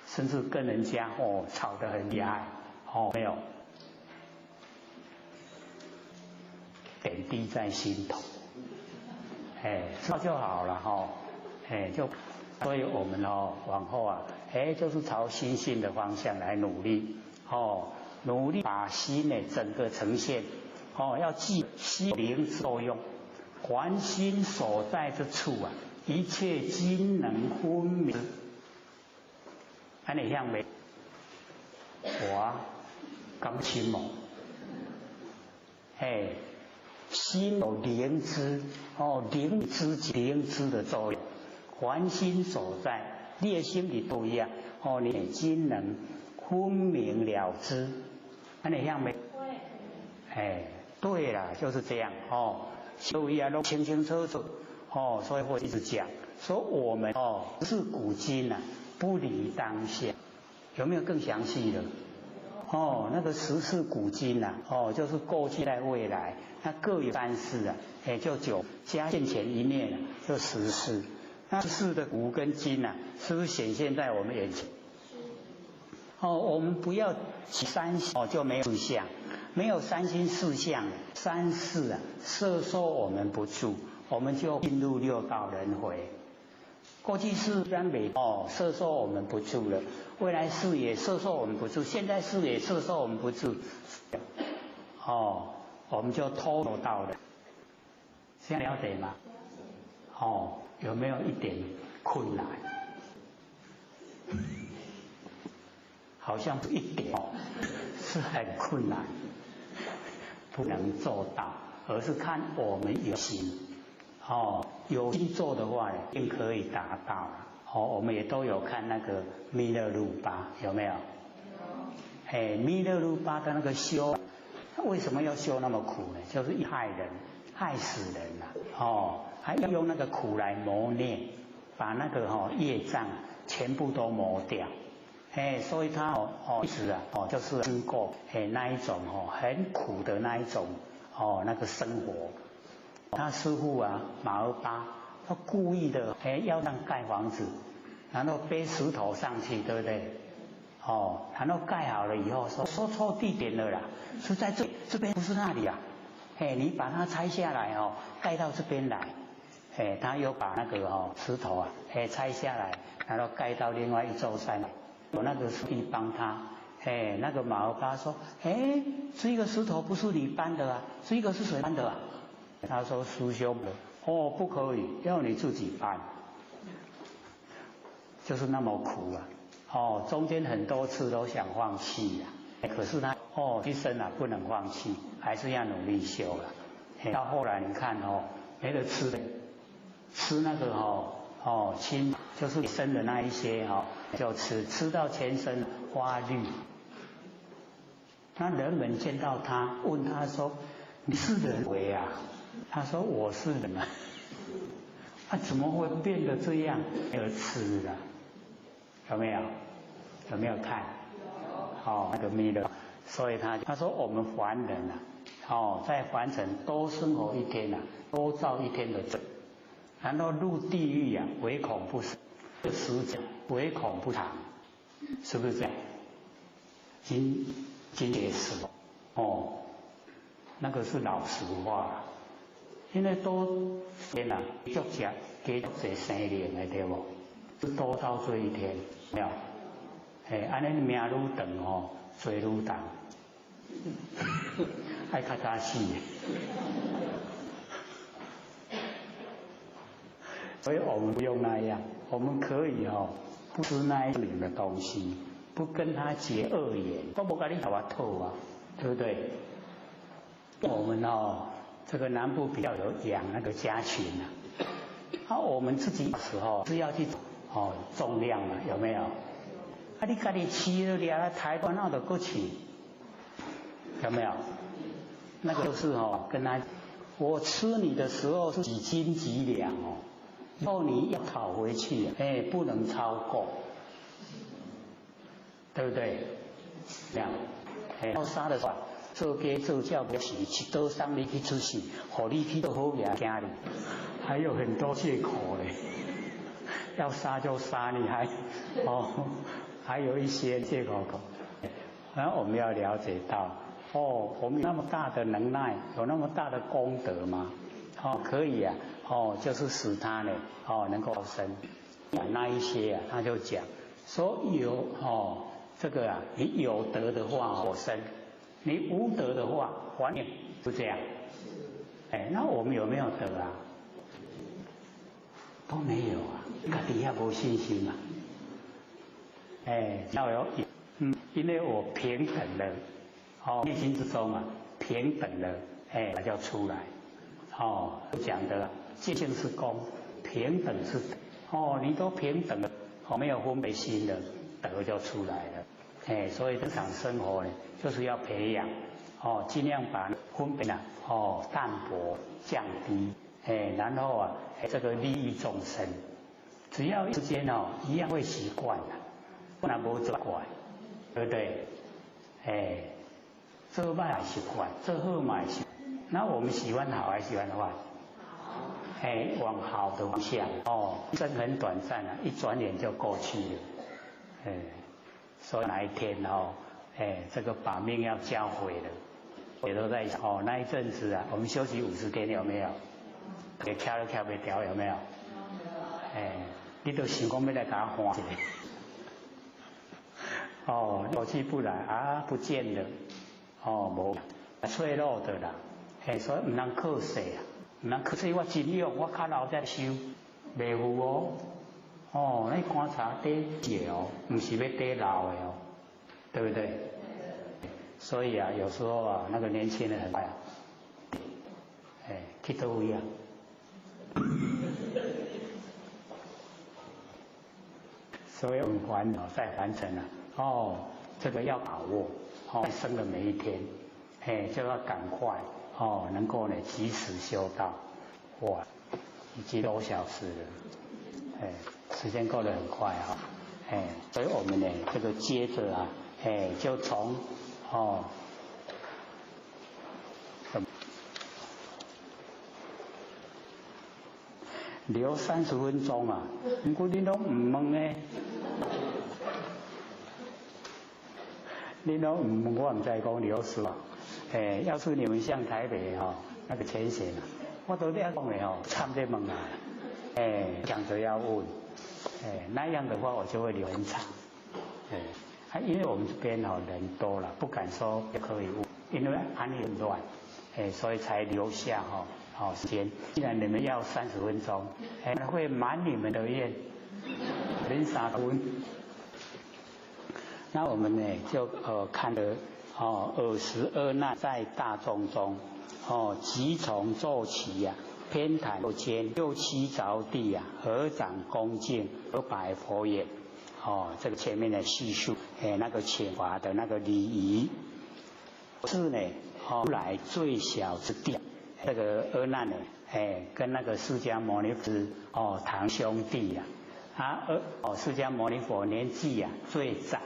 Speaker 1: 甚至跟人家哦吵得很厉害，哦，没有，点滴在心头。哎，知道就好了哈，哎，就，所以我们哦，往后啊，哎，就是朝心性的方向来努力，哦，努力把心呢整个呈现，哦，要记心灵作用，凡心所在之处啊，一切皆能分明。按你向没？我刚清哦，哎。心有灵知，哦，灵知灵知的作用，凡心所在，你的心里都一样，哦，你皆能分明了之，按你向没？哎，对了，就是这样哦，所以啊，都清清楚楚，哦，所以我一直讲，说我们哦是古今啊，不离当下，有没有更详细的？哦，那个时事古今呐，哦，就是过去在未来，那各有三世啊，哎，就九加现前一念啊，就十世。那十世的古跟今呐，是不是显现在我们眼前？哦，我们不要起三哦，就没有四相，没有三心四相，三世啊，色受我们不住，我们就进入六道轮回。过去世然没哦，色受我们不住了；未来世也色受我们不住，现在世也色受我们不住，哦，我们就脱落到了。这样了解吗？哦，有没有一点困难？好像一点哦，是很困难，不能做到，而是看我们有心。哦，有心做的话，一定可以达到。哦，我们也都有看那个弥勒鲁巴，有没有？哎，弥勒鲁巴的那个修，他为什么要修那么苦呢？就是害人，害死人呐！哦，还要用那个苦来磨练，把那个业障全部都磨掉。哎，所以他哦一直啊哦就是经过哎那一种哦很苦的那一种哦那个生活。他师父啊马尔巴，他故意的哎要让盖房子，然后背石头上去，对不对？哦，然后盖好了以后说说错地点了啦，是在这边，不是那里啊。哎，你把它拆下来哦，盖到这边来。哎，他又把那个哦石头啊，哎拆下来，然后盖到另外一座山。有那个师弟帮他，哎，那个马尔巴说，哎，这个石头不是你搬的啊，这个是谁搬的啊？他说师兄的，哦，不可以，要你自己搬，就是那么苦啊。哦，中间很多次都想放弃呀，可是他哦一生啊不能放弃，还是要努力修了。到后来你看哦，没得吃的，吃那个哦青就是生的那一些哦，就吃吃到全身发绿。那人们见到他，问他说：“你是人为啊？”他说：“我是人啊。”他怎么会变得这样？没有吃的，有没有？有没有看？哦，那个弥勒，所以他说我们凡人啊，哦，在凡尘多生活一天啊，多造一天的罪，然后入地狱啊，唯恐不死，时间唯恐不长，是不是这样？今今也是哦，那个是老实话，因为多天啊，足食加足济生灵的对无？多造罪一天，没有？哎，按呢命愈长吼，罪愈重，爱较早死。所以我们不用那样，我们可以哦，不吃那一类的东西，不跟他结恶缘，我无共你讨啊讨啊，对不对？我们哦，这个南部比较有养那个家禽啊，啊，我们自己时候是要去哦重量嘛，有没有？啊，你家己饲了掠台湾那就阁饲，有没有？那个就是哦，跟他我吃你的时候是几斤几两哦，以后你要讨回去，哎，不能超过，对不对？这样，哎，要杀的话，做鸡做鸟不是一刀送你去出世，予你去做好嘢惊你，还有很多借口嘞，要杀就杀你还哦。还有一些借口，然后我们要了解到，哦，我们有那么大的能耐，有那么大的功德吗？哦，可以啊，哦，就是使他呢，哦，能够生。那一些啊，他就讲说有哦，这个啊，你有德的话我生，你无德的话还命，是这样。哎，那我们有没有德啊？都没有啊，家己也无信心嘛。哎，要有，因为我平等了，哦，内心之中啊，平等了，哎，那就出来，哦，讲的见性是功，平等是，哦，你都平等了，哦，没有分别心了，德就出来了，哎，所以这场生活呢，就是要培养，哦，尽量把分别啊，哦，淡薄降低，哎，然后啊，这个利益众生，只要时间哦，一样会习惯的。那无做怪，对不对？哎，做歹习惯，做好嘛习惯。那我们喜欢好还是喜欢坏？哎，往好的方向哦，生很短暂啊，一转眼就过去了。哎，所以哪一天哦，哎，这个把命要交回了，也都在哦。那一阵子啊，我们休息50天有没有？给翘都翘袂牢有没有？哎，你都想讲欲来共我换一下。哦，口气不来啊，不见了，哦，无脆弱的啦，嘿，所以毋通靠势啊，毋通靠势，我真勇，我较老才修，袂赴哦，哦，你观察短的哦，毋是欲短老的哦，对不对？所以啊，有时候啊，那个年轻人很快啊，哎，去佗位啊？所以我们烦恼在凡尘啊。哦，这个要把握，哦，生的每一天，哎，就要赶快，哦，能够呢及时修道，哇，已经多小时了，哎，时间过得很快啊，哎，所以我们呢，这个接着啊，哎，就从哦，留三十分钟啊，毋过恁拢毋问呢，恁拢毋问，我毋知讲留什啊。哎，要是你们像台北哈那个浅显啊，我都咧讲的哦，参在问啊，哎，讲着要问，哎，那样的话我就会留很长，哎，啊，因为我们这边哦人多了，不敢说可以问，因为安尼很乱，哎，所以才留下哈。好时间，既然你们要三十分钟，哎，会满你们的愿，零三分。那我们呢，就看了哦，尔时阿难在大众中，哦，即从坐起呀，偏袒右肩，右膝着地啊，合掌恭敬，而白佛言，哦，这个前面的叙述，哎，那个请法的那个礼仪，是呢，后来最小之弟。这个阿难呢，哎，跟那个释迦牟尼佛哦堂兄弟呀，啊，阿哦释迦牟尼佛年纪啊最长，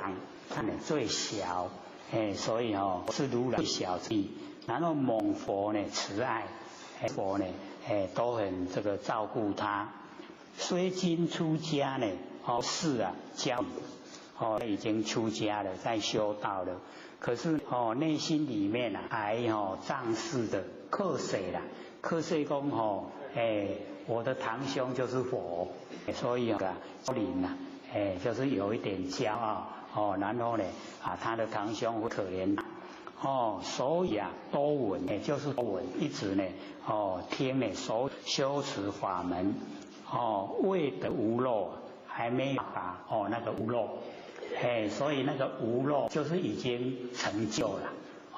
Speaker 1: 他呢最小，哎，所以哦是如来最小弟。然后蒙佛呢慈爱，佛呢哎都很这个照顾他。虽经出家呢，哦是啊教哦已经出家了，在修道了，可是哦内心里面啊还哦仗势的。克谁啦？克谁讲吼？哎，我的堂兄就是佛，所以啊，灵呐，哎，就是有一点骄傲哦。然后呢，啊，他的堂兄会可怜哦，所以啊，多闻，也就是多闻，一直呢，哦，听呢，所修持法门，哦，未得无漏，还没有达哦那个无漏，哎，所以那个无漏就是已经成就了。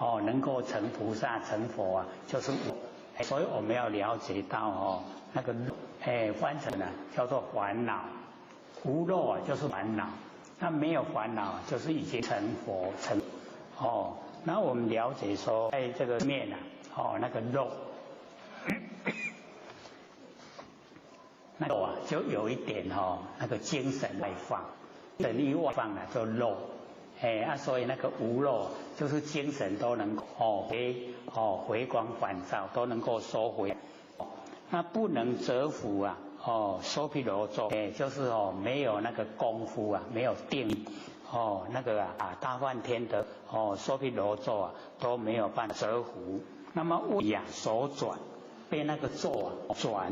Speaker 1: 哦，能够成菩萨成佛啊，就是我，所以我们要了解到哦，那个哎翻成呢叫做烦恼，无漏啊就是烦恼，那没有烦恼就是已经成佛成哦。那我们了解说，在这个面啊，哦那个肉，那肉啊就有一点哦那个精神外放，等于外放了就肉。哎啊，所以那个无漏就是精神都能哦回哦回光返照，都能够收回。那不能折服啊哦，娑毗罗咒哎，就是哦没有那个功夫啊，没有定哦那个啊大梵天的哦娑毗罗咒啊都没有办法折服。那么为啊所转，被那个咒啊转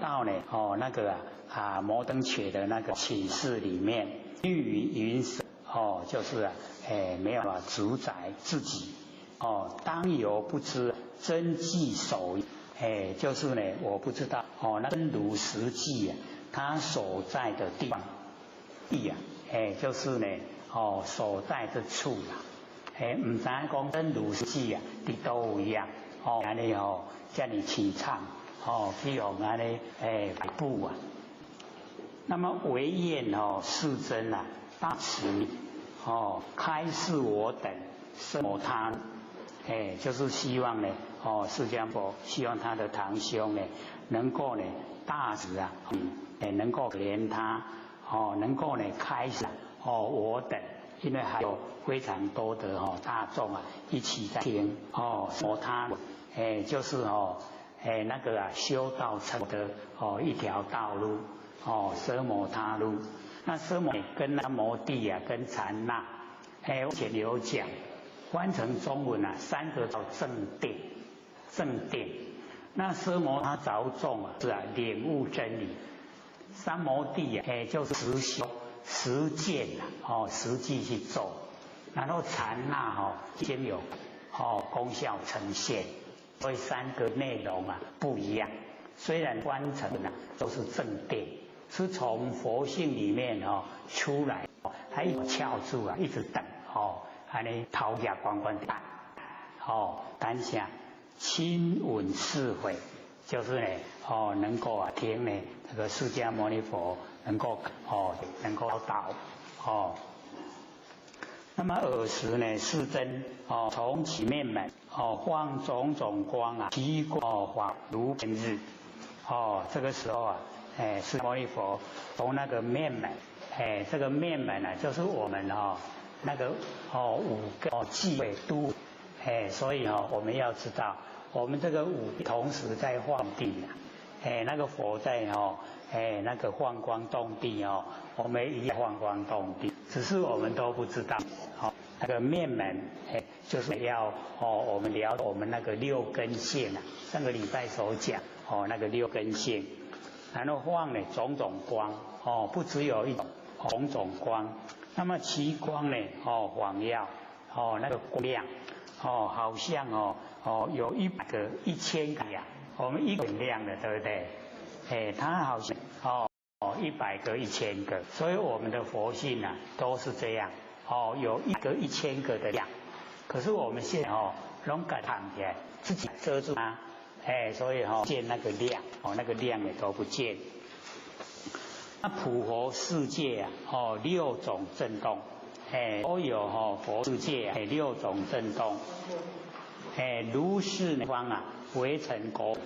Speaker 1: 到呢哦那个啊摩登伽的那个寝室里面，欲云色。哦，就是啊，哎，没有啊，主宰自己，哦，当有不知真迹所，哎，就是呢，我不知道，哦，那真如实际啊，他所在的地方，地啊，哎，就是呢，哦，所在之处啦，哎，毋知讲真如实际啊，伫佗位啊，哦，按呢哦，遮尔凄惨，哦，去予按呢，哎，摆布啊，那么唯愿哦，世尊啊。大慈哦，开示我等奢摩他，哎，就是希望呢，哦，释迦佛希望他的堂兄呢，能够呢大慈啊，哎，能够怜他，哦，能够呢开示哦我等，因为还有非常多的哦大众啊一起在听哦摩他，哎，就是哦，哎那个啊修道成的哦一条道路哦奢摩他路。那奢摩跟那摩地啊，跟禅那，哎，我前有讲，翻成中文啊，三个叫正定，正定。那奢摩他着重啊，是啊，领悟真理。三摩地啊，哎，就是实修、实践啊，哦，实际去做。然后禅那哦，先有哦功效呈现，所以三个内容啊不一样。虽然翻成啊都是正定。是从佛性里面哦出来，还有翘住啊，一直等哦，按呢头额关关等哦，等下亲闻是慧，就是呢哦，能够啊听呢这个释迦牟尼佛能够哦能够导哦。那么尔时呢，世尊哦从其面门哦放种种光啊，其光华如天日哦，这个时候啊。哎，释迦牟尼佛从那个面门，哎，这个面门呢，就是我们哦那个哦五个哦智慧都，哎，所以哦我们要知道，我们这个五同时在放电啊，哎，那个佛在哦，哎，那个放光动地哦，我们一样放光动地，只是我们都不知道。好，那个面门，哎，就是要哦，我们聊我们那个六根性啊，上个礼拜所讲哦，那个六根性，然后放呢种种光哦，不只有一种种种光，那么其光呢哦，晃耀哦，那个光亮哦，好像哦有100个、1000个呀，我们一个很亮的，对不对？哎，它好像哦100个、1000个，所以我们的佛性啊都是这样哦，有一个、1000个的亮。可是我们现在哦，拢共藏起来，自己遮住它，哎，所以哦见那个亮哦，那个亮也都不见。那普佛世界啊，哦六种震动，哎，都有哦佛世界啊六种震动，哎，如是方啊围成国，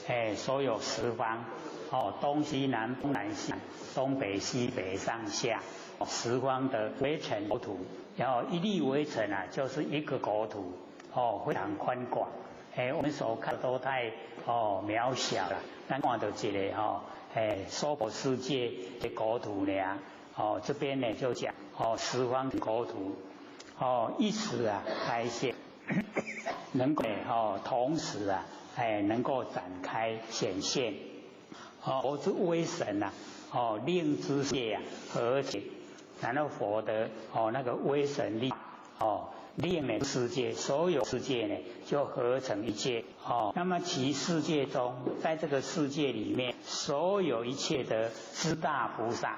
Speaker 1: 哎，所有十方哦东西南东南西东北西北上下十方的围成国土，然后一粒微尘啊就是一个国土哦，非常宽广，哎，我们所看都太哦渺小了，咱看到一个哦。哎，娑婆世界的国土呢？哦，这边呢就讲哦，十方国土哦，一时啊开现，能够哦同时啊，哎能够展开显现，哦，佛之威神呐，哦令诸界啊合起，然后佛的哦那个威神力哦。令呢世界所有世界呢就合成一界哦，那么其世界中，在这个世界里面，所有一切的诸大菩萨，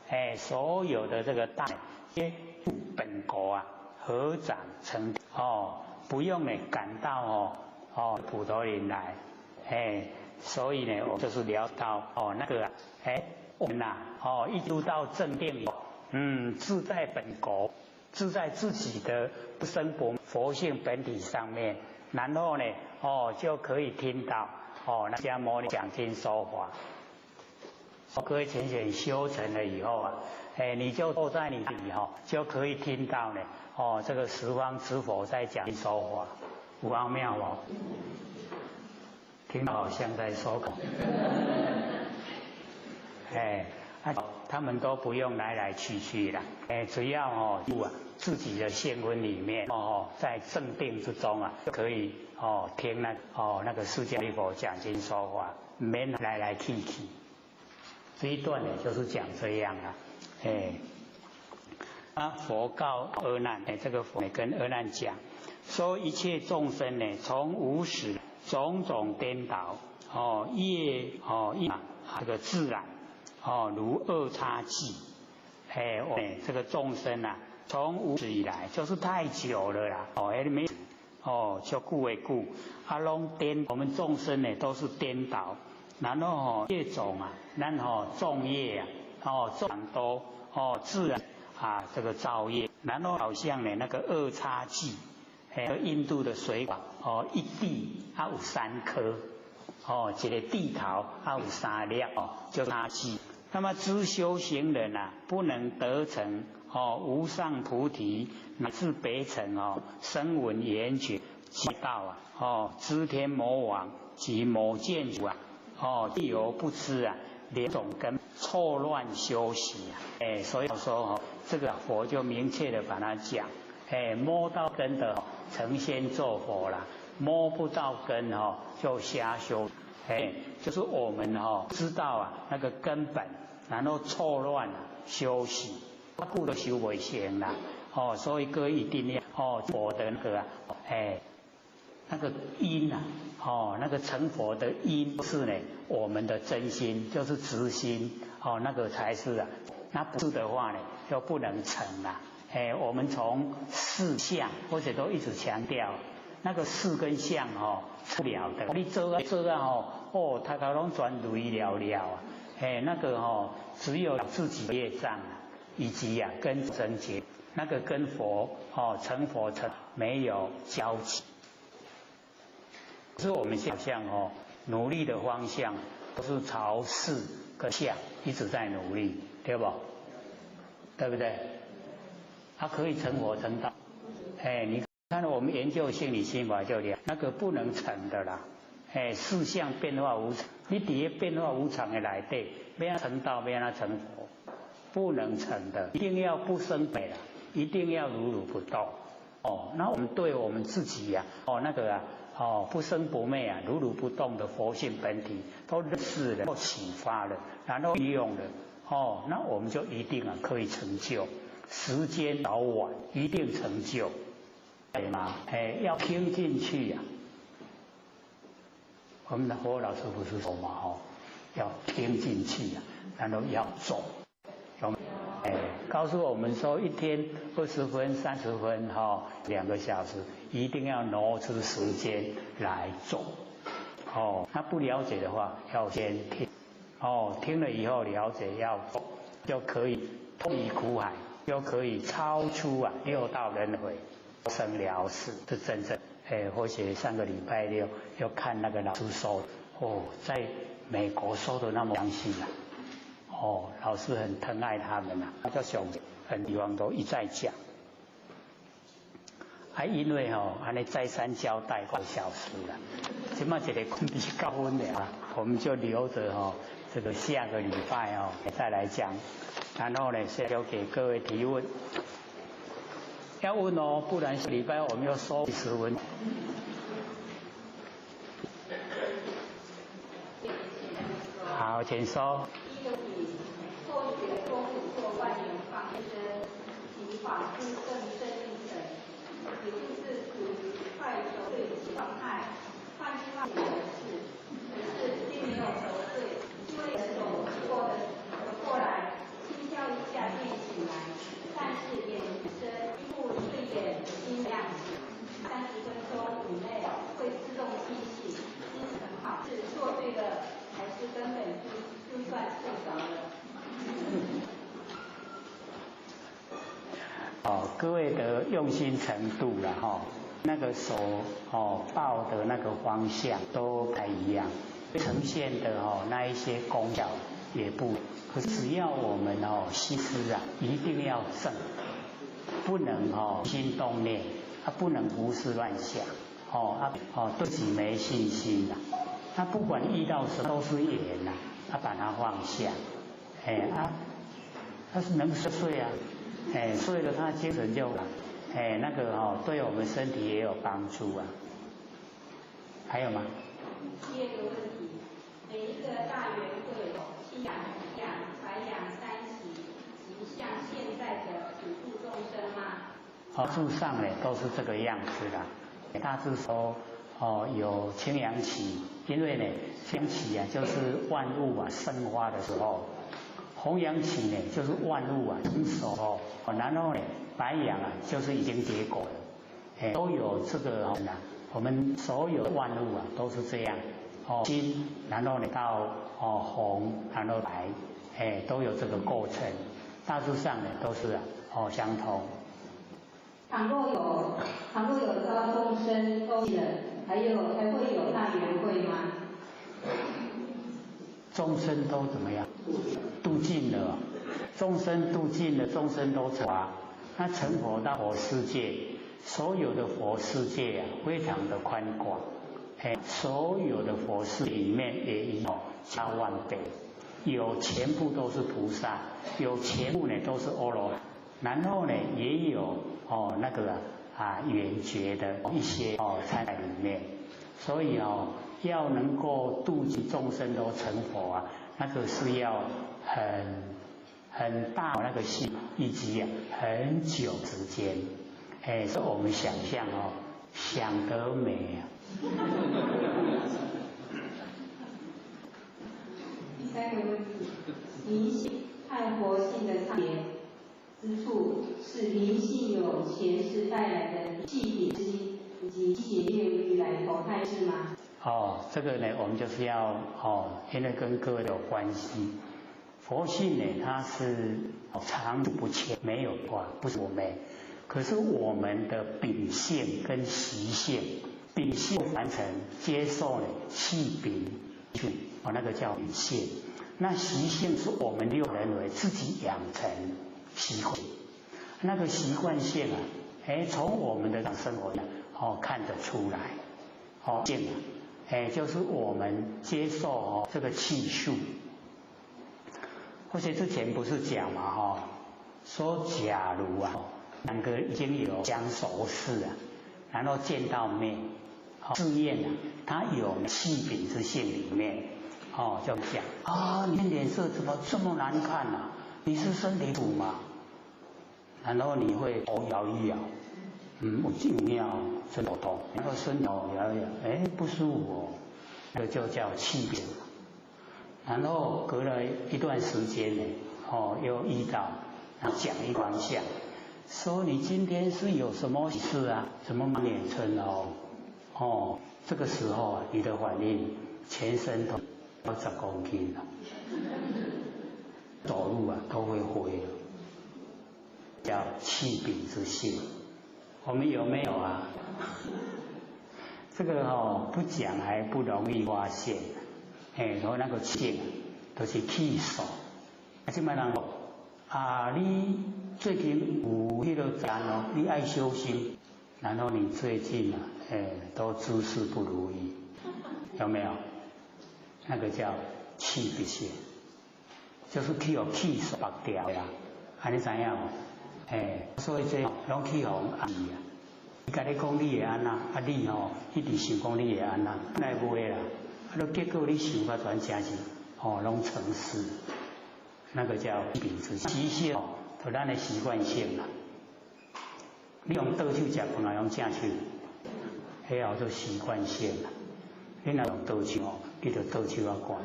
Speaker 1: 哎，所有的这个大皆本国啊，合掌成哦，不用呢赶到哦普陀林来，哎，所以呢，我就是聊到哦那个哎我们呐哦一路到正定，自在本国。自在自己的不生不佛性本体上面，然后呢，哦，就可以听到哦，那迦牟尼讲经说法。各位浅显修成了以后啊，哎，你就坐在你里哈，就可以听到呢，哦，这个十方诸佛在讲经说法，有奥妙哦，听到好像在说口，哎。他们都不用来来去去了，哎，只要哦入啊自己的现分里面哦，在正定之中啊，就可以哦听那哦那个释迦牟尼佛讲经说法，免来来去去。这一段呢就是讲这样啊，哎，啊佛告阿难，哎这个佛跟阿难讲，说一切众生呢，从无始种种颠倒哦业哦业这个自然。哦，如恶叉记，哎，这个众生啊，从无始以来就是太久了啦，哦，哎没，哦，就故为故，啊，拢颠，我们众生呢都是颠倒，然后哦，业种啊，然后众业啊，哦，众多，哦，自然啊，这个造业，然后好像呢那个二叉戟，哎，印度的水果，哦，一蒂啊有三颗，哦，一个蒂头啊有三粒，哦，就叉戟。那么知修行人啊，不能得成哦无上菩提，乃至别成哦声闻缘觉及道啊哦知天魔王及魔见主啊哦亦犹不知啊两种根错乱修习啊哎，所以说哦这个佛就明确的把它讲哎摸到根的成仙做佛了，摸不到根哦就瞎修哎，就是我们哦知道啊那个根本。然后错乱修习，故都修不成啦。哦，所以各位一定要哦，佛的那个啊，哎，那个因呐，哦，那个成佛的因是呢，我们的真心就是直心，哦，那个才是啊，那不是的话呢，就不能成啦。哎，我们从事相或者都一直强调，那个事跟相哦，不了的。你做啊做啊哦，哦，他头拢全累了了啊。哎，那个哦，只有自己业障啊，以及啊跟成结，那个跟佛哦成佛成没有交集。是我们好像哦努力的方向都是朝事跟相一直在努力，对不？对不对？他可以成佛成道。哎，你看我们研究心理心法就了，那个不能成的啦。哎，四相变化无常，你伫咧变化无常的内底，欲成道，欲按怎成佛？不能成的，一定要不生灭啦，一定要如如不动。哦，那我们对我们自己呀，哦那个啊，哦不生不灭啊，如如不动的佛性本体都认识了，都启发了，然后利用了，哦，那我们就一定啊可以成就，时间早晚一定成就，对吗？哎，要听进去呀。我们的佛老师不是说嘛，哦，要听进去呀，然后要做。哎，告诉我们说，一天20分、30分，哈，2个小时，一定要挪出时间来做。哦，那不了解的话，要先听。哦，听了以后了解要做，就可以脱离苦海，就可以超出啊六道轮回，生了事，是真正。哎，或许上个礼拜六又看那个老师说，哦，在美国说的那么详细啊。哦，老师很疼爱他们呐，叫上很地方都一再讲，还因为哦，按呢再三交代个小时了，这马一个空地高分的啊，我们就留着哦，这个下个礼拜哦再来讲，然后呢，先交给各位提问，要问哦，不然下礼拜我们要收10分。好，请说。
Speaker 12: 法出更深一层，也就是处于快熟睡状态。换句话说是，可是并没有熟睡，因为手过的过来，轻敲一下便醒来，但是眼神一副睡眼惺忪样子，30分钟以内会自动清醒，精神很好。是做对了，还是根本就算睡着了？
Speaker 1: 哦，各位的用心程度了哈，那个手哦抱的那个方向都不太一样，呈现的哦那一些功效也不，可只要我们哦心思啊一定要正，不能哦心动念，啊不能胡思乱想，哦啊哦对自己没信心呐，他不管遇到什么都是缘呐，他把它放下，哎啊，他是能睡啊。哎，睡了他精神就，哎，那个哦，对我们身体也有帮助啊。还有吗？
Speaker 12: 第二个问题，每一个大圆会青阳、阳、白阳三期，即像现在的普度众生吗？
Speaker 1: 哦，树上呢都是这个样子的。大致说，哦，有青阳期，因为呢，青期啊，就是万物啊生发的时候。红阳期呢，就是万物啊成熟哦，然后呢，白阳啊，就是已经结果了，哎，都有这个啊，我们所有万物啊都是这样，哦，金，然后呢到哦红，然后白，哎，都有这个过程，大致上呢都是啊哦相同。
Speaker 12: 倘若有遭众生勾引，还会有大圆会吗？
Speaker 1: 众生都怎么样？度尽了，众生度尽了，众生都成佛。那成佛到佛世界，所有的佛世界啊，非常的宽广。哎，所有的佛世里面也有千万倍，有全部都是菩萨，有全部呢都是阿罗汉，然后呢也有哦那个啊缘觉的一些哦在里面，所以哦。要能够度尽众生都成佛啊，那个是要很大那个心，以及啊很久时间，哎，是我们想象哦，想得美啊。
Speaker 12: 第三个问题，灵性和佛性的差别之处是灵性有前世带来的气禀心以及业力来投胎是吗？
Speaker 1: 哦，这个呢，我们就是要哦，因为跟各位有关系。佛性呢，它是常不迁，没有变，不是我们。可是我们的秉性跟习性，秉性完成接受呢，气禀去，哦，那个叫秉性。那习性是我们六人为自己养成习惯，那个习惯性啊，哎，从我们的生活哦看得出来，哦，性啊。哎，就是我们接受哦这个气数。而且之前不是讲嘛哈，说假如啊两个已经有相熟识啊，然后见到面，试验啊，他有气禀之性里面，哦就讲啊，你脸色怎么这么难看呐？你是身体苦吗？然后你会头摇一摇，嗯，我有尿真头痛，然后身体摇一摇，哎，不舒服哦，这就叫气禀。然后隔了一段时间呢，哦，又遇到，讲一番相，说你今天是有什么事啊？怎么满脸春红？哦，这个时候啊，你的反应全身都10公斤了，走路啊都会灰了，叫气禀之性。我们有没有啊？这个哦不讲还不容易发现。哎，所以那个气就是气数。啊，这摆人讲啊，你最近有彼个赞哦，你爱修心，然后你最近啊，哎，都诸事不如意，有没有？那个叫气不泄，就是去予气数拔掉呀。啊，你知影无？哎，所以这拢去予压抑啊。伊共你讲你会按怎，啊你吼一直想讲你会按怎，那袂啦。啊，结果你想法全真是哦，拢成事，那个叫秉之习性，就咱的习惯性啦。你用倒手食饭，还用正手，彼叫做习惯性啦。你若用倒手哦，你就倒手仔惯。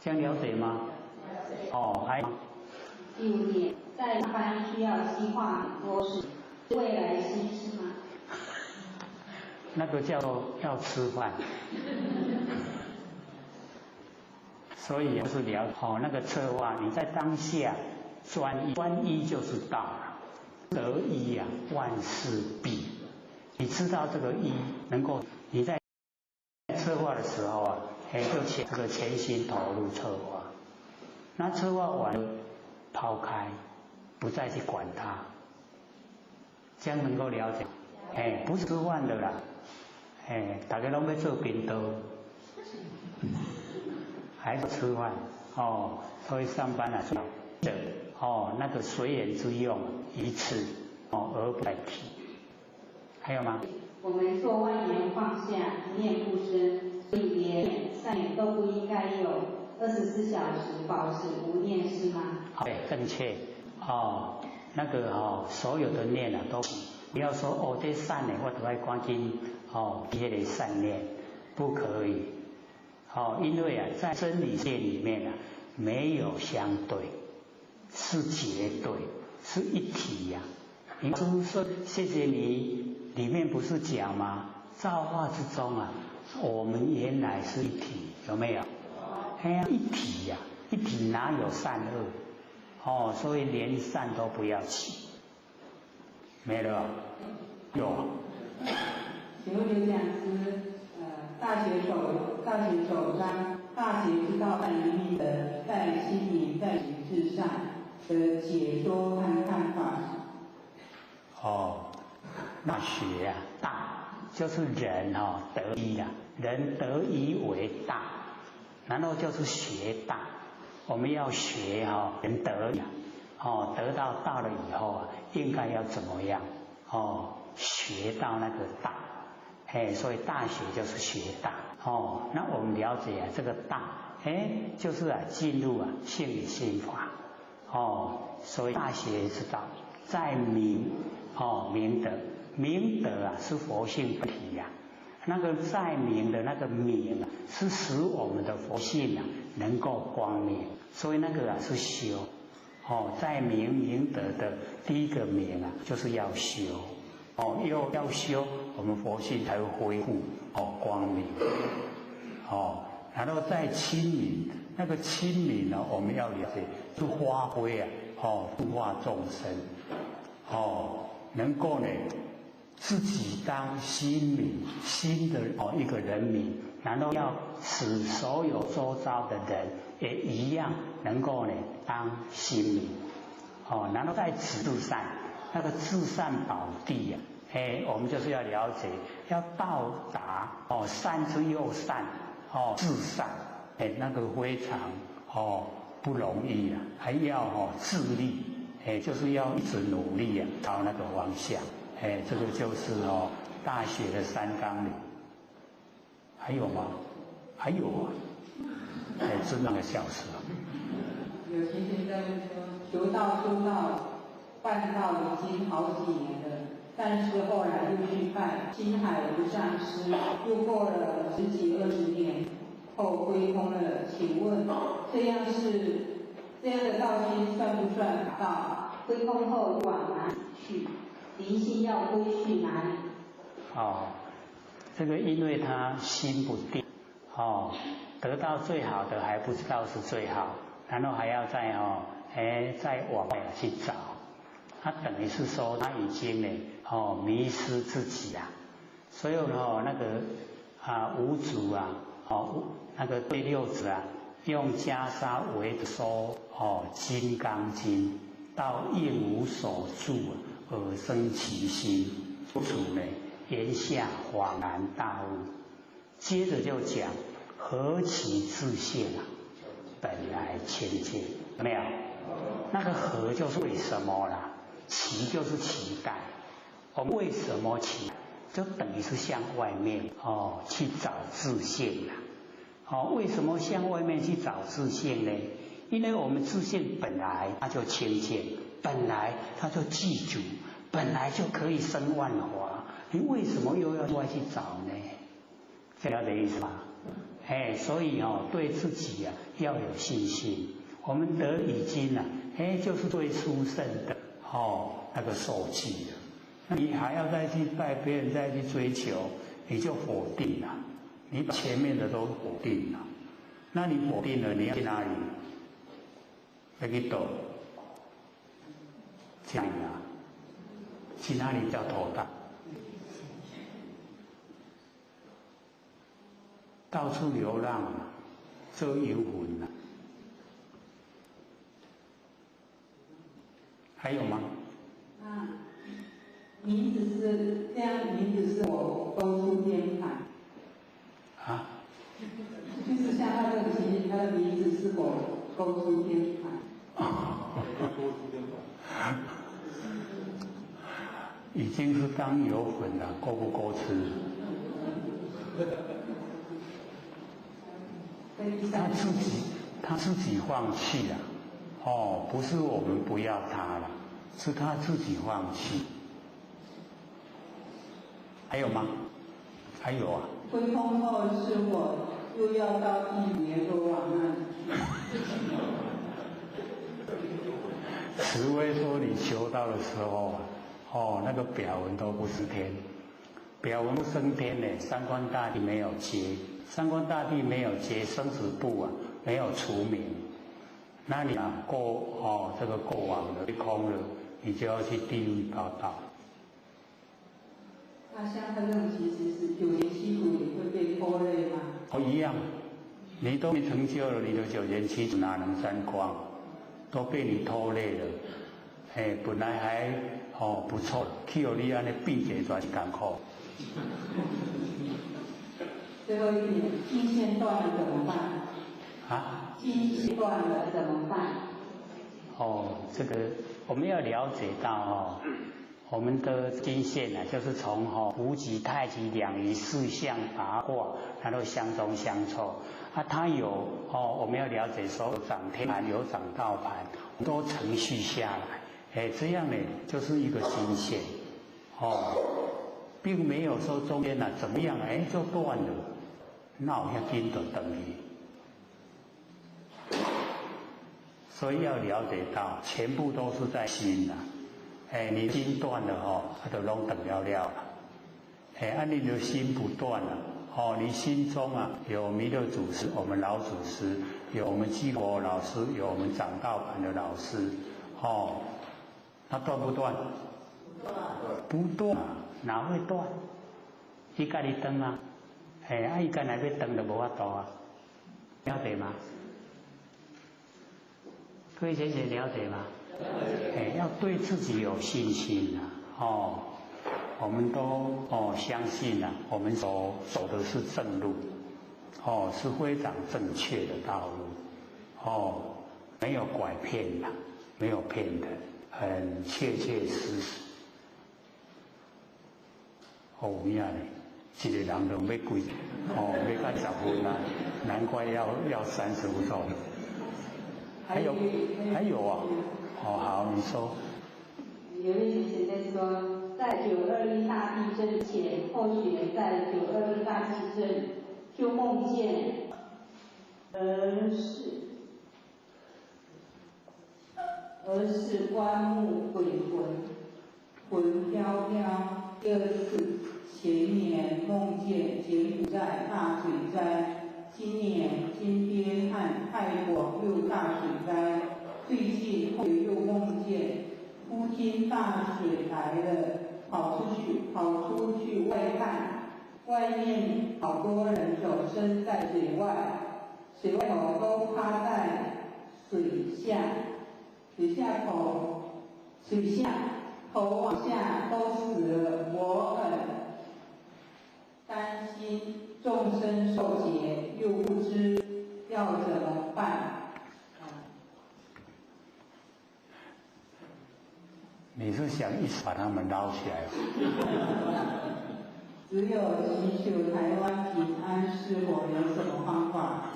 Speaker 1: 这样了解吗？哦，还。
Speaker 12: 第五点，在上班需要计划很多事，是未来心是吗？
Speaker 1: 那个叫要吃饭，所以就是聊哦，那个策划，你在当下专一，专一就是道，得一啊，万事毕。你知道这个一能够你在策划的时候啊，哎，就全这个全心投入策划，那策划完了抛开，不再去管它，这样能够了解。哎，不是吃饭的啦。哎，大家拢欲做便当，还是吃饭哦？所以上班啊，哦，那个随缘之用一次哦，而不代替。还有吗？
Speaker 12: 我们做万缘放下，一念不生，所以连善念都不应该有，24小时保持无念是吗？
Speaker 1: 对，正确哦。那个哦，所有的念啊，都不要说哦，这善念我都爱赶紧哦，彼个善念不可以哦，因为啊，在真理界里面啊，没有相对，是绝对，是一体呀。你说谢谢你，里面不是讲吗？造化之中啊，我们原来是一体，有没有？哎呀，一体呀，一体哪有善恶？哦，所以连善都不要起，没了，有。
Speaker 11: 请问刘讲师，大学首章，大学之道在于明德，在亲民，在于至善的解说和看法。
Speaker 1: 哦，大学啊，大就是人哦得一啊，人得一为大，然后就是学大。我们要学哈人得呀，哦得到道了以后啊，应该要怎么样？哦，学到那个大，哎，所以大学就是学大哦。那我们了解啊，这个大，哎，就是啊进入啊性理心法哦。所以大学之道在明哦明德，明德啊是佛性本体呀。那个在明的那个明啊，是使我们的佛性啊能够光明，所以那个啊是修哦，在明明德的第一个明啊，就是要修哦，又要修，我们佛性才会恢复哦光明哦，然后在亲民，那个亲民呢，我们要了解是发挥啊哦度化众生哦，能够呢。自己当新民，新的哦一个人民，然后要使所有周遭的人也一样能够呢当新民，哦，然后在至善，那个至善宝地呀，哎，我们就是要了解，要到达哦善之又善，哦至善，哎，那个非常哦不容易啊，还要哦自力，哎，就是要一直努力啊，朝那个方向，哎，这个就是哦大学的三纲领。还有吗？还有啊，哎，是那个小时。
Speaker 11: 有情现在说，求道修道，办道已经好几年了。但是后来又去拜青海无上师，又过了十几二十年后归空了。请问这样是这样的道心算不算道？
Speaker 12: 归空后往哪里去？灵心要归去哪里？
Speaker 1: 哦，这个因为他心不定，哦，得到最好的还不知道是最好，然后还要再哦，哎，再往外去找。他等于是说他已经呢，哦，迷失自己啊，所以哦，那个啊五祖啊，哦，那个第六子啊，用袈裟为说哦《金刚经》，到应无所住而生其心，主呢言下恍然大悟，接着就讲何其自性啊，本来清净，有没有？那个何就是为什么啦？期就是期待，我们为什么期？就等于是向外面哦去找自信啦。哦，为什么向外面去找自信呢？因为我们自信本来它就清净，本来它就具足，本来就可以生万华，你为什么又要外去找呢？这了解意思吗？哎，所以哦，对自己啊要有信心。我们得已经啊，哎，就是最殊胜的。哦，那个受记了，那你还要再去拜别人，再去追求，你就否定了，你把前面的都否定了，那你否定了，你要去哪里？要去倒？去哪里啊？去哪里叫妥当？到处流浪，做游魂啊。还有吗？
Speaker 11: 啊，名字是这样，名字是我勾出天盘。
Speaker 1: 啊？
Speaker 11: 就是像他这个情形，他的名字是否勾出天盘？
Speaker 1: 已经是当油粉了，够不够吃？他自己放弃了。哦，不是我们不要他了，是他自己放弃。还有吗？还有啊。
Speaker 11: 归空后是我又要到地别多往那里去。
Speaker 1: 慈威说：“你求道的时候，哦，那个表文都不升天，表文不升天呢，三官大帝没有接，三官大帝没有接，生死簿啊没有除名。那你啊过哦这个过往了，空了，你就要去地狱报道。
Speaker 11: 那像他这种其实是九年七苦也会被拖累吗？
Speaker 1: 哦，一样，你都没成就了，你的九年七苦哪能沾光？都被你拖累了。哎，本来还哦不错，去予你按呢变一个全是艰苦。
Speaker 11: 最后一点，金线断了怎么办？
Speaker 1: 啊？
Speaker 12: 金线断了怎么办？
Speaker 1: 哦，这个我们要了解到哦，我们的金线呢，就是从哦无极、太极、两仪四象八卦，它都相中相凑。啊，它有哦，我们要了解说涨天盘有涨道盘，都程序下来，哎，这样呢就是一个金线，哦，并没有说中间呢怎么样，哎就断了，那有遐紧就断去。所以要了解到，全部都是在心呐，哎，你心断了哦，它就拢断了了了。哎，啊，你的心不断了，哦，你心中啊有弥勒祖师，我们老祖师，有我们济国老师，有我们长道盘的老师，哦，那断不断？不断，哪会断？伊家己断啊，哎，啊，伊干来欲断就无法度啊，了解吗？各位姐姐了解吗？哎，要对自己有信心呐，哦，
Speaker 2: 我们都相信啊，我们所走的是正路，是非常正确的道路，没有拐骗的，没有骗的，很切切实实。有影咧，一个人都欲几，欲到10分啊，难怪要30分钟。还有还有啊，好，你说。
Speaker 12: 有位先生说，在9·21大地震前，后学在9·21大地震就梦见，而是棺木鬼魂，
Speaker 11: 魂飘飘。第二次前年梦见柬埔寨大水灾，今年金边和泰国又大水灾，最近后又梦见忽听大水来了，跑出去外看，外面好多人手伸在水外，水外头都趴在水下，水下头，水下头往下都死了。我很担心众生受劫，又不知要怎么办。
Speaker 2: 你是想一直把他们捞起来？
Speaker 11: 只有祈求台湾平安，是否有什么方法？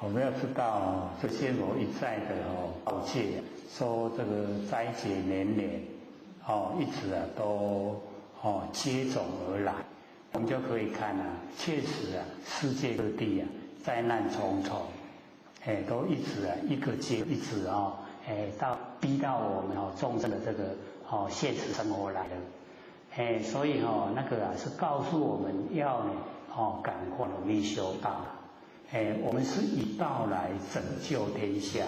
Speaker 2: 我们要知道，这仙佛一再的告诫，说这个灾劫连连，一直啊都接踵而来，我们就可以看啊，确实啊，世界各地啊灾难重重，都一直啊一个接一直啊，到逼到我们众生的这个现实生活来了，所以那个啊是告诉我们要呢赶快努力修道。我们是以道来拯救天下，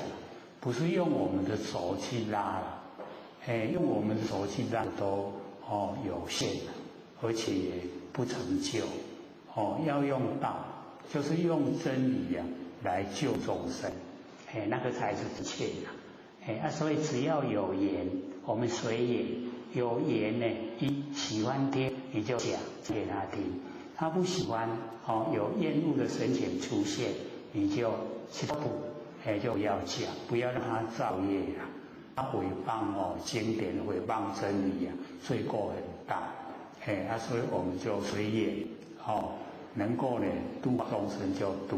Speaker 2: 不是用我们的手去拉了，用我们的手去拉都有限，而且也不成就，要用道，就是用真理啊来救众生，那个才是正确的，所以只要有缘，我们随缘，有缘呢，一喜欢听你就讲给他听。他不喜欢有厌恶的神情出现，你就去不，就不要讲，不要让他造业啊，他毁谤经典，毁谤真理啊，罪过很大，所以我们就随缘，能够呢度众生就度，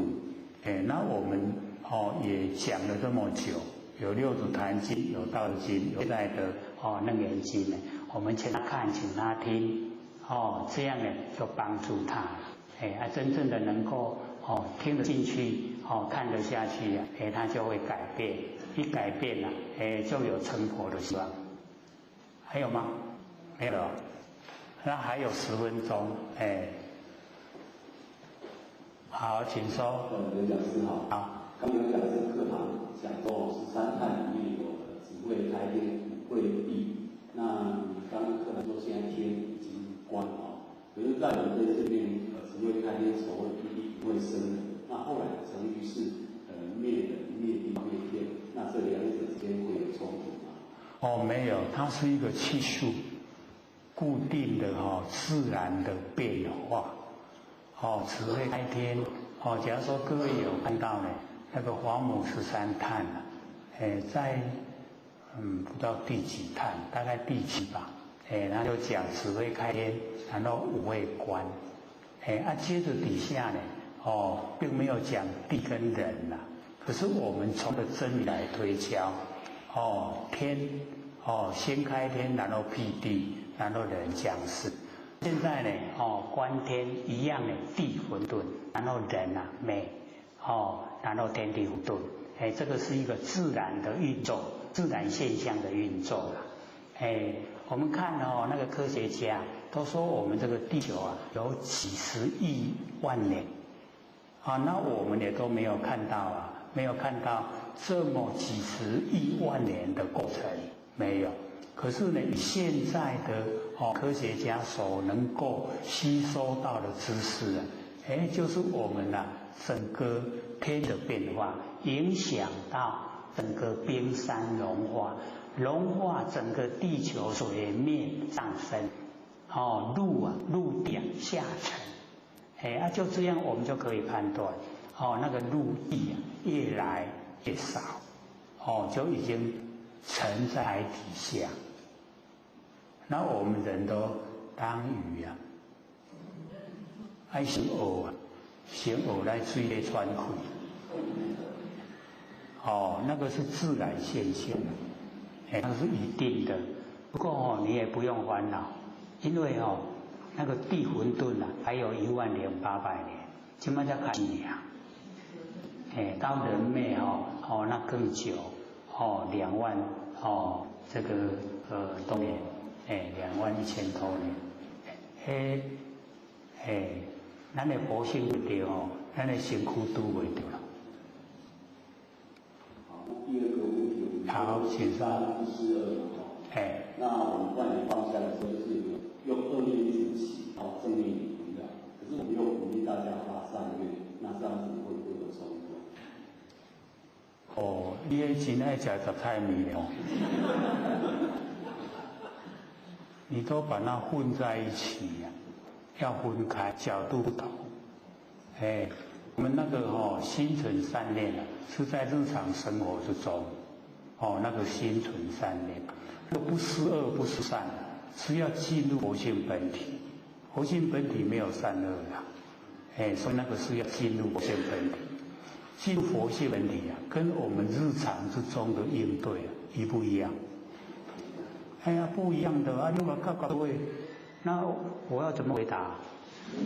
Speaker 2: 那我们也讲了这么久，有六祖坛经，有道德经，有现在的楞严经呢，我们请他看，请他听。这样呢就帮助他，真正的能够听得进去，看得下去啊，他就会改变，一改变了，就有成佛的希望。还有吗？没有了。那还有10分钟，好，请说。
Speaker 6: 刘讲师好。
Speaker 2: 好。
Speaker 6: 刚刘讲师课堂讲到13叹里面有只会开天，五会闭。那你刚刚课堂说现在天已经关可是，在我们这边，只会开天，所谓闭地不会生人。那后来成语是灭人、灭地、灭天，那这两者之间会有冲突吗？
Speaker 2: 没有，它是一个气数固定的自然的变化。只会开天。假如说各位有看到呢，那个黄母13叹啊，在不知道第几叹，大概第7吧。那就讲只会开天，然后五会关，接着底下呢，并没有讲地跟人呐，可是我们从个真理来推敲，天，先开天，然后辟地，然后人降世。现在呢，观天一样的地混沌，然后人啊美，然后天地混沌，这个是一个自然的运作，自然现象的运作啦，我们看那个科学家都说我们这个地球啊有几十亿万年，那我们也都没有看到啊，没有看到这么几十亿万年的过程，没有。可是呢，现在的科学家所能够吸收到的知识啊，就是我们啊整个天的变化，影响到整个冰山融化。
Speaker 1: 融化整个地球水面上升，哦，陆啊陆地啊下沉，哎啊就这样我们就可以判断，哦，那个陆地啊越来越少，哦，就已经沉在海底下。那我们人都当鱼啊，爱先学啊，先学来水里喘气。哦，那个是自然现象，哎，那是一定的。不过哦，你也不用烦恼，因为哦，那个地混沌啊，还有10800年，起码才看你啊。哎，到人灭哦，哦，那更久，哦，2万哦，这个多年，哎，21000多年，哎哎，咱的佛性袂著哦，咱的身躯拄袂著啦。
Speaker 6: 好，第二个问题，我们
Speaker 1: 好，请说。
Speaker 6: 不思恶嘛，
Speaker 1: 哎，
Speaker 6: 那我们万念放下的时候，就是用恶念一直起，哦，正念也不要，可是我们又鼓励大家发善愿，那这样子会不会有冲突？
Speaker 2: 哦，你彼真爱食杂菜面哦，你都把它混在一起呀，要分开，角度不同。哎，我们那个哦，心存善念啊，是在日常生活之中，哦，那个心存善念，那不思恶不思善，是要进入佛性本体，佛性本体没有善恶的，哎，所以那个是要进入佛性本体。进入佛性本体啊，跟我们日常之中的应对啊，一不一样？哎呀，不一样的啊！你嘛较较对，
Speaker 1: 那我要怎么回答？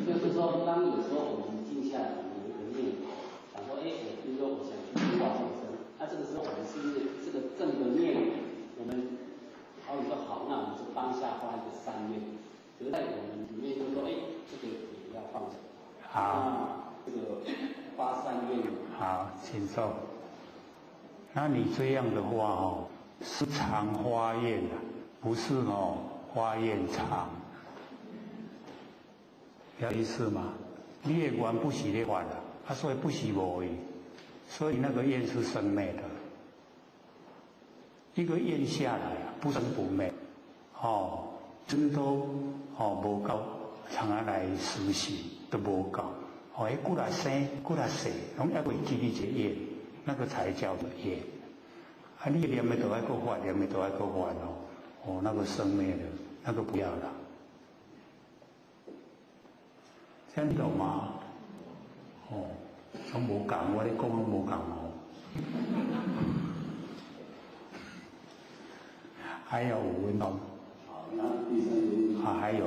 Speaker 7: 就是说，当有时候我们静下来有一个念头，想说，哎，我比如说我想去度化众生，那这个时候我们是不是这个正的念，我们好比说好，那我们就当下发一个善愿，可是在我们里面就说，哎，这个也要放下。
Speaker 2: 好，
Speaker 7: 这个发善愿。
Speaker 2: 好，请坐。那你这样的话哦，是常发愿啊，不是哦发愿长，有意思吗？你的愿不是咧发啦，啊，所以不是无去，所以那个愿是生灭的。一个愿下来啊，不生不灭，哦，真都哦无够，从啊来实行都无够。哦，彼骨力生，骨力细，拢犹会记你这愿，那个才叫做愿。啊，你念的都爱阁发，念的都爱阁发哦，哦，那个生灭的，那个不要了。这样懂吗？哦，拢无共，我咧讲拢无共哦。还有5分钟。
Speaker 6: 好，那第三个问题。
Speaker 2: 啊，还有。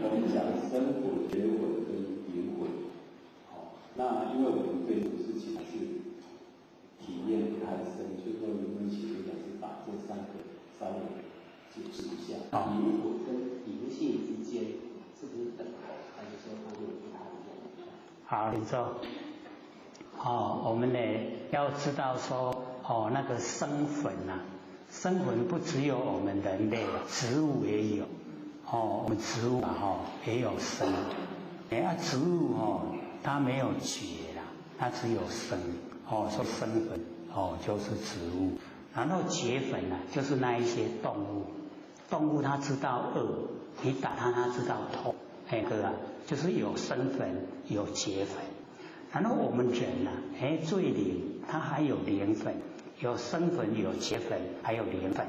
Speaker 6: 我们讲生魂、觉魂跟灵魂。那因为我们对这个事情还是体验不太深，所以说能不能请刘讲师把这三个稍微解释一下？
Speaker 7: 灵魂跟灵性之间是不是等同，还是说它有不太一样？
Speaker 1: 好，请坐。哦，我们呢要知道说，哦，那个生魂啊，生魂不只有我们人类，植物也有。哦，我们植物啊，哈也有生。哎啊，植物哦。它没有觉啦，它只有生哦，说生粉哦就是植物，然后觉粉呢，就是那一些动物，动物它知道饿，你打它它知道痛，那个啊就是有生粉有觉粉，然后我们人呢，哎最灵，它还有灵粉，有生粉有觉粉还有灵粉，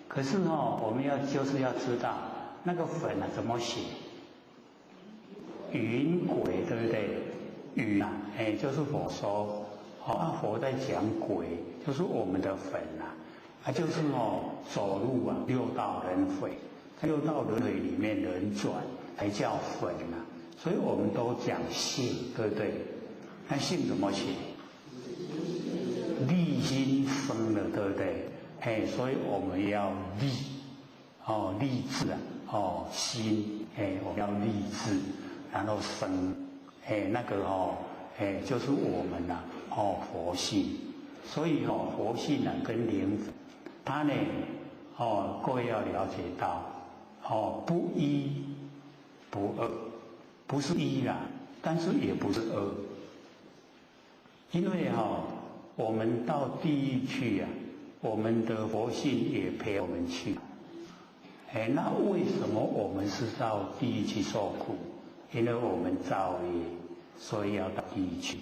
Speaker 1: 可是哦我们要就是要知道那个粉啊怎么写。云鬼对不对？云啊，哎，就是佛说，哦，啊，佛在讲鬼，就是我们的粉呐，啊，就是哦，走路啊，六道轮回，六道轮回里面轮转，才叫粉呐。所以我们都讲性，对不对？那性怎么写？立心生的，对不对？哎，所以我们要立，哦，立志啊，哦，心，哎，我们要立志。然后生，哎，那个哦，哎，就是我们呐，哦，佛性，所以哦，佛性呢跟灵，它呢，哦，各位要了解到，哦，不一不二，不是一啦，但是也不是二，因为哈，我们到地狱去啊，
Speaker 2: 我们的佛性也陪我们去。哎，那为什么我们是到地狱去受苦？因为我们造业，所以要到地狱去。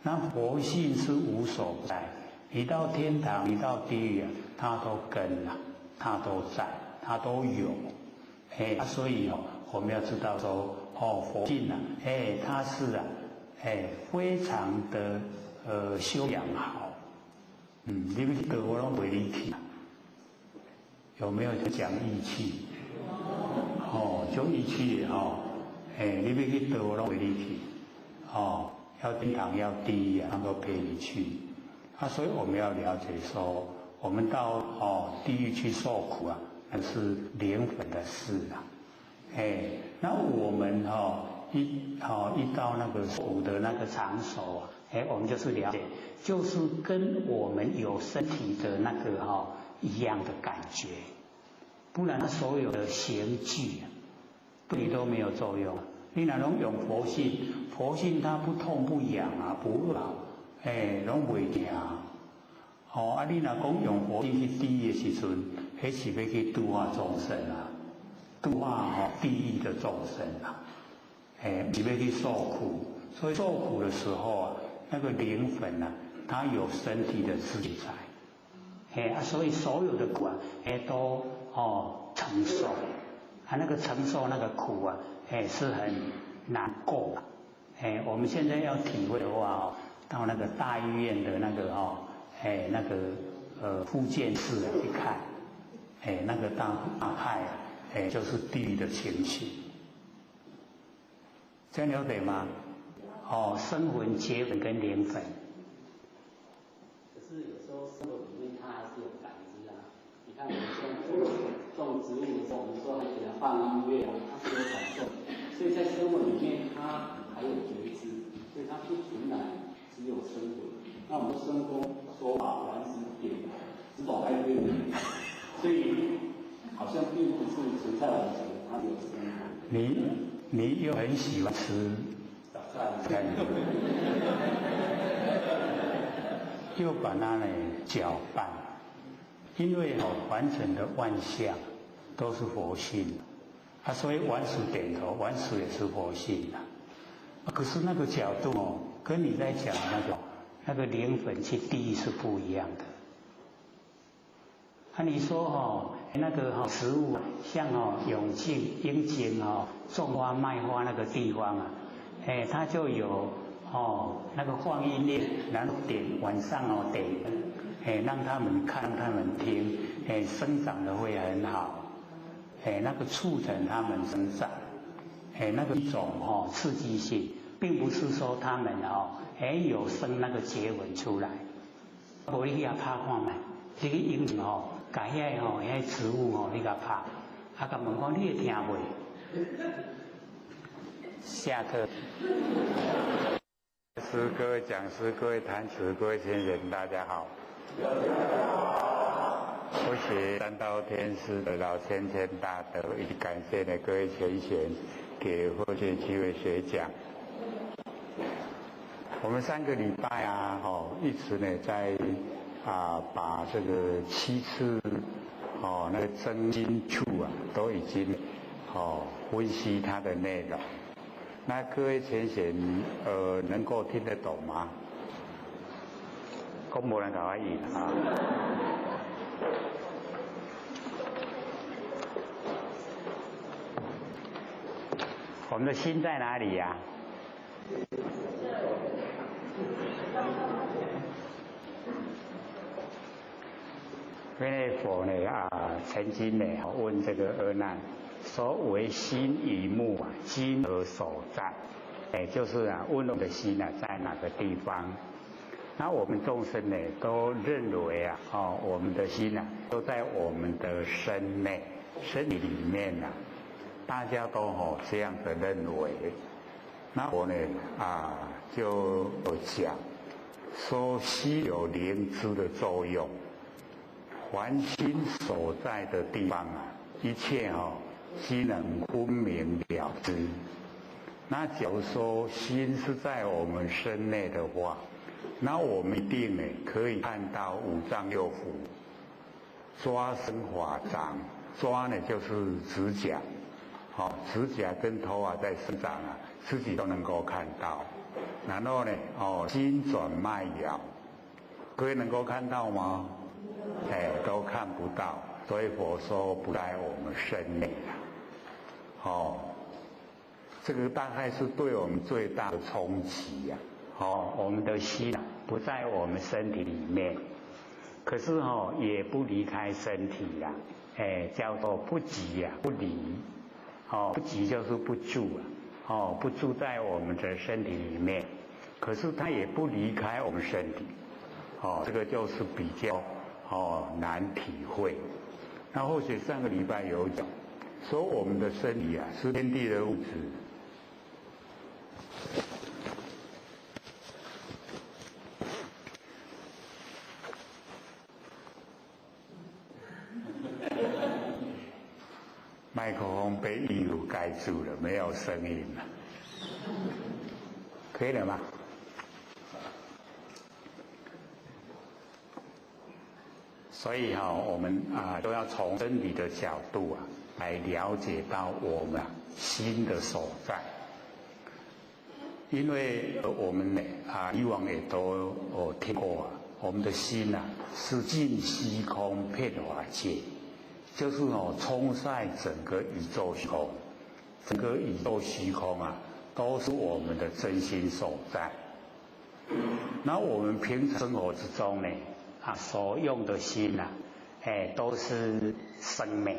Speaker 2: 那佛性是无所不在，你到天堂，你到地狱啊，它都跟了，它都在，它都有。哎，所以哦，我们要知道说，哦，佛性啊，哎，它是啊，哎，非常的修养好。嗯，你欲去我拢陪你去。有没有讲义气？哦，就义气哦，哎，你欲去佗我拢陪你去，哦，要天堂要地狱啊，他都陪你去。啊，所以我们要了解说，我们到地狱去受苦啊，那是灵魂的事啊。哎，那我们一到那个苦的那个场所啊，哎，我们就是了解，就是跟我们有身体的那个一样的感觉，不然所有的刑具对你都没有作用。你若拢用佛性，佛性它不痛不痒啊，不饿，哎，拢袂疼。哦，啊，你若讲用佛性去地狱的时阵，彼是欲去度化众生啊，度化地狱的众生啊，哎，是欲去受苦。所以受苦的时候啊，那个灵魂啊，它有身体的自在。哎啊，所以所有的苦啊，哎都承受，啊那个承受那个苦啊，哎是很难过。哎，我们现在要体会的话哦，到那个大医院的那个哎那个复健室去看，哎那个大派啊，哎就是地狱的情形，这样了解吗？哦，生魂、结魂跟灵魂。
Speaker 7: 可是有时候生活里面它还是有感知啊。你看我们现在种植物的时候，我们说还给它放音乐啊，它是有感受。所以在生活里面，它还有觉知，所以它不全然只有生活。那我们生功说法完指点，指导开天，所以好像并不是存在我们，它有生活。
Speaker 2: 你又很喜欢吃菜，又把它呢搅拌，因为完成的万象都是佛性啊，所以玩死点头，玩死也是佛性啊。可是那个角度哦，跟你在讲那个灵魂去地狱是不一样的。啊，你说那个食物像永庆、英景种花卖花那个地方啊，哎，它就有那个放音乐，然后点晚上点，哎，让他们看，他们听，哎，生长的会很好，哎，那个促成他们生长，哎，那个一种刺激性，并不是说他们哎有生那个结纹出来，无你去遐拍看觅，这个英景共遐遐植物你共拍，啊，共问讲你会听袂？下课。
Speaker 13: 师各位讲师、各位坛子、各位先人，大家好。我是三道天师的老先生大德，以及感谢呢各位前贤给佛学机会学讲。我们上个礼拜啊，一直呢在把这个七次那个真经处啊，都已经分析它的内容。那各位前贤能够听得懂吗？讲无人共我应啊。我们的心在哪里呀？因为佛呢曾经呢问这个阿难，说为心与目啊，今何所在？哎，就是啊，问我们的心啊在哪个地方？那我们众生呢，都认为啊，我们的心啊都在我们的身内、身体里面啊，大家都这样的认为。那我呢就讲说心有灵知的作用。凡心所在的地方啊，一切皆能分明了知。那假如说心是在我们身内的话，
Speaker 2: 那我们一定呢可以看到五脏六腑，抓生发长，抓呢就是指甲，好，指甲跟头发在生长啊，自己都能够看到。然后呢，哦，心转脉摇，各位能够看到吗？哎，都看不到。所以佛说不在我们身内了。哦，这个大概是对我们最大的冲击呀。
Speaker 1: 哦，我们的心不在我们身体里面，可是哦也不离开身体呀，哎，叫做不急呀，不离。哦，不急就是不住啊，哦，不住在我们的身体里面，可是它也不离开我们身体。哦，这个就是比较难体会。那或许上个礼拜有讲，说我们的身体啊是天地的物质。麦克风被衣服盖住了，没有声音了，可以了吗？所以哈，我们啊都要从真理的角度啊来了解到我们心的所在。因为我们呢啊以往也都有听过啊，我们的心呐是尽虚空遍法界，就是哦冲晒整个宇宙虚空，整个宇宙虚空啊都是我们的真心所在。那我们平常生活之中呢，啊，所用的心呐，哎，都是生灭，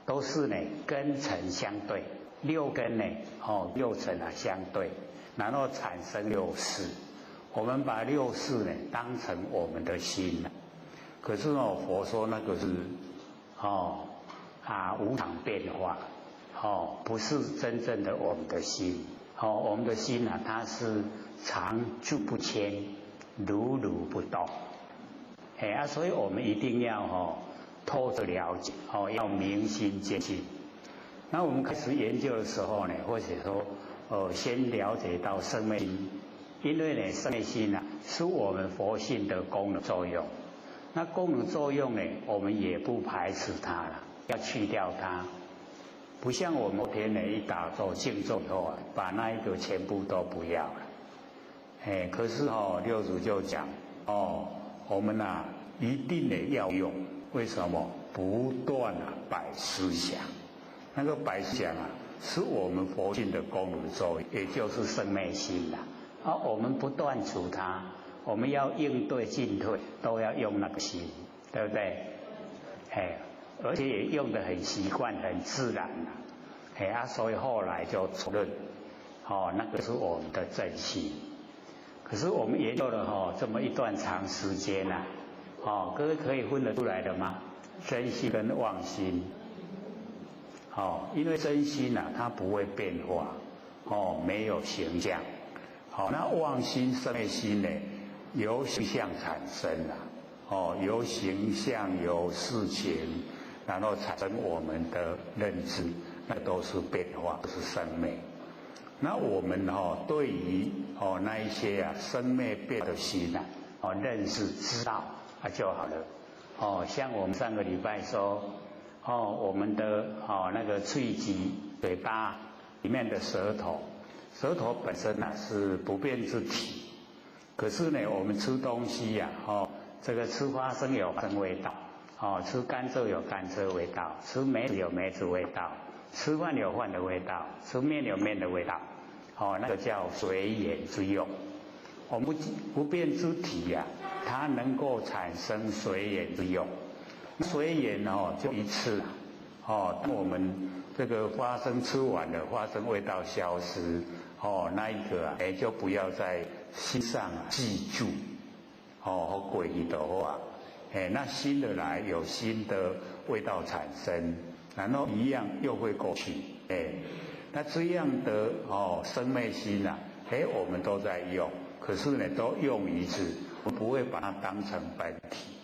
Speaker 1: 都是呢跟尘相对，六根呢，哦，六尘啊相对，然后产生六识。我们把六识呢当成我们的心，可是哦，佛说那个是哦啊无常变化，哦，不是真正的我们的心。哦，我们的心啊，它是常住不迁，如如不动。哎啊，所以我们一定要哦透彻了解，哦，要明心见性。那我们开始研究的时候呢，或者说，先了解到生灭心，因为呢，生灭心啊是我们佛性的功能作用。那功能作用呢，我们也不排斥它了，要去掉它。不像我们昨天呢一打坐静坐以后啊，把那一个全部都不要了。哎，可是哦，六祖就讲哦，我们呐一定得要用，为什么？不断啊摆思想，那个摆思想啊，是我们佛性的功能作用，也就是生灭心啦。啊，我们不断除它，我们要应对进退都要用那个心，对不对？哎，而且也用得很习惯，很自然啦。哎啊，所以后来就承认，哦，那个是我们的真心。可是我们研究了哈这么一段长时间呐，哦，各位可以分得出来的吗？真心跟妄心，哦，因为真心呐，它不会变化，哦，没有形象，好，那妄心、生灭心呢，由形象产生啊，哦，由形象、由事情，然后产生我们的认知，那都是变化，都是生灭。那我们哦，对于哦那一些啊生灭变的心呐，哦认识知道啊就好了。哦，像我们上个礼拜说，哦我们的哦那个喙齿嘴巴里面的舌头，舌头本身呢是不变之体，可是呢我们吃东西呀，哦这个吃花生有花生味道，哦吃甘蔗有甘蔗味道，吃梅子有梅子味道。吃饭有饭的味道，吃面有面的味道，哦，那个叫随缘之用。我们不变之体呀，它能够产生随缘之用。随缘哦，就一次，哦，当我们这个花生吃完了，花生味道消失，哦，那一个啊，哎，就不要在心上记住，哦，和诡异的话，哎，那新的来有新的味道产生。然后一样又会过去，哎，那这样的哦生灭心呐，哎，我们都在用，可是呢，都用一次，我不会把它当成本体，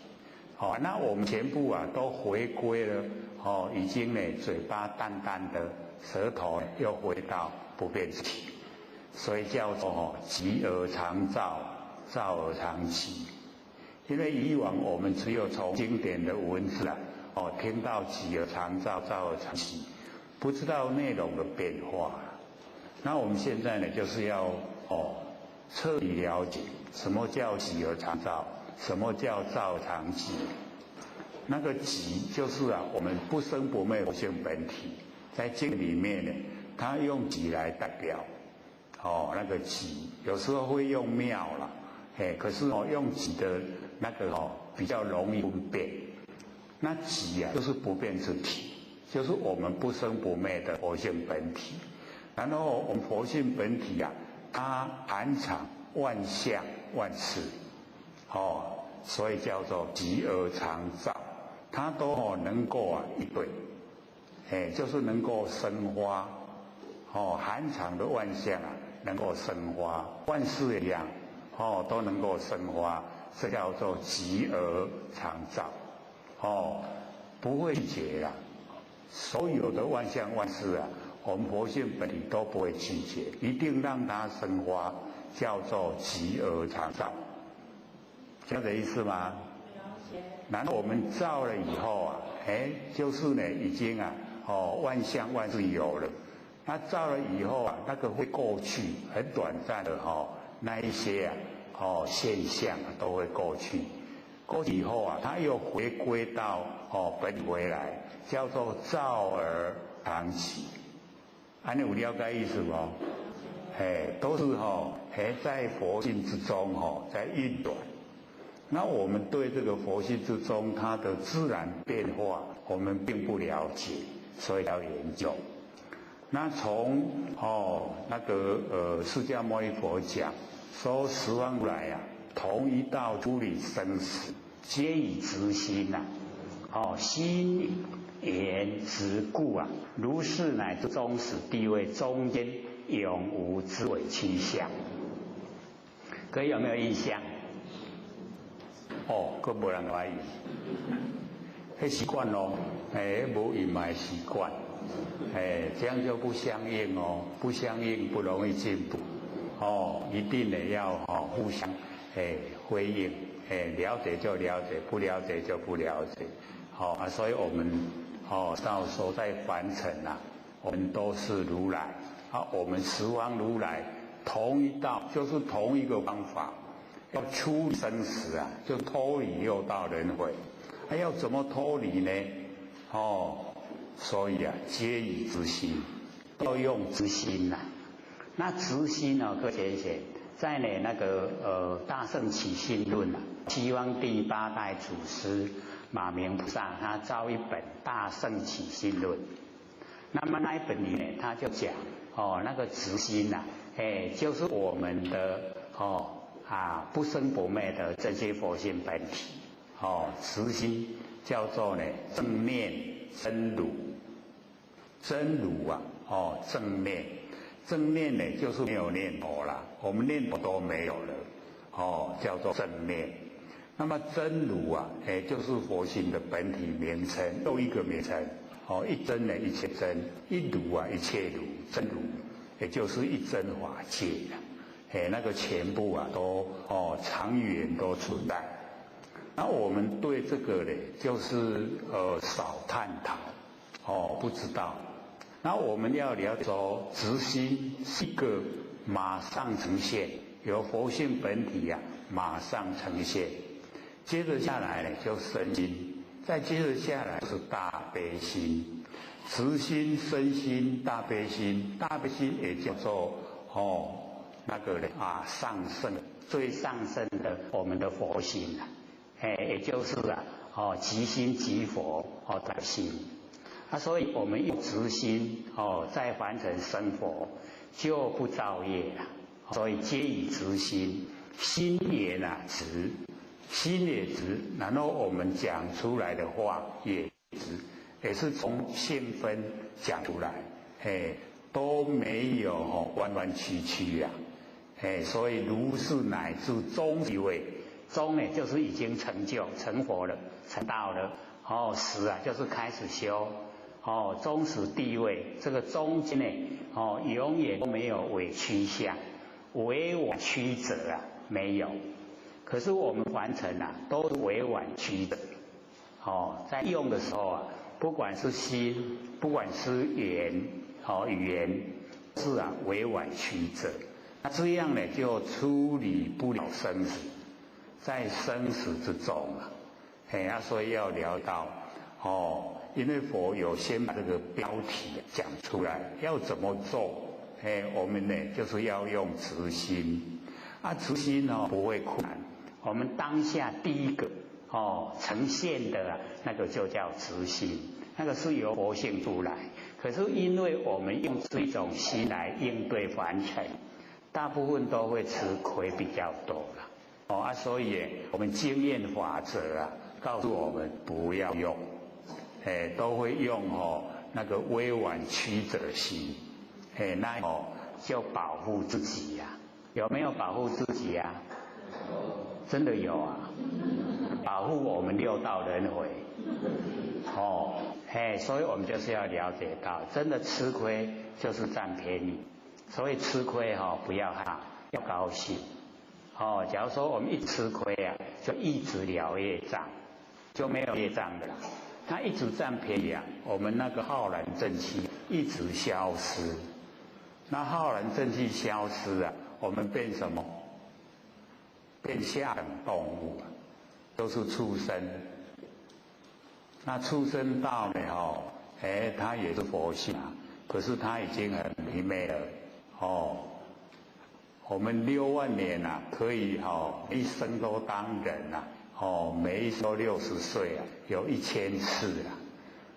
Speaker 1: 哦，那我们全部啊都回归了，哦，已经呢嘴巴淡淡的，舌头又回到不变体，所以叫做哦极而常照，
Speaker 2: 照而常寂。因为以往我们只有从经典的文字啊，哦，听到寂而常照，照而常寂，不知道内容的变化。那我们现在呢，就是要哦彻底了解什么叫寂而常照，什么叫照常寂。那个寂就是啊，我们不生不灭佛性本体，在经里面呢，他用寂来代表，哦，那个寂有时候会用妙了，哎，可是哦用寂的那个哦比较容易分辨。那寂啊，就是不变之体，就是我们不生不灭的佛性本体。然后我们佛性本体啊，它含藏万象万事，哦，所以叫做寂而常照。它都哦能够啊一对，哎，就是能够生花，哦，含藏的万象啊能够生花，万事一样，哦，都能够生花，这叫做寂而常照，哦，不会拒绝啦，所有的万象万事啊，我们佛性本体都不会拒绝，一定让它生花，叫做寂而常照，这样的意思吗？然后我们照了以后啊，哎，就是呢，已经啊，哦，万象万事有了。那照了以后啊，那个会过去，很短暂的哈，那一些啊，哦，现象啊都会过去。过去以后啊，它又回归到哦本回来，叫做照而常寂。按你有了解意思无？哎，都是哈，还在佛性之中哈，在运转。那我们对这个佛性之中它的自然变化，我们并不了解，所以要研究。那从哦那个释迦牟尼佛讲说十方如来啊，同一道出离生死，
Speaker 1: 皆以直心呐，哦心言直故啊，如是乃至终始地位中间永无之伪趋向。各位有没有印象？
Speaker 2: 哦，阁无人怀疑，彼习惯咯，哎，无隐瞒习惯，哎，这样就不相应哦，不相应不容易进步，哦，一定得要哦互相哎辉映，哎了解就了解，不了解就不了解，好啊，所以我们哦到时候在凡尘啊，我们都是如来，啊，我们十方如来同一道，就是同一个方法。要出生死啊，就脱离六道轮回。还要怎么脱离呢？哦，所以啊，皆以直心，
Speaker 1: 要用直心呐。那直心呢，各位浅在呢那个《大圣起信论》啊，西方第八代祖师马明菩萨他造一本《大圣起信论》。那么那一本里面，他就讲哦，那个直心呐，哎，就是我们的哦。啊，不生不灭的这些佛性本体，
Speaker 2: 哦，慈心叫做呢正念真如，真如啊，哦，正念，正念呢就是没有念头了，我们念头都没有了，哦，叫做正念。那么真如啊，哎，就是佛性的本体名称，又一个名称，哦，一真呢一切真，一如啊一切如，真如，也就是一真法界了。哎，那个全部啊，都哦长远都存在。那我们对这个呢，就是少探讨，哦不知道。那我们要了解说，直心是一个马上呈现，有佛性本体啊，马上呈现。接着下来呢，就身心，再接着下来是大悲心，直心、身心、大悲心，大悲心也叫做哦。那个呢啊，上圣
Speaker 1: 最上圣的我们的佛心啊，哎，也就是啊，哦，即心即佛哦的心，啊，所以我们用直心哦，在凡尘生活就不造业了，所以皆以直心，心也啊直，心也直，然后我们讲出来的话也直，也是从性分讲出来，哎，都没有哦弯弯曲曲呀。哎，所以如是乃至终一位，终呢就是已经成就成佛了，成道了。哦，始啊就是开始修，哦，终始地位，这个中间呢，哦，永远都没有委屈相，委婉曲折啊，没有。
Speaker 10: 可是我们凡尘啊，都是委婉曲折。哦，在用的时候啊，不管是心，不管是言，哦语言，是啊委婉曲折。那这样呢，就处理不了生死，在生死之中啊，嘿啊，所以要聊到哦，因为佛有先把这个标题讲出来，要怎么做？哎，我们呢就是要用慈心，啊，慈心哦不会困难。我们当下第一个哦呈现的那个就叫慈心，那个是由佛性出来。可是因为我们用这种心来应对凡尘，大部分都会吃亏比较多了。哦啊，所以我们经验法则啊，告诉我们不要用，哎，都会用哦那个委婉曲折心，哎，那哦就保护自己呀。有没有保护自己呀？真的有啊，保护我们六道轮回。哦，嘿，所以我们就是要了解到，真的吃亏就是占便宜，所以吃亏哈不要怕，要高兴。哦，假如说我们一吃亏啊，就一直了业障，就没有业障的了。他一直占便宜啊，我们那个浩然正气一直消失。那浩然正气消失啊，我们变什么？变下等动物啊，都是畜生。那畜生道呢？哦，哎，他也是佛性啊，可是他已经很愚昧了。哦，我们6万年啊，可以哦，一生都当人呐，哦，每一生60岁啊，有1000次啊。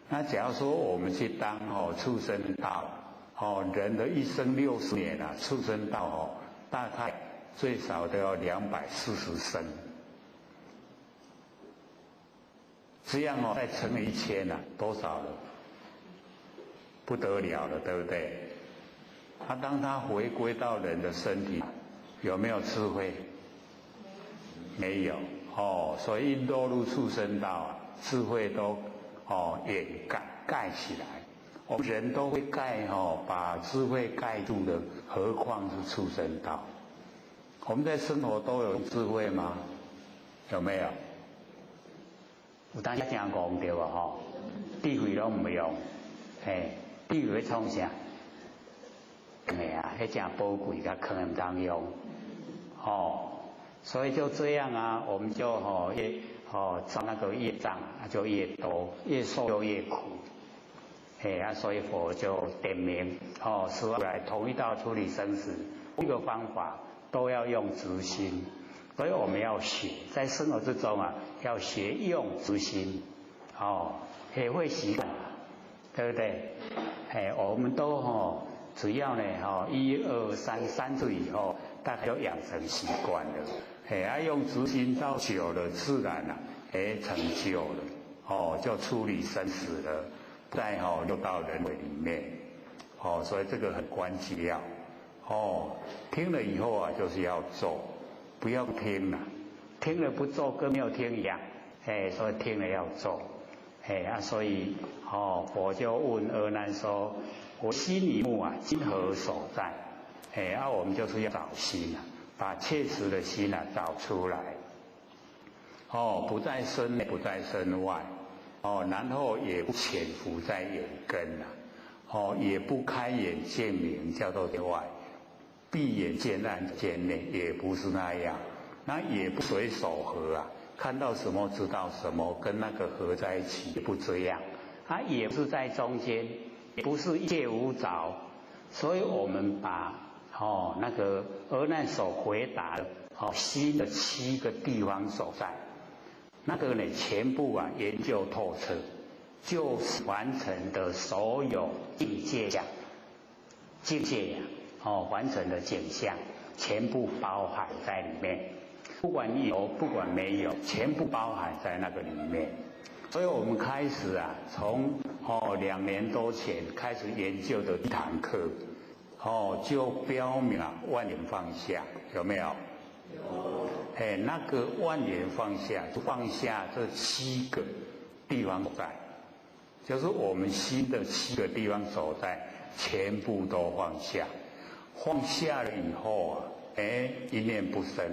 Speaker 10: 那假如说我们去当哦畜生道，哦，人的一生60年啊，畜生道哦，大概最少都要240生。这样哦，再乘以1000呢，多少了？不得了了，对不对？他当他回归到人的身体，有没有智慧？没有哦，所以一落入畜生道啊，智慧都哦掩盖盖起来。我们人都会盖哦，把智慧盖住的，何况是畜生道？我们在生活都有智慧吗？有没有？有当时真戆对无吼？智慧拢毋用，嘿，智慧欲创啥？嘿啊，彼真宝贵，共囥毋通用，哦，所以就这样啊，我们就吼越吼造那个业障就越多，越受就越苦，嘿啊，所以佛就点明哦，说来同一道处理生死，一个方法都要用慈心。所以我们要学，在生活之中啊，要学用慈心，哦，也会习惯，对不对？哎，我们都哦，只要呢，哦，一二三三次以后，大概就养成习惯了。哎，啊，用慈心到久了，自然啊，哎，成就了，哦，就处理生死了，在哦六道轮回里面，哦，所以这个很关键要，哦，听了以后啊，就是要做。不要听了，听了不做跟没有听一样，哎，所以听了要做，哎啊，所以哦，佛就问阿难说：“我心与目啊，今何所在？”哎，啊，我们就是要找心啊，把切实的心啊找出来。哦，不在身内，不在身外，哦，然后也不潜伏在眼根呐，哦，也不开眼见明，叫做外。闭眼见暗见内，也不是那样，那也不随手合啊，看到什么知道什么，跟那个合在一起，也不这样，它也是在中间，也不是一切无着，所以我们把哦那个阿难所回答的哦心的七个地方所在，那个呢全部啊研究透彻，就是完成的所有境界呀，境界呀。哦，完成的景象全部包含在里面，不管有，不管没有，全部包含在那个里面。所以我们开始啊，从哦2年多前开始研究的一堂课，哦就标明了万缘放下，有没有？
Speaker 6: 有。
Speaker 10: 哎，那个万缘放下，就放下这七个地方所在，就是我们心的七个地方所在，全部都放下。放下了以后啊，哎，一念不生，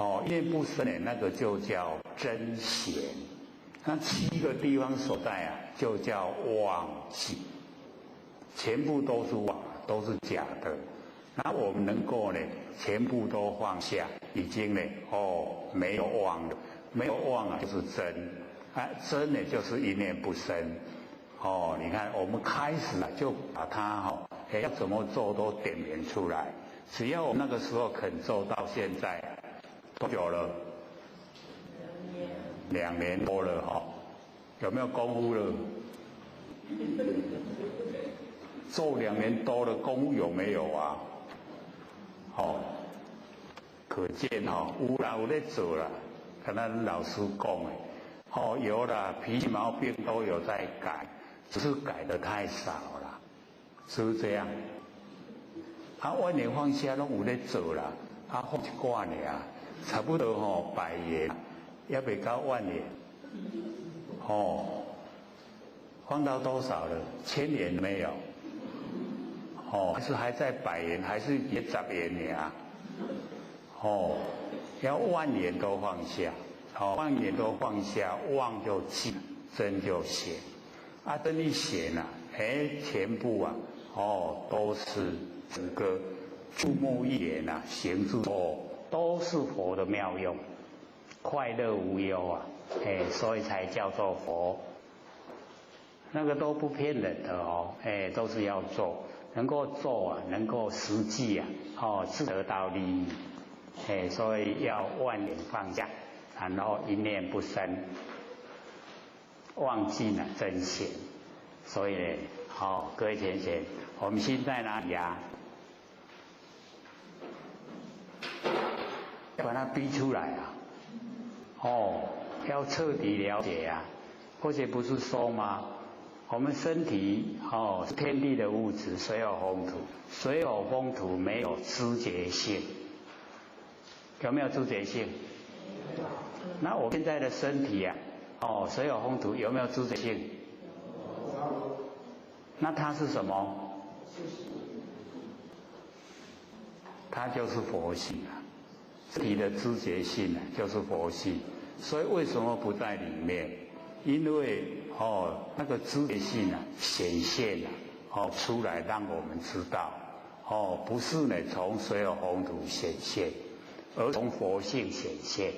Speaker 2: 哦，一念不生呢，那个就叫真显。那七个地方所在啊，就叫妄计，全部都是妄，都是假的。那我们能够呢，全部都放下，已经呢，哦，没有妄了，没有妄啊，就是真，啊，真呢就是一念不生。哦，你看我们开始啊，就把它哈，要怎么做都点明出来。只要我们那个时候肯做到现在，多久了？2年多了哈，有没有功夫了？做2年多了，功夫有没有啊？哦，可见哈，有啦有咧做啦，跟咱老师讲的，哦有啦，脾气毛病都有在改，只是改的太少了，是不是这样？啊，万念放下拢有咧做啦，啊放一寡尔，差不多吼100元，也未到10000元，哦，放到多少了？1000元没有？哦，还是还在100元，还是也10元尔？哦，要10000元都放下，哦，10000元都放下，妄就寂，真就显，啊，真一显啊，哎，全部啊，哦，都是整个注目一眼啊，行住哦，
Speaker 1: 都是佛的妙用，快乐无忧啊，哎，所以才叫做佛。那个都不骗人的哦，哎，都是要做，能够做啊，能够实际啊，哦，是得到利益，哎，所以要万念放下，然后一念不生，忘记了真显。所以呢，好，各位浅显，我们心在哪里啊？要把它逼出来啊！哦，要彻底了解啊！或者不是说吗？我们身体哦，天地的物质，水火风土，水火风土没有知觉性，有没有知觉性？那我现在的身体啊，哦，水火风土有没有知觉性？那它是什么？它就是佛性啊，身体的知觉性啊，就是佛性。所以为什么不在里面？因为哦，那个知觉性啊显现啊，哦出来让我们知道，哦不是呢从水火风土显现，而从佛性显现。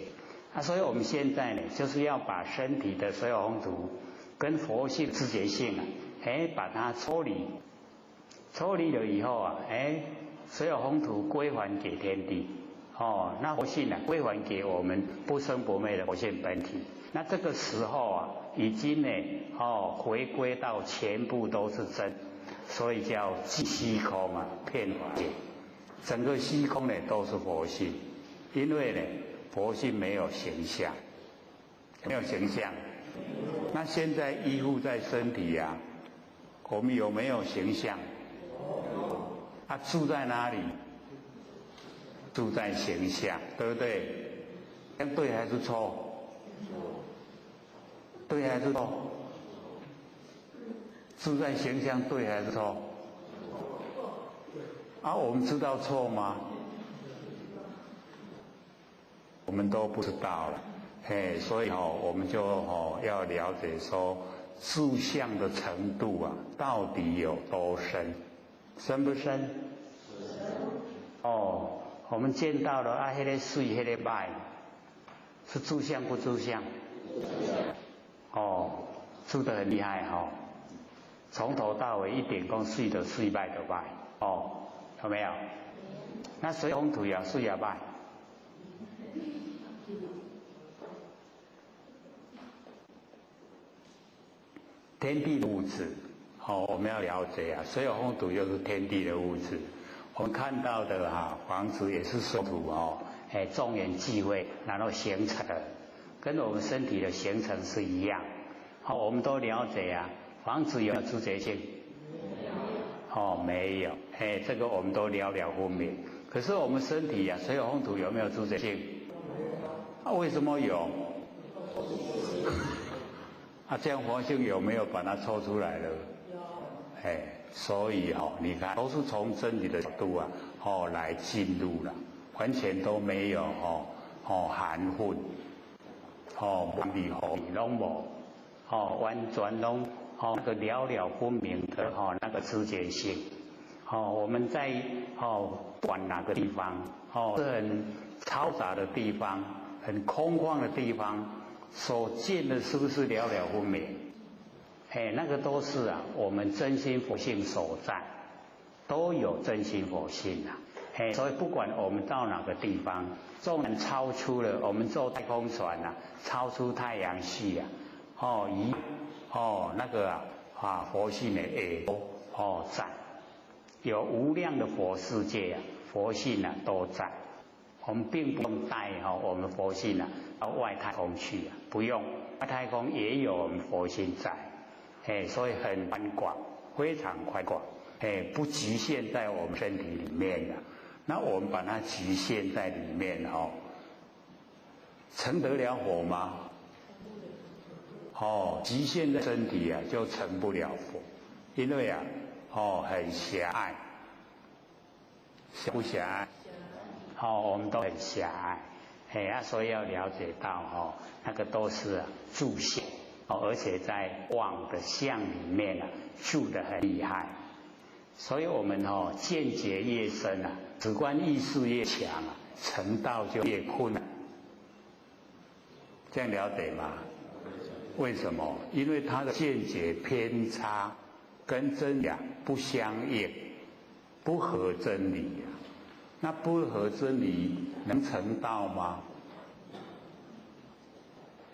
Speaker 1: 啊，所以我们现在呢，就是要把身体的水火风土跟佛性知觉性啊，哎把它抽离，抽离了以后啊，哎水火风土归还给天地，哦那佛性呢归还给我们不生不灭的佛性本体。那这个时候啊，已经呢，哦，回归到全部都是真，所以叫寂虚空啊，遍法界，整个虚空呢都是佛性，因为呢，佛性没有形象，没有形象。那现在依附在身体啊，我们有没有形象？啊，住在哪里？住在形象，对不对？这样对还是错？对还是错？住在形象对还是错？啊，我们知道错吗？我们都不知道了，嘿，所以哦，我们就哦要了解说，住相的程度啊，到底有多深？深不深？哦，我们见到了啊，那个水，那个歹，是住相不住相？哦，住得很厉害哈，从头到尾一点讲水的水，歹的歹，哦，有没有？那水风土也水也歹，天地的物质，哦，我们要了解啊，水火风土就是天地的物质。我们看到的哈房子也是水土哦，哎，众缘聚会然后形成的，跟我们身体的形成是一样。好，我们都了解啊，房子有没有知觉性？哦，没有，哎，这个我们都了了分明。可是我们身体啊，水火风土有没有知觉性？啊，为什么有？啊，这样佛性有没有把它抽出来了？
Speaker 9: 有。
Speaker 2: 哎，所以哦，你看都是从真理的角度啊，哦来进入了，完全都没有哦，哦含混，哦离合
Speaker 1: 拢无，哦完全拢哦那个了了分明的哦那个知觉性，哦我们在哦不管哪个地方，哦是很嘈杂的地方，很空旷的地方，所见的是不是了了分明？哎，那个都是啊，我们真心佛性所在，都有真心佛性啊。哎，所以不管我们到哪个地方，纵然超出了我们坐太空船啊，超出太阳系啊，哦，一哦那个啊啊佛性呢也都哦在，有无量的佛世界啊，佛性啊都在，我们并不用带哈我们佛性啊到外太空去啊，不用，外太空也有我们佛性在。哎，所以很宽广，非常宽广，哎，不局限在我们身体里面的。那我们把它局限在里面哦，成得了佛吗？哦，局限在身体啊，就成不了佛，因为啊，哦，很狭隘，狭不狭隘？哦，我们都很狭隘，哎啊，所以要了解到哦，那个都是啊住相。而且在妄的相里面啊，住得很厉害，所以我们哦见解越深啊，主观意识越强啊，成道就越困难。
Speaker 2: 这样了解吗？为什么？因为他的见解偏差，跟真理不相应，不合真理啊。那不合真理能成道吗？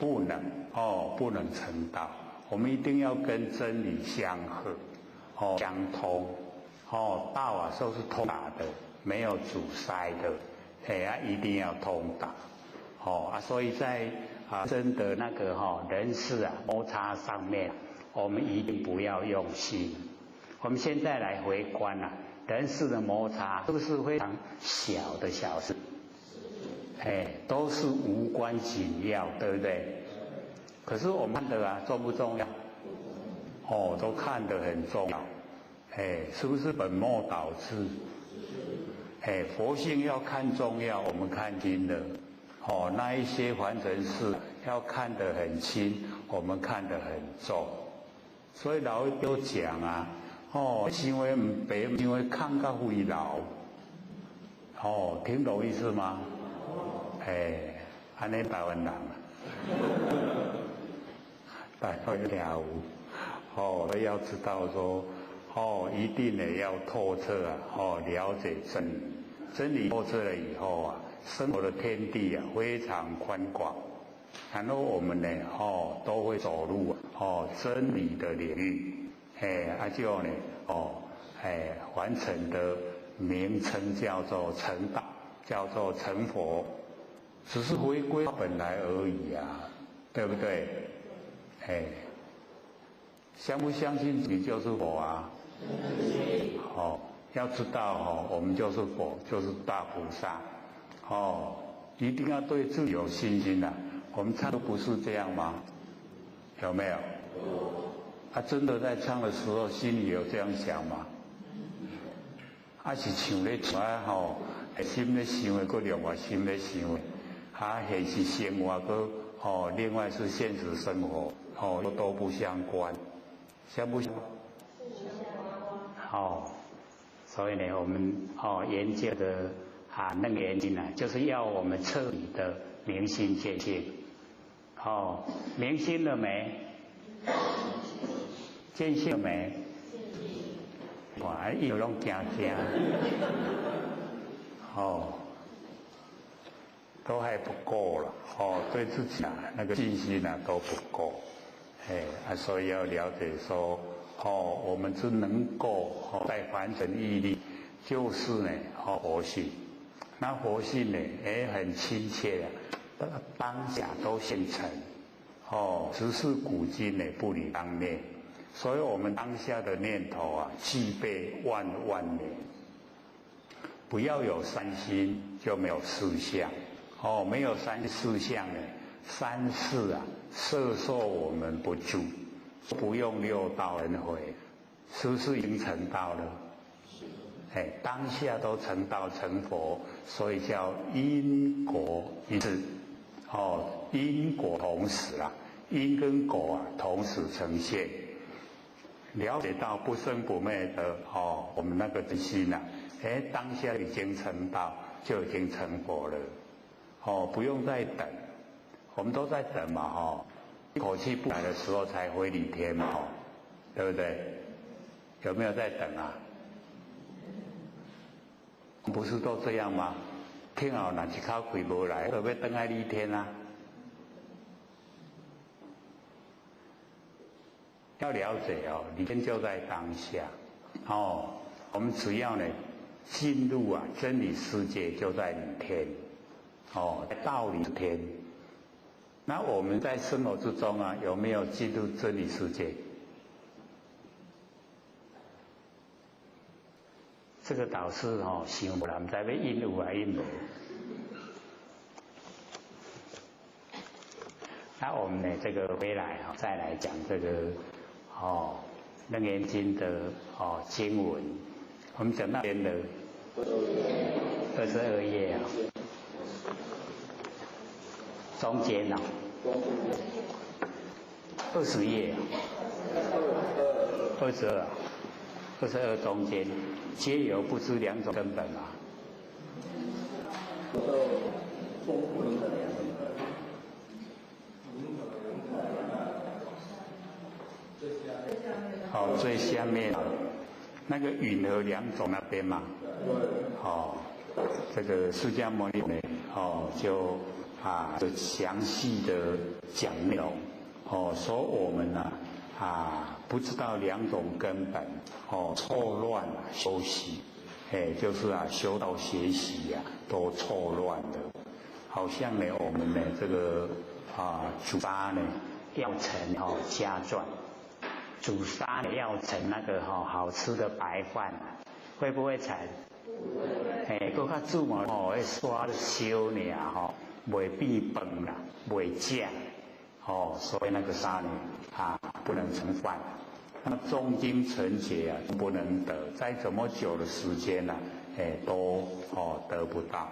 Speaker 2: 不能哦，不能成道。我们一定要跟真理相合，哦，相通，哦，道啊都是通达的，没有阻塞的，哎啊，一定要通达，哦啊，所以在啊真的那个哈人事啊摩擦上面，我们一定不要用心。我们现在来回观啊，人事的摩擦都是非常小的小事。哎，都是无关紧要，对不对？可是我们看的啊，重不重要？哦，都看得很重要。哎，是不是本末倒置？哎，佛性要看重要，我们看轻了。哦，那一些凡尘事要看得很轻，我们看得很重。所以老一都讲啊，哦，想的毋白，想的空甲灰流。哦，听懂意思吗？哎，按呢台湾人，台湾了哦，要知道说，哦，一定呢要透彻啊，哦，了解真理，真理透彻了以后啊，生活的天地啊非常宽广，然后我们呢，哦，都会走入哦真理的领域，哎，啊就呢，哦，哎，完成的名称叫做成道，叫做成佛。只是回归本来而已啊，对不对？哎，相不相信你就是佛啊？哦，要知道哦，我们就是佛，就是大菩萨。哦，一定要对自己有信心呐。我们唱的不是这样吗？有没有？他真的在唱的时候，心里有这样想吗？啊是唱咧唱啊吼，心咧想的，阁另外心咧想的。啊，现实生活阁哦，另外是现实生活哦，都不相关，相不相？
Speaker 1: 哦，所以呢，我们哦研究的啊楞严经呢，就是要我们彻底的明心见性。哦，明心了没？见性了没？哇，伊拢惊惊。
Speaker 2: 哦。都还不够了，哦，对自己啊那个信心啊都不够，哎啊，所以要了解说，哦，我们只能够哦在凡尘毅力，就是呢哦佛性，那佛性呢也很亲切啊，当下都现成，哦，只是古今呢不离当念，所以我们当下的念头啊，具备万万年，不要有三心，就没有四相。哦，没有三四相呢，三世啊，摄受我们不住，不用六道轮回，是不是已经成道了？哎，当下都成道成佛，所以叫因果一致，哦，因果同时啊，因跟果啊同时呈现。了解到不生不灭的哦，我们那个心呐，哎，当下已经成道，就已经成佛了，哦，不用再等，我们都在等嘛，哦，一口气不来的时候才回理天嘛，哦，对不对？有没有在等啊？不是都这样吗？听好，若一口气无来，就欲转来理天啊。要了解哦，理天就在当下，哦，我们只要呢进入啊真理世界，就在理天，哦，道理天。那我们在生活之中啊，有没有进入真理世界？这个导师哦，想无啦，毋知欲应有啊应无。那我们呢，这个回来哈，再来讲这个哦，《楞严经》的哦经文，我们讲那边的22页啊，中间啊，20页啊，22。22中间，皆有不知两种根本嘛。好，最下面那个允和两种那边嘛。哦，这个释迦牟尼呢，哦，就啊，就详细的讲内容，哦，说我们呢，啊。不知道两种根本，哦，错乱修习，哎，就是啊，修道学习啊，都错乱的，好像呢，我们呢这个啊，煮沙呢
Speaker 1: 要成哦加钻，煮沙呢要成那个哈好吃的白饭，会不会成？哎，阁较煮嘛吼，彼沙咧烧尔吼，袂变饭啦，袂食，哦，所以那个沙呢啊不能成饭。那么中经成劫啊，不能得，再怎么久的时间呢，哎，都哦得不到。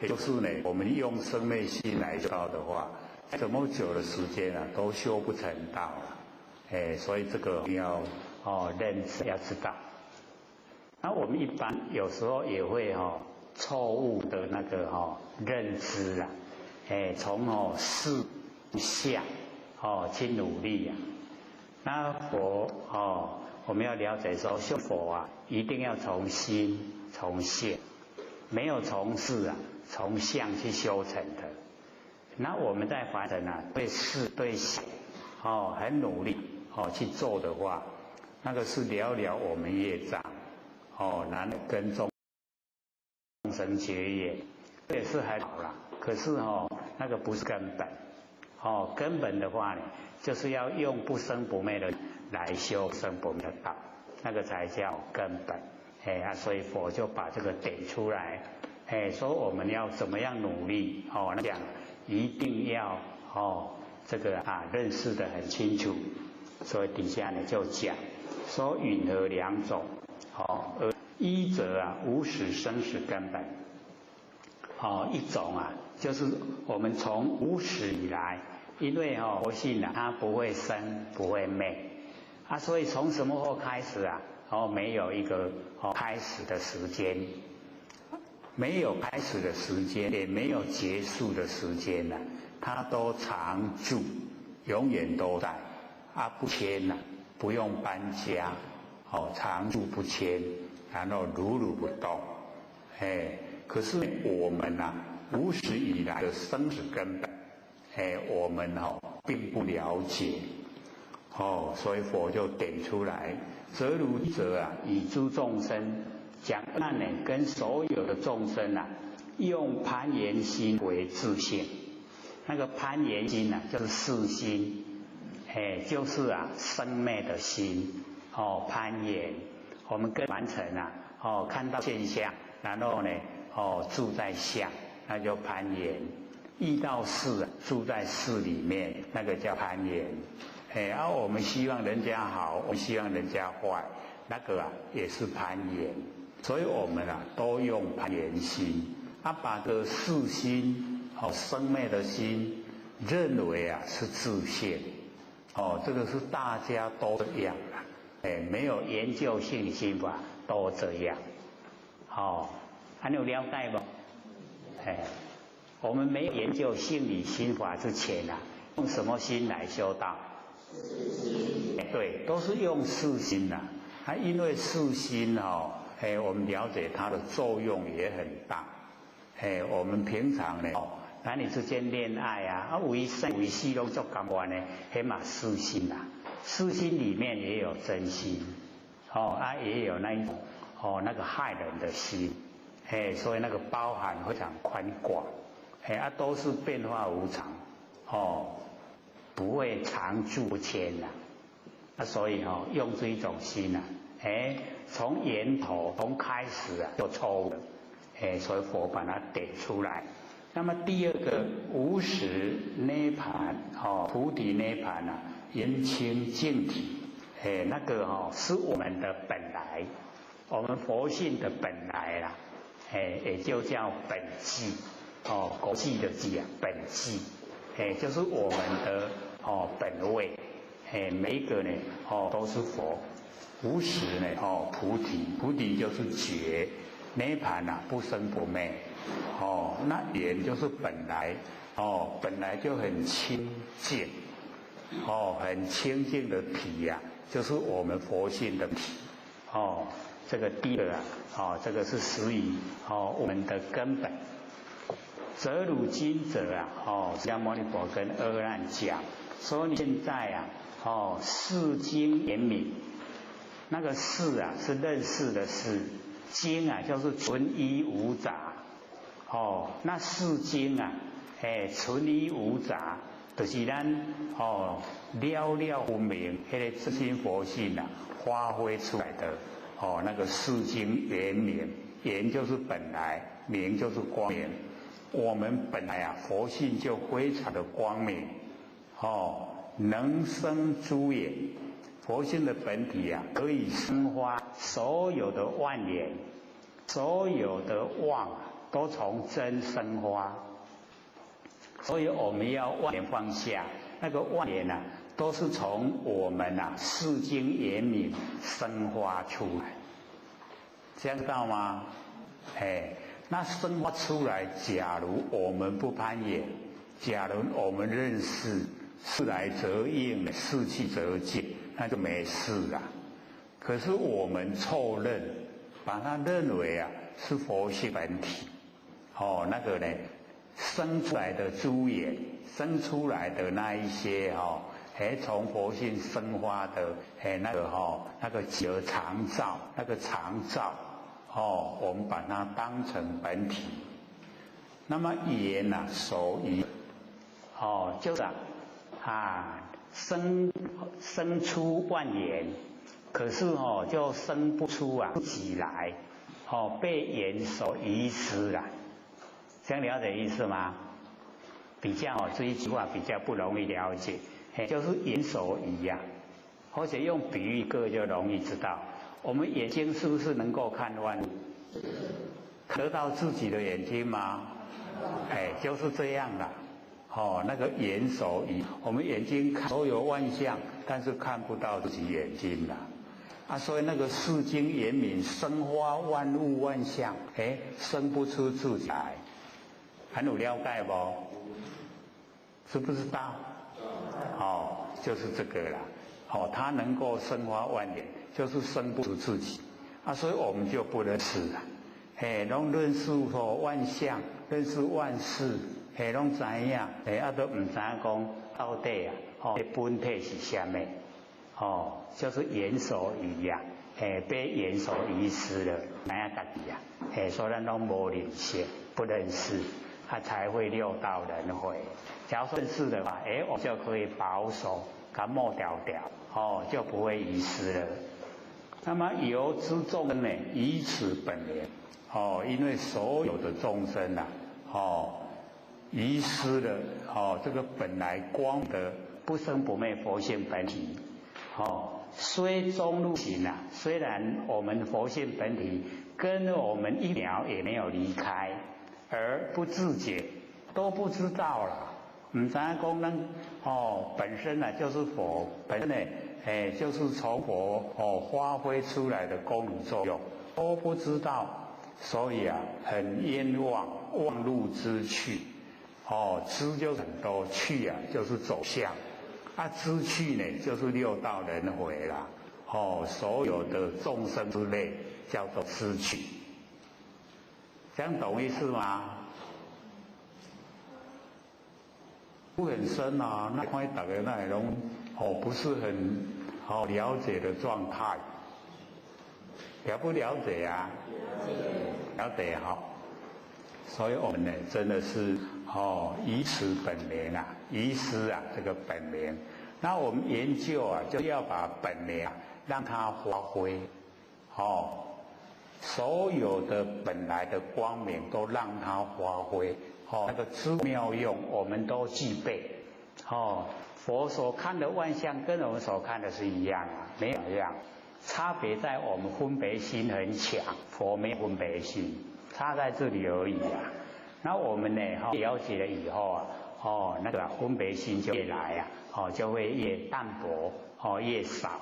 Speaker 1: 也就是呢，我们用生灭心来修道的话，怎么久的时间啊，都修不成道了。哎，所以这个要哦认识，要知道。那我们一般有时候也会哦错误的那个哦认知啊，哎，从哦事相哦去努力啊。那佛哦，我们要了解说修佛啊，一定要从心从性，没有从事啊，从相去修成的。那我们在凡尘啊，对事对相哦很努力哦去做的话，那个是了了我们业障哦，难跟众生结业，这也是还好啦。可是哦，那个不是根本。哦，根本的话呢，就是要用不生不灭的来修生不灭的道，那个才叫根本。哎啊，所以佛就把这个点出来，哎，说我们要怎么样努力哦，那讲一定要哦，这个啊认识得很清楚。所以底下呢就讲说允和两种，哦，而一者啊无始生死根本，哦，一种啊就是我们从无始以来。因为哦佛性啊，它不会生不会灭啊，所以从什么时候开始啊？哦，没有一个哦开始的时间，没有开始的时间，也没有结束的时间呐，它都常住，永远都在啊，不迁呐，不用搬家，哦，常住不迁，然后如如不动，哎，可是我们呐，无始以来的生死根本。哎，我们哦并不了解，哦，所以佛就点出来，则如者啊，以诸众生讲那呢，跟所有的众生啊，用攀缘心为自性，那个攀缘心啊，就是四心，哎，就是啊生灭的心，哦，攀缘，我们跟完成啊，哦，看到现象，然后呢，哦，住在相，那就攀缘。遇到事，住在事里面，那个叫攀缘。哎，而我们希望人家好，我们希望人家坏，那个啊也是攀缘。
Speaker 2: 所以我们啊都用攀缘心，啊把个识心哦生灭的心认为啊是自性，哦这个是大家都这样啦，哎没有研究性心法都这样，哦，还有了解不？哎，我们没有研究性理心法之前啊，用什么心来修道？对，都是用识心呐。啊，因为识心哦，哎，我们了解它的作用也很大。哎，我们平常呢，男女之间恋爱啊，啊，为生为死拢做甘愿的，彼嘛识心呐。识心里面也有真心，哦啊，也有那一种哦那个害人的心，哎，所以那个包含非常宽广，哎啊，都是变化无常，哦，不会常住不迁呐。啊，所以哦，用这一种心呐，哎，从源头从开始啊就错误了，哎，所以佛把它点出来。那么第二个无始涅盘，哦，菩提涅盘啊，圆清净体，哎，那个哦是我们的本来，我们佛性的本来啦，哎，也就叫本际，哦，国际的际啊，本际，哎，就是我们的哦本位。哎，每一个呢，哦，都是佛，无始呢，哦，菩提，菩提就是觉，涅盘啊，不生不灭，哦，那缘就是本来，哦，本来就很清净，哦，很清净的体呀，就是我们佛性的体，哦，这个第二啊，哦，这个是属于哦我们的根本。择汝今者啊，哦，释迦牟尼佛跟阿难讲，说你现在啊。哦，识经严明，那个识啊是认识的识，经啊就是纯一无杂。哦，那识经啊，哎，纯一无杂，就是咱哦了了分明，彼个真心佛性啊发挥出来的。哦，那个识经圆明，圆就是本来，明就是光明。我们本来啊佛性就非常的光明，哦。能生诸缘，佛性的本体啊，可以生发所有的万缘，所有的妄都从真生发。所以我们要万缘放下，那个万缘啊，都是从我们啊识经严明生发出来，这样知道吗？哎，那生发出来，假如我们不攀缘，假如我们认识。事来则应，事去则见，那就没事了。可是我们错认，把它认为啊是佛性本体，哦，那个呢生出来的诸缘，生出来的那一些哦，哎，从佛性生发的哎那个哈那个觉常照，那个常照，哦，我们把它当成本体。那么缘呐，所以哦，就是。啊，生出万缘，可是哦，就生不出啊自己来，哦，被缘所遗失了，这样了解意思吗？比较哦，这一句话比较不容易了解，嘿，就是缘所遗呀，或者用比喻各位就容易知道，我们眼睛是不是能够看万物？得到自己的眼睛吗？哎，就是这样的。哦，那个眼所遗，我们眼睛看所有万象，但是看不到自己眼睛啦。啊，所以那个识经严明，生发万物万象，哎，生不出自己来，很有了解不？知不知道？哦，就是这个啦。哦，它能够生发万缘，就是生不出自己。啊，所以我们就不认识了。嘿，拢认识说万象，认识万事。嘿，拢知影，嘿，啊都毋知影讲到底啊，吼，本体是啥物？哦，就是缘所遗呀，嘿，被缘所遗失了，知影家己啊，嘿，所以咱拢无认识，不认识，他才会六道轮回。假如认识的话，哎，我就可以保守，共抹掉掉，哦，就不会遗失了。那么由之众生呢，以此本源，哦，因为所有的众生呐，哦。遗失了哦，这个本来光的不生不灭佛性本体，哦，虽中入行啊，虽然我们佛性本体
Speaker 1: 跟我们一秒也没有离开，而不自觉，都不知道了。毋知影讲咱哦，本身呢就是佛，本身呢，哎，就是从佛哦发挥出来的功能作用，都不知道，所以啊，很冤枉，妄入知趣，哦，知就很多，趣啊就是走向，啊，知趣呢就是六道轮回啦，哦，所有的众生之类叫做知趣，这样懂意思吗？不很深啊，那看大家那种哦，不是很好了解的状态，了不了解啊？了解哈。所以我们呢，真的是哦，以此本源啊，遗失啊这个本源。那我们研究啊，就要把本源啊，让它发挥，哦，所有的本来的光明都让它发挥。哦，那个知妙用我们都具备。哦，佛所看的万象跟我们所看的是一样啊，没有一样，差别在我们分别心很强，佛没分别心，差在这里而已啊。那我们呢，了解了以后啊，哦，那个分别心就越来啊，哦，就会越淡薄，哦，越少。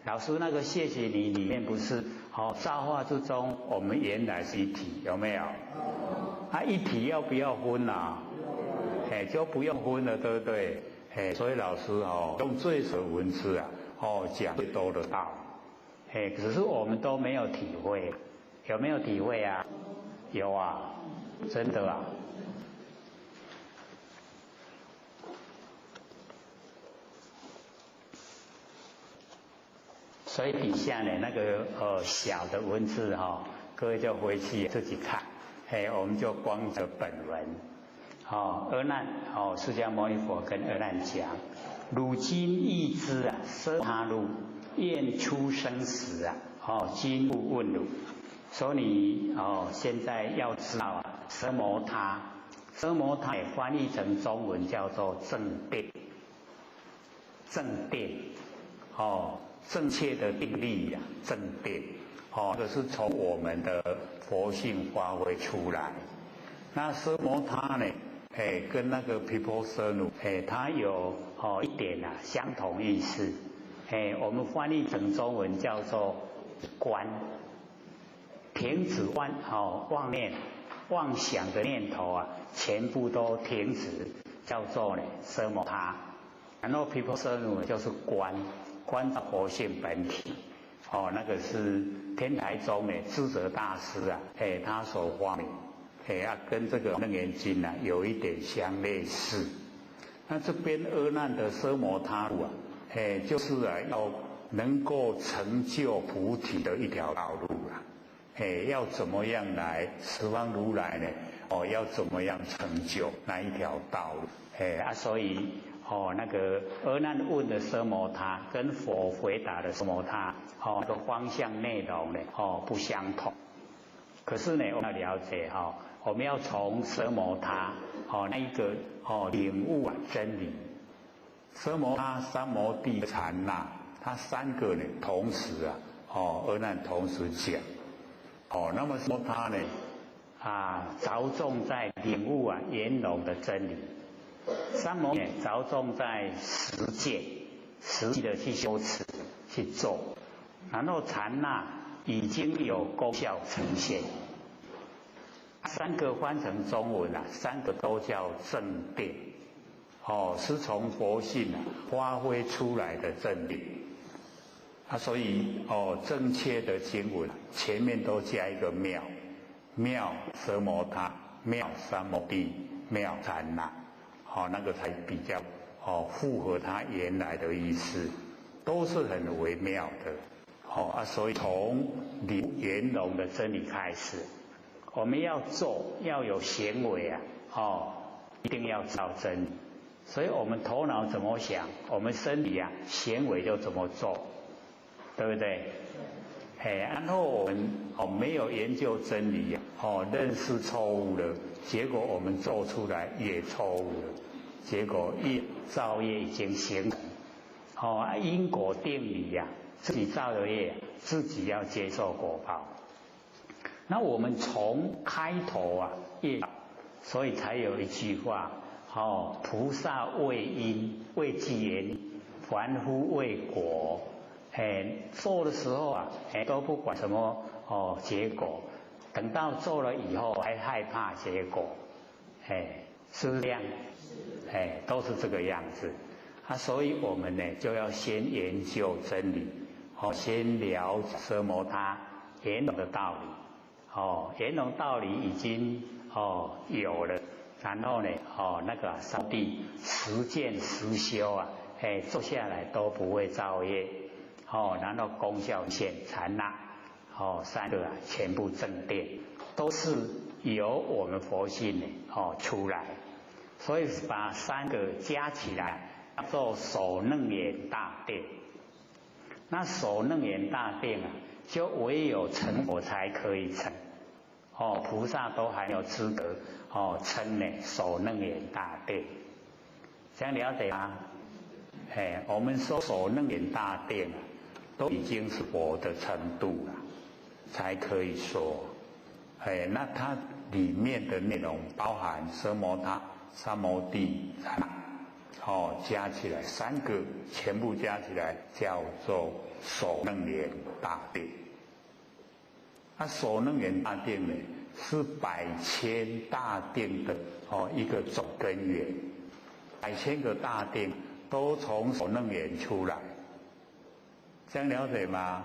Speaker 1: 老师，那个谢谢你里面不是哦，造化之中我们原来是一体，有没有？啊，一体要不要分啊？哎，就不用分了，对不对？哎，所以老师哦，用最少文字啊，哦，讲最多的道。哎，只是我们都没有体会，有没有体会啊？有啊，真的啊。所以底下呢，那个小的文字哈，各位就回去自己看。哎，我们就光着本文。哦，阿难，哦，释迦牟尼佛跟阿难讲：汝今欲知啊，奢他路，愿出生死啊，哦，今勿问汝。说你哦，现在要知道啊，奢摩他，奢摩他也翻译成中文叫做正定，正定，哦。正确的定力呀，正定，哦，这是从我们的佛性发挥出来。那奢摩他呢？哎，跟那个毗婆舍那，哎，它有哦一点啊相同意思。哎，我们翻译成中文叫做观，停止妄哦妄念、妄想的念头啊，全部都停止，叫做呢奢摩他。然后毗婆舍那就是观。观佛性本体，哦，那个是天台宗的智者大师啊，哎，他所发明，哎啊，跟这个楞严经啊有一点相类似。那这边阿难的奢摩他路啊，哎，就是啊要能够成就菩提的一条道路啊，哎，要怎么样来十方如来呢？哦，要怎么样成就那一条道路？哎啊，所以。哦，那个阿难问的奢摩他跟佛回答的奢摩他，哦，个方向内容呢，哦不相同。可是呢，我们要了解哈，我们要从奢摩他，哦那一个哦领悟啊真理。
Speaker 2: 奢摩他、三摩地、禅那，它三个呢同时啊，哦阿难同时讲。哦，那么奢摩他呢，
Speaker 1: 啊着重在领悟啊圆融的真理。三摩呢，着重在实践，实际的去修持去做，然后禅那已经有功效呈现。三个翻成中文啊，三个都叫正定，
Speaker 2: 哦，是从佛性啊发挥出来的正定。啊，所以哦，正确的经文前面都加一个妙，妙奢摩他，妙三摩地，妙禅那。哦，那个才比较哦符合他原来的意思，都是很微妙的。哦啊，所以从领
Speaker 1: 圆融的真理开始，我们要做要有行为啊，哦，一定要知道真理。所以我们头脑怎么想，我们身体啊行为就怎么做，对不对？哎，然后我们哦没有研究真理啊，哦认识错误了，结果我们做出来也错误了，结果业造业已经形成，哦因果定理呀，自己造的业，自己要接受果报。那我们从开头啊，业，所以才有一句话，哦，菩萨为因为具缘，凡夫为果。哎，做的时候啊，哎都不管什么哦结果，等到做了以后还害怕结果，哎，是不是这样？哎，都是这个样子。啊，所以我们呢就要先研究真理，哦，先了解奢摩他圆融的道理，哦，圆融道理已经哦有了，然后呢，哦那个三谛实践实修啊，哎，做下来都不会造业，哦，然后功效现禅那，哦，三个啊全部正定，都是由我们佛性呢哦出来，所以把三个加起来。做首楞严大定，那首楞严大定啊，就唯有成佛才可以成，哦，菩萨都还有资格哦称呢首楞严大定，这样了解吗？哎，我们说首楞严大定啊，都已经是佛的程度了，才可以说，哎，那它里面的内容包含奢摩他、三摩地、哦，加起来三个，全部加起来叫做首楞严大定。那首楞严大定呢，是百千大定的哦一个总根源，百千个大定都从首楞严出来，这样了解吗？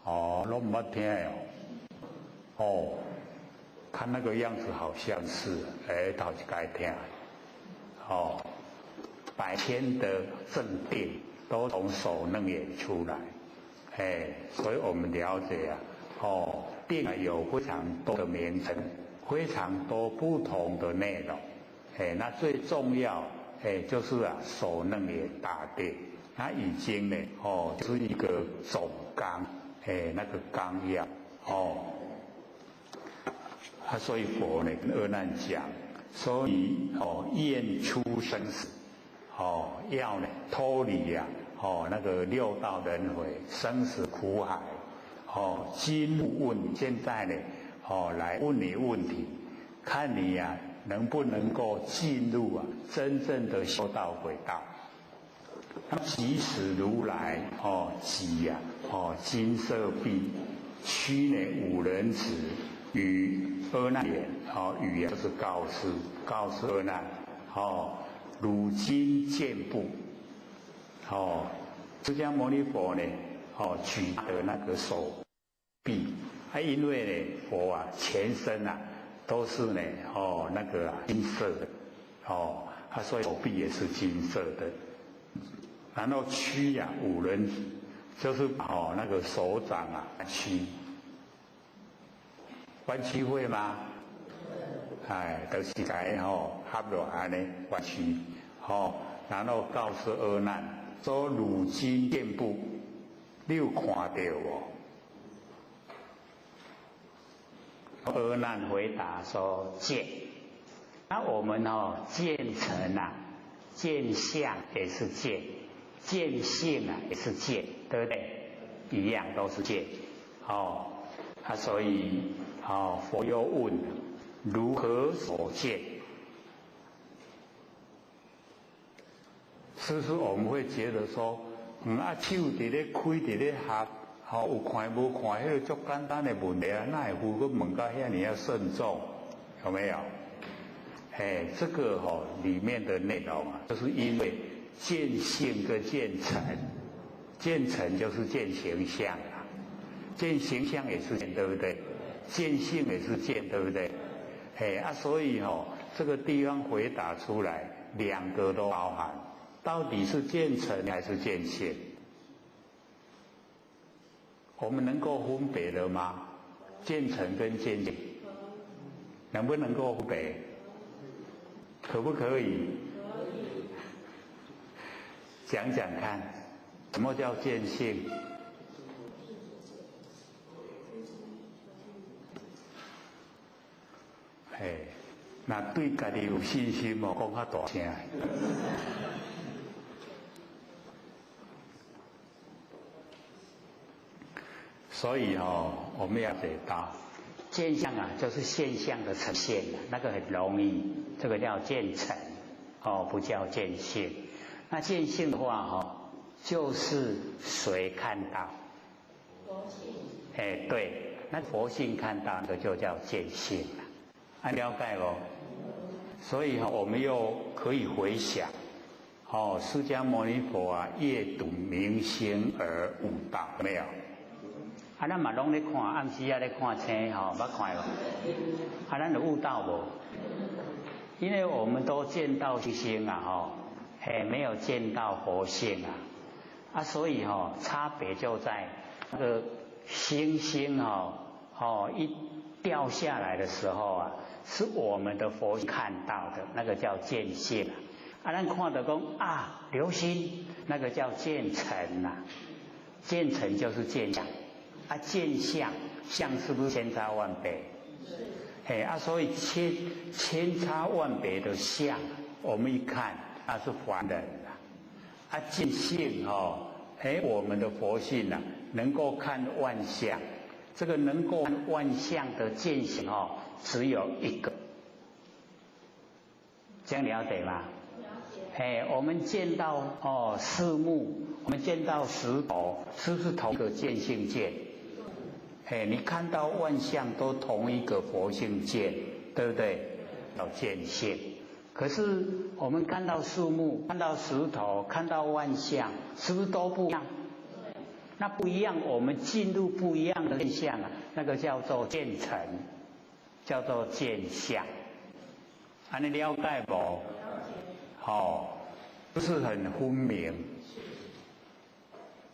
Speaker 1: 哦，拢毋捌听哦。哦，看那个样子好像是，哎，头一摆听。哦，百千的正定都从首楞严出来，哎，所以我们了解啊，哦，定有非常多的名称，非常多不同的内容，哎，那最重要，哎，就是啊，首楞严大定，它已经呢，哦，是一个总纲，哎，那个纲要，哦，啊，所以佛呢跟阿难讲。所以哦，厌出生死，哦，要呢脱离呀，哦那个六道轮回、生死苦海，哦，今问现在呢，哦来问你问题，看你呀能不能够进入啊真正的修道轨道。那即使如来哦举呀哦金色臂，屈呢五人子与阿难言，哦，语言就是告示，告诉阿难，哦，汝今见不？哦，释迦牟尼佛呢，哦，举的那个手臂，啊，因为呢，佛啊，全身啊，都是呢，哦，那个金色的，哦，他所以手臂也是金色的。然后屈呀，五轮，就是哦那个手掌啊屈。弯曲会吗？哎，都是该吼合落按呢弯曲，吼，然后告诉阿难说：汝今见不？你有看到无？阿难回答说：见。那我们哦见尘啊，见相也是见，见性啊也是见，对不对？一样都是见，哦，啊，所以。哦，佛又问：如何所见？是不是我们会觉得说，啊，手伫咧开，伫咧合，吼，有看无看，彼个足简单的问题啊，哪会佛阁问到遐尔啊慎重？有没有？哎，这个吼里面的内容啊，就是因为见性跟见尘，见尘就是见形象啊，见形象也是见，对不对？见性也是见，对不对？嘿啊，所以吼，这个地方回答出来，两个都包含，到底是见尘还是见性？我们能够分别的吗？见尘跟见性，能不能够分别？可不可以？
Speaker 9: 可以。
Speaker 1: 讲讲看，什么叫见性？嘿，那对家己有信心哦，讲较大声。
Speaker 2: 所以哦，我们要知道，
Speaker 1: 见相啊，就是现象的呈现，那个很容易，这个叫见尘，哦，不叫见性。那见性的话，哈，就是谁看到？
Speaker 8: 佛性。
Speaker 1: 哎，对，那佛性看到的就叫见性了，按了解不？
Speaker 2: 所以哈，我们又可以回想，哦，释迦牟尼佛啊，夜睹明星而悟道，没有？
Speaker 1: 啊，咱嘛拢咧看，暗时啊咧看星，吼，捌看无？啊，咱有悟道无？因为我们都见到星星啊，吼，嘿，没有见到佛性啊，啊，所以吼，差别就在那个星星吼，哦，一掉下来的时候啊，是我们的佛看到的那个叫见性啊，咱看到讲啊，流星，那个叫见尘呐，见尘就是见相。啊，见相，相是不是千差万别？
Speaker 8: 是。
Speaker 2: 哎啊，所以千千差万别的相，我们一看，那是凡人啊。啊，见性哦，哎，我们的佛性呐，能够看万象，这个能够看
Speaker 1: 万象的见性哦，只有一个。这样了解吗？
Speaker 8: 了解。
Speaker 1: 哎，我们见到哦四目，我们见到石头，是不是同一个见性见？
Speaker 2: 哎，你看到万象都同一个佛性见，对不对？叫见性。
Speaker 1: 可是我们看到树木、看到石头、看到万象，是不是都不一样？那不一样，我们进入不一样的现象啊，那个叫做见尘，叫做见相。
Speaker 2: 啊，你了解不？
Speaker 8: 了解。
Speaker 2: 好，不是很分明。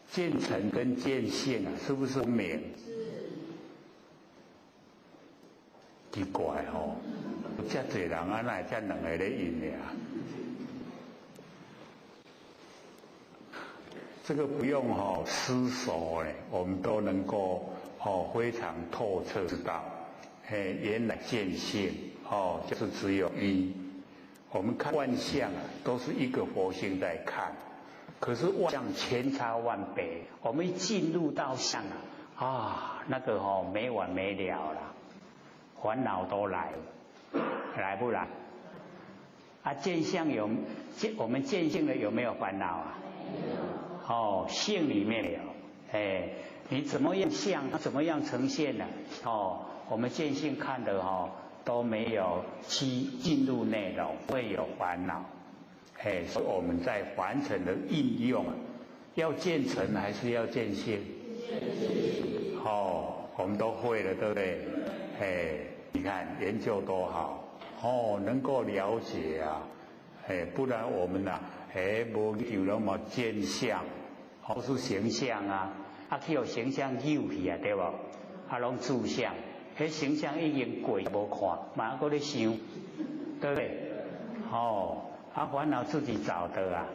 Speaker 2: 见尘跟见性啊，是不是分明？
Speaker 8: 是。
Speaker 2: 奇怪吼，这济人啊，哪会这两个咧应尔？这个不用吼思索嘞，我们都能够哦非常透彻知道，嘿，原来见性哦就是只有一。我们看万象啊，都是一个佛性在看，可是万
Speaker 1: 象千差万别，我们一进入到相啊，啊，那个吼没完没了了。烦恼都来了，来不来？啊，见相有见，我们见性的有没有烦恼啊？哦，性里面有，哎，你怎么样相，它怎么样呈现呢？哦，我们见性看的哦都没有去进入内容，会有烦恼。
Speaker 2: 哎，所以我们在凡尘的应用，要见尘还是要见性？
Speaker 8: 见性。
Speaker 2: 哦，我们都会了，对不对？哎，你看研究多好哦，能够了解啊，哎，不然我们呐，哎，无有那么见相，
Speaker 1: 都是形象啊，啊，去予形象诱去啊，对无？啊，拢住相，彼形象已经过无看，嘛阁咧想，对不对？哦，啊，烦恼自己找的啊，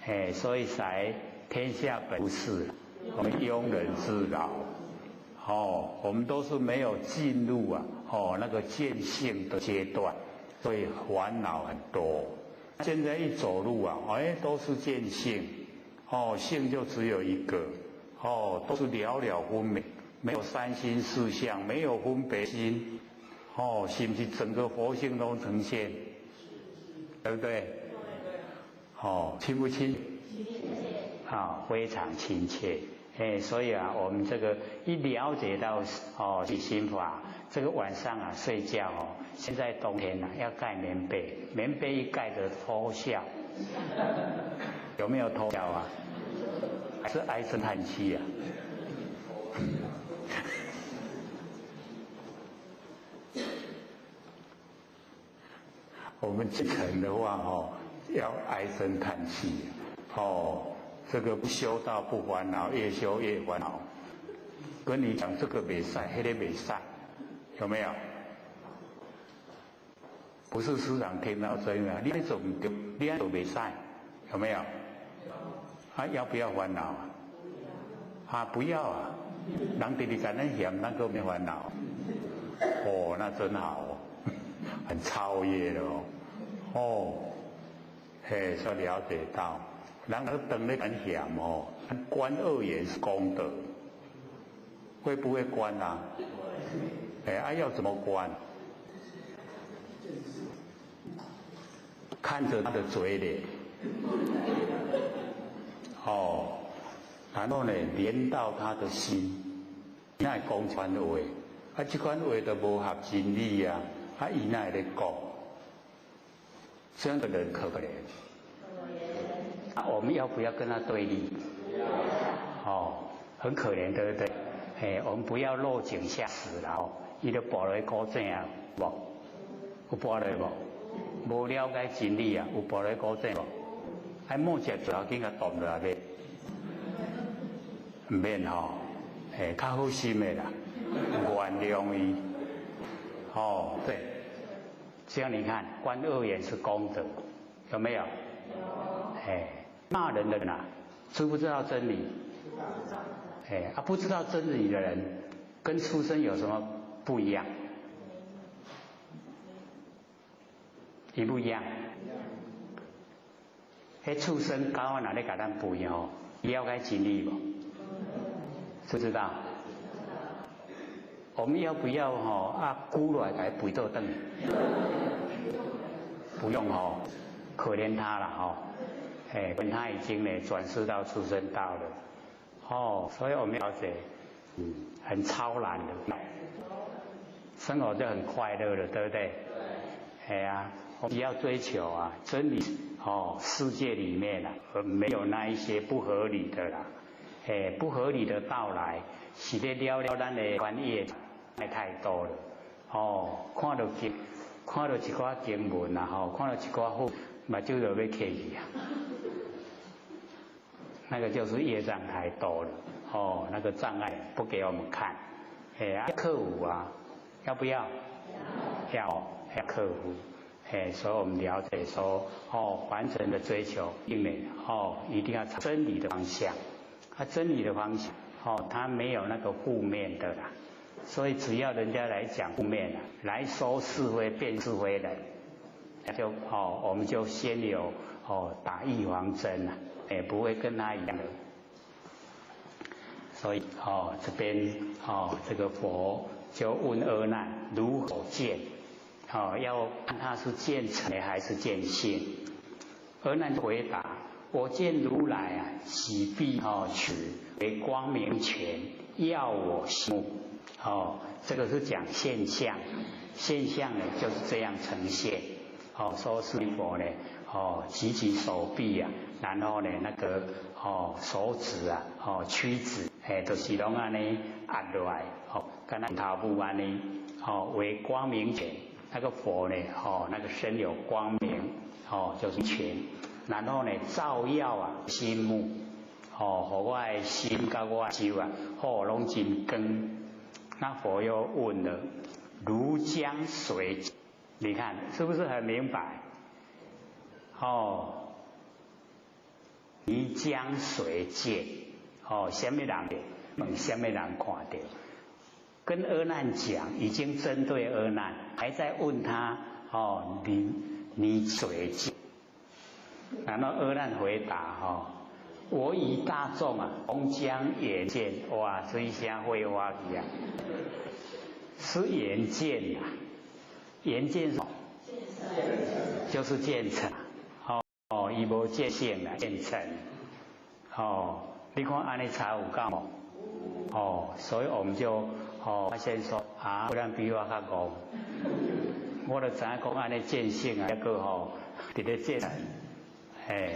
Speaker 1: 哎，所以才天下本无事，
Speaker 2: 我们庸人自扰。哦，我们都是没有进入啊，哦那个见性的阶段，所以烦恼很多。现在一走路啊，哎，都是见性，哦，性就只有一个，哦，都是了了分明，没有三心四相，没有分别心，哦，是不是整个佛性都呈现？对不对？哦，亲不亲？
Speaker 8: 亲切。
Speaker 1: 啊，非常亲切。哎，所以啊，我们这个一了解到哦心法，这个晚上啊睡觉哦，现在冬天啊要盖棉被，棉被一盖着偷笑，
Speaker 2: 有没有偷笑啊？还是唉声叹气啊？我们继承的话哦，要唉声叹气哦。这个不修道不烦恼，越修越烦恼。跟你讲这个袂使，那个袂使，有没有？不是师长听到这样，你做唔对，你做袂使，有没有？啊，要不要烦恼啊？啊，不要啊！人哋你敢那嫌，那个没烦恼。哦，那真好哦，很超越了哦。哦，嘿，所了解到。人去当咧很嫌哦，观恶言是功德，会不会观啊？哎，啊要怎么观？看着他的嘴脸，哦，然后呢，连到他的心，那会讲这款话，啊，这款话都无合真理啊，啊，伊哪会咧讲？这样的人可怜。啊，我们要不要跟他对立？哦，很可怜，对不对？哎，我们不要落井下石了哦。伊都跋落去古井啊，无？有跋落无？无了解真理啊，有跋落去古井无？还摸一最后紧共断落来免？毋免吼，哎，较好心的啦，原谅伊。哦，对，这样你看，观恶缘是功德，有没有？
Speaker 8: 有。
Speaker 1: 哎，骂人的人啊，知不知道真理？哎，啊，不知道真理的人，跟畜生有什么不一样？一不一样？彼畜生狗仔若咧共咱吠吼，了解真理无？知不知道？我们要不要吼啊？咕落来共伊吠倒转？不用吼，可怜他了吼，哎，他已经呢转世到畜生道了，哦，所以我们了解，很超然的，生活就很快乐了，对不对？哎呀，我们要追求啊真理哦，世界里面啊没有那一些不合理的啦，哎，不合理的到来，是咧了了咱的专业太多了，哦，看到经，看到一寡经文啊，吼，看到一寡好，目睭就欲闭去啊，那个就是业障太多了，哦，那个障碍不给我们看，哎呀，克服啊，要不要？要，要克服。哎，所以我们了解说，哦，完成的追求，因为哦，一定要真理的方向，啊，真理的方向，哦，它没有那个负面的啦，所以只要人家来讲负面啊，来说是非辨是非人，就哦，我们就先有哦打预防针啊，哎，不会跟他一样的。所以哦，这边哦，这个佛就问阿难如何见？哦，要看他是见尘还是见性？阿难回答：我见如来啊，喜臂哦取为光明权，耀我心目。哦，这个是讲现象，现象呢就是这样呈现。哦，说是佛呢，哦，举起手臂啊，然后呢那个哦手指啊，哦屈指，哎，就是拢按呢压落来，哦，敢若头母按呢，哦为光明权。那个佛呢，哦，那个身有光明，哦，就是权，然后呢，照耀啊心目，哦，予我的心佮我的目睭啊，哦，拢真光。那佛又问了，如将谁？你看是不是很明白？哦，你将谁见？哦，啥物人问啥物人看到？跟阿难讲，已经针对阿难，还在问他哦，你谁见？然后阿难回答哦，我以大众啊，同将眼见，哇，这一声会话去啊，是眼见啊，眼见就是见尘，哦，伊无见性啊，见尘，哦，你看按呢差有够无？哦，所以我们就哦发现说啊，不然比我较戆，我就知影讲按呢见性啊，抑阁吼伫咧见尘，哎，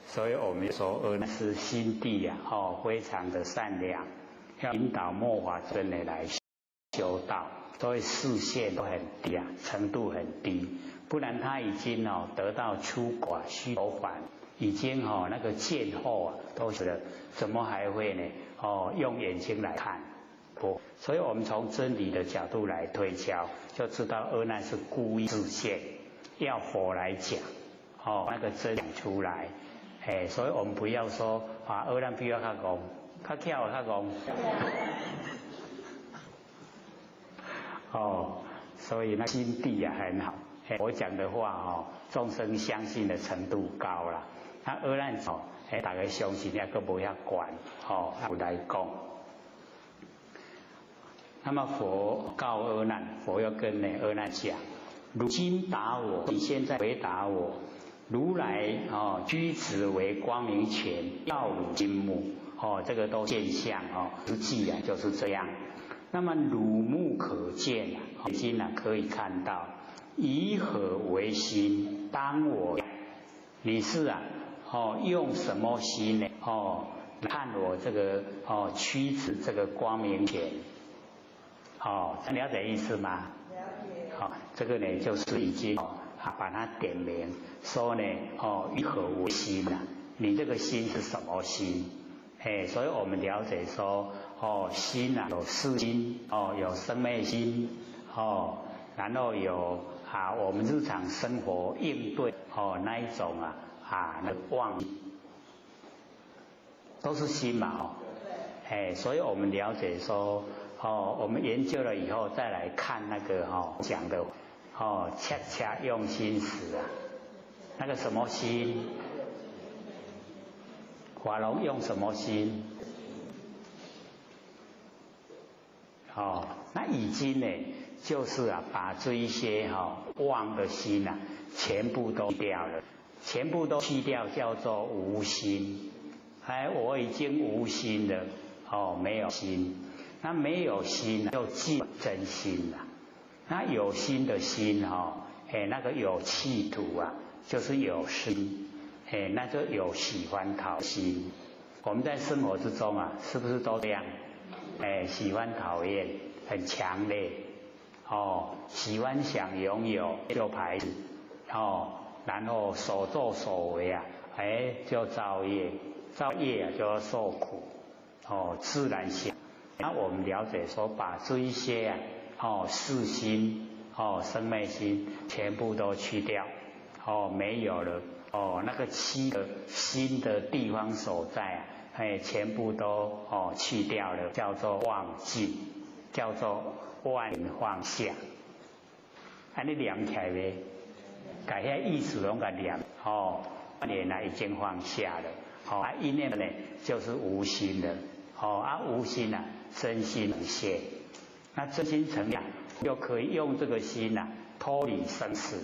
Speaker 1: 所以我们说阿难是心地啊，哦，非常的善良，要引导末法僧的来修道，所以视线都很低啊，程度很低，不然他已经哦得到初果须陀洹，已经哦那个见惑啊都学了，怎么还会呢？哦，用眼睛来看，不，所以我们从真理的角度来推敲，就知道阿难是故意自现，要佛来讲，哦，那个真讲出来，哎，所以我们不要说啊，阿难比我较戆，较巧较戆，哦，所以那心地啊很好，我讲的话哦，众生相信的程度高了，那阿难哦。哎，大家相信也阁无遐悬，吼，有来讲。那么佛告阿难，佛要跟呢阿难讲：汝今答我，你现在回答我，如来哦居此为光明权，耀汝金目哦，这个都现象哦，实际啊就是这样。那么汝目可见啊，眼睛啊可以看到，以何为心？当我，你是啊哦用什么心呢？哦看我这个哦屈指这个光明权。哦，了解意思吗？
Speaker 11: 了解。
Speaker 1: 好，这个呢就是已经哦把它点明，说呢哦以何为心呐？你这个心是什么心？哎，所以我们了解说哦心呐有四心哦有生灭心哦，然后有啊我们日常生活应对哦那一种啊啊那妄都是心嘛哦。哎，所以我们了解说。哦，我们研究了以后再来看那个哦讲的哦，恰恰用心时啊，那个什么心，法龙用什么心？哦，那已经呢，就是啊，把这一些哈妄的心啊，全部都掉了，全部都去掉，叫做无心。哎，我已经无心了，哦，没有心。那没有心就即真心了。那有心的心哈，哎，那个有企图啊，就是有心，哎，那就有喜欢讨心。我们在生活之中啊，是不是都这样？哎，喜欢讨厌很强烈，哦，喜欢想拥有就排斥，哦，然后所作所为啊，哎，就造业，造业啊就要受苦，哦，自然想。那我们了解说，把这一些啊，哦，四心、哦，生灭心全部都去掉，哦，没有了，哦，那个七个心的地方所在啊，哎，全部都哦去掉了，叫做忘记，叫做万放下。啊，你念起来未？把遐意思拢共念，哦，念啊已经放下了，哦，啊，一念呢就是无心了，哦，啊，无心啊。真心无限，那真心成样，就可以用这个心呐脱离生死。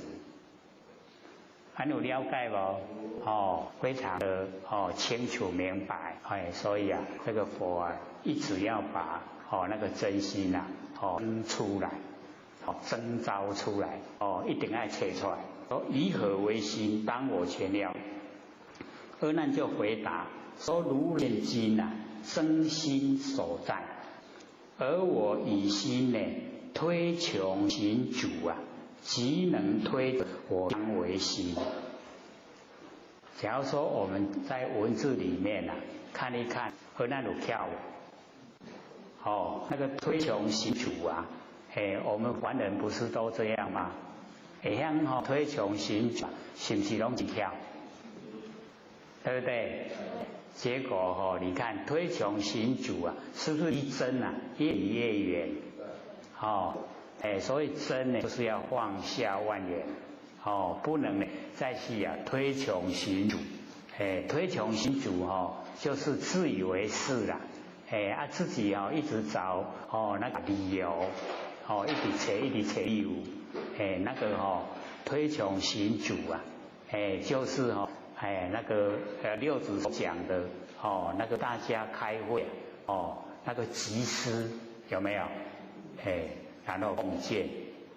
Speaker 1: 还有了解不？哦，非常的哦清楚明白，哎，所以啊，这个佛啊，一直要把哦那个真心呐哦出来，哦征召出来，哦一定要切出来。说以何为心？当我全了。阿难就回答说：如炼金呐，真心所在。而我以心呢推穷行主啊，即能推我当为心。假如说我们在文字里面啊看一看，和那有跳舞，哦，那个推穷行主啊，哎，我们凡人不是都这样吗？会晓吼推穷行主，是不是拢是跳？对不对？结果吼，你看推穷行主啊，是不是离真啊越离越远？哦，哎，所以真呢，就是要放下万缘，哦，不能呢再去啊推穷行主，哎，推穷行主哦，就是自以为是啦，哎啊自己哦一直找哦那个理由，哦一直找一直找理由，哎那个哦推穷行主啊，哎就是哦。哎，那个六祖讲的哦，那个大家开会哦，那个集思有没有？哎，然后共建，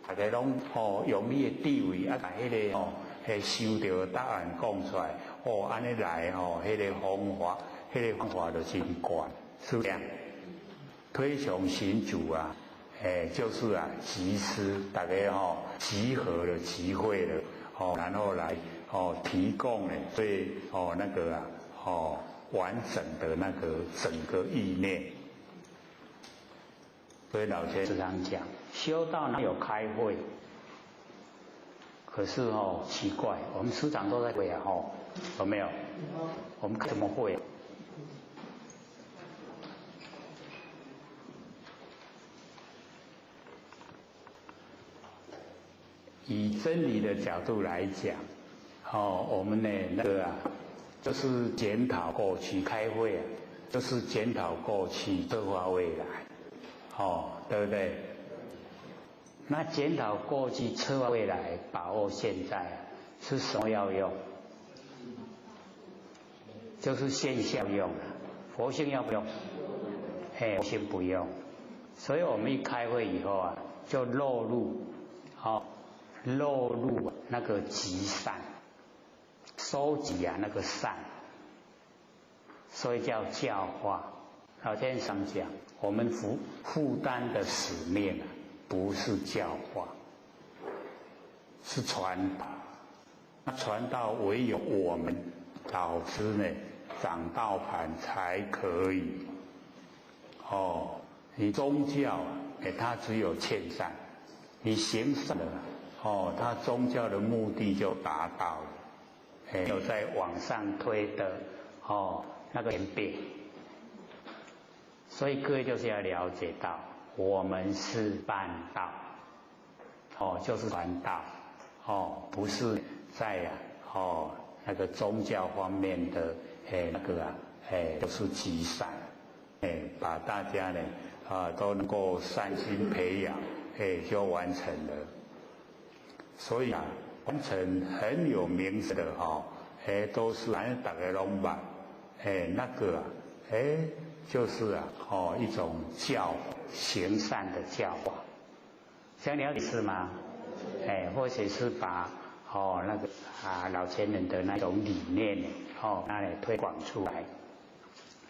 Speaker 1: 大家拢哦用你的智慧啊，把彼个哦，彼想到的答案讲出来，哦，按呢来吼，彼个方法，彼个方法就真悬，是不是？推崇行主啊，哎，就是啊，集思，大家吼集合了，集会了，哦，然后来。哦，提供呢最哦那个啊哦完整的那个整个意念。所以老先时常讲，修道哪有开会？可是哦奇怪，我们师长都在会啊吼，有没有？我们开什么会？以真理的角度来讲。哦，我们呢那个啊，就是检讨过去开会啊，就是检讨过去，策划未来。
Speaker 2: 哦，对不对？
Speaker 1: 那检讨过去，策划未来，把握现在，是什么要用？就是现象用了，佛性要不用？哎，佛性不用。所以我们一开会以后啊，就落入，落入那个集善，收集啊那个善，所以叫教化。老天上讲，我们负担的使命啊，不是教化，是传道。那传道唯有我们老师呢，掌道盘才可以。哦，你宗教，哎，它只有劝善，你行善了，哦，它宗教的目的就达到了，哎，有在往上推的，哦，那个演变。所以各位就是要了解到，我们是办道，哦，就是传道，哦，不是在啊，哦，那个宗教方面的，哎，那个啊，哎，就是积善，哎，把大家呢，啊，都能够善心培养，哎，就完成了。所以啊，完成很有名的哈，哎，都是反正大家拢捌，哎，那个啊，哎。就是啊，哦，一种教行善的教化，这样了解是吗？哎，或许是把哦那个啊老前人的那种理念呢，哦拿来推广出来。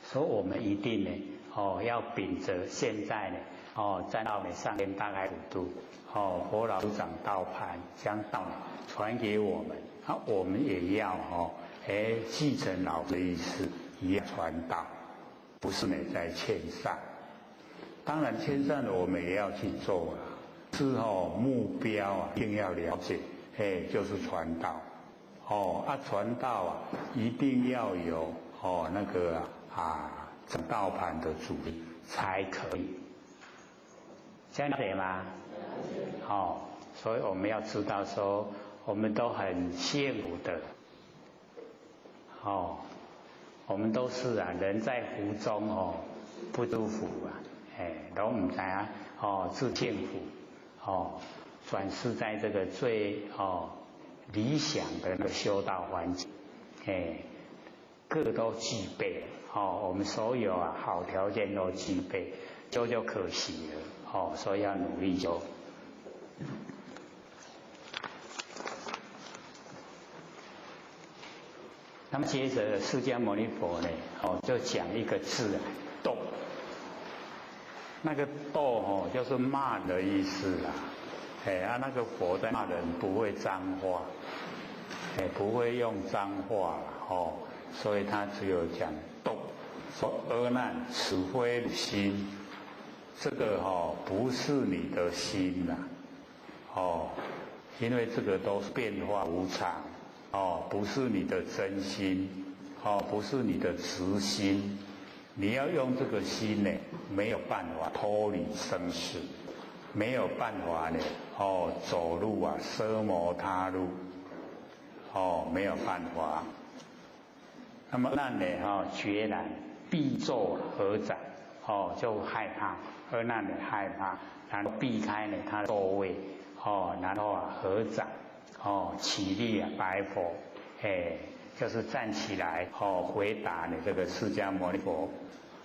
Speaker 1: 所以我们一定呢，哦要秉着现在呢，哦站到上天大开普度，哦佛老师掌道盘将道传给我们，那我们也要哦，哎继承老的意思，一样传道。不是呢，在劝善，当然劝善我们也要去做啊。是哦，目标啊，一定要了解，哎，就是传道。哦啊，传道啊，一定要有哦那个啊掌道盘的主力才可以。这样了解吗？哦，所以我们要知道说，我们都很幸福的。哦。我们都是啊，人在福中哦，不知福啊，哎，拢毋知影哦，自幸福哦，转世在这个最哦理想的那个修道环境，哎，各个都具备哦，我们所有啊好条件都具备，修就可惜了哦，所以要努力修。那么接着释迦牟尼佛呢，哦，就讲一个字啊，斗。那个斗哦，就是骂的意思啦。哎啊，那个佛在骂人不会脏话，哎，不会用脏话哦，所以他只有讲斗，说阿难，此非心，这个哦不是你的心呐，哦，因为这个都是变化无常。哦，不是你的真心，哦，不是你的慈心，你要用这个心呢，没有办法脱离生死，没有办法呢，哦，走路啊，奢摩他路，哦，没有办法。那么那呢，哈，决然避作合掌，哦，就害怕，阿难呢害怕，然后避开呢他的座位，哦，然后啊合掌。哦，起立啊，白佛，哎，就是站起来，哦，回答你这个释迦牟尼佛，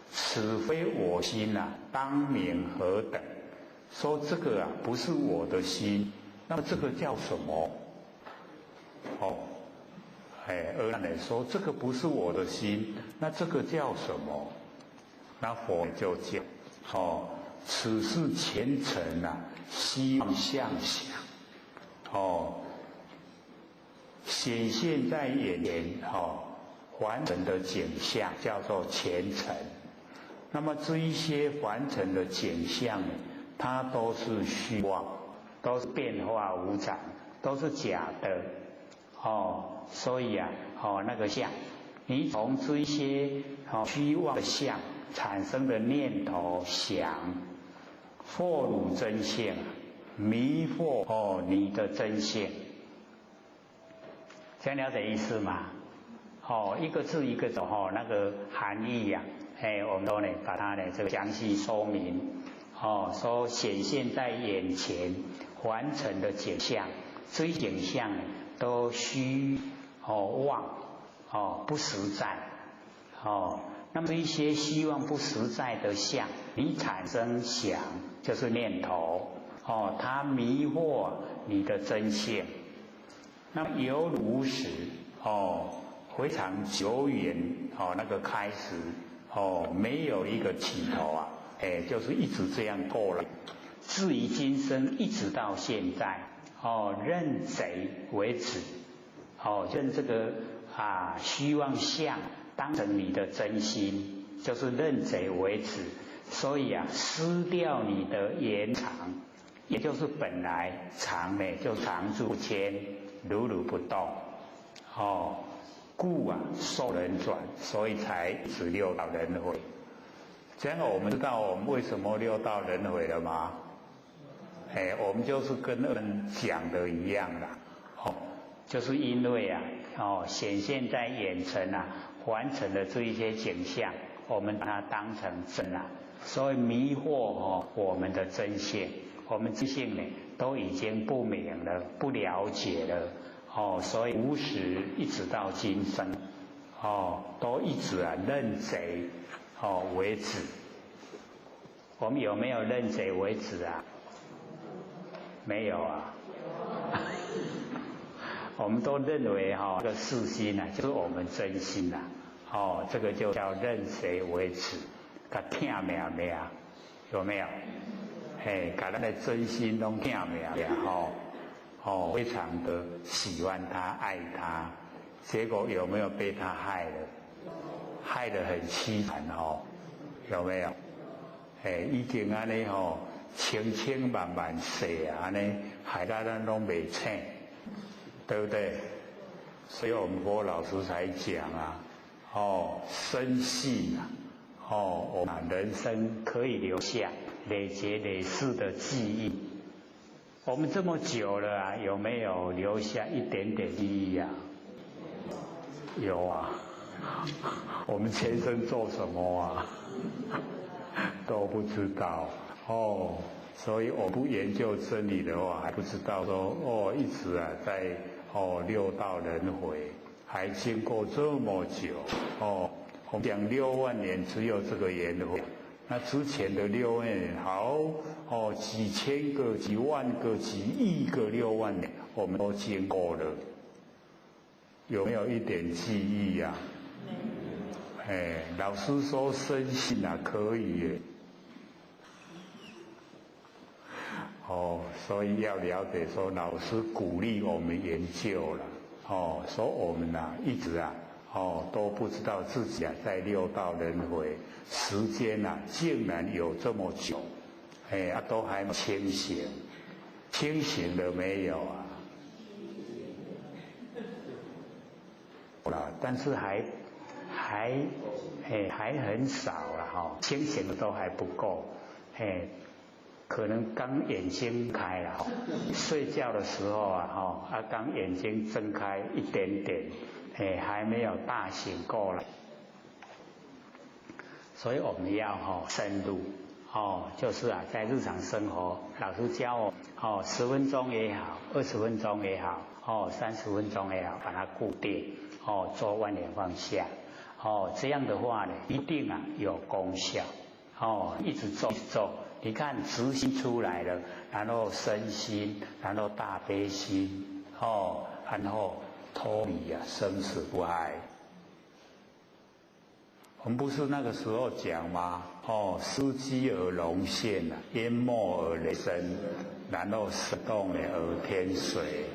Speaker 1: 此非我心呐，当名何等？说这个啊，不是我的心，那么这个叫什么？哦，哎，阿难说这个不是我的心，那这个叫什么？那佛就讲，哦，此是前尘啊，希望相想，哦。显现在眼前，哦，凡尘的景象叫做前尘。那么这一些凡尘的景象，它都是虚妄，都是变化无常，都是假的，哦，所以啊，哦，那个相，你从这一些哦虚妄的相产生的念头想，惑汝真性，迷惑哦你的真性。这样了解意思吗？哦，一个字一个字哦，那个含义呀，哎，我们都呢把它呢这个详细说明。哦，所显现在眼前完成的景象，这景象都虚哦妄哦不实在哦。那么一些希望不实在的相，你产生想就是念头哦，它迷惑你的真性。那么犹如实哦，非常久远哦，那个开始哦，没有一个起头啊，哎，就是一直这样过来。至于今生一直到现在哦，认贼为子哦，认这个啊虚妄相当成你的真心，就是认贼为子，所以啊，失掉你的延长，也就是本来常呢就常住迁，如如不动哦，故啊受人转，所以才只六道轮回。这样我们知道我们为什么六道轮回了吗？哎，我们就是跟人讲的一样啦，哦，就是因为啊，哦，显现在眼前啊，完成的这一些景象，我们把它当成真啊，所以迷惑哦我们的真性，我们真性呢都已经不明了，不了解了，哦，所以无始一直到今生，哦，都一直啊认贼哦为子，我们有没有认贼为子啊？没有啊，我们都认为哈，这个四心呐，就是我们真心呐，哦，这个就叫认谁为子，共听命命，有没有？嘿，共咱的真心拢听命命吼，哦，非常的喜欢他，爱他，结果有没有被他害了？害得很凄惨哦，有没有？哎，已经按呢吼。千千万万世啊，按呢害到咱拢袂醒，对不对？所以我们郭老师才讲啊，哦，深信啊，哦，我们人生可以留下累劫累世的记忆。我们这么久了啊，有没有留下一点点记忆啊？有啊，我们前生做什么啊？都不知道。哦，所以我不研究真理的话，还不知道说哦，一直啊在哦六道轮回，还经过这么久哦，我们讲6万年只有这个轮回，那之前的六万年好哦几千个、几万个、几亿个六万年，我们都经过了，有没有一点记忆呀？哎，老师说深信啊，可以耶。哦，所以要了解说，老师鼓励我们研究了，哦，说我们呐一直啊，哦都不知道自己啊在六道轮回，时间呐竟然有这么久，哎啊都还清醒，清醒了没有啊？但是还还很少了哈，清醒的都还不够，哎。可能刚眼睛开了，睡觉的时候啊，哈，啊刚眼睛睁开一点点，哎，还没有大醒过来，所以我们要哈深入，哦，就是啊，在日常生活，老师教我，哦，10分钟也好，20分钟也好，哦，30分钟也好，把它固定，哦，做万念放下，哦，这样的话呢，一定啊有功效，哦，一直做做。你看直心出来了，然后身心，然后大悲心，哦，然后脱离啊生死不爱。我们不是那个时候讲吗？哦，思机而龙现啊，淹没而雷声，然后石动呢而天水，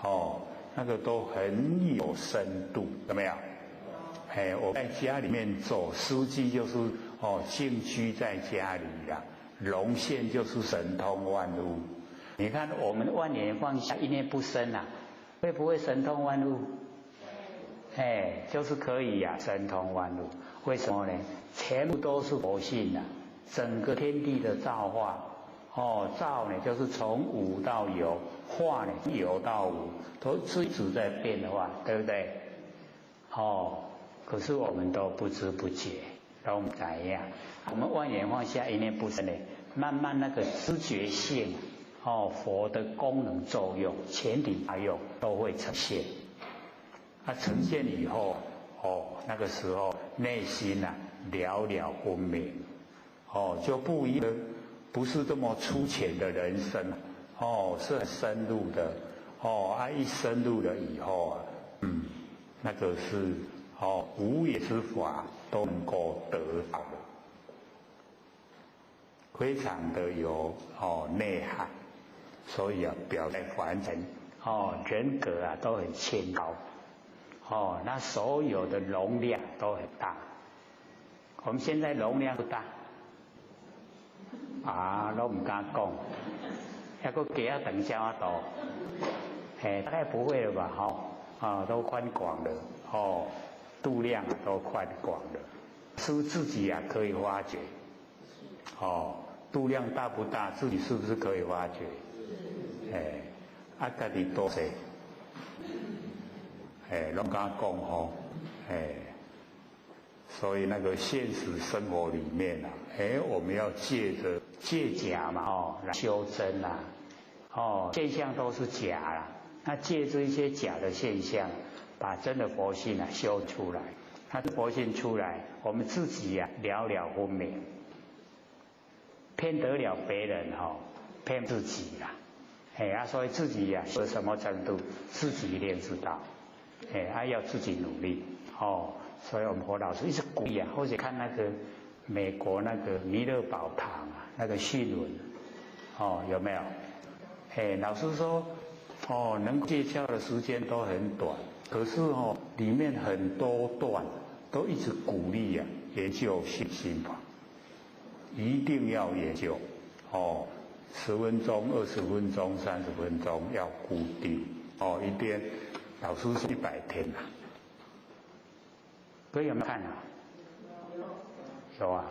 Speaker 1: 哦，那个都很有深度，有没有？哎，我在家里面做司机，就是哦静居在家里呀。龙现就是神通万物，你看我们万念放下，一念不生啊，会不会神通万物？哎，就是可以呀，神通万物。为什么呢？全部都是佛性啊，整个天地的造化，哦，造呢就是从无到有，化呢有到无，都一直在变化，对不对？哦，可是我们都不知不觉。都毋知影，我们万念放下，一念不生呢，慢慢那个知觉性，哦，佛的功能作用、全体大用都会呈现。
Speaker 2: 那呈现以后，哦，那个时候内心啊了了分明，哦，就不一不是这么粗浅的人生，哦，是很深入的，哦，啊，一深入了以后啊，那个是哦无也之法都能够得到的，非常的有哦内涵，所以啊，表在凡尘
Speaker 1: 哦，人格啊都很清高，哦，那所有的容量都很大。我们现在容量不大，啊，都唔敢讲，还阁加啊长遮多，哎，大概不会了吧？哈，啊，都宽广了，哦，度量都宽广了，是不是自己啊可以发觉？
Speaker 2: 哦，度量大不大？自己是不是可以发觉？哎，啊，家己多细，哎，拢敢讲吼，哎，所以那个现实生活里面啊，哎，我们要借着
Speaker 1: 借假嘛，哦，来修真啊，哦，现象都是假啦，那借这一些假的现象，把真的佛性啊修出来，那佛性出来，我们自己呀了了分明，骗得了别人哈，骗自己啦。哎啊，所以自己呀，到什么程度，自己一定知道。哎，还要自己努力哦。所以我们佛老师一直鼓励啊，或者看那个美国那个弥勒宝堂啊，那个讯文，哦，有没有？哎，老师说，
Speaker 2: 哦，能借窍的时间都很短，可是哦，里面很多段都一直鼓励啊，研究心心法，一定要研究哦。10分钟、20分钟、30分钟要固定哦，一天，老师是100天呐。
Speaker 1: 各位有没有看啊？有啊。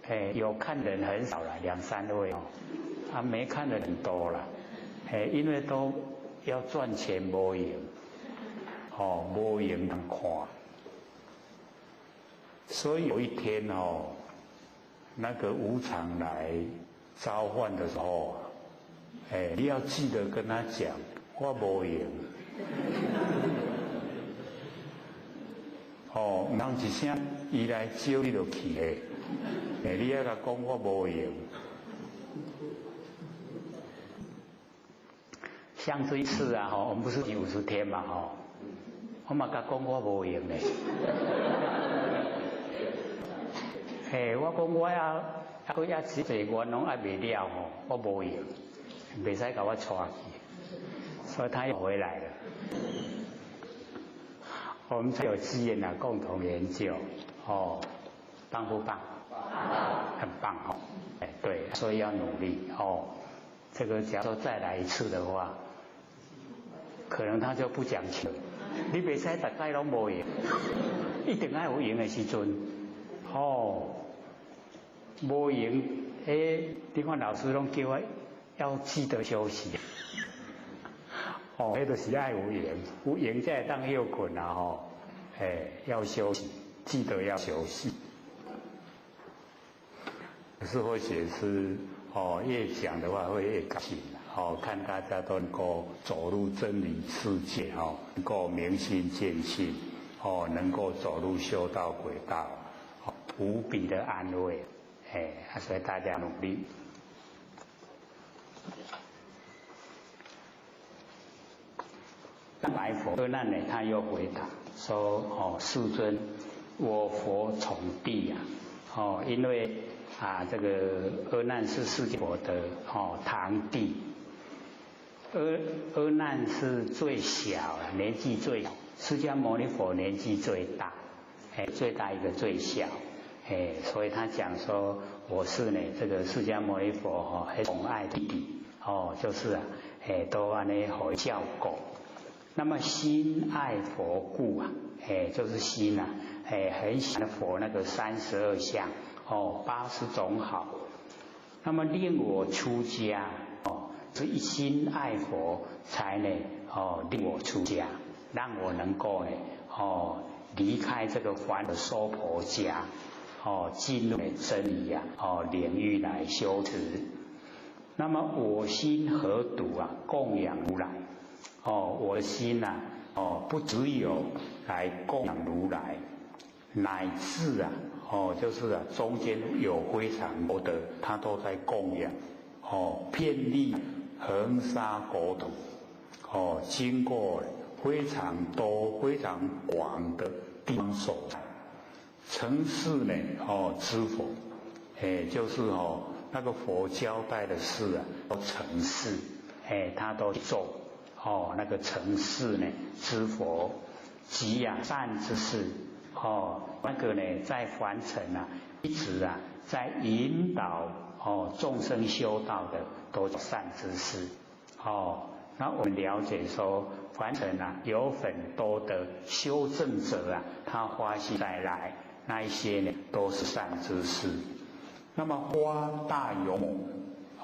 Speaker 1: 哎，有看的人很少了，两三位哦，啊，没看的人多了，哎，因为都要赚钱无闲，
Speaker 2: 哦，无闲通看，所以有一天哦，那个无常来召唤的时候啊，哎，你要记得跟他讲，我无闲。哦，毋通一声，伊来招你就去的，哎，你爱共讲我无闲。
Speaker 1: 像这一次啊，吼，我们不是50天嘛，吼，我嘛共讲我无闲嘞。嘿，我讲我啊，啊，阁遐济愿拢还未了吼，我无闲，袂使共我带去，所以他又回来了。我们才有机缘啊，共同研究，哦，棒不棒？很棒哦，哎，对，所以要努力哦。这个假如说再来一次的话，可能他就不讲求，你袂使逐摆拢无闲，一定爱有闲的时阵，哦，无闲，哎，你看老师拢叫我要记得休息，哦，彼就是爱有闲，有闲才会当歇睏啊吼，哎，要休息，记得要休息。
Speaker 2: 可是或许是哦，越讲的话会越高兴哦，看大家都能够走入真理世界哦，能够明心见性哦，能够走入修道轨道，
Speaker 1: 无比的安慰，哎，所以大家努力。白佛阿难呢，他又回答说：哦，世尊，我佛从弟啊，哦，因为啊，这个阿难是释迦佛的哦堂弟，阿难是最小，年纪最小，释迦牟尼佛年纪最大，哎，最大一个最小，哎，所以他讲说我是呢这个释迦牟尼佛哦很宠爱弟弟，哦，就是啊，哎，都按呢好照顾。那么心爱佛故啊，哎，就是心啊，哎，很喜欢佛那个32相哦，80种好。那么令我出家哦，是一心爱佛才呢哦，令我出家，让我能够呢哦离开这个凡的娑婆家哦，进入真理啊，哦，领域来修持。那么我心何独啊？供养如来。哦，我的心呐，哦，不只有来供养如来，乃至啊，哦，就是啊，中间有非常多的，他都在供养。哦，遍历恒沙国土，哦，经过非常多、非常广的地方所在。成事呢，哦，知佛，哎，就是哦，那个佛交代的事啊，都成事，哎，他都做，哦，那个成事呢，知佛，及啊善知识，哦，那个呢，在凡尘啊，一直啊，在引导哦众生修道的，都善知识，哦，那我们了解说，凡尘啊，有很多的修正者啊，他发心再来。那一些呢，都是善知识。
Speaker 2: 那么发大勇猛，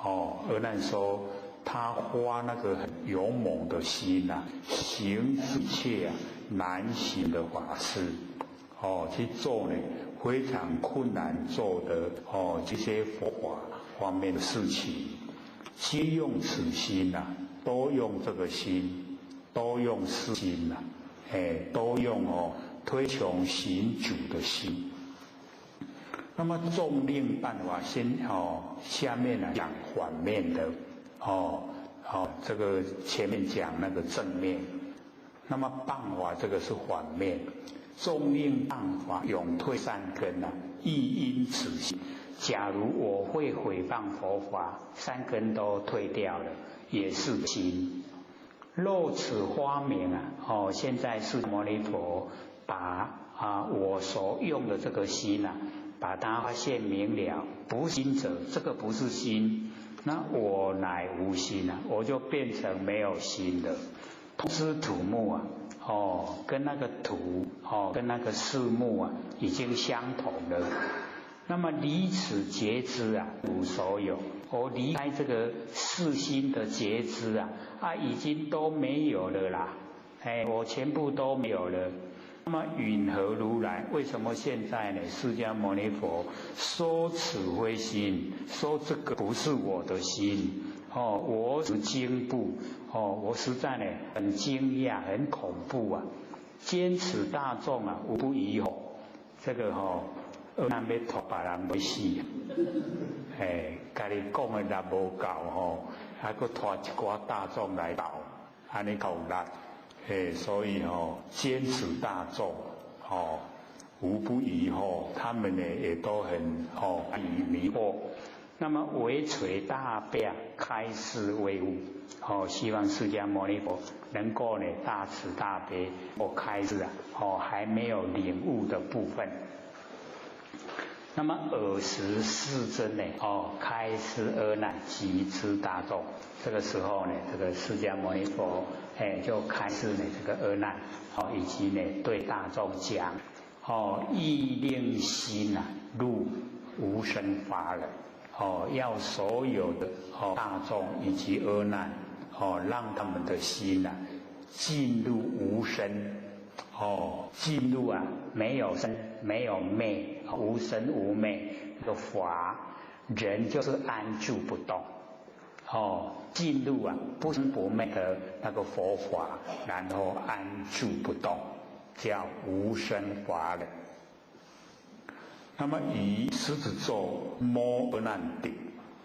Speaker 2: 哦，阿难说他发那个很勇猛的心呐，行一切啊难行的法事，哦，去做呢非常困难做的哦这些佛法方面的事情，皆用此心呐，都用这个心，都用四心呐，哎，都用哦。推崇行主的心，那么众令办法先哦，下面呢讲反面的哦，哦，这个前面讲那个正面，那么办法这个是反面，众令办法永退善根呐，亦因此心。
Speaker 1: 假如我会毁谤佛法，善根都退掉了，也是心。若此发明啊，哦，现在释迦牟尼佛。把啊我所用的这个心啊，把它发现明了，不心者，这个不是心，那我乃无心啊，我就变成没有心了。知土木啊，哦，跟那个土哦，跟那个四木啊，已经相同了。那么离此觉知啊，无所有。我离开这个四心的觉知啊，啊，已经都没有了啦。哎，我全部都没有了。那么允何如来？为什么现在呢？释迦牟尼佛说此非心，说这个不是我的心。哦，我是惊怖，哦，我实在呢很惊讶，很恐怖啊！坚持大众啊，无不疑惑。这个吼，阿难欲拖别人欲死，哎，家己讲的力无够吼，还阁拖一寡大众来斗，按呢够力。哎，所以吼，坚持大众，哦，无不疑惑，他们呢也都很哦迷惑。那么唯垂大悲开示威武，哦，希望释迦牟尼佛能够呢大慈大悲，哦开示啊，哦还没有领悟的部分。那么尔时世尊呢，哦开示阿难及诸大众，这个时候呢，这个释迦牟尼佛哎就开示呢这个阿难，哦以及呢对大众讲，哦欲令心啊入无生法忍。哦，要所有的哦大众以及阿难，哦，让他们的心呐进入无生，哦，进入啊没有生没有灭，无生无灭的法，人就是安住不动，哦，进入啊不生不灭的那个佛法，然后安住不动，叫无生法忍。
Speaker 2: 那么以狮子座摸阿难顶，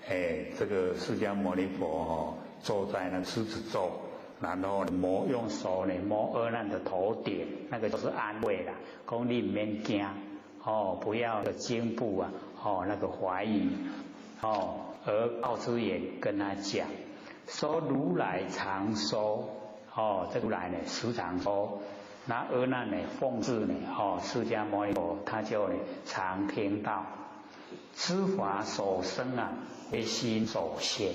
Speaker 2: 哎，这个释迦牟尼佛哦，坐在那狮子座，然后摸
Speaker 1: 用手呢摸阿难的头顶，那个就是安慰啦，讲你毋免惊，哦，不要个惊怖啊，哦，那个怀疑，哦，而告知也跟他讲，说如来常说，哦，这如来呢时常说。那阿难呢，奉事呢，哦，释迦牟尼佛他就呢常听到，知法所生啊，为心所现。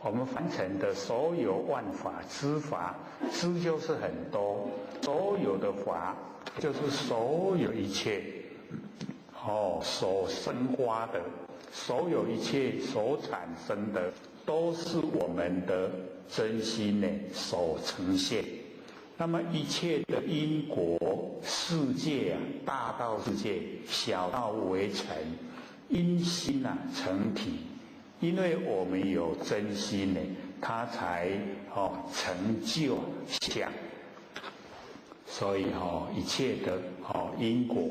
Speaker 2: 我们凡尘的所有万法知法，知就是很多，所有的法就是所有一切，哦，所生发的，所有一切所产生的，都是我们的真心呢所呈现。那么一切的因果世界啊，大到世界，小到微尘，因心啊成体。因为我们有真心呢，它才成就相。所以一切的因果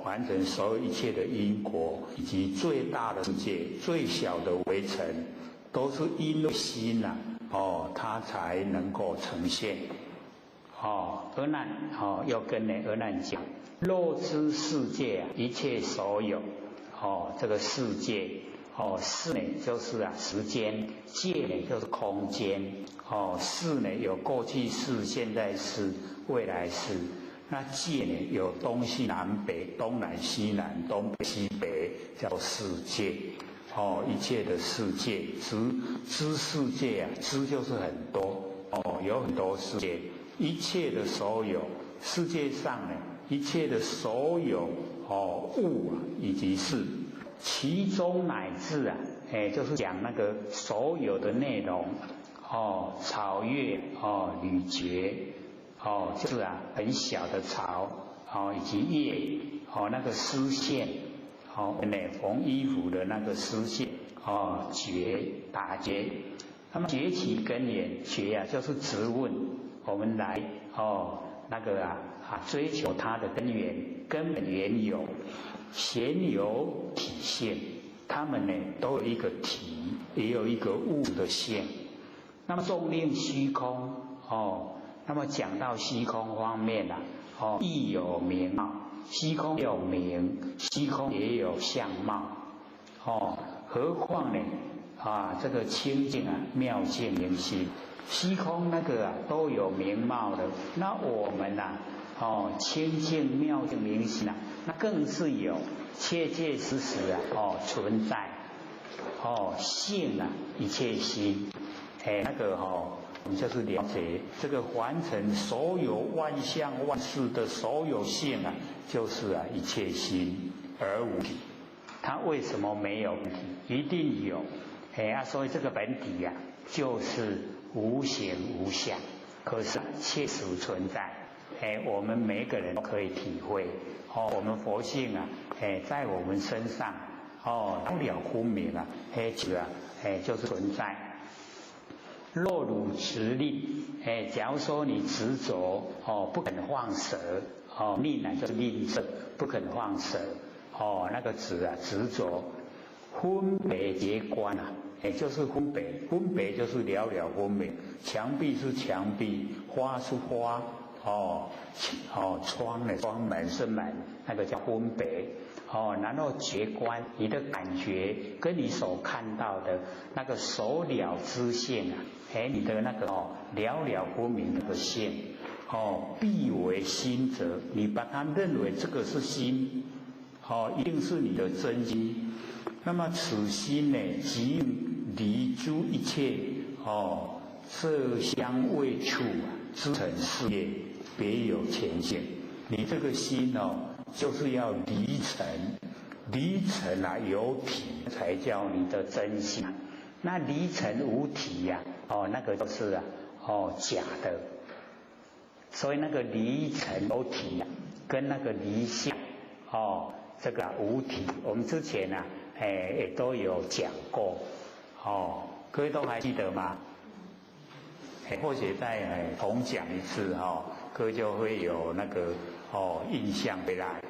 Speaker 2: 完成所有一切的因果，以及最大的世界、最小的微尘，都是因为心呐它才能够呈现。
Speaker 1: 阿难又跟呢阿难讲，若知世界啊，一切所有这个世界世呢就是啊时间，界呢就是空间世呢有过去世、现在世、未来世，那界呢有东西南北、东南西南、东北西北，叫世界一切的世界，知知世界啊，知就是很多有很多世界。一切的所有，世界上呢，一切的所有物啊，以及事，其中乃至啊，就是讲那个所有的内容草月吕节就是啊很小的草以及叶那个丝线那缝衣服的那个丝线结打结，那么结其根源，结啊就是质问。我们来那个啊追求它的根源，根本缘由，显有体性，它们呢都有一个体，也有一个物的性。那么纵令虚空那么讲到虚空方面啊亦有名貌，虚空有名，虚空也有相貌何况呢这个清净啊妙净明心。虚空那个啊都有名貌的，那我们呐清净妙净明心啊，那更是有切切实实啊存在性啊一切心，那个我们就是了解这个凡尘所有万象万事的所有性啊，就是啊一切心而无体。它为什么没有体？一定有所以这个本体呀就是无形无相，可是切实存在。我们每个人都可以体会。我们佛性啊，在我们身上了了分明啊，就啊，就是存在。若汝执令，假如说你执着不肯放舍令呢就是令色，不肯放舍那个执啊执着，分别结观啊。就是分别，分别就是了了分明。墙壁是墙壁，花是花，窗呢，窗门是门，那个叫分别。然后觉观，你的感觉跟你所看到的那个所了之性啊，你的那个了了分明那个性，必为心者，你把它认为这个是心，一定是你的真心。那么此心呢，即离诸一切色香味触啊，支尘事业，别有前行。你这个心就是要离尘，离尘啊有体才叫你的真心。那离尘无体呀，那个就是啊假的。所以那个离尘有体啊，跟那个离相这个无体，我们之前啊也都有讲过各位都还记得吗？或许再重讲一次各位就会有那个印象回来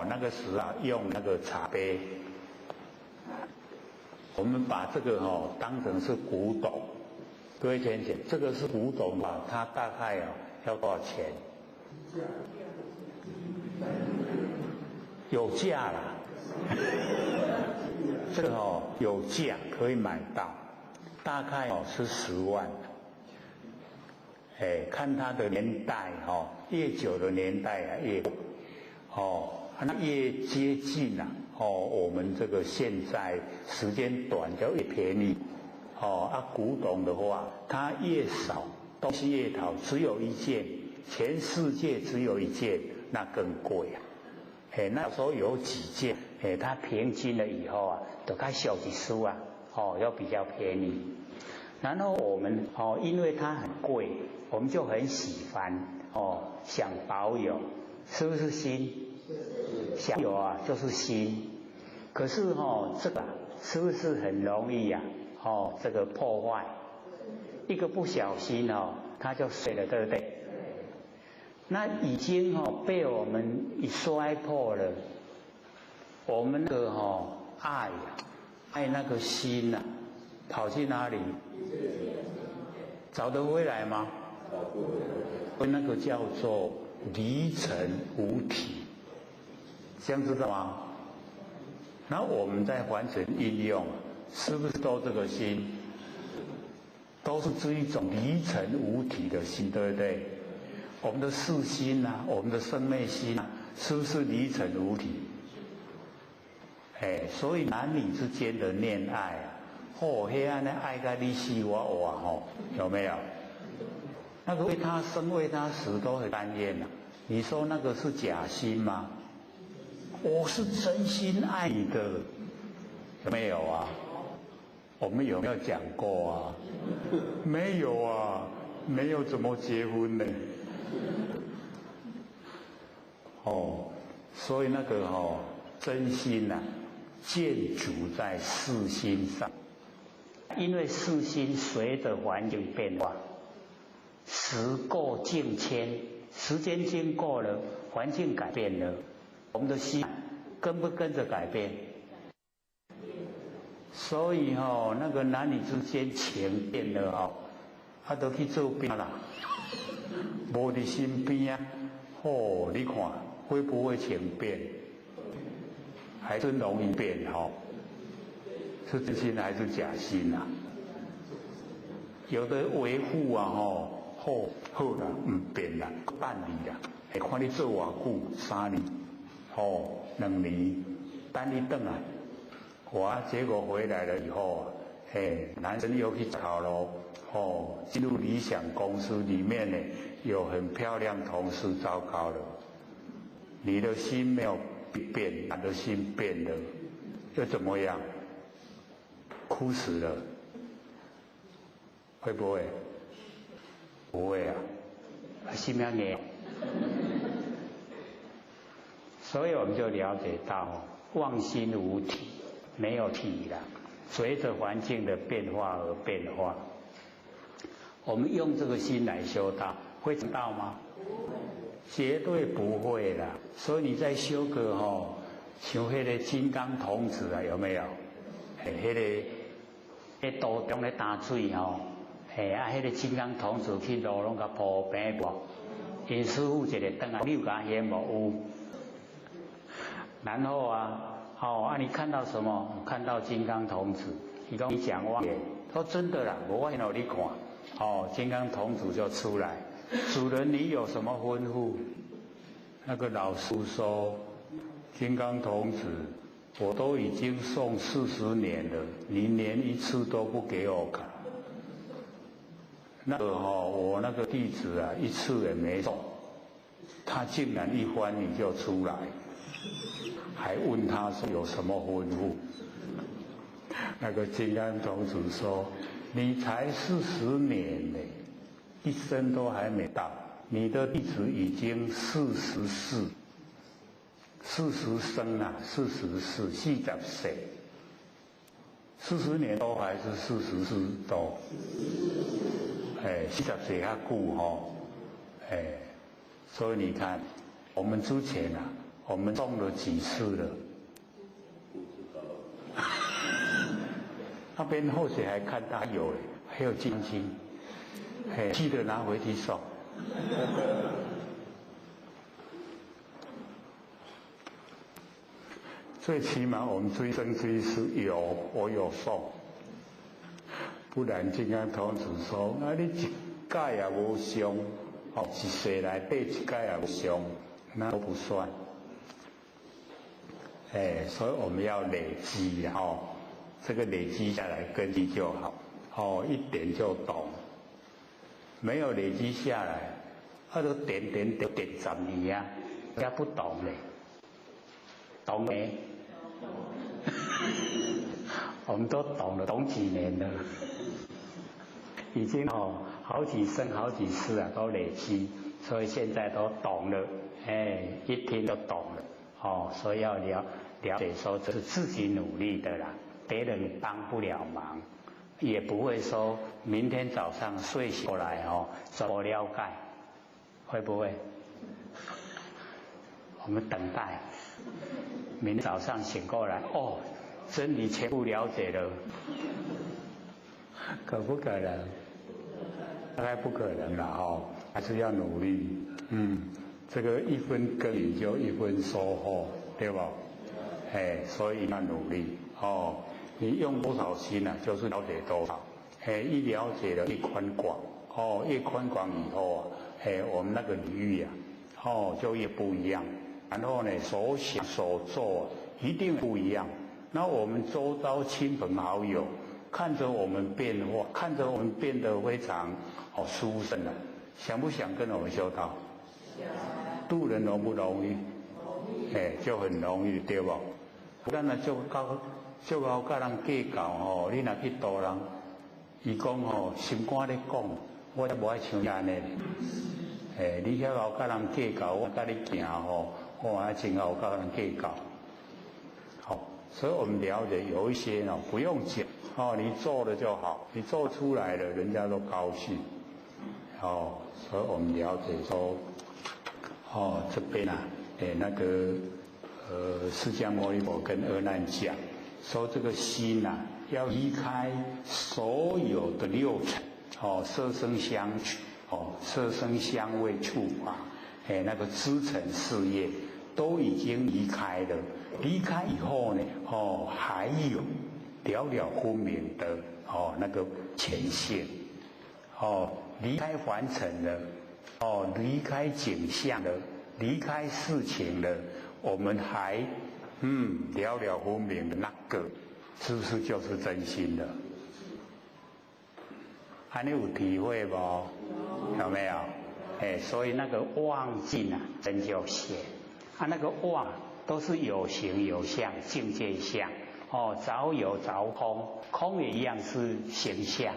Speaker 1: 那个时啊用那个茶杯，我们把这个当成是古董，各位浅浅，这个是古董吧？它大概要多少钱？有价啦。这个有价可以买到，大概是10万。看它的年代越久的年代啊越那越接近啊我们这个现在时间短就越便宜古董的话，它越少东西越好，只有一件，全世界只有一件，那更贵啊。那时候有几件，它平均了以后啊，都较小一丝啊，要比较便宜。然后我们因为它很贵，我们就很喜欢想保有。
Speaker 10: 是不是心？想有啊，就是心。可是哦，这个是不是很容易呀？哦，这个破坏，一个不小心哦，它就碎了，对不对？那已经哦被我们一摔破了，我们那个哦爱呀，爱那个心呐，跑去哪里？找得回来吗？那个叫做离尘无体，这样知道吗？那我们在凡尘应用，是不是都这个心？都是这一种离尘无体的心，对不对？我们的四心呐，我们的生命心啊，是不是离尘无体？哎，所以男女之间的恋爱啊，哦，彼按呢爱甲你死我活吼，有没有？那个为他生为他死都很甘愿呐。你说那个是假心吗？我是真心爱你的，有没有啊？我们有没有讲过啊？没有啊，没有怎么结婚呢？哦，所以那个哦，真心呐，建筑在四心上，因为四心随着环境变化，时过境迁，时间经过了，环境改变了，我们的心跟不跟着改变？所以哦，那个男女之间情变了哦，啊，都去做兵啦，无伫身边啊，哦，你看会不会情变？还真容易变哦，是真心还是假心啊？有的维护啊，吼，好好啦，毋变啦，等你啦，会看你做偌久，3年，吼，2年，等你转来。哇！结果回来了以后啊，哎，男生又去找喽，哦，进入理想公司里面呢，有很漂亮同事，糟糕了，你的心没有变，他的心变了，又怎么样？哭死了，会不会？不会啊，心要硬。所以我们就了解到，妄心无体。没有体了，随着环境的变化而变化。我们用这个心来修道，会成道吗？绝对不会啦。所以你在修个吼，像彼个金刚童子啊，有没有？嘿，彼个喺道中咧打水吼，嘿啊，彼个金刚童子去路拢共铺平无？𪜶师父一个转来，你有共现无？有。然后啊。哦啊！你看到什么？看到金刚童子。伊讲你讲妄言，说真的啦，我现予你看。哦，金刚童子就出来。主人，你有什么吩咐？那个老师说，金刚童子，我都已经诵40年了，你连一次都不给我看。那个哦，我那个弟子啊，一次也没诵，他竟然一翻你就出来。还问他说有什么吩咐？那个金刚童子说：“你才40年呢，一生都还没到，你的弟子已经44，40生啊，44，40岁，40年多还是44多？哎，40岁较久吼，哎，所以你看，我们之前啊。”我们中了几次了？那边或许还看到有，还有金经，哎，记得拿回去送。最起码我们这一生这一世有，我有送，不然金刚童子说：啊，你一盖也无上，哦，一世内底一盖也无上，那都不算。哎，所以我们要累积哦，这个累积下来根基就好，哦，一点就懂。没有累积下来，他都点点点点10年啊，也不懂嘞，懂没？我们都懂了，懂几年了，已经哦好几生好几世啊，都累积，所以现在都懂了。
Speaker 1: 哎，一听就懂了，哦，所以要了解说这是自己努力的啦，别人帮不了忙，也不会说明天早上睡醒过来哦，怎么了解，会不会？我们等待，明天早上醒过来，哦，真理全部了解了，可不可能？大概不可能了哦，还是要努力。这个一分耕耘就一分收获，对吧？哎，所以要努力哦。你用多少心啊，就是了解多少。哎，一了解了越宽广，哦，越宽广以后啊，哎，我们那个领域啊，哦，就越不一样。然后呢，所想所做一定不一样。那我们周遭亲朋好友看着我们变化，看着我们变得非常哦殊胜了，想不想跟我们修道？
Speaker 11: 想。
Speaker 2: 度人容不容易？
Speaker 11: 容易。
Speaker 2: 哎，就很容易，对不？咱若足够足够佮人计较吼，你若去度人，伊讲吼心肝咧讲，我才无爱像你按呢。哎，你遐𠢕佮人计较，我佮你行吼，我还真𠢕佮人计较。好，所以我们了解有一些呢，不用讲哦，你做了就好，你做出来了，人家都高兴。哦，所以我们了解说，哦，这边啊，哎那个释迦牟尼佛跟阿难讲，说这个心呐，要离开所有的六尘，哦，色声香，哦，色声香味触法，哎，那个支尘事业都已经离开了。离开以后呢，哦，还有了了分明的哦那个前线，哦，离开凡尘了，哦，离开景象了，离开事情了，我们还了了分明的那个，是不是就是真心的？还你有体会不？有没有？哎，所以那个妄境啊，真就现啊，那个妄都是有形有相境界相哦，着有着空，空也一样是形象。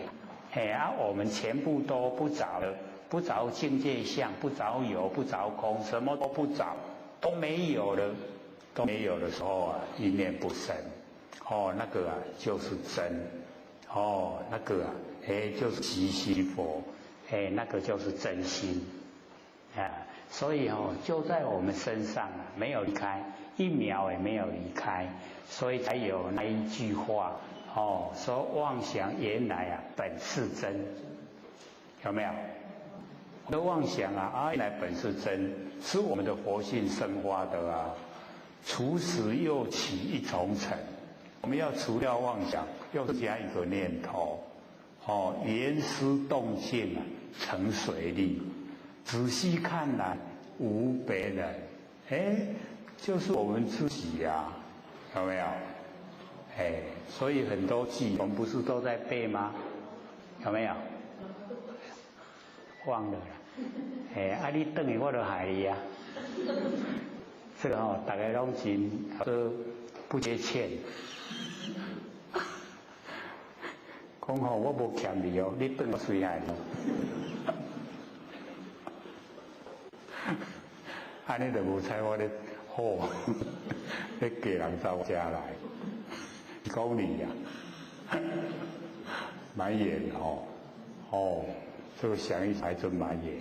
Speaker 2: 哎啊，我们全部都不着了，不着境界相，不着有，不着空，什么都不着，都没有了，都没有的时候啊，一念不生，哦，那个啊就是真，哦，那个啊，哎，就是即心佛，哎，那个就是真心，啊，所以哦，就在我们身上啊，没有离开，一秒也没有离开，所以才有那一句话。哦，说妄想原来啊本是真，有没有？那妄想啊，原来本是真，是我们的佛性生发的啊。除时又起一重尘，我们要除掉妄想，又加一个念头。哦，言思动静啊，成随力。仔细看来，无别人，哎，就是我们自己呀，有没有？哎，所以很多句我们不是都在背吗？有没有？忘了啦。哎，啊你转去我就害你啊。这个哦，大家拢真都不接欠。讲吼，我无欠你哦，你转我随害你。按呢就无采我咧好，咧叫人走遮来。讲你呀，蛮远哦，哦，这个想一还真蛮远。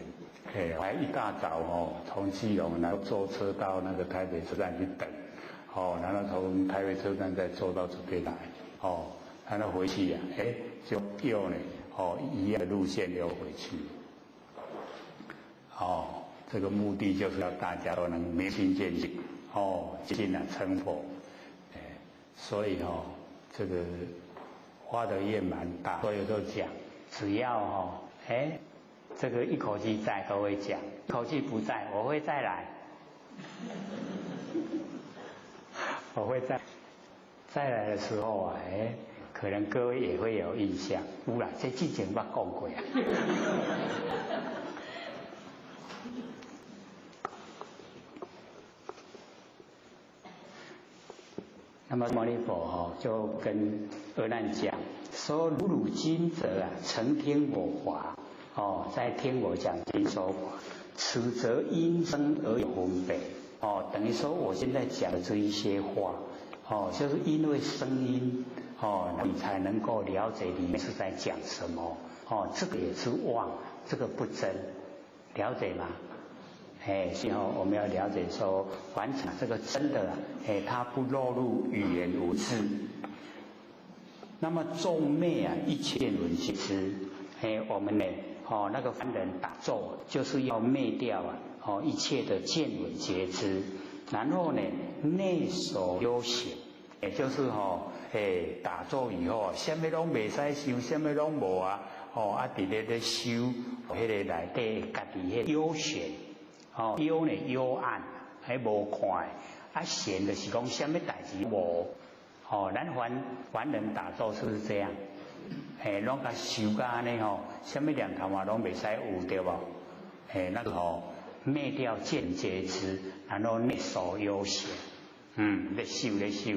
Speaker 2: 哎，还一大早哦，从基隆然后坐车到那个台北车站去等，哦，然后从台北车站再坐到这边来，哦，然后回去呀，哎，就又呢，哦，一样的路线又回去。哦，这个目的就是要大家都能明心见性，哦，进了成佛。哎，所以哦，这个发的愿蛮大，所以都讲，只要哦，哎，这个一口气在都会讲，一口气不在，我会再来，我会再来的时候啊，哎，可能各位也会有印象，有啦，这之前捌讲过啊。那么牟尼佛哦，就跟阿难讲说：如汝今者啊，曾听我法哦，在听我讲经说法，
Speaker 10: 此則因聲而有分別。哦，等於說我現在講的這一些話，哦，就是因為聲音，哦，你才能夠了解裡面是在講什麼。哦，這個也是妄，這個不真，了解嗎？哎，所以我們要了解說，完成這個真的，哎，它不落入語言文字。那麼眾滅啊，一切聞皆知。哎，我們呢，哦，那個凡人打坐就是要滅掉啊，哦，一切的見聞覺知。然後呢，內守幽閒，也就是吼，哎，打坐以後，啥物攏袂使想，啥物攏無啊，哦，啊，佇咧咧修，彼個內底家己彼幽玄，哦，幽呢幽暗，還無看，啊，玄就是講啥物代誌無，哦，咱凡凡人打坐是不是這樣？嘿，攏共修甲按呢吼，啥物念頭嘛攏袂使有對無？嘿，那個吼滅掉見覺知，然後內守幽玄，嗯，咧修咧修，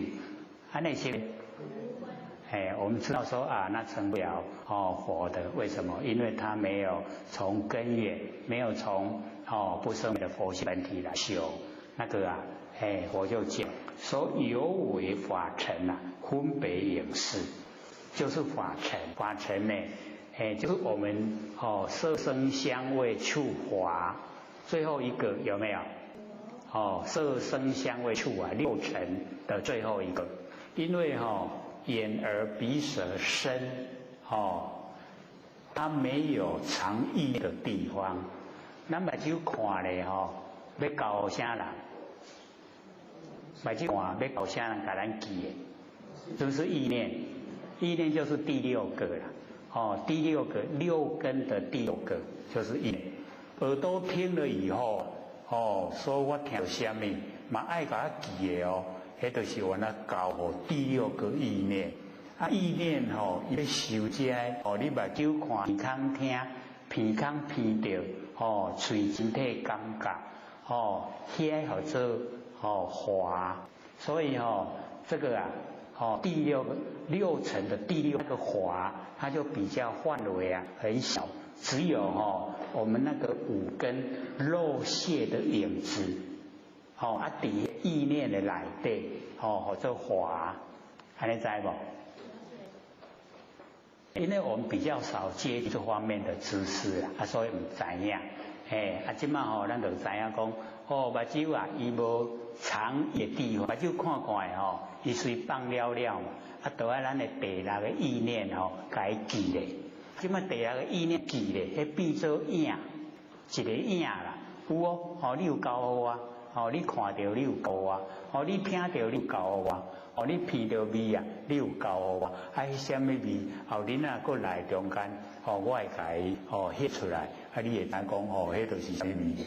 Speaker 10: 按呢是，哎，我們知道說啊，那成不了哦佛的，為什麼？因為他沒有從根源，沒有從哦不生的佛性本體來修，那個啊，哎，佛就講說有為法塵啊，分別影事。就是法塵，法塵呢，哎，就是我們哦色聲香味觸法，最後一個有沒有？哦，色聲香味觸啊，六塵的最後一個，因為哈眼耳鼻舌身哦，它沒有藏意的地方，咱目睭看咧吼，欲交予啥人？目睭看欲交啥人共咱記的？是不是意念？意念就是第六個啦，哦，第六個六根的第六個就是意念。耳朵聽了以後，哦，說我聽啥物，嘛愛共我記的哦，彼就是我那交予第六個意念。啊，意念吼，伊欲收這個，哦，你目睭看，耳孔聽，鼻孔鼻著，哦，喙身體感覺，哦，遐號做哦華，所以吼，這個啊。哦，第六個六層的第六個華，它就比較範圍啊很小，只有哦我們那個五根肉屑的影子，哦啊佇意念的內底，哦號做華，按呢知無？因為我們比較少接觸這方面的知識啊，所以毋知影。嘿，啊，這馬吼，咱就知影講，哦，目睭啊，伊無藏的地方，目睭看看的吼，伊隨放了了嘛，啊，就愛咱的第六個意念吼，共伊記咧。這馬第六個意念記咧，彼變做影，一個影啦，有哦，哦，你有交予我，哦，你看著你有交予我，哦，你聽著你有交予我，哦，你鼻著味啊，你有交予我，啊，彼啥物味，後你若閣來中間，哦，我會共伊哦翕出來，啊，你會知講哦，彼就是啥物味，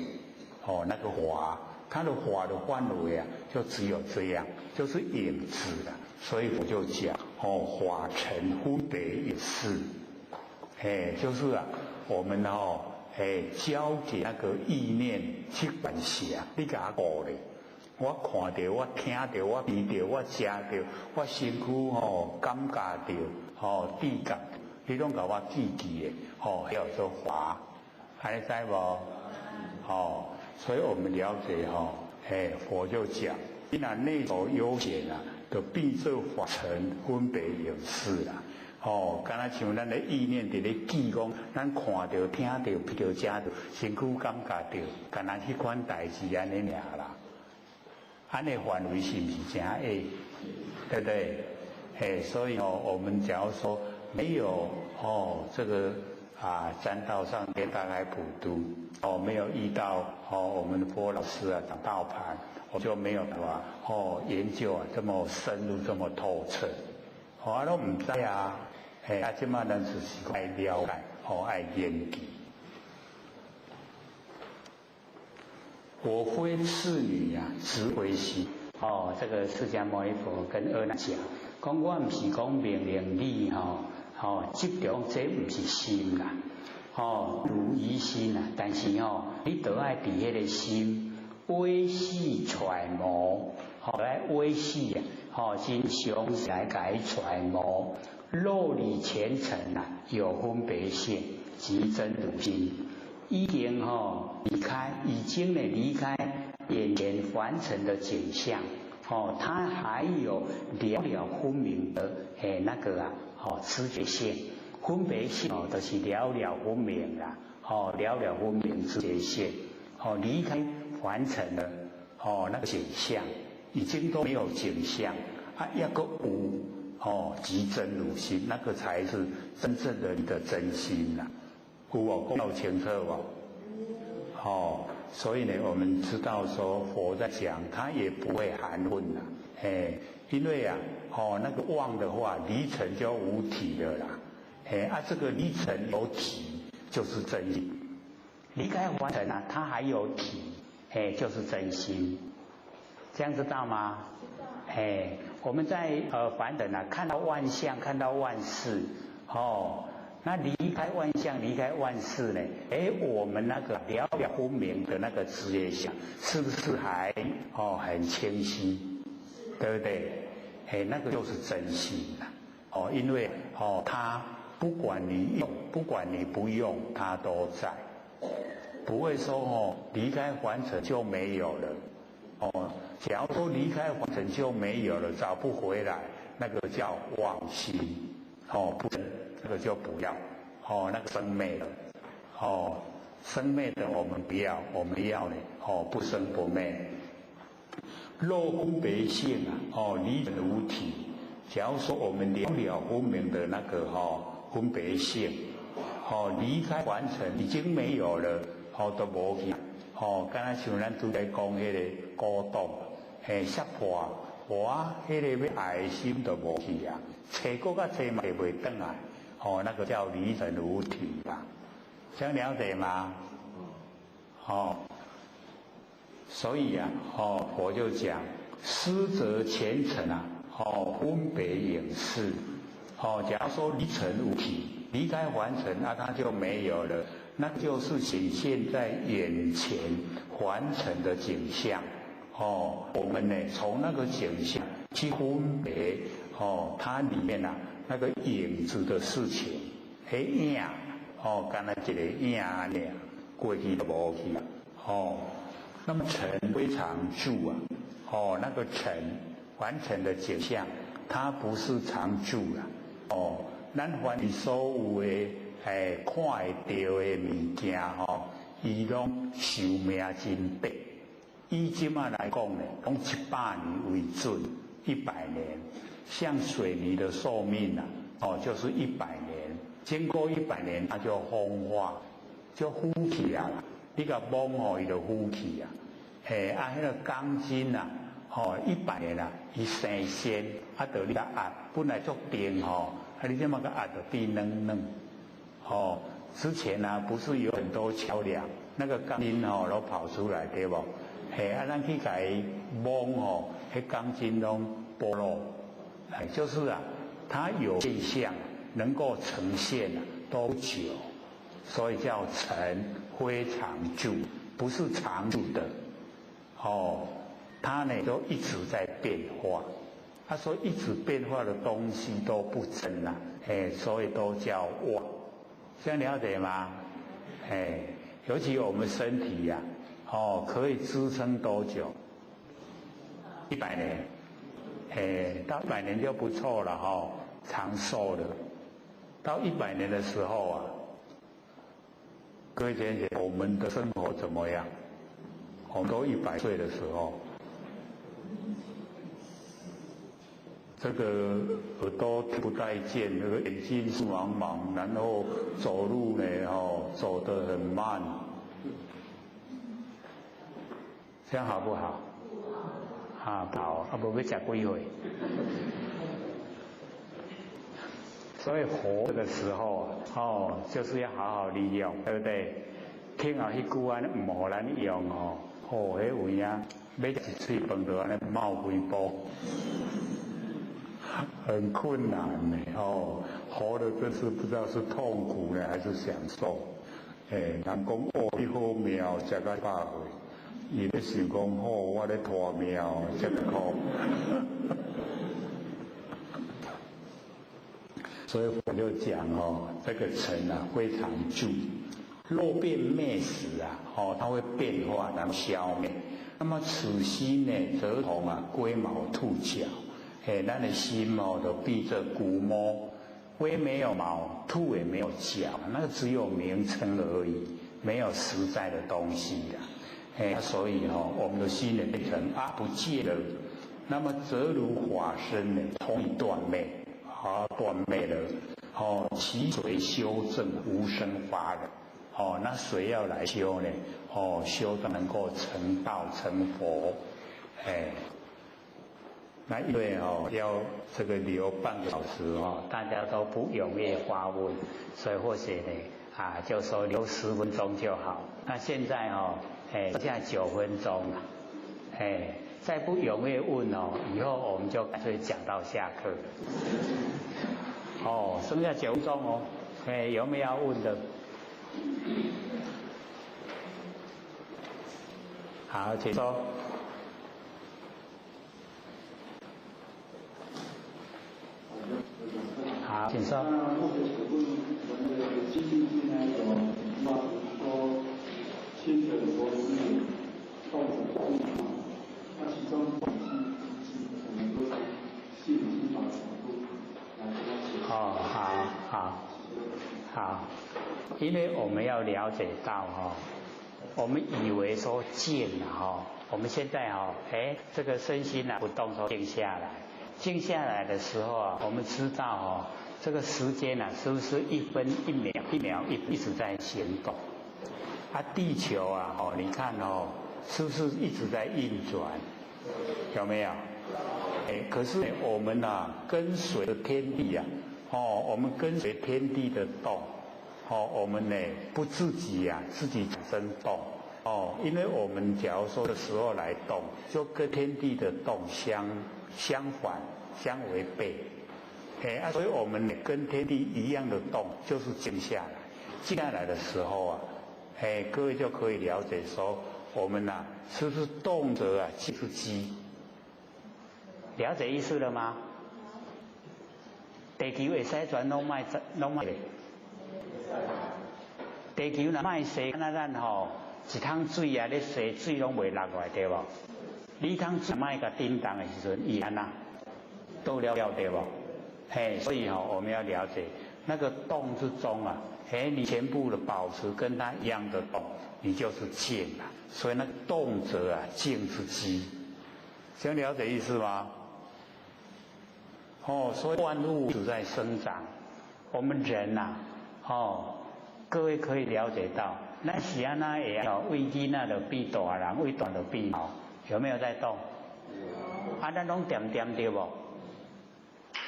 Speaker 10: 哦，那個華，它的華的範圍啊，就只有這樣，就是影子啦，所以我就講哦，法塵分別影事，嘿，就是啊，我們哦，哎，交給那個意念去管轄，你共我顧咧，我看著，我聽著，我鼻著，我食著，我身軀吼感覺著，吼知覺，你攏共我記記的，吼叫做華，按呢知無？哦，所以我們了解吼，哎，佛就講，你若內守幽玄啊，就變做法塵分別影事啦。哦，敢若像咱的意念佇咧記講，咱看著、聽著、鼻著、食著，身軀感覺著，敢若彼款代誌按呢爾啦。按呢範圍是毋是誠狹？對不對？嘿，所以哦，我們假如說沒有哦，這個啊，占道上天大開普度，哦，沒有遇到哦，我們的波老師啊講道盤，我就沒有辦法哦研究啊這麼深入、這麼透徹。哦，啊，攏毋知啊，嘿，啊，這馬咱就是愛了解，哦，愛研究。我非次女啊，執回心。哦，這個釋迦牟尼佛跟阿難講，講我毋是講命令你吼，哦，執著這毋是心啦，哦，如意心啦，但是吼，你都愛佇彼個心微細揣摩，吼來微細啊，吼真詳細來共伊揣摩，若離前塵啊，有分別性，即真如心，已經吼。
Speaker 1: 离开已经呢离开眼前凡尘的景象，哦，它还有了了分明的哎那个啊，哦知觉性、分别性哦，都是了了分明啦，哦了了分明知觉性，哦离开凡尘的哦那个景象，已经都没有景象啊，一个无哦即真如心，那个才是真正的你的真心呐，有哦，讲好清楚哦，哦。所以呢，我们知道说佛在讲，他也不会含混呐，哎，因为啊，哦，那个妄的话，离尘就无体了啦，哎啊，这个离尘有体就是真心，离开凡尘啊，它还有体，哎，就是真心，这样知道吗？哎，我们在凡尘啊，看到万象，看到万事，哦。那离开万象，离开万事呢？哎，我们那个了了分明的那个知觉相，是不是还哦很清晰？对不对？哎，那个就是真心呐。哦，因为哦，它不管你用，不管你不用，它都在，不会说哦离开凡尘就没有了。哦，假如说离开凡尘就没有了，找不回来，那个叫妄心。哦，不真。这个就不要，哦，那个生灭的，哦，生灭的我们不要，我们要呢，哦，不生不灭。若分别性啊，哦，离尘无体。假如说我们了了分明的那个哦分别性，哦，离开凡尘已经没有了，哦，都无去，哦，敢若像咱拄才讲彼个古董，嘿，摔破，我彼个欲爱的心都无去啊，揣阁较揣嘛会袂转来。哦，那个叫离尘无体吧，这样了解吗？哦，所以啊，哦，我就讲，思则前尘啊，哦，分别影视，哦，假如说离尘无体，离开凡尘啊，它就没有了，那就是显现在眼前凡尘的景象。哦，我们呢，从那个景象去分别，哦，它里面啊。那个影子的事情，彼影，哦，敢若一个影尔，过去就无去啊，哦，那么尘非常住啊，哦，那个尘完成的景象，它不是常住啦，哦，咱凡是所有的哎看会到的物件吼，伊拢寿命真短。以今仔来讲呢，讲100年为准，100年。像水泥的寿命啊，哦，就是一百年。经过一百年，它就风化，就腐去啊。你共摸哦，伊就腐去啊。嘿，啊，彼个钢筋啊，哦，一百年啊，伊生鲜，啊，著你共压，本来足硬吼，啊，你这么共压就变软软。哦，之前啊，不是有很多桥梁，那个钢筋哦，都跑出来对无？嘿，啊，咱去共伊摸吼，彼钢筋拢剥落。哎，就是啊，它有现象能够呈现啊，多久？所以叫尘非常住，不是常住的。哦，它呢都一直在变化。他说一直变化的东西都不真呐，哎，所以都叫妄。这样了解吗？哎，尤其我们身体呀，哦，可以支撑多久？一百年。哎，到一百年就不错了哈，长寿了。到一百年的时候啊，各位姐姐，我们的生活怎么样？我们都100岁的时候，这个耳朵听不太见，那个眼睛是茫茫，然后走路呢，哦，走得很慢，这样好不好？啊，好，啊，无欲食几岁？所以活着的时候啊，哦，就是要好好利用，对不对？听后彼句按呢毋予咱用哦，哦，彼有影欲食一喙饭就按呢冒几步，很困难呢哦，活的真是不知道是痛苦呢还是享受。哎，人讲哦，你好命，食到100岁，伊咧想讲好，我咧拖命，这么苦。所以我就讲哦，这个尘啊非常住，
Speaker 2: 漏变灭时啊，哦，它会变化，然后消灭。那么此心呢，则同啊龟毛兔角，哎，咱的心哦，就变做龟毛，龟没有毛，兔也没有角，那个只有名称而已，没有实在的东西呀。哎，所以哦，我们的心呢变成啊不见了。那么则如法身呢，同一断灭，啊断灭了，哦，其随修正无生法忍。哦，那谁要来修呢？哦，修到能够成道成佛，哎，那因为哦要这个留半个小时哦，
Speaker 1: 大家都不踊跃发问，所以或许呢啊，就说留10分钟就好。那现在哦，哎，剩下9分钟了，哎，再不踊跃问哦，以后我们就干脆讲到下课。哦，剩下9分钟哦，哎，有没有要问的？好，请说。好，请说。
Speaker 14: 那目前请问，我们的清净境呢，有话说，亲者说是动者静那其中动静静，我们都从心理法角度来了解。
Speaker 1: 哦，好，好，好。因为我们要了解到哈，我们以为说静了哈，我们现在哈，哎，这个身心啊不动，说静下来，静下来的时候啊，我们知道哦，这个时间啊，是不是一分一秒一秒一直在行动？啊，地球啊，哦，你看哦，是不是一直在运转？有没有？哎，可是我们呐，跟随着天地啊，哦，我们跟随天地的动。哦，我们呢不自己呀，自己产生动哦，因为我们假如说的时候来动，就跟天地的动相反、相违背，哎啊，所以我们跟天地一样的动，就是静下来。静下来的时候啊，哎，各位就可以了解说，我们呐是不是动着啊就是机？
Speaker 10: 了解意思了吗？地球会使转拢莫拢莫。地球若莫洗，那咱吼一桶水啊，咧洗水拢袂落来，对无？你桶水莫共振动的时阵，伊按怎倒了了，对无？嘿，所以吼，我们要了解那个动之中啊，嘿，你全部的保持跟它一样的动，你就是静啊。所以那个动者啊，静之机，这样了解意思吗？哦，所以万物都在生长，我们人呐，哦。各位可以了解到，咱是按怎会哦，为囡仔就变大人，为大就变老，有没有在动？啊，咱拢恬恬对无？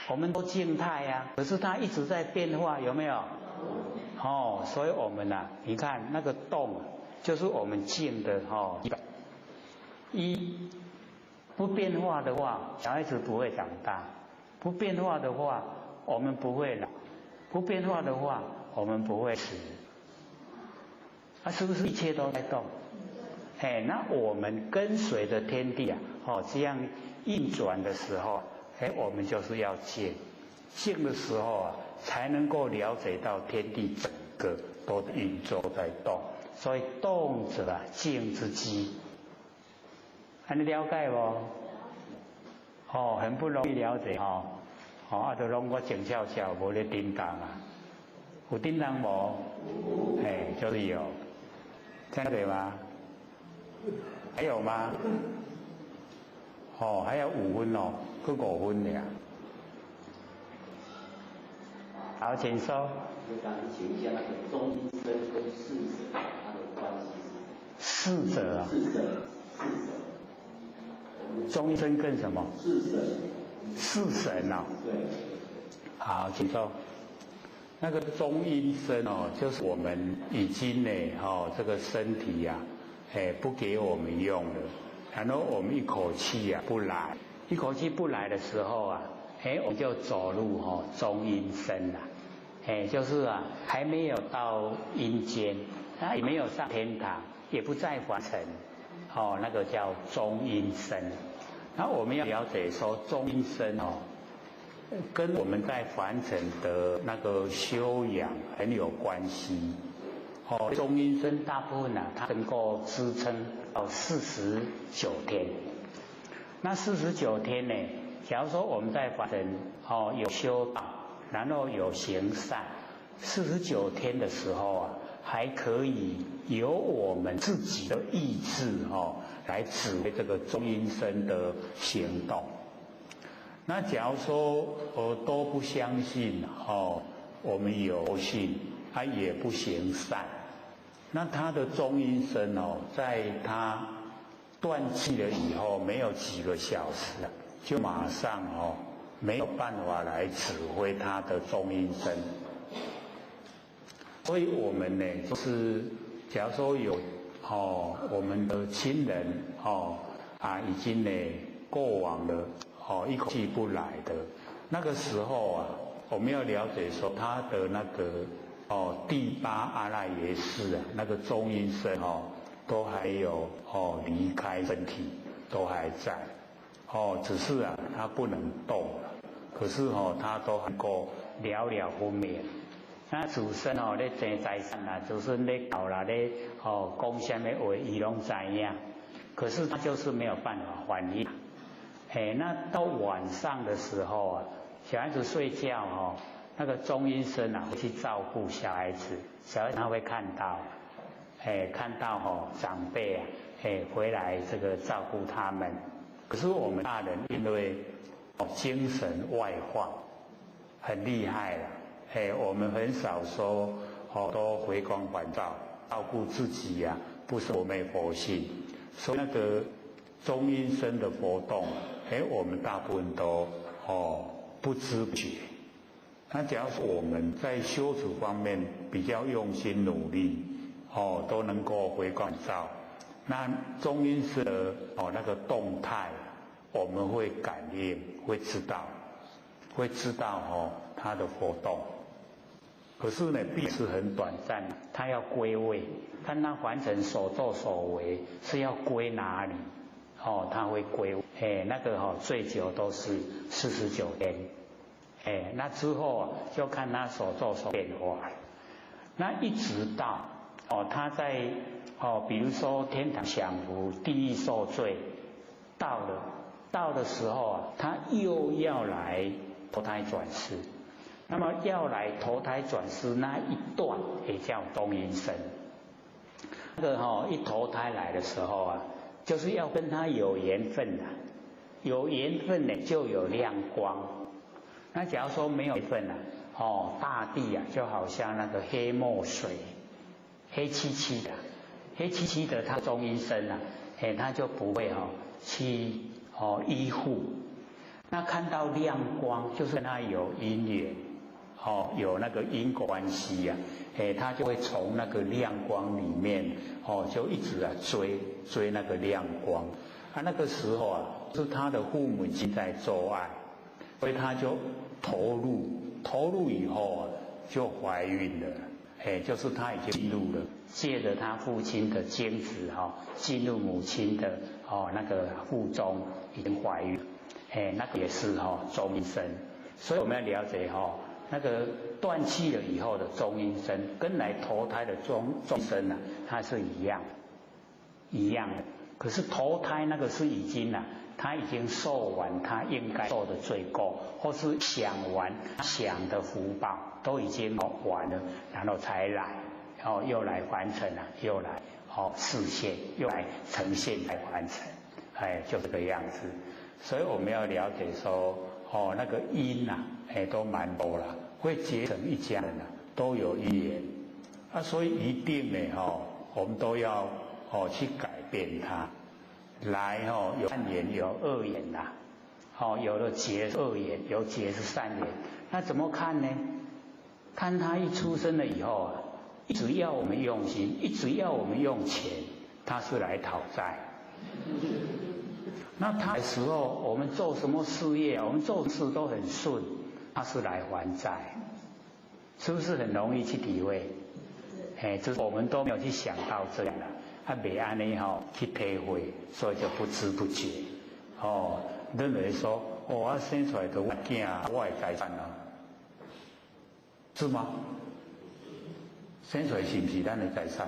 Speaker 10: 我们都静态呀，可是它一直在变化，有没有？哦，所以我们呐，你看那个动，就是我们静的哦。一不变化的话，小孩子不会长大；不变化的话，我们不会老；不变化的话，我们不会死。啊，是不是一切都在动？哎，那我们跟随着天地啊，哦，这样运转的时候，哎，我们就是要静，静的时候啊，才能够了解到天地整个都运作在动，所以动者啊，静之机，按呢了解无？哦，很不容易了解哦，哦，啊，就拢我静悄悄，无咧振动啊，有振动无？哎，就是有，这样对吗？还有吗？哦，还有5分哦，阁5分尔。好，请说。
Speaker 7: 就想请一下那个中阴身跟四者它的关系
Speaker 1: 是？四者啊。
Speaker 7: 四者，四
Speaker 1: 者。中阴身跟什么？
Speaker 7: 四神。
Speaker 1: 四神啊。
Speaker 7: 对。
Speaker 1: 好，请说。
Speaker 2: 那个中阴身哦，就是我们已经呢，哦，这个身体呀，哎，不给我们用了，然后我们一口气啊不来，
Speaker 1: 一口气不来的时候啊，哎，我们就走入哦中阴身了，哎，就是啊，还没有到阴间，啊，也没有上天堂，也不在凡尘，哦，那个叫中阴身。那我们要了解说中阴身哦，
Speaker 2: 跟我们在凡尘的那个修养很有关系。
Speaker 10: 哦，中阴身大部分啊，它能够支撑到四十九天。那四十九天呢？假如说我们在凡尘哦有修道，然后有行善，四十九天的时候啊，还可以由我们自己的意志哦来指挥这个中阴身的行动。那假如说我都不相信哦，我们有信，他也不行善，那他的中阴身哦，在他断气了以后，没有几个小时，就马上哦没有办法来指挥他的中阴身。所以我们呢，就是假如说有哦我们的亲人哦啊已经呢过往了哦一口气不来的那个时候啊，我们要了解说他的那个哦第八阿赖耶识啊，那个中阴身哦，都还有哦离开身体都还在哦，只是啊他不能动了，可是哦他都能够了了分明。那子孙哦咧争财产啦，子孙咧搞啦咧哦讲啥物话，伊拢知影。可是他就是没有办法反应。哎，那到晚上的时候啊，小孩子睡觉哦，那个中阴身啊会去照顾小孩子，小孩子他会看到，哎，看到哦长辈啊，哎回来这个照顾他们。可是我们大人因为哦精神外放，很厉害了。哎，我们很少说哦，都回光返照，照顾自己呀，不是我们佛性，所以那个中阴身的活动，哎，我们大部分都哦不知不觉。那假如说我们在修持方面比较用心努力，哦，都能够回光返照，那中阴身的哦那个动态，我们会感应，会知道，会知道哦它的活动。可是呢，必是很短暂，他要归位，看他凡尘所作所为是要归哪里，哦，他会归，哎，那个哦，最久都是四十九天，哎，那之后就看他所作所变化，那一直到哦，他在哦，比如说天堂享福，地狱受罪，到了到的时候啊，他又要来投胎转世。那么要来投胎转世那一段也叫中阴身。那个哈一投胎来的时候啊，就是要跟他有缘分的，有缘分呢就有亮光。那假如说没有缘分啊，哦大地啊就好像那个黑墨水，黑漆漆的，黑漆漆的，他中阴身啊，哎他就不会哦去哦依护。那看到亮光，就是跟他有因缘。哦，有那个因果关系呀，哎，他就会从那个亮光里面，哦，就一直啊追追那个亮光，啊，那个时候啊，是他的父母亲在做爱，所以他就投入，投入以后啊，就怀孕了，哎，就是他已经进入了，借着他父亲的精子哈，进入母亲的哦那个腹中，已经怀孕，哎，那个也是哈中阴身，所以我们要了解哈。那个断气了以后的中阴身，跟来投胎的中中身啊，它是一样，一样的。可是投胎那个是已经啊，他已经受完他应该受的罪过，或是享完享的福报都已经完了，然后才来，然后又来完成了，又来哦示现，又来呈现来完成，哎，就这个样子。所以我们要了解说，哦，那个因呐，哎，都蛮多了。会结成一家人啊，都有因缘啊，所以一定呢，哈，我们都要哦去改变它。来哈，有善缘有恶缘呐，哦，有的结恶缘，有结是善缘，那怎么看呢？看他一出生了以后啊，一直要我们用心，一直要我们用钱，他是来讨债。那他的时候，我们做什么事业，我们做事都很顺。他是来还债，是不是很容易去体会？哎，这我们都没有去想到这样的，他没按呢吼去体会，所以就不知不觉，哦，认为说，哦，我生出来的我囝，我的财产啊，是吗？
Speaker 2: 生出来是不是咱的财产？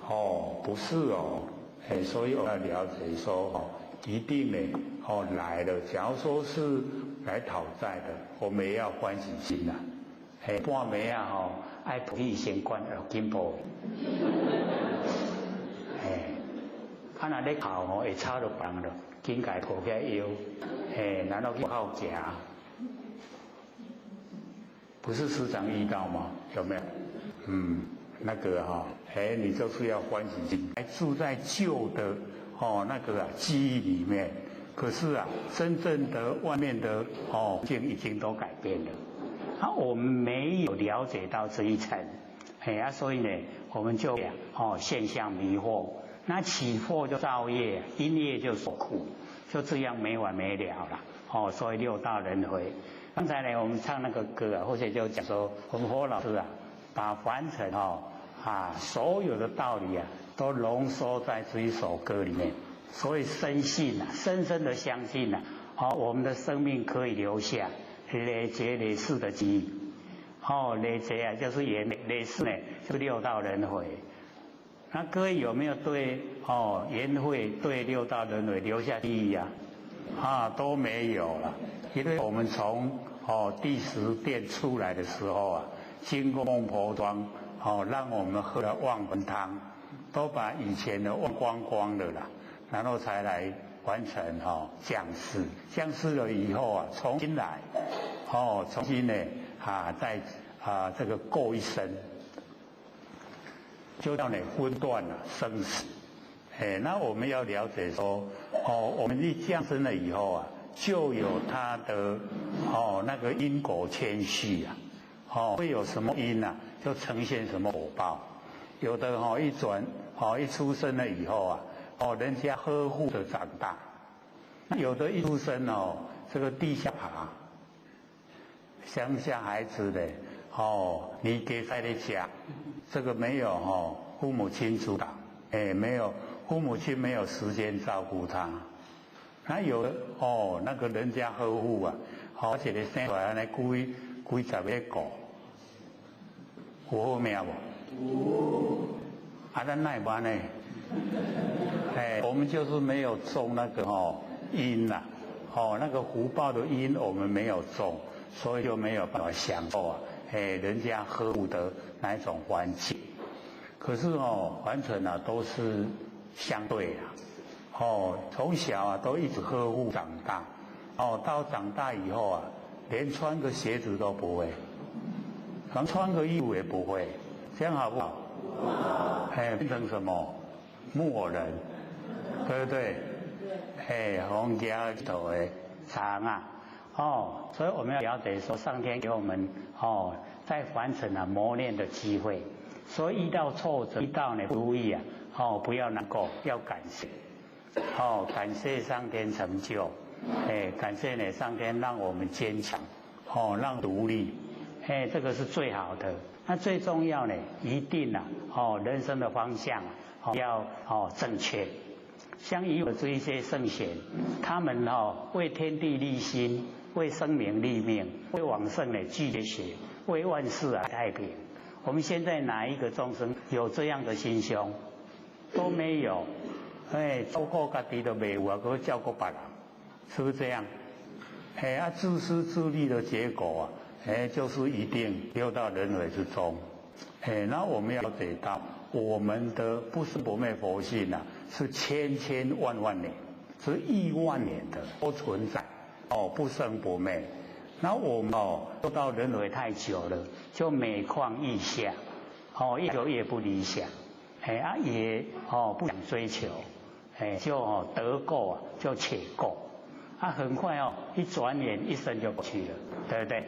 Speaker 2: 哦，不是哦，哎，所以我要了解说哦，一定呢，哦来了，假如说是来讨债的，我们也要欢喜心呐。哎，半暝啊吼，爱抱起先关而紧抱。哎，啊若咧哭吼，会吵著别人了，紧共抱起来腰，哎，然后去靠行。不是时常遇到吗？有没有？嗯，那个哈，哎，你就是要欢喜心，还住在旧的哦那个啊记忆里面。可是啊，真正的外面的哦境已经都改变了。
Speaker 1: 啊，我们没有了解到这一层，哎啊，所以呢，我们就哦现象迷惑，那起惑就造业，因业就受苦，就这样没完没了了。哦，所以六道轮回。刚才呢，我们唱那个歌啊，或者就讲说，我们佛老师啊，把凡尘哦啊所有的道理啊，都浓缩在这一首歌里面，所以深信啊，深深的相信啊，哦，我们的生命可以留下累劫累世的记忆。哦，累劫啊，就是缘累世呢，就六道轮回。那各位有没有对哦缘会对六道轮回留下记忆啊？啊，都没有了。因为我们从哦第十殿出来的时候啊，经过孟婆庄，哦，让我们喝了忘魂汤，都把以前的忘光光了啦，然后才来完成哦降世。降世了以后啊，重新来，哦，重新呢啊再啊这个过一生，就叫你分断了生死。哎，那我们要了解说，哦，我们一降生了以后啊，就有它的哦那个因果牵续啊，哦会有什么因啊，就呈现什么果报。有的哦一转哦一出生了以后啊，哦人家呵护着长大；有的一出生哦，这个地下爬，乡下孩子的哦，你给在的家，这个没有哦父母亲主导，哎没有。父母亲没有时间照顾他，那有的哦，那个人家呵护啊，好一个生出来按呢几几十个顾，有好命无？有。啊，咱哪会按呢？哎，我们就是没有种那个哦因呐，哦那个福报的因我们没有种，所以就没有办法享受啊，哎人家呵护的那一种环境。可是哦，完全啊都是相对啊，哦，从小啊都一直呵护长大，哦，到长大以后啊，连穿个鞋子都不会，连穿个衣服也不会，这样好不好？哎，变成什么木偶人，对不对？哎，红家头的长啊，哦，所以我们要了解说，上天给我们哦，在凡尘啊磨练的机会，所以遇到挫折，遇到呢不如意啊。哦，不要难过，要感谢，哦，感谢上天成就，哎，感谢呢上天让我们坚强，哦，让独立，哎，这个是最好的。那最重要呢，一定啊，哦，人生的方向要哦正确。像以往这一些圣贤，他们哦为天地立心，为生民立命，为往圣呢俱绝学，为万世啊太平。我们现在哪一个众生有这样的心胸？都没有，哎，照顾家己都没有啊，阁照顾别人，是不是这样？哎啊，自私自利的结果啊，哎，就是一定六道轮回之中。哎，那我们要了解到，我们的不生不灭佛性啊，是千千万万年，是亿万年的都存在，哦，不生不灭。那我们哦，六道轮回太久了，就每况愈下，哦，越久越不理想。哎啊也哦不想追求，哎就哦得过啊就且过，啊很快哦一转眼一生就过去了，对不对？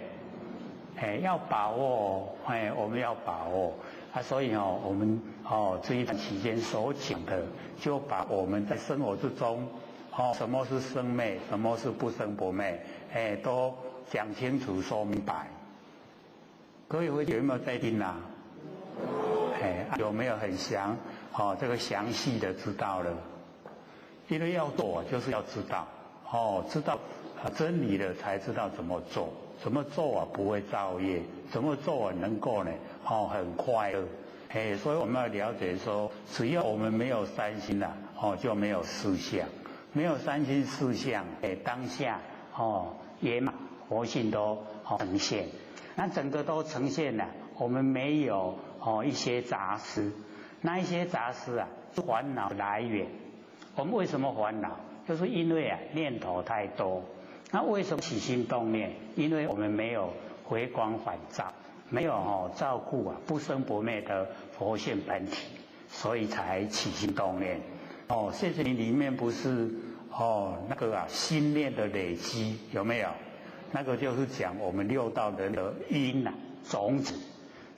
Speaker 1: 哎要把握，哎我们要把握啊，所以哦我们哦这一段期间所讲的，就把我们在生活之中哦什么是生灭，什么是不生不灭，哎都讲清楚说明白。各位会有没有在听啊？哎，有没有很详？哦，这个详细的知道了。因为要做，就是要知道，哦，知道真理了才知道怎么做。
Speaker 2: 怎么做啊不会造业？怎么做啊能够呢？哦，很快乐。哎，所以我们要了解说，只要我们没有三心呐，哦，就没有四相，没有三心四相，哎，当下哦，圆满佛性都呈现，那整个都呈现了，我们没有哦一些杂事，那一些杂事啊，是烦恼来源。我们为什么烦恼？就是因为啊念头太多。那为什么起心动念？因为我们没有回光返照，没有哦照顾啊不生不灭的佛性本体，所以才起心动念。哦，谢谢你里面不是哦那个啊心念的累积有没有？那个就是讲我们六道人的因呐种子。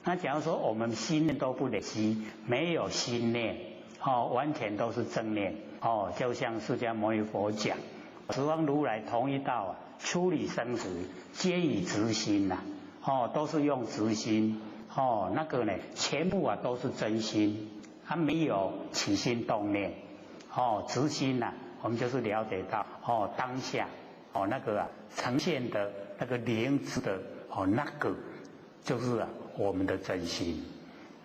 Speaker 2: 那假如说我们心念都不累积，没有心念，哦，完全都是正念，哦，就像释迦牟尼佛讲，十方如来同一道啊，出离生死皆以直心呐，哦，都是用直心，哦，那个呢，全部啊都是真心，他没有起心动念，哦，直心呐，我们就是了解到，哦，当下，哦，那个啊呈现的那个灵知的，哦，那个就是啊我们的真心。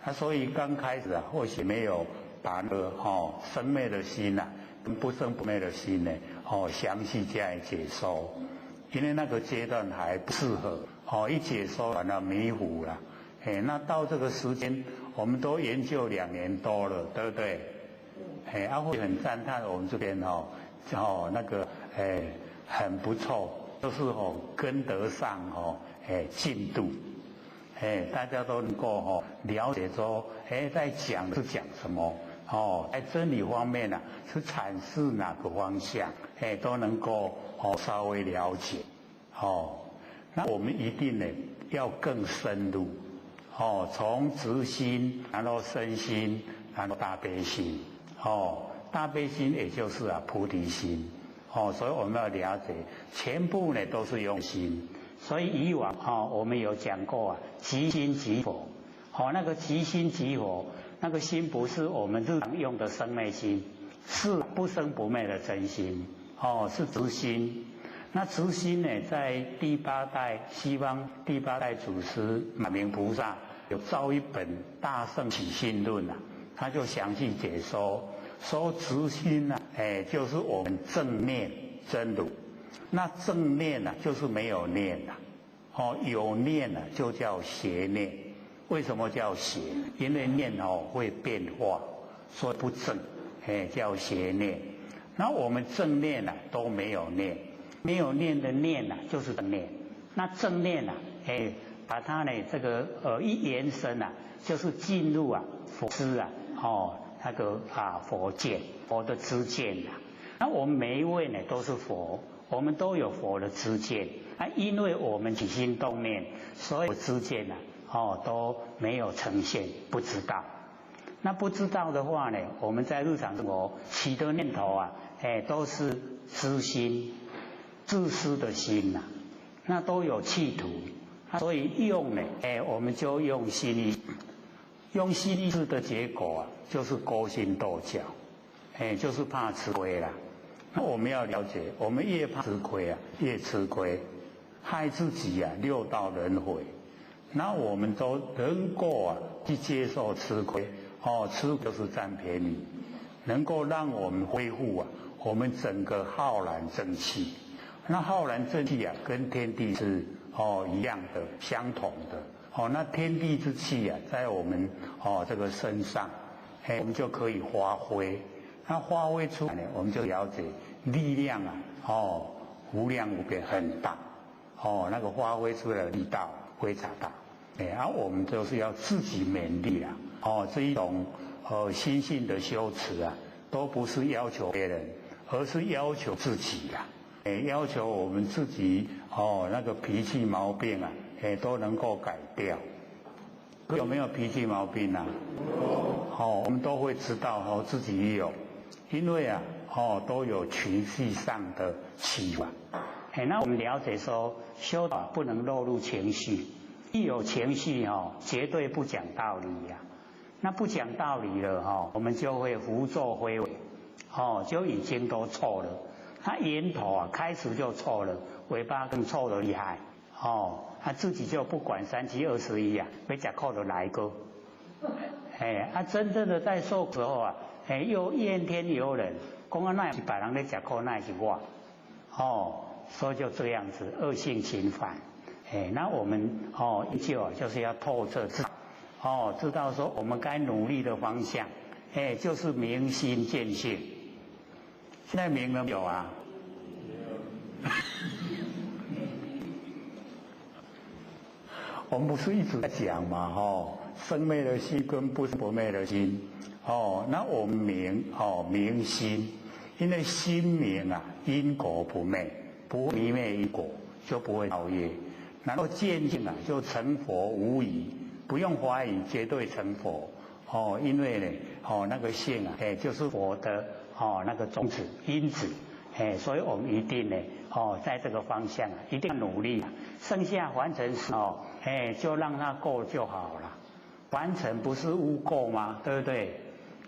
Speaker 2: 那所以刚开始啊，或许没有把那个哦生灭的心呐，跟不生不灭的心呢，哦详细加以解说，因为那个阶段还不适合，哦一解说完了迷糊了，哎，那到这个时间，我们都研究2年多了，对不对？哎，阿慧很赞叹我们这边哦，哦那个哎很不错，就是哦跟得上哦哎进度。哎，大家都能够哦了解说，哎，在讲是讲什么哦，在真理方面呢，是阐释哪个方向，哎，都能够哦稍微了解，哦，那我们一定呢要更深入，哦，从直心，然后深心，然后大悲心，哦，大悲心也就是啊菩提心，哦，所以我们要了解，全部呢都是用心。所以以往哈，我们有讲过啊，即心即佛，好，那个即心即佛，那个心不是我们日常用的生灭心，是不生不灭的真心，哦，是直心。那直心呢，在第八代西方第八代祖师马明菩萨有造一本《大圣起信论》啊，他就详细解说，说直心呢，哎，就是我们正念真如。那正念呢，就是没有念呐，哦，有念呢就叫邪念。为什么叫邪？因为念哦会变化，所以不正，哎，叫邪念。那我们正念呢都没有念，没有念的念呢就是正念。那正念呢，哎，把它呢这个一延伸啊，就是进入啊佛知啊，哦那个啊佛见，佛的知见呐。那我们每一位呢都是佛。我们都有佛的知见啊，因为我们起心动念，所以知见呐，哦都没有呈现，不知道。那不知道的话呢，我们在日常生活起的念头啊，哎，都是私心、自私的心呐，那都有企图，所以用呢，哎，我们就用心意，用心意识的结果啊，就是勾心斗角，哎，就是怕吃亏啦。那我们要了解，我们越怕吃亏啊，越吃亏，害自己啊，六道轮回。那我们都能够啊，去接受吃亏，哦，吃就是占便宜，能够让我们恢复啊，我们整个浩然正气。那浩然正气啊，跟天地是哦一样的，相同的。哦，那天地之气啊，在我们哦这个身上，嘿，我们就可以发挥。那发挥出来呢，我们就了解力量啊，哦，无量无边，很大，哦，那个发挥出来的力道非常大，哎，啊，我们就是要自己勉励啊，哦，这一种心性的修持啊，都不是要求别人，而是要求自己呀，哎，要求我们自己哦，那个脾气毛病啊，哎，都能够改掉。有没有脾气毛病啊？哦，我们都会知道哦，自己也有。因为啊，哦，都有情绪上的起伏。哎，那我们了解说，修道不能落入情绪，一有情绪哦，绝对不讲道理呀。那不讲道理了哈，我们就会胡作非为，哦，就已经都错了。它源头啊，开始就错了，尾巴更错的厉害。
Speaker 1: 哦，他自己就不管三七二十一啊，欲食苦就来个，哎，啊，真正的在受时候啊，哎，又怨天尤人，讲啊那是别人咧食苦，那是我，哦，所以就这样子恶性循环，哎，那我们哦，依旧就是要透彻知，哦，知道说我们该努力的方向，哎，就是明心见性。现在明了没有啊？
Speaker 2: 我们不是一直在讲嘛，吼，生灭的心跟不生不灭的心，哦，那我们明哦明心，因为心明啊，因果不昧，不迷昧因果，就不会造业，然后见性啊，就成佛无疑，不用怀疑，绝对成佛，哦，因为呢，哦那个性啊，哎，就是佛的哦那个种子因子。哎，所以我们一定呢，哦，在这个方向啊，一定要努力。剩下凡尘事哦，哎，就让它过就好了。凡尘不是污垢吗？对不对？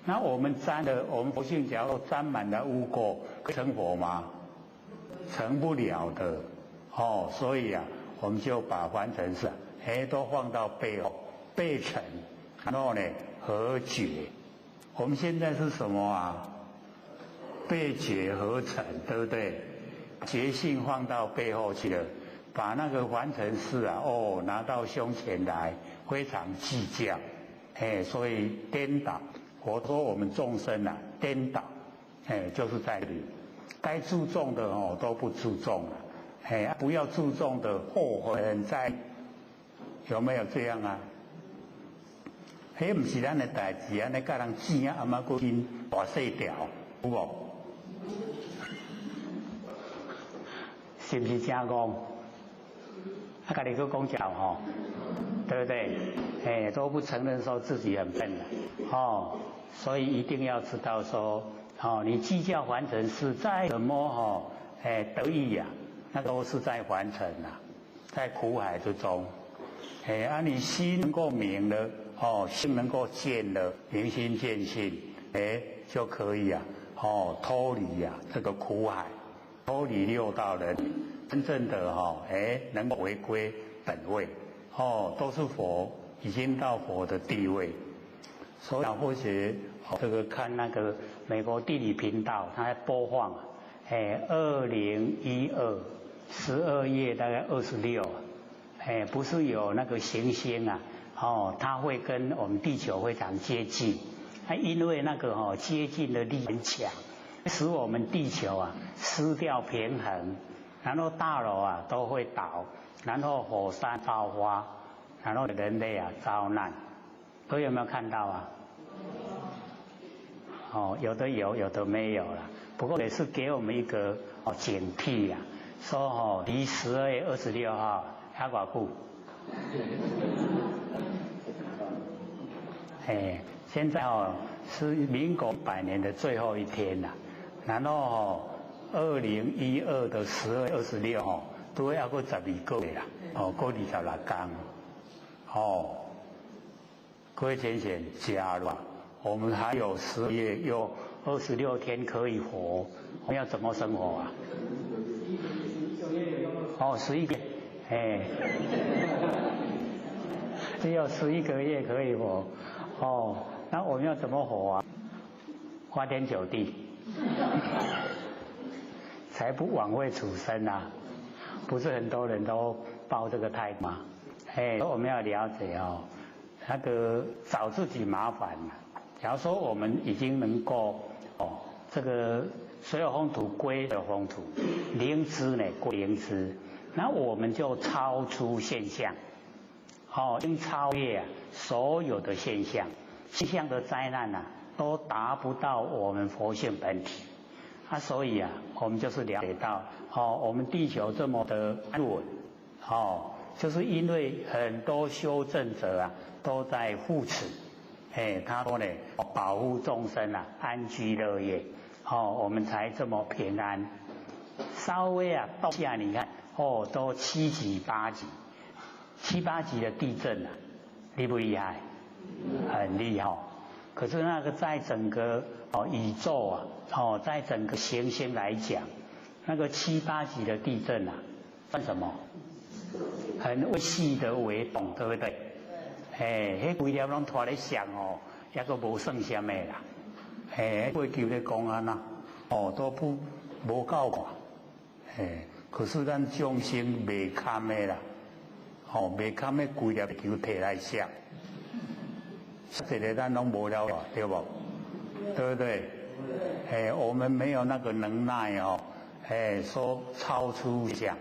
Speaker 2: 那我们沾的，我们佛性假如沾满了污垢，成佛吗？成不了的。哦，所以啊，我们就把凡尘事，哎，都放到背后，背尘，然后呢，和解。我们现在是什么啊？被觉合成，对不对？觉性放到背后去了，把那个凡尘事啊，哦，拿到胸前来，非常计较，哎，所以颠倒。我说我们众生啊，颠倒，哎，就是在这里，该注重的哦都不注重了，哎，不要注重的后悔在，有没有这样啊？彼毋是咱的代志，按呢共人争啊，阿妈阁紧大细条，有无？
Speaker 1: 是不是这样讲？啊，家己阁讲笑吼，对不对？哎，都不承认说自己很笨了，哦，所以一定要知道说，哦，你计较凡尘事再怎么哦，哎得意呀，那都是在凡尘呐，在苦海之中。哎，啊，你心能够明了，哦，心能够见了，明心见性，哎，就可以啊，哦，脱离呀这个苦海。脱离六道人，真正的哈，哎，能够回归本位，哦，都是佛，已经到佛的地位。所以或许这个看那个美国地理频道，它在播放，哎，2012 12月大概26，哎，不是有那个行星啊，哦，它会跟我们地球非常接近，它因为那个哦接近的力很强。使我们地球啊失掉平衡，然后大楼啊都会倒，然后火山爆发，然后人类啊遭难，各位有没有看到啊？哦，有的有，有的没有了。不过也是给我们一个哦警惕呀，说哦离12月26号还偌久？哎，现在哦是民国100年的最后一天了。然后哦，2012的12月26号，都要过12个月啦，哦，过26天，哦，各位浅显加了，我们还有10月又26天可以活，我们要怎么生活啊？哦，11个，哎，只有11个月可以活，哦，那我们要怎么活啊？花天酒地。才不枉费此生啊！不是很多人都抱这个态度吗？哎，我们要了解哦，那个找自己麻烦。假如说我们已经能够哦，这个所有风土归的风土，灵知呢归灵知，那我们就超出现象，哦，已经超越所有的现象，现象的灾难啊，都达不到我们佛性本体。啊，所以啊，我们就是了解到，哦，我们地球这么的安稳，哦，就是因为很多修正者啊都在护持，哎，他说呢，保护众生啊，安居乐业，哦，我们才这么平安。稍微啊动下，你看，哦，都7级8级，7、8级的地震啊，厉不厉害？很厉害。可是那个在整个哦宇宙啊，哦，在整个行星来讲，那个7、8级的地震啊，算什么？很微细的微动，对不对？嘿，彼规粒拢拖咧摔哦，抑阁无算啥物啦。嘿，过球咧讲按怎，哦，都不无够看。嘿，可是咱众生袂堪的啦，哦，袂堪的规粒球提来摔，摔一个咱拢无了，对无？对不对？哎，我们没有那个能耐哦，哎，说超出想。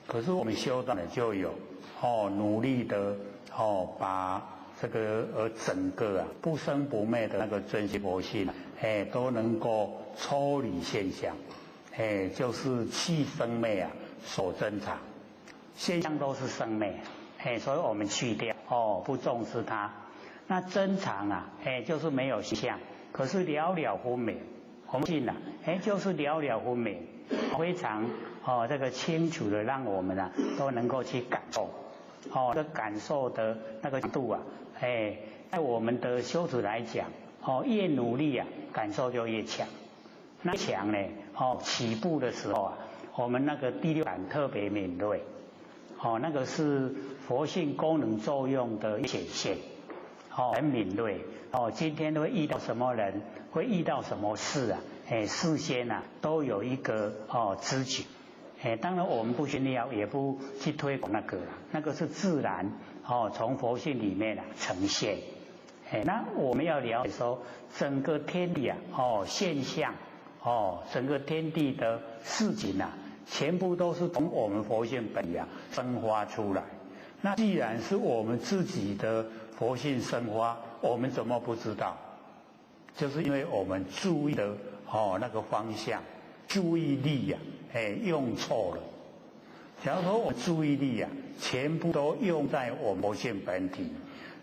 Speaker 1: 可是我们修道呢，就有哦，努力的哦，把这个整个啊不生不灭的那个真实佛性，哎，都能够抽离现象，哎，就是去生灭啊所珍藏，现象都是生灭，哎，所以我们去掉哦，不重视它。那珍藏啊，哎，就是没有相，可是了了分明，我们信了，哎，就是了了分明，非常哦，这个清楚的让我们啊都能够去感受，哦，这感受的那个度啊，哎，在我们的修持来讲，哦，越努力啊，感受就越强。那强呢，哦，起步的时候啊，我们那个第六感特别敏锐，哦，那个是佛性功能作用的显现。哦，很敏锐哦。今天会遇到什么人，会遇到什么事啊？哎，事先啊都有一个哦知觉。哎，当然我们不炫耀，也不去推广那个了，那个是自然哦，从佛性里面啊呈现。哎，那我们要了解说，整个天地啊，哦现象，哦整个天地的事情啊，全部都是从我们佛性本啊生发出来。那既然是我们自己的佛性生发，我们怎么不知道？就是因为我们注意的哦那个方向，注意力呀，哎用错了。假如说我注意力呀，全部都用在我们佛性本体，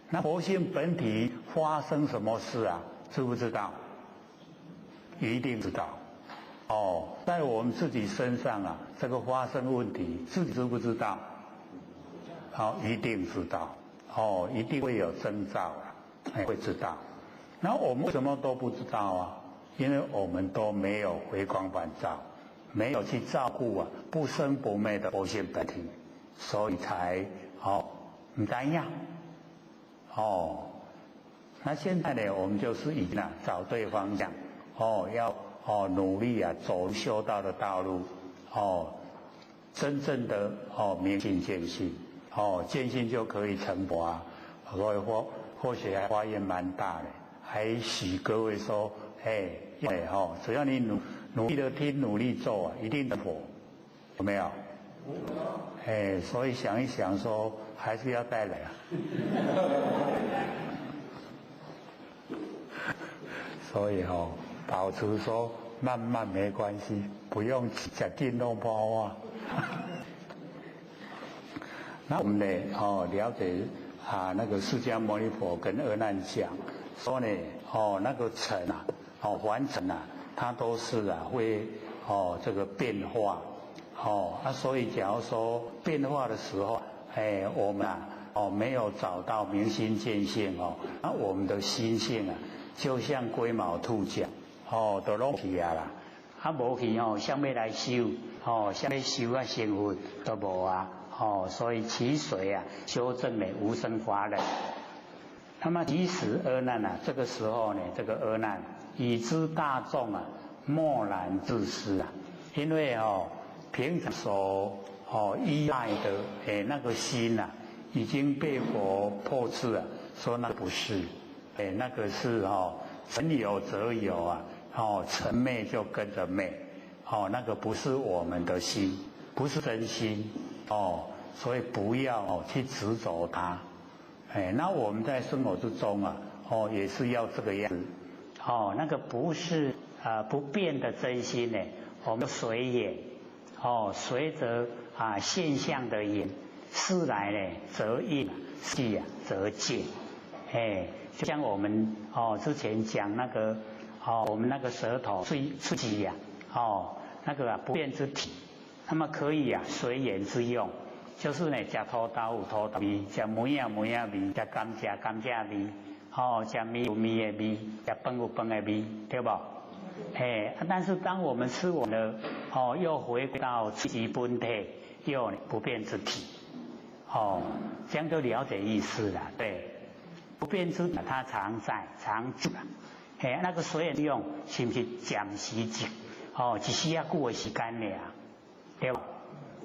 Speaker 1: 那佛性本体发生什么事啊？知不知道？一定知道。哦，在我们自己身上啊，这个发生问题，自己知不知道？好，一定知道。哦，一定会有征兆啊，哎，会知道。那我们什么都不知道啊？因为我们都没有回光返照，没有去照顾啊不生不灭的佛性本体，所以才哦毋知影。哦，那现在呢，我们就是已经啊找对方向，哦，要哦努力啊走修道的道路，哦，真正的哦明心见性。哦，见性就可以成佛啊！所以或许还发愿蛮大的，还许各位说，哎，哎吼，只要你努力的听，努力做啊，一定成佛，有没有？哎，所以想一想说，还是要再来啊。所以哦，保持说慢慢没关系，不用吃紧弄包啊。那我们呢？哦，了解啊，那个释迦牟尼佛跟阿难讲说呢，哦，那个尘啊，哦，凡尘啊，它都是啊会哦这个变化，哦啊，所以假如说变化的时候，哎，我们啊哦没有找到明心见性哦，那我们的心性啊，就像龟毛兔角，哦，都拢去啊啦，啊无去哦，想欲来修，哦，想欲修啊成佛都无啊。哦，所以其随啊，修正呢无生法忍。那么即使阿难啊，这个时候呢，这个阿难已知大众啊，漠然自失啊，因为哦，平常所哦依赖的哎那个心呐，已经被佛破斥了，说那不是，哎那个是哦，尘有则有啊，哦尘灭就跟着灭，哦那个不是我们的心，不是真心。哦，所以不要哦去执着它，哎，那我们在生活之中啊，哦也是要这个样子，哦那个不是啊不变的真心呢，我们随缘，哦随着啊现象的缘，事来呢则应，事啊则见，哎，就像我们哦之前讲那个哦我们那个舌头喙喙齿呀，哦那个啊不变之体。那么可以啊，随缘之用，就是呢，食土豆有土豆味，食梅仔梅仔味，食甘蔗甘蔗味，哦，食面有面的味，食饭有饭的味，对无？哎，但是当我们吃完了，哦，又回到自己本体，又不变之体，哦，这样就了解意思了，对，不变之体它常在常住，哎，那个随缘用是不是暂时一，哦，一时啊久的时间尔，对吧？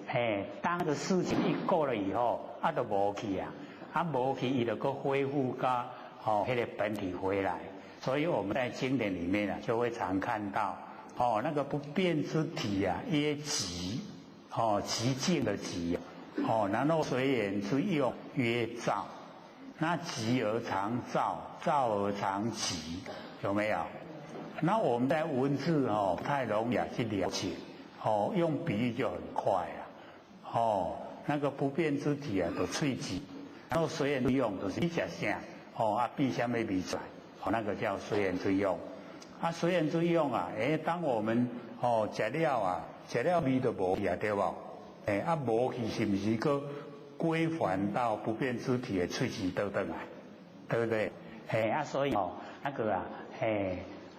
Speaker 1: 哎，当个事情一过了以后，啊，就无去啊，啊无去，伊就阁恢复到哦，彼个本体回来。所以我们在经典里面啊，就会常看到哦，那个不变之体啊，曰寂，哦，寂静的寂，哦，然后随缘之用曰照，那寂而常照，照而常寂，有没有？那我们在文字哦，太容易啊去了解，哦，用比喻就很快啊，哦，那个不变之体啊，就喙舌，然后随缘之用就是你食啥，哦，啊变啥物味出来。那个叫随缘之用，啊，随缘之用啊，哎，当我们哦食了啊，食了味就无去啊，对无？哎，啊无去是毋是阁归还到不变之体的喙齿倒转来，对不对？哎啊，所以哦，那个啊，哎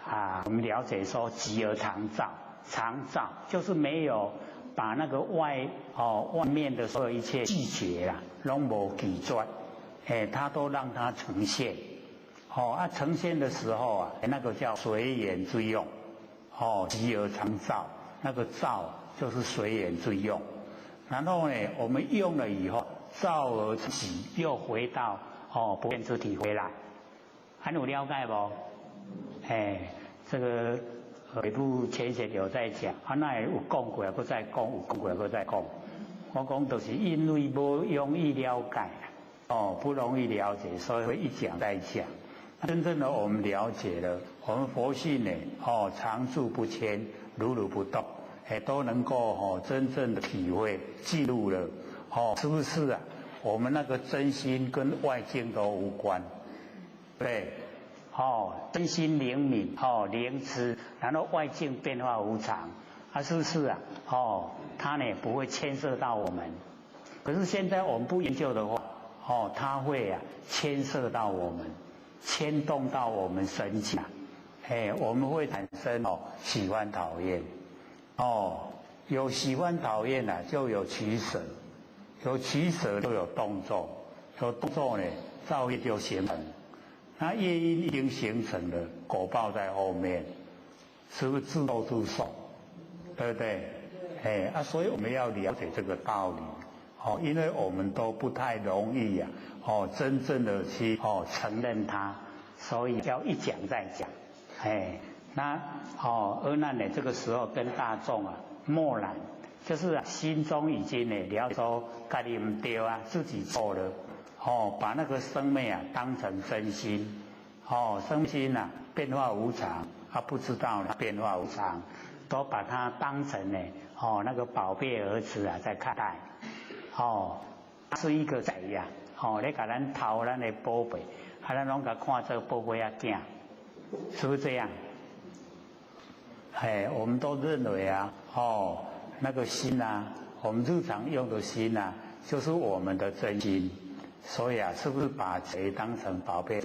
Speaker 1: 啊，我们了解说寂而常照，常照就是没有把那个外哦外面的所有一切拒绝啦，拢无拒绝，哎，它都让它呈现。哦啊，呈现的时候啊，那个叫随缘之用，哦，寂而常照，那个照就是随缘之用。然后呢，我们用了以后，照而寂，又回到哦不变之体回来，还有了解无？哎，这个北部前些有在讲，啊，那有讲过，阁再讲，有讲过，阁再讲。我讲就是因为无容易了解，哦，不容易了解，所以会一讲再讲。真正的我们了解了，我们佛性呢，哦，常住不迁，如如不动，哎，都能够哦，真正的体会记录了，哦，是不是啊？我们那个真心跟外境都无关，对，哦，真心灵敏，哦，灵知，然后外境变化无常，啊，是不是啊？哦，它呢不会牵涉到我们，可是现在我们不研究的话，哦，它会啊牵涉到我们。牵动到我们神经，哎，我们会产生哦喜欢讨厌，哦，有喜欢讨厌啊，就有取舍，有取舍就有动作，有动作呢，造业就形成，那业因已经形成了，果报在后面，是不是自作自受？对不对？哎啊，所以我们要了解这个道理。哦，因为我们都不太容易呀，哦，真正的去哦承认它，所以要一讲再讲，哎，那哦阿难呢，这个时候跟大众啊默然，就是心中已经呢了解说家己毋对啊，自己错了，哦，把那个生命啊当成真心，哦，生心啊变化无常，他不知道变化无常，都把它当成呢哦那个宝贝儿子啊在看待。哦，是一个贼呀！哦，咧共咱偷咱的宝贝，啊，咱拢共看做宝贝仔囝，是不是这样？哎，我们都认为啊，哦，那个心啊，我们日常用的心啊，就是我们的真心，所以啊，是不是把贼当成宝贝？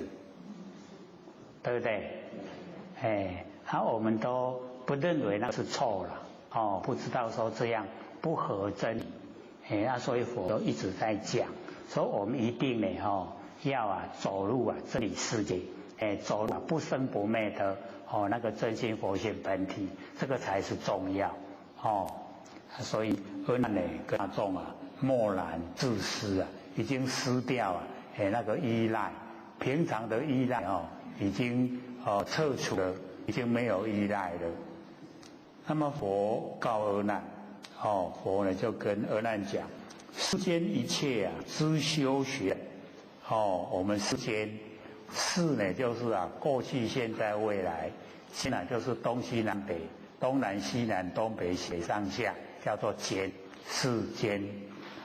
Speaker 1: 对不对？哎，啊，我们都不认为那是错了，哦，不知道说这样不合真理。哎，那所以佛都一直在讲，说我们一定呢，吼，要啊走入啊真理世界，哎，走入不生不灭的哦那个真心佛性本体，这个才是重要哦。所以阿难呢跟大众啊默然自失啊，已经失掉啊，哎那个依赖，平常的依赖哦，已经哦撤除了，已经没有依赖了。那么佛告阿难。哦，佛呢就跟阿难讲，世间一切啊，之修学，哦，我们世间世呢就是啊，过去、现在、未来，现在就是东西南北，东南西南东北西上下，叫做间，世间。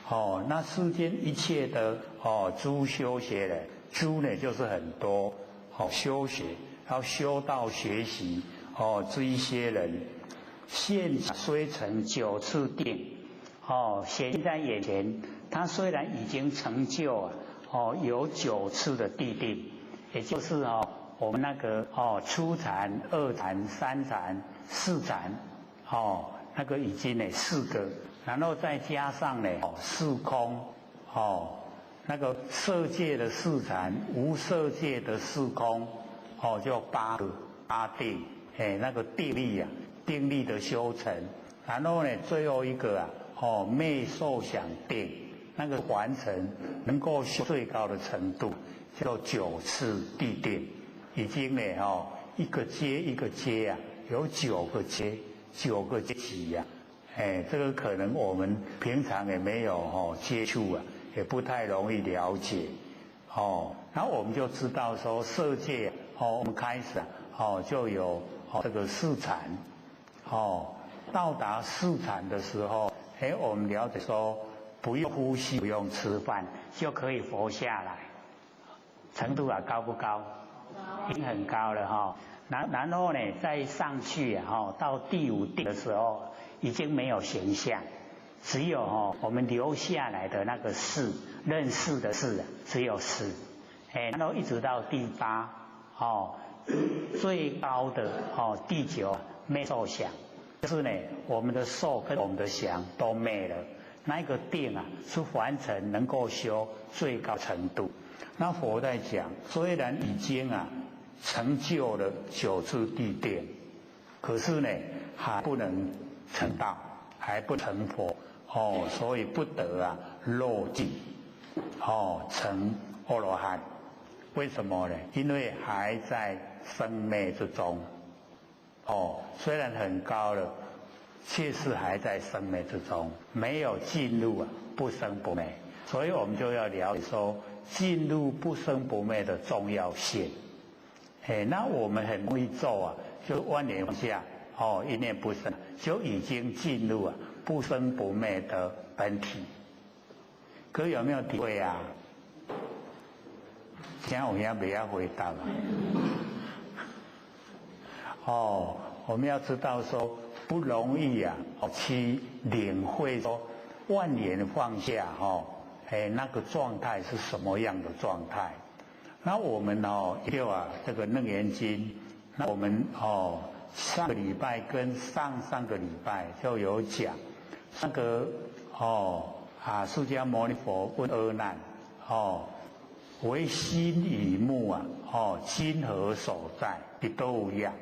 Speaker 1: 哦，那世间一切的哦，诸修学的，诸呢就是很多，哦，修学要修道学习，哦，这一些人。现虽成九次定，哦，现在眼前，他虽然已经成就啊，哦，有九次的地定，也就是哦，我们那个初禅、二禅、三禅、四禅，那个已经呢四个，然后再加上呢四空，那个色界的四禅、无色界的四空，就八个八定，那个定力啊，定力的修成，然后呢，最后一个啊，灭受想定，那个完成能够修最高的程度，叫九次地定，已经呢，一个阶一个阶啊，有九个阶，九个阶级呀，这个可能我们平常也没有接触啊。也不太容易了解，然后我们就知道说色界，我们开始就有这个四禅，到达四禅的时候，我们了解说不用呼吸，不用吃饭就可以活下来，程度啊高不高？已经很高了哈。然后呢，再上去啊，到第五定的时候，已经没有形象。只有我们留下来的那个识，认识的识，只有识，然后一直到第八，最高的第九灭受想，就是呢，我们的受跟我们的想都灭了，那个定啊是完成能够修最高程度。那佛在讲，虽然已经啊成就了九次地定，可是呢还不能成道，还不成佛。所以不得啊落尽，成阿罗汉。为什么呢？因为还在生灭之中。虽然很高了，确实还在生灭之中，没有进入啊不生不灭。所以我们就要了解说，进入不生不灭的重要性。那我们很容易做啊，就万念放下，一念不生，就已经进入啊不生不灭的本体。可有没有体会啊？现在我们不要回答了。我们要知道说不容易啊，去领会说万念放下那个状态是什么样的状态？那我们就啊这个《楞严经》，那我们上个礼拜跟上上个礼拜就有讲，那个释迦牟尼佛问阿难为心与目啊今何所在？你都一样。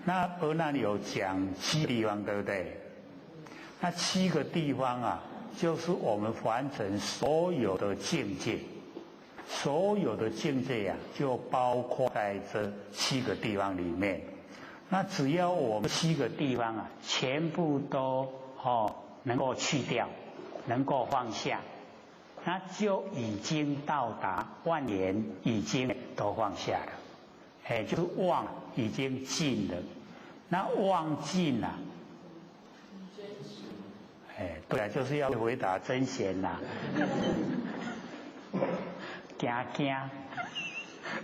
Speaker 1: 那阿难有讲七个地方，对不对？那七个地方啊，就是我们凡尘所有的境界，所有的境界啊，就包括在这七个地方里面。那只要我们七个地方啊，全部都能够去掉，能够放下，那就已经到达万年，已经都放下了。就是妄已经尽了。那妄尽啊，对啊，就是要回答真贤呐。惊惊，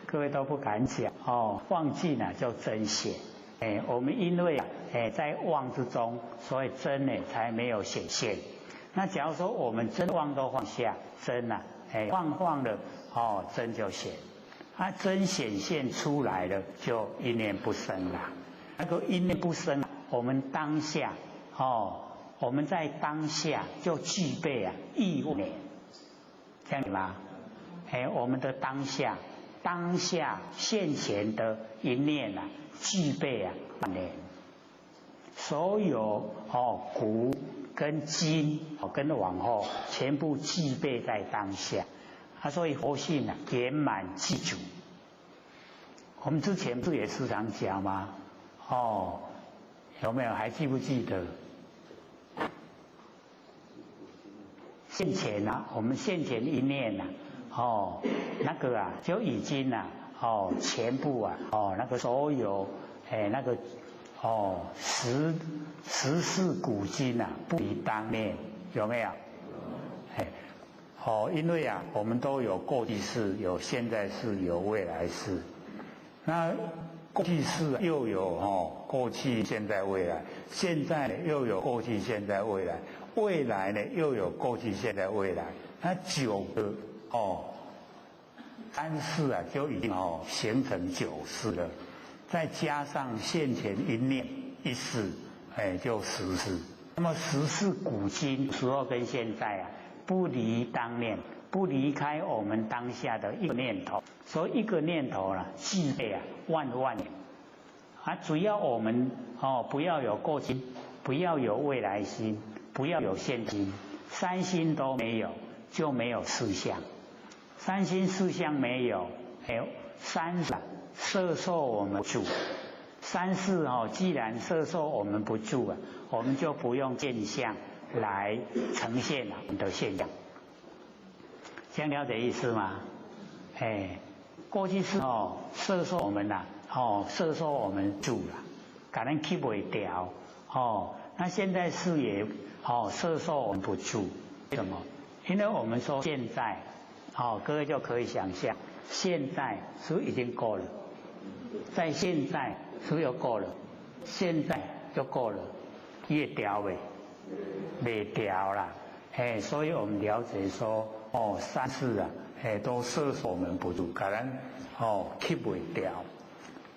Speaker 1: 各位都不敢讲妄尽啊，就真显。我们因为在妄之中，所以真呢才没有显现。那假如说我们真妄都放下，真啊，放了，真就显。啊，真显现出来了，就一念不生了。那个一念不生，我们当下我们在当下就具备啊亿万年，这样吗？我们的当下，当下现前的一念啊，具备啊万年，所有古跟今跟往后，全部具备在当下。所以佛性啊圆满具足。我们之前不是也时常讲吗？有没有还记不记得？现前啊，我们现前一念啊，那个啊就已经啊，全部啊，那个所有那个十世古今啊，不离当面，有没有？因为啊，我们都有过去世，有现在世，有未来世。那过去世又有过去、现在、未来；现在又有过去、现在、未来；未来呢又有过去、现在、未来。那九个
Speaker 2: 三世啊就已经哦形成九世了，再加上现前一念一世，哎，就十世。那么十世古今时候跟现在啊，不离当念，不离开我们当下的一个念头，所以一个念头呢，具备啊万万年。啊，主要我们哦不要有过去，不要有未来心，不要有现心，三心都没有，就没有四相。三心四相没有，哎，三色受我们住，三世哦，既然色受我们不住啊，我们就不用见相来呈现我们的现象。这样了解意思吗？哎，过去世哦，色受我们呐，哦，色受我们住了，可能去不掉哦。那现在是也哦，色受我们不住，为什么？因为我们说现在。好，各位就可以想象，现在是不是已经过了？在现在是不是又过了？现在就过了，会掉未？袂掉啦，哎，所以我们了解说，哦，三世啊，哎，都色受我们不住，可能哦，去袂掉。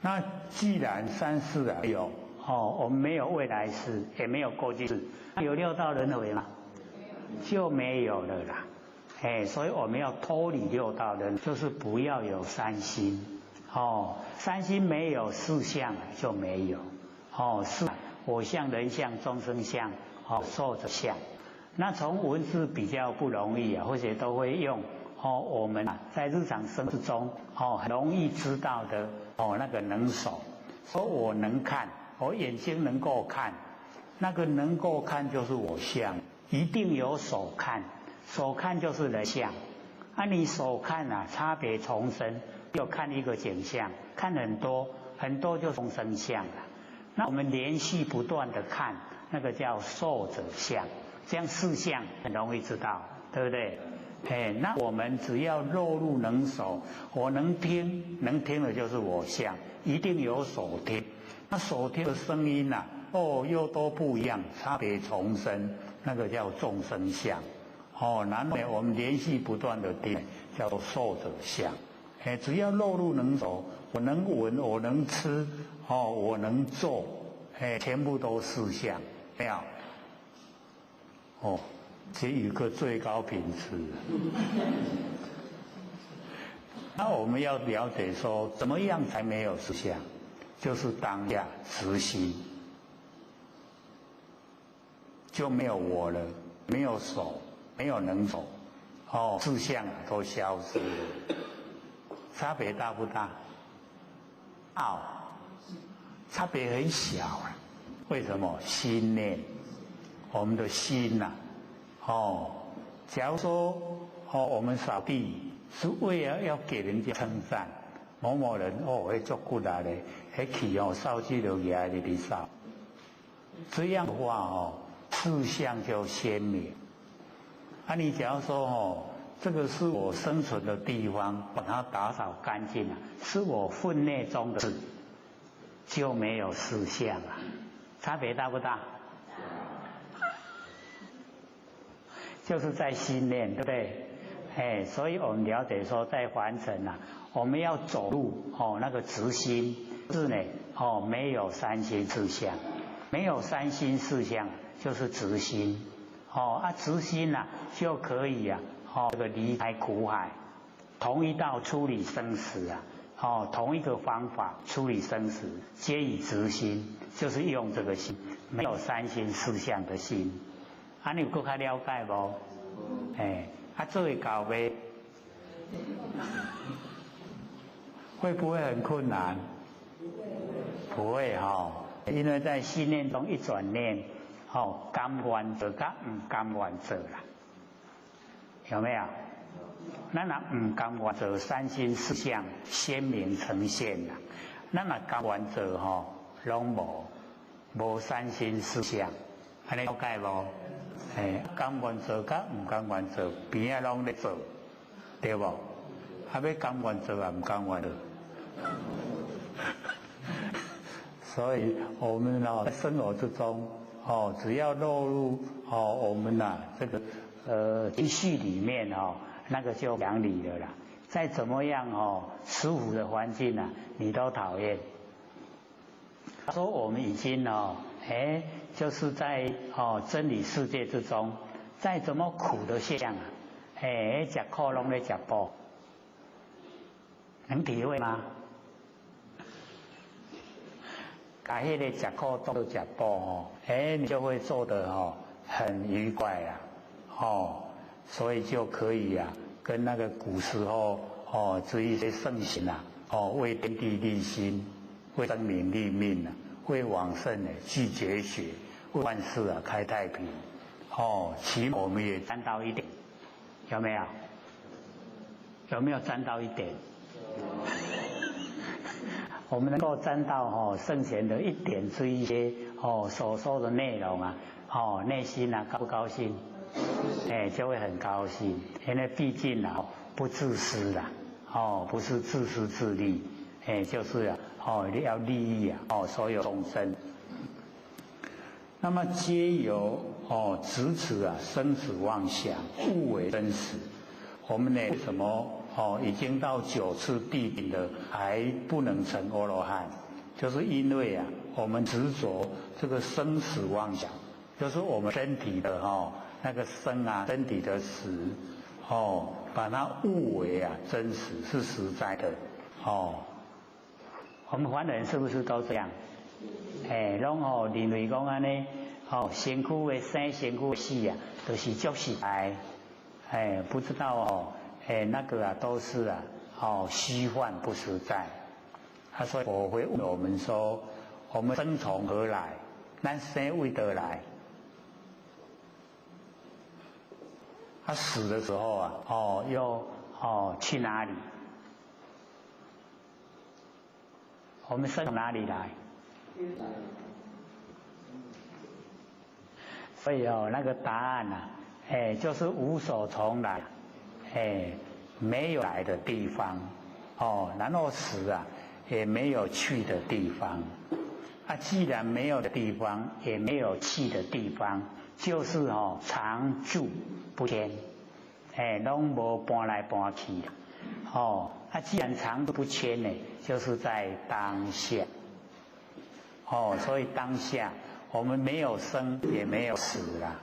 Speaker 2: 那既然三世啊有，哦，我们没有未来世，也没有过去世，有六道轮回吗？就没有了啦。哎，所以我们要脱离六道轮，就是不要有三心，哦，三心没有四相就没有，哦，是我相、人相、众生相，哦，寿者相。那从文字比较不容易啊，或者都会用哦，我们啊在日常生活中哦很容易知道的哦那个能手，说我能看，我眼睛能够看，那个能够看就是我相，一定有手看。手看就是人相，啊，你手看啊，差别重生，又看一个景象，看很多很多就众生相了。那我们连续不断的看，那个叫寿者相，这样四相很容易知道，对不对？哎，那我们只要落入能手，我能听，能听的就是我相，一定有所听。那所听的声音呐，哦，又都不一样，差别重生，那个叫众生相。哦，然后我们连续不断的听，叫做寿者相。哎，只要落入能手，我能闻，我能吃，哦，我能做，哎，全部都是相，没有？哦，这有个最高品质。那我们要了解说，怎么样才没有四相？就是当下实心，就没有我了，没有手。没有能手，哦，四相都消失了，差别大不大？哦，差别很小啊。为什么？心念，我们的心呐，哦，假如说哦，我们扫地是为了要给人家称赞，某某人哦，会做骨力的，彼气哦，扫帚就举来直扫，这样的话哦，四相就鲜明。啊，你假如说哦，这个是我生存的地方，把它打扫干净了，是我分内中的事，就没有四相了，差别大不大？就是在心念，对不对？哎，所以我们了解说，在凡尘啊，我们要走路哦，那个直心是呢，哦，没有三心四相，没有三心四相就是直心。哦啊，直心呐就可以啊，哦，这个离开苦海，同一道处理生死啊，哦，同一个方法处理生死，皆以直心，就是用这个心，没有三心四相的心。啊，你有阁较了解无？哎，啊，做会到未？会不会很困难？不会哈，因为在心念中一转念。哦，甘愿做佮毋甘愿做啦，有没有？咱若毋甘愿做，三心四相鲜明呈现啦。咱若甘愿做吼，拢无，无三心四相，按呢了解无？哎，甘愿做佮毋甘愿做，边仔拢咧做，对无？啊，欲甘愿做也毋甘愿做。所以我们哦，在生活之中。哦，只要落入哦，我们呐这个情绪里面哦，那个就讲理了啦。
Speaker 10: 再怎么样哦，舒服的环境啊，你都讨厌。他说我们已经哦，哎，就是在哦真理世界之中，再怎么苦的现象啊，哎，食苦攏咧食补，能体会吗？把彼个食苦当做食补哦，哎，你就会做得哦很愉快啊，哦，所以就可以啊，跟那个古时候哦这一些圣贤啊，哦为天地立心，为生民立命啊，为往圣呢具觉学，为万事啊开太平，哦，起码我们也沾到一点，有没有？有没有沾到一点？我们能够沾到哦圣贤的一点这一些哦所说的内容啊，哦内心啊高不高兴？哎，就会很高兴，因为毕竟啊不自私啦，哦不是自私自利，哎就是啊哦要利益啊哦所有众生。
Speaker 2: 那么皆由哦执持啊生死妄想，误为真实。我们呢为什么哦已经到九次地顶了，还不能成阿罗汉？就是因为啊我们执着这个生死妄想，就是我们身体的哦那个生啊，身体的死哦，把它误为啊真实是实在的哦。
Speaker 10: 我们凡人是不是都这样？哎，拢哦认为讲按呢，哦身躯的生，身躯的死啊，都是足实在。哎，不知道哦，哎，那个啊都是啊，哦虚幻不实在。他说我会问我们说，我们生从何来？咱生为得来？他死的时候啊，哦又哦去哪里？我们生从哪里来？所以哦，那个答案啊，哎，就是无所从来，哎，没有来的地方，哦，然后死啊，也没有去的地方。啊，既然没有的地方，也没有去的地方，就是哦，常住不迁，哎，拢无搬来搬去，哦，啊，既然常住不迁呢，就是在当下，哦，所以当下我们没有生也没有死啊，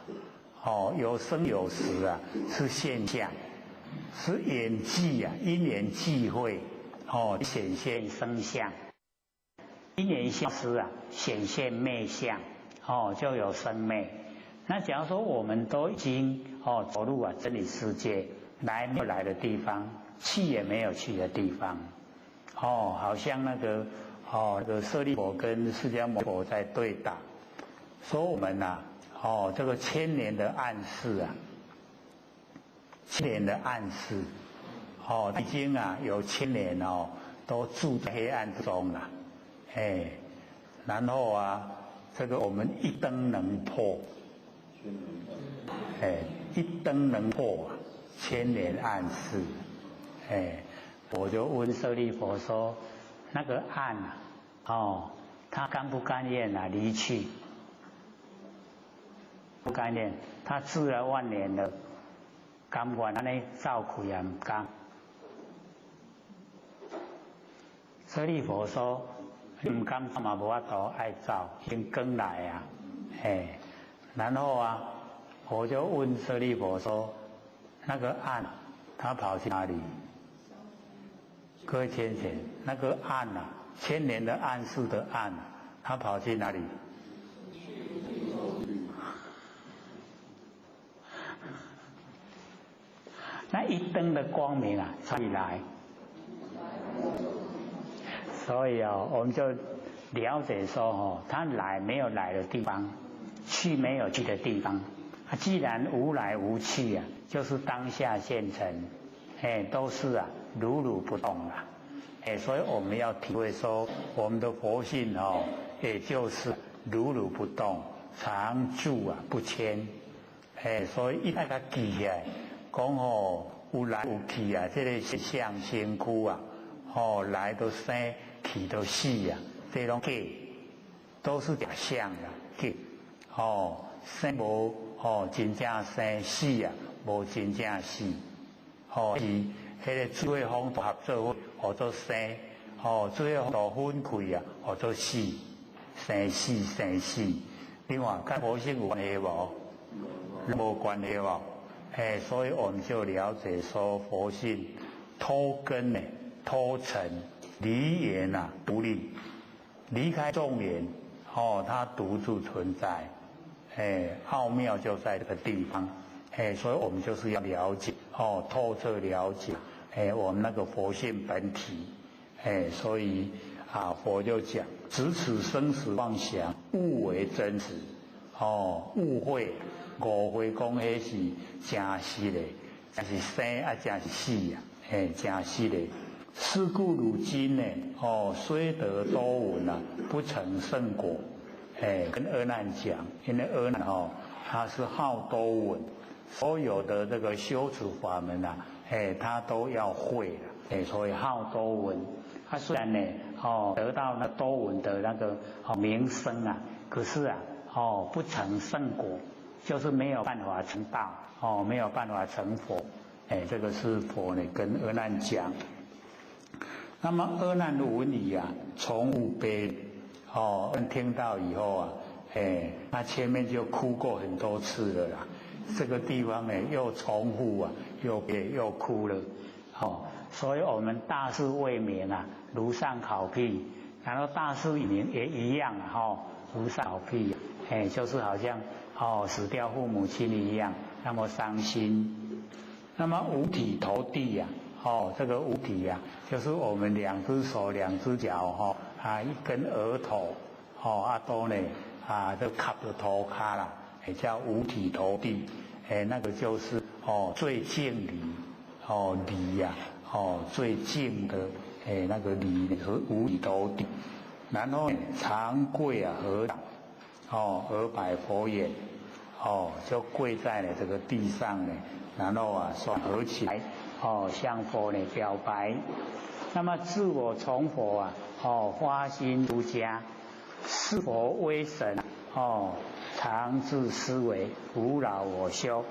Speaker 10: 哦，有生有死啊，是现象，是缘际啊，因缘际会，哦，显现生相。因缘消失啊，显现灭相，哦，就有生灭。那假如说我们都已经哦走入啊真理世界，来没有来的地方，去也没有去的地方，哦，好像那个哦那个舍利弗跟释迦牟尼佛在对打，说我们呐，哦这个千年的暗示啊，千年的暗示，哦已经啊有千年哦都住在黑暗中了。哎，然后啊，这个我们一灯能破，哎，一灯能破千年暗示，哎，我就问舍利弗说，那个暗啊，哦，他甘不甘愿啊离去？不甘愿，他住了万年了，甘愿按呢走开也毋甘。舍利弗说。毋甘嘛无法度爱走，先跟来啊，哎，然后啊，我就问舍利弗说，那个暗，他跑去哪里？各位浅浅，那个暗啊，千年的暗示的暗，他跑去哪里？那一灯的光明啊，从哪里来？所以哦，我们就了解说哦，他来没有来的地方，去没有去的地方。啊，既然无来无去啊，就是当下现成，哎，都是啊，如如不动啊。哎，所以我们要体会说，我们的佛性哦，也就是如如不动，常住啊不迁。哎，所以一旦他记起来，讲哦，有来有去啊，这个是相身躯啊，哦，来都生。去都死啊，这拢假，都是假象啦，假。哦，生无哦，真正生死啊，无真正死。哦，是
Speaker 2: 彼个水火风合做伙，号做生；哦，水火风分开啊，号做死。生死生死，你看佮佛性有关系无？无关系无？哎，所以我们就了解说佛性脱根呢，脱尘离缘啊，独立，离开众缘，哦，它独自存在，哎，奥妙就在这个地方，哎，所以我们就是要了解，哦，透彻了解，哎，我们那个佛性本体，哎，所以啊，佛就讲，执此生死妄想，误为真实，哦，误会。误会讲彼是真实的，真是生啊，真是死啊，嘿，真实的。是故汝今呢，哦，虽得多闻啊，不成圣果。哎，跟阿难讲，因为阿难哦，他是好多闻，所有的这个修持法门啊，哎，他都要会，哎，所以好多闻。他虽然呢，哦，得到那多闻的那个哦名声啊，可是啊，哦，不成圣果。就是没有办法成道哦，没有办法成佛，哎，这个是佛呢跟阿难讲。那么阿难闻已啊，从无悲哦，听到以后啊，哎，他前面就哭过很多次了啦，这个地方呢又重复啊，又悲又哭了，哦，所以我们大事未明啊，如丧考妣，然后大事已明也一样啊，哈，如丧考妣，哎，就是好像。哦，死掉父母亲一样，那么伤心。那么五体投地呀，哦，这个五体呀，就是我们两只手、两只脚，哈啊，一根额头，哦，啊都呢，啊，都磕着头卡啦，也叫五体投地。哎，那个就是哦，最敬礼，哦礼呀，哦最敬的，哎那个礼是五体投地。然后长跪啊，合掌，哦，而拜佛言。哦，就跪在了这个地上呢，然后啊，双合起来，哦，向佛呢表白。那么自我从佛啊，哦，发心出家，视佛威神，哦，常自思维，无劳我修。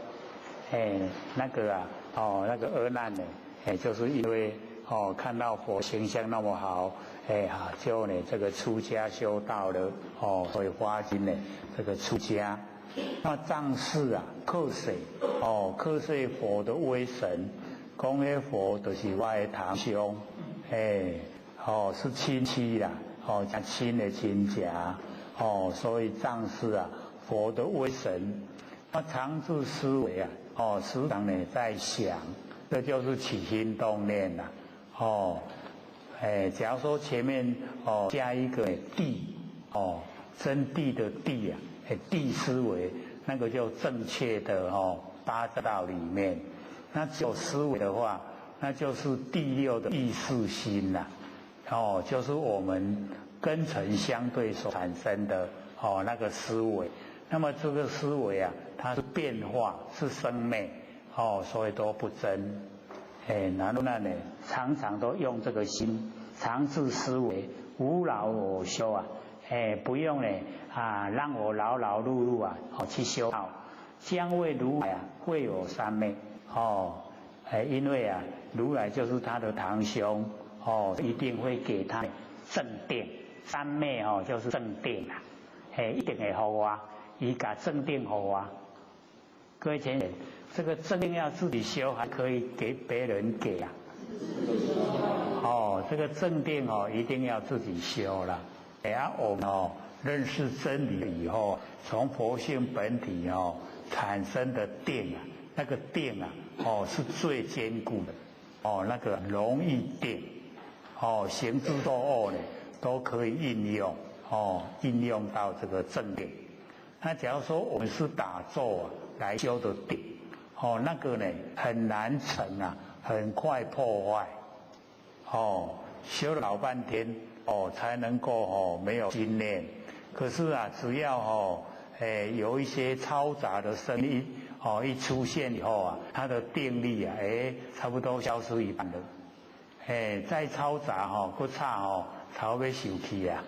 Speaker 2: 哎，那个啊，哦，那个阿难呢，哎，就是因为哦，看到佛形象那么好，哎哈，就呢这个出家修道了，哦，所以发心呢这个出家。那藏事啊，叩舍哦，叩舍佛的威神，讲彼佛就是我的堂兄，哎，哦是亲戚啦，哦讲亲的亲家，哦，所以藏事啊，佛的威神，那常自思维啊，哦，时常呢在想，这就是起心动念呐，哦，哎，假如说前面哦加一个谛，哦，真谛的谛啊。谛思维那个就正确的哦，八道里面，那只有思维的话，那就是第六的意识心呐，哦，就是我们根尘相对所产生的哦那个思维。那么这个思维啊，它是变化，是生灭，哦，所以都不真。哎，然后呢，常常都用这个心，常自思维，无劳我修啊。哎，不用呢啊，让我劳劳碌碌啊，哦去修道，将为如来啊，会有三昧哦，哎，因为啊，如来就是他的堂兄哦，一定会给他正定三昧哦，就是正定啊，哎，一定会予我，伊共正定予我。各位浅显，这个正定要自己修，还可以给别人给啊？哦，这个正定哦，一定要自己修了。哎呀，我们哦认识真理以后，从佛性本体哦产生的定啊，那个定啊，哦是最坚固的，哦那个容易定，哦行住坐卧呢都可以应用，哦应用到这个正定。那假如说我们是打坐来修的定，哦那个呢很难成啊，很快破坏，哦修了老半天。哦，才能够哦没有心念。可是啊，只要哦，哎有一些嘈杂的声音哦一出现以后啊，它的定力啊，哎差不多消失一半了。哎，再嘈杂吼，阁吵吼，头欲受气啊，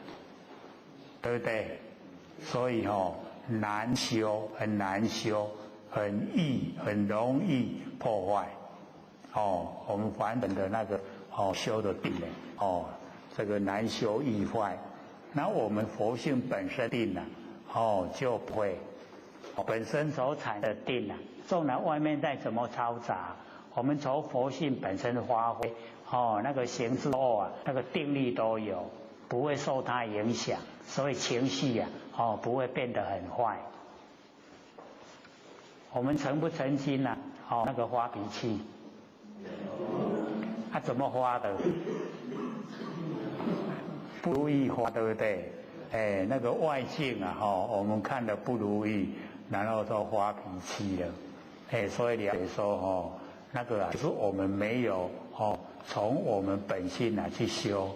Speaker 2: 对不对？所以吼难修，很难修，很易，很容易破坏。哦，我们凡人的那个哦修的定呢，哦，这个难修易坏。那我们佛性本身定呢，哦就不会，
Speaker 1: 本身所产的定啊，纵然外面再怎么嘈杂，我们从佛性本身发挥，哦，那个行之后啊，那个定力都有，不会受它影响，所以情绪啊，哦，不会变得很坏。我们曾不曾经呢？哦，那个发脾气，他怎么发的？
Speaker 2: 不如意发，对不对？哎，那个外境啊，哈，我们看的不如意，然后就发脾气了。哎，所以了解说，哦，那个啊，是我们没有哦，从我们本性啊去修。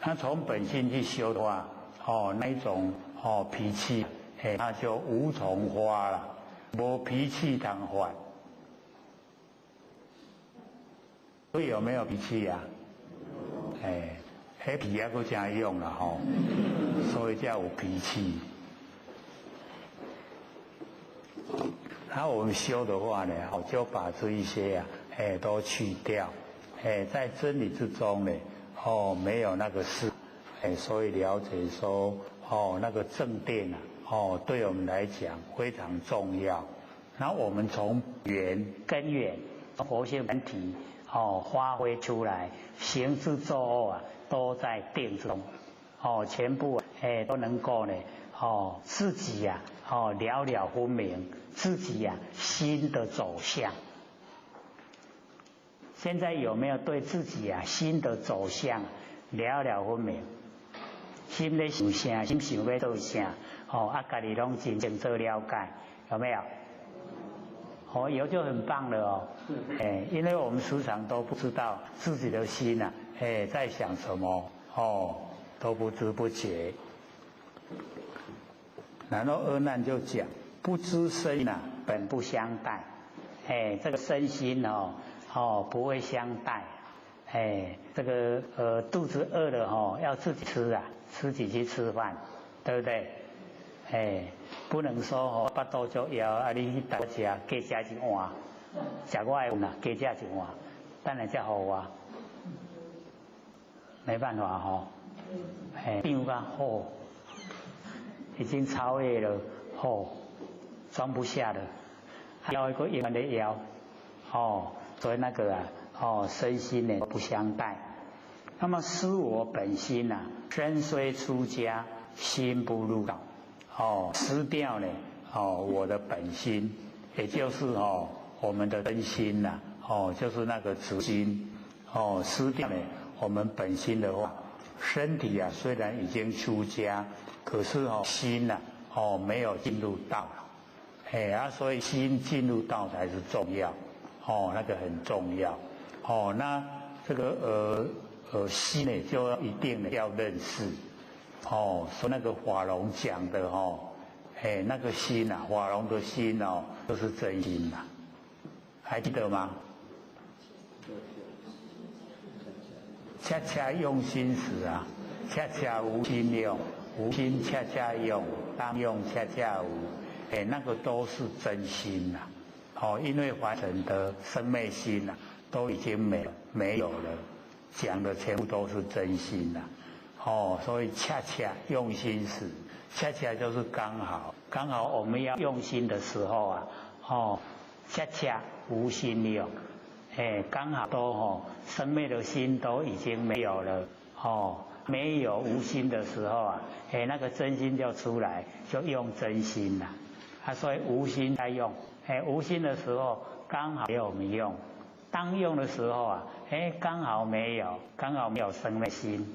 Speaker 2: 那从本性去修的话，哦，那一种哦脾气，哎，那就无从发了，无脾气通发。所以有没有脾气呀？哎，彼脾还阁真用啦吼，所以才有脾气。那我们修的话呢，哦，就把这一些啊，哎，都去掉，哎，在真理之中呢，哦，没有那个事，哎，所以了解说，哦，那个正定啊，哦，对我们来讲非常重要。那我们从源
Speaker 1: 根源佛性本体。哦，发挥出来，行之作恶啊，都在定中，哦，全部哎都能够呢，哦，自己呀，哦，了了分明，自己呀心的走向。现在有没有对自己啊心的走向了了分明？心咧想啥，心想欲做啥，哦，啊，家己拢真正做了解，有没有？哦，有就很棒了哦，哎，因为我们时常都不知道自己的心呐，哎，在想什么，哦，都不知不觉。然后阿难就讲，不知身呐，本不相待，哎，这个身心哦，哦，不会相待，哎，这个肚子饿了哦，要自己吃啊，自己去吃饭，对不对？哎，不能说哦，腹肚足枵，啊，你去搭食，加食一碗，食我的份啊，加食一碗，等下才予我，没办法吼，哎，变个好，已经超越了，吼，装不下了，枵一个永远的枵，哦，所以那个啊，哦，身心呢不相待。那么思我本心呐，身虽出家，心不入道。哦，失掉了哦，我的本心，也就是哦，我们的真心呐，哦，就是那个直心，哦，失掉了我们本心的话，身体啊虽然已经出家，可是哦心呐，哦没有进入道，哎啊，所以心进入道才是重要，哦，那个很重要，哦，那这个心呢就一定要认识。哦，说那个法龙讲的哦，哎，那个心呐，法龙的心哦，就是真心呐，还记得吗？恰恰用心时啊，恰恰无心用，无心恰恰用，当用恰恰无，哎，那个都是真心呐。哦，因为凡尘的生灭心呐，都已经没有了，讲的全部都是真心呐。哦，所以恰恰用心时，恰恰就是刚好，刚好我们要用心的时候啊，哦，恰恰无心用，哎，刚好都哦，生灭的心都已经没有了，哦，没有无心的时候啊，哎，那个真心就出来，就用真心了，啊，所以无心在用，哎，无心的时候刚好给我们用，当用的时候啊，哎，刚好没有，刚好没有生灭心。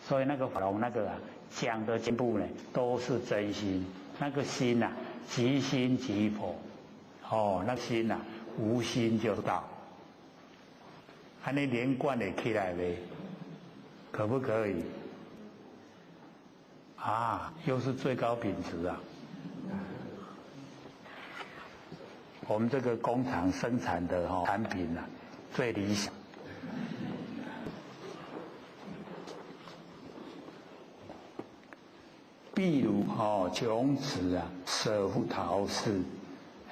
Speaker 1: 所以那个法龙那个啊，讲的全部呢都是真心，那个心呐，即心即佛，哦，那心呐，无心就道，按呢连贯的起来呗，可不可以？啊，又是最高品质啊！我们这个工厂生产的哈产品啊，最理想。譬如哦，穷子啊，舍父逃世，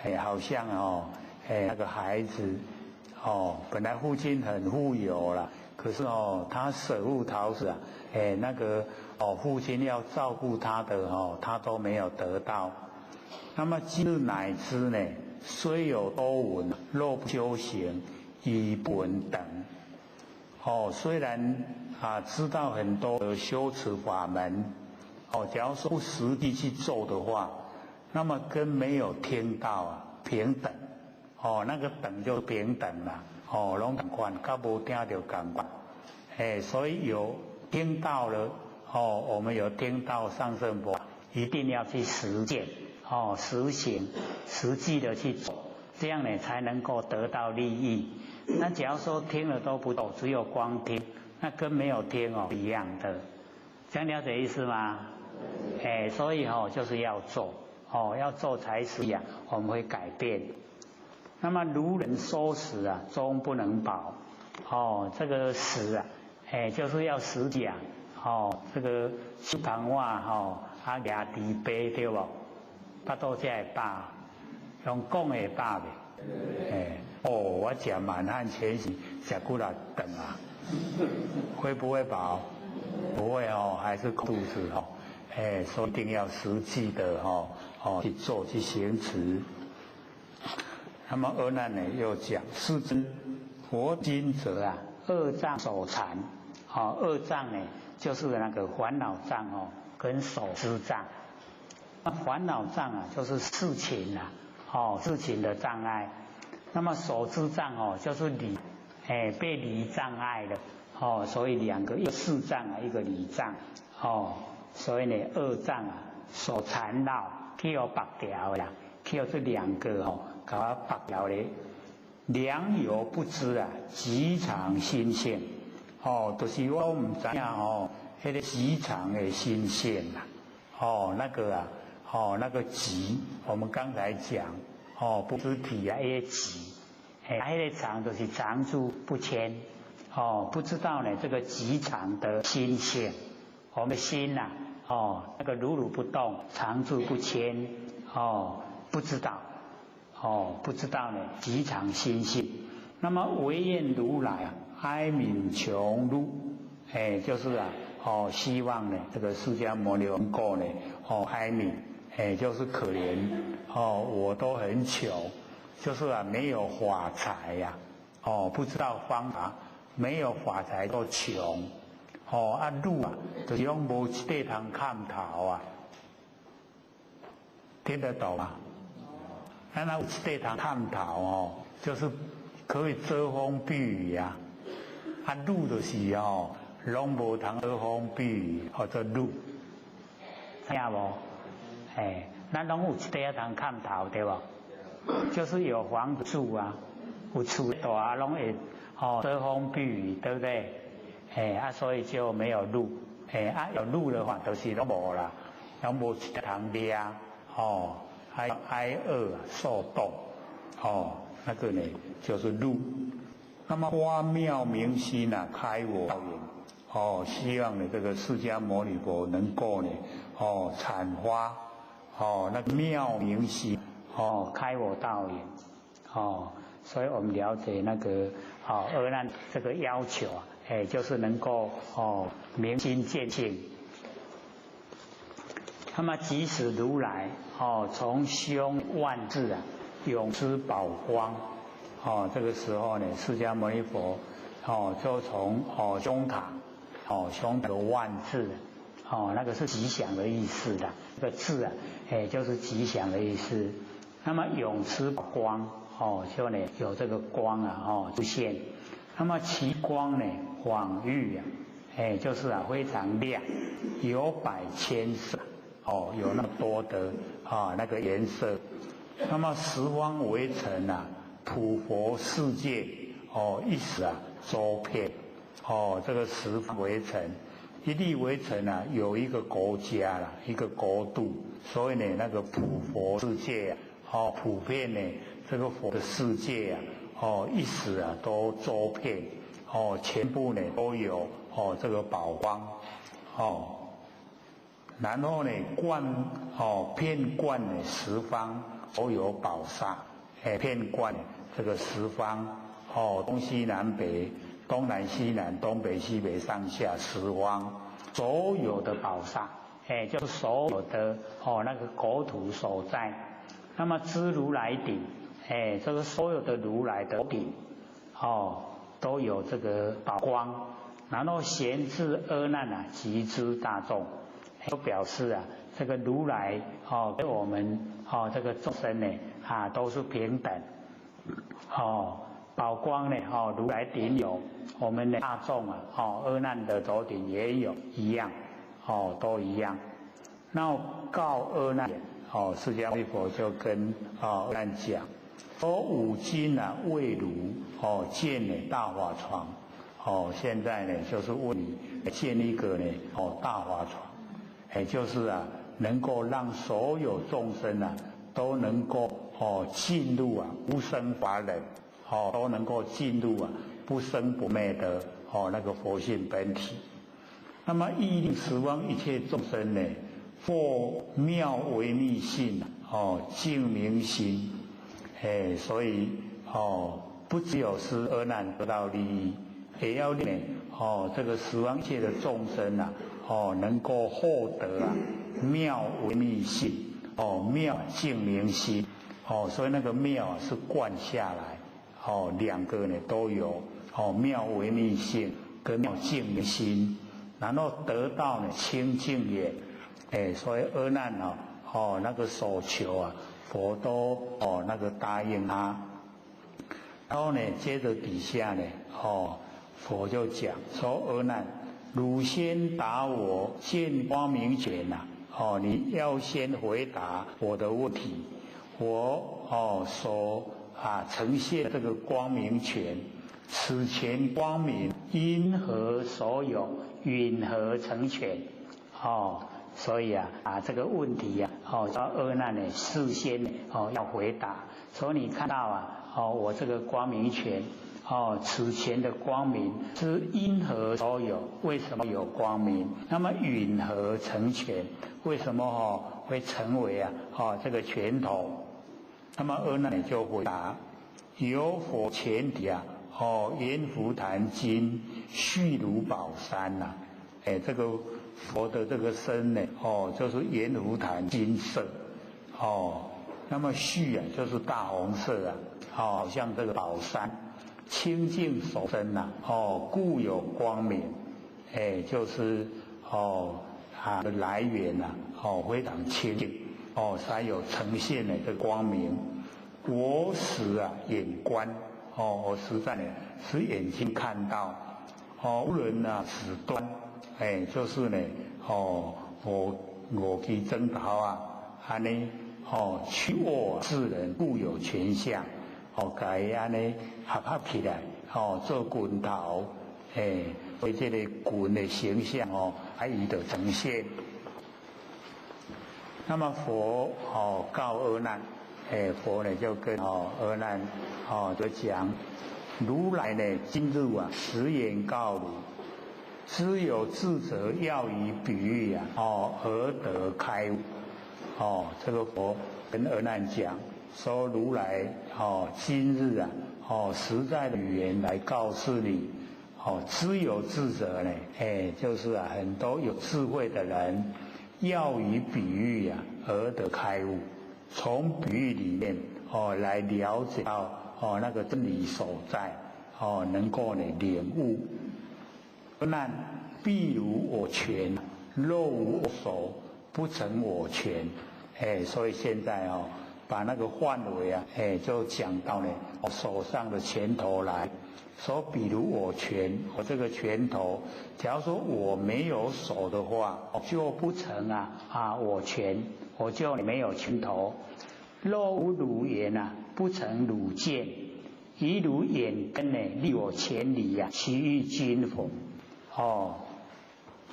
Speaker 1: 哎，好像哦，哎，那个孩子
Speaker 2: 哦，本来父亲很富有了，可是哦，他舍父逃死啊，哎，那个哦，父亲要照顾他的哦，他都没有得到。那么今日乃知呢，虽有多闻，若不修行，与不闻等。哦，虽然啊知道很多的修持法门，哦，假如说不实际去做的话，那么跟没有听到啊平等。哦，那个等就平等啦，哦，拢仝款，佮无听著仝款，哎，所以有听到了，哦，我们有听到上圣佛，
Speaker 1: 一定要去实践，哦，实行，实际的去做，这样呢才能够得到利益。那假如说听了都不做，只有光听，那跟没有听哦一样的，这样了解意思吗？哎，所以哦就是要做，哦要做才是呀，我们会改变。那么如人说食啊，终不能饱。哦，这个食啊，哎，就是要实讲。哦，这个手捧碗吼，啊，举猪杯对无？腹肚才会饱，用讲会饱袂？
Speaker 2: 哎，哦，我食满汉全席，食几若顿啊，会不会饱？不会哦，还是空肚子哦。哎，所以一定要实际的哦，哦去做去行持。那么阿难呢又讲：世尊，佛今者
Speaker 1: 啊，恶障所缠。哦，恶障呢，就是那个烦恼障哦，跟所知障。那烦恼障啊，就是事情啊，哦，事情的障碍。那么所知障哦，就是理，哎，被理障碍了，哦，所以两个，一个事障啊，一个理障，哦，所以呢，恶障啊，所缠绕，去予缚牢啦，去予这两个哦，共我缚牢咧，良莠不知啊，吉常心性，
Speaker 2: 哦，就是我毋知影哦，彼个吉常的心性啦，哦，那个啊，哦，那个吉，我们刚才讲。哦，不知体
Speaker 1: 啊，彼个吉，哎，彼个常就是常住不迁，哦，不知道呢这个吉常的心性，我们的心呐，哦，那个如如不动，常住不迁，哦，不知道，哦，不知道呢吉常心性。
Speaker 2: 那么唯愿如来啊，哀悯穷路，哎，就是啊，哦，希望呢这个释迦牟尼能够呢，哦，哀悯。哎，就是可怜哦，我都很穷，就是啊，没有法财呀，哦，不知道方法，没有法财都穷，哦，啊路啊，就是讲无一块通崁头啊，听得懂吗？那有一块通崁头哦，就是可以遮风避雨呀，啊路就是哦，拢无通遮风避雨，或者路，
Speaker 1: 听无？哎，咱拢有一块通崁头对无？就是有房子住啊，有厝大拢会哦遮风避雨，对不对？哎啊，所以就没有路。哎啊，有路的话，就是拢无啦，拢无一通掠哦，还挨饿受冻哦，那个呢就是路。那么发妙明心啊，开我道眼哦，希望呢这个释迦牟尼佛能够呢哦阐发。哦，那个妙明心，哦，开我道眼，哦，所以我们了解那个哦，阿难这个要求啊，哎，就是能够哦明心见性。那么即使如来哦，从胸万字啊，涌出宝光，
Speaker 2: 哦，这个时候呢，释迦牟尼佛哦，就从哦胸膛，哦胸的
Speaker 1: 万字。哦，那个是吉祥的意思的，这个字啊，哎，就是吉祥的意思。那么涌出光，哦，就呢有这个光啊，哦出现。那么其光呢，晃玉啊，哎，就是啊非常亮，有百千色，
Speaker 2: 哦，有那么多的啊那个颜色。那么十方围城啊，普佛世界，哦，一时啊周遍，哦，这个十方围城。一粒微尘啊，有一个国家啦，一个国度，所以呢，那个普佛世界啊，哦，普遍呢，这个佛的世界啊，哦，一时啊都周遍，哦，全部呢都有哦这个宝光，哦，然后呢灌哦遍灌呢十方都有宝刹，哎，遍灌这个十方哦，东西南北，东南西南，东北西北，上下十方，
Speaker 1: 所有的宝刹，哎，就是所有的哦那个国土所在。那么知如来顶，哎，这个所有的如来的顶，哦，都有这个宝光。然后咸至阿难啊，集之大众，都表示啊，这个如来哦，跟我们哦这个众生呢啊都是平等，哦，宝光呢哦，如来顶有，我们的大众啊哦，阿难的头顶也有一样，哦，都一样。那告阿难哦，释迦牟尼佛就跟阿难讲，说五经啊为如哦建呢大法床。哦，现在呢，就是问你建一个呢，哦，大法床，也就是啊，能够让所有众生啊，都能够哦进入啊无生法忍，哦，都能够进入啊不生不灭的哦那个佛性本体。那么意令十方一切众生呢，获妙维密性哦净明心，哎，所以哦，不只有是阿难得到利益。也要令哦，这个十方界的众生呐，哦，能够获得啊妙维密性，哦，妙净明心，哦，所以那个妙啊是灌下来，哦，两个呢都有，哦，妙维密性跟妙净明心，然后得到呢清净眼，哎，所以阿难哦，哦，那个所求啊，佛都哦那个答应他，然后呢，接着底下呢，哦。佛就讲说：阿难，汝先答我见光明权呐！哦，你要先回答我的问题。我哦所啊呈现这个光明权，此前光明因何所有？云何成全？哦，所以啊啊这个问题啊，哦叫阿难呢事先哦要回答。所以你看到啊，哦我这个光明权。哦，此前的光明是因何所有？为什么有光明？那么允何成拳？为什么哦会成为啊哦这个拳头？那么阿难就回答：有佛前提啊，哦阎浮檀金续如宝山呐，哎这个佛的这个身呢，哦就是阎浮檀金色，哦那么续啊就是大红色啊，好像这个宝山。清净所生呐，哦，故有光明，哎，就是哦，它的来源呐，哦，非常清净，哦，才有呈现的这光明。我使啊眼观，哦，我实在呢使眼睛看到，哦，无论啊此端，哎，就是呢，哦，我去征讨啊，按呢，哦，去握世人固有权相。哦，共伊按呢合合起来，哦，做拳头，哎，为这个拳的形象哦，啊，伊就呈现。那么佛哦告阿难，哎，佛呢就跟哦阿难哦就讲，如来呢今日啊实言告汝，知有智者要以比喻啊，哦而得开悟。哦，这个佛跟阿难讲。说如来哦，今日啊哦，实在的语言来告诉你哦，知有智者呢，哎，就是啊，很多有智慧的人，要以比喻啊而得开悟，从比喻里面哦来了解到哦那个真理所在哦，能够呢领悟。那譬如我拳，若无我手，不成我拳。哎，所以现在哦。把那个范围啊，哎，就讲到呢，我手上的拳头来。说，比如我拳，我这个拳头，假如说我没有手的话，就不成啊啊，我拳，我就没有拳头。若无汝眼啊，不成汝见。以汝眼根呢，立我千里啊，其余均佛。哦，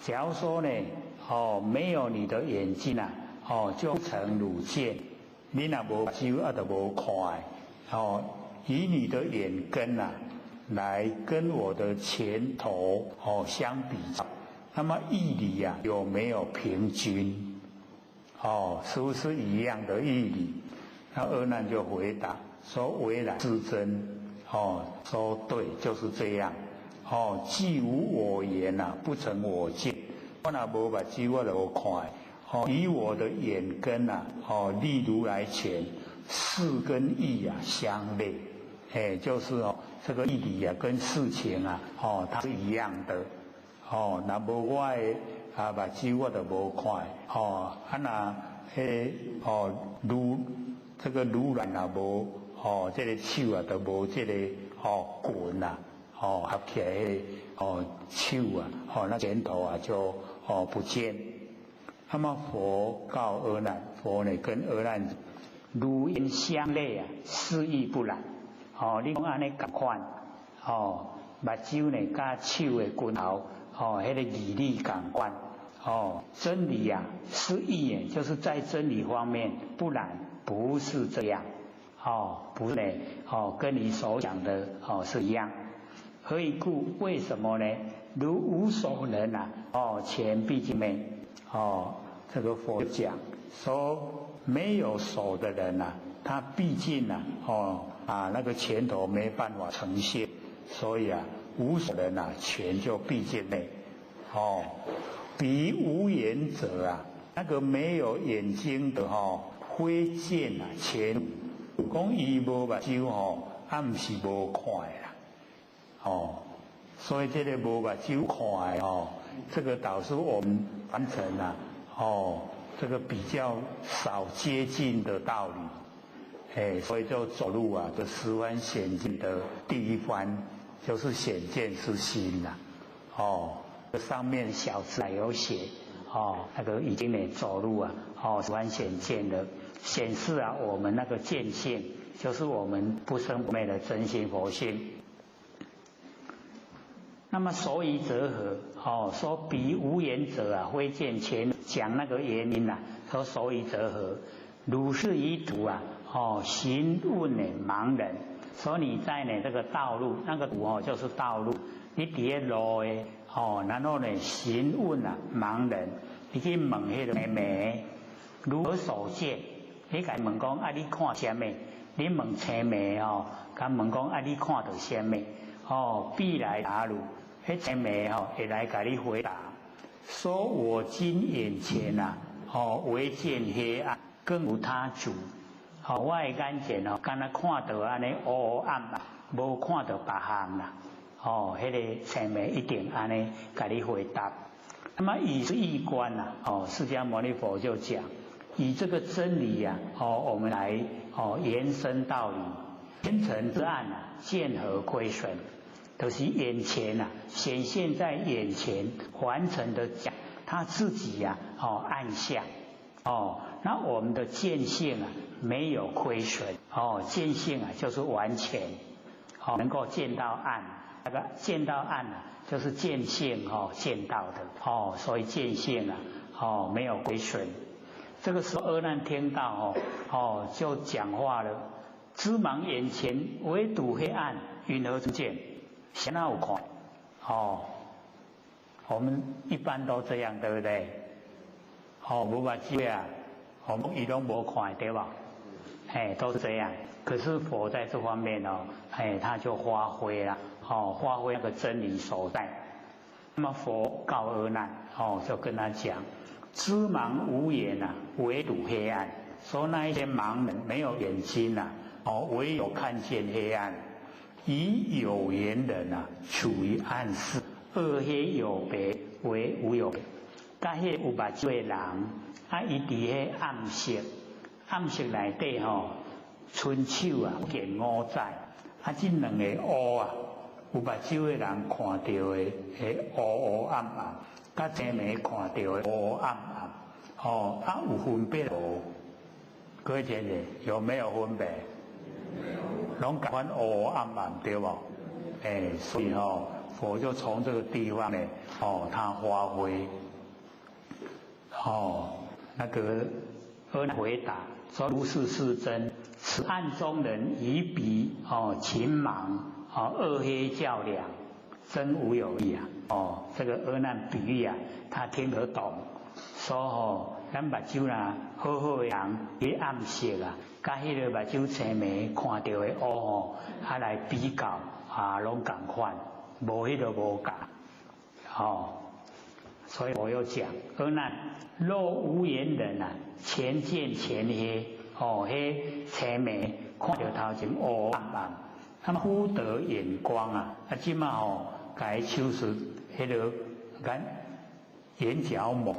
Speaker 1: 假如说呢，哦，没有你的眼睛啊，哦，就不成汝见。你若无目睭啊，就无看哦。以你的眼根啊，来跟我的拳头哦相比较，那么义理啊有没有平均？哦，是不是一样的义理？那阿难就回答说：唯然，至尊。
Speaker 2: 哦，说对，就是这样。哦，既无我眼呐，不成我见。我若无目睭，我就无看。哦，以我的眼根呐，哦，立如来前，事跟义啊相类，哎，就是哦，这个义理啊跟事情啊，哦，它是一样的。哦，若无我的啊目睭，我就无看。哦，啊若彼哦如这个如来若无哦，这个手啊，就无这个哦棍啊。哦，合起来哦，手啊，哦，那拳头啊就哦不见。那么佛告阿难，佛呢跟阿难，
Speaker 1: 如言相类啊，是义不然。哦，你讲按呢仝款，哦，目睭呢佮手的拳头，哦，彼个义理仝款，哦，真理啊，是义，就是在真理方面，不然不是这样，哦，不是呢，哦，跟你所讲的哦是一样。何以故？为什么呢？如无手人啊，哦，拳毕竟灭。
Speaker 2: 哦，这个佛讲说没有手的人呐，他毕竟呐，哦啊那个拳头没办法呈现，所以啊，无手人呐，拳就毕竟灭。哦，彼无眼者啊，那个没有眼睛的哈，非见啊拳，讲伊无目睭吼，啊毋是无看啦。哦，所以这个无目睭看的哦，这个导致我们凡尘啊，哦，这个比较少接近的道理，哎，所以就走路啊，这十番显见的第一番，就是显见是心呐，哦，这上面
Speaker 1: 小字有写，哦，那个已经呢走路啊，哦，十番显见的显示啊，我们那个见性，就是我们不生不灭的真心佛性。那么所以者何？哦，说彼无眼者啊，非见前讲那个原因呐。说所以者何？如是以途啊，哦，询问呢盲人。说你在呢这个道路，那个途哦就是道路，你伫咧路的哦，然后呢询问啊盲人，你去问彼个盲如何所见？你共问讲啊，你看啥物？你问青盲哦，共问讲啊，你看到啥物？哦，必来答汝，彼青盲吼会来共你回答，
Speaker 2: 说我今眼前啊，哦，唯见黑暗，
Speaker 1: 更无他主。哦，我的眼前哦，敢若看到按呢乌乌暗暗，无看到别项啦。哦，彼个青盲一定按呢共你回答。那么以是义观呐，哦，释迦牟尼佛就讲，以这个真理呀，哦，我们来哦延伸道理，前尘之暗啊，见何亏损？都是眼前呐，显现在眼前凡尘的讲，他自己呀，哦暗相，哦，那我们的见性啊，没有亏损，哦，见性啊就是完全，哦，能够见到暗，那个见到暗啊，就是见性哦，见到的，哦，所以见性啊，哦，没有亏损。这个时候阿难听到哦，哦，就讲话了，知盲眼前唯独黑暗，云何见？谁那有看？哦，
Speaker 2: 我们一般都这样，对不对？哦，无目睭啊，我们伊拢无看，对吧？
Speaker 1: 哎，都是这样。可是佛在这方面哦，哎，他就发挥了，哦，发挥那个真理所在。那么佛告阿难，哦，就跟他讲：知盲无眼啊，唯睹黑暗。说那一些盲人没有眼睛呐，哦，唯有看见黑暗。以有缘人啊，处于暗室，二黑有别为无有别。佮彼有目睭的人，啊，伊伫彼暗室，暗室内底吼，伸手啊见五指，啊，这两个乌啊，有目睭的人看到的，彼乌乌暗暗，佮青盲看到的乌乌暗暗，哦，啊，有分别无？各位姐姐有没有分别？拢共款乌乌暗暗对无？哎，所以吼，佛就从这个地方呢，哦，他发挥，哦，那个阿难回答说：如是是真，此暗中人以彼哦勤盲哦二黑较量，真无有异啊！哦，这个阿难比喻啊，他听得懂，说哦，
Speaker 10: 咱目睭若好好的人，彼暗色啊，佮彼个目睭青暝看著的乌吼，啊来比较啊，攏仝款，無彼个無仝，吼。所以我又講，阿難，若無眼人啊，前見前黑，哦，彼青暝看著頭前烏暗暗，他們忽得眼光啊，啊，這馬吼，共手術，彼个眼眼角膜，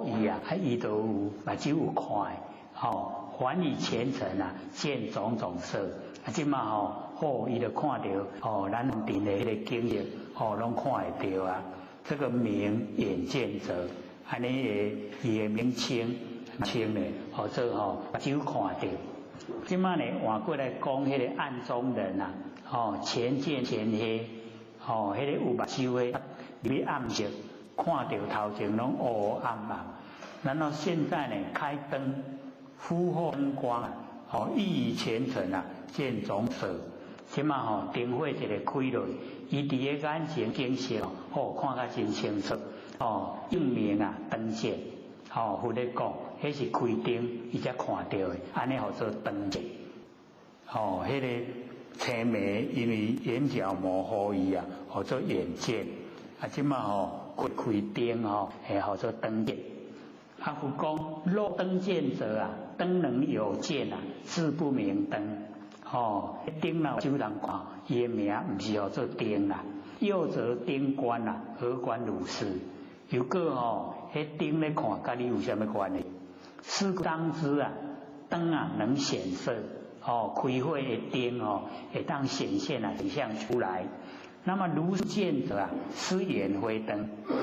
Speaker 10: 予伊啊，啊，伊都有目睭有看的，吼，還以前塵啊，見種種色，啊，這馬吼，好，伊就看著，吼，咱佇的彼个景色，吼，攏看會著啊。這個名眼見者，按呢的伊的名稱稱呢，號做吼目睭看著。這馬呢換過來講，彼个暗中人啊，吼前見前黑，吼彼个有目睭的，入去暗色，看著頭前攏烏暗暗。然後現在呢，開燈，忽獲燈光啊，吼欲以前塵啊，見種色。這馬吼燈火一个開落，伊佇个眼前景色吼看甲真清楚，哦，應名啊燈見，吼佛咧講，彼是開燈，伊才看著的，按呢號做燈見。吼，彼个青暝因為眼角膜予伊啊，號做眼見。啊，這馬吼開開燈吼，會號做燈見。啊，佛講若燈見者啊，燈能有見啊，自不名燈。吼，燈若有人看，伊的名毋是號做燈啦。又則燈觀啊，何關汝事？又閣吼，彼燈咧看，佮你有啥物關係？是故當知啊，燈啊能顯色，哦，開火的燈哦，會當顯現啊影像出來。那麼如是見者啊，是眼非燈。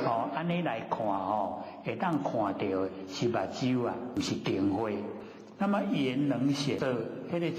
Speaker 10: 哦，按呢來看吼，會當看著的是目睭啊，毋是燈火。那麼眼能顯色，彼个。